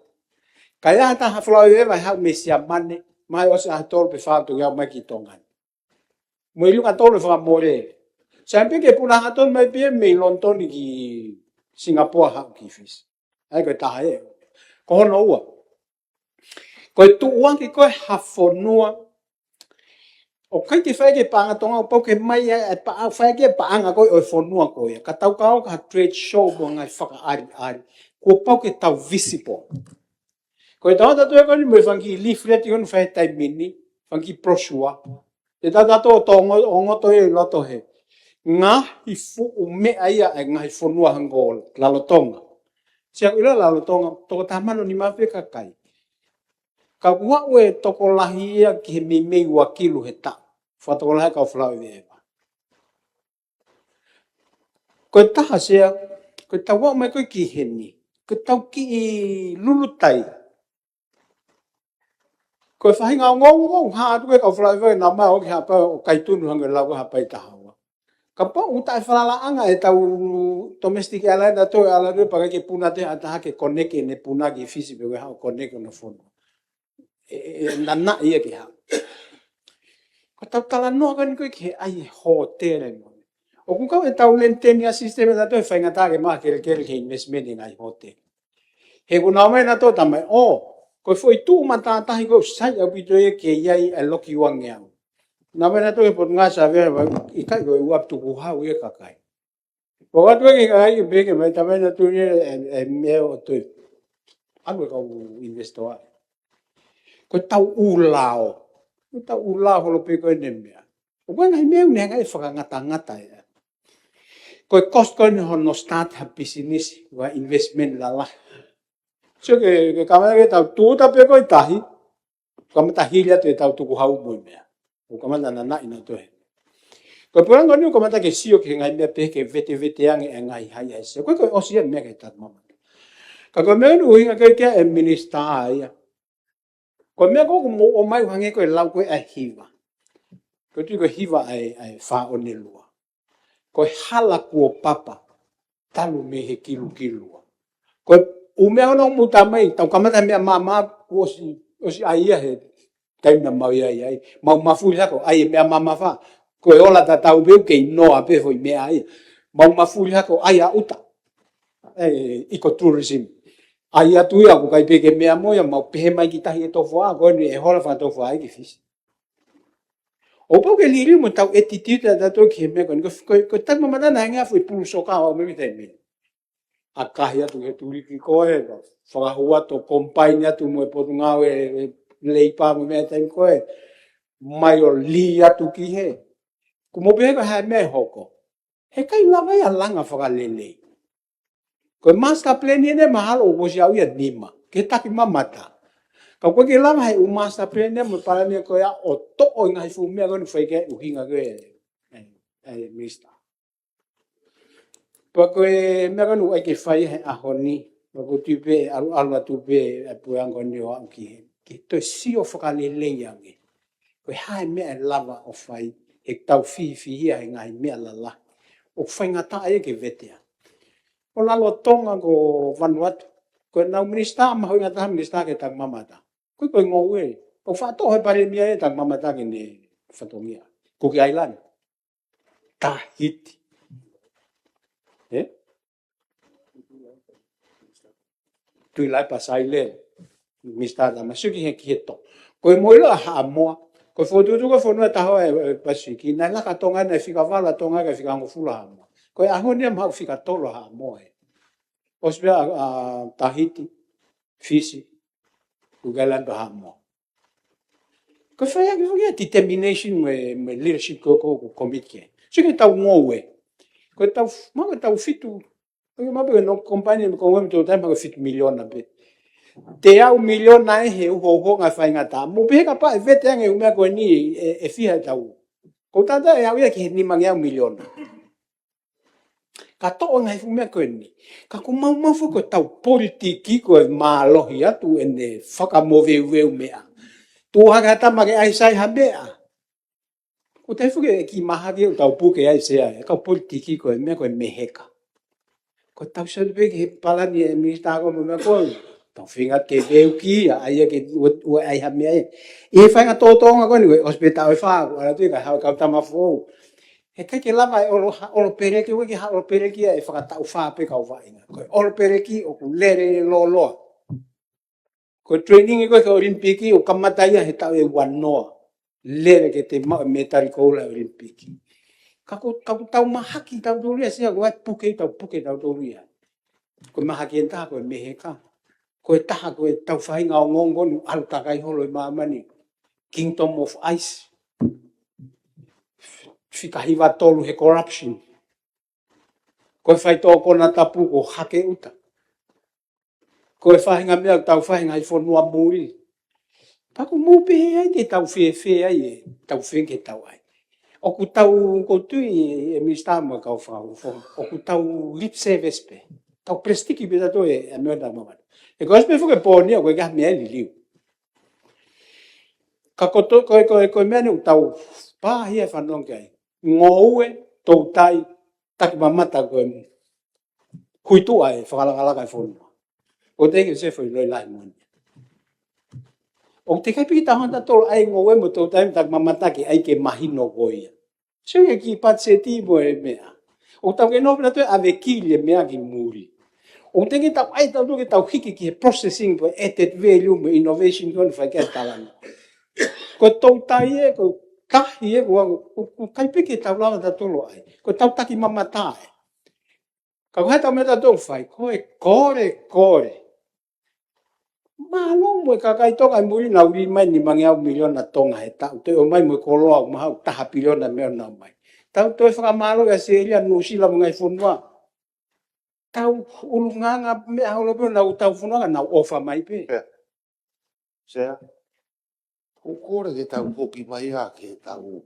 Ka ʻi ai ha taha Falaoiveva ʻe haʻu mei Siamane, mai ʻosi ʻaho tolu pe fā ʻo toki aʻu mai ki Tonga ni. Mo e ʻilunga tolu e fakamole. Sai pē ke puna hangatonu mai pē mei Lonitoni ki Singapoa haʻu ki Fisi. ʻA ia ko e taha ē. Ko hono ua. Ko e tuʻuaki ko ē ha fonua. ʻOku ʻikai ke fai ki he paʻanga Tonga, ʻoku pau ke mai ai e paʻa-, fai ki he paʻanga ko ē ʻo e fonua ko ia. Ka tau kau ka ha trade show mo e ngaahi fakaʻaliʻali. Kuo pau ke tau visible. Ko e tau tautolu ko eni mo e fanga kiʻi leaflet ko eni fai he taimi ni, fanga kiʻi brochure. Te tau tautolu ʻo ongo-, ongoto ia ʻi loto he. Ngaahi fuʻu meʻa ia e ngaahi fonua hangē ko Lalotonga. Sia ʻi Lalotonga, toko taha mano nima afe kakai. Ka kuo aʻu e tokolahi ia ki he meimei ua kilu he taʻu. Fakatokolahi e kau Falaoiveva. Ko e taha sea, ko e tau aʻu mai ko ē ki heni. Ko e tau kiʻi lulutai. Ko e faʻahinga ongoongo, ha atu ko ē kau Falaoiveva naʻa mau ō ki Haʻapai ʻo kai tunu hangē lau ko ē Haʻapai taha ua. Kapau ʻoku taʻefalalaʻanga e tau domestic airline ʻa e tau airline pea ʻikai ke puna ʻe ha taha ke connect ʻene puna ki Fisi pe ko e haʻu ʻo connect hono fonua. ʻE, ʻe, ʻe nanaʻi ia ke haʻu. Ko e tau talanoa ko eni ko ē ki he ʻai e hōtele mo. ʻOku kau e tau lenteni ʻa e system ʻa e tau faingataʻa ke maʻu ha kelekele ki he investment ʻi he ngaahi hōtele. He ʻoku nau ō mai nautolu ʻo talamai, ʻō, ko e foʻi tuʻu matātahi ko ē ʻoku sai ʻaupito ia ke ʻi ai e loki uangeau. Nau ō mai nautolu he Potungāue Savea, ʻikai ko e ua tukuhau ia kakai. Pea ʻoatu e kakai ke pehē mai talamai nautolu e, e, e meʻa ʻo toe. ʻAlu e kau investor. Ko e tau ʻūlao. Ko e tau ʻūlao holo pē ko eni e meʻa. ʻOku ʻi ai e ngaahi meʻa ʻoku ne hanga ʻe fakangatangata ia. Ko e cost ko eni hono start ha business, ʻa e investment lalahi. So ke, ke kamata ke tau tuʻuta pē ko e tahi, kamata hili atu e tau tukuhau mo e meʻa. ʻOku kamata nanaʻi nautolu he. Ko e puleʻanga ni ʻoku kamata ke sio ki he ngaahi meʻa pehē ke vetevete ange e ngaahi haihaisi. Ko e, ko e ʻosi ia e meʻa ke tau mamata. Ka ko e meʻa ʻoku ʻuhinga ki ai e minisitā ia. Ko e meʻa ko ē ʻoku mou ʻomai ʻoku hangē ko e lau ko ē ʻa e hiva. Ko e tui ko e hiva ʻa e, ʻa e Fāʻone Lua. Ko e hala kuo papa, talu mei he kilukilua. Ko e ʻū meʻa ʻoku mou talamai, tau kamata meʻa maama kuo ʻosi, ʻosi ʻai ia he taimi naʻa mau ʻi ai ai. Mau mafuli hake ʻo ʻai e meʻa mamafa. Ko e ola tatau pē ʻoku kei noa pē foʻi meʻa ia. Mau mafuli hake ʻo ʻai ʻa ʻuta. E, ecotourism. ʻAi atu ia ʻoku ʻikai pē ke meʻa mo ia, mau pehē mai ki tahi e tofuaʻa, ko eni e hola fakatofuaʻa ʻi Fisi. ʻOku pau ke liliu mo tau attitude ʻa tautolu ki he meʻa ko eni, ko, ko, ko e taimi mamata naʻe hangē ha foʻi pulu soka ʻo aʻu mai ki he taimi ni. ʻAkahi atu he tuliki ko ē, fakahū atu ʻo combine atu mo e Potungāue Leipa mo e meʻa taimi ko ē, mai ʻo lī atu ki hē. Kuo mou pehē ko e hā e meʻa ʻe hoko. He ʻikai lava ia ʻo langa fakalelei. Ko e master plan eni mahalo ʻoku ʻosi aʻu ia nima. Ke taki mamata. Ka ʻoku ʻikai ke lava he ʻū master plan ia mo e palani ko ia ʻo toʻo e ngaahi fuʻu meʻa ko eni ʻoku fai ki ai e ʻuhinga ko ē ʻa e, ʻa e minisitā. Pea ko e meʻa ko eni ʻoku ʻai ke fai he ʻaho ni, pea ʻoku ou tui pē ʻe ʻalu, ʻalu atu pē ʻa e puleako ni ʻo aʻu ki he, ke toe sio fakalelei ange. Ko e hā e meʻa ʻe lava ʻo fai he ʻoku tau fihifihia he ngaahi meʻa lalahi ʻoku faingataʻa ia ke vetea. ʻO lalo Tonga ko Vanuatu, ko ʻenau minisitā, mahuʻinga taha minisitā ke takimamata. Ko e, ko e ngoue. ʻOku faʻa toʻo he palēmia e takimamata ke ne fatongia. Kuki ʻAilani. Tahiti. ʻE? Tuʻi Lepa Sailele. Minisitā Tamasiʻi ki he, ki he tō. Ko e moʻoni ʻa Haʻamoa. Ko e fokotuʻutuʻu ko e fonua taha ʻo e, e Pasifiki. Naʻe laka Tonga, naʻe fika valu ʻa Tonga, kae fika hongofulu ʻa Haʻamoa. Ko e ʻaho ni ʻoku maʻu fika tolu ʻa Haʻamoa ē. ʻOsi pē ʻa, ʻa Tahiti, Fisi, Kuki ʻAilani pea Haʻamoa. Ko e fai ʻaki foki e determination mo e, mo e leadership ko, ko, ko e committee ke. Sio ki heʻetau ngoue. Ko ʻetau, maʻu ʻetau fitu, ko e mapu ke no company mo e ngoue mo Toutai maʻu fitu miliona pē. Teau miliona ē he uhouhonga faingataʻa. Mou pehē kapau ʻe vete ange e ʻū meʻa ko eni ʻe, ʻe fiha ʻetau. Ko tata ʻe aʻu ia ki he nimangeau miliona. Ka toʻo e ngaahi fuʻu meʻa ko eni. Ka ʻoku maumau foki ko ʻetau politiki ko e mālohi atu ʻene fakamoveuveu meʻa. Tuʻu hake ha tama ke ʻai sai ha meʻa. ʻOku tau foki e kiʻi mahaki ʻoku tau puke ai Sea, e kau politiki ko e meʻa ko e meheka. Ko ʻetau sio pē ki he palani e minisitā ko e meʻa ko ē. Tau feinga ke veuki ia, ʻai ia ke ua, ua ʻai ha meʻa ia. ʻI he faʻahinga tōtōnga ko eni, ʻosi pē taʻu ʻe fā, ʻoku ʻalu atu ia kae haʻu e kau tama foʻou. He ʻikai ke lava e ʻolo, ha ʻolo peleki, ʻoku ʻikai ke ha ʻolo peleki ia ʻe fakataʻu fā pē kau vaʻinga. Ko e ʻolo peleki ʻoku lele lōloa. Ko e training ko ē ki he ʻOlimipiki ʻoku kamata ia he taʻu ʻe ua noa. Lele ke te maʻu e mētali koula ʻo e ʻOlimipiki. Ka ʻoku, ka ʻoku tau mahaki tautolu ia Sea, ʻoku ʻai puke, tau puke tautolu ia. Ko e mahaki ʻe taha ko e meheka. Ko e taha ko ʻetau faʻahinga ongoongo ʻoku ʻalu takai holo e māmani. Kingdom of Ice. Fika hiva tolu he corruption. Ko e faitoʻo konatapu ko hake ʻuta. Ko e faʻahinga meʻa ʻoku tau fai he ngaahi fonua muli. Pea ʻoku mou pehē ai te tau fēfē ai ʻetau feinga ke tau ʻai. ʻOku tau, ʻoku ou tui e minisitā mo e kau fakahū foʻou. ʻOku tau lip service pē. Tau plastiki pē tautolu e, e meʻa ʻoku tau mamata. He ko e ʻosi pē foki e pō ni ʻoku ʻikai ha meʻa liliu. Ka ko e tō, ko e, ko e, ko e meʻa ni ʻoku tau pāhia e fanongo ki ai. Ngoue, Toutai, takimamata ko e hui tuʻa e fakalakalaka e fonua. ʻOku teʻeki ke se foʻi loi lahi moʻoni. ʻOku teʻeki ai pē ke tau hanga tautolu ʻai ngoue mo Toutai mo takimamata ke ʻai ke mahino ko ia. Sio ki he kiʻi patiseti mo e meʻa. ʻOku tau ke nofo nautolu ʻave kili e meʻa ki muli. ʻOku teʻeki ke tau ʻai tautolu ke tau hiki ki he processing ko e added value mo e innovation ko eni fai ki ai e talanoa. Ko Toutai ē, ko e tahi ē, ko, ko, ʻoku ʻikai pē ke tau lava tautolu ʻai. Ko ʻetau takimamata ē. Ka ko e hā ʻetau meʻa tautolu fai, ko e kole, kole. Mālō mo e kakai Tonga ʻi muli naʻa nau ui mai nimangeau miliona Tonga he taʻu, toe ʻomai mo e koloa ʻoku maha ʻoku taha piliona meʻa ʻoku nau ʻomai. Tau toe fakamālō ʻAositelēlia, Nuʻusila mo e ngaahi fonua. Tau ʻulungaanga meʻa holo pē ʻoku nau tau fonua ka nau ʻofa mai pē. ʻIo. Sea. ʻOku kole ke tau foki mai ā ki heʻetau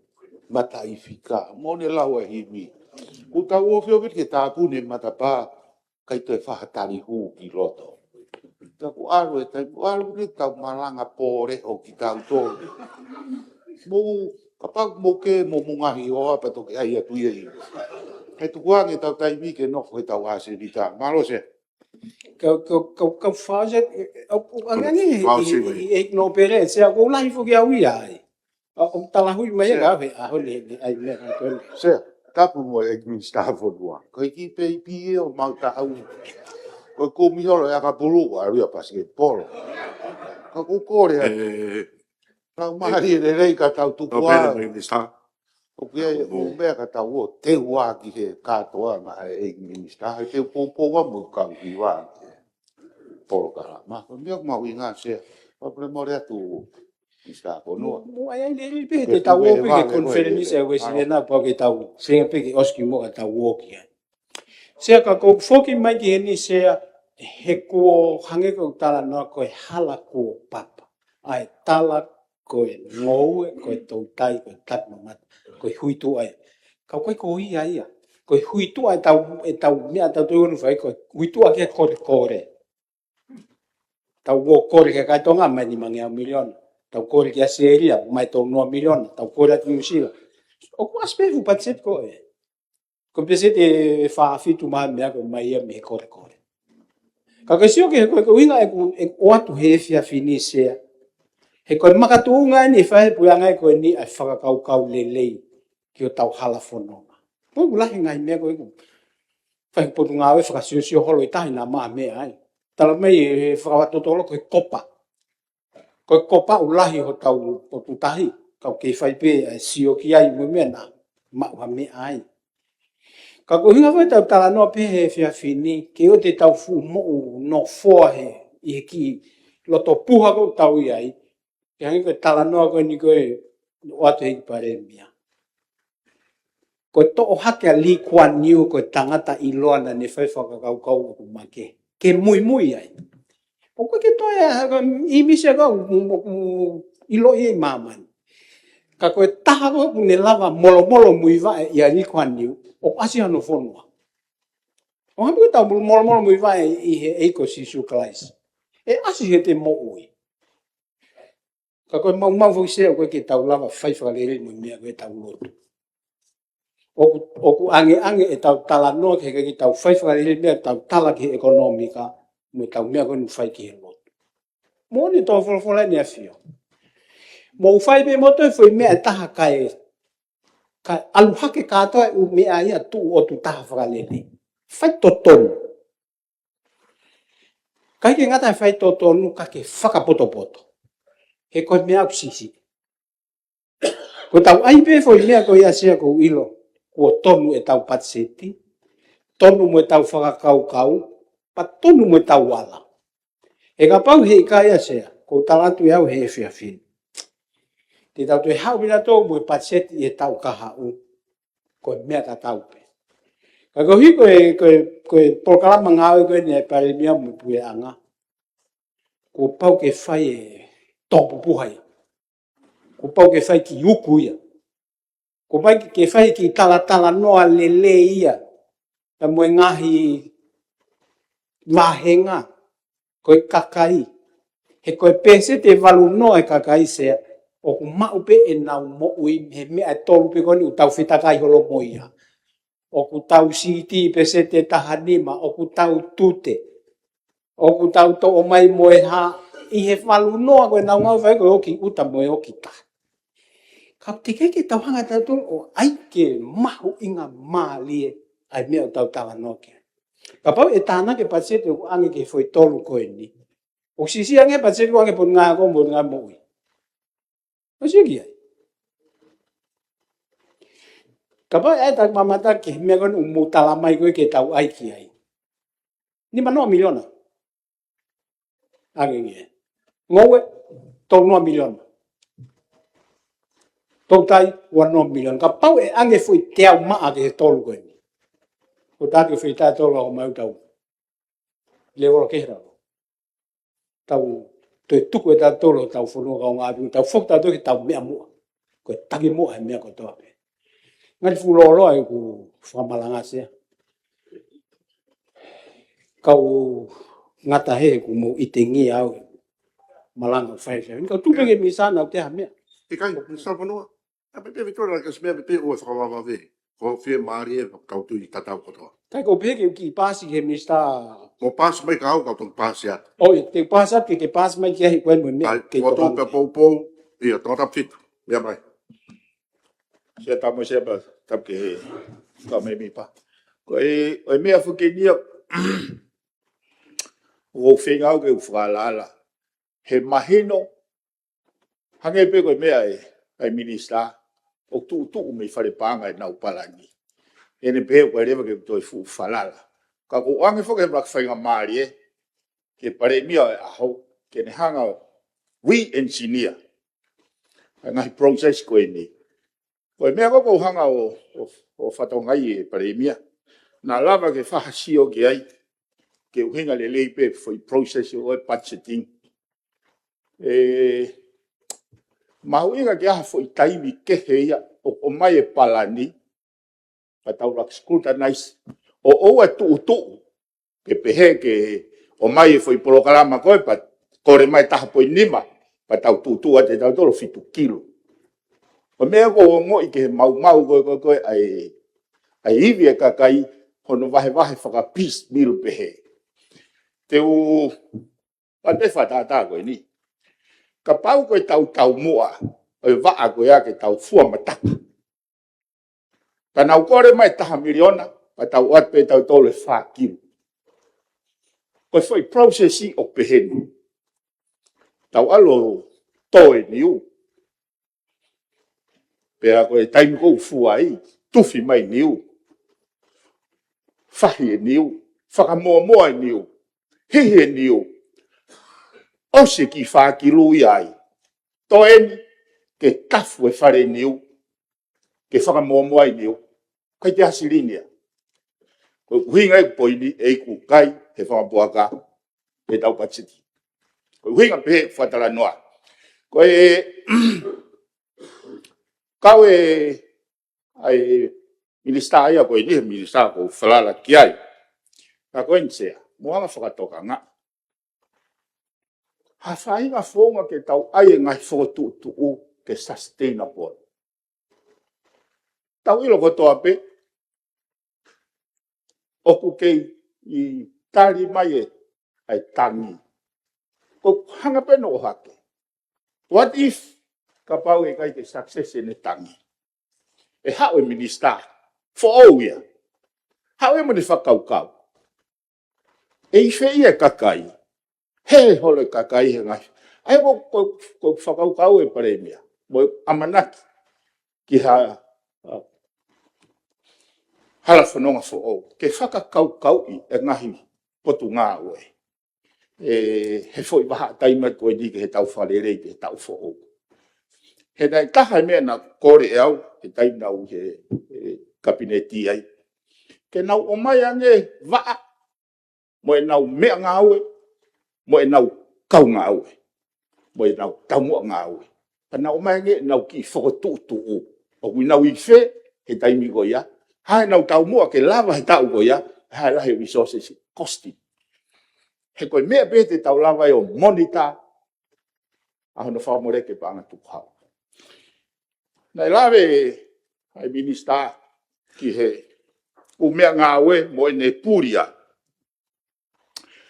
mataʻifika. Moʻoni e lau e himi. ʻOku tau ofiofi ke tāpuni e matapā, ʻikai toe fai ha tali hū ki loto. Ka ʻoku ʻalu e taimi, ʻoku ʻalu ni ʻetau malanga pō leʻo kitautolu. Mou, kapau mou kē mo hoʻomou ngaahi hoa pea toki ʻai atu ia ʻi. Kae tuku ange ʻetau taimi ke nofo heʻetau ʻasenita. Mālō Sea. Ka, ka, ka, ka fase, e, e, au, au, ange, ange, e, Fase e, mai. e, e, no pere, Sea, ʻoku lahi foki au ia ai. ʻA, ʻoku talahui mai Sea. ka, he, ʻaho ni, he, ʻai meʻa ka tonu. Sea, tapu mo e minisitā fonua. Ko e kiʻi peipi ē ʻoku mau taʻau. Ko e kumi holo e ʻakapulu, ʻalu ia pasiketipolo. Ka ʻoku kole ai. E, Tau mālie lelei ka tau tuku Tau pehē ā. mai minisitā. ʻOku ʻi ai e ʻū meʻa ka tau ō teu ā ki he kātoanga ʻa e ʻEiki Minisitā. He teu poupou ā mo kau hiva ki he polokalama. Ko e meʻa ʻoku mahuʻinga Sea. Pea pule mole atu Minisitā Fonua. Mo, mo ai ai lelei pē Ke te tau ō pē ki he konifelenisi ʻa e Uēsiliana pea ke tau feinga pē ke ʻosi kimuʻa ka tau ō ki ai. Sea ka ʻoku ou foki mai ki heni Sea he kuo hangē ko e talanoa ko e hala kuo papa. ʻa e tala, ko e ngoue, ko e toutai, ko e taki mamata, ko e huituʻa ia. Ka ʻoku ʻikai ko ia ia. Ko e huituʻa ʻetau, ʻetau meʻa ʻetau tui ʻoku fai, ko e huituʻa ki he kolekole. Tau ō kole ki he kakai Tonga, mai nimangeau miliona. Tau kole ki ʻAositelēlia, mai tolunoa miliona. Tau kole atu Nuʻusila. ʻOku ʻasi pē he fuʻu patiseti ko ē. Ko e peseti ʻe fā fitu mā meʻa ko ē mai ia mei he kolekole. Ka ke sio ki he, ko e, ko e ʻuhinga ʻeku, ʻeku ʻoatu he efiafi ni, Sea. He ko e makatuʻunga eni ʻe fai he puleʻanga ko eni ʻa e fakakaukau lelei ki hotau hala fononga. Ko e ʻoku lahi e ngaahi meʻa ko ē ʻoku fai he Potungāue fakasiosio holo ʻi tahi naʻa maʻu meʻa ai. Tala mai ʻe he fakatotolo ko e kopa. Ko e kopa ʻoku lahi hotau potutahi, ka ʻoku kei fai pē ʻa e sio ki ai mo e meʻa naʻa maʻu ha meʻa ai. Ka ko e ʻuhinga foki ʻetau talanoa pē he efiafi ni, ke ʻoua te tau fuʻu moʻu nofoa he, ʻi he kiʻi loto puha ʻoku tau ʻi ai, ke hangē ko e talanoa ko eni ko ē ʻoatu ʻe he ʻEiki Palēmia. Ko e toʻo hake ʻa Lee Kuan Yew ko e tangata ʻiloa naʻa ne fai fakakaukau ʻoku makehe. Ke muimui ai. ʻOku ʻikai ke toe ʻa, ʻa, ʻi misia ka ʻoku, ʻoku ʻiloa ʻi māmani. Ka ko e taha ko ē ʻoku ne lava molomolo muivaʻe ʻia Lee Kuan Yew, ʻoku ʻasi hano fonua. ʻOku hangē ko ʻetau molomolo muivaʻe ʻi he ʻEiki ko Sīsū Kalaisi. ʻE ʻasi heʻete moʻui. Ka ko e maumau foki, Sea, ʻoku ʻikai ke tau lava fai fakalelei mo e meʻa ko ē ʻetau lotu. ʻOku, ʻoku ʻangeʻange ʻetau talanoa ke, ke tau fai fakalelei meʻa ʻetau tala ki he ʻekonōmika, mo ʻetau meʻa ko eni ʻoku fai ki he lotu. Moʻoni e tō folofola ʻEne ʻAfio. Mou fai pē moutolu e foʻi meʻa ʻe taha kae, kae ʻalu hake kātoa e ʻū meʻa ia tuʻu ʻotu taha fakalelei. Fai totonu. ʻIkai ke ngata he fai totonu ka ke fakapotopoto. He ko e meʻa ʻoku siʻisiʻi. Ko ʻetau ʻai pē foʻi meʻa ko ia, Sea, ʻoku ou ʻilo kuo tonu ʻetau patiseti, tonu mo ʻetau fakakaukau, pea tonu mo ʻetau ala. He kapau he ʻikai ia, Sea, ʻoku ou tala atu ʻe au he efiafi ni, te tau toe haʻu pē nautolu mo e patiseti ʻi he taʻu kahaʻu, ko e meʻa tatau pē. Ka koeʻuhi ko e, ko e, ko e polokalama ngāue ko eni ʻa e Palēmia mo e puleʻanga, kuo pau ke fai e tō pupuha ia. Kuo pau ke fai ki uku ia. Kuo pau ke, ke fai ki talatalanoa lelei ia. Pea mo e ngaahi vāhenga, ko e kakai. He ko e peseti ʻe valu noa e kakai, Sea, ʻoku maʻu pē ʻenau moʻui he meʻa ʻe tolu pē ko eni ʻoku tau fetakai holo mo ia. ʻOku tau siti peseti ʻe taha nima, ʻoku tau tute, ʻoku tau toʻo mai mo e hā, ʻi he valu noa ko ʻenau ngāue fai ko e ʻoki ʻuta mo e ʻoki tahi. Ka teʻeki ke tau hanga tautolu ʻo ʻai ke mahuʻinga mālie ʻa e meʻa ʻoku tau talanoa ki ai. Kapau ʻe tānaki e patiseti ʻoku ʻange ki he foʻi tolu ko eni, ʻoku siʻisiʻi ange e patiseti ʻoku ʻange ki he Potungāue Ako mo e Potungāue Moʻui. ʻOsi ki ai. Kapau ʻe ʻai e taki mamata ki he meʻa ko eni ʻoku mou tala mai ko ē ke tau ʻai ki ai, nimanoa miliona. ʻAnge ki ai. Ngoue, tolunoa miliona. Toutai, uanoa miliona. Kapau ʻe ʻange foʻi teau maʻa ki he tolu ko eni, ʻoku taki foʻi taʻu ʻe tolu ʻo mai ʻo tau lēvolo kehe ʻetau, tau toe tuku ʻe tautolu hotau fonua kaungāʻapi, tau foki tautolu ki heʻetau meʻa muʻa. Ko e taki muʻa he meʻa kotoa pē. Ngali fuʻu lōloa ʻeku fakamalanga, Sea. Kau ngata he ʻoku mou ʻitengia au he malanga ʻoku fai he, kau tuku pē ki he minisitā naʻa ku ʻai ha meʻa. ʻIkai, minisitā fonua. ʻA pē pē Victoria, ka ko e meʻa pē pē ʻoku fakamāvae. Ko e fiemālie ʻetau tui tatau kotoa. Ka ʻoku ou pehē ke u kiʻi paasi ki he minisitā. Mou paasi mai kia au, kau toki paasi atu. ʻOi, te u paasi atu, ke ke paasi mai ki ai he ko e mo e meʻa. ʻAi, ke ko e tau tokanga pē poupou, ia, tau tapu fitu, meʻa mai. Sea, tapu mo Sea, pea tapu ki he, ka me mi pa. Ko e, ko e meʻa foki eni ia, ʻoku ou feinga au ke u fakaalaala. He mahino, hangē pē ko e meʻa ʻa e, ʻa e minisitā, ʻoku tuʻutuʻu mei fale paʻanga ʻenau palani. ʻEne pehē ʻoku ʻikai leva ke toe fuʻu falala. Ka ʻoku ʻange foki he maka faingamālie, ki he palēmia ʻo e ʻaho, ke ne hanga ʻo re-engineer ʻa e ngaahi process ko eni. Ko e meʻa ko ē ʻoku ou hanga ʻo, ʻo, ʻo fatongia ʻe palēmia. Naʻa lava ke fakasio ki ai, ke ʻuhinga lelei pē foʻi process ʻo e budgeting. ʻE mahuʻinga ke ʻi ai ha foʻi taimi kehe ia ʻo ʻomai e palani, pea tau laka scrutinize, ʻo ʻoua ʻe tuʻutuʻu, ke pehē ke ʻomai e foʻi polokalama ko ē pea kole mai taha poini nima, pea tau tuʻutuʻu atu ʻe tautolu fitu kilo. ʻO meʻa ʻoku ou ongoʻi ki he maumau ko ē, ko ē, ko ē ʻa e, ʻa e ivi e kakai, hono vahevahe faka-piecemeal pehē. Te u, pea te fakatātā ko eni. Kapau ko e tau taumuʻa ʻo e vaʻa ko ia ke tau fua mataka, pea nau kole mai taha miliona, pea tau ʻoatu pē ʻe tautolu e fā kilo. Ko e foʻi process ʻoku pehē ni. Tau ʻalu ʻo tō e niu. Pea ko e taimi ʻoku fua ai, tufi mai niu, fahi e niu, fakamoamoa e niu, hihi e niu, ʻosi e kiʻi fā kilo ia ai. Tō eni ke tafu e fale niu, ke fakamoamoa e niu. ʻIkai te ʻasi linia. Ko e ʻuhinga e poini ʻe ʻikai ke fakapuaka ʻe tau patiseti. Ko e ʻuhinga pē fakatalanoa. Ko e kau e, ʻa e minisitā ia ko eni, minisitā ʻoku ou falala ki ai. Ka ko eni Sea, mo anga fakatokanga. Ha faʻahinga founga ke tau ʻai e ngaahi fokotuʻutuʻu ke sustainable. Tau ʻilo kotoa pē, ʻoku kei tali mai e, ʻa e tangi. ʻOku hanga pē ʻo ʻohake. What if kapau ʻe ʻikai ke success ʻene tangi? ʻE haʻu e minisitā foʻou ia. Haʻu ia mo ʻene fakakaukau. ʻE ʻi fē ia e kakai? Hē holo e kakai he ngaahi. ʻA ia ko, ko, ko e fakakaukau e palēmia mo e ʻamanaki ki ha, ha hala fononga foʻou ke fakakaukauʻi e ngaahi potungāue. ʻE, he foʻi vahaʻa taimi ko eni ki he tau fakalelei ki he taʻu foʻou. He naʻe taha e meʻa naʻe kole ʻe au he taimi naʻa ku he, he kapineti ai, ke nau ʻomai ange vaʻa mo ʻenau meʻangāue, mo ʻenau kaungāue, mo ʻenau taumuʻa ngāue. Pea nau ʻomai ange ʻenau kiʻi fokotuʻutuʻu. ʻOku nau ʻi fē he taimi ko ia? Hā ʻenau taumuʻa ke lava he taʻu ko ia? Hā e lahi e resources, costing. He ko e meʻa pē te tau lava ai ʻo monitor ʻa hono fakamoleki e paʻanga tukuhau. Naʻe lave ʻa e minisitā ki he ʻū meʻangāue mo ʻene pulia.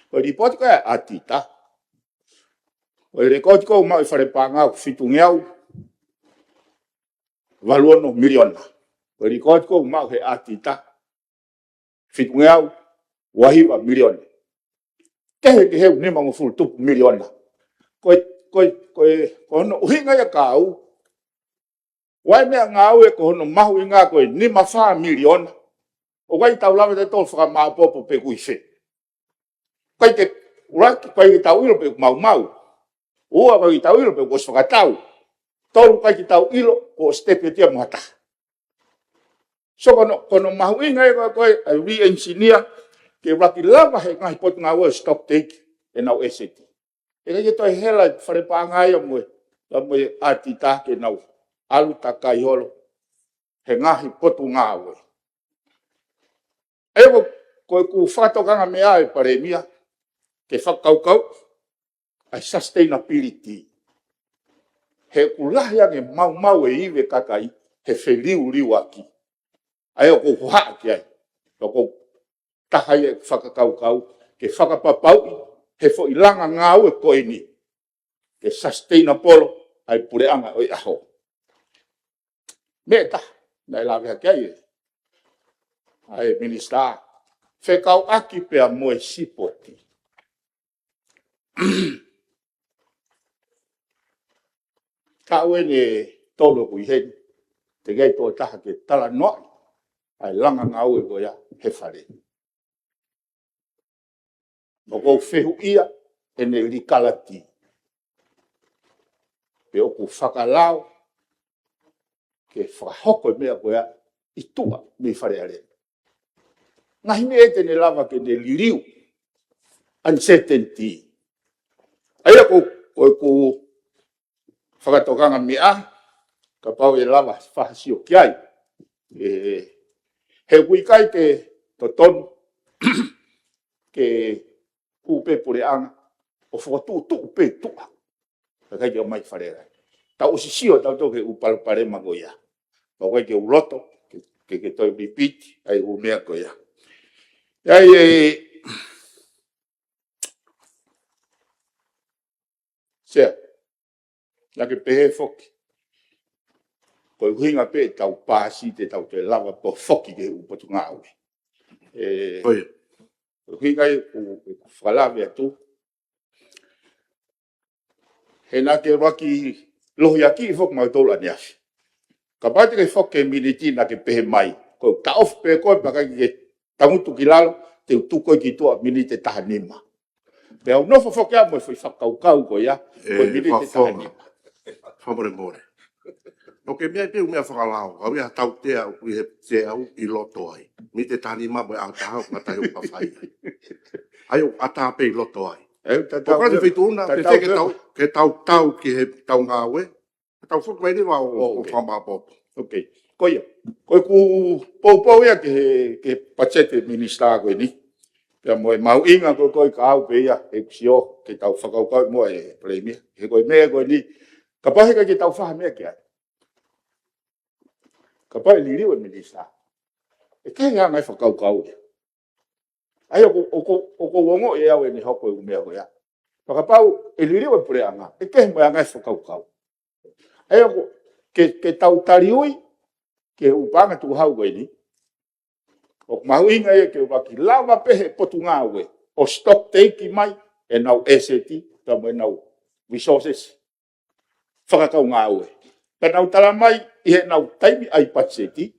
Ko e lipooti ko ē ʻa e ʻatita, ko e lēkooti ʻoku maʻu ʻe he fale paʻanga ʻoku fitungeau valu ono miliona. Ko e lēkooti ʻoku maʻu ʻe he ʻatita, fitungeau uahiva miliona. Kehe, kehe ʻe nimangofulu tupu miliona. Ko e, ko e, ko e, ko hono ʻuhinga ia ka u ʻai e meʻangāue ko hono mahuʻinga ko e nima fā miliona. ʻOku ʻikai ke tau lava ʻe tautolu ʻo fakamāʻopoʻopo pe ʻoku ʻi fē. ʻIkai ke, ʻuluaki, ʻikai ke tau ʻilo pe ʻoku maumau. Ua, ʻikai ke tau ʻilo pe ʻoku ʻosi fakatau. Tolu, ʻikai ke tau ʻilo pe ʻoku ʻosi tepetia mo ha taha. So ko hono, ko hono mahuʻinga ia ko e, ko e, ʻa e re-engineer, ke ʻuluaki lava he ngaahi potungāue ʻo stocktake ʻenau ʻeseti. ʻE ʻikai ke toe hela e fale paʻanga ia mo e, ia mo e ʻatita ke nau ʻalu takai holo he ngaahi potungāue. ʻE ko, ko ʻeku fakatokanga meʻa e palēmia ke fakakaukau ʻa e sustainability. He ʻoku lahi ange maumau e ivi e kakai he feliuliuaki. ʻA ia ʻoku ou hohaʻa ki ai. ʻOku ou taha ia e fakakaukau ke fakapapauʻi he foʻi langa ngāue ko eni ke sustainable ʻa e puleʻanga ʻo e ʻaho. Meʻa ʻe taha naʻe lave hake ai e, ʻa e minisitā, fekauʻaki pea mo e sipoti. Ka ʻoku ʻi ai ʻe tolu ʻoku ʻi heni, teʻeki ai toe taha ke talanoaʻi ʻa e langa ngāue ko ia he fale. ʻOku ou fehuʻia ʻene likalati pe ʻoku fakalao ke fakahoko e meʻa ko ia ʻi tuʻa mei Fale Alea. Ngaahi meʻa ia te ne lava ke ne liliu uncertainty. ʻA ia ʻoku ou ko ʻeku fakatokanga meʻa, kapau ʻe lava faha sio ki ai. ʻE, he ʻoku ʻikai ke totonu ke hū pē puleʻanga ʻo fokotuʻutuʻu pē tuʻa. Ka ʻikai ke ʻomai Fale Alea. Tau ʻosi sio tautolu ki he ʻū palopalema ko ia. Pea ʻoku ʻikai ke u loto ke, ke, ke toe repeat ai ʻū meʻa ko ia. ʻA ia ʻe, Sea, naʻa ke pehē foki, ko e ʻuhinga pē ʻetau pāsi te tau toe lava pē ʻo foki ki he ʻū potungāue. ʻE, ʻOi. Ko e ʻuhinga ia ʻoku, ʻoku ou fakalave atu. He naʻa ke ʻuluaki lohiakiʻi foki mautolu ʻaneafi. Kapau te ke foki he miniti naʻa ke pehē mai, ko e taʻofi pē koe pea ʻikai ke tangutu ki lalo, te u tuku koe ki tuʻa miniti ʻe taha nima. Pea u nofo foki au mo e foʻi fakakaukau ko ia, ko e miniti ʻe taha nima. Fakamolemole. ʻOku ke meʻa pē ʻū meʻa fakalao, ʻa ia tautea ʻoku ʻi he, te au ʻi loto ai. Miniti ʻe taha nima mo e ʻaho ʻe taha ʻoku ngata ai ʻoku ka fai ai. ʻA ia ʻoku ʻatā pē ʻi loto ai. ʻOku ʻikai ke feituʻuna, pē ke tau, ke tau tau ki he tau ngāue, ke tau foki mai leva ʻo, ʻo fakamāʻopoʻopo. Ok. Ko ia. Ko ʻeku poupou ia ki he, ki he patiseti minisitā ko eni. Pea mo e mahuʻinga ko ē ko ē ka au pē ia, ʻeku sio, ke tau fakakaukau mo e Palēmia. He ko e meʻa ko eni, kapau he ʻikai ke tau faha meʻa ki ai. Kapau ʻe liliu e minisitā. ʻE kehe ʻa e ngaahi fakakaukau ia. ʻA ia ʻoku, ʻoku, ʻoku ou ongoʻi ʻe au ʻene hoko e ʻū meʻa ko ia. Fakapapau ʻe liliu e puleʻanga, ʻe kehe mo e ngaahi fakakaukau. ʻA ia ʻoku, ke, ke tau taliui, ki he ʻū paʻanga tukuhau ko eni. ʻOku mahuʻinga ia ke ʻuluaki lava pē he potungāue, ʻo stock take mai, ʻenau ʻēseti, pea mo ʻenau resources fakakaungāue. Pea nau tala mai ʻi heʻenau taimi ʻa e patiseti,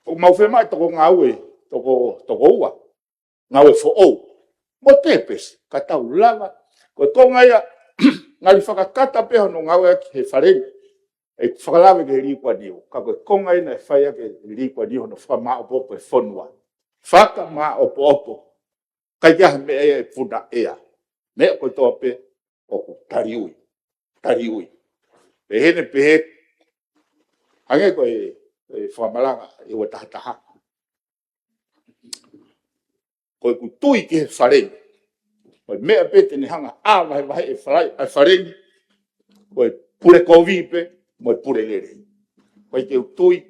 ʻoku mau fiemaʻu toko ngāue, toko, toko ua, ngāue foʻou. Mo e purpose, ka tau lava, ko e konga ia, ngali fakakata pē hono ngāueʻaki he Fale ni, ʻe fakalave ki he likuaniu, ka ko e konga ia naʻe fai ʻaki ʻe Likuaniu hono fakamāʻopoʻopo e fonua. Fakamāʻopoʻopo. ʻIkai ke ʻi ai ha meʻa ia ʻe puna ʻea. Meʻa kotoa pē ʻoku taliui. Taliui. Pea heni pē he hangē ko e, e fakamalanga ʻe ua taha taha. Ko ʻeku tui ki he Fale ni. Ko e meʻa pē te ne hanga ʻo vahevahe e Fale, ʻa e Fale ni. Ko e pule kovi pē, mo e pule lelei. ʻIkai ke u tui.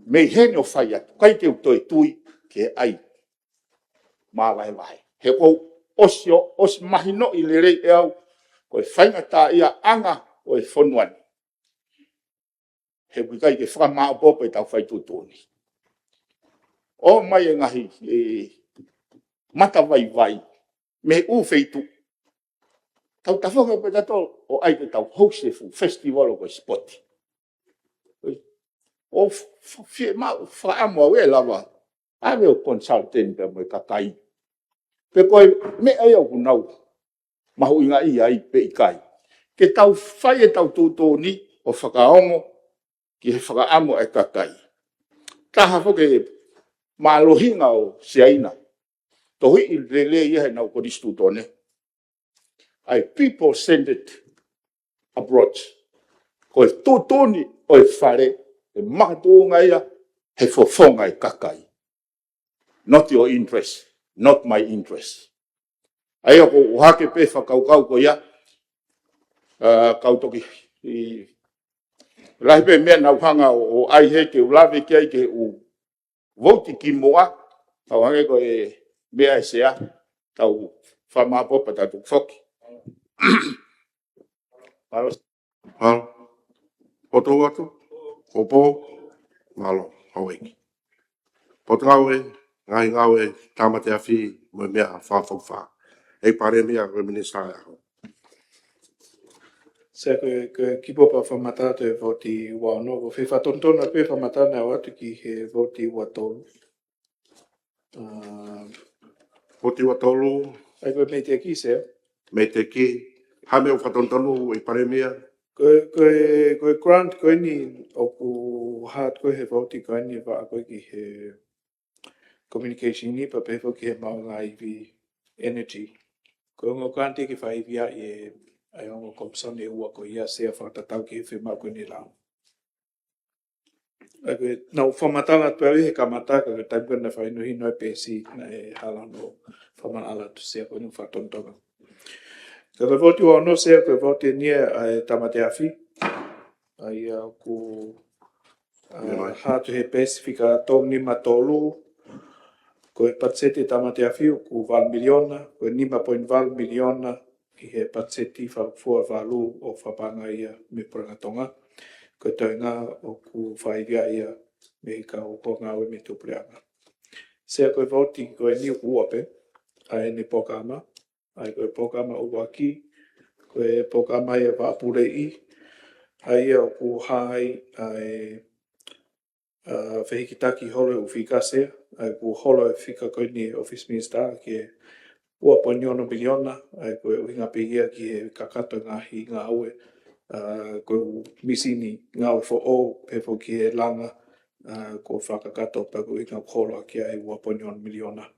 Mei heni ʻo fai atu. ʻIkai ke u toe tui, ke ʻai mavahevahe. He ʻoku ou ʻosi ʻo, ʻosi mahinoʻi lelei ʻe au, ko e faingataʻaʻia ʻanga ʻo e fonua ni. He ʻoku ʻikai ke fakamāʻopoʻopo ʻetau fai tuʻutuʻuni. ʻOmai e ngaahi, e, matavaivai, mei he ʻū feituʻu. Tau tafoki pē tautolu ʻo ʻai ke tau host e fuʻu festival ʻo ko e sipoti. ʻO f-, f-, fiemaʻu fakaʻamu au ʻe lava. ʻAve ʻo consultant pea mo e kakai. Pe ko e meʻa ia ʻoku nau mahuʻingaʻia ai pe ʻikai. Ke tau fai ʻetau tuʻutuʻuni ʻo fakaongo ki he fakaʻamu ʻa e kakai. Taha foki e mālohinga ʻo Siaina. Tohiʻi lelei ia heʻenau konisitūtone. ʻA e people-centered approach. Ko e tuʻutuʻuni ʻo e Fale, ʻe makatuʻunga ia he fofonga e kakai. Not your interest, not my interest. ʻA ia ʻoku ou ʻohake pē fakakaukau ko ia, ʻa, kau toki, ʻi, lahi pē meʻa naʻa ku hanga ʻo, ʻo ʻai he ke u lave ki ai ke u vouti kimuʻa, tau hangē ko e meʻa ʻa e Sea, tau fakamāʻopoʻopo pea tau tuku foki. Mālō. Mālō. Poto atu. Popo. Mālō. Houʻeiki. Potungāue, ngaahi ngāue, tāmate afi, mo e meʻa fakafoki fā. ʻEiki Palēmia, ko e minisitā ʻe aho. Sea, ko e, ko e kiʻi pō pea fakamatala atu e vouti ua ono, ko e fakatonutonu pē fakamatala naʻe ʻoatu ki he vouti ua tolu. ʻA, vouti ua tolu. ʻAi ko e Meiteki, Sea. Meiteki. Ha meʻa ʻoku fakatonutonu ʻEiki Palēmia? Ko e, ko e, ko e grant ko eni ʻoku hā atu ko ē he vouti ko eni ʻe vaʻa ko ē ki he communication ni pea pehē foki ki he maʻuʻanga ivi energy. Ko e ongo kante ke fai via e, ʻa e ongo komisoni ʻe ua ko ia Sea fakatatau ki he fiemaʻu ko eni lau. ʻA ia ko e, naʻa ku fakamatala atu pē au he kamata ka ko e taimi ko ē naʻe fakahinohino ai pē Sea naʻe hala hono fakamaʻalaʻala atu Sea ko eni fakatonutonu. Ka ko e vouti ua ono Sea ko e vouti eni ia ʻa e Tāmate Afi. ʻA ia ʻoku, ʻa, hā atu he peesi fika tolu nima tolu, ko e patiseti Tāmate Afi ʻoku valu miliona, ko e nima poini valu miliona, ʻi he patiseti fakafua valu ʻoku fakapaʻanga ia mei he Puleʻanga Tonga. Ko e toenga ʻoku fai via ia mei he kau ʻoku ngāue mei he tuʻu puleʻanga. Sea ko e vouti ko eni ʻoku ua pē, ʻa ʻene polokalama, ʻa ia ko e polokalama ʻuluaki, ko e polokalama ia vaʻa puleʻi, ʻa ia ʻoku hā ai ʻa e, ʻa, fehikitaki holo ʻo e fika Sea, ʻa ia ʻoku holo e fika ko eni ʻe he ʻOfisi Minisitā ki he ua poini ono miliona, ʻa ia ko e ʻuhinga pē ia ki he kakato e ngaahi ngāue, ʻa, ko e ʻū misini ngāue foʻou, pehē foki ki he langa, ʻa, kuo fakakakato pea ko e ʻuhinga ʻoku holo ʻaki ʻa e ua poini ono miliona.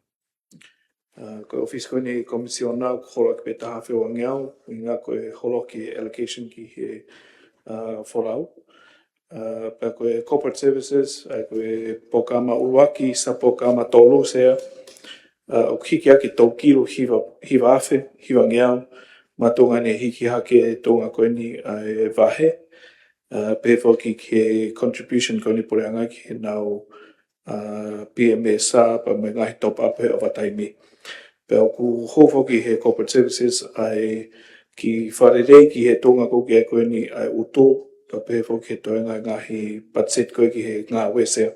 ʻA, ko e ʻofisi ko eni Komisiona ʻoku holo ʻaki pē taha afe uangeau, ʻuhinga ko e holo ʻaki e allocation ki he, ʻa, folau. ʻA, pea ko e corporate services, ʻa ia ko e polokalama ʻuluaki, sub-polokalama tolu Sea, ʻa, ʻoku hiki ʻaki e tolu kilu hiva, hiva afe, hivangeau, makatuʻunga ʻene hiki hake e tuʻunga ko eni ʻa e vahe, ʻa, pehē foki ki he contribution ko eni puleʻanga ki heʻenau, ʻa, P M S pea mo e ngaahi top up he overtime. Pea ʻoku hoko foki he corporate services ʻa e kiʻi fakalelei ki he tuʻunga ko ē ko eni ʻa e ʻutu, pea pehē foki ki he toenga e ngaahi patiseti ko ē ki he ngāue Sea.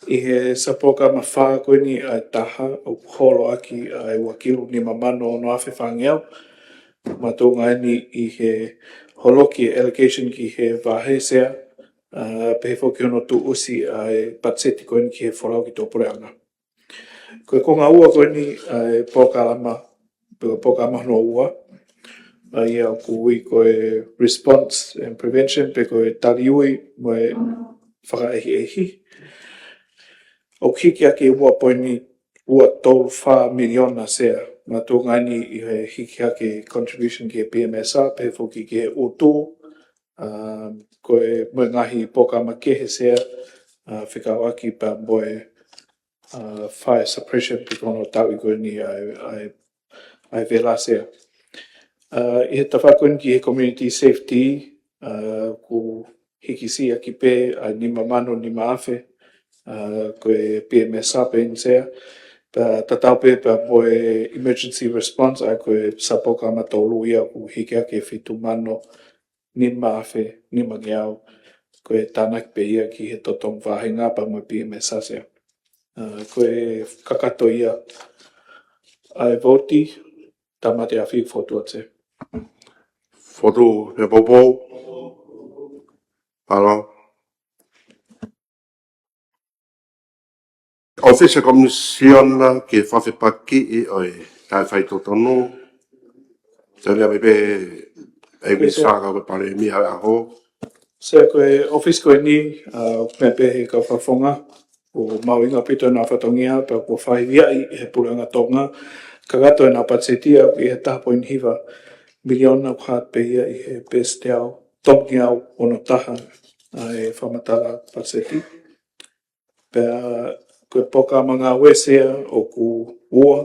ʻI he sub-polokalama fā ko eni ʻa e taha ʻoku holo ʻaki ʻa e ua kilu nima mano ono afe fāngeau, makatuʻunga eni ʻi he holoki e allocation ki he vahe Sea, ʻa, pehē foki hono tuʻusi ʻa e patiseti ko eni ki he folau ki tuʻa puleʻanga. Ko e konga ua ko eni ʻa e polokalama, pe ko e polokalama hono ua, ʻa ia ʻoku ui ko e response and prevention, pe ko e taliui mo e fakaʻehiʻehi. ʻOku hiki ʻaki e ua poini ua tolu fā miliona Sea, makatuʻunga eni ʻi he hiki hake contribution ki he P M S, pehē foki ki he ʻutu, ʻa, ko e mo e ngaahi polokalama kehe Sea, ʻa, fekauʻaki pea mo e, ʻa, fire suppression pe ko hono tauʻi ko eni ʻa e, ʻa e, ʻa e vela Sea. ʻA, ʻi he tafaʻaki ko eni ki he community safety, ʻa, ʻoku hiki siʻi ʻaki pē ʻa e nima mano nima afe, ʻa, ko e P M S pē eni Sea, ta, tatau pē pea mo e emergency response, ʻa ia ko e sub-polokalama tolu ia ʻoku hiki ʻaki e fitu mano nima afe nimangeau, ko e tānaki pē ia ki he totongi vāhenga pea mo e P M S Sea. ʻA, ko e kakato ia ʻa e vouti, Tāmate Afi, fokotuʻu atu Sea. Fokotuʻu, Sea Poupou. Palo. ʻOfisi Komisiona ke fakafepakiʻi ʻo e taʻe faitotonu. Talia mai pē ʻe he Minisitā ka ko e Palēmia ʻa e ʻaho. Sea ko e ʻofisi ko eni, ʻa, meʻa pē he kau fakafofonga, ʻoku mahuʻinga ʻaupito ʻenau fatongia, pea kuo fai via ʻi he Puleʻanga Tonga, kakato ʻenau patiseti ʻi he taha poini hiva miliona ʻoku hā atu pē ia ʻi he peesi teau, tolungeau ono taha, ʻa e fakamatala patiseti. Pea ko e polokalama ngāue Sea ʻoku ua,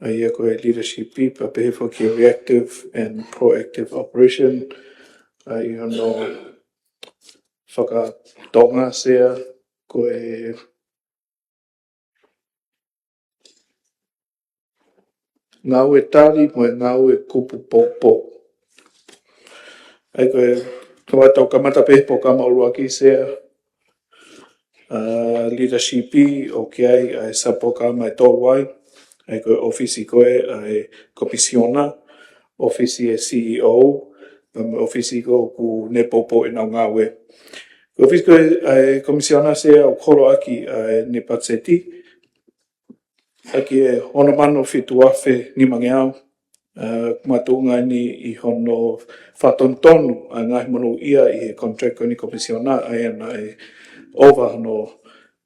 ʻa ia ko e leadership, pea pehē foki reactive and proactive operation, ʻa ia hono fakatonga Sea ko e ngāue tali mo e ngāue kupu poupou. ʻA ia ko e, ko e tau kamata pē he polokalama ʻuluaki Sea, ʻa, leadership ʻoku ʻi ai ʻa e sub-polokalama ʻe tolu ai, ʻa ia ko e ʻofisi ko ē ʻa e Komisiona, ʻofisi ʻa e C E O, pea mo e ʻofisi ko ē ʻoku ne poupou ʻenau ngāue. Ko e ʻofisi ko ē ʻa e Komisiona Sea ʻoku holo ʻaki ʻa ʻene patiseti, ʻaki e ono mano fitu afe nimangeau, ʻa, makatuʻunga eni ʻi hono fakatonutonu ʻa e ngaahi monūʻia ʻi he contract ko eni Komisiona, ʻa ia naʻe over hono,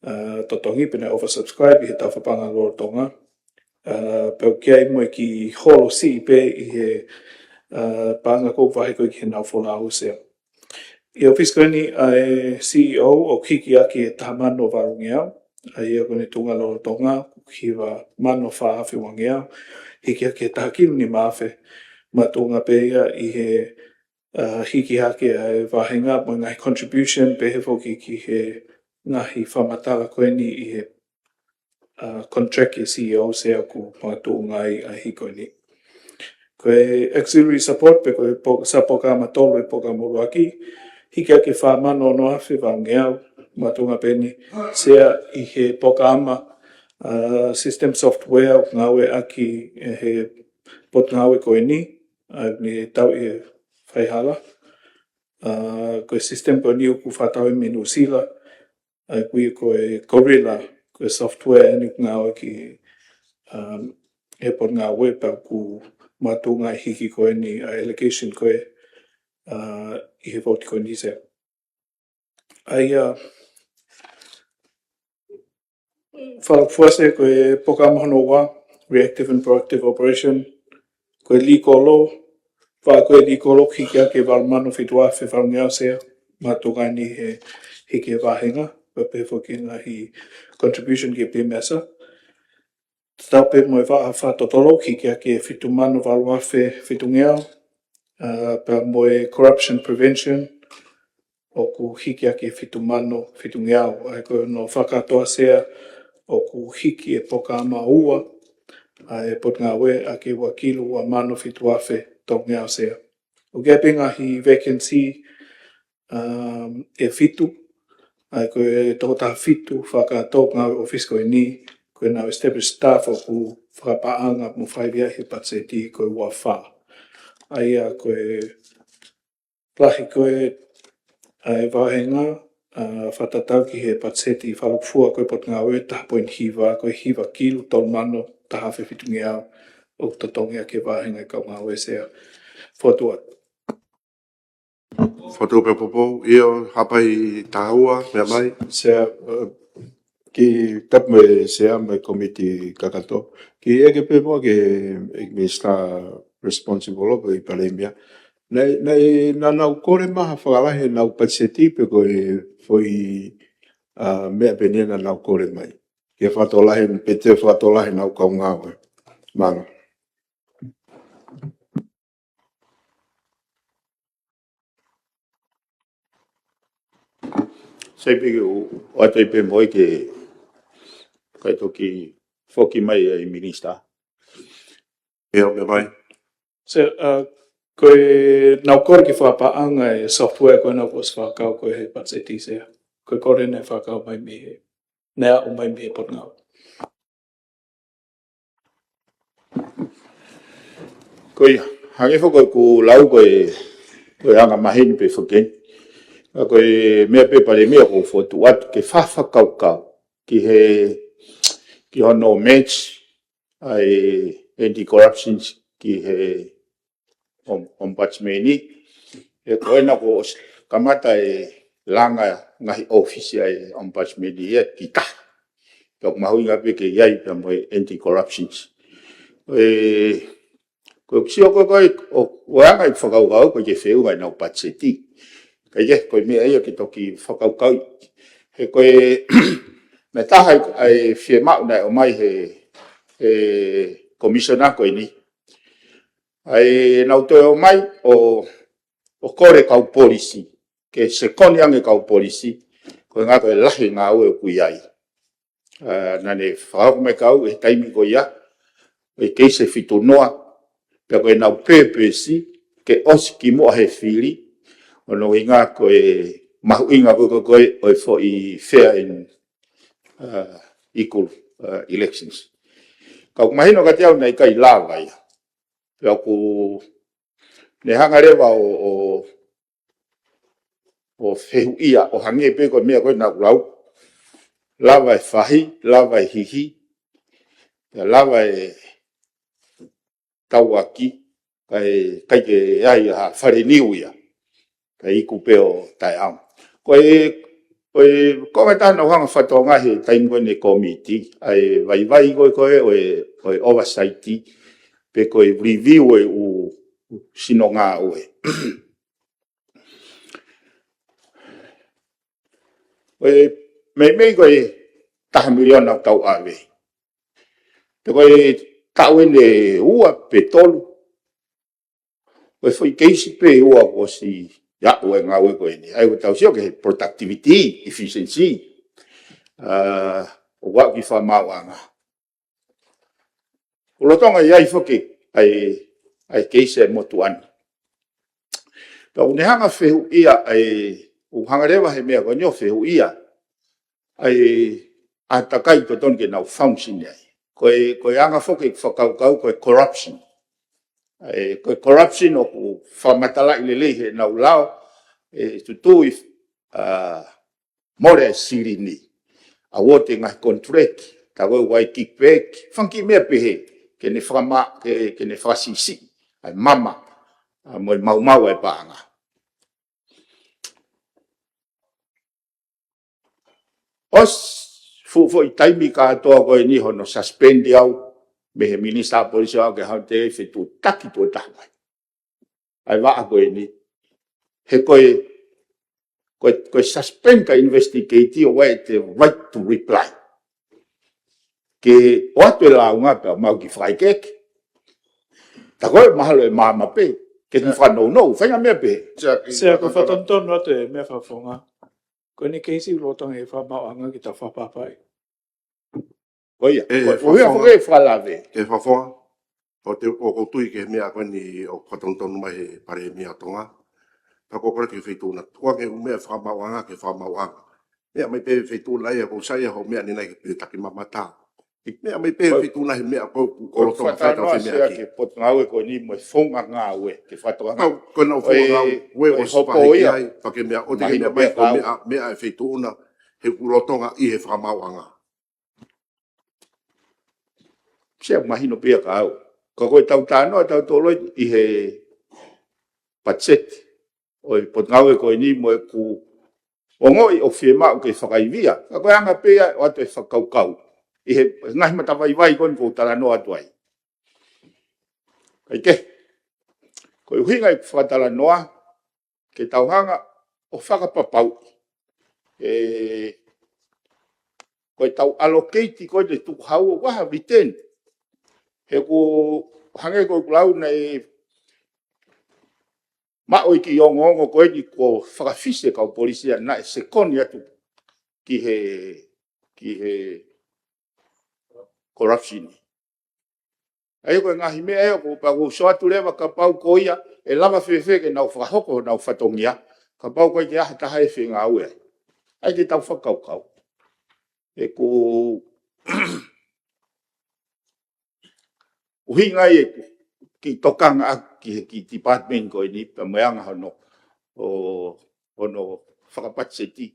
ʻa, totongi pe naʻe oversubscribe ʻi he Taufapaʻanga Lolotonga. ʻA, pea ʻoku ʻi ai mo e kiʻi holo siʻi pē ʻi he, ʻa, paʻanga ʻoku vahe ko ē ki he Nau Folau Sea. ʻI he ʻōfisi ko eni ʻa e C E O ʻoku hiki hake ʻe taha mano valungeau, ʻa ia ko ʻene tuʻunga lolotonga ʻoku hiva mano fā afe uangeau, hiki hake ʻe taha kilu nima afe, makatuʻunga pē ia ʻi he, ʻa, hiki hake ʻa e vāhenga mo e ngaahi contribution pehē foki ki he ngaahi fakamatala ko eni ʻi he, ʻa, contract ʻa e C E O Sea ʻoku makatuʻunga ai ʻa e hiki ko eni. Ko e auxiliary support pe ko e po-, sa polokalama tolu ʻi he polokalama ʻuluaki, hiki hake ʻe fā mano ono afe valungeau, makatuʻunga pē eni Sea ʻi he polokalama, ʻa, system software ʻoku ngāueʻaki ʻe he potungāue ko eni, ʻa, ne tau ʻi he faihala. ʻA, ko e system ko eni ʻoku fakatau mei Nuʻusila, ʻa, ʻoku ui ko e Gorilla, ko e software eni ʻoku ngāueʻaki, um, ʻe he potungāue pea ʻoku makatuʻunga ʻa e hiki ko eni ʻa e allegation ko ē, ʻa, ʻi he vouti ko eni Sea. ʻA ia, fakalūkufua Sea ko e polokalama hono ua, reactive and proactive operation, ko e likolo, fā ko e likolo hiki hake ʻe valu mano fitu afe valungeau Sea, makatuʻunga eni he hiki ʻa e vāhenga, pea pehē foki ngaahi contribution ki he P M S. Tatau pē mo e vaʻa fakatotolo hiki hake ʻe fitu mano valu afe fitungeau, ʻa, pea mo e corruption prevention, ʻoku hiki hake ʻe fitu mano fitungeau, ʻa ia ko hono fakakātoa Sea ʻoku hiki ʻe he polokalama ua ʻa e potungāue hake ʻe ua kilu ua mano fitu afe tolungeau Sea. ʻOku ʻi ai pē ngaahi vacancy, um, ʻe fitu, ʻa ia ko e tokotaha fitu fakakātoa ngāue ʻōfisi ko eni, ko ʻenau established staff ʻoku fakapaʻanga mo faivelenga he patiseti ko e ua fā. ʻA ia ko e lahi ko ē ʻa e vāhenga, ʻa, fakatatau ki he patiseti fakalūkufua ko e potungāue taha poini hiva, ko e hiva kilu tolu mano taha afe fitungeau ʻoku totongi ʻaki ʻe he vāhenga ʻa e kau ngāue Sea. Fokotuʻu atu. Fokotuʻu pē Poupou, ʻio, Haʻapai taha ua, meʻa mai. Sea, ʻa, kiʻi tapu mo e Sea mo e kōmiti kakato. Kiʻi ʻeke pē muʻa ki he Minisitā responsible pe ko e Palēmia. Naʻe, naʻe, naʻa nau kole mai ha fakalahi ʻenau patiseti pe ko e foʻi, ʻa, meʻa pē eni naʻa nau kole mai. Ke fakatokolahi, pe te fakatokolahi ʻenau kau ngāue. Mālō. Sai pē ke u, ʻoatu ai pē mo ia ke, kae toki foki mai ʻa e Minisitā. ʻIo, meʻa mai. Sea, ʻa, ko ʻenau kole ke fakapaʻanga ʻa e software ko ena kuo ʻosi fakakau ko ē he patiseti Sea. Ko e kole naʻe fakakau mai mei he, naʻe aʻu mai mei he potungāue. Ko ia, hangē foki ko ʻeku lau ko e, ko e anga maheni pē foki eni. Ka ko e meʻa pē Palēmia ʻoku ou fokotuʻu atu ke fakakaukau ki he, ki hono match ʻa e anti-corruption ki he om-, ombudsman. He ko ena kuo ʻosi kamata e langa ngaahi ʻōfisi ʻa e ombudsman ia ki tahi. Pea ʻoku mahuʻinga pē ke ʻi ai pea mo e anti-corruption. ʻE, ko e sio ko ē ko ē, ʻo, ʻo anga ʻeku fakakaukau, ʻoku ʻikai ke feʻunga ʻenau patiseti. Ka ʻi he, ko e meʻa ia ke toki fakakaukau. He ko e, meʻa taha ʻa e, ʻa e fiemaʻu naʻe ʻomai he, he commissioner ko eni. ʻA ia naʻa nau toe ʻomai ʻo, ʻo kole kau polisi. Ke sekoni ange kau polisi, koeʻuhi ko e lahi e ngāue ʻoku ʻi ai. ʻA, naʻa ne fakahoko mai kau he taimi ko ia, ʻoku kei se fitu noa, pea ko ʻenau pēpesi, ke ʻosi kimuʻa he fili, ʻo hono ʻuhinga ko e mahuʻinga ko ē ko ē ʻo e foʻi fair and, ʻa, equal, ʻa, elections. Ka ʻoku mahino kiate au naʻe ʻikai lava ia. Pea ʻoku ne hanga leva ʻo, ʻo, ʻo fehuʻia, ʻo hangē pē ko e meʻa ko ē naʻa ku lau. Lava e fahi, lava e hihi, pea lava e tauaki, kae, kae ʻikai ke ʻi ai ha fale niu ia. Kae iku pē ʻo taʻeʻaonga. Ko e, Ko e konga ʻe taha naʻa ku hanga ʻo fakatokangaʻi he taimi ko eni ʻa e kōmiti, ʻa e vaivai ko ē ko ē ʻo e, ʻo e oversight, pe ko e review ʻo e ʻū, ʻū sino ngāue. ʻO e meimei ko e taha miliona ʻoku tau ʻave. Pea ko e taʻu eni ʻe ua pe tolu, ko e foʻi keisi pē ʻe ua kuo ʻosi aʻu e ngāue ko eni. ʻA ia ʻoku tau sio ki he productivity, efficiency, ʻa, ʻo e kiʻi fakamaauʻanga. ʻOku lolotonga ʻi ai foki ʻa e, ʻa e keisi ʻa e motuʻa ni. Pea ʻoku ne hanga ʻo fehuʻia ʻa e, ʻoku hanga leva he meʻa ko eni ʻo fehuʻia ʻa e ʻātakai totonu ke nau function ai. Ko e, ko e anga foki ʻeku fakakaukau ko e corruption. ʻA e, ko e corruption ʻoku fakamatalaʻi lelei heʻenau lao, ʻe tutui, ʻa, mole ʻa e silini, ʻa, ʻoatu e ngaahi contract, tā ko ē ʻoku ʻi ai e kickback, fanga kiʻi meʻa pehē, ke ne fakama-, ke, ke ne fakasiʻisiʻi ʻa e mama, ʻa, mo e maumau ʻa e paʻanga. ʻOsi fuʻu foʻi taimi kātoa ko eni hono suspend au mei he minisitā polisi ʻo aʻu ki he haʻu ʻo fetuʻutaki tuʻo taha mai ʻa e vaʻa ko eni. He ko e, ko e, ko e suspend ka investigate ʻoku ʻi ai ʻete right to reply. Ke ʻoatu e lāunga pea mau kiʻi fakaʻekeʻeke. Tā ko ē mahalo ʻe maama pē, ke ne fakanounou, fai ha meʻa pē. Sea, ko e fakatonutonu atu e meʻa Fakafofonga. Ko eni keisi ʻoku lolotonga ʻi he fakamaauʻanga ke tau fakapapauʻi. Ko ia, ʻe, ko e, ko e Fakafofonga, foʻi fakalave. ʻE Fakafofonga, ʻoku ou tui ki he meʻa ko eni ʻoku fakatonutonu mai he Palēmia ʻo Tonga. Pea ko e kole ki he feituʻu na, tuku ange e ʻū meʻa fakamaauʻanga ki he fakamaauʻanga. Meʻa mai pē feituʻu na ia, ʻoku sai ia hoʻo meʻa ni nai ke pē taki mamata. Meʻa mai pē feituʻu na he meʻa ko ē ʻoku lolotonga fai ʻetau femeʻaʻaki. Ke Potungāue ko eni mo e founga ngāue, ke fakatokangaʻi. Pau, ko ena ʻoku founga ngāue, ʻoku ʻosi hopo pehē ia. Ai, pea ke meʻa, ʻoua te ke meʻa mai ko e meʻa, meʻa e feituʻu na, he ʻoku lolotonga ʻi he fakamaauʻanga. Sea, mahino pē ia kia au. Ka ko ʻetau talanoa ʻa tautolu ʻi he patiseti ʻo e Potungāue ko eni mo ʻeku ongoʻi ʻoku fiemaʻu ke fakaivia. Ka ko e anga pē ia ʻo ʻoatu e fakakaukau ʻi he ngaahi matavaivai ko eni ʻoku ou talanoa atu ai. Kae kehe, ko e ʻuhinga ʻeku fakatalanoa, ke tau hanga ʻo fakapapauʻi ʻe, ko ʻetau allocate ko ē ʻa e tukuhau ʻo ha return. He ʻoku hangē ko ʻeku lau naʻe maʻu e kiʻi ongoongo ko eni kuo fakafisi e kau polisi ia naʻe sekoni atu ki he, ki he corruption. ʻA ia ko e ngaahi meʻa ia ʻoku ou pehē ʻoku ou sio atu leva kapau ko ia ʻe lava fēfē ke nau fakahoko honau fatongia, kapau ko e ʻikai ke ʻi ai ha taha ʻe fengāue ai. ʻAi ke tau fakakaukau. ʻEku ʻuhinga ia ʻeku kiʻi tokanga ʻaku ki he kiʻi department ko eni pea mo e anga hono, ʻo, hono fakapatiseti.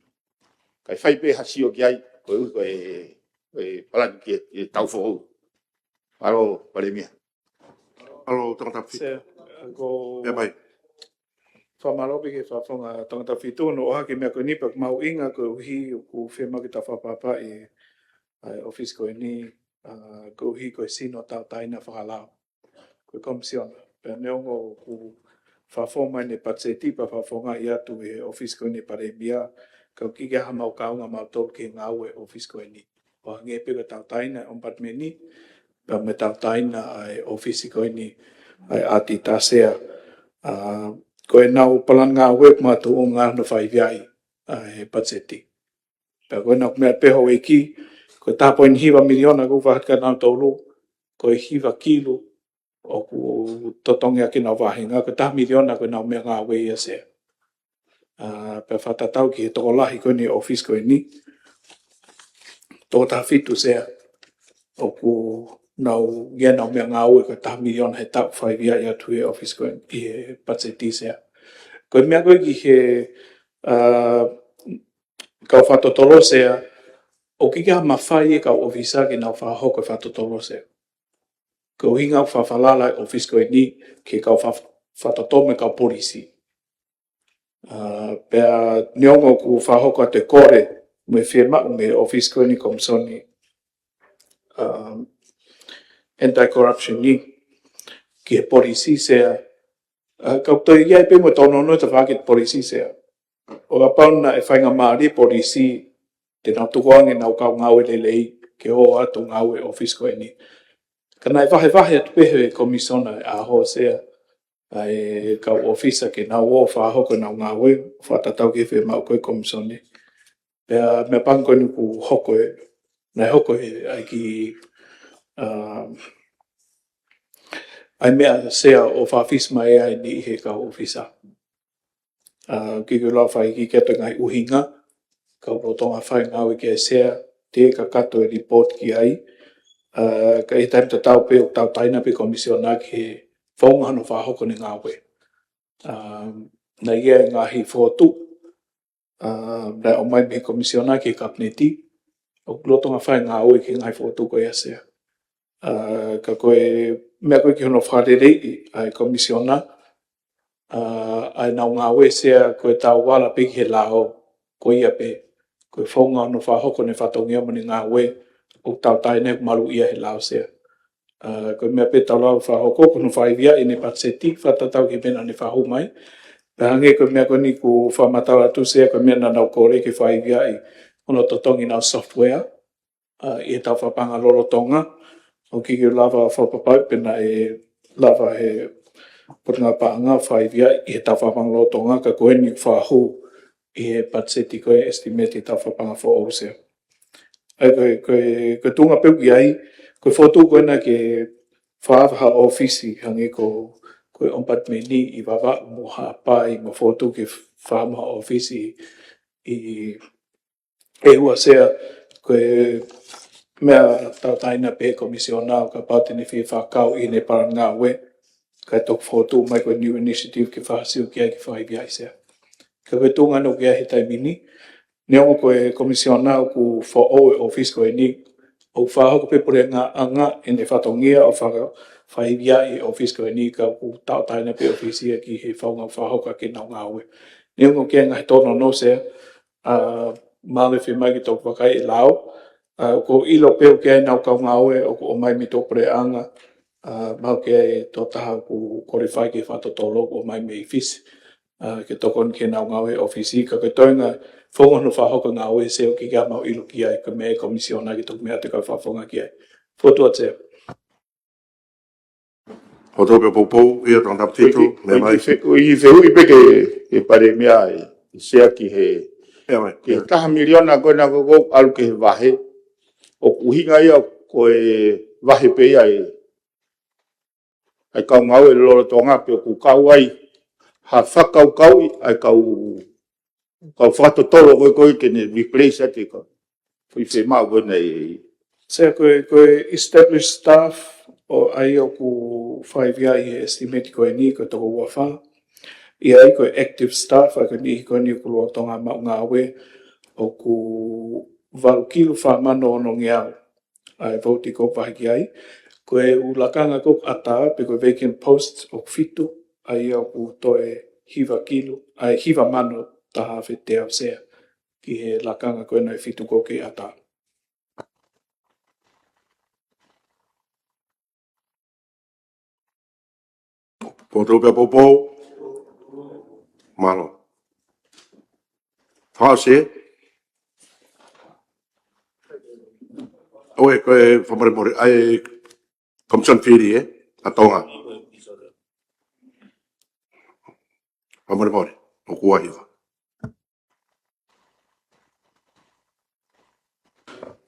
Kae fai pē ha sio ki ai, ko e, ko e, ko e palani ki he, ki he taʻu foʻou. Mālō, Palēmia. Mālō, Tongatapu Fitu. Sea, ko ia mai. Fakamālō pē ki he Fakafofonga Tongatapu Fitu, hono ʻohake e meʻa ko eni pea ʻoku mahuʻinga koeʻuhi ʻoku fiemaʻu ke tau fakapapauʻi ʻa e ʻōfisi ko eni, ʻa, koeʻuhi ko e sino tauʻatāina fakalao ko e Komisiona. Pea neongo ʻoku fakafofongaʻi ʻene patiseti pea fakafofongaʻi atu ʻe he ʻōfisi ko eni ʻa e Palēmia, ka ʻoku ʻikai ke ʻi ai haʻamau kaunga mautolu ki he ngāue ʻa e ʻōfisi ko eni. ʻO hangē pē ko e tauʻatāina ʻa e ʻOmipatimeni, pea mo e tauʻatāina ʻa e ʻōfisi ko eni ʻa e ʻAtitā, Sea. ʻA, ko ʻenau palani ngāue ʻoku makatuʻunga hono fakaiviaʻi ʻa e patiseti. Pea ko ena ʻoku meʻa pē houʻeiki, ko e taha poini hiva miliona ʻoku fakahā kia nautolu, ko e hiva kilu ʻoku totongi ʻaki ʻenau vāhenga, ko e taha miliona ko ʻenau meʻangāue ia, Sea. ʻA, pea fakatatau ki he tokolahi ko eni ʻo e ʻōfisi ko eni, toko taha fitu, Sea, ʻoku nau ʻi ai ʻenau meʻangāue ko e taha miliona he taʻu, fakaiviaʻi atu ʻe he ʻōfisi ko eni ʻi he patiseti, Sea. Ko e meʻa ko ē ki he, ʻa, kau fakatotolo, Sea, ʻoku ʻikai ke ʻi ai ha mafai ʻa e kau ʻōfisa ke nau fakahoko e fakatotolo, Sea. Ko e ʻuhinga ʻoku fakafalala e ʻōfisi ko eni ki he kau fa-, fakatotolo mo e kau polisi. Uh, pea neongo ʻoku fakahoko atu e kole mo e fiemaʻu mei he ʻōfisi ko eni Komisoni, um, Anti-Corruption ni ki he polisi, Sea, uh, ka ʻoku toe ʻi ai pē mo e tōnounou ʻo e tafaʻaki polisi, Sea. ʻO kapau naʻe faingamālie e polisi, te nau tukuange ʻenau kau ngāue lelei ke ō atu ngāue ʻōfisi ko eni. Ka naʻe vahevahe atu pē he Komisiona ʻi he ʻaho, Sea, ʻa e kau ʻōfisa ke nau ō ʻo fakahoko ʻenau ngāue, fakatatau ki he fiemaʻu ko ē Komisoni. Pea meʻapango ko eni kuo hoko e, naʻe hoko e ʻai ki, um, ʻai meʻa, Sea, ʻo fakafisi mai ai ni he kau ʻōfisa. Uh, ke ke lau fai ki ke te ngaahi ʻuhinga, ka ʻoku lolotonga fai ngāue ki ai, Sea, te kakato e report ki ai, uh, ka ʻi he taimi tatau pē ʻoku tauʻatāina pē Komisiona ki he founga hono fakahoko ʻene ngāue. Um, naʻe ʻi ai e ngaahi fokotuʻu, uh, naʻe ʻomai mei he Komisiona ki he Kapineti, ʻoku lolotonga fai ngāue ki he ngaahi fokotuʻu ko ia, Sea. Uh, ka ko e meʻa ko ē ki hono fakaleleiʻi ʻa e Komisiona, uh, ʻa ʻenau ngāue, Sea, ko ʻetau ala pē ki he lao, ko ia pē, ko e founga hono fakahoko ʻene fatongia mo ʻene ngāue, ʻoku tauʻatāina ʻoku maluʻi ia he lao, Sea. Uh, ko e meʻa pē ʻoku tau lava fakahoko, ko hono fakaiviaʻi ʻene patiseti, fakatatau ki he meʻa naʻa ne fakahū mai. Pea hangē ko e meʻa ko eni kuo fakamatala atu, Sea, ko e meʻa naʻa nau kole ke fakaiviaʻi hono totongi ʻenau software, uh, ʻi he tauʻatāina lolotonga, ʻoku ʻikai ke lava fakapapauʻi pe naʻe lava he Potungāue Paʻanga ʻo fakaiviaʻi ʻi he tauʻatāina lolotonga, ka ko eni fakahū ʻi he patiseti ko e estimate ʻi he tauʻatāina foʻou, Sea. ʻA ia ko e, ko e, ko e tuʻunga pē ʻoku ʻi ai, ko e fokotuʻu ko ena ke fakaava ha ʻōfisi hangē ko, ko e ʻOmipatimeni ʻi Vavaʻu mo Haʻapai, mo e fokotuʻu ke fakaava ha ʻōfisi ʻi ʻEua, Sea, ko e meʻa tauʻatāina pē Komisiona ʻo kapau te ne fie fakakau ʻi heʻene palani ngāue, kae toki fokotuʻu mai ko e new initiative ke fakasio ki ai ke fakaiviaʻi, Sea. Ka ko e tuʻunga ʻoku ʻi ai he taimi ni, neongo ko e Komisiona ʻoku foʻou e ʻōfisi ko eni, ʻoku fakahoko pē puleʻanga ʻene fatongia ʻo faka-, fakaiviaʻi e ʻōfisi ko eni, ka ʻoku tauʻatāina pē ʻōfisi ia ki he founga fakahoko ʻaki ʻenau ngāue. Neongo ʻoku ʻi ai e ngaahi tōnounou, Sea, uh, mahalo ʻe fiemaʻu ke toki vakaiʻi e lao. Uh, ʻoku ou ʻilo pē ʻoku ʻi ai ʻenau kau ngāue ʻoku ʻomai mei tuʻapuleʻanga, uh, mahalo ʻoku ʻi ai e tokotaha ʻoku qualify ke fakatotolo ʻoku ʻomai mei Fisi, uh, ke tokoni ki heʻenau ngāue ʻōfisi, ka ko e toenga founga hono fakahoko e ngāue, Sea, ʻoku ʻikai ke maʻu ʻilo ki ai, ko e meʻa ʻa e Komisiona ke toki meʻa atu e kau fakafofonga ki ai. Fokotuʻu atu, Sea. Hoto pē poupou, ʻio, Tongatapu Fitu, ʻOku ʻi, meʻa ʻoku ʻi mai. Fe-, ʻoku ʻi fehuʻi pē ki he, ki he Palēmia ʻe, ʻe Sea ki he, Meʻa mai, ki he meʻa. Taha miliona ko ena ko ē ʻoku ʻalu ki he vahe. ʻOku ʻuhinga ia ko e vahe pē ia ʻe, ʻa e kau ngāue lolotonga pe ʻoku kau ai ha fakakaukauʻi ʻa e kau kau fakatotolo ko ē ko ē ke ne replace atu e kau foʻi fiemaʻu ko ena ʻe. Sea, ko e, ko e established staff ʻoku ʻi ai ʻoku fakaiviaʻi he estimate ko eni ko e toko uofā. ʻI ai ko e active staff, ʻa ia ko e niʻihi ko eni ʻoku lolotonga maʻu ngāue, ʻoku valu kilu fā mano onongeau ʻa e vouti ʻoku vahe ki ai. Ko e ʻū lakanga ʻoku ʻatā, pe ko e vacant post ʻoku fitu, ʻa ia ʻoku toe hiva kilu, ʻa e hiva mano taha afe teau, Sea, ki he lakanga ko ena ʻe fitu ʻoku kei ʻatā. Poupou pē poupou. Mālō. Fakaʻosi. ʻOe, ko e fakamolemole, ʻa e Commission Fili, ē? ʻA Tonga. Fakamolemole, ʻoku ʻi ai.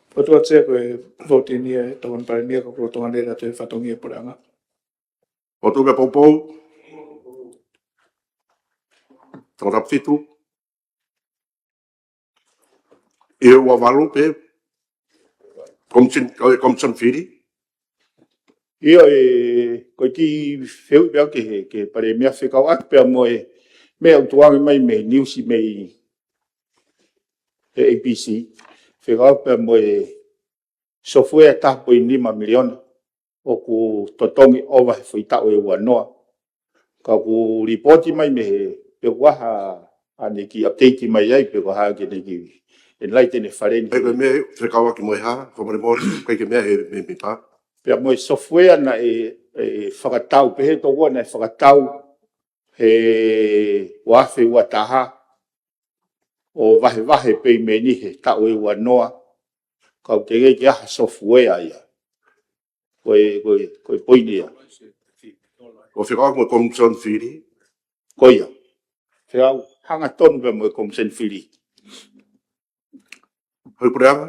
Fokotuʻu atu, Sea, ko e vouti eni ʻa e Tokoni Palēmia, ko e lolotonga lele atu e fatongia e puleʻanga. Fokotuʻu pē poupou. Tongatapu Fitu. ʻIo, ua valu pē. Commission, ko e Commission Fili. ʻIo, ʻe, ko e kiʻi fehuʻi pē au ki he, ki he Palēmia fekauʻaki pea mo e meʻa ʻoku tukuange mai mei he niusi mei he A B C. Fekauʻaki pea mo e software taha poini nima miliona ʻoku totongi ʻova he foʻi taʻu ʻe ua noa. Ka ʻoku lipooti mai mei he, pe ʻoku ʻi ai ha ʻa ʻene kiʻi update mai ai pe ko e hā ke ne kiʻi enlighten e Fale ni. ʻE, ko e meʻa, fekauʻaki mo e hā, fakamolemole, ʻikai ke meʻa he mēmipa. Pea mo e software naʻe, ʻe fakatau, pehē tokua naʻe fakatau he ua afe ua taha, ʻo vahevahe pē mei he taʻu ʻe ua noa, ka ʻoku teʻeki ke ʻi ai ha software ia. Ko e, ko e, ko e poini ia. ʻO fekauʻaki mo e Komisoni Fili. Ko ia. Fekau hangatonu pē mo e Komisoni Fili. Houʻeiki Puleʻanga.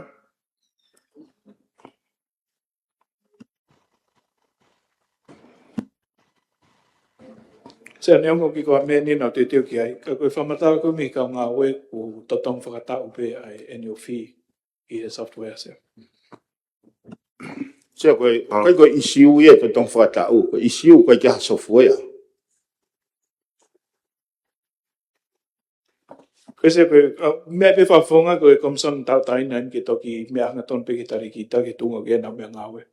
Sea, neongo ʻoku ʻikai ko ha meʻa ni naʻa ku teuteu ki ai, ka ko e fakamatala ko ē mei he kau ngāue ʻoku totongi fakataʻu pē ʻa e annual fee ʻi he software, Sea. Sea, ko e, ʻikai ko e ʻisiū ia e totongi fakataʻu, ko e ʻisiū ʻoku ʻikai ke ʻi ai ha software. Ko e Sea, ko e, ʻa, meʻa pē fakafofonga ko e Komisoni Tauʻatāina ni ke toki meʻa hangatonu pē ke tali kita ke tunga ke na meʻangāue.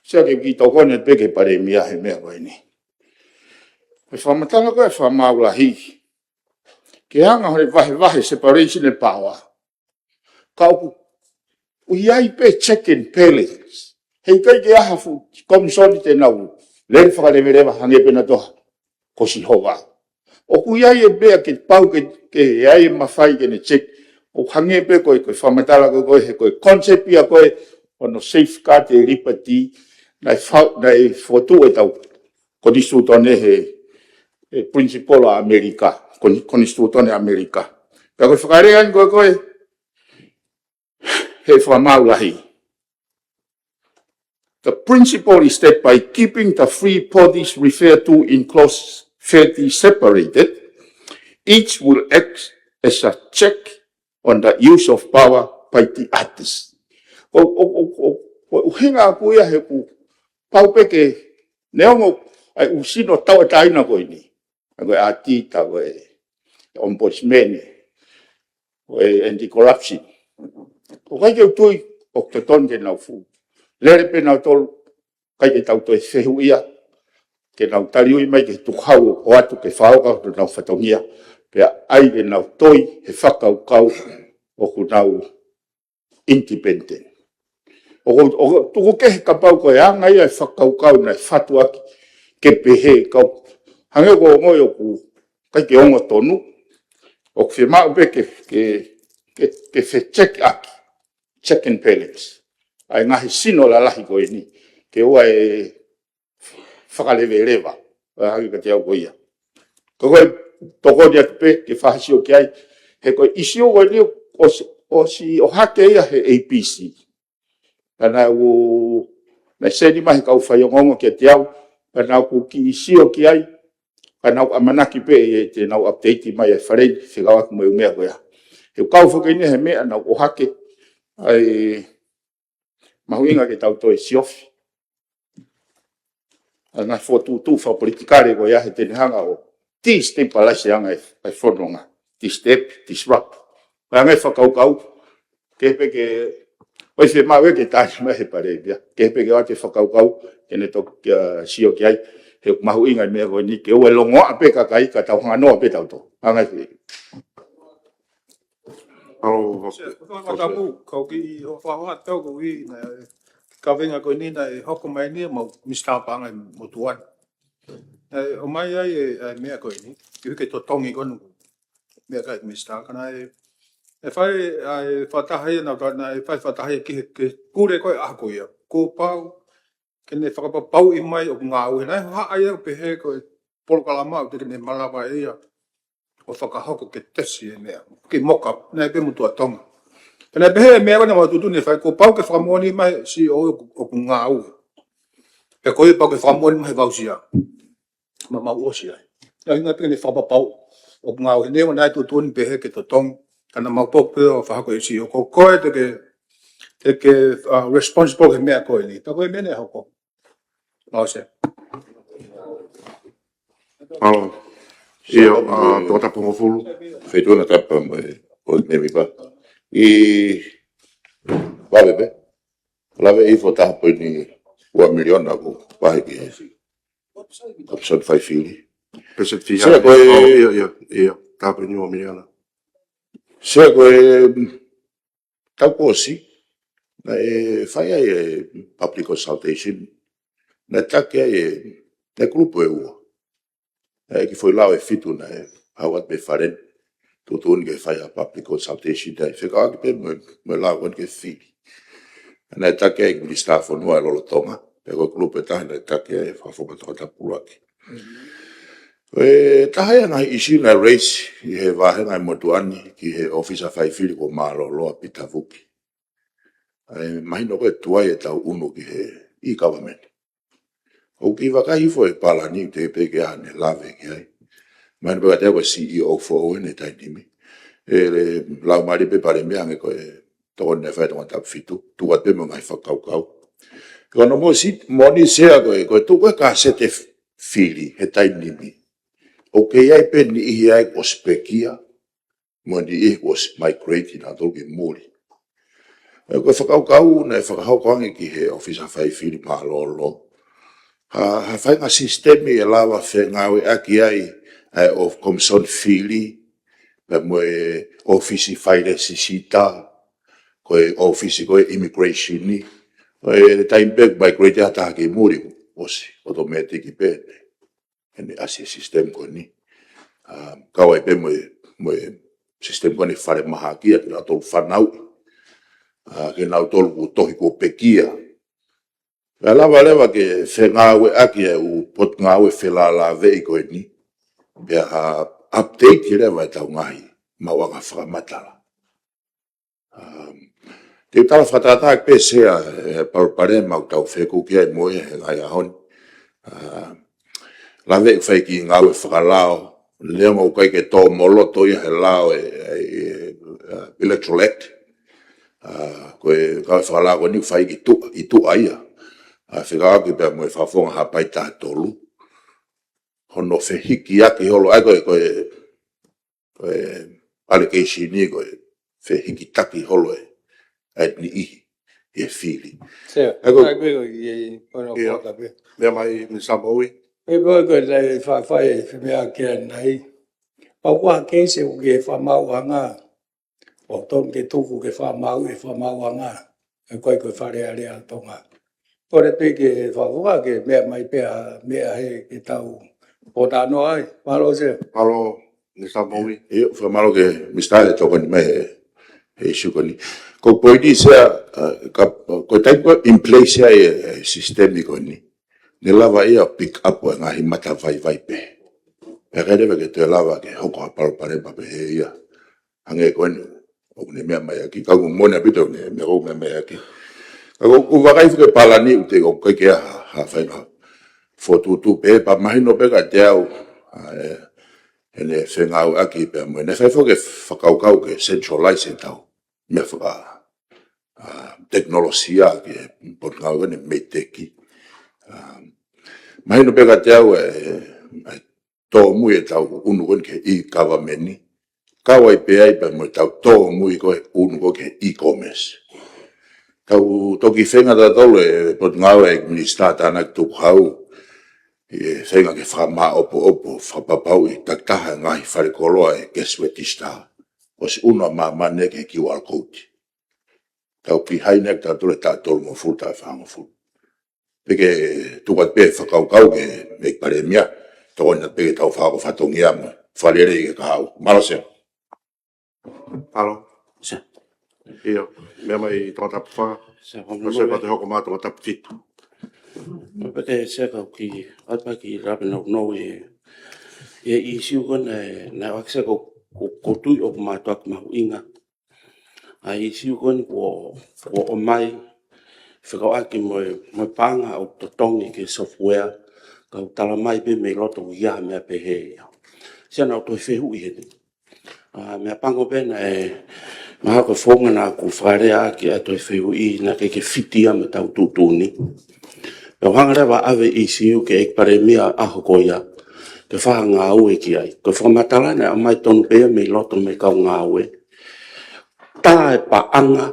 Sea, ke kiʻi tokoni pē ki he Palēmia he meʻa ko eni. Ko e fakamatala ko e fakamaau lahi. Ke hanga ʻo vahevahe separation e power. Ka ʻoku, ʻoku ʻi ai pē check and balance. Heʻikai ke ʻi ai ha fuʻu komisoni te nau lele fakaleveleva hangē pē naʻa tau ko Sihova. ʻOku ʻi ai e meʻa ke pau ke, ke ʻi ai e mafai ke ne check. ʻOku hangē pē ko e, ko e fakamatala ko ē, ko e, he ko e concept ia ko ē ʻo hono safeguard e liberty, naʻe fa-, naʻe fokotuʻu ʻetau konisitūtone he, he principle ʻa ʻAmelika, kon-, konisitūtone ʻAmelika. Pea ko e fakalea eni ko ē, ko e, he fakamaau lahi. The principle is that by keeping the three bodies referred to in clause thirty separated, each will act as a check on the use of power by the others. ʻO, ʻo, ʻo, ʻo, ʻo, ʻuhinga ʻaku ia he ʻoku pau pē ke neongo ʻa e ʻū sino tauʻatāina ko eni. ʻA ko e ʻauditā, ko e ombudsman, ko e anti-corruption. ʻOku ʻikai ke u tui ʻoku totonu ke nau fuʻu lele pē nautolu, ʻikai ke tau toe fehuʻia, ke nau taliui mai ke tukuhau ʻo ʻoatu ke fakaʻoka honau fatongia, pea ʻai ke nau toi he fakakaukau ʻoku nau independent. ʻOku, ʻoku tuku kehe kapau ko e anga ia e fakakaukau naʻe fatu ʻaki ke pehē kau. Hangē ko e ongo ʻoku ʻikai ke ongo tonu, ʻoku fiemaʻu pē ke, ke, ke, ke fecheck ʻaki, check and balance. ʻA e ngaahi sino lalahi ko eni, ke ʻoua ʻe fakaleveleva, ʻa hangē kiate au ko ia. Ka ko e tokoni atu pē ke fakasio ki ai, he ko e ʻisiū ko eni ʻosi, ʻosi ʻohake ia he A B C. Ka naʻa ku, naʻe seni mai he kau faiongoongo kiate au, ka naʻa ku kiʻi sio ki ai, ka naʻa ku ʻamanaki pē ʻe te nau update mai e Fale ni, fekauʻaki mo e ʻū meʻa ko ia. He kau fakahoko eni he meʻa naʻa ku ʻohake, ʻa e mahuʻinga ke tau toe siofi. ʻA e ngaahi fokotuʻutuʻu fakapolitikale ko ia he te ne hanga ʻo destabilize e anga e, e fononga. Disturb, disrupt. Ko e anga e fakakaukau, kehe pē ke, ʻoku fiemaʻu ke tali mai he Palēmia. Kehe pē ke ʻoatu e fakakaukau, ke ne toki, uh, sio ki ai. He mahuʻinga e meʻa ko eni ke ʻoua ʻe longoaʻa pē kakai, ka tau hanga noa pē tautolu. Anga e fie. Alo, Sea, Fakamoʻui, kau kiʻi hohaʻa atu ko ē naʻe, kaveinga ko eni naʻe hoko mai ni mo Mister Paʻanga mo Tuan. Naʻe ʻomai ai e, e meʻa ko eni, ʻi he totongi ko ē meʻa kai Mister, ka naʻe, e fai, e fakataha ia, naʻa, naʻe fai fakataha ia ki he, ki he pule ko ē ʻaho ko ia. Kuo pau ke ne fakapapauʻi mai ʻoku ngāue. Naʻe haʻa ia pehē ko e polokalama ʻoku teʻeki ke ne malava ʻe ia ʻo fakahoko ke tesi e meʻa. Ke moka, naʻe pehē mo Tuʻa Tonga. Ka naʻe pehē e meʻa ko ē naʻa mau tuʻutuʻuni fai, kuo pau ke fakamoʻoni mai C E O ʻoku, ʻoku ngāue. Pea ko ia pau ke fakamoʻoni mai he voucher. Naʻa mau ʻosi ai. Naʻe ʻuhinga pē ke ne fakapapau ʻoku ngāue. Neongo naʻe tuʻutuʻuni pehē ke totongi. Ka naʻa mau pehē pē ʻo fakahoko ʻe C E O ko koe te ke, te ke, uh, responsible he meʻa ko eni. Pea ko e meʻa naʻe hoko. Mau Sea. Alo. ʻIo, uh, Toketā Pongofulu. Feituʻu na tapa mai, ʻo e mēmipa. ʻI, lave pē. Lave ʻi he foʻi taha poini ua miliona ʻoku vahe ki he Komisoni Fai Fili. Pēseti fiha. Sea ko e, ʻio, ʻio, ʻio, tāpuni ua miliona. Sea ko e, mm, taʻu kuo ʻosi, naʻe fai ai e public consultation, naʻe taki ai e, naʻe kulupu ʻe ua. ʻE, ki he foʻi lao ʻe fitu naʻe hau atu mei fale ni, tuʻutuʻuni ke fai ha public consultation ai, fekauʻaki pē mo e, mo e lao ko eni ke fili. Naʻe taki ai e Minisitā Fonua ʻo e lolotonga, pea ko e kulupu ʻe taha naʻe taki ai e Fakafofonga Tongatapu ʻUluaki. ʻE, taha ia e ngaahi ʻīsiu naʻe raise ʻi he vāhenga ʻi motuʻa ni ki he ʻōfisa faifili ko Mālōlō ʻa Pita Vuki. ʻE, mahino ko e tuai ʻetau ʻunu ki he e-government. ʻOku kiʻi vakai hifo e palani te pē ke ʻi ai haʻane lave ki ai. Mahino pē kiate au ko e C E O foʻou eni he taimi ni. ʻE, lau mālie pē Palēmia hangē ko e tokoni naʻe fai ʻe Tongatapu fitu, tuku atu pē mo e ngaahi fakakaukau. Ko hono moʻoni, moʻoni Sea ko e, ko e tuku e kāseti fili he taimi ni. ʻOku ʻi ai pē niʻihi ia kuo ʻosi pekia, mo e niʻihi kuo ʻosi migrate nautolu ki muli. ʻE, ko e fakakaukau naʻe fakahoko ange ki he ʻōfisa faifili Mālōlō ha, ha faʻahinga sisitemi ʻe lava fengāueʻaki ai ʻa e ʻo-, Komisoni Fili, pea mo e ʻōfisi fai lēsisita, ko e ʻōfisi ko e immigration ni. Ko e taimi pē migrate ha taha ki muli, ʻosi, automatic pē ʻene ʻasi e sisitemi ko eni. ʻA, kau ai pē mo e, mo e sisitemi ko eni falemahaki ʻa kinautolu fanauʻi. ʻA, kinautolu kuo tohi kuo pekia. Pea lava leva ke fengāueʻaki e ʻū potungāue felālāveʻi ko eni. Pea, ʻa, update leva ʻetau ngaahi maʻuʻanga fakamatala. Um, te u tala fakatātā pē Sea, e, palopalema ʻoku tau fekuki ai mo ia he ngaahi ʻaho ni. Um, lave ʻo fai e kiʻi ngāue fakalao, neongo ʻoku ʻikai ke tō moloto ia he lao e, e, e, uh, Electoral Act. Uh, ko e ngāue fakalao ko eni ʻoku fai ʻi tuʻa, ʻi tuʻa ia. Uh, fekauʻaki pea mo e Fakafofonga Haʻapai taha tolu. Hono fehikiʻaki holo, ʻa ia ko e, ko e, ko e allegation ni ko e fehikitaki holo e, e niʻihi ʻi he fili. Sea, ʻa ia ko e, ʻa ia ko e, ʻi, ʻi, ko e, ʻio, kota pē. Meʻa mai Minisitā Moʻui. ʻE, ko e, ko e, lai fa-, fai, fe meʻa ke nai. Pau ʻa e keisi ʻoku ke fakamaauʻanga. ʻOku totonu ke tuku ke fakamaau, ʻe fakamaauʻanga. ʻE ko e, ko e Fale Alea ʻa Tonga. Kole pē ke Fakafofonga ke meʻa mai pē ha meʻa he ke tau pōtalanoa ai. Mālō Sea. Mālō, Minisitā Moʻui. ʻIo, fakamālō ki he Minisitā ʻi he tokoni mai he, he ʻīsiu ko eni. Ko e poini Sea, uh, ka, ko e taimi ko ē in place ai e, e sisitemi ko eni. Ne lava ia pick up e ngaahi matavaivai pē. Pea ʻikai leva ke toe lava ke hoko ha palopalema pehē ia. Hangē ko eni, ʻoku ne meʻa mai ʻaki. Ka ʻoku moʻoni ʻaupito ʻene meʻa, ʻoku meʻa mai ʻaki. Ka ʻoku, ʻoku vakai foki e palani ʻoku te ʻoku ʻikai ke ʻi ai ha, ha faʻahinga fokotuʻutuʻu pē, pea mahino pē kiate au, ʻa, e, ʻene fengāueʻaki pea mo ʻene fai foki e fakakaukau ke centralize ʻetau meʻa faka, ʻa, tekinolosia ki he potungāue ʻa e MEIDECC. ʻA, mahino pē kiate au e, e, tōmui ʻetau ʻunu ko eni ki he e-government ni. Kau ai pē ai pea mo ʻetau tōmui ko ē ʻunu ko ē ki he e-commerce. Tau toki feinga tautolu e potungāue e Minisitā Tānaki Tukuhau, ʻi he feinga ke fakamāʻopoʻopo, fakapapauʻi takitaha e ngaahi fale koloa e cash register. ʻOsi ʻunu ʻa māmani ki he Q R code. Tau kihai ʻeni ʻa tautolu e taʻu tolungofulu, taʻu fāngofulu. Pea ke tuku atu pē fakakaukau ki he ʻEiki Palēmia, tokoni atu pē ke tau fakahoko fatongia mo fakalelei ki he kahaʻu. Mālō Sea. Mālō. Sea. ʻIo, meʻa mai Tongatapu fā. Sea, ko e meʻa mai. Pea te hoko mai Tongatapu fitu. Pea ke Sea kau kiʻi, ʻai pē ha kiʻi lave nounou ʻi he, ʻi he ʻīsiu ko eni, naʻe ʻoatu Sea ko, ko, ko e tui ʻoku mātuʻaki mahuʻinga. ʻA e ʻīsiu ko eni kuo, kuo ʻomai fekauʻaki mo e, mo e paʻanga ʻoku totongi ki he software, ka ʻoku tala mai pē mei loto ʻoku ʻi ai ha meʻa pehē ia. Sea naʻa ku toe fehuʻi heni. ʻA, meʻapango pē naʻe, mahalo ko e founga naʻa ku fakaleaʻaki ʻa e toe fehuʻi naʻe ʻikai ke fiti ia mo ʻetau tuʻutuʻuni. Pea u hanga leva ʻo ʻave e ʻīsiu ki he ʻEiki Palēmia ʻaho ko ia, ke fai ha ngāue ki ai. Ko e fakamatala naʻe ʻomai tonu pē ia mei loto mei he kau ngāue. Tā e paʻanga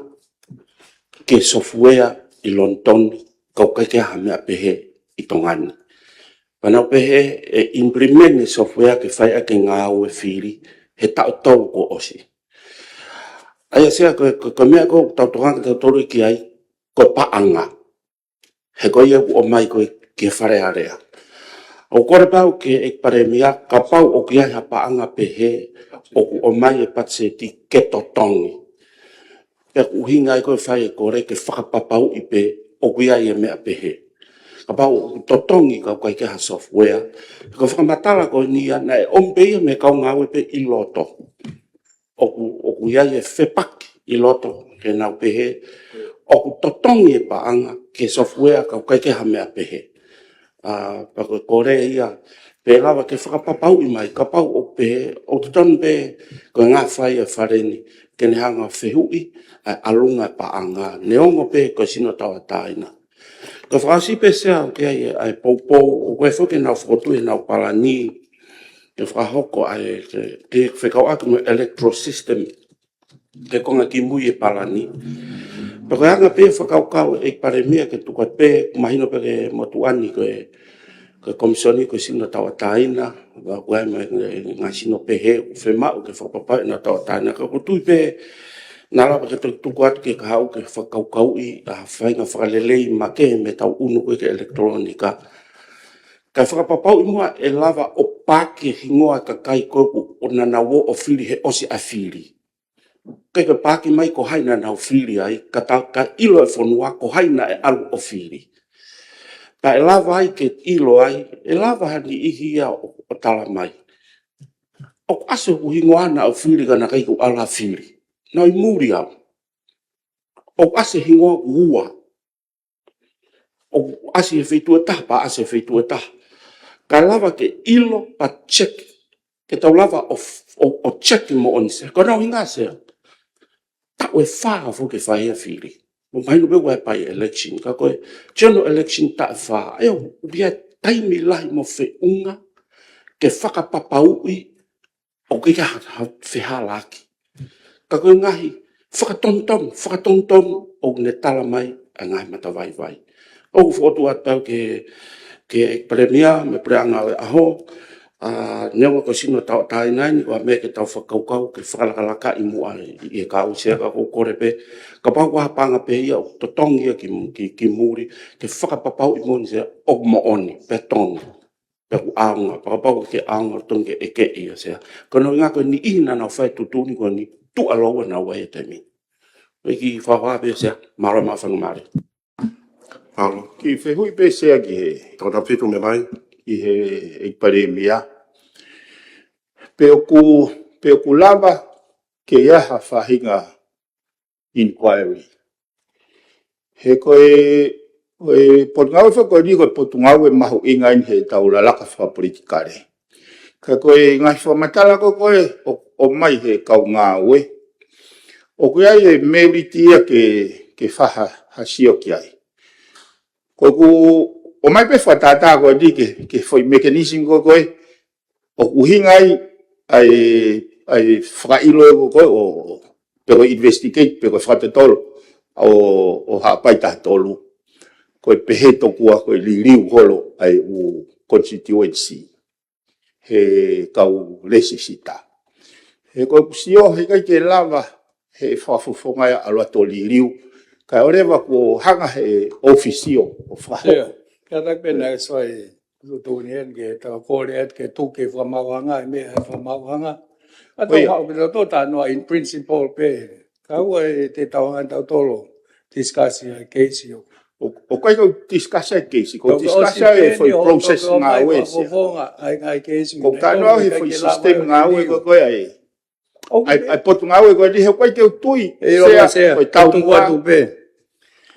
ki he software ʻi Lonitoni, ka ʻoku ʻikai ke ʻi ai ha meʻa pehē ʻi Tonga ni. Pea nau pehē ʻe implement e software ke fai ʻaki e ngāue fili he taʻu tolu kuo ʻosi. ʻA ia Sea, ko, ko, ko e meʻa ʻoku tau tokanga tautolu ki ai, ko e paʻanga. He ko ia ʻoku ʻomai ko ē ki he Fale Alea. ʻOku kole pē au ki he ʻEiki Palēmia, kapau ʻoku ʻi ai ha paʻanga pehē ʻoku ʻomai e patiseti ke totongi. Pea ʻoku ʻuhinga ai ko e fai e kole ke fakapapauʻi pē ʻoku ʻi ai e meʻa pehē. Kapau ʻoku totongi ka ʻoku ʻikai ke ʻi ai ha software. Ko e fakamatala ko eni ia naʻe ʻomi pē ia mei he kau ngāue pē ʻi loto. ʻOku, ʻoku ʻi ai e fepaki ʻi loto ke nau pehē ʻoku totongi e paʻanga ki he software ka ʻoku ʻikai ke ʻi ai ha meʻa pehē. ʻA, pea ko e kole ia, pe lava ke fakapapauʻi mai, kapau ʻoku pehē, ʻoku totonu pē ko e ngaahi fai e fale ni, ke ne hanga fehuʻi ʻa e ʻalunga e paʻanga, neongo pē ko e sino tauʻatāina. Ko e fakaʻosi pē Sea ʻoku ʻi ai ʻa e poupou, ʻoku ʻi ai foki ʻenau fokotuʻu ʻenau palani, ke fakahoko ʻa e, ke, ke fekauʻaki mo e electoral system, ke konga kimui e palani. Pea ko e anga pē fakakaukau ʻEiki Palēmia ke tuku atu pē, mahino pē ki he motuʻa ni ko e, ko e Komisiona ko e sino tauʻatāina, pea ʻoku ʻi ai mo e ngaahi sino pehē, ʻoku fiemaʻu ke fakapapauʻi ʻenau tauʻatāina. Ka ʻoku ou tui pē, naʻa lava ke toki tuku atu ke ka haʻu ke fakakaukauʻi, ʻa e faʻahinga fakalelei makehe mei heʻetau ʻunu ko ē ki he ʻelekitulōnika. Kae fakapapauʻi muʻa ʻe lava ʻo paaki e hingoa e kakai ko ē ʻoku ʻoua naʻa nau ō ʻo fili he ʻosi ʻa e fili. ʻIkai ke paaki mai ko hai naʻa nau fili ai, ka ta, ka ʻilo e fonua ko hai naʻe ʻalu ʻo fili. Pea ʻe lava ai ke ʻilo ai, ʻe lava ha niʻihi ia ʻo, ʻo tala mai, ʻoku ʻasi hoku hingoa naʻa ku fili ka naʻe ʻikai ke u ʻalu ʻo fili. Naʻe ʻi muli au. ʻOku ʻasi e hingoa ʻoku ua. ʻOku ʻasi he feituʻu ʻe taha, pea ʻasi he feituʻu ʻe taha. Kae lava ke ʻilo pea check. Ke tau lava ʻo, ʻo, ʻo check moʻoni Sea. Ko hono ʻuhinga Sea, taʻu ʻe fā foki ke fai e fili. Mo mahino pē ʻoku ʻi ai e by-election. Ka ko e general election taʻu ʻe fā. ʻE ʻoku ʻi ai e taimi lahi mo feʻunga ke fakapapauʻi ʻoku ʻikai ha, ha fehālaaki. Ka ko e ngaahi fakatonutonu, fakatonutonu ʻoku ne tala mai ʻa e ngaahi matavaivai. ʻOku ou fokotuʻu atu pē au ki he, ki he Palēmia mo e Puleʻanga ʻo e ʻaho, ʻa, neongo ko e sino tauʻatāina eni, ko e meʻa ke tau fakakaukau ke fakalakalakaʻi muʻa ʻi, ʻi he kahaʻu Sea, ka ʻoku ou kole pē, kapau ʻoku ʻi ai ha paʻanga pehē ia ʻoku totongi ia ki, ki, ki muli, ke fakapapauʻi moʻoni Sea ʻoku moʻoni, pea tonu. Pea ʻoku ʻaonga, pea kapau ʻoku ʻikai ke ʻaonga, ʻoku tonu ke ʻekeʻi ia Sea. Ko hono ʻuhinga ko e niʻihi naʻa nau fai e tuʻutuʻuni ko eni, tuʻa lōua naua he taimi ni. Ko e kiʻi fakahoha pē Sea, mālō e maʻu faingamālie. Mālō. Kiʻi fehuʻi pē Sea ki he, Tau tau fitu me mai. Ki he ʻEiki Palēmia. Pe ʻoku, pe ʻoku lava ke ʻi ai ha faʻahinga inquiry. He ko e, ko e potungāue foki ko eni ko e potungāue mahuʻinga eni heʻetau lalaka fakapolitikale. Ka ko e ngaahi fakamatala ko ē ʻoku, ʻomai he kau ngāue, ʻoku ʻi ai e merit ia ke, ke fai ha, ha sio ki ai. Ko ʻeku ʻomai pē fakatātā ko eni ke, ke foʻi mechanism ko ē, ʻoku ʻuhinga ai ʻa e, ʻa e fakaʻilo ʻe koe ʻo, ʻo, pe ko e investigate, pe ko e fakatotolo ʻo, ʻo Haʻapai taha tolu. Ko e pehē tokua ko e liliu holo ʻa e ʻū constituency he kau lēsisita. He ko ʻeku sio he ʻikai ke lava he fakafofonga ia ʻalu atu ʻo liliu. Kae ʻoua leva kuo hanga he ʻōfisi ʻo, ʻo fakahoko. Ia, kātaki pē naʻe sai tuʻutuʻuni eni ke tau kole atu ke tuku ke fakamaauʻanga, ʻi he meʻa he fakamaauʻanga. ʻA tau haʻu pē tautolu talanoa in principle pē. Ka ʻoua ʻe te tau hanga tautolu discuss ʻa e keisi ʻo. ʻOku ʻikai ke u discuss ʻa e keisi, ko u discuss ʻa e foʻi process ngāue Sea. Ko u talanoa he foʻi system ngāue ko ē ʻa e. ʻA e, ʻa e potungāue ko eni he ʻoku ʻikai ke u tui Sea ko e taumuʻa.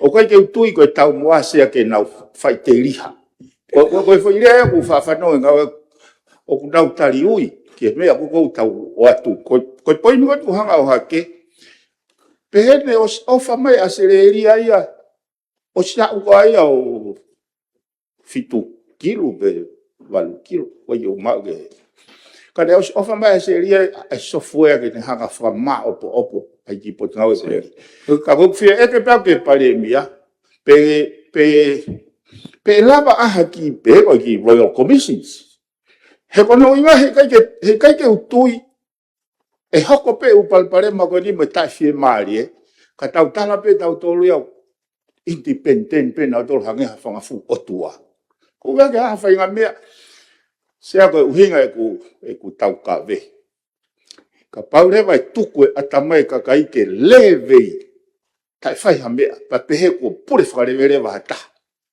ʻOku ʻikai ke u tui ko e taumuʻa Sea ke nau faʻiteliha. Ko, ko, ko e foʻi lea ʻoku ou faʻa fanongo he ngāue ʻoku nau tali ui ki he meʻa ʻoku ou tau ʻoatu. Ko, ko e poini ko ē ʻoku hanga ʻo hake. Pehē ne ʻosi ʻofa mai ʻa Australia ia ʻosi aʻu ko ia ʻo fitu kilu pe valu kilu, ko ia ʻoku maʻu ke. Ka ne ʻosi ʻofa mai ʻa Australia ʻa e software ke ne hanga fakamāʻopoʻopo ʻa e kiʻi potungāue ko eni. Ka ko ʻeku fie ʻeke pē au ki he Palēmia, pe, pe, Pe ʻe lava ʻaha ki pē ko e ki Royal Commissions. He ko hono ʻuhinga he ʻikai ke, he ʻikai ke u tui ʻe hoko pē ʻū palopalema ko eni mo e taʻefiemālie, ka tau tala pē tautolu ia ʻo independent pē nautolu hangē ha fanga fuʻu ʻotua. Ko e ʻuhinga ke ʻaha faʻahinga meʻa, Sea, ko e ʻuhinga ʻeku, ʻeku taukave. Kapau leva ʻe tuku e ʻatamai e kakai ke lēvei, taʻe fai ha meʻa, pea pehē kuo pule fakaleveleva ha taha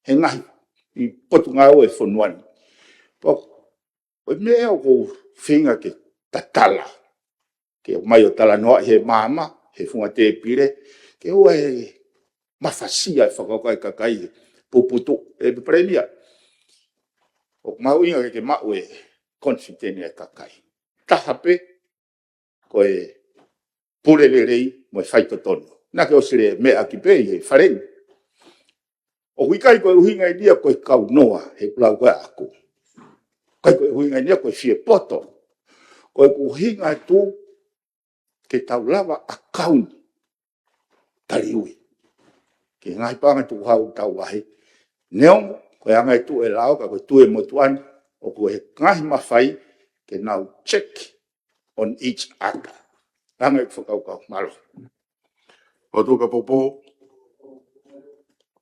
he ngaahi ʻi potungāue e fonua ni. Pea ko e meʻa ʻoku ou feinga ke tatala, ke ʻomai ʻo talanoaʻi he maama, he funga tēpile, ke ʻoua ʻe mafasia e fakakaukau e kakai he puputuʻu. ʻE Palēmia, ʻoku mahuʻinga ke ke maʻu e confidence e kakai. Taha pē, ko e pule lelei mo e faitotonu. Naʻa ke ʻosi lea meʻa ki pē ʻi he fale ni. ʻOku ʻikai ko e ʻuhinga eni ia ko e kaunoa he kulau ko ē ʻaʻaku. ʻIkai ko e ʻuhinga eni ia ko e fie poto. Ko e ʻuhinga atu ke tau lava ʻakauni taliui. Ke ngaahi paʻanga tukuhau tau vahe. Neongo, ko e anga e tuʻu e lao, ka ko e tuʻu e motuʻa ni, ʻoku ʻi ai e ngaahi mafai ke nau check on each other. Anga e fakakaukau, mālō. ʻOtu ka popo.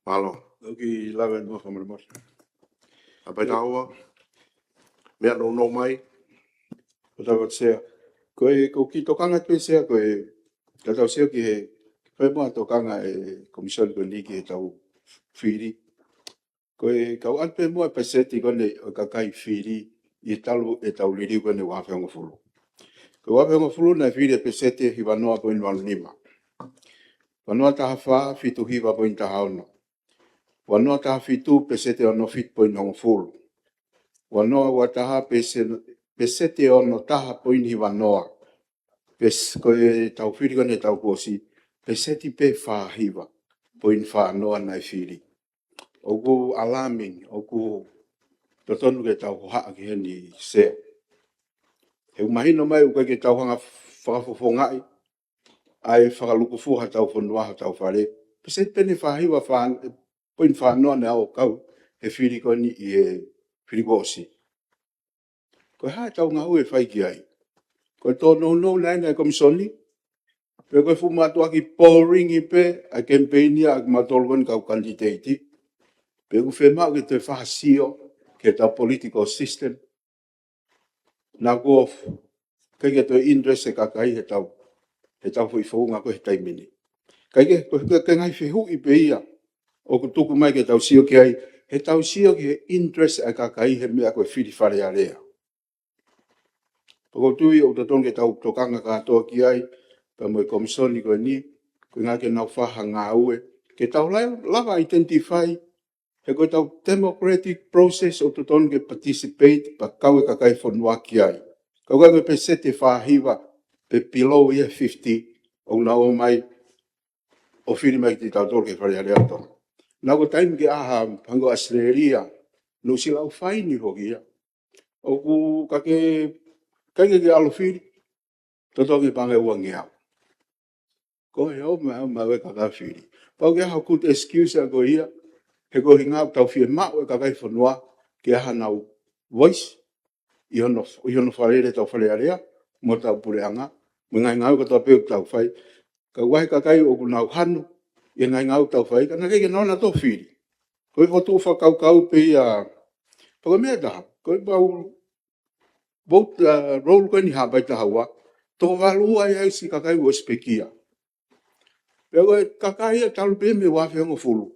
Mālō. ʻOku lava e nua fakamālō. ʻA pē taua. Meʻa nounou mai. Ko tau atu Sea. Ko e, ko e kiʻi tokanga pē Sea, ko e, ka tau sio ki he, ko e meʻa tokanga e Komisoni ko eni ki he tau fili. Ko e kau atu pē muʻa e peseti ko eni ʻo e kakai fili ʻi he talu e tau liliu ko eni ua afe hongofulu. Ko e ua afe hongofulu naʻe fili e peseti ʻe hiva noa poini valu nima. Ua noa taha fā, fitu hiva poini taha ono. Ua noa taha fitu, peseti ʻe ono fitu poini hongofulu. Ua noa ua taha, pese-, peseti ʻe ono taha poini hiva noa. Pes-, ko e tau fili ko eni tau kuo ʻosi, peseti pē fā hiva poini fā noa naʻe fili. ʻOku alarming, ʻoku totonu ke tau hohaʻa ki heni Sea. He ʻoku mahino mai ʻoku ʻikai ke tau hanga fakafofongaʻi ʻa e fakalūkufua ha tau fonua, ha tau fale. Peseti pē eni fā hiva fā, poini fā noa naʻe ʻalu ʻo kau he fili ko eni ʻi he fili kuo ʻosi. Ko e hā e tau ngāue ʻe fai ki ai? Ko e tōnounou naʻe ʻi ai e Komisoni, pe ko e fuʻu mātuʻaki boring pē ʻa e kemipeini ʻa kimautolu ko eni kau kanititeiti, pe ʻoku fiemaʻu ke toe fakasio ki he tau political system. Naʻa kuo ʻikai ke toe interest e kakai he tau, he tau foʻi founga ko ē he taimi ni. Kae kehe, ko e, ko e ngaahi fehuʻi pē ia ʻoku tuku mai ke tau sio ki ai, he tau sio ki he interest ʻa e kakai he meʻa ko e fili Fale Alea. Pea ʻoku ou tui ʻoku totonu ke tau tokanga kātoa ki ai, pea mo e Komisoni ko eni, ko e ʻuhinga ke nau fai ha ngāue, ke tau la-, lava identify, he ko e tau democratic process ʻoku totonu ke participate, pea kau e kakai fonua ki ai. Ka ʻoku ʻikai ko e peseti ʻe fā hiva, pe below ia fifty, ʻoku nau ō mai, ʻo fili mai kitautolu ki he Fale Alea ʻo Tonga. Naʻa ko e taimi ke ʻaha, hangē ko ʻAositelēlia, naʻe ʻosi lau faini foki ia. ʻOku ʻikai ke, ʻikai ke ke ʻalu ʻo fili, totongi paʻanga ʻe uangeau. Ko e ō mai, ō mai e kakai fili. Pau ke ʻaha ʻo good excuse ʻa ko ia, he ko e ʻuhinga ʻoku tau fiemaʻu e kakai fonua, ke ʻaha ʻenau voice, ʻi hono, ʻi hono fālele tau Fale Alea, mo tau puleʻanga, mo e ngaahi ngāue kotoa pē ʻoku tau fai. Ka ʻoku ʻi ai e kakai ʻoku nau hanu, ʻi he ngaahi ngāue ʻoku tau fai, ka naʻe ʻikai ke nau ō ʻo fili. Ko e fokotuʻu fakakaukau pē ia, pea ko e meʻa ʻe taha, ko e pau, vote, uh, roll ko eni Haʻapai taha ua, toko valu ua ia ʻa e siʻi kakai ʻoku ʻosi pekia. Pea ko e kakai ia talu pē mei he ua afe hongofulu.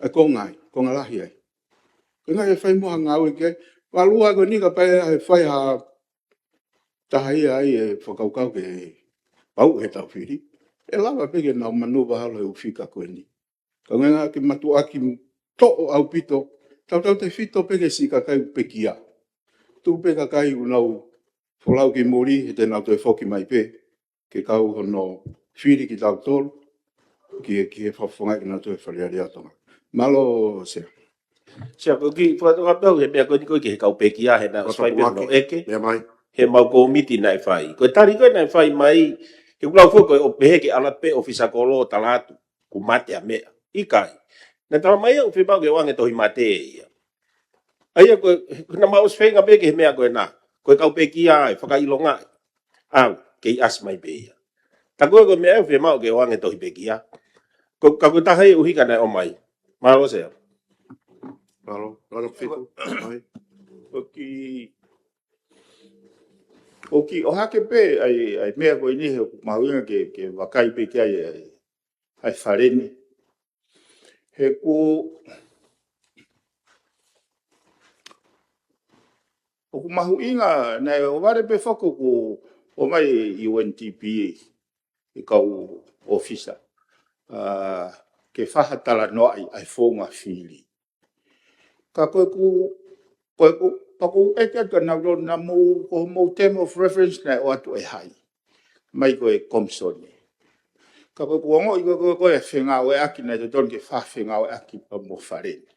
ʻA e konga ai, konga lahi ai. Ko e ʻuhinga ke fai muʻa ha ngāue ki ai, valu ua ko eni kapau ʻe fai ha taha ia ai e fakakaukau ke pau he tau fili. ʻE lava pē ke nau manuva holo he ʻū fika ko eni. Ka ʻoku ʻi ai e ngaahi mātuʻaki toʻo ʻaupito, tautautefito pē ki he siʻi kakai ʻoku pekia. Tuku pē kakai ʻoku nau folau ki muli, he te nau toe foki mai pē, ke kau hono fili kitautolu, ki he, ki he fakafofongaʻi kinautolu ʻe he Fale Alea ʻo Tonga. Mālō, Sea. Sea, ko e kiʻi fakatokanga pē au he meʻa ko eni ko e ki he kau pekia, he naʻe ʻosi fai pē hono ʻeke. Meʻa mai. He mau kōmiti naʻe fai. Ko e tali ko ē naʻe fai mai, he ʻoku lau foki ko e ʻo pehē ke ʻalu pē ʻōfisa kolo ʻo tala atu, kuo mate ʻa meʻa. ʻIkai. Naʻe talamai ʻoku fiemaʻu ke ʻoange tohi mate ia. ʻA ia ko, ko naʻa mau ʻosi feinga pē ki he meʻa ko ena. Ko e kau pekia ʻe fakaʻilonga. ʻAu, kei ʻasi mai pē ia. Tā ko e, ko e meʻa ʻoku fiemaʻu ke ʻoange tohi pekia. Ko, ka ko e taha ia ʻuhinga naʻe ʻomai. Mālō Sea. Mālō, mālō Fitu. ʻAi. ʻOku ʻoku ʻohake pē ʻa e, ʻa e meʻa ko eni he ʻoku mahuʻinga ke, ke vakai pē ki ai ʻa e, ʻa e fale ni. He ʻoku, ʻoku mahuʻinga, naʻe ʻohovale pē foki ʻoku ʻomai ʻe U N D P ʻa e kau ʻōfisa, ʻa, ke fakatalanoaʻi ʻa e founga fili. Ka ko ʻeku, ko ʻeku, pea ʻoku ou ʻeke atu kia nautolu naʻa mou, ko hoʻomou term of reference naʻe ʻoatu ʻe hai. Mai ko e Komisoni. Ka ko ʻeku ongoʻi ko e, ko e, ko e fengāueʻaki naʻe totonu ke fefengāueʻaki pea mo e fale ni.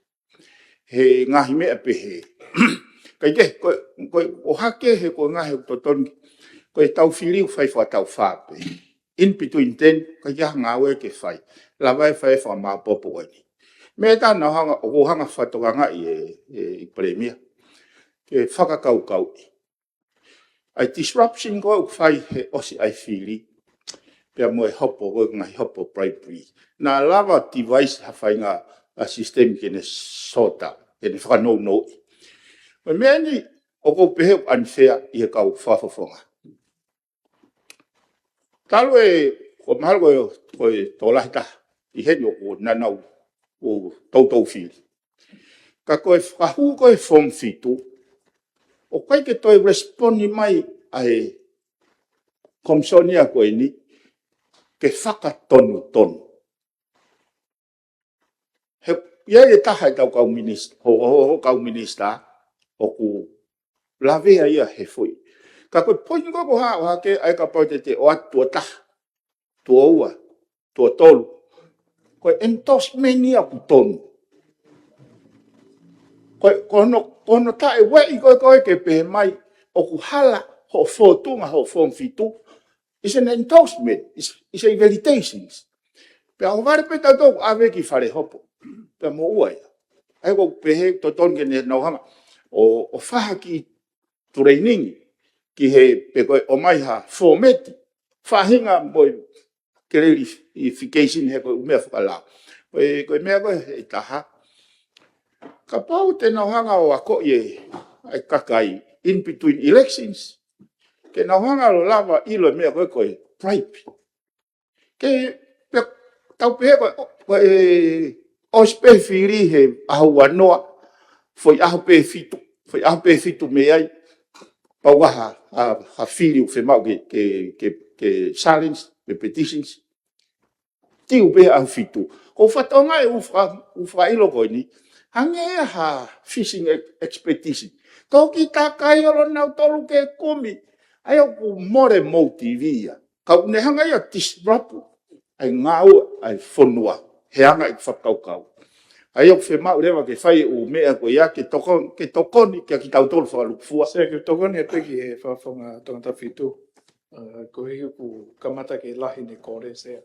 He ngaahi meʻa pehē. Kae kehe, ko e, ko e ʻohake he ko e ngaahi ʻoku totonu. Ko e tau fili ʻoku fai fakataufā pē. In between then, ʻikai ke ʻi ai ha ngāue ke fai. Lava ʻe fai fakamāpopo eni. Meʻa ʻe taha naʻa ku hanga, ʻoku ou hanga fakatokangaʻi ʻe, ʻe, ʻe Palēmia. Ke fakakaukauʻi. ʻA e disruption ko ē ʻoku fai he ʻosi ʻa e fili. Pea mo e hopo, ko e ngaahi hopo bribery. Naʻa lava device ha faʻahinga ʻa e system ke ne sota, ke ne fakanounou. Ko e meʻa ni, ʻoku ou pehē ʻoku unfair ʻi he kau fakafofonga. Talu ē, ʻoku mahalo ko e, ko e tokolahi taha ʻi heni ʻoku nau, ʻoku toutou fili. Ka ko e fakahū ko e form fitu, ʻoku ʻikai ke toe respond mai ʻa e Komisoni ko eni, ke fakatonutonu. He, ʻi ai e taha ʻi he kau minis-, ho, ho, ho, kau minisitā, ʻoku lavea ia he foʻi. Ka ko e poini ko ē ʻoku hā, ʻohake ai kapau te te ʻoatu tuʻo taha, tuʻo ua, tuʻo tolu. Ko e endorsement ia ʻoku tonu. Ko e, ko hono, ko hono taʻeueʻi ko ē, ko ē ke pehē mai, ʻoku hala hoʻo fōtunga hoʻo form fitu, it's an endorsement, it's, it's a validation. Pea ʻohovale pē tautolu ʻave ki fale hopo. Pea mo ua ia. ʻA ia ʻoku pehē totonu ke ne nau hanga ʻo, ʻo fai ha kiʻi training ki he pe ko e ʻomai ha fometi. Faʻahinga mo e clarification he ko e ʻū meʻa fakalao. Ko e, ko e meʻa ko ē ʻe taha. Kapau te nau hanga ʻo akoʻi ʻa e kakai in between elections. Ke nau hanga ʻo lava ʻilo e meʻa ko ē ko e bribe. Ke pe-, tau pehē ko e, ko e ʻosi pē fili he ʻaho ua noa, foʻi ʻaho pē fitu, foʻi ʻaho pē fitu mei ai, pau ʻa ha, ha, ha fili ʻoku fiemaʻu ke, ke, ke, ke challenge, pe petitions. Tiu pē ʻaho fitu. Ko e fatongia ʻoku fa-, ʻoku fakaʻilo ko eni. Hangē ha fishing ex-, expedition. Toki takai ʻo nautolu ke kumi. ʻA ia ʻoku mole motive ia. Ka ʻoku ne hanga ia ʻo disrupt ʻa e ngāue ʻa e fonua. He anga ʻeku fakakaukau. ʻA ia ʻoku fiemaʻu leva ke fai e ʻū meʻa ko ia ke tokon-, ke tokoni kia kitautolu fakalūkufua. Sea, ke tokoni atu ki he Fakafofonga Tongatapu fitu. ʻA, ko e ʻuhi ʻoku kamata ke lahi ʻene kole, Sea.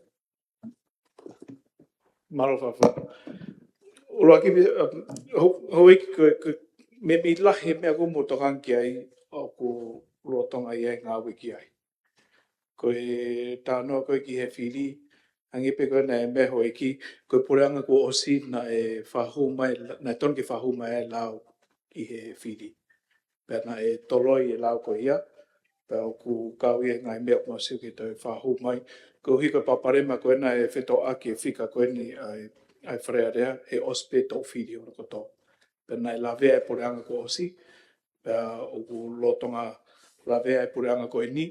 Mālō Fakafofonga. ʻUluaki, ʻa, ho-, houʻeiki ko, ko, meimei lahi e meʻa ʻoku mou tokanga ki ai ʻoku lolotonga ʻi ai e ngāue ki ai. Ko e talanoa ko ē ki he fili, hangē pē ko ē naʻe meʻa houʻeiki, ko e puleʻanga kuo ʻosi naʻe fakahū mai, naʻe tonu ke fakahū mai ʻa e lao ki he fili. Pea naʻe toloi e lao ko ia, pea ʻoku kau ia he ngaahi meʻa ʻoku masiu ke toe fakahū mai. Koeʻuhi ko e palopalema ko ē naʻe fetōʻaki e fika ko eni ʻa e, ʻa e Fale Alea, he ʻosi pē toʻu fili hono kotoa. Pea naʻe lavea e puleʻanga kuo ʻosi, pea ʻoku lolotonga lavea e puleʻanga ko eni,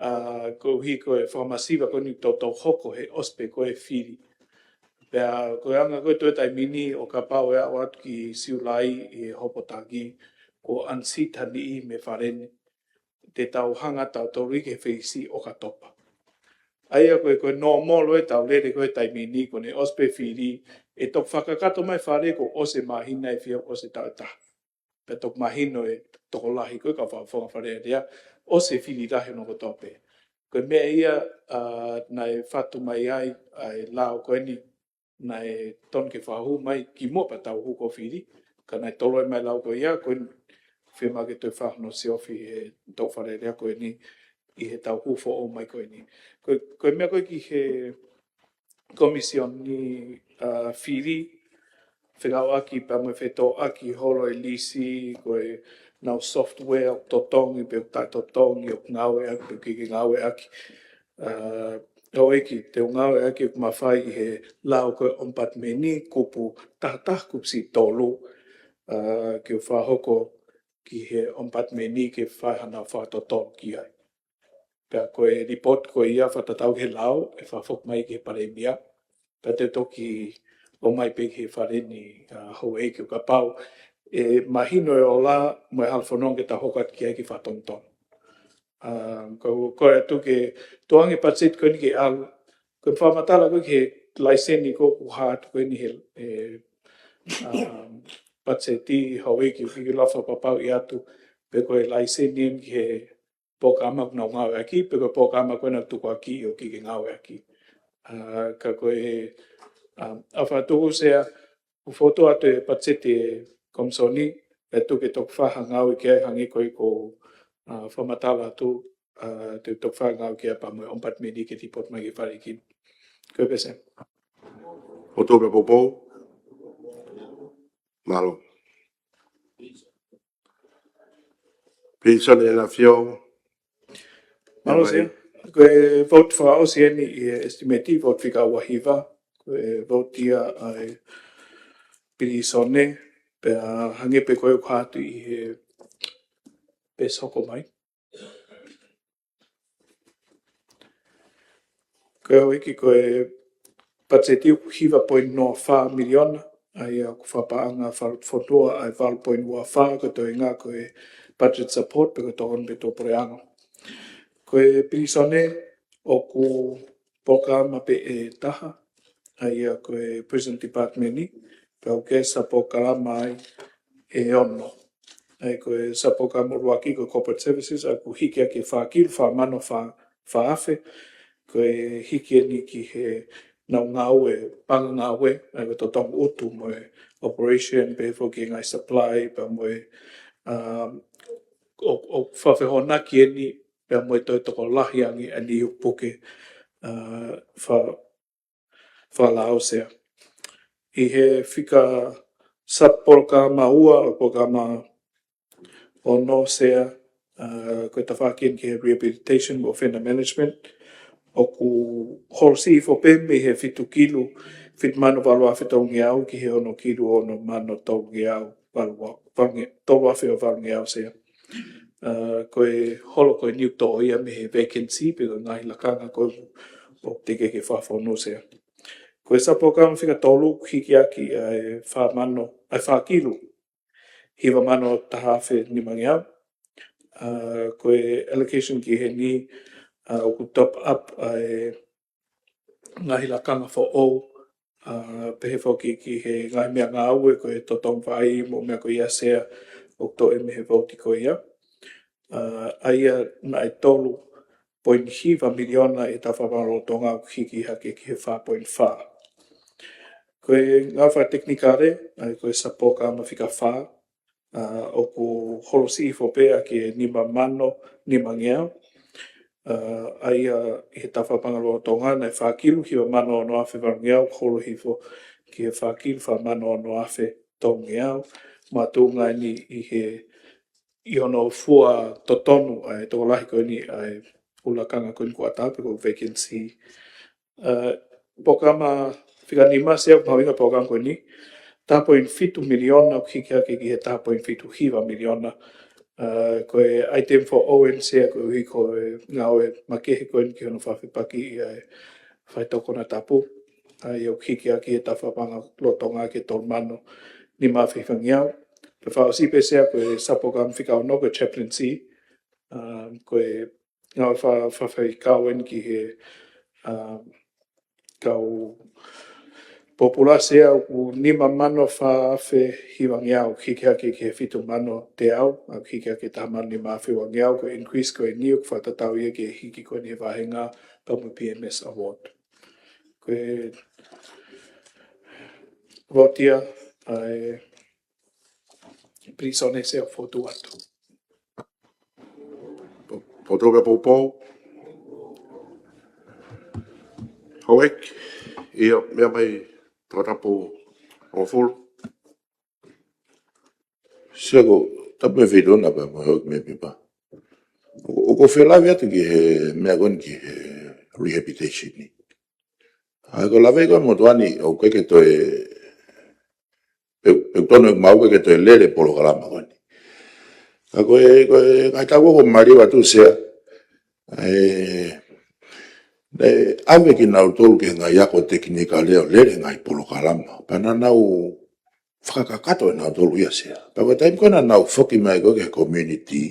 ʻa, koeʻuhi ko e fakamasiva ko eni ʻoku toutou hoko he ʻosi pē ko ē fili. Pea ko e anga ko ē toe taimi ni ʻo kapau ʻe aʻu atu ki Siulai ʻi he hopo taki, kuo unseat ha niʻihi mei he fale ni, te tau hanga tautolu ki he feisi ʻOkatopa. ʻA ia ko e, ko e normal ʻetau lele ko ē taimi ni, ko ʻene ʻosi pē fili, ʻe toki fakakakato mai fale kuo ʻosi e māhina ʻe fiha, ʻosi e taʻu ʻe taha. Pea toki mahino e tokolahi ko ē kau Fakafofonga Fale Alea, ʻosi e fili lahi hono kotoa pē. Ko e meʻa ia, ʻa, naʻe fatu mai ai ʻa e lao ko eni, naʻe tonu ke fakahū mai kimuʻa pea tau hū ko e fili, ka naʻe toloi mai e lau ko ia, ko e fiemaʻu ke toe fakahinohino siofi ʻe he toʻu fale alea ko eni ʻi he tau hū foʻou mai ko eni. Ko, ko e meʻa ko ē ki he komisioni, ʻa, fili, fekauʻaki pea mo e fetōʻaki holo e lisi, ko ʻenau software ʻoku totongi pe ʻoku taʻetotongi, ʻoku ngāueʻaki pe ʻoku ʻikai ke ngāueʻaki. ʻA, ʻo ʻEiki, te u ngāueʻaki ʻoku mafai ʻi he lau ko e ʻOmipatimeni kupu taha taha kupu siʻi tolu, ʻa, ke u fakahoko ki he ʻOmipatimeni ke fai haʻanau fakatotolo ki ai. Pea ko e lipooti ko ia fakatatau ki he lau, ʻe fakafoki mai ki he Palēmia. Pea te u toki ʻomai pē ki he Fale ni, ʻa, Houʻeiki, ʻo kapau ʻe mahino e ola mo e hala fononga ke tau hoko atu ki ai ke fakatonutonu. ʻA, ko, ko e tuku ke tuʻu ange patiseti ko eni ke ʻalu, ko e fakamatala ko ē ki he laiseni ko ē ʻoku hā atu ko eni he, ʻe, ʻa, patiseti Houʻeiki, ʻoku ʻikai ke u lava ʻo fakapapauʻi atu pe ko e laiseni eni ki he polokalama ʻoku nau ngāueʻaki, pe ko e polokalama ko ē naʻa nau tukuakiʻi ʻoku ʻikai ke ngāueʻaki. ʻA, ka ko e, ʻa, ʻa fakatuku Sea, ʻoku fokotuʻu atu e patiseti ʻa e komisioni, ʻe tuku ke toki fai ha ngāue ki ai hangē ko ʻeku, ʻa, fakamatala atu, ʻa, te u toki fai ha ngāue ki ai pea mo e ʻOmipatimeni ke lipooti mai ki he Fale ni. Ko ia pē Sea. Fokotuʻu pē poupou. Mālō. Pilīsone ʻEna Fio. Mālō Sea. Ko e vouti fakaʻosi eni ʻi he estimate, vouti fika ua hiva. Ko e vouti ia ʻa e pilīsone, pea hangē pē ko ē ʻoku hā atu ʻi he peesi hoko mai. Ko e Houʻeiki, ko e patiseti ʻoku hiva poini noa fā miliona, ʻa ia ʻoku fakapaʻanga fakalotofonua ʻa e valu poini ua fā, ko e toenga ko e budget support, pe ko e tokoni mei tuʻapuleʻanga. Ko e pilīsone ʻoku polokalama pē ʻe taha, ʻa ia ko e Prison Department ni, pea ʻoku kei sā polokalama ai ʻe ono. ʻA ia ko e sā polokalama ʻuluaki ko e Corporate Services, ʻa ia ʻoku hiki ʻaki e fā kilu, fā mano fā, fā afe, ko e hiki eni ki heʻenau ngāue, paʻanga ngāue, ʻa ia ko e totongi ʻutu mo e operation, pehē foki ki he ngaahi supply, pea mo e, um, ʻo, ʻo fakafehoanaki eni, pea mo e toe tokolahi ange ʻa e niʻihi ʻoku puke, uh, fa-, fakalao Sea. ʻI he fika sā polokalama ua, ʻo polokalama ono Sea, uh, ko e tafaʻaki eni ki he rehabilitation mo offender management, ʻoku holosi hifo pē mei he fitu kilu, fitu mano valu afe tolungeau ki he ono kilu ono mano tolungeau valu, valu, tolu afe ʻo valungeau Sea. Uh, ko e holo ko eni ʻoku toʻo ia mei he vacancy, pe ko e ngaahi lakanga ko ē ʻoku teʻeki ke fakafonu Sea. Ko e sā polokalama fika tolu ʻoku hiki ʻaki ʻa e fā mano, ʻa e fā kilu, hiva mano taha afe nimangeau. Uh, ko e allocation ki heni, uh, ʻoku top up ʻa e ngaahi lakanga foʻou, uh, pehē foki ki he ngaahi meʻangāue ko e totongi vai mo e meʻa ko ia Sea, ʻoku toʻo mei he vouti ko ia. Uh, ʻa ia naʻe tolu poini hiva miliona ʻi he tafaʻaki lolotonga, ʻoku hiki hake ki he fā poini fā. Ko e ngāue fakatekinikale, ʻa ia ko e sā polokalama fika fā, ʻa, ʻoku holosi hifo pē ʻaki e nima mano nimangeau. ʻA, ʻa ia ʻi he tafaʻaki lolotonga naʻe fā kilu, hiva mano ono afe valungeau, holo hifo ki he fā kilu, fā mano ono afe tolungeau. Makatuʻunga eni ʻi he, ʻi hono fua totonu ʻa e tokolahi ko eni ʻa e ʻū lakanga ko eni kuo ʻatā pe ko e vacancy. Uh, polokalama fika nima Sea, ʻoku mahuʻinga e polokalama ko eni, taha poini fitu miliona ʻoku hiki hake ki he taha poini fitu hiva miliona. Uh, ko e item foʻou eni Sea, koeʻuhi ko e ngāue makehe ko eni ki hono fakafepakiʻi ʻa e faitoʻo konatapu. ʻA ia ʻoku hiki hake ki he tafaʻaki lolotonga ki he tolu mano nima afe hivangeau. Pea fakaʻosi pē Sea, ko e sā polokalama fika ono ko e chaplaincy. Uh, ko e ngāue fa-, fakafaifekau eni ki he, um, kau pōpula Sea, ʻoku nima mano fā afe hivangeau, hiki hake ki he fitu mano teau, ʻa ia ʻoku hiki hake taha mano nima afe uangeau, ko e increase ko eni ʻoku fakatatau ia ki he hiki ko eni he vāhenga pea mo e P M S Award. Ko e Votia ʻa e pilīsone Sea Fotu Uatu. Poupou pē poupou. Houʻeiki, ʻio, meʻa mai Tongatapu hongofulu. Sea ko, tapu mo e Feituʻuna pea mo e Houʻeiki Mēmipa. ʻOku, ʻoku ou fie lave atu ki he meʻa ko eni ki he rehabilitation ni. ʻA ia ko e lave ko ē motuʻa ni ʻoku ʻikai ke toe, pe, pe tonu ʻeku maʻu ʻoku ʻikai ke toe lele polokalama ko eni. Ka ko e, ko e ngaahi taʻu ko ē kuo maliu atu Sea, ʻe, ʻe ʻave kinautolu ki he ngaahi ako tekinikale ʻo lele ngaahi polokalama. Pea naʻa nau fakakakato ʻenautolu ia Sea. Pea ko e taimi ko ē naʻa nau foki mai ko ē ki he community,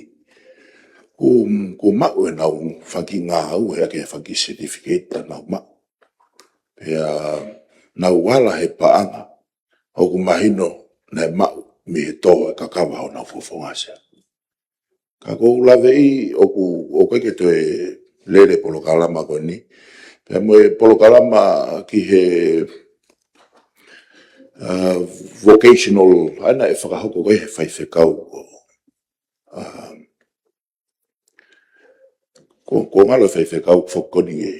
kuo, kuo maʻu ʻenau fanga kiʻi ngāue ʻaki e fanga kiʻi certificate naʻa nau maʻu. Pea nau ala he paʻanga ʻoku mahino naʻe maʻu mei he tō e kakava honau fofonga Sea. Ka ʻoku ou laveʻi ʻoku, ʻoku ʻikai ke toe lele polokalama ko eni. Pea mo e polokalama ki he, uh, vocational, ʻa ia naʻe fakahoko ko ē he faifekau. Um, ko, ko ngalo faifekau foki ko eni ʻe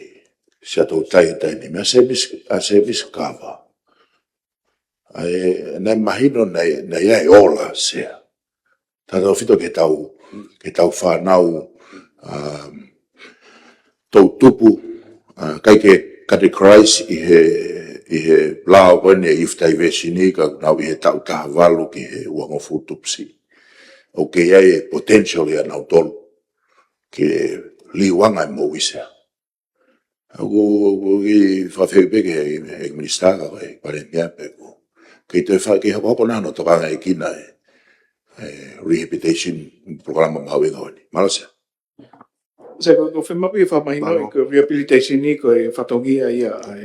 Sea Toutai he taimi ni, meʻa service, ʻa service cover. ʻA ia, naʻe mahino naʻe, naʻe ʻi ai e ola Sea. Tautautefito ki heʻetau, ki heʻetau fānau, um, toutupu, uh, ʻikai ke categorize ʻi he, ʻi he lao ko eni e youth diversion ni ka nau ʻi he taʻu taha valu ki he uangofulu tupu siʻi. ʻOku ʻi ai e potential ia ʻanautolu ke liliu ange e moʻui Sea. ʻOku, ʻoku ou kiʻi fakafehuʻi pē ki he, he minisitā ka ko e palēmia pē ʻoku kei toe fa-, kei hokohoko nai hono tokangaʻi kinautolu e, e rehabilitation polokalama mahuʻinga ko eni. Mālō Sea. Sea ko, ko e fiemaʻu ke fakamahino ʻi he rehabilitation ni ko e fatongia ia ʻa e,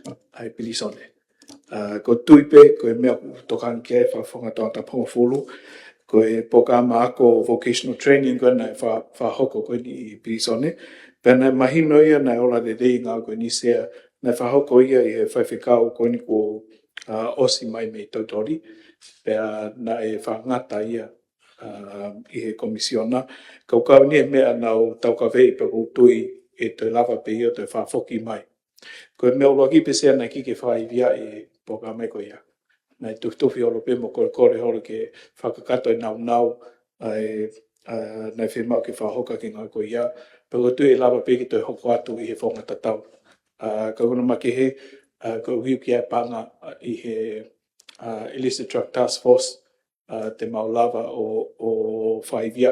ʻa e pilīsone. Uh, ʻoku ou tui pē ko e meʻa ʻoku tokanga ki ai e Fakafofonga Tongatapu hongofulu, ko e polokalama ako vocational training ko ē naʻe fa-, fakahoko ko eni ʻi pilīsone. Pea naʻe mahino ia naʻe ola lelei e ngāue ko eni Sea, naʻe fakahoko ia ʻi he faifekau ko eni kuo, uh, ʻosi mai mei Tautoli. Pea naʻe fakangata ia, uh, ʻi he komisiona. Kau kau ni e meʻa naʻa nau taukaveʻi pea ʻoku ou tui ʻe toe lava pē ia ʻo toe fakafoki mai. Ko e meʻa ʻuluaki pē Sea naʻe ʻikai ke fakaivia e polokalama ko ia. Naʻe tufitufi holo pē mo kolekole holo ke fakakakato e nāunau ʻa e, ʻa, naʻe fiemaʻu ke fakahoko ʻaki e ngāue ko ia. Pea ʻoku ou tui ʻe lava pē ke toe hoko atu ʻi he founga tatau. ʻA, ka ʻoku ou makehe, ʻa, ko e ʻuhi ʻoku ʻi ai e paʻanga, ʻa, ʻi he, ʻa, Illicit Drug Task Force, ʻa, te mau lava ʻo, ʻo fakaivia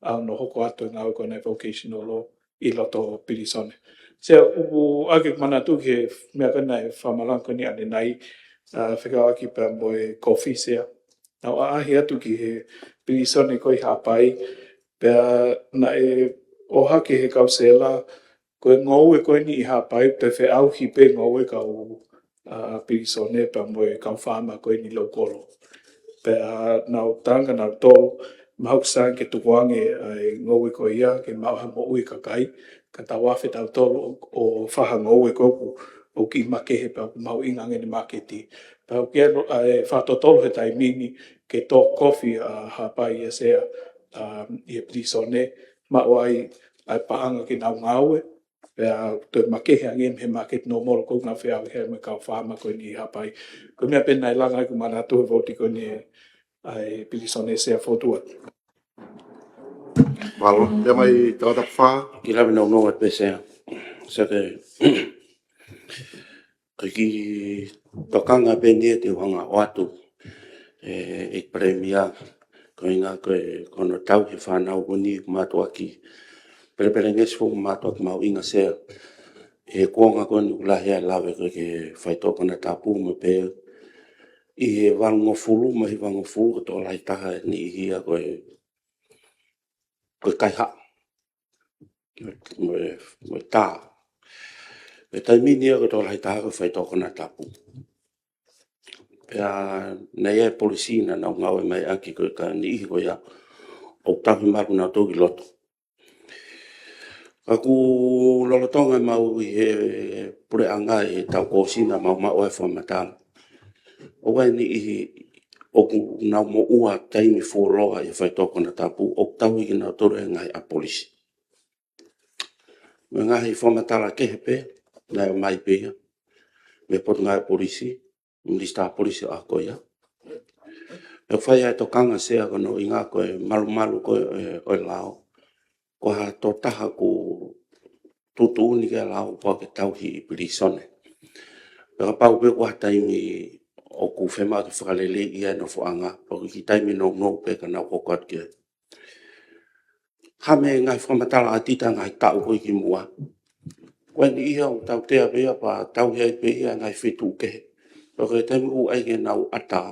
ʻa hono hoko atu e ngāue ko eni vocational law ʻi loto pilīsone. Sea ʻoku ʻoatu ʻeku manatu ki he meʻa ko ē naʻe fakamalanga ko eni ʻanenai, ʻa, fekauʻaki pea mo e kofi Sea. Naʻa ku ʻaʻahi atu ki he pilīsone ko ē ʻi Haʻapai, pea naʻe ʻohake ʻe he kau sela, ko e ngoue ko eni ʻi Haʻapai, ʻoku toe feʻauhi pē ngoue kau, ʻa, pilīsone pea mo e kau faama ko eni ʻi Loukolo. Pea naʻa nau tanga naʻa nau tō, mahalo ʻoku sai ke tukuange ʻa e ngoue ko ia ke maʻu ha moʻui e kakai, ka tau afe tautolu ʻo, ʻo fai ha ngoue ko ē ʻoku, ʻoku kiʻi makehe pea ʻoku mahuʻinga ange ʻene māketi. Pea ʻoku ʻi ai e fakatotolo he taimi ni ke tō kofi ʻa Haʻapai ia Sea, ʻa, ʻi he pilīsone, maʻu ai ʻa e paʻanga ke nau ngāue, pea toe makehe ange mei he māketi nōmolo ko ē ʻoku nau feʻauhi ai mo e kau faama ko eni ʻi Haʻapai. Ko e meʻa pē naʻe langa ai ʻeku manatu he vouti ko eni ʻa e pilīsone Sea Fotu Uatu. Mālō, meʻa mai Tongatapu fā. Kiʻi lave nounou atu pē Sea. Sea ke, ko e kiʻi tokanga pē eni ʻe te u hanga ʻo ʻoatu, ʻe, ʻEiki Palēmia, ko e ʻuhinga ko e, ko hono tauhi e fānau ko eni ʻoku mātuʻaki pelepelengesi foki, mātuʻaki mahuʻinga Sea. ʻI he kuonga ko eni ʻoku lahi ai e lave ko ē ki he faitoʻo konatapu mo pē ʻi he valungofulu mo e hivangofulu ko e tokolahi taha e niʻihi ia ko e, ko e kaihaʻa mo e, mo e tā. Ko e taimi ni ia ko e tokolahi taha ko e faitoʻo konatapu. Pea naʻe ʻi ai e polisī naʻa nau ngāue mai ʻaki ko e ka niʻihi ko ia ʻoku tauhi maʻu kinautolu ki loto. Ka ʻoku lolotonga ʻemau ʻi he puleʻanga ʻi he taʻu kuo ʻosi naʻa mau maʻu ai e fakamatala. ʻoku ʻi ai e niʻihi ʻoku nau moʻua taimi fuoloa ʻi he faitoʻo konatapu, ʻoku tauhi kinautolu ʻe he ngaahi ʻapi polisi. Mo e ngaahi fakamatala kehe pē naʻe ʻomai pē ia mei he Potungāue Polisi, Minisitā Polisi ʻo e ʻaho ko ia. ʻOku fai ai e tokanga Sea ko hono ʻuhinga ko e malumalu ko ē ʻo e lao, ko ha tokotaha ʻoku tuʻutuʻuni ki he lao pea ke tauhi ʻi pilīsone. Pea kapau pē ko ha taimi ʻoku fiemaʻu ke fakaleleiʻi ai e nofoʻanga, ʻoku ʻi ai e kiʻi taimi nounou pē ka nau hoko atu ki ai. Ha meʻa, ngaahi fakamatala ʻa Tita ngaahi taʻu ko ē kimuʻa. Ko e niʻihi ʻoku tautea pē ia pea tauhi ai pē ia ʻi he ngaahi feituʻu kehe. Pea ko e taimi ʻoku ʻai ke nau ʻatā,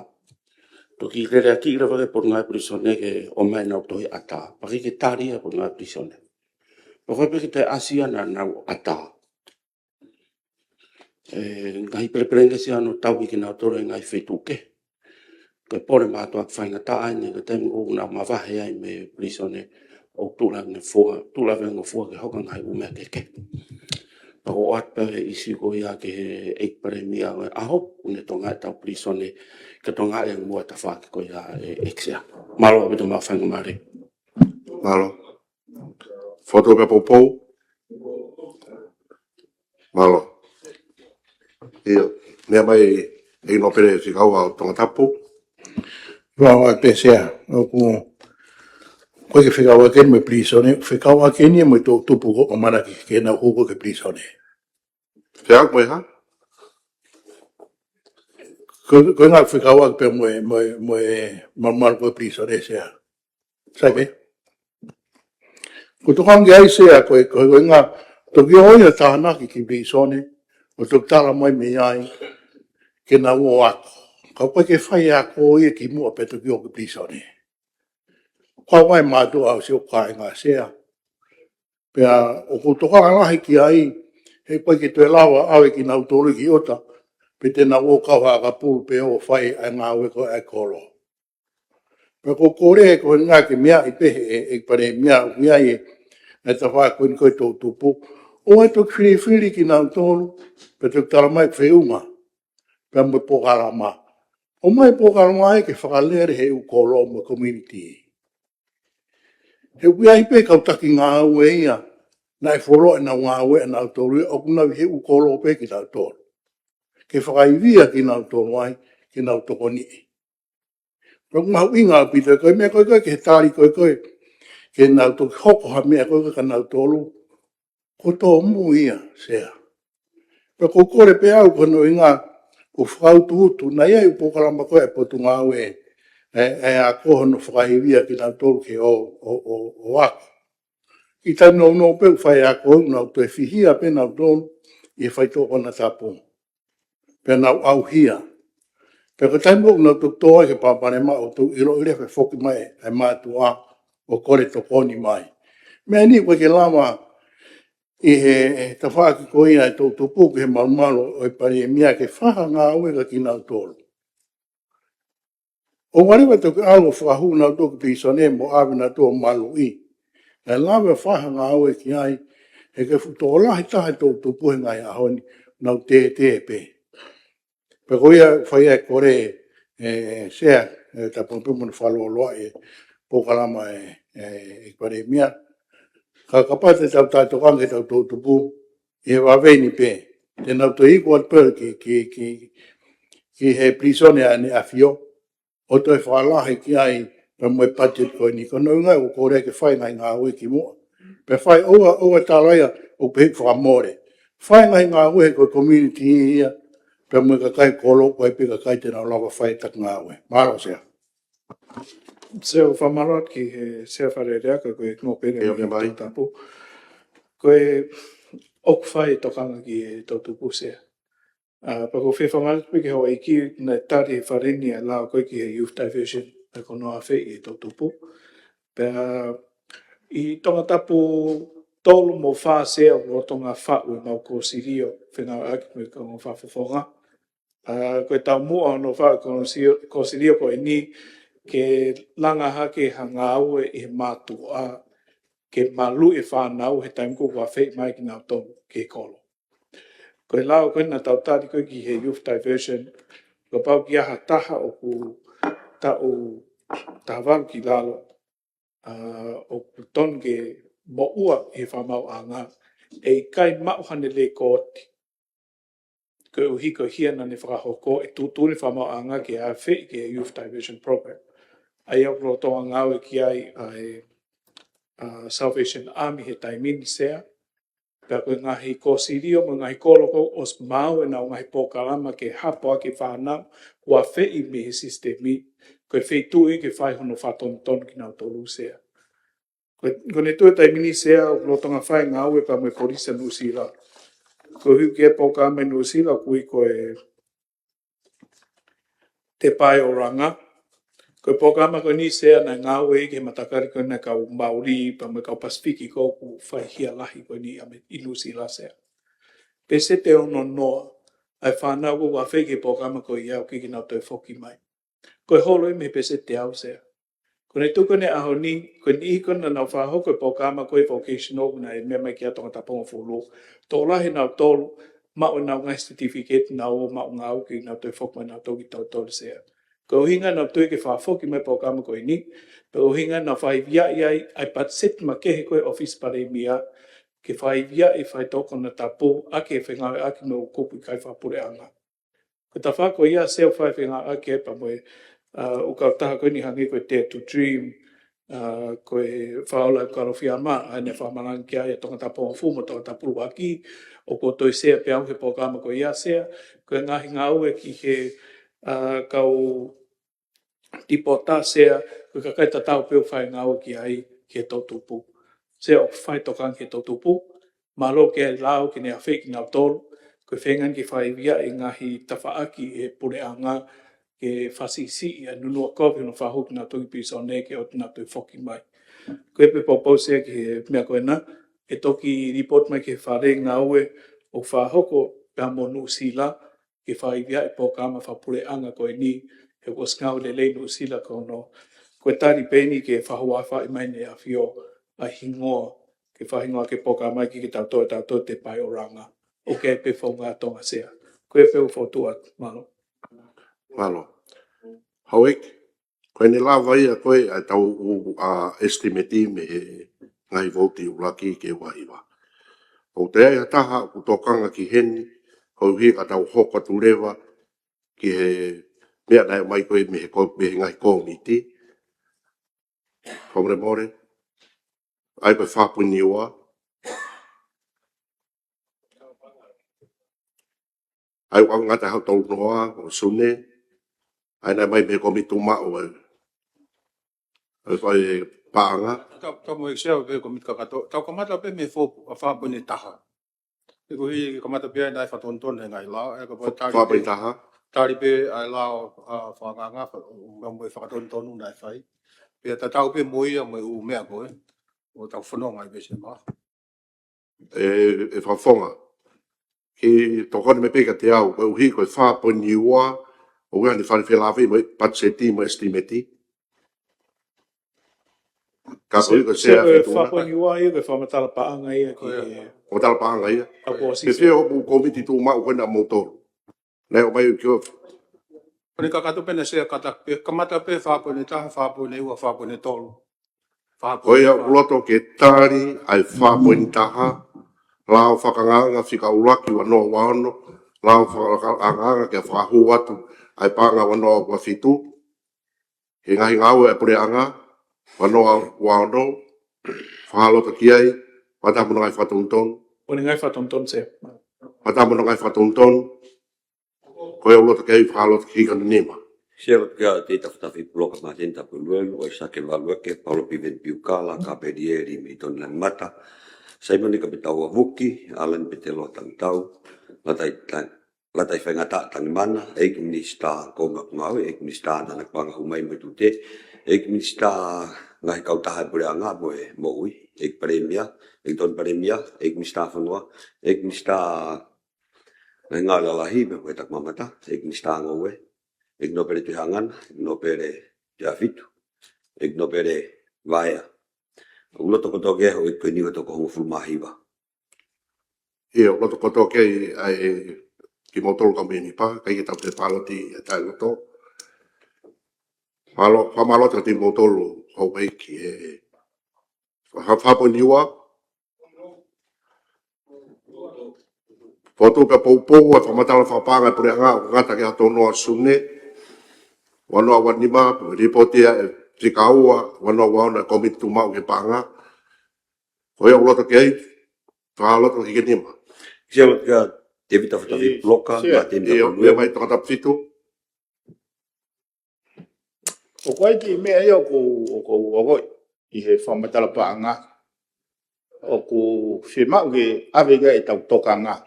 toki lele ʻaki leva ki he Potungāue Pilīsone ke ʻomai ʻenau tohi ʻatā. Pea ʻikai ke tali ia ʻe he Potungāue Pilīsone. Pea ko e pē ke toe ʻasi ʻa ʻenau ʻatā. ʻE, ngaahi pelepelengesi ʻa hono tauhi kinautolu ʻi he ngaahi feituʻu kehe. Ko e pole mātuʻaki faingataʻa eni, ko e taimi ʻoku nau mavahe ai mei pilīsone, ʻoku tuʻu leva e ngofua, tuʻu leva e ngofua ke hoko e ngaahi ʻū meʻa kehekehe. Pea ʻoku ʻoatu pē ʻa e ʻīsiu ko ia ki he ʻEiki Palēmia ʻo e ʻaho, ʻoku ne tokangaʻi ʻetau pilīsone, ke tokangaʻi ange muʻa e tafaʻaki ko ia ʻe ʻEiki Sea. Mālō ʻaupito mo e faingamālie. Mālō. Foto pē poupou. Mālō. ʻIo, meʻa mai ʻEiki Nōpele Fekau ʻa Tongatapu. Mālō ʻaupito Sea, ʻoku, ko e fekauʻaki eni mo e pilīsone, fekauʻaki eni mo e toʻutupu ko ʻamanaki ke nau hoko ki pilīsone. Fekauʻaki mo e hā? Ko, ko e ngaahi fekauʻaki pē mo e, mo e, mo e malumalu ko ē pilīsone Sea. Sai pē. Ko e tokanga ai Sea ko e, ko e, ko e ngaahi toki ō ia ʻo tānaki ki pilīsone, ʻo toki tala mai mei ai ke nau ō ʻo ako. Ka ʻoku ʻikai ke fai e ako ia kimuʻa pea toki ō ki pilīsone. Ko au ʻa e mātuʻa ʻo siʻoku kāinga Sea. Pea ʻoku ou tokanga lahi ki ai, he ʻoku ʻikai ke toe lava ʻave kinautolu ki ʻuta, pe te nau ō ʻo kau ha ʻakapulu pe ō ʻo fai ʻa e ngāue ko ē ʻa e kolo. Pea ʻoku ou kole ko e ʻuhinga ke meaʻi pē ʻe he, ʻEiki Palēmia ʻoku ʻi ai e, e tafaʻaki ko eni ko e toʻutupu. ʻOua ʻe toki filifili kinautolu, pea toki tala mai feʻunga, pea mo e polokalama. ʻOmai e polokalama ia ke fakalele he ʻū kolo mo e community. He ʻoku ʻi ai pē kau taki ngāue ia, naʻe fuoloa ʻenau ngāue ʻanautolu ia, ʻoku nau ʻi he ʻū kolo pē kinautolu. Ke fakaivia kinautolu ai, ke nau tokoniʻi. Pea ʻoku mahuʻinga ʻaupito ko e meʻa ko ē ko ē ke tali ko ē ko ē, ke nau toki hoko ha meʻa ko ē ko ē kia nautolu, ko e tōmui ia, Sea. Pea ʻoku ou kole pē au ko hono ʻuhinga, ʻoku fakautuutu, naʻe ʻi ai e ʻū polokalama ko ē ʻa e Potungāue, ʻe, ʻe ako hono fakaivia kinautolu ke ō, ō, ō, ō ako. ʻI he taimi nounou pē ʻoku fai e ako, ʻoku nau toe fihia pē nautolu ʻi he faitoʻo konatapu. Pea nau ʻauhia. Pea ko e taimi ʻoku nau toki tō ai ki he palopalema ʻoku tau ʻiloʻi leva e foki mai ʻa e mātuʻa ʻo kole tokoni mai. Meʻa ni ʻoku ʻikai ke lava ʻi he, he tafaʻaki ko ia e toʻutupu ki he malumalu ʻo e Palēmia ke fai ha ngāue kia kinautolu. ʻOua leva ʻe toki ʻalu ʻo fakahū nautolu ki pilīsone mo ʻave nautolu ʻo maluʻi. Naʻe lava ʻo fai ha ngāue ki ai, he ko e fuʻu tokolahi taha e toʻutupu he ngaahi ʻaho ni, nau tētē pē. Pea ko ia fai e kole, ʻe, Sea, ʻe, tapu pē mo hono fakalōloaʻi e polokalama ʻe, ʻe, ʻEiki Palēmia. Ka kapau te tau taʻetokanga ki heʻetau toʻutupu, ʻi he vave ni pē, te nau toe iku atu pē ki, ki, ki, ki he pilīsone ʻAneʻi ʻAfio, ʻo toe fakalahi ki ai pea mo e budget ko eni. Ko hono ʻuhinga ʻoku ou kole ke fai e ngaahi ngāue kimuʻa. Pea fai ʻoua, ʻoua tala ia ʻoku pehē fakamole. Fai e ngaahi ngāue ko e community ia, pea mo e kakai kolo, ko e pē kakai te nau lava fai e taki ngāue. Mālō Sea. Sea, fakamālō atu ki he Sea Fale Alea, ka ko e ʻEiki Nōpele ʻIo, mei ke mai. Tongatapu. Ko e ʻoku fai e tokanga ki he toʻutupu Sea. ʻA, pea ʻoku ou fie fakamālō atu pē ki he houʻeiki naʻe tali ʻe he Fale ni ʻa e lao ko ē ki he youth diversion, ʻa ia ko hono afeʻi e toʻutupu. Pea ʻi Tongatapu tolu mo fā Sea ʻoku lolotonga faʻu ʻemau kōsilio, fengāueʻaki mo e kau fakafofonga. ʻA, ko e taumuʻa hono faʻu e kōsilio, kōsilio ko eni ke langa hake ha ngāue ʻi he mātuʻa, ke maluʻi e fānau he taimi ko ē ʻoku afeʻi mai kinautolu ki he kolo. Ko e lao ko ē naʻa tau tali ko ē ki he youth diversion, ko Kapau ʻoku ʻi ai ha taha ʻoku taʻu taha valu ki lalo, ʻa, ʻoku totonu ke moʻua ʻi he fakamaauʻanga, ʻe ʻikai maʻu haʻane lēkooti. Koeʻuhi ko e hia naʻa ne fakahoko e tuʻutuʻuni fakamaauʻanga ke afeʻi ki he Youth Diversion Program. ʻA ia ʻoku lolotonga ngāue ki ai ʻa e, ʻa, Salvation Army he taimi ni, Sea. Pea ko e ngaahi kōsilio mo e ngaahi kolo ʻoku ʻosi maʻu ʻenau ngaahi polokalama ke hapo ʻaki e fānau kuo afeʻi mei he sisitemi, ko e feituʻu ia ke fai hono fakatonutonu kinautolu, Sea. Ko, ko ʻene tuʻu he taimi ni, Sea, ʻoku lolotonga fai e ngāue pea mo e Polisi ʻa Nuʻusila. Koeʻuhi ko e polokalama ʻi Nuʻusila ʻoku ui ko e Te Pae ʻo Langa. Ko e polokalama ko eni, Sea, naʻe ngāue ia ki he matakali ko ena ʻa e kau Mauli pea mo e kau Pasifiki ʻoku fai hia lahi ko eni ʻi ʻAme-, ʻi Nuʻusila, Sea. Peseti ʻe ono noa ʻa e fānau ʻoku afeʻi ki he polokalama ko ia ʻoku ʻikai ke nau toe foki mai. Ko e holo ia mei he peseti ʻe teau, Sea. Ko ʻene tuʻu ko eni he ʻaho ni, ko e niʻihi ko ena naʻa nau fakahoko e polokalama ko e vocational naʻe meʻa mai ki ai Tongatapu Hongofulu, tokolahi ʻenautolu maʻu ʻenau ngaahi certificate, nau ō maʻu ngāue ke nau toe foki mai nautolu kitautolu, Sea. Ko e ʻuhinga ia ʻenau tui ke fakafoki mai e polokalama ko eni, pea ko e ʻuhinga ia ʻenau fakaiviaʻi ai ʻa e patiseti makehe ko e ʻOfisi Palēmia, ke fakaiviaʻi e faitoʻo konatapu ʻaki e fengāueʻaki mo e ʻū kupu ʻikai fakapuleʻanga. Ko e tafaʻaki ko ia, Sea, ʻoku fai e fengāueʻaki pea mo e, ʻa, ʻū kautaha ko eni hangē ko e Dare to Dream, ʻa, ko e Fakaola ʻa e ʻUluaki Kalofiama, ʻa ia naʻe fakamanatu ki ai ʻa Tongatapu Hongofulu mo Tongatapu ʻUluaki, ʻoku ou toe share pē au he polokalama ko ia, Sea, ko e ngaahi ngāue ki he, ʻa, kau tipota, Sea, ko e kakai tatau pē ʻoku fai e ngāue ki ai ki he toʻutupu. Sea, ʻoku fai e tokanga ki he toʻutupu, mālō ki he lao ke ne afeʻi kinautolu, ko e feinga ke fakaiviaʻi e ngaahi tafaʻaki ʻe he puleʻanga, ke fakasiʻisiʻi ʻa e nunuʻa kovi hono fakahū kinautolu ki pilīsone ke ʻoua te nau toe foki mai. Ko e pē poupou, Sea, ki he meʻa ko ena, ʻe toki lipooti mai ki he Fale e ngāue ʻoku fakahoko pea mo Nuʻusila, ke fakaiviaʻi e polokalama fakapuleʻanga ko eni, he kuo ʻosi ngāue lelei Nuʻusila ki hono. Ko e tali pē eni ke fakahua faʻi mai ʻe he ʻAfio ʻa e hingoa, ke fakahingoa ʻaki e polokalama ki he tautolu, tautolu Te Pae ʻo Langa. ʻOku ʻi ai pē founga ʻa Tonga, Sea. Ko e pē ʻoku ou fokotuʻu atu, mālō. Mālō. Houʻeiki, ko ʻene lava ia ko ē ʻa e tau ʻū, ʻa, estimate mei he ngaahi vouti ʻuluaki ki he ua hiva. ʻOku toe ʻi ai ha taha ʻoku tokanga ki heni, koeʻuhi ka tau hoko atu leva ki he meʻa naʻe ʻomai ko ē mei he ko-, mei he ngaahi kōmiti. Fakamolemole. ʻA ia ko e fā poini ua. ʻA ia ʻoku ngata hotau noa ʻo Sune. ʻA ia naʻe ʻomai mei he kōmiti tuʻumaʻu ʻa e, ʻa e, ʻa e paʻanga. Tau, tau mo e Sea pē kōmiti kakato. Tau kamata pē mei he fō, ʻa fā poini taha. He koeʻuhi kamata pē ai naʻe fakatonutonu he ngaahi lao, ʻa ia kapau tali pē, fā poini taha. Tali pē ʻa e lao, ʻa, fakaangaanga, fa-, mo e fakatonutonu naʻe fai. Pea tatau pē mo ia mo e ʻū meʻa ko ē ʻoku tau fononga ai pē, Sea, mā. ʻE, ʻe Fakafofonga. Ke tokoni mai pē kiate au, koeʻuhi ko e fā poini ua, ʻoku ʻi ai haʻane fale felāveʻi mo e patiseti mo e estimate. Ka ko e, ko e Sea, Sea, ko e Fetuna. Fā poini ua ia, ko e fakamatala paʻanga ia ki he. Fakamatala paʻanga ia. Ka kuo ʻosi. Pea fē hoʻomou kōmiti tuʻumaʻu ko ena ʻa moutolu? Naʻe ʻomai ki o. Ko ʻene kakato pē ʻena, Sea, kata pē, kamata pē fā poini taha, fā poini ua, fā poini tolu. Fā poini taha. Ko ia ʻoku loto ke tali ʻa e fā poini taha, lao fakaangaanga fika ʻuluaki ua noa ua ono, lao fakaangaanga ke fakahū atu ʻa e paʻanga ua noa ua fitu, he ngaahi ngāue ʻa e puleʻanga, ua noa ua ono, fakaloto ki ai, fakataha mo hono ngaahi fakatonutonu. Ko ʻene ngaahi fakatonutonu, Sea. Fakataha mo hono ngaahi fakatonutonu, ko ia ʻoku loto ke fakaloto ki he hika nima. Sea, loto ke ʻa e tafatafa ʻi he polokalama Māteni Tapueluelu, ʻo ʻAisake Valueke, Paula Piveni Piukala, Kapelieli mei Tonelangimata, Saimone Kapitau Avuki, ʻAlani Peteloa Tangitau, Latai Tang-, Latai Faingataʻa Tangimana, ʻEiki Minisitā Kounga-, Ngāue, ʻEiki Minisitā Nanakuanga Hū Mai mo e Tute, ʻEiki Minisitā Ngaahi Kautaha ʻo e Puleʻanga mo e Moʻui, ʻEiki Palēmia, ʻEiki Tokoni Palēmia, ʻEiki Minisitā Fonua, ʻEiki Minisitā Ngaahi Ngāue Lalahi pea mo e Takimamata, ʻEiki Minisitā Ngoue, ʻEiki Nōpele Tuʻihangana, ʻEiki Nōpele Tuʻiʻāfitu, ʻEiki Nōpele Vaea. ʻOku loto kotoa ke ʻi ai e houʻeiki ko eni ʻoku toko hongofulu mā hiva. ʻIo, ʻoku loto kotoa ke ʻi ai e, kimoutolu kau mēmipa, ʻikai ke tau toe paloti he taʻeloto. Mālō, fakamālō atu kiate kimoutolu houʻeiki he fā, fā poini ua. Fokotuʻu pea poupou ʻa e fakamatala fakapaʻanga ʻa e puleʻanga ʻoku ngata ki he ʻaho tolu noa Sune, ua noa ua nima, pea lipooti ʻa e fika ua, ua noa ua ono ʻa e Kōmiti Tuʻumaʻu ki he Paʻanga. Ko ia ʻoku loto ki ai, fakaloto ki he nima. Kia ʻoku Tēvita Fakatafi Puloka, Kia, Māteni ʻio, Tapanui. Ia mai Tongatapu fitu. ʻOku ʻi ai e kiʻi meʻa ia ʻoku, ʻoku, ʻoku ʻi he fakamatala paʻanga. ʻOku fiemaʻu ke ʻave ki ai ʻetau tokanga.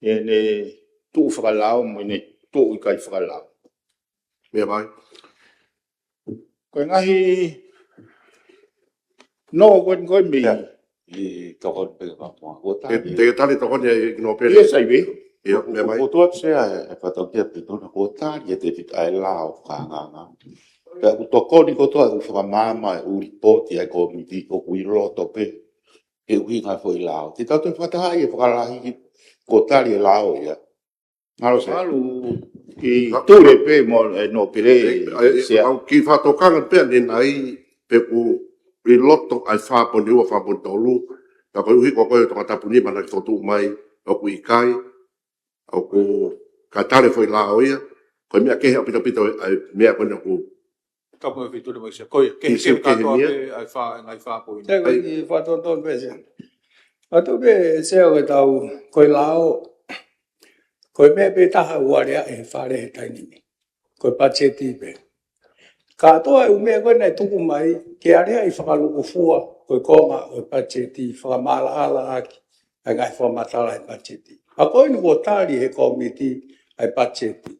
ʻEne tuʻu fakalao, mo ʻene tuʻu ʻikai fakalao. Meʻa mai. Ko e ngaahi nō ko eni ko e mei. Ia, ʻi tokoni pē ka mua. Kuo Te, tali. Te ke tali tokoni ai ki nō pele. Ia sai pē. Ia, meʻa mai. Ko, ko tuat sea e, e fatau kia pe tona kuo tali e Tēvita ʻa e lao fakaangaanga. Pea ʻoku tokoni kotoa ʻoku fakamaama e ʻū lipooti ʻa e Kōmiti ʻoku ʻi loto pē he ʻuhinga foʻi lao. Te tau toe fakatahaʻi e fakalahi kuo tali e lao ia. Ngalo se. Ngalo ki Ka- tule pē mo e nō pele E, e, e, sea. Au ki fakatokanga pē ʻanenai pe ʻoku ʻi loto ʻa e fā poini ua, fā poini tolu. Ka koeʻuhi ko koe Tongatapu nima naʻe fokotuʻu mai ʻoku ʻikai, ʻoku ka tali foʻi lao ia. Ko e meʻa kehe ʻaupito ʻaupito ʻa e meʻa ko eni ʻoku Ka mo e fitu le mai se. Ko ia, kehe, Isi kehe kehe kātoa nia. Pē ʻa e fā, ʻa e ngaahi fā poini. Te Ai. Ki fakatonutonu pē se. Atu pē se o ke tau, ko e lao, ko e meʻa pē taha ʻoku aleaʻi he fale he taimi ni. Ko e patiseti pē. Kātoa e ʻū meʻa ko ē naʻe tuku mai, ke aleaʻi fakalūkufua, ko e konga ʻo e patiseti, fakamaʻalaʻala ʻaki ʻa e ngaahi fakamatala he patiseti. ʻA ko eni kuo tali he Kōmiti ʻa e patiseti.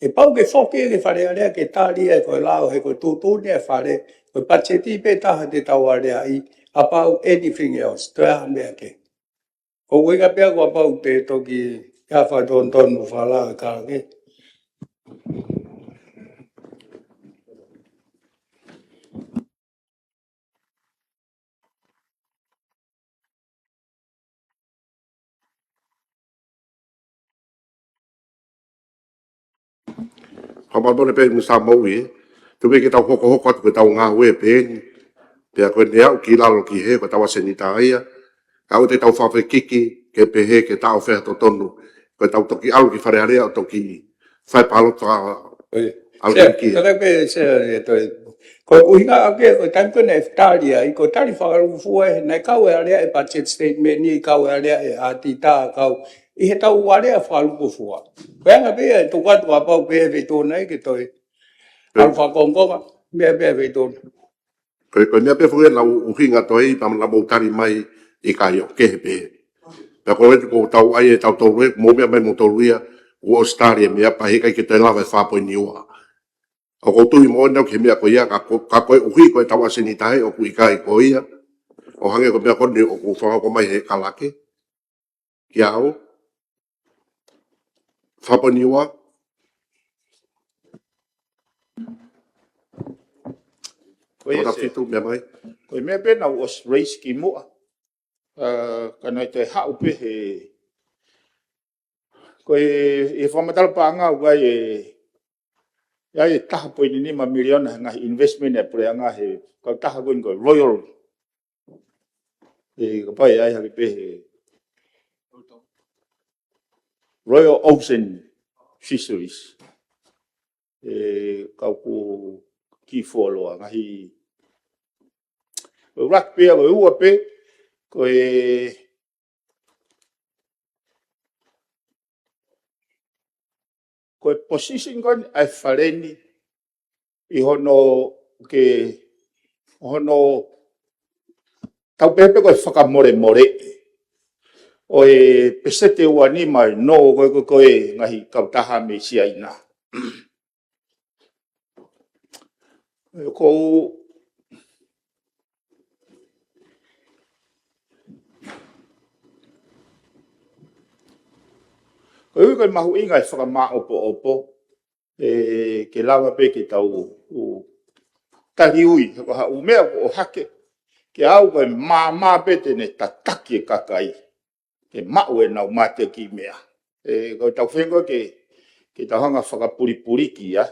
ʻE pau ke foki ki Fale Alea ke tali ʻa e ko e lao he ko e tuʻutuʻuni ʻa e fale, ko e patiseti pē taha te tau aleaʻi, about anything else, toe ʻi ai ha meʻa kehe. Ko e ʻuhinga pē ʻoku pau te toki ʻi ai ha fakatonutonu fala ka ke. Fakamolemole pē Minisitā Moʻui, ʻe tuku ke tau hokohoko atu ko ʻetau ngāue pē eni. Pea ko ʻene aʻu ki lalo ki hē ko ʻetau ʻasenita ia. Ka ʻoua te tau fakafekiki ke pehē ke taʻofi ʻa e totonu. Ko ʻetau toki ʻalu ki Fale Alea ʻo toki fai palota ʻAlu ki ai. Kata pē se, e, toe. Ko e ʻuhinga ake, ko e taimi ko ē naʻe tali ai, ko e tali fakalūkufua ē, naʻe kau e alea e budget statement ni, kau e alea e ʻatita, kau ʻi heʻetau alea fakalūkufua. Ko e anga pē ia, e tuku atu kapau pē ʻe fetona ai ke toe. Pē. ʻAlu fakakongokonga, meʻa pē ʻe fetona. Ko e, ko e meʻa pē foki ʻena ʻuhinga toe i pamana mou tali mai ʻikai ʻo kehe pē. Pea ko e ʻuhinga ko ʻetau ʻai ʻe tautolu ē, mou meʻa mai moutolu ia, ʻoku ʻosi tali e meʻa pea heʻikai ke toe lava e fā poini ua. ʻOku ou tui moʻoni au ki he meʻa ko ia, ka ko, ka koeʻuhi ko ʻetau ʻasenita ē ʻoku ʻikai ko ia. ʻO hangē ko e meʻa ko eni ʻoku fakahoko mai he kalake. Kia au. Fā poini ua. Ko ia Tona se. Fitu meʻa mai. Ko e meʻa pē naʻa ku ʻosi raise kimuʻa. ʻA, ka naʻe toe haʻu pē he. Ko e, e fakamatala paʻanga ʻoku ʻi ai e, ʻi ai e taha poini nima miliona he ngaahi investment ʻa e puleʻanga he kautaha ko eni ko e Royal. E, kapau ʻe ʻi ai hake pē he Royal Ocean Fisheries. E, kau ku ki foloa ngaahi. Ko e ʻuluaki pē, ko e ua pē, ko e, ko e position ko eni ʻa e fale ni ʻi hono ke, hono tau pehē pē ko e fakamolemole ʻo e peseti ua nima ʻi he nō ko e, ko e, ko e ngaahi kautaha mei Siaina. ʻOku ou, ko e ui ko e mahuʻinga e fakamāʻopoʻopo, e, ke lava pē ke tau, u, tali ui, he ko ha ʻū meʻa ʻoku ʻohake, ke aʻu ko e māmā pē te ne tataki e kakai, ke maʻu ʻenau mate ki meʻa. ē, ko e tau feinga ke, ke tau hanga fakapulipuliki ia.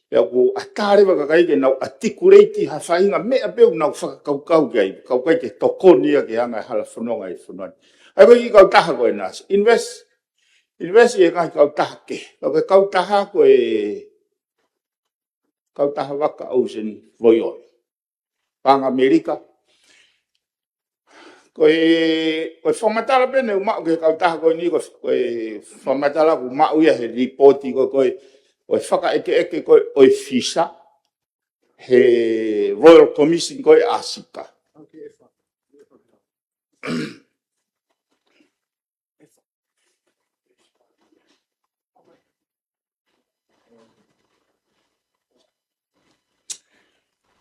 Pea ʻoku ʻatā leva kakai ke nau articulate ha faʻahinga meʻa pē ʻoku nau fakakaukau ki ai, kae ʻikai ke tokoni ia ke anga e hala fononga ʻi he fonua ni. ʻA ia ko e kiʻi kautaha ko ena, invest, invest ʻi he ngaahi kautaha kehe. Ka ko e kautaha ko e, kautaha vaka Ocean Voyage. Paʻanga ʻAmelika. Ko e, ko e fakamatala pē naʻe maʻu ki he kautaha ko eni, ko e, ko e fakamatala ʻoku maʻu ia he lipooti ko e, ko e, ko e fakaʻekeʻeke ko e ʻo e visa he Royal Commission ko e ʻAsika.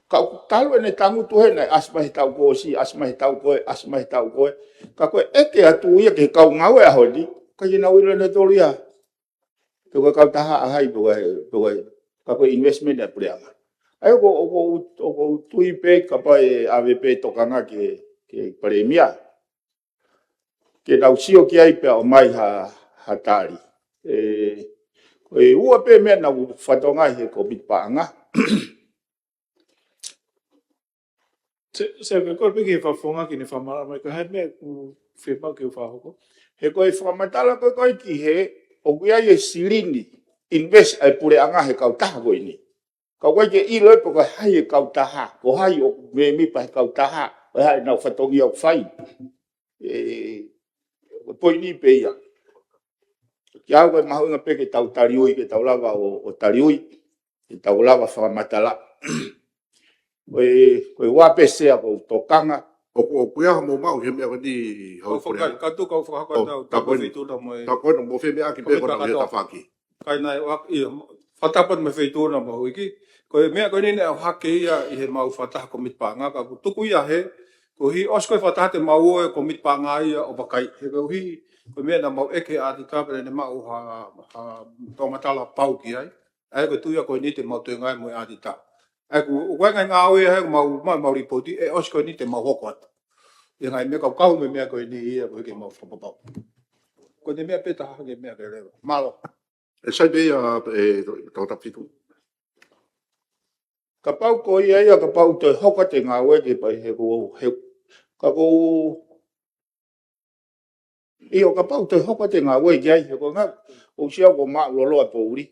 Ka ʻoku talu ʻene tangutu hena, ʻasi mai he taʻu kuo ʻosi, ʻasi mai he taʻu ko ē, ʻasi mai he taʻu ko ē. Ka ko e ʻeke atu ia ki he kau ngāue ʻaho ni, ʻikai ke nau ʻilo ʻe nautolu ia pe ko e kautaha ʻa hai, pe ko e, pe ko e, ka ko e investment ʻa e puleʻanga. ʻA ia ʻoku, ʻoku, ʻoku ou tui pē kapau ʻe ʻave pē tokanga ki he, ki he Palēmia ke nau sio ki ai pea ʻomai ha, ha tali. Ē, ko e ua pē meʻa naʻa ku fakatokangaʻi he Kōmiti Paʻanga. Se, se, ko e kole pē ki he fakafofonga ke ne fakamālō mai, ko e hā e meʻa ʻoku fiemaʻu ke u fakahoko? He ko e fakamatala ko ē ko ē ki he, ʻoku ʻi ai e silini invest ʻa e puleʻanga he kautaha ko eni. Ka ʻoku ʻikai ke ʻilo ʻe pe ko hai e kautaha, ko hai ʻoku mēmipa he kautaha, ko e hā ʻenau fatongia ʻoku fai. Ē, ko e poini pē ia. Kiate au ko e mahuʻinga pē ke tau taliui, ke tau lava ʻo, ʻo taliui, ke tau lava fakamatala. Ko e, ko e ua pē Sea ʻoku ou tokanga. ʻOku, ʻoku ʻi ai haʻamou maʻu he meʻa ko eni, Hau Kau Puleʻanga? Faka-, ka tu kau fakahoko ʻo, atu, tā ko eni, feituʻu na mo e. Tā ko eni, mou fie meʻa ki pē ko e kau fakakātoa. Tafaʻaki. Kai nai, ʻoku, ʻio, fakatapu mo e feituʻu na mo e houʻeiki. Ko e meʻa ko eni naʻe ʻohake ia ʻi he mau fakataha Kōmiti Paʻanga, ka ʻoku tuku ia he, koeʻuhi ʻosi ko e fakataha te mau ō he Kōmiti Paʻanga ia ʻo vakai. He koeʻuhi, ko e meʻa naʻa mau ʻeke ʻa e ʻatita pea ne maʻu ha, ha fakamatala pau ki ai. ʻA ia ko e tuʻu ia ko eni te mau toe ngāue mo e ʻatita. ʻA ia ko, ko e ngaahi ngāue ia he mau, mau, mau lipooti, ʻe ʻosi ko eni te mau hoko atu. ʻI he ngaahi meʻa kau kau mo e meʻa ko eni ia ko e ke mau fakapapau. Ko e meʻa pē taha ke meʻa ke leva. Mālō. ʻE sai pē ia, ē, Toketā Fitu. Kapau ko ia ia, kapau toe hoko atu e ngāue ke pai he ko, he, ka ko, ʻio, kapau toe hoko atu e ngāue ki ai, he ko e ngā, ʻoku ou sio ʻoku māʻulalo ʻa e poʻuli.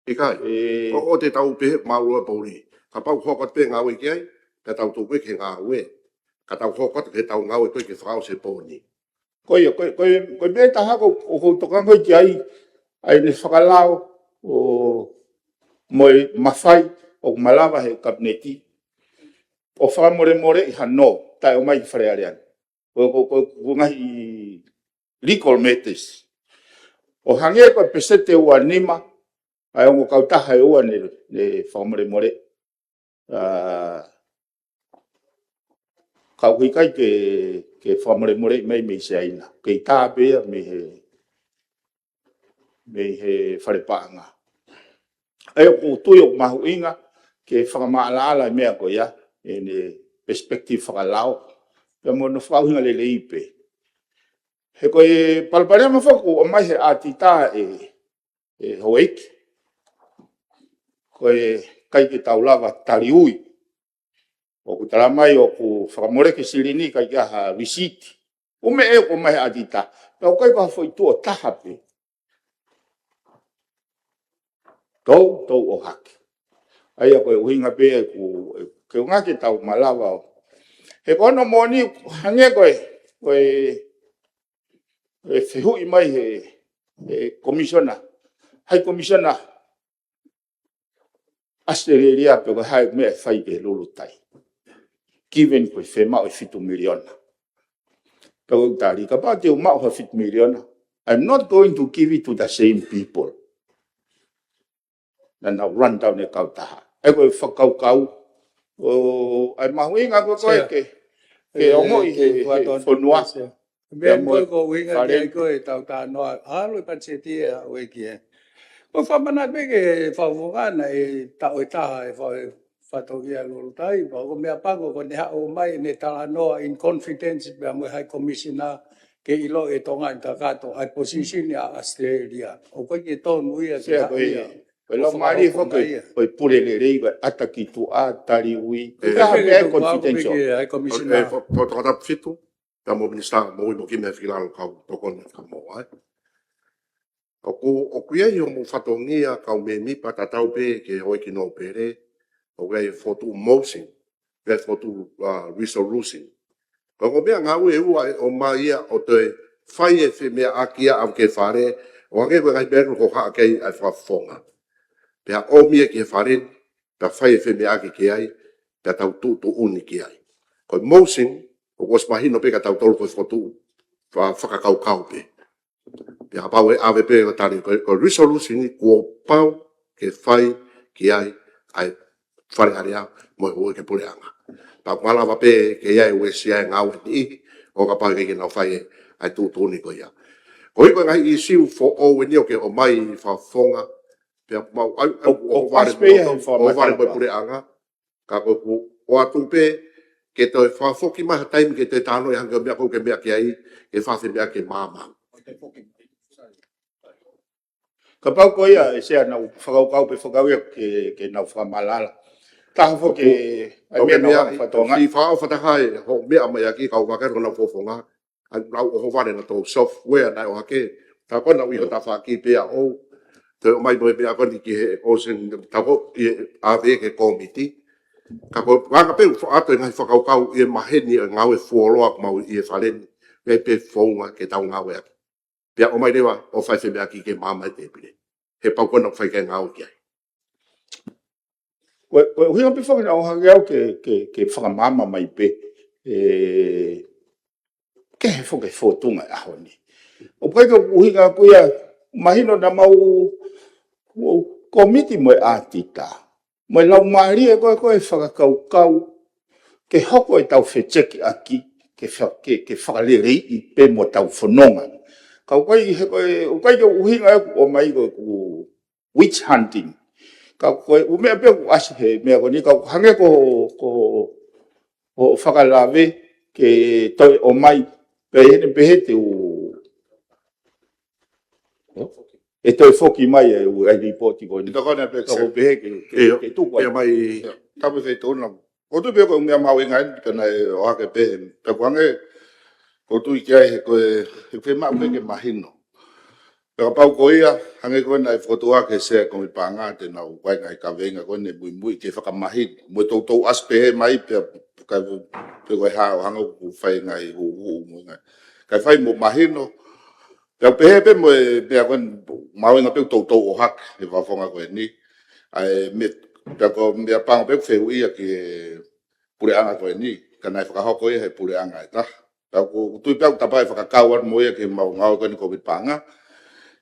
ʻIkai. Ē. ʻO, ʻoua te tau pehē māʻulalo ʻa e poʻuli. Kapau hoko atu pē ngāue ki ai, ka tau tuku ki he ngāue. Ka tau hoko atu ke tau ngāue ko ē ke fakaʻosi e pō ni. Ko ia, ko, ko, ko e meʻa taha ko, ko, ʻoku ou tokanga ki ai, ʻa ʻene fakalao, ʻo, mo e mafai, ʻoku malava he Kapineti, ʻo fakamolemoleʻi hano, taʻe ʻomai ki Fale Alea ni. Ko, ko, ko, ko e ngaahi legal matters. ʻO hangē ko e peseti ʻe ua nima, ʻa e ongo kautaha ʻe ua ne, ne fakamolemoleʻi. ʻA, ka ʻoku ʻikai ke, ke fakamolemoleʻi mai mei Siaina. Kei tā pē ia mei he, mei he Fale Paʻanga. ʻA ia ʻoku ou tui ʻoku mahuʻinga ke fakamaʻalaʻala e meʻa ko ia, ʻene perspective fakalao. Pea mo hono fakaʻuhinga lelei pē. He ko e palopalema foki ʻoku ʻomai he ʻatita ē, ē houʻeiki. Ko e ʻikai ke tau lava taliui. ʻOku tala mai ʻoku fakamoleki e silini ʻikai ke ʻi ai ha lisiti. ʻUme ē ʻoku ʻomai he ʻatita. Pea ʻoku ʻikai ko ha foʻi tuʻo taha pē. Tou, tou ʻohake. ʻA ia ko e ʻuhinga pē ʻeku, ke ʻuhinga ke tau malava ʻo. He ko hono moʻoni, hangē ko e, ko e, e fehuʻi mai he, he Commissioner, High Commissioner ʻAositelēlia pe ko e hā e meʻa ʻe fai ki he lulutai. Given ko e fiemaʻu e fitu miliona. Pea ʻoku ou tali kapau te u maʻu ha fitu miliona, I'm not going to give it to the same people. Naʻa nau run down e kautaha. ʻA ia ko e fakakaukau, ʻo, ʻa e mahuʻinga ko ē ko ē Sea. Ke, ke Ē, ongoʻi ke he, he kuaton fonua. Sea. Meʻa mo e ko e ʻuhinga ki ai ko e tau talanoa, ʻalu e patiseti ʻa e ʻEiki ē. Ko e fakamanatu pē ke fakafofonga naʻe taʻu ʻe taha e fa-, fatongia lulutai, pea ko e meʻa pango ko ʻene haʻu mai ʻene talanoa in confidence pea mo e High Commissioner ke ʻilo ʻe Tonga ʻi kakato ʻa e position ʻa ʻAositelēlia. ʻOku ʻikai ke tonu ia ke Sea, ko e, haʻu ia. Ko e lau mālie foki, ko e pule lelei, ko e ʻata ki tuʻa, tali ui. ʻE, Ka ʻe, ha meʻa ʻe, confidential. Ko e, ʻe, Tokatā Fitu, ta mo Minisitā mo ui mo ki me fila lo kau tokoni ka mo ai. ʻOku, ʻoku ʻi ai hoʻomo fatongia kau mēmipa tatau pē ki he houʻeiki nōpele, ʻoku ʻi ai fokotuʻu motion, pe fokotuʻu, uh, resolution. Ka ko e meʻa ngāue ʻe ua ʻe ʻomai ia ʻo toe fai e femeʻaʻaki ia ʻa e fale, ʻo hangē ko e ngaahi meʻa ko ē ʻoku haʻu ki ai ʻa e fakafofonga. Pea ʻomi ia ki he fale ni, pea fai e femeʻaʻaki ki ai, pea tau tuʻutuʻuni ki ai. Ko e motion, ʻoku ʻosi mahino pē kia tautolu ko e fokotuʻu, fa-, fakakaukau pē. Pea kapau ʻe ʻave pē ʻo tali, ko e, ko e resolution ni kuo pau ke fai ki ai ʻa e Fale Alea mo e houʻeiki puleʻanga. Pea ʻoku malava pē ke ʻi ai e uesia e ngāue ni, ʻo kapau ʻe ʻikai ke nau fai e, ʻa e tuʻutuʻuni ko ia. Ko e hā e ngaahi ʻīsiu foʻou eni ʻoku ke ʻomai fakafofonga, pea mau ʻai, ʻo, ʻo, ʻo ʻohovale ʻasi pē ia mo, he fakamatala ʻohovale mo e pā. Puleʻanga, ka ko ʻeku ʻoatu pē, ke toe fakafoki mai ha taimi ke toe talanoa hangē ko e meʻa ko ē ʻoku ke meʻa ki ai, ke fai e femeʻaʻaki ke maama. Kapau ko ia ʻe Sea nau fakakaukau pe fakakaukau ia ke, ke nau fakamatala. Taha foki ʻoku, ʻa e ʻoku meʻa ke nau meʻa hanga ʻi, fatongia. Siʻi fakaʻofa taha ē, hoʻo meʻa mai ʻaki kau vaka ko ʻenau fakafofonga. ʻA ʻenau ʻohovale naʻa tau software naʻe ʻohake. Ka ko ʻenau ʻi hoʻo tafaʻaki pea ʻoku toe ʻomai mo e meʻa ko eni ki he ocean, tau ko ē ʻave ki he kōmiti. Ka ko e anga pē ʻoku faʻa toe ngaahi fakakaukau ʻi he maheni ʻa e ngāue fuoloa ʻoku mau ʻi he fale ni. Pea pē founga ke tau ngāueʻaki. Pea ʻomai leva ʻo fai femeʻaʻaki ke maama e tēpile. He pau ko ena ʻoku fai ki ai e ngāue ki ai. Ko e, ko e ʻuhinga pē foki naʻa ku ʻohake au ke, ke, ke fakamaama mai pē, ē, ke he foki fōtunga e ʻaho ni. ʻOku ʻikai ke ʻuhinga ko ia, mahino naʻa mau, ʻo, kōmiti mo e ʻātita. Mo e laumālie ko ē, ko e fakakaukau, ke hoko ʻetau fetekiʻaki, ke fa-, ke, ke fakaleleiʻi pē mo ʻetau fononga. Ka ʻoku ʻikai he ko e, ʻoku ʻikai ke ʻuhinga ʻeku ʻomai ko ʻeku witch hunting. Ka ko e ʻū meʻa pē ʻoku ʻasi he meʻa ko eni, ka ʻoku hangē ko, ko, ko e fakalave ke toe ʻomai, pea ʻi heʻene pehē te u, ʻe toe foki mai e ʻū ʻa e lipooti ko eni. Tokoni pē ka ko e pehē ke, ke, ʻIo, ke tuku ai. Pea mai. ʻIo, tapu fetona. ʻOku ou tui pē ko e meʻa mahuʻinga eni, pea naʻe ʻohake pē, pea ko e hangē, ʻoku ou tui ki ai he ko e, he fiemaʻu pē ke mahino. Pea kapau ko ia, hangē ko ena ʻe fokotuʻu ke Sea Kōmiti Paʻanga te nau ʻai ngaahi kaveinga ko eni muimui ke fakamahino. Mo e toutou ʻasi pehē mai pea, ka, pe ko e hā ʻo hanga ʻo fai ngaahi huhuʻu mo e ngaahi. Kae fai mo mahino, pea pehē pē mo e meʻa ko eni mahuʻinga pē ʻoku toutou ʻohake he fakafofonga ko eni. ʻA e meʻa, pea ko e meʻa pango pē ʻoku fehuʻia ki he puleʻanga ko eni, ka naʻe fakahoko ia he puleʻanga ʻe taha. Pea ʻoku ou tui pē ʻoku tapa e fakakau atu mo ia ke mau ngāue ko eni Kōmiti Paʻanga.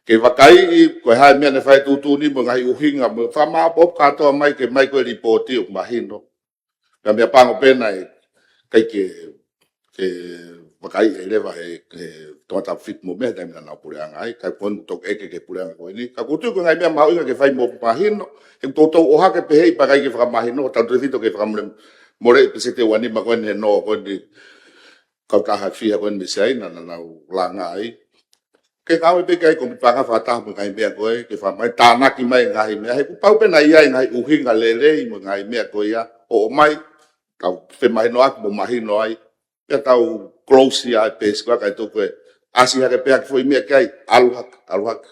Ke vakaiʻi, ko e hā e meʻa naʻe fai tuʻutuʻuni mo e ngaahi ʻuhinga, mo e fakamāʻopoʻopo kātoa mai ke mai ko e lipooti ʻoku mahino. Pea meʻa pango pē naʻe ʻikai ke, ke vakaiʻi leva he, he Tongatapu Fitu mo meʻa he taimi naʻa nau puleʻanga ai, ka ko eni toki ʻeke ki he puleʻanga ko eni. Ka ʻoku ou tui ko e ngaahi meʻa mahuʻinga ke fai mo mahino, he ʻoku toutou ʻohake pehē pea ʻikai ke fakamahino, tautefito ke fakamole, mole ʻi he peseti ʻe uanima ko eni he nō ko eni, kautaha fiha ko eni mei Siaina naʻa nau langa ai. Ke ngāue pē ki ai Kōmiti Paʻanga fakataha mo e ngaahi meʻa ko ē, ke fakamai tānaki mai e ngaahi meʻa. He kuo pau pē naʻe ʻi ai e ngaahi ʻuhinga lelei mo e ngaahi meʻa ko ia, ʻo ʻomai, tau femahinoʻaki mo mahino ai. Pea tau close ia e peesi ko ia kae tuku e ʻasi hake pē ʻaki foʻi meʻa ki ai, ʻalu hake, ʻalu hake.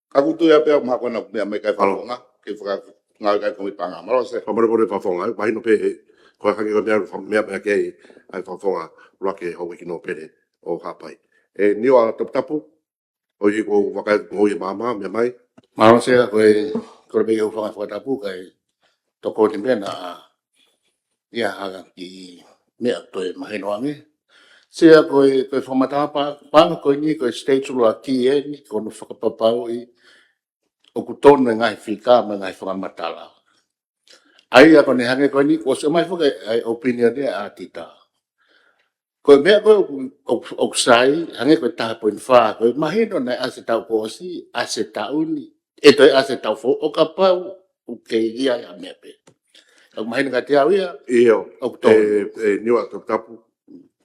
Ka ʻoku ou tui pē ʻoku mahalo ko ena ʻoku meʻa mai ki ai e fakafofonga, ke fakangāue ki ai Kōmiti Paʻanga. Mālō Sea. Fakamolemole fakafofonga, ʻoku mahino pē he, ko e hangē ko e meʻa, meʻa mai ki ai, ʻa e fakafofonga, ʻuluaki houʻeiki nōpele ʻo Haʻapai. ʻE, Niua Toputapu, ʻoku ou vakai atu ko e maama, meʻa mai. Mālō Sea, ko e, ko e meʻa ʻoku ou fanga fakatapu, kae tokoni pē naʻa, ia hanga ki he meʻa toe mahino ange. Sea ko e, ko e fakamatala pa-, paʻanga ko eni, ko e stage ʻuluaki eni, ko hono fakapapauʻi, ʻoku tonu e ngaahi fika mo e ngaahi fakamatala. ʻA ia ko eni hangē ko eni, ʻosi ʻomai foki ʻa e opinion ʻa e ʻātita. Ko e meʻa ko ē ʻoku, ʻoku, ʻoku sai, hangē ko e taha poini fā, ko e mahino naʻe ʻasi e taʻu kuo ʻosi, ʻasi e taʻu ni, ʻe toe ʻasi e taʻu foʻou, ʻo kapau ʻoku kei ʻi ai ha meʻa pē. ʻOku mahino kiate au ia, ʻio, ʻoku tonu. ʻE, ʻe, Niua Toputapu,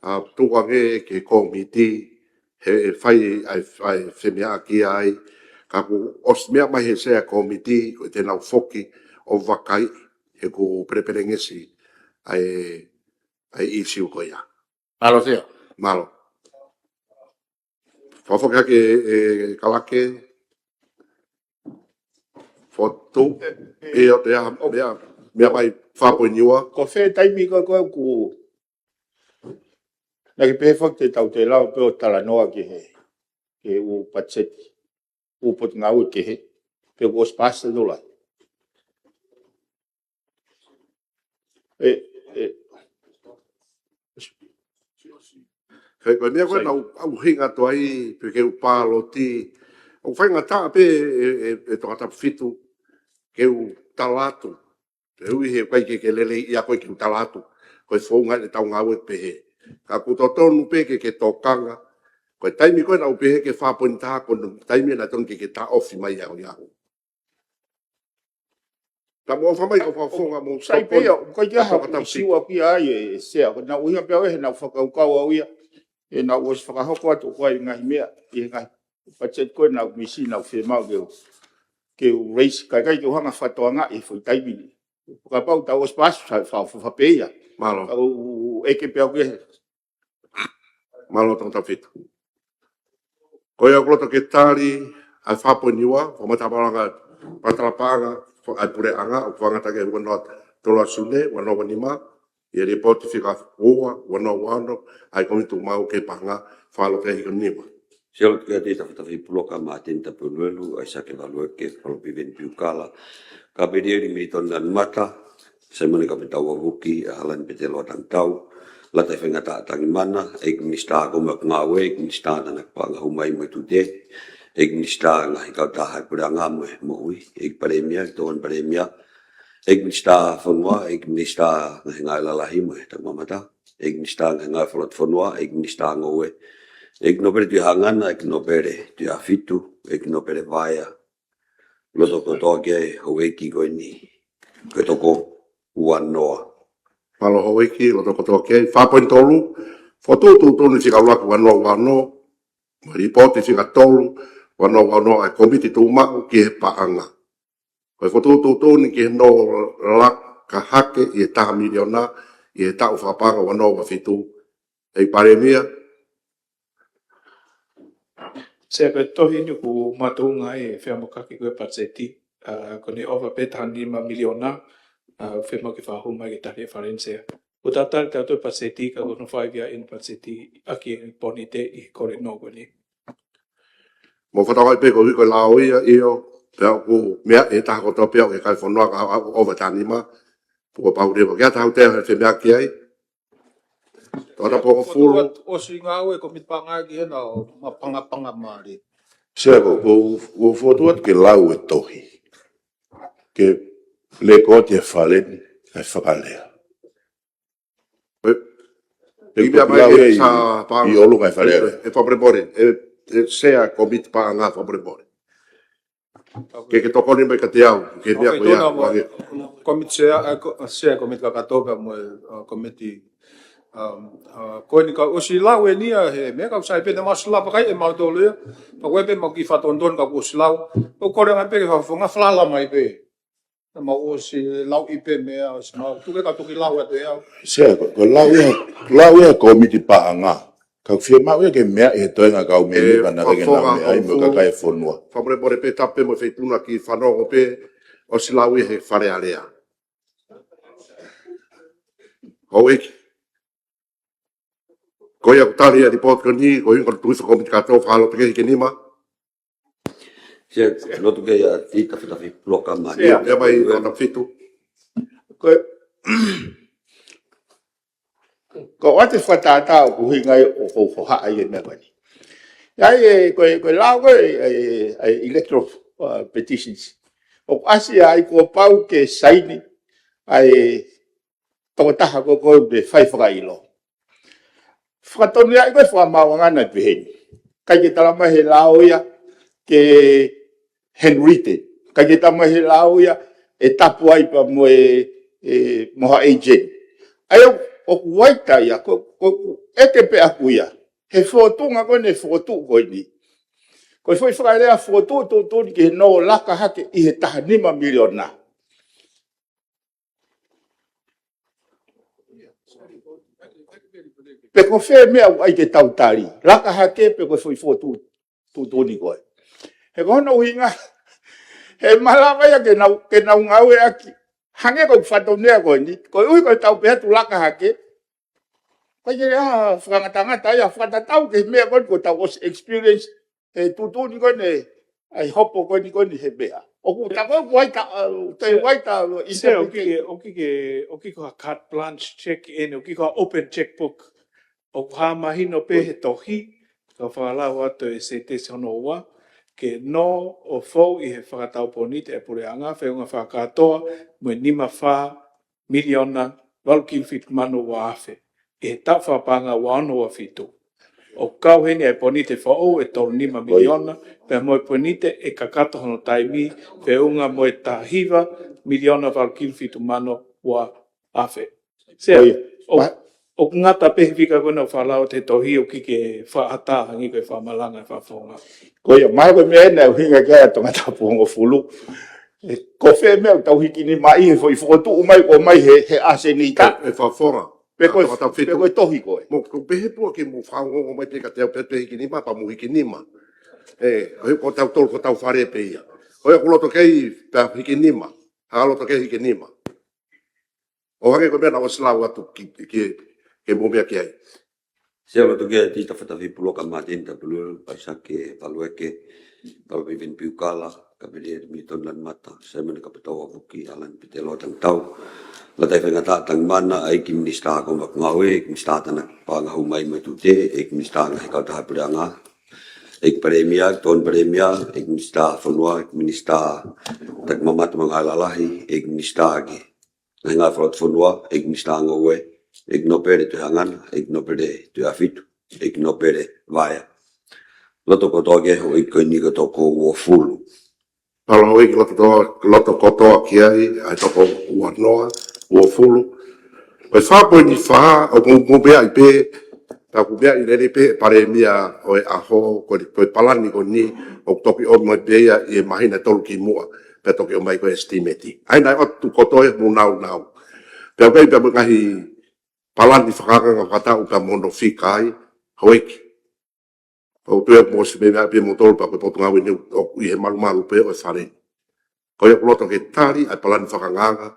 ʻa, tuku ange ki he kōmiti, he, he fai ʻa e, ʻa e femeʻaʻaki ai, ka kuo ʻosi meʻa mai he sea komiti, ko e te nau foki ʻo vakai, he kuo pelepelengesi ʻa e, ʻa e ʻīsiu ko ia. Mālō Sea. Mālō. Fakafoki hake ʻe Kalake. Fotu. ʻIo, te aha, meʻa, meʻa mai fā poini ua. Ko fē taimi ko ē ʻoku, naʻa ke pehē foki te tau toe lava pē ʻo talanoa ki he, ki he ʻū patiseti, ʻū potungāue kehe, pe kuo ʻosi paasi te tau lava. ʻE, ʻe. He ko e meʻa ko ē naʻa ku ʻuhinga atu ai, pe ke u pāloti, ʻoku faingataʻa pē ʻe, ʻe, ʻe Tongatapu fitu, ke u tala atu. He ʻuhi he ʻikai ke, ke lelei ia ko ē ke u tala atu. Ko e founga ʻetau ngāue pehē. Ka ʻoku totonu pē ke, ke tokanga. Ko e taimi ko ē naʻa ku pehē ke fā poini taha ko e taimi naʻa totonu ke, ke taʻofi mai ia ʻo ia. Ka mo fa mai ka fa fonga mo sai pe ia, ko ia ha ʻīsiu ʻoku ʻi ai ʻe Sea, ko naʻa ku ʻuhinga pē au ʻe he naʻa ku fakakaukau au ia, ʻe naʻa ku ʻosi fakahoko atu ko e ngaahi meʻa, ʻi he ngaahi patiseti ko ē naʻa ku misi naʻa ku fiemaʻu ke u, ke u raise, ka ʻikai ke u hanga fakatokangaʻi he foʻi taimi ni. Kapau tau ʻosi paasi, sa, fa, fa, fa pē ia. Mālō. Ka u, u, u, ʻeke pē au ke Mālō Tongatapu fitu. Ko ia ʻoku loto ke tali ʻa e fā poini ua, fakamatala paʻanga, fakamatala paʻanga ʻa e puleʻanga, ʻoku fakaʻatā ki he ua noa tolu ʻa Sune, ua noa ua nima, ʻi he lipooti fika ua, ua noa ua ono, ʻa e Komiti Tuʻumaʻu ki he Paʻanga, fakalotoʻi ʻe he Hikonima. Sea, lotu ki he Tafatafi Puloka, Māteni Tapueluelu, ʻAisake Valueke, Palopiveni Piukala, Kapelieli Militoni Nanumata, Saimone Kapitau Avuki, ʻAlani Peteloa Tangitau, Lata Faingataʻa Tangimana, ʻEiki Minisitā Komoaki Ngāue, ʻEiki Minisitā Tānaki Paʻanga Hū Mai mo e Tute, ʻEiki Minisitā Ngaahi Kautaha ʻa e Puleʻanga mo e Moʻui, ʻEiki Palēmia, ʻEiki Tokoni Palēmia, ʻEiki Minisitā Fonua, ʻEiki Minisitā Ngaahi Ngāue Lalahi mo e Takimamata, ʻEiki Minisitā Ngaahi Ngāue Fakalotofonua, ʻEiki Minisitā Ngoue, ʻEiki Nōpele Tuʻihangana, ʻEiki Nōpele Tuʻihaʻafitu, ʻEiki Nōpele Vaea, loto kotoa ki ai houʻeiki ko eni. Ko e toko ua noa. Mālō houʻeiki, loto kotoa ki ai. Fā poini tolu, fokotuʻutuʻuni fika ʻuluaki ua noa ua ono, mo e lipooti fika tolu ua noa ua ono ʻa e Komiti Tuʻumaʻu ki he Paʻanga. Ko e fokotuʻutuʻuni ki he nō laka hake ʻi he taha miliona ʻi he taʻu fakapaʻanga ua noa ua fitu. ʻEiki Palēmia. Sea, ko e tohi ni ʻoku makatuʻunga ai e feʻamokaki ko ē patiseti, ʻa, ko eni ʻova pē taha nima miliona, ʻa, fiemaʻu ke fakahū mai ki he Taliʻi Fale ni Sea. ʻOku tau tali tautolu patiseti ka ko hono five year ʻeni patiseti ʻaki e ponite ʻi he kole nō ko eni. Mo fakatauange pē ko e ʻuhi ko e lao ia, ʻio, pea ʻoku meʻa ʻe taha kotoa pē ʻa e kakai e fonua ka ʻoku ʻova taha nima, pea ʻoku pau leva ke ʻatā ha taha ʻe femeʻaʻaki ai. Tau ʻatā pē ʻo fulu. ʻOsi ngāue Komiti Paʻanga ki hena ʻo mapangapanga mālie. Sea, ko, ko, ko fotu atu ke lau e tohi. Ke lekooti e Fale ni, ʻa e fakalea. ʻE, ʻe ʻi meʻa mai lau e ʻi, sa paʻanga ʻi ʻolunga e Fale Alea. ʻE, ʻe fakamolemole, ʻe, ʻe Sea Komiti Paʻanga fakamolemole. Ke, ke tokoni mai kiate au, ke meʻa ko ia, mo e Komiti Sea, ʻa, ko, Sea Komiti Kakato pea mo e, ʻa, Komiti, um, ʻa, ko eni ka ʻosi lau eni ia he meʻa ka ʻoku sai pē te mau ʻosi lau pē kai ʻe mautolu ia, pea ko e pē mau kiʻi fakatonutonu ka ʻoku ʻosi lau, ʻoku kole ange pē ke fakafonga falala mai pē. Te mau ʻosi lau ʻi pē meʻa, ʻosi mau tuku ka tuku lau atu ʻe au. Sea, ko, ko e lau ia, lau ia Komiti Paʻanga. Ka ʻoku fiemaʻu ia ke meʻa ʻi he toenga kau mēmipa naʻa ke nau meʻa ai mo e kakai e fonua. Fakamolemole pē tapu pē mo e feituʻu naʻa ke fanongo pē ʻosi lau ia he Fale Alea. Houʻeiki. Ko ia ʻoku tali ʻa e lipooti ko eni, ko e ʻuhinga ko e tuʻi fakakomiti kātoa fakaloto ki he Hikonima. Sea, lotu ki he Tafatafi Puloka, Māteni. Sea. Meʻa mai Tafatafi fitu. Ko e, ko e ʻoatu e fakatātā ʻoku ʻuhinga ai ʻoku ou hohaʻa ʻi he meʻa ko eni. ʻI ai e, ko e, ko e lao ko e, e, e electoral, uh, petitions. ʻOku ʻasi ai kuo pau ke saini ʻa e tokotaha ko ē ʻoku ne fai fakaʻilo. Fakatonu ia ʻi ko e fakamaauʻanga naʻe pehē ni. ʻIkai ke tala mai he lao ia ke handwritten. ʻIkai ke tala mai he lao ia ʻe tapu ai pea mo e, e, mo ha agent. ʻA ia ʻoku ʻi ai taha ia, ko, ko, ʻoku ʻeke pē ʻaku ia. he fotunga ko eni fokotuʻu ko eni. Ko e foʻi fakalea fokotuʻu tuʻutuʻuni ki he nō laka hake ʻi he taha nima miliona. Pe ko fē meʻa ʻoku ʻai ke tau tali, laka hake pe ko e foʻi fokotuʻu tuʻutuʻuni ko ē. He ko hono ʻuhinga, he malava ia ke nau, ke nau ngāueʻaki. Hangē ko e fatongia ko eni, koeʻuhi ko e tau pehē atu laka hake. Ko e ke a fakangatangata ia, fakatatau ki he meʻa ko eni ko e tau ʻosi experience, he tuʻutuʻuni ko eni, ʻai hopo ko eni ko eni he meʻa. ʻOku ta ko ʻoku ʻai ta, uh, te ʻai ta, uh, Sea, ʻoku interpretation. Ke, ʻoku ke, ʻoku ke ko ha carte blanche check eni, ʻoku ke ko ha open checkbook. ʻOku hā mahino pē he tohi, ka fakalao atu e sētesi hono ua, ke nō ʻo fou ʻi he fakatau ponite e puleʻanga, feʻunga fakakātoa, mo e nima fā miliona, valu kilu fitu mano ua afe. ʻI he taʻu fakapaʻanga ua ono ua fitu. ʻOku kau heni e ponite foʻou e tolu nima miliona, pea mo e ponite ʻe kakato hono taimi, feʻunga mo e taha hiva miliona valu kilu fitu mano ua afe. Sea, ʻoku ngata pē he fika ko ena ʻoku fakalao atu he tohi ʻoku ke fakaʻatā hangē ko e fakamalanga e fakafofonga. Ko ia, mahalo ko e meʻa ena ʻoku ʻuhinga ki ai ʻa Tongatapu hongofulu. Ko fē meʻa ʻoku tau hiki nima ai he foʻi fokotuʻu mai ko mai he, he ʻasenita. E, e fakafofonga. Pe ko e, Tongatapu fitu. Pe ko e tohi ko ē. Mo, ko pehē pua ke mo fakaongo mai pē ka te au pē hiki nima, pea mo hiki nima. E, ko e ko tau tolu, ko tau fale pē ia. Ko ia ʻoku loto kei pea hiki nima. Ha loto kei hiki nima. ʻO hangē ko e meʻa naʻa ʻosi lau atu ki, ki, ke mo meʻa ki ai. Sea, loto ke ti ta fata fi pulo ka Martin ta pulu paisa ke palueke, Palo Piveni Piukala, Kapiteni Milton Lanumata, Saimone Kapitau Avuki, Alan Pitelo Tangitau, Lātai Faingataʻa Tangimana, ʻEiki Minisitā Kau Maʻu Ngāue, ʻEiki Minisitā Tānaki Paʻanga Hū Mai mo e Tute, ʻEiki Minisitā Ngaahi Kautaha Puleʻanga, ʻEiki Palēmia, Tokoni Palēmia, ʻEiki Minisitā Fonua, ʻEiki Minisitā Takimamata mo e Ngāue Lalahi, ʻEiki Minisitā ki he Ngaahi Fakafofonga, ʻEiki Minisitā Ngoue, ʻEiki Nōpele Tuʻihaʻangana, ʻEiki Nōpele Tuʻiʻāfitu, ʻEiki Nōpele Vaea. Loto kotoa ki he houʻeiki ko eni ko e toko uofulu. Mālō houʻeiki, loto kotoa, loto kotoa ki ai, ʻa e toko uanoa, uofulu. Ko e fā poini fā, ʻoku mou, mou meaʻi pē, ta ku meaʻi lelei pē Palēmia ʻo e ʻaho, ko e, ko e palani ko eni, ʻoku toki ʻomai pē ia ʻi he māhina ʻe tolu kimuʻa, pea toki ʻomai ko e estimate. ʻA ia naʻe ʻoatu kotoa ia mou naunau. Pea ʻoku ʻi ai pē mo e ngaahi palani fakaangaanga fakataʻu pea mo hono fika ai, houʻeiki. ʻOku ou tui ʻoku mou ʻosi meimei pē moutolu pea ko e Potungāue ni ʻoku ʻi he malumalu pē ʻo e fale ni. Ko ia ʻoku loto ke tali ʻa e palani fakaangaanga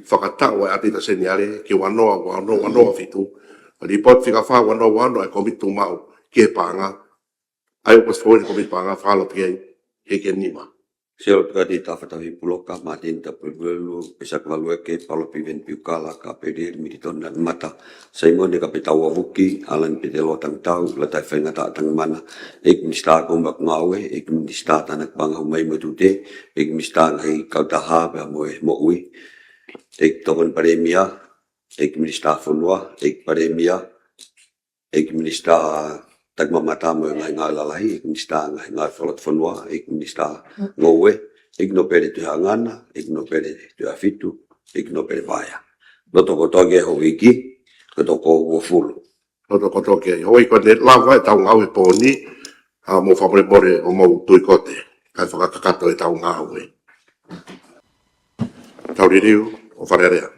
fakataʻu ʻa e ʻAtita Seniale ki he uanoa, uanoa, uanoa fitu. Lipooti fika fā, uanoa, uanoa ʻa e Kōmiti Tuʻumaʻu ki he Paʻanga. ʻA ia ʻoku ʻosi fou ʻi he Kōmiti Paʻanga, fakalotu ki ai, hiki nima. Sea, loto ka ti ta fata fi pulo ka Martin ta pulu, Isaac Valueke, Palo Piveni Piukala, Kapiteni Milton Lanumata, Saimone Kapitau Avuki, Alan Pitelo Tangitau, Lātai Faingataʻa Tangimana, ʻEiki Minisitā Kau Maʻu Ngāue, ʻEiki Minisitā Tānaki Paʻanga Hū Mai mo e Tute, ʻEiki Minisitā Ngaahi Kautaha pea mo e Moʻui, ʻEiki Tokoni Palēmia, ʻEiki Minisitā Fonua, ʻEiki Palēmia, ʻEiki Minisitā Takimamata mo e Ngaahi Ngāue Lalahi, ʻEiki Minisitā Ngaahi Ngāue Fakalotofonua, ʻEiki Minisitā Ngoue, ʻEiki Nōpele Tuʻihaʻangana, ʻEiki Nōpele Tuʻiʻāfitu, ʻEiki Nōpele Vaea. Loto kotoa ki ai houʻeiki, ko e toko uofulu. Loto kotoa ki ai houʻeiki, ko ʻene lava ʻetau ngāue he pō ni, ʻa mou fakamolemole ʻo mou tui kote, kae fakakakato ʻetau ngāue. Tau liliu ʻo falealea.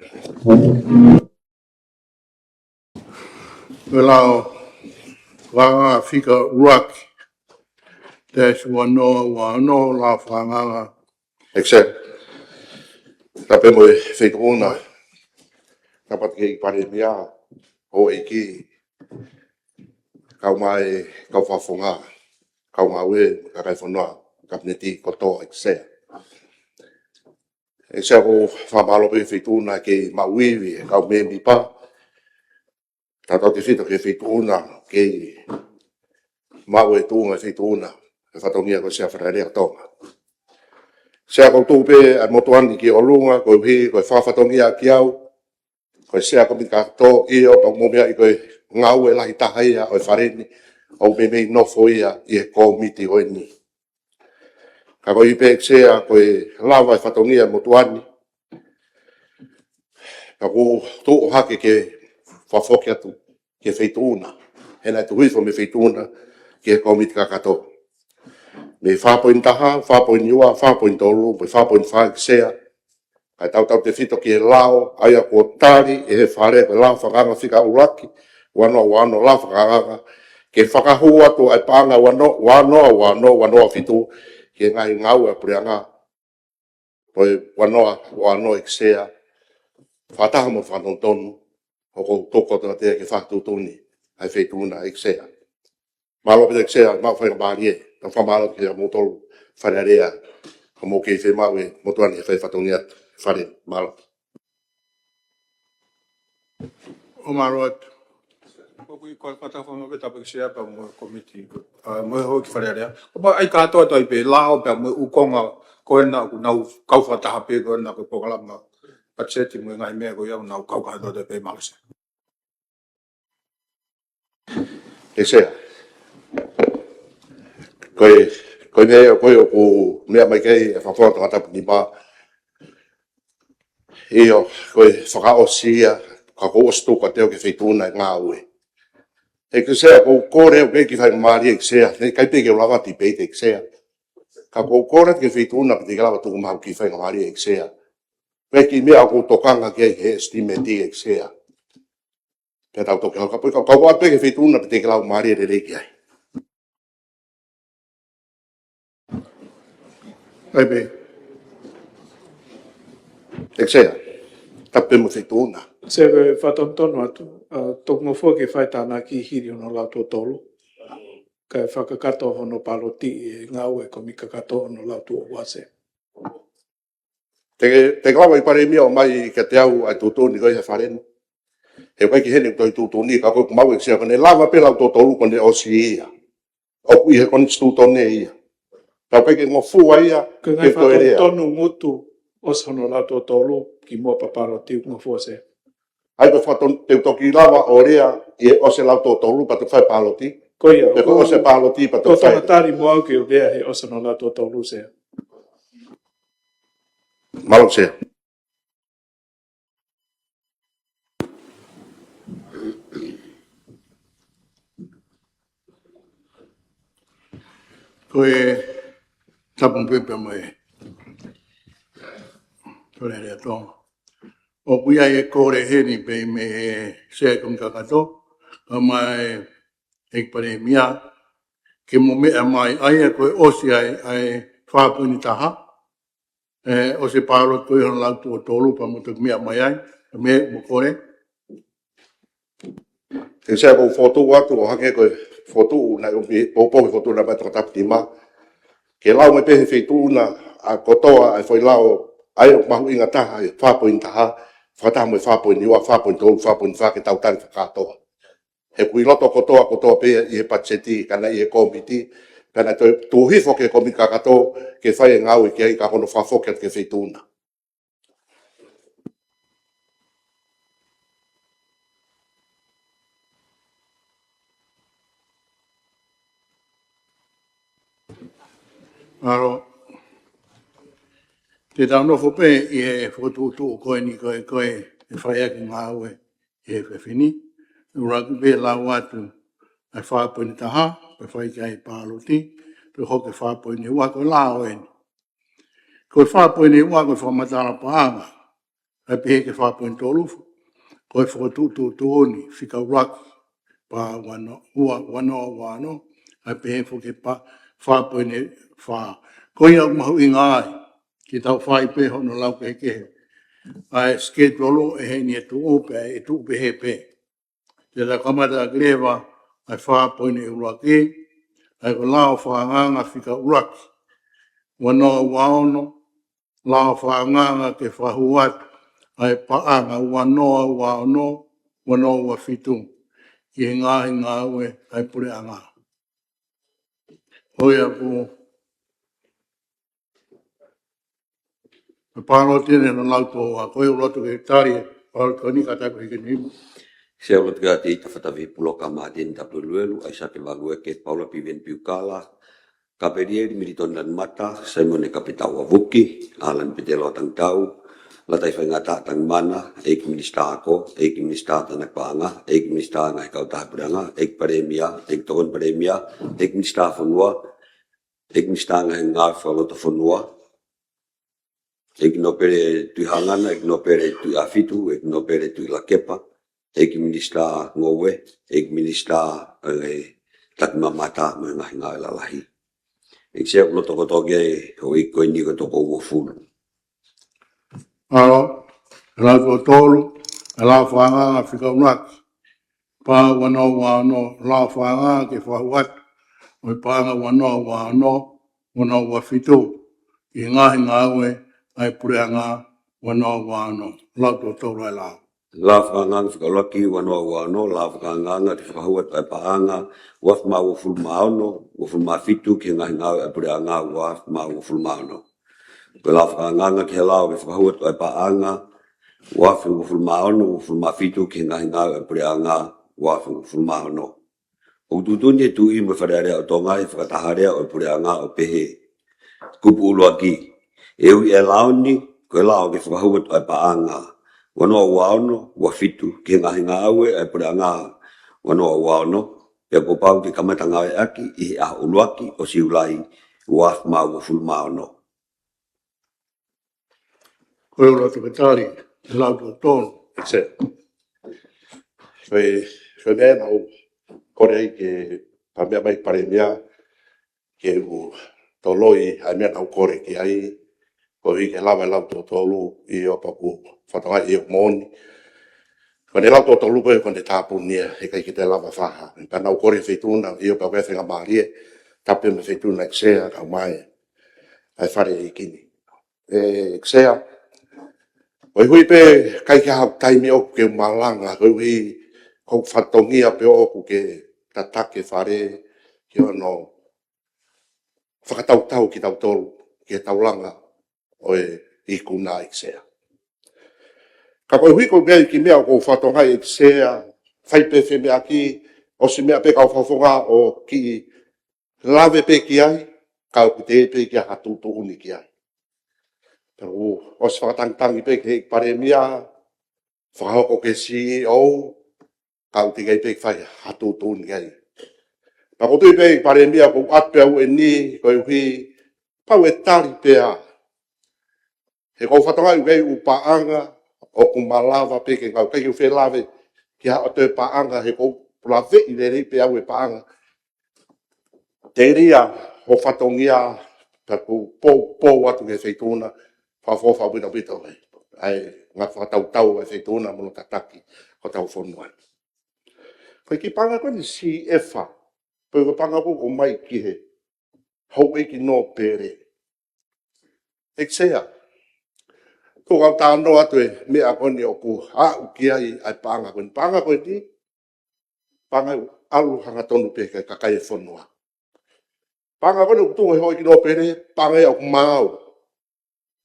Ko e lao fakaangaanga fika ʻuluaki, teʻesi uanoa uanoa, lao fakaangaanga. Excel. Tapu mo e Feituʻuna, tapu atu ki he Palēmia, houʻeiki, kau mai, kau fakafofonga, kau ngāue, kakai fonua, Kapineti kotoa, Excel. ʻE Sea, ʻoku ou fakamālō pē ki he Feituʻuna kei maʻu ivi ʻe he kau mēmipa. Tautautefito ki he Feituʻuna kei maʻu e tuʻunga ʻo e Feituʻuna, e fatongia ko e Sea Falealea ʻo Tonga. Sea, ʻoku ou tuku pē ʻa e motuʻa ni ki ʻolunga, koeʻuhi ko e fakafatongia kiate au, ko e Sea Kōmiti Kakato, ʻio, pea mou meaʻi ko e ngāue lahi taha ia ʻo e Fale ni, ʻoku meimei nofo ia ʻi he kōmiti ko eni. Ka koeʻuhi pē Sea ko e lava e fatongia motuʻa ni, ka ʻoku ou tuʻu hake ke fakafoki atu ki he Feituʻuna. He naʻe tuku hifo mei he Feituʻuna ki he kōmiti kakato. Mei he fā poini taha, fā poini ua, fā poini tolu, mo e fā poini fā ʻEiki Sea. Kae tautautefito ki he lao, ʻa ia kuo tali ʻe he Fale, ko e lao fakaangaanga fika ʻuluaki, ua noa ua ono lao fakaangaanga, ke fakahū atu ʻa e paʻanga ua noa ua ono, ua noa ua fitu, ki he ngaahi ngāue ʻa e puleʻanga. Ko e ua noa ua ono ʻEiki Sea, fakataha mo e fakanounou, ʻoku ou toko atu ʻa e ke fakatuʻutuʻuni ʻa e Feituʻuna ʻEiki Sea. Mālō pē ʻEiki Sea, maʻu faingamālie, tau fakamālō ki he moutolu Fale Alea, ka mou kei fiemaʻu e motuʻa ni he fai fatongia Fale, mālō. ʻO mālō atu. Ko kui kua kata fanga ke tapu ʻEiki Sea pea mo e kōmiti, ʻa, mo e houʻeiki Fale Alea. Ko pa ai kātoa toi pē lao pea mo e ʻū konga ko ena ʻoku nau kau fakataha pē ko ena ko e polokalama patiseti mo e ngaahi meʻa ko ia ʻoku nau kau kātoa toi pē, mālō Sea. ʻEiki Sea. Ko e, ko e meʻa, ko e ʻoku meʻa mai ki ai e fakafofonga Tongatapu nima. ʻIo, ko e fakaʻosi ia, ka kuo ʻosi tuku atu ki he Feituʻuna e ngāue. ʻEiki Sea, ʻoku ou kole ʻoku ʻikai ke faingamālie ʻEiki Sea, naʻe ʻikai pē ke u lava debate ʻEiki Sea. Ka ʻoku ou kole ki he Feituʻuna pe te ke lava tuku maʻu ha kiʻi faingamālie ʻEiki Sea. Pea ko e kiʻi meʻa ʻoku ou tokanga ki ai he estimate ʻEiki Sea. Pea tau toki hoko pē, ka, ka ʻoku ou ʻoatu pē ki he Feituʻuna pe te ke lau mālie lelei ki ai. ʻAi pē. ʻEiki Sea, tapu pē mo e Feituʻuna. Sea, ko e fakatonutonu atu, ʻa, tokongofua ke fai tānaki hili hono lau tuʻo tolu. Kae fakakakato hono pāloti e ngāue kōmiti kakato hono lau tuʻo ua Sea. Te, te ke lava ʻEiki Palēmia ʻo ʻomai kiate au ʻa e tuʻutuʻuni ko ia he Fale ni. He ʻoku ʻikai ke heni ʻeku tohi tuʻutuʻuni, ka ko ʻeku maʻu ʻEiki Sea ko ʻene lava pē lau tuʻo tolu ko ʻene ʻosi ia. ʻOku ʻi he konisitūtone ia. Ka ʻoku ʻikai ke ngofua ia, ko e ngaahi ke toe lea. Fakatonutonu ngutu ʻosi hono lau tuʻo tolu kimuʻa pea pāloti, ngofua Sea. ʻAi ko e fakaton-, te u toki lava ʻo lea ʻi he ʻosi e lau tuʻo tolu pea toki fai pāloti. Ko ia, pe ko e ʻosi e pāloti pea toki fai. Ko e fakamatala mo au ke u lea he ʻosi hono lau tuʻo tolu Sea. Mālō Sea. Ko e tapu pē pea mo e Fale Alea Tonga. ʻOku ʻi ai e kole heni pē mei he Sea Kōmiti Kakato, kae ʻumaʻā e ʻEiki Palēmia, ke mo meʻa mai ʻa ia ko e ʻosi ʻa e, ʻa e fā poini taha, ʻe, ʻosi e pāloti ko ia hono lau tuʻo tolu pea mo toki meʻa mai ai, meʻa mo kole. ʻEiki Sea, ʻoku ou fokotuʻu atu ʻo hangē ko e fokotuʻu naʻe ʻomi, poupou he fokotuʻu naʻe ʻomai ʻe Tongatapu nima. Ke lau mai pē he Feituʻuna ʻa e kotoa ʻa e foʻi lao, ʻa ia ʻoku mahuʻinga taha, ʻa e fā poini taha, fakataha mo e fā poini ua, fā poini tolu, fā poini fā ke tau tali fakakātoa. He ʻoku ʻi loto kotoa, kotoa pē ʻi he patiseti, ka naʻe ʻi he kōmiti, ka naʻe toe tuku hifo ki he kōmiti kakato, ke fai e ngāue ki ai ka ko hono fakafoki atu ki he Feituʻuna. Mālō. Te tau nofo pē ʻi he fokotuʻutuʻu ko eni ko e, ko e, ʻe fai ʻaki e ngāue ʻi he efiafi ni. ʻUluaki pē lau atu ʻa e fā poini taha, pea fai ki ai e pāloti, pea hoko e fā poini ua, ko e lao eni. Ko e fā poini ua ko e fakamatala paʻanga, ʻai pehē ki he fā poini tolu, ko e fokotuʻutuʻuni fika ʻuluaki, paʻanga ua noa, ua, ua noa ua ono, ʻai pehē foki ki he pa-, fā poini fā. Ko ia ʻoku mahuʻinga ai ke tau fai pē hono lau kehekehe ʻa e schedule ʻe heni e tuʻu pē, ʻe tuʻu pehē pē. Te tau kamata ʻaki leva ʻa e fā poini ʻuluaki, ʻa ia ko e lao fakaangaanga fika ʻuluaki, ua noa ua ono, lao fakaangaanga ke fakahū atu ʻa e paʻanga ua noa ua ono, ua noa ua fitu, ki he ngaahi ngāue ʻa e puleʻanga. ʻOiauē, ko e pāloti eni hono lau tuʻo ua, ko e ʻuluaki ke tali, pāloti ko eni ka taku hiki ni. Sea, ʻuluaki ke ʻai ʻa e tafatafi puloka Māteni Tapueluelu, ʻAisake Valueke, Paula Piveni Piukala, Kapelieli Militoni Lanumata, Saimone Kapitau ʻAvuki, ʻAlani Petelo Tangitau, Lata ʻi he faingataʻa Tangimana, ʻEiki Minisitā Ako, ʻEiki Minisitā Tānaki Paʻanga, ʻEiki Minisitā Ngaahi Kautaha Puleʻanga, ʻEiki Palēmia, ʻEiki Tokoni Palēmia, ʻEiki Minisitā Fonua, ʻEiki Minisitā Ngaahi Ngāue Fakalotofonua, ʻEiki Nōpele Tuʻihangana, ʻEiki Nōpele Tuʻiʻāfitu, ʻEiki Nōpele Tuʻilakepa, ʻEiki Minisitā Ngoue, ʻEiki Minisitā ʻo e Takimamata mo e Ngaahi Ngāue Lalahi. ʻEiki Sea, ʻoku loto kotoa ki he houʻeiki ko eni ko e toko uofulu. Mālō, lau toko tolu, lau fakaangaanga fika ʻuluaki, paʻanga ua noa ua ono, lau fakaangaanga ki he fakahū atu ʻo e paʻanga ua noa ua ono, ua noa ua fitu, ki he ngaahi ngāue ʻa e puleʻanga ua noa ua ono. Lau toko tolu e lau. Lau fakaangaanga fika ʻuluaki ua noa ua ono, lau fakaangaanga ki he fakahū atu ʻa e paʻanga ua afe mā uofulu mā ono, ua afe mā fitu ki he ngaahi ngāue ʻa e puleʻanga ua afe mā uofulu mā ono. Ko e lau fakaangaanga ki he lau ki he fakahū atu ʻa e paʻanga ua afe uofulu mā ono, ua afe mā fitu ki he ngaahi ngāue ʻa e puleʻanga ua afe uofulu mā ono. ʻOku tuʻutuʻuni ʻe he Tuʻi mo e Fale Alea ʻo Tonga ʻi he fakataha lea ʻo e puleʻanga ʻo pehē: Kupu ʻuluaki, ʻe ui e lao ni ko e lao ki he fakahū atu ʻa e paʻanga ua noa ua ono, ua fitu ki he ngaahi ngāue ʻa e puleʻanga ua noa ua ono, pea kuo pau ke kamata ngāueʻaki ʻi he ʻaho ʻuluaki ʻo Siulai ua afe mā uofulu mā ono. Ko e ʻuluaki toketā, lau toko tolu. ʻEiki Sea, ko e, ko e meʻa naʻá ku kole ai ke pā meʻa mai Palēmia ke u toloi ʻa e meʻa naʻá ku kole ki ai, koeʻuhi ke lava e lau toko tolu, ʻio, pea ʻoku ou fakatokangaʻi ʻoku moʻoni. Ko ʻene lau toko tolu ko ē, ko ʻene tāpuni ia, heʻikai ke toe lava fakahā. Pea naʻá ku kole ki he Feituʻuna, ʻio, pea ko e faingamālie, tapu mo e Feituʻuna ʻEiki Sea, kae ʻumaʻā ʻa e Fale ʻEiki ni. ʻEiki Sea, koeʻuhi pē ʻikai ke ʻi ai haʻaku taimi ʻoʻoku ke u malanga, koeʻuhi ko e fatongia pē ʻoʻoku ke tataki e Fale ki hono fakatautau kitautolu ki he taulanga ʻo e ikuna, ʻEiki Sea. Ka koeʻuhi ko e kiʻi meʻa ʻoku ou fakatokangaʻi, ʻEiki Sea, fai pē femeʻaʻaki, ʻosi meʻa pē kau fakafofonga ʻo kiʻi lave pē ki ai, ka ʻoku teʻeki pē ke ʻi ai ha tuʻutuʻuni ki ai. Pea u ʻosi fakatangitangi pē ki he Palēmia, fakahoko ki he C E O, ka ʻoku teʻeki ai pē ke fai ha tuʻutuʻuni ki ai. Pea ʻoku ou tui pē, Palēmia, ʻoku ou ʻatu pē au ʻeni, koeʻuhi pau ʻe tali pē ā. He ʻoku ou fakatokangaʻi ʻoku ʻi ai e ʻū paʻanga ʻoku malava pē ke ngāue, ʻikai ke u fie lave ki ha ʻoto e paʻanga, he ʻoku ou laveʻi lelei pē au e paʻanga. Telia ho fatongia, pea ʻoku ou poupou atu ki he Feituʻuna, fakaʻofoʻofa ʻaupito ʻaupito ē, ʻa e ngaahi fakatautau ʻa e Feituʻuna mo hono tataki hotau fonua. Ko e kiʻi paʻanga ko eni, C F, ko e paʻanga ko ē ʻoku ʻomai ki he houʻeiki nōpele. ʻEiki Sea, tuku ke u talanoa atu e meʻa ko eni ʻoku aʻu ki ai ʻa e paʻanga ko eni. Paʻanga ko eni, paʻanga ʻoku ʻalu hangatonu pē ki he kakai e fonua. Paʻanga ko eni ʻoku tuku ʻe he houʻeiki nōpele, paʻanga ia ʻoku maau,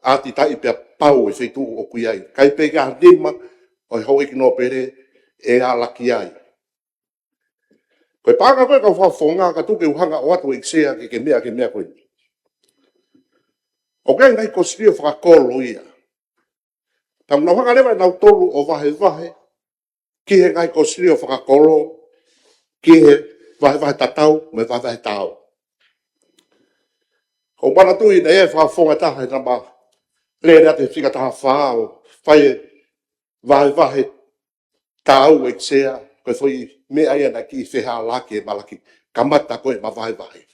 ʻatitaʻi pea pau e feituʻu ʻoku ʻi ai. ʻIkai pē ke ʻi ai ha nima ʻo e houʻeiki nōpele ʻe ala ki ai. Ko e paʻanga ko ē, kau fakafofonga, ka tuku ke u hanga ʻo ʻoatu, ʻEiki Sea, ke ke meʻa ki he meʻa ko eni. ʻOku ʻi ai e ngaahi kosilio fakakolo ia. Pea ʻoku nau hanga leva ʻe nautolu ʻo vahevahe ki he ngaahi kosilio fakakolo, ki he vahevahe tatau mo e vahevahe taau. ʻOku ou manatuʻi naʻe ʻi ai e fakafofonga ʻe taha, he naʻá ma lele atu he fika taha fā ʻo fai e vahevahe taau, ʻEiki Sea, ko e foʻi meʻa ia naʻe kiʻi fehālaaki e malaki kamata ko ē ʻema vahevahe.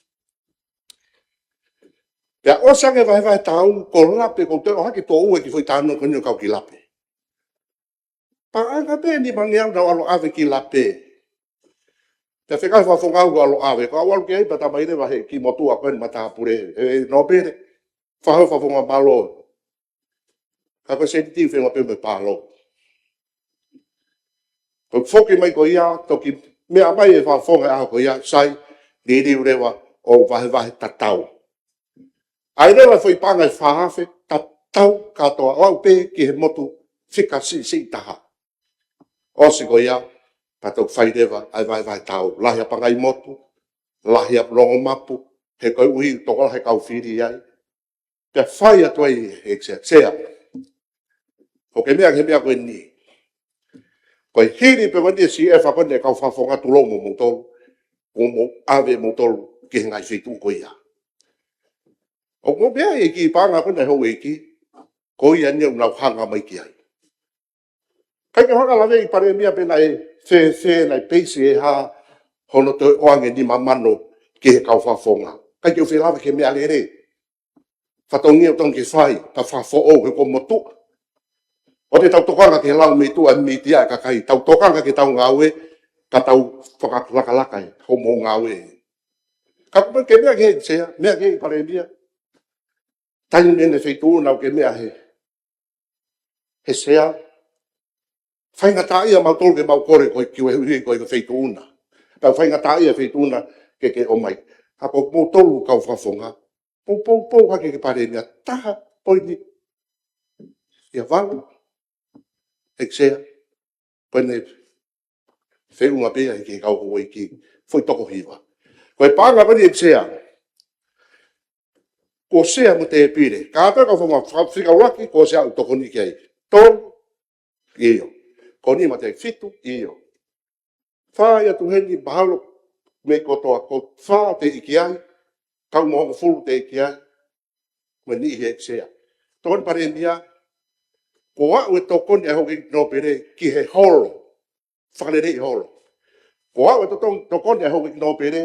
Pea ʻosi ange e vahevahe taau, ko Lape, ʻoku ou toe ʻohake atu ʻo ʻoua e kiʻi foʻi talanoa ko eni ʻo kau ki Lape. Paʻanga pē ʻe nimangeau naʻa nau ʻalu ʻo ʻave ki Lape. Pea fekau e fakafofonga ʻo ʻalu ʻo ʻave, ko au ʻalu ki ai pea talamai leva ʻe he kiʻi motuʻa ko eni matāpule, ʻe nōpele, fakahā e fakafofonga mālō. Ka ko e sēniti ʻoku feinga pē mo e pālō. Ko e foki mai ko ia, toki meʻa mai e fakafofonga ʻaho ko ia, sai, liliu leva ʻo vahevahe tatau. ʻAi leva e foʻi paʻanga ʻe fā afe, tatau kātoa, ʻo aʻu pē ki he motu fika siʻisiʻi taha. ʻOsi ko ia, pea toki fai leva ʻa e vahevahe taau, lahi ʻa e paʻanga ʻi motu, lahi ʻa e longomapu, he koeʻuhi tokolahi e kau fili ai. Pea fai atu ai, ʻEiki Sea, Sea. ʻOku ke meʻa ki he meʻa ko eni. Ko e hili pē ko eni e CF ko eni e kau fakafofonga, tulou mo moutolu, ʻo mou ʻave moutolu ki he ngaahi feituʻu ko ia. ʻOku mou meaʻi e kiʻi paʻanga ko eni ʻa e houʻeiki, ko ia eni ʻoku nau hanga mai ki ai. ʻIkai ke u hanga ʻo laveʻi Palēmia pe naʻe fēfē, naʻe peisi ʻe hā hono toe ʻoange nima mano ki he kau fakafofonga. ʻIkai ke u fie lave ki he meʻalele. Fatongia ʻoku totonu ke fai, ka fakafoʻou he kuo motuʻa. ʻOua te tau tokanga ki he lau mei tuʻa mei mītia ʻa e kakai, tau tokanga ki heʻetau ngāue, ka tau fakalakalaka ʻi hoʻomou ngāue. Ka ʻoku ke meʻa ki he Sea, meʻa ki he Palēmia. Taimi ʻeni he feituʻu na ʻoku ke meʻa he, he Sea. Faingataʻaʻia mautolu ke mau kole koe ki he hui ko e feituʻu na. Tau faingataʻaʻia feituʻu na ke ke ʻomai. Ka ko moutolu kau fakafofonga, pou, pou, pou hake ki he Palēmia, taha poini ia valu, ʻEiki Sea, poini feʻunga pē ia ki he kau houʻeiki, foʻi toko hiva. Ko e paʻanga ko eni ʻEiki Sea, ko e Sea mo e Tēpile. Kātoa e kau fakafofonga, fika ʻuluaki, ko e Sea ʻoku tokoni ki ai. Tolu, ʻio. Ko e nima mo e fitu, ʻio. Fā ia ʻoku ʻi heni, mahalo mei he kotoa, ko e fā teʻeki ai, taha mo e hongofulu teʻeki ai, mo e niʻihi ʻEiki Sea. Tokoni Palēmia, ko e aʻu e tokoni ʻa e houʻeiki nōpele ki he holo, fakaleleiʻi holo. Ko e aʻu e totong-, tokoni ʻa e houʻeiki nōpele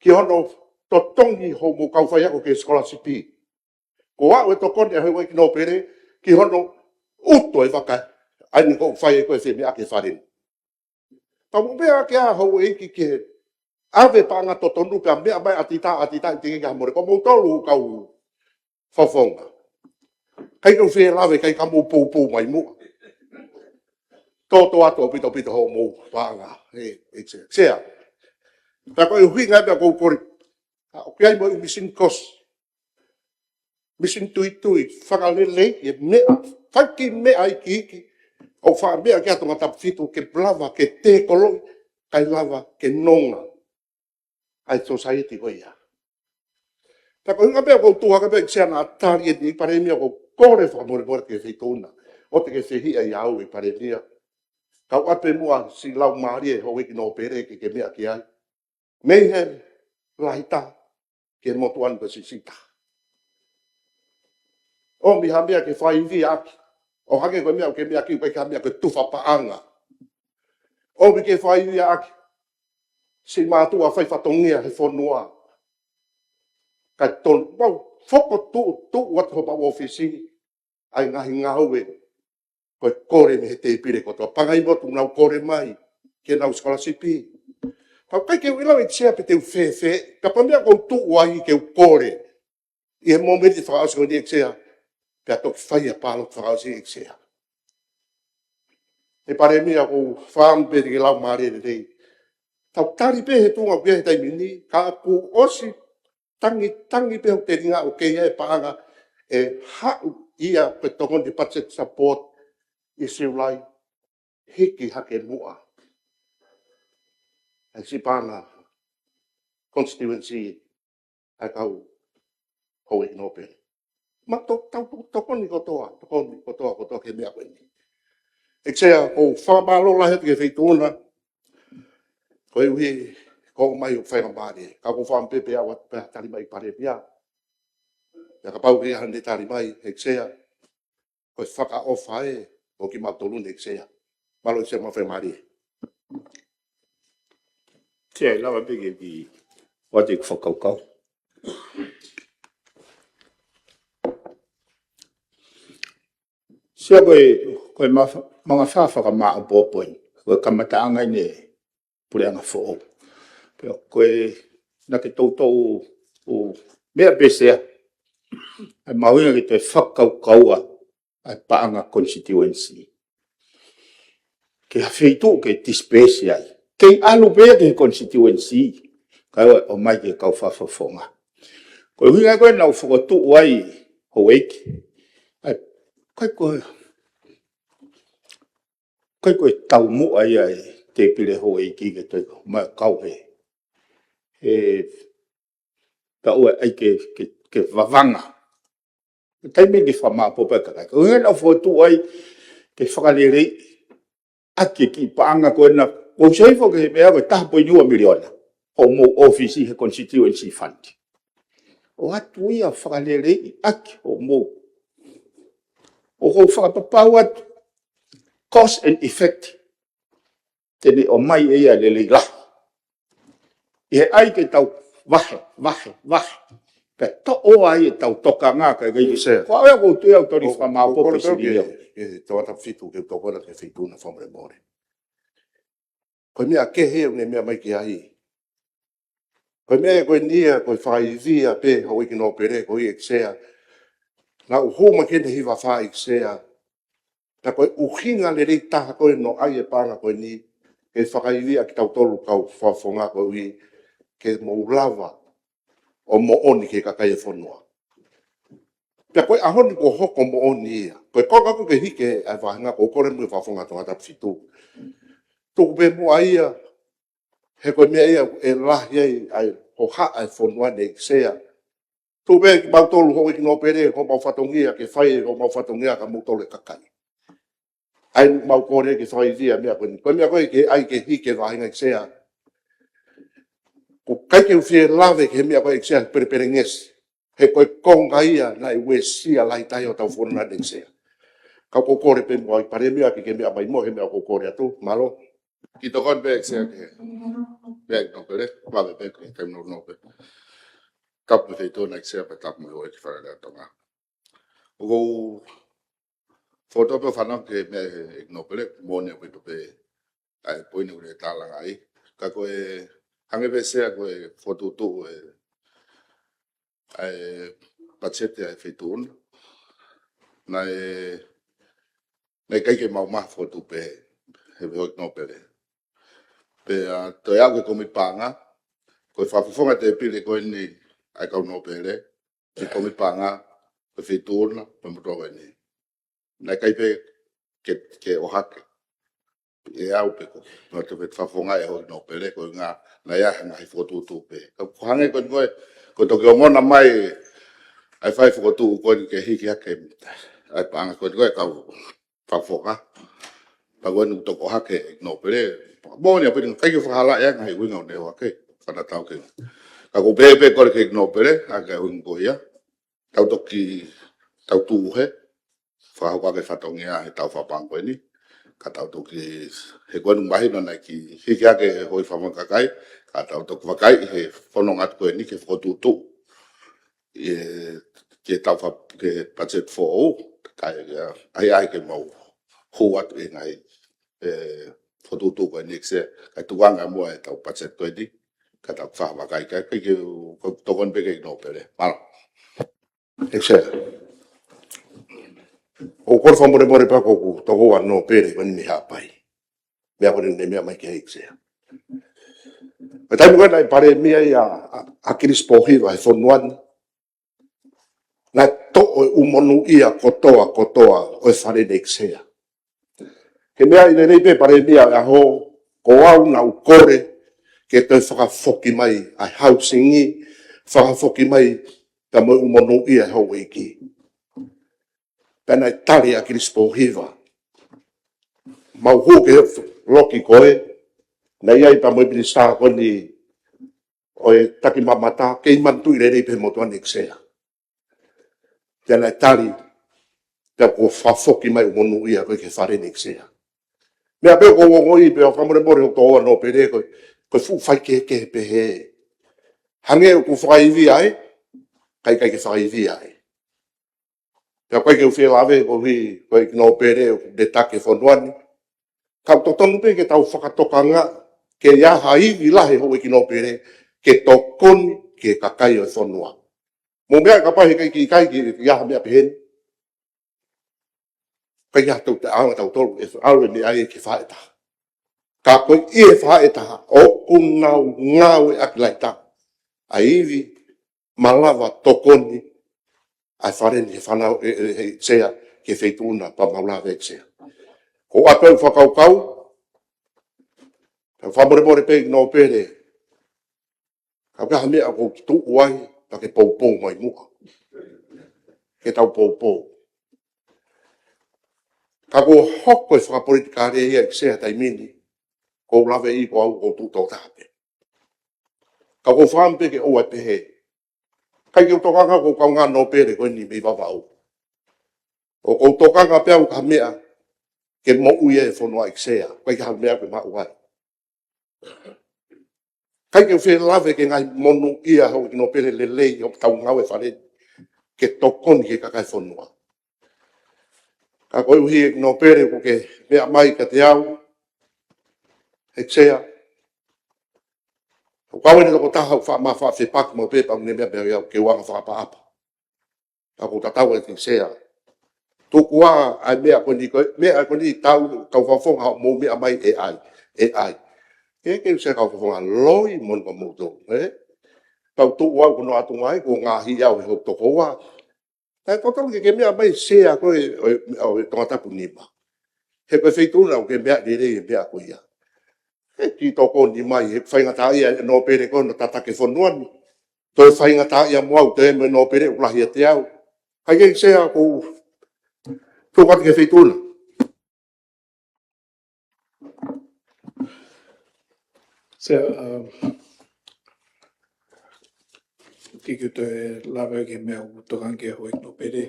ki hono totongi hoʻomou kau faiako ki he sikolasipi. Ko e aʻu e tokoni ʻa e houʻeiki nōpele ki hono ʻutu e vaka, ʻa eni ʻoku fai ai ko e femeʻaʻaki e fale ni. Pea mou meʻa ki ai houʻeiki ke ʻave paʻanga totonu pea meʻa mai ʻatā, ʻatā, ʻatā, ʻi te ke ka mole ko moutolu kau fakafofonga. ʻIkai ke u fie lave, ʻikai ke mou poupou mai muʻa. Tōtōatu ʻaupito ʻaupito hoʻomou paʻanga, ē, ʻEiki Sea. Pea ko e ʻuhinga pē ʻoku ou kole, ʻoku ʻi ai mo e mīsini kosi, mīsini tuitui, fakaleleiʻi e meʻa, fai kiʻi meʻa iiki iiki, ʻo fakameʻa ki ai Tongatapu fitu ke lava ke tēkoloʻi, kae lava ke nonga ʻa e sōsaieti ko ia. Pea ko e ʻuhinga pē ʻoku ou tuʻu hake pē ʻEiki Sea naʻa tali ʻeni ʻe he Palēmia, ʻoku ou kole fakamolemole ki he feituʻu na, ʻoua te ke fehiʻa ʻia au ʻe Palēmia. Kau ʻoatu pē muʻa siʻi laumālie houʻeiki nōpele ke ke meʻa ki ai. Mei he lahi taha ki he motuʻa ni ko e siʻisiʻi taha. ʻOmi ha meʻa ke faiveaʻaki. ʻO hangē ko e meʻa ʻoku ke meʻa ki ai, ʻikai ha meʻa ke tufa paʻanga. ʻOmi ke faiveaʻaki siʻi mātuʻa fai fatongia he fonua. Kae tonu mau fokotuʻutuʻu atu homau ʻōfisi ʻa e ngaahi ngāue ko e kole mei he Tēpile kotoa. Pangai mo ʻenau kole mai ki heʻenau sikolasipi. Pea ʻikai ke u ʻilo ʻEiki Sea pe te u fēfē, ka ko e meʻa ʻoku ou tuʻu ai ke u kole ʻi he mōmeniti fakaʻosi ko eni ʻEiki Sea, pea toki fai ʻa e pāloti fakaʻosi ʻEiki Sea. ʻE Palēmia, ʻoku ou fakaʻamu pē ke ke laumālie lelei. Tau tali pē he tuʻunga ʻoku ʻi ai he taimi ni, ka kuo ʻosi tangitangi pē hoku telinga ʻoku ʻi ai e paʻanga ʻe haʻu ia ko e tokoni budget support ʻi Siulai, hiki hake muʻa ʻa e siʻi paʻanga constituency ʻa e kau houʻeiki nōpele. Ma to-, tau to-, tokoni kotoa, tokoni kotoa, kotoa ki he meʻa ko eni. ʻEiki Sea, ʻoku ou fakamālō lahi atu ki he feituʻu na, koeʻuhi ko e ʻomai hoʻo faingamālie. Ka ʻoku ou fakaʻamu pē pea ʻoua te pea tali mai Palēmia. Pea kapau ʻe ʻi ai haʻane tali mai, ʻEiki Sea, ko e fakaʻofa ē ʻo kimautolu ni ʻEiki Sea. Mālō ʻEiki Sea mo e faingamālie. Sea, lava pē ke u kiʻi ʻoatu ʻeku fakakaukau. Sea, ko e, ko e mafa-, mangafā fakamāʻopoʻopo eni. Ko e kamataʻanga eni e puleʻanga foʻou. Pea ko e, naʻa ke toutou ʻo meʻa pē Sea, ʻa e mahuʻinga ke toe fakakaukaua ʻa e paʻanga constituency. Ki ha feituʻu ke disperse ai. Kei ʻalu pē ia ki he constituency, kae ʻoua ʻe ʻomai ki he kau fakafofonga. Ko e ʻuhinga ko ē naʻa ku fokotuʻu ai houʻeiki. ʻAi, ʻikai ko e, ʻikai ko e taumuʻa ia ʻa e Tēpile Houʻeiki ke toe ʻomai ʻo kau he, he taʻu ʻe ʻai ke, ke, ke vavanga. Taimi ni fakamāʻopoʻopo e kakai. Ko e ʻuhinga naʻa ku fokotuʻu ai, ke fakaleleiʻi ʻaki e kiʻi paʻanga ko ena, ʻoku ou sio hifo ki he meʻa ko e taha poini ua miliona ʻo mou ʻōfisi he constituency fund. ʻOatu ia fakaleleiʻi ʻaki ʻo mou. ʻOku ou fakapapau atu, cause and effect, te ne ʻomai ʻe ia e lelei lahi. ʻI he ʻai ke tau vahe, vahe, vahe. Pea toʻo ai ʻetau tokanga kae kei. Sea. Ko au ia ʻoku ou tui au toli fakamāopoopo ʻi Sini. Ke tau ata fitu ke tokona ke feituʻuna fakamolemole. Ko e meʻa kehe ʻoku ne meʻa mai ki ai. Ko e meʻa ko eni ia, ko e fakaivia pē houʻeiki nōpele, ko ia ʻEiki Sea. Naʻa ku hū mai ki heni hiva fā ʻEiki Sea. Pea ko e ʻuhinga lelei taha ko ē naʻe ʻai e paʻanga ko eni, ke fakaivia kitautolu kau fakafofonga koeʻuhi ke mou lava ʻo moʻoni ki he kakai e fonua. Pea ko e ʻaho ni kuo hoko moʻoni ia. Ko e konga ko ē ke hiki ʻa e vāhenga, ʻoku ou kole mo e fakafofonga Tongatapu fitu. Tuku pē muʻa ia, he ko e meʻa ia ʻe lahi ai ʻa e hohaʻa e fonua ni ʻEiki Sea. Tuku pē kimautolu houʻeiki nōpele, ko homau fatongia ke fai, ko homau fatongia ka moutolu e kakai. ʻA ia ʻoku mau kole ke fakaivia e meʻa ko eni. Ko e meʻa ko ē ke ʻai ke hiki e vāhenga ʻEiki Sea. ʻOku ʻikai ke u fie lave ki he meʻa ko ē ʻEiki Sea, pelepelengesi. He ko e konga ia naʻe uesia lahi taha ʻi hotau fonua ni ʻEiki Sea. Ka ʻoku ou kole pē muʻa ʻEiki Palēmia ke ke meʻa mai mo e meʻa ʻoku ou kole atu. Mālō. Kiʻi tokoni pē ʻEiki Sea ki he meʻa ʻEiki nōpele, vave pē ki he taimi nounou pē. Tapu mo e feituʻu na ʻEiki Sea pea tapu mo e ʻEiki Fale Alea Tonga. ʻOku ou fokotuʻu pē ʻo fanongo ki he meʻa ʻEiki nōpele, moʻoni ʻaupito pē ʻa e poini ʻoku ne tālanga ai. Ka ko e hangē pē Sea ko e fokotuʻutuʻu e ʻa e patiseti ʻa e feituʻu na. Naʻe, naʻe ʻikai ke mau mafotu pē he houʻeiki nōpele. Pea toe aʻu ki he kōmiti paʻanga, ko e fakafofonga tēpile ko eni ʻa e kau nōpele, ki he kōmiti paʻanga, ko e feituʻu na, ko e motuʻa ko eni. Naʻe ʻikai pē ke, ke ʻohake ʻe au pe ko, no te fakafofonga e houʻeiki nōpele ko e ʻuhinga naʻe ʻi ai ha ngaahi fokotuʻutuʻu pē. Ka ko e hangē ko eni ko e, ko e toki ongona mai ʻa e fai fokotuʻu ko eni ke hiki hake ʻa e paʻanga ko eni ko e kau fakafofonga. Pea ko eni ʻoku toki ʻohake ʻe he nōpele. Moʻoni ʻaupito ʻikai ke fakahalaʻi ʻa e ngaahi ʻuhinga ʻoku ne ʻohake. Fakatatau ki ai. Ka ʻoku ou pehē pē kole ki he nōpele, ʻa e ʻuhinga ko ia. Tau toki, tau tuʻu he fakahoko ʻaki e fatongia he taʻu fakapaʻanga ko eni. Ka tau toki, he ko eni mahino naʻe kiʻi hiki hake e houʻeiki fakafofonga kakai, ka tau toki vakai he fononga atu ko eni ke fokotuʻutuʻu ʻi he, ke tau fa-, ke patiseti foʻou, kae, ʻa ia, ʻa ia ke mau hū atu ʻi he ngaahi, e, fokotuʻutuʻu ko eni ʻEiki Sea, kae tukuange muʻa ʻetau patiseti ko eni, ka tau fakavakai, kae, ke, ke, ko e tokoni pē ki he nōpele. Mālō. ʻEiki Sea. ʻOku ou kole fakamolemole pea ko ʻeku tokoua nōpele ko eni mei Haʻapai. Meʻa ko eni ne meʻa mai ki ai ʻEiki Sea. Ko e taimi ko ē naʻe Palēmia ai ʻa, ʻa, ʻa ʻAkilisi Pōhiva he fonua ni. Naʻe toʻo e ʻū monūʻia kotoa, kotoa ʻo e Fale ni ʻEiki Sea. He meʻa ʻi he lelei pē Palēmia ʻo e ʻaho, ko au naʻa ku kole ke toe fakafoki mai ʻa e hausingi, fakafoki mai pea mo e ʻū monūʻia ʻa e houʻeiki. Pea naʻe tali ʻe ʻAkilisi Pōhiva. Mau hū ki he loki ko ē, naʻe ʻi ai pea mo e minisitā ko eni ʻo e takimamata, kei manatuʻi lelei pē he motuʻa ni ʻEiki Sea. Pea naʻe tali, pea kuo fakafoki mai ʻū monūʻia ko ē ki he Fale ni ʻEiki Sea. Meʻa pē ʻoku ou ongoʻi pē ʻoku fakamolemole ʻoku tokoua nōpele ko e, ko e fuʻu faikehekehe pehē. Hangē ʻoku fakaivia ai, ka ʻikai ke fakaivia ai. Pea ʻikai ke u fie lave koeʻuhi ko e houʻeiki nōpele ʻoku ne taki e fonua ni. Ka ʻoku totonu pē ke tau fakatokanga, ke ʻi ai ha ivi lahi houʻeiki nōpele, ke tokoni ki he kakai ʻo e fonua. Mou meaʻi kapau he ʻikai ke ʻikai ke ʻi ai ha meʻa pehē ni. ʻIkai ha tau te anga tautolu ʻe ʻalu e meʻa ia ki he faʻahitaha. Ka ko e faʻahitaha, ʻoku nau ngāueʻaki lahi taha ʻa e ivi, malava tokoni ʻa e Fale ni he fanau, e, e, he Sea, ki he feituʻu na pea mau lave ʻEiki Sea. Ko ʻeku ʻatu ʻeku fakakaukau, pea fakamolemole pē ʻEiki nōpele, ka ʻi ai ha meʻa ʻoku ou tuʻu ai, pea ke poupou mai muʻa. Ke tau poupou. Ka ʻoku hoko e fakapolitikale ia ʻEiki Sea he taimi ni, ʻoku ou lave ʻi ko au ʻoku ou tuʻu tō taha pē. Ka ʻoku ou fakaʻamu pē ke ʻoua ʻe pehē. ʻIkai ke u tokanga ʻoku ou kaungā nōpele ko eni mei Vavaʻu. ʻOku ou tokanga pē au ki ha meʻa ke moʻui ai e fonua ʻEiki Sea. ʻIkai ke ha meʻa ke maʻu ai. ʻIkai ke u fie lave ki he ngaahi monūʻia ʻa e ʻEiki Nōpele lelei ʻoku tau ngāue fale ke tokoni ki he kakai e fonua. Ka koeʻuhi ʻEiki Nōpele ʻoku ke meʻa mai kiate au, ʻEiki Sea, ʻoku ou ʻi he toko taha ʻoku faʻa ma faʻa fepaki maʻu pē pea ʻoku ne meʻa pē au ke u anga fakaʻapaʻapa. Ka ʻoku tatau ʻEiki Sea. Tuku ā ʻa e meʻa ko eni ko e, meʻa ko eni tau, kau fakafofonga hoʻomou meʻa mai ʻe ʻai, ʻe ʻai. ʻEiki Sea kau fakafofonga loi mo ni ko moutolu, ē? Tau tuʻu au ko hono ʻatunga ai, ko e ngaahi au he hou toko ua. Taʻe totonu ke ke meʻa mai Sea ko e, ʻo e, ʻo e Tongatapu nima. He ko e feituʻu na ʻoku ke meʻa lelei e meʻa ko ia. He ki tokoni mai, he faingataʻaʻia e nōpele ko ē ʻo tataki e fonua ni. Toe faingataʻaʻia mo au, toe mo e nōpele ʻoku lahi ʻiate au. ʻIkai ke Sea ʻoku ou tuku atu ki he feituʻu na. Sea, um, ʻikai ke u toe lave ki he meʻa ʻoku tokanga ki ai e houʻeiki nōpele.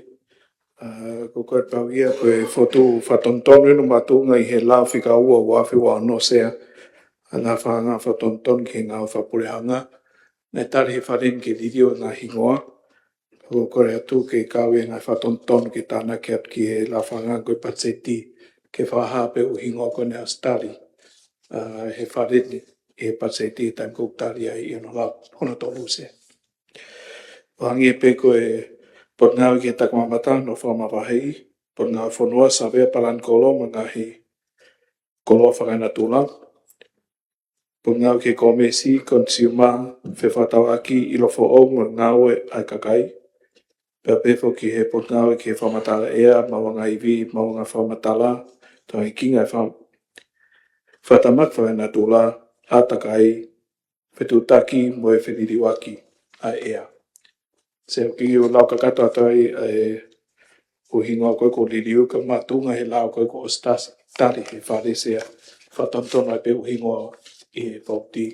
Uh, ko e kole pau ia ko e fotu fakatonutonu ʻe nau mātuʻunga ʻi he lao fika ua ua afe ua ono Sea. ʻA e ngaahi fakaanga fakatonutonu ki he ngāue fakapuleʻanga. Naʻe tali he fale ni ke liliu e ngaahi hingoa. Ko e kole atu ke kau e ngaahi fakatonutonu ke tānaki atu ki he lao fakaanga ko e patiseti ke fakahā pē ʻū hingoa ko ē naʻe ʻosi tali, uh, he fale ni, he patiseti taimi ko ē ʻoku tali ai ʻi hono lao, hono tolu Sea. Hangē pē ko e Potungāue ki he Takimamata, Nonofo mo e Mavaheʻi, Potungāue Fonua, Savea, Palani Kolo mo e ngaahi koloa fakaenatula. Potungāue ki he Komisi, Consumer, Fefakatauʻaki, ʻIlo Foʻou mo e Ngāue ʻa e Kakai. Pea pehē foki ki he Potungāue ki he Fakamatala ʻEa, Maʻuʻanga Ivi, Maʻuʻanga Fakamatala, Tauhikinga e Faka-, Fakatamaki Fakaenatula, ʻĀtakai, Fetuʻutaki mo e Feliliuaki ʻa e ʻEa. Sea, ʻoku ou lau kakato atu ai e ʻū hingoa ko ē kuo liliu ka mātuʻunga he lao ko ē kuo ʻosi tasi, tali he fale Sea. Fakatonutonu ai pē ʻū hingoa ʻi he vouti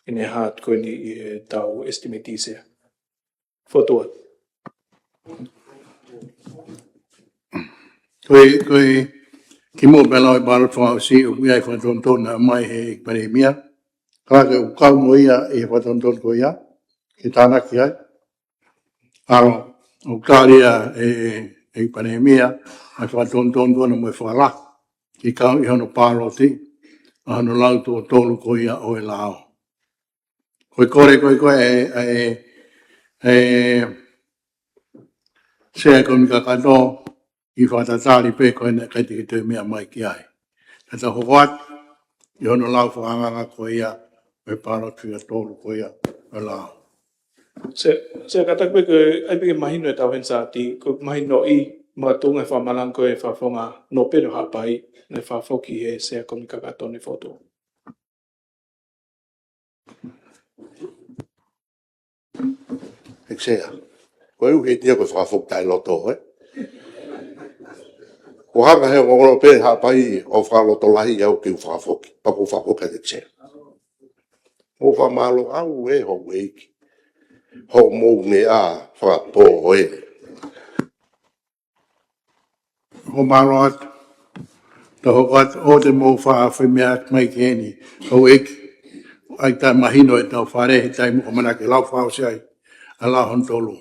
ʻi he hā ko eni ʻi heʻetau estimate Sea. Fotu ua. Ko e, ko e kimuʻa pea lau e paloti fakaʻosi ʻoku ʻi ai e fakatonutonu naʻe ʻomai he ʻEiki Palēmia. Ka ke u kau mo ia ʻi he fakatonutonu ko ia, ke tānaki ai. ʻAlo, ʻoku tali ʻe he ʻEiki Palēmia ʻa e fakatonutonu ko ena mo e fakalahi ke kau ʻi hono paloti ʻa hono lau tuʻo tolu ko ia ʻo e lao. Ko e kole ko ē ko ē ʻa e, ʻa e, ʻa e Sea Kōmiti Kakato, ʻi he fakatatali pē ko ena ʻikai te ke toe meʻa mai ki ai. Ka tau hoko atu ʻi hono lau fakaanganga ko ia ʻo e paloti fika tolu ko ia ʻo e lao. Sea, Sea, kātaki pē ke ʻai pē ke mahino ʻetau Hansard, ko e mahinoʻi mātuʻunga e fakamalanga ko ē ʻa e Fakafofonga Nōpele ʻo Haʻapai, naʻe fakafoki ʻe he Sea Kōmiti Kakato ʻo e fotu. ʻEiki Sea, koeʻuhi ʻe tia ko e fakafoki taʻeloto, ē? Kuo hanga ʻe he Fakafofonga Nōpele ʻo Haʻapai ʻo fakalotolahiʻi au ke u fakafoki, pea ʻoku ou fakafoki atu ʻEiki Sea. ʻOku ou fakamālō au ʻe houʻeiki. Hoʻomou meʻa fakapō ē. Ko e mālō atu. Tau hoko atu ʻo te mou faʻa fai meʻa mai ki heni. Houʻeiki, ʻai ke mahino ʻetau fale he taimi ʻoku ʻamanaki ke lau fakaʻosi ai ʻa e lao hono tolu.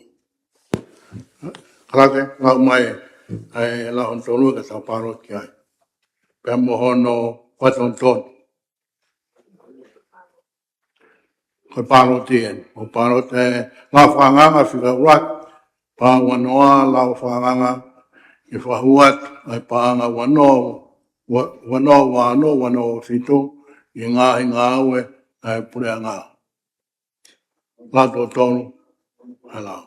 Kalake, lau mai ʻa e lao hono tolu ka tau paloti ai. Pea mo hono fakatonutonu. Ko e paloti eni, ko e paloti, ē, lao fakaanganga fika ua, paʻanga ua noa, lao fakaanganga, ke fakahū atu ʻa e paʻanga ua noa, ua, ua noa, ua noa, ua noa fitu, ʻi he ngaahi ngāue ʻa e puleʻanga. Lao tuʻo tolu ʻa e lao.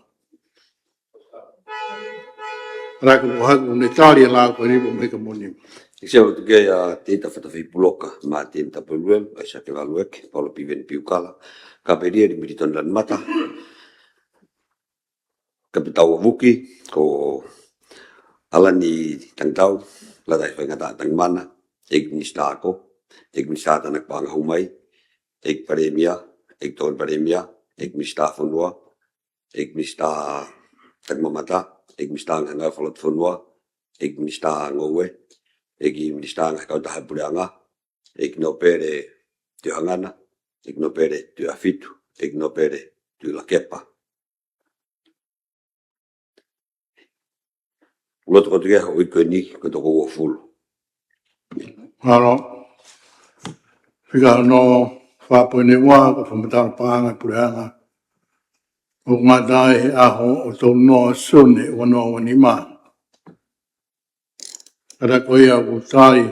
Raka ko haku ne tali e lao ko e lipo mai ka moni. ʻEiki Sea, ʻoku tuku ia ʻa Tēvita Fatafei Puloka, Māteni Tapueluelu, ʻAisake Valueke, Paula Piveni Piukala, Kapelia Limilitoni Lanimata, Kapitau Avuki, ko ʻAlani Tangitau, Lata ʻi Faingataʻa Tangimana, ʻEiki Minisitā Ako, ʻEiki Minisitā Tānaki Paʻanga Hū Mai, ʻEiki Palēmia, ʻEiki Tokoni Palēmia, ʻEiki Minisitā Fonua, ʻEiki Minisitā Takimamata, ʻEiki Minisitā Ngaahi Ngāue Fakalotofonua, ʻEiki Minisitā Ngoue, ʻEiki Minisitā Ngaahi Kautaha Puleʻanga, ʻEiki Nōpele Tuʻihangana, ʻEiki Nōpele Tuʻiʻafitu, ʻEiki Nōpele Tuʻilakepa. Loto kotoa ki he houʻeiki ko eni, ko e toko uofulu. Mālō. Fika hono fā poini ua, ko e fakamatala paʻanga ʻa e Puleʻanga. ʻOku ngata ai he ʻaho ʻo tolu noa Sune, ua noa ua nima. Ka ko ia ʻoku tali.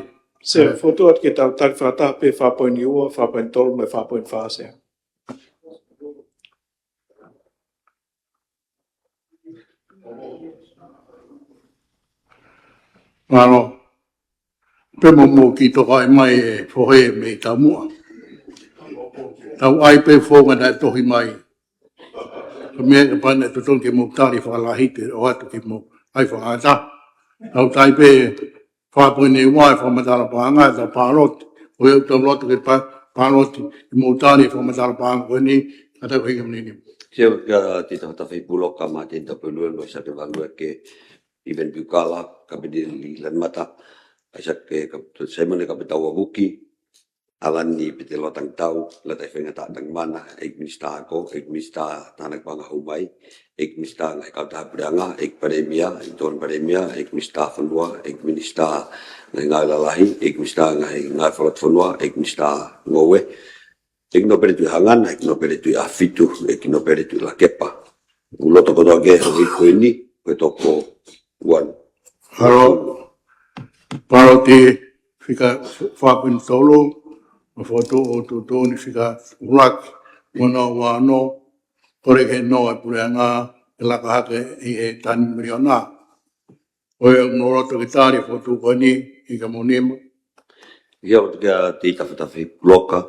Sea, fotu atu ke tau tali fakataha pē fā poini ua, fā poini tolu mo e fā poini fā, Sea. Mālō. Pea mo mou kiʻi tokaʻi mai e fohe mei taumuʻa. Tau ʻai pē founga naʻe tohi mai. Ko e meʻa ka pane totonu ke mou tali fakalahi te o atu ke mou ʻai fakata. Tau tali pē fā poini ua e fakamatala paʻanga, tau pāloti. ʻOku tau loto ke pā-, pāloti, ke mou tali e fakamatala paʻanga ko eni, ka tau hinga meni. Kiate kitautolu Tafataha Fepuloka, Māteni Tapueluelu, ʻAisake Valueke, Piveni Piukala, Kapiteni Lanimata, ʻAisake Kap-, Saimone Kapitau ʻAvuki, ʻAlani Petelua Tangitau, Lata ʻi Faingataʻa Tangimana, ʻEiki Minisitā Ako, ʻEiki Minisitā Tānaki Paʻanga Hū Mai, ʻEiki Minisitā Ngaahi Kautaha Puleʻanga, ʻEiki Palēmia, ʻEiki Tokoni Palēmia, ʻEiki Minisitā Fonua, ʻEiki Minisitā Ngaahi Ngāue Lalahi, ʻEiki Minisitā Ngaahi Ngāue Fakalotofonua, ʻEiki Minisitā Ngoue, ʻEiki Nōpele Tuʻihangana, ʻEiki Nōpele Tuʻiʻafitu, ʻEiki Nōpele Tuʻilakepa. ʻOku loto kotoa ki he houʻeiki ko eni, ko e toko uofulu. Mālō. Pāloti fika fā poini tolu, mo e fotu ʻo tuʻutuʻuni fika ʻuluaki, ua noa ua ono, kole ke nofo e Puleʻanga ke laka hake ʻi he tani miliona. ʻOku ou loto ke tali e fotu ko eni, ʻEiki Kamonima. ʻIo, loto kiate kitautolu Tafataha Fepuloka,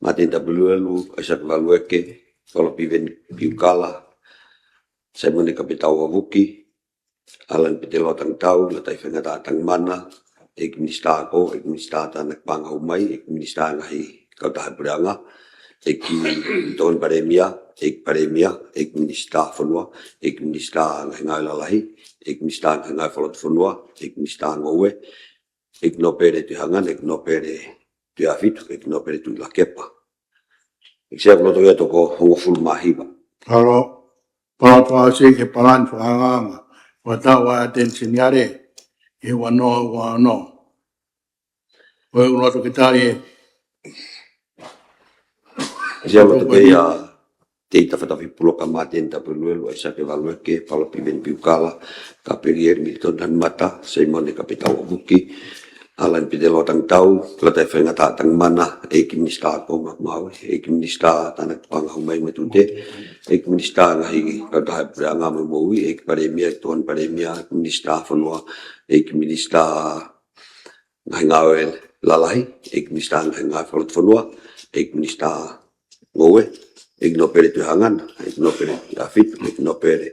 Māteni Tapueluelu, ʻAisake Valueke, Kolo Piveni Piukala, Saimone Kapitau ʻAvuki, ʻAlani Petelua Tangitau, Lata ʻi Faingataʻa Tangimana, ʻEiki Minisitā Ako, ʻEiki Minisitā Tānaki Paʻanga Hū Mai, ʻEiki Minisitā Ngaahi Kautaha Puleʻanga, ʻEiki Tokoni Palēmia, ʻEiki Palēmia, ʻEiki Minisitā Fonua, ʻEiki Minisitā Ngaahi Ngāue Lalahi, ʻEiki Minisitā Ngaahi Ngāue Fakalotofonua, ʻEiki Minisitā Ngoue, ʻEiki Nōpele Tuʻihangana, ʻEiki Nōpele Tuʻiʻafitu, ʻEiki Nōpele Tuʻilakepa. ʻEiki Sea, ʻoku loto ia toko hongofulu mā hiva. Mālō. Pāloti ʻa e Sea ki he palani fakaʻangaʻanga fakataʻu ʻa e ʻAteni Seniale ʻi he ua noa ua ono. ʻOku ou loto ke tali e. ʻEiki Sea, loto pē ia, Tafataha Fepuloka, Māteni Tapueluelu, ʻAisake Valueke, Kolo Piveni Piukala, Kapiteni Militoni Lanimata, Saimone Kapitau ʻAvuki, ʻAlani Petelua Tangitau, Lata ʻi Faingataʻa Tangimana, ʻEiki Minisitā Ako mo e Maʻu Maʻu, ʻEiki Minisitā Tānaki Paʻanga Hū Mai mo e Tute, ʻEiki Minisitā Ngaahi Kautaha Puleʻanga mo e Moʻui, ʻEiki Palēmia, ʻEiki Tokoni Palēmia, ʻEiki Minisitā Fonua, ʻEiki Minisitā Ngaahi Ngāue Lalahi, ʻEiki Minisitā Ngaahi Ngāue Fakalotofonua, ʻEiki Minisitā Ngoue, ʻEiki Nōpele Tuʻihangana, ʻEiki Nōpele Tuʻiʻafitu, ʻEiki Nōpele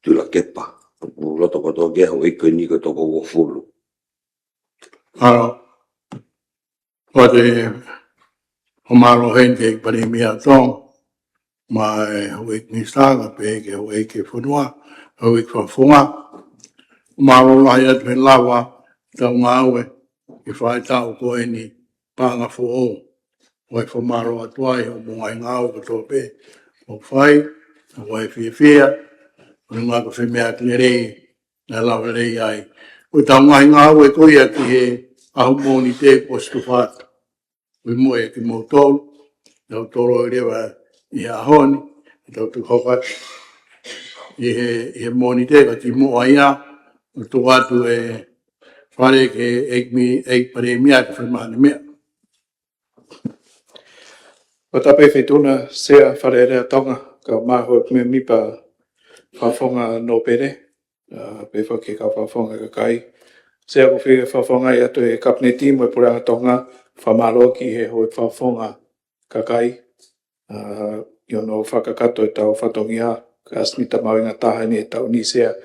Tuʻilakepa. ʻOku loto kotoa ki he houʻeiki ko eni, ko e toko uofulu. Mālō. Ko e fakamālō heni ki he Palēmia ʻo Tonga, mo e houʻeiki minisitā, kae pehē ki he houʻeiki fonua, houʻeiki fakafofonga. Mālō lahi atu he lava ʻetau ngāue ʻi he faʻahitaʻu ko eni paʻanga foʻou. ʻOku ou fakamālō atu ai ʻi hoʻomou ngaahi ngāue kotoa pē ʻoku fai, ʻoku ou fiefia, ʻoku ou ngāue ko e fai e meʻa lelei, naʻe lava lelei ai. Ko ʻetau ngaahi ngāue ko ia ki he ʻaho Mōnite kuo ʻosi tufa atu. Ui mo e kimoutolu, tau toloi leva ʻi he ʻaho ni, tau tuku hoko atu ʻi he, ʻi he Mōnite ka kimuʻa ia, ʻo tuku atu e fale ki he ʻEiki mi-, ʻEiki Palēmia ke fai mahani meʻa. Ko e tapu Feituʻuna, Sea, Fale Alea Tonga, kae ʻumaʻā e mēmipa fakafofonga nōpele, ʻa, pehē foki ki he kau fakafofonga kakai. Sea, ʻoku ou fie fakafofongaʻi atu e Kapineti mo e Puleʻanga Tonga, fakamālō ki he houʻeiki fakafofonga kakai, ʻa, ʻi hono fakakakato ʻetau fatongia, ka ʻasi ni ta mahuʻinga taha eni ʻetau ni Sea,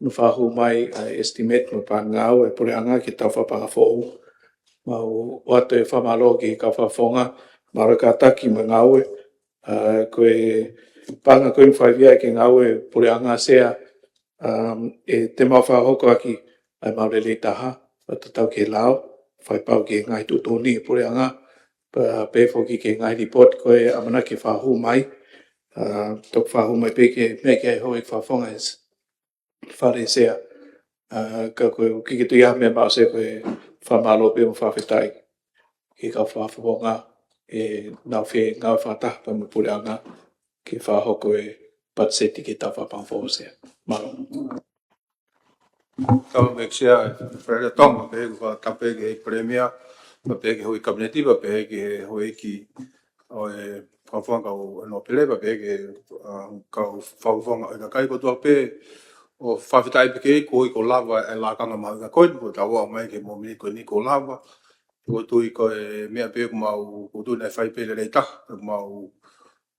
ʻoku fakahū mai ʻa e estimate mo e paʻanga ngāue ʻa e puleʻanga ki he tau fakapaʻanga foʻou. Mau ʻoatu e fakamālō ki he kau fakafofonga, mālō e kātaki mo e ngāue. ʻA, ko e paʻanga ko eni ʻoku fai via ki he ngāue ʻa e puleʻanga Sea, um, ʻe te mau fakahoko ʻaki ʻa e mau lelei taha, fakatatau ki he lao, fai pau ki he ngaahi tuʻutuʻuni ʻa e puleʻanga, pea pehē foki ki he ngaahi lipooti ko ē ʻamanaki ke fakahū mai, ʻa, toki fakahū mai pē ki he meʻa ki ai houʻeiki fakafofonga ʻi he Fale Sea. ʻA, ka ko e ʻoku ʻikai ke toe ʻi ai ha meʻa maʻu Sea, ko e fakamālō pē mo e fakafetaʻi ki he kau fakafofonga ʻenau fie ngāue fakataha pea mo e puleʻanga ke fakahoko e patiseti ki he tau fakapaʻanga foʻou Sea. Mālō. Tau me Sea, Fale Tonga, pea ʻoku fakatapu ki he Palēmia, pea pehē ki he houʻeiki Kapineti, pea pehē ki he houʻeiki ʻo e fakafofonga ʻo e Nōpele, pea pehē ki he, ʻa, kau fakafofonga ʻo e kakai kotoa pē, ʻo fakafetaʻi pē ki he ʻEiki koeʻuhi kuo lava e lakanga mahuʻinga ko eni, kuo tau aʻu mai ki he mōmeniti ko eni kuo lava. ʻOku ou tui ko e meʻa pē ʻoku mau, ʻoku ou tui naʻe fai pē lelei taha, ʻoku mau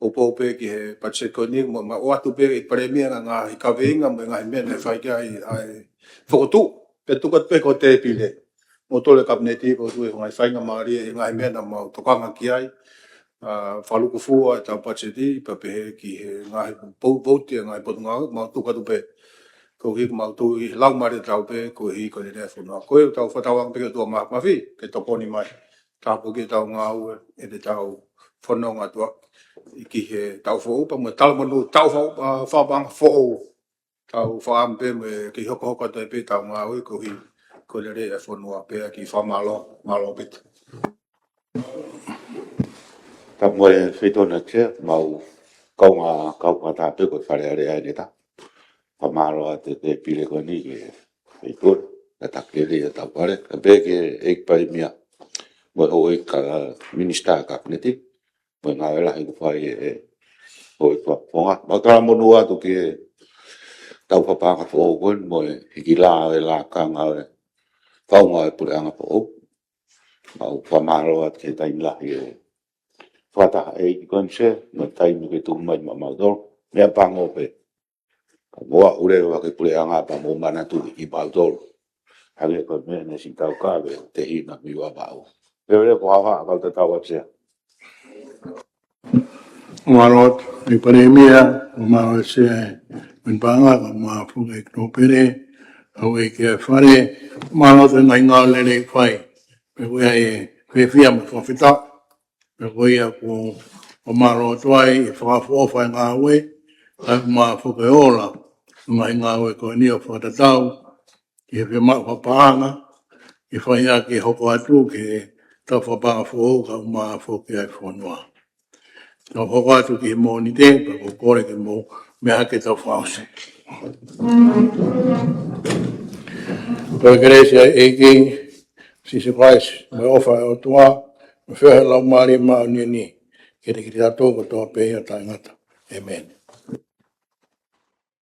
ʻoku ou pehē ki he patiseti ko eni, mo, mo ʻoatu pē ʻe he Palēmia ʻa e ngaahi kaveinga mo e ngaahi meʻa naʻe fai ki ai ʻa e fokotuʻu, pea tuku atu pē ki he tēpile. Mo tole Kapineti, ʻoku ou tui ko e ngaahi faingamālie ʻi he ngaahi meʻa naʻa mau tokanga ki ai, ʻa, fakalūkufua e tau patiseti, pea pehē ki he ngaahi pou-, vouti ʻa e ngaahi potungāue, mau tuku atu pē. Koeʻuhi ʻoku mau tui ʻi he laumālie ʻo e tau pē, koeʻuhi ko e lelei ʻa e fonua. Ko e tau fakatauange pē ki he ʻOtua Māfimafi, ke tokoni mai. Tāpuakiʻi e tau ngāue, ʻi he tau fononga atu ki he taʻu foʻou, pea mo e talamonū tau fa-, ʻa, fakapaʻanga foʻou. Tau fakaʻamu pē mo e kei hokohoko atu ai pē ʻetau ngāue koeʻuhi ko e lelei ʻa e fonua, pea kiʻi fakamālō, mālō ʻaupito. Tapu mo e Feituʻu na Sea, mau kaungā kau fakataha pē ko e Fale Alea ʻeni ʻe taha. Fakamālō atu e tēpile ko eni ki he Feituʻu, kātaki lelei ʻa e tau Fale, pea pehē ki he ʻEiki Palēmia, mo e houʻeiki Minisitā Kapineti, mo e ngāue lahi ʻoku fai ʻe he houʻeiki fakafofonga. Mau talamonū atu ki he tau fakapaʻanga foʻou ko eni mo e hiki hake ʻo e lakanga ʻo e faʻunga ʻo e puleʻanga foʻou. Mau fakamālō atu ki he taimi lahi ʻo e fakataha ʻa e ʻEiki ko eni Sea, mo e taimi ke tuku mai maʻamautolu. Meʻapango pē. Ka mo aʻu leva ki he puleʻanga pea mou manatuʻi kimautolu. Hangē ko e meʻa naʻe siʻi tau kave, Tehina Miuavaʻu. Pea lele ko e hā e kau tatau atu Sea. Mālō atu, ʻEiki Palēmia, mālō Sea, mo e paʻanga, mo e houʻeiki Nōpele, houʻeiki ʻa e Fale, mālō atu e ngaahi ngāue lelei ʻoku fai. Pea ko ia ʻoku fiefia mo fakafetaʻi. Pea ko ia ʻoku ou mālō atu ai ʻi he fakaʻofoʻofa e ngāue, kae ʻumaʻā foki e ola, ngaahi ngāue ko eni ʻo fakatatau ki he fiemaʻu fakapaʻanga, ke fai ʻaki e hoko atu ki he tau fakapaʻanga foʻou kae ʻumaʻā foki ʻa e fonua. Tau hoko atu ki he Mōnite, pea ʻoku ou kole ke mou meʻa hake ke tau fakaʻosi. Ko e kelesi ʻa e ʻEiki ko Sīsū Kalaisi, mo e ʻofa ʻa e ʻOtua, mo e feohi ʻa e Laumālie Māʻoniʻoni, ke ʻiate kitautolu kotoa pē ʻo taʻengata. ʻĒmeni.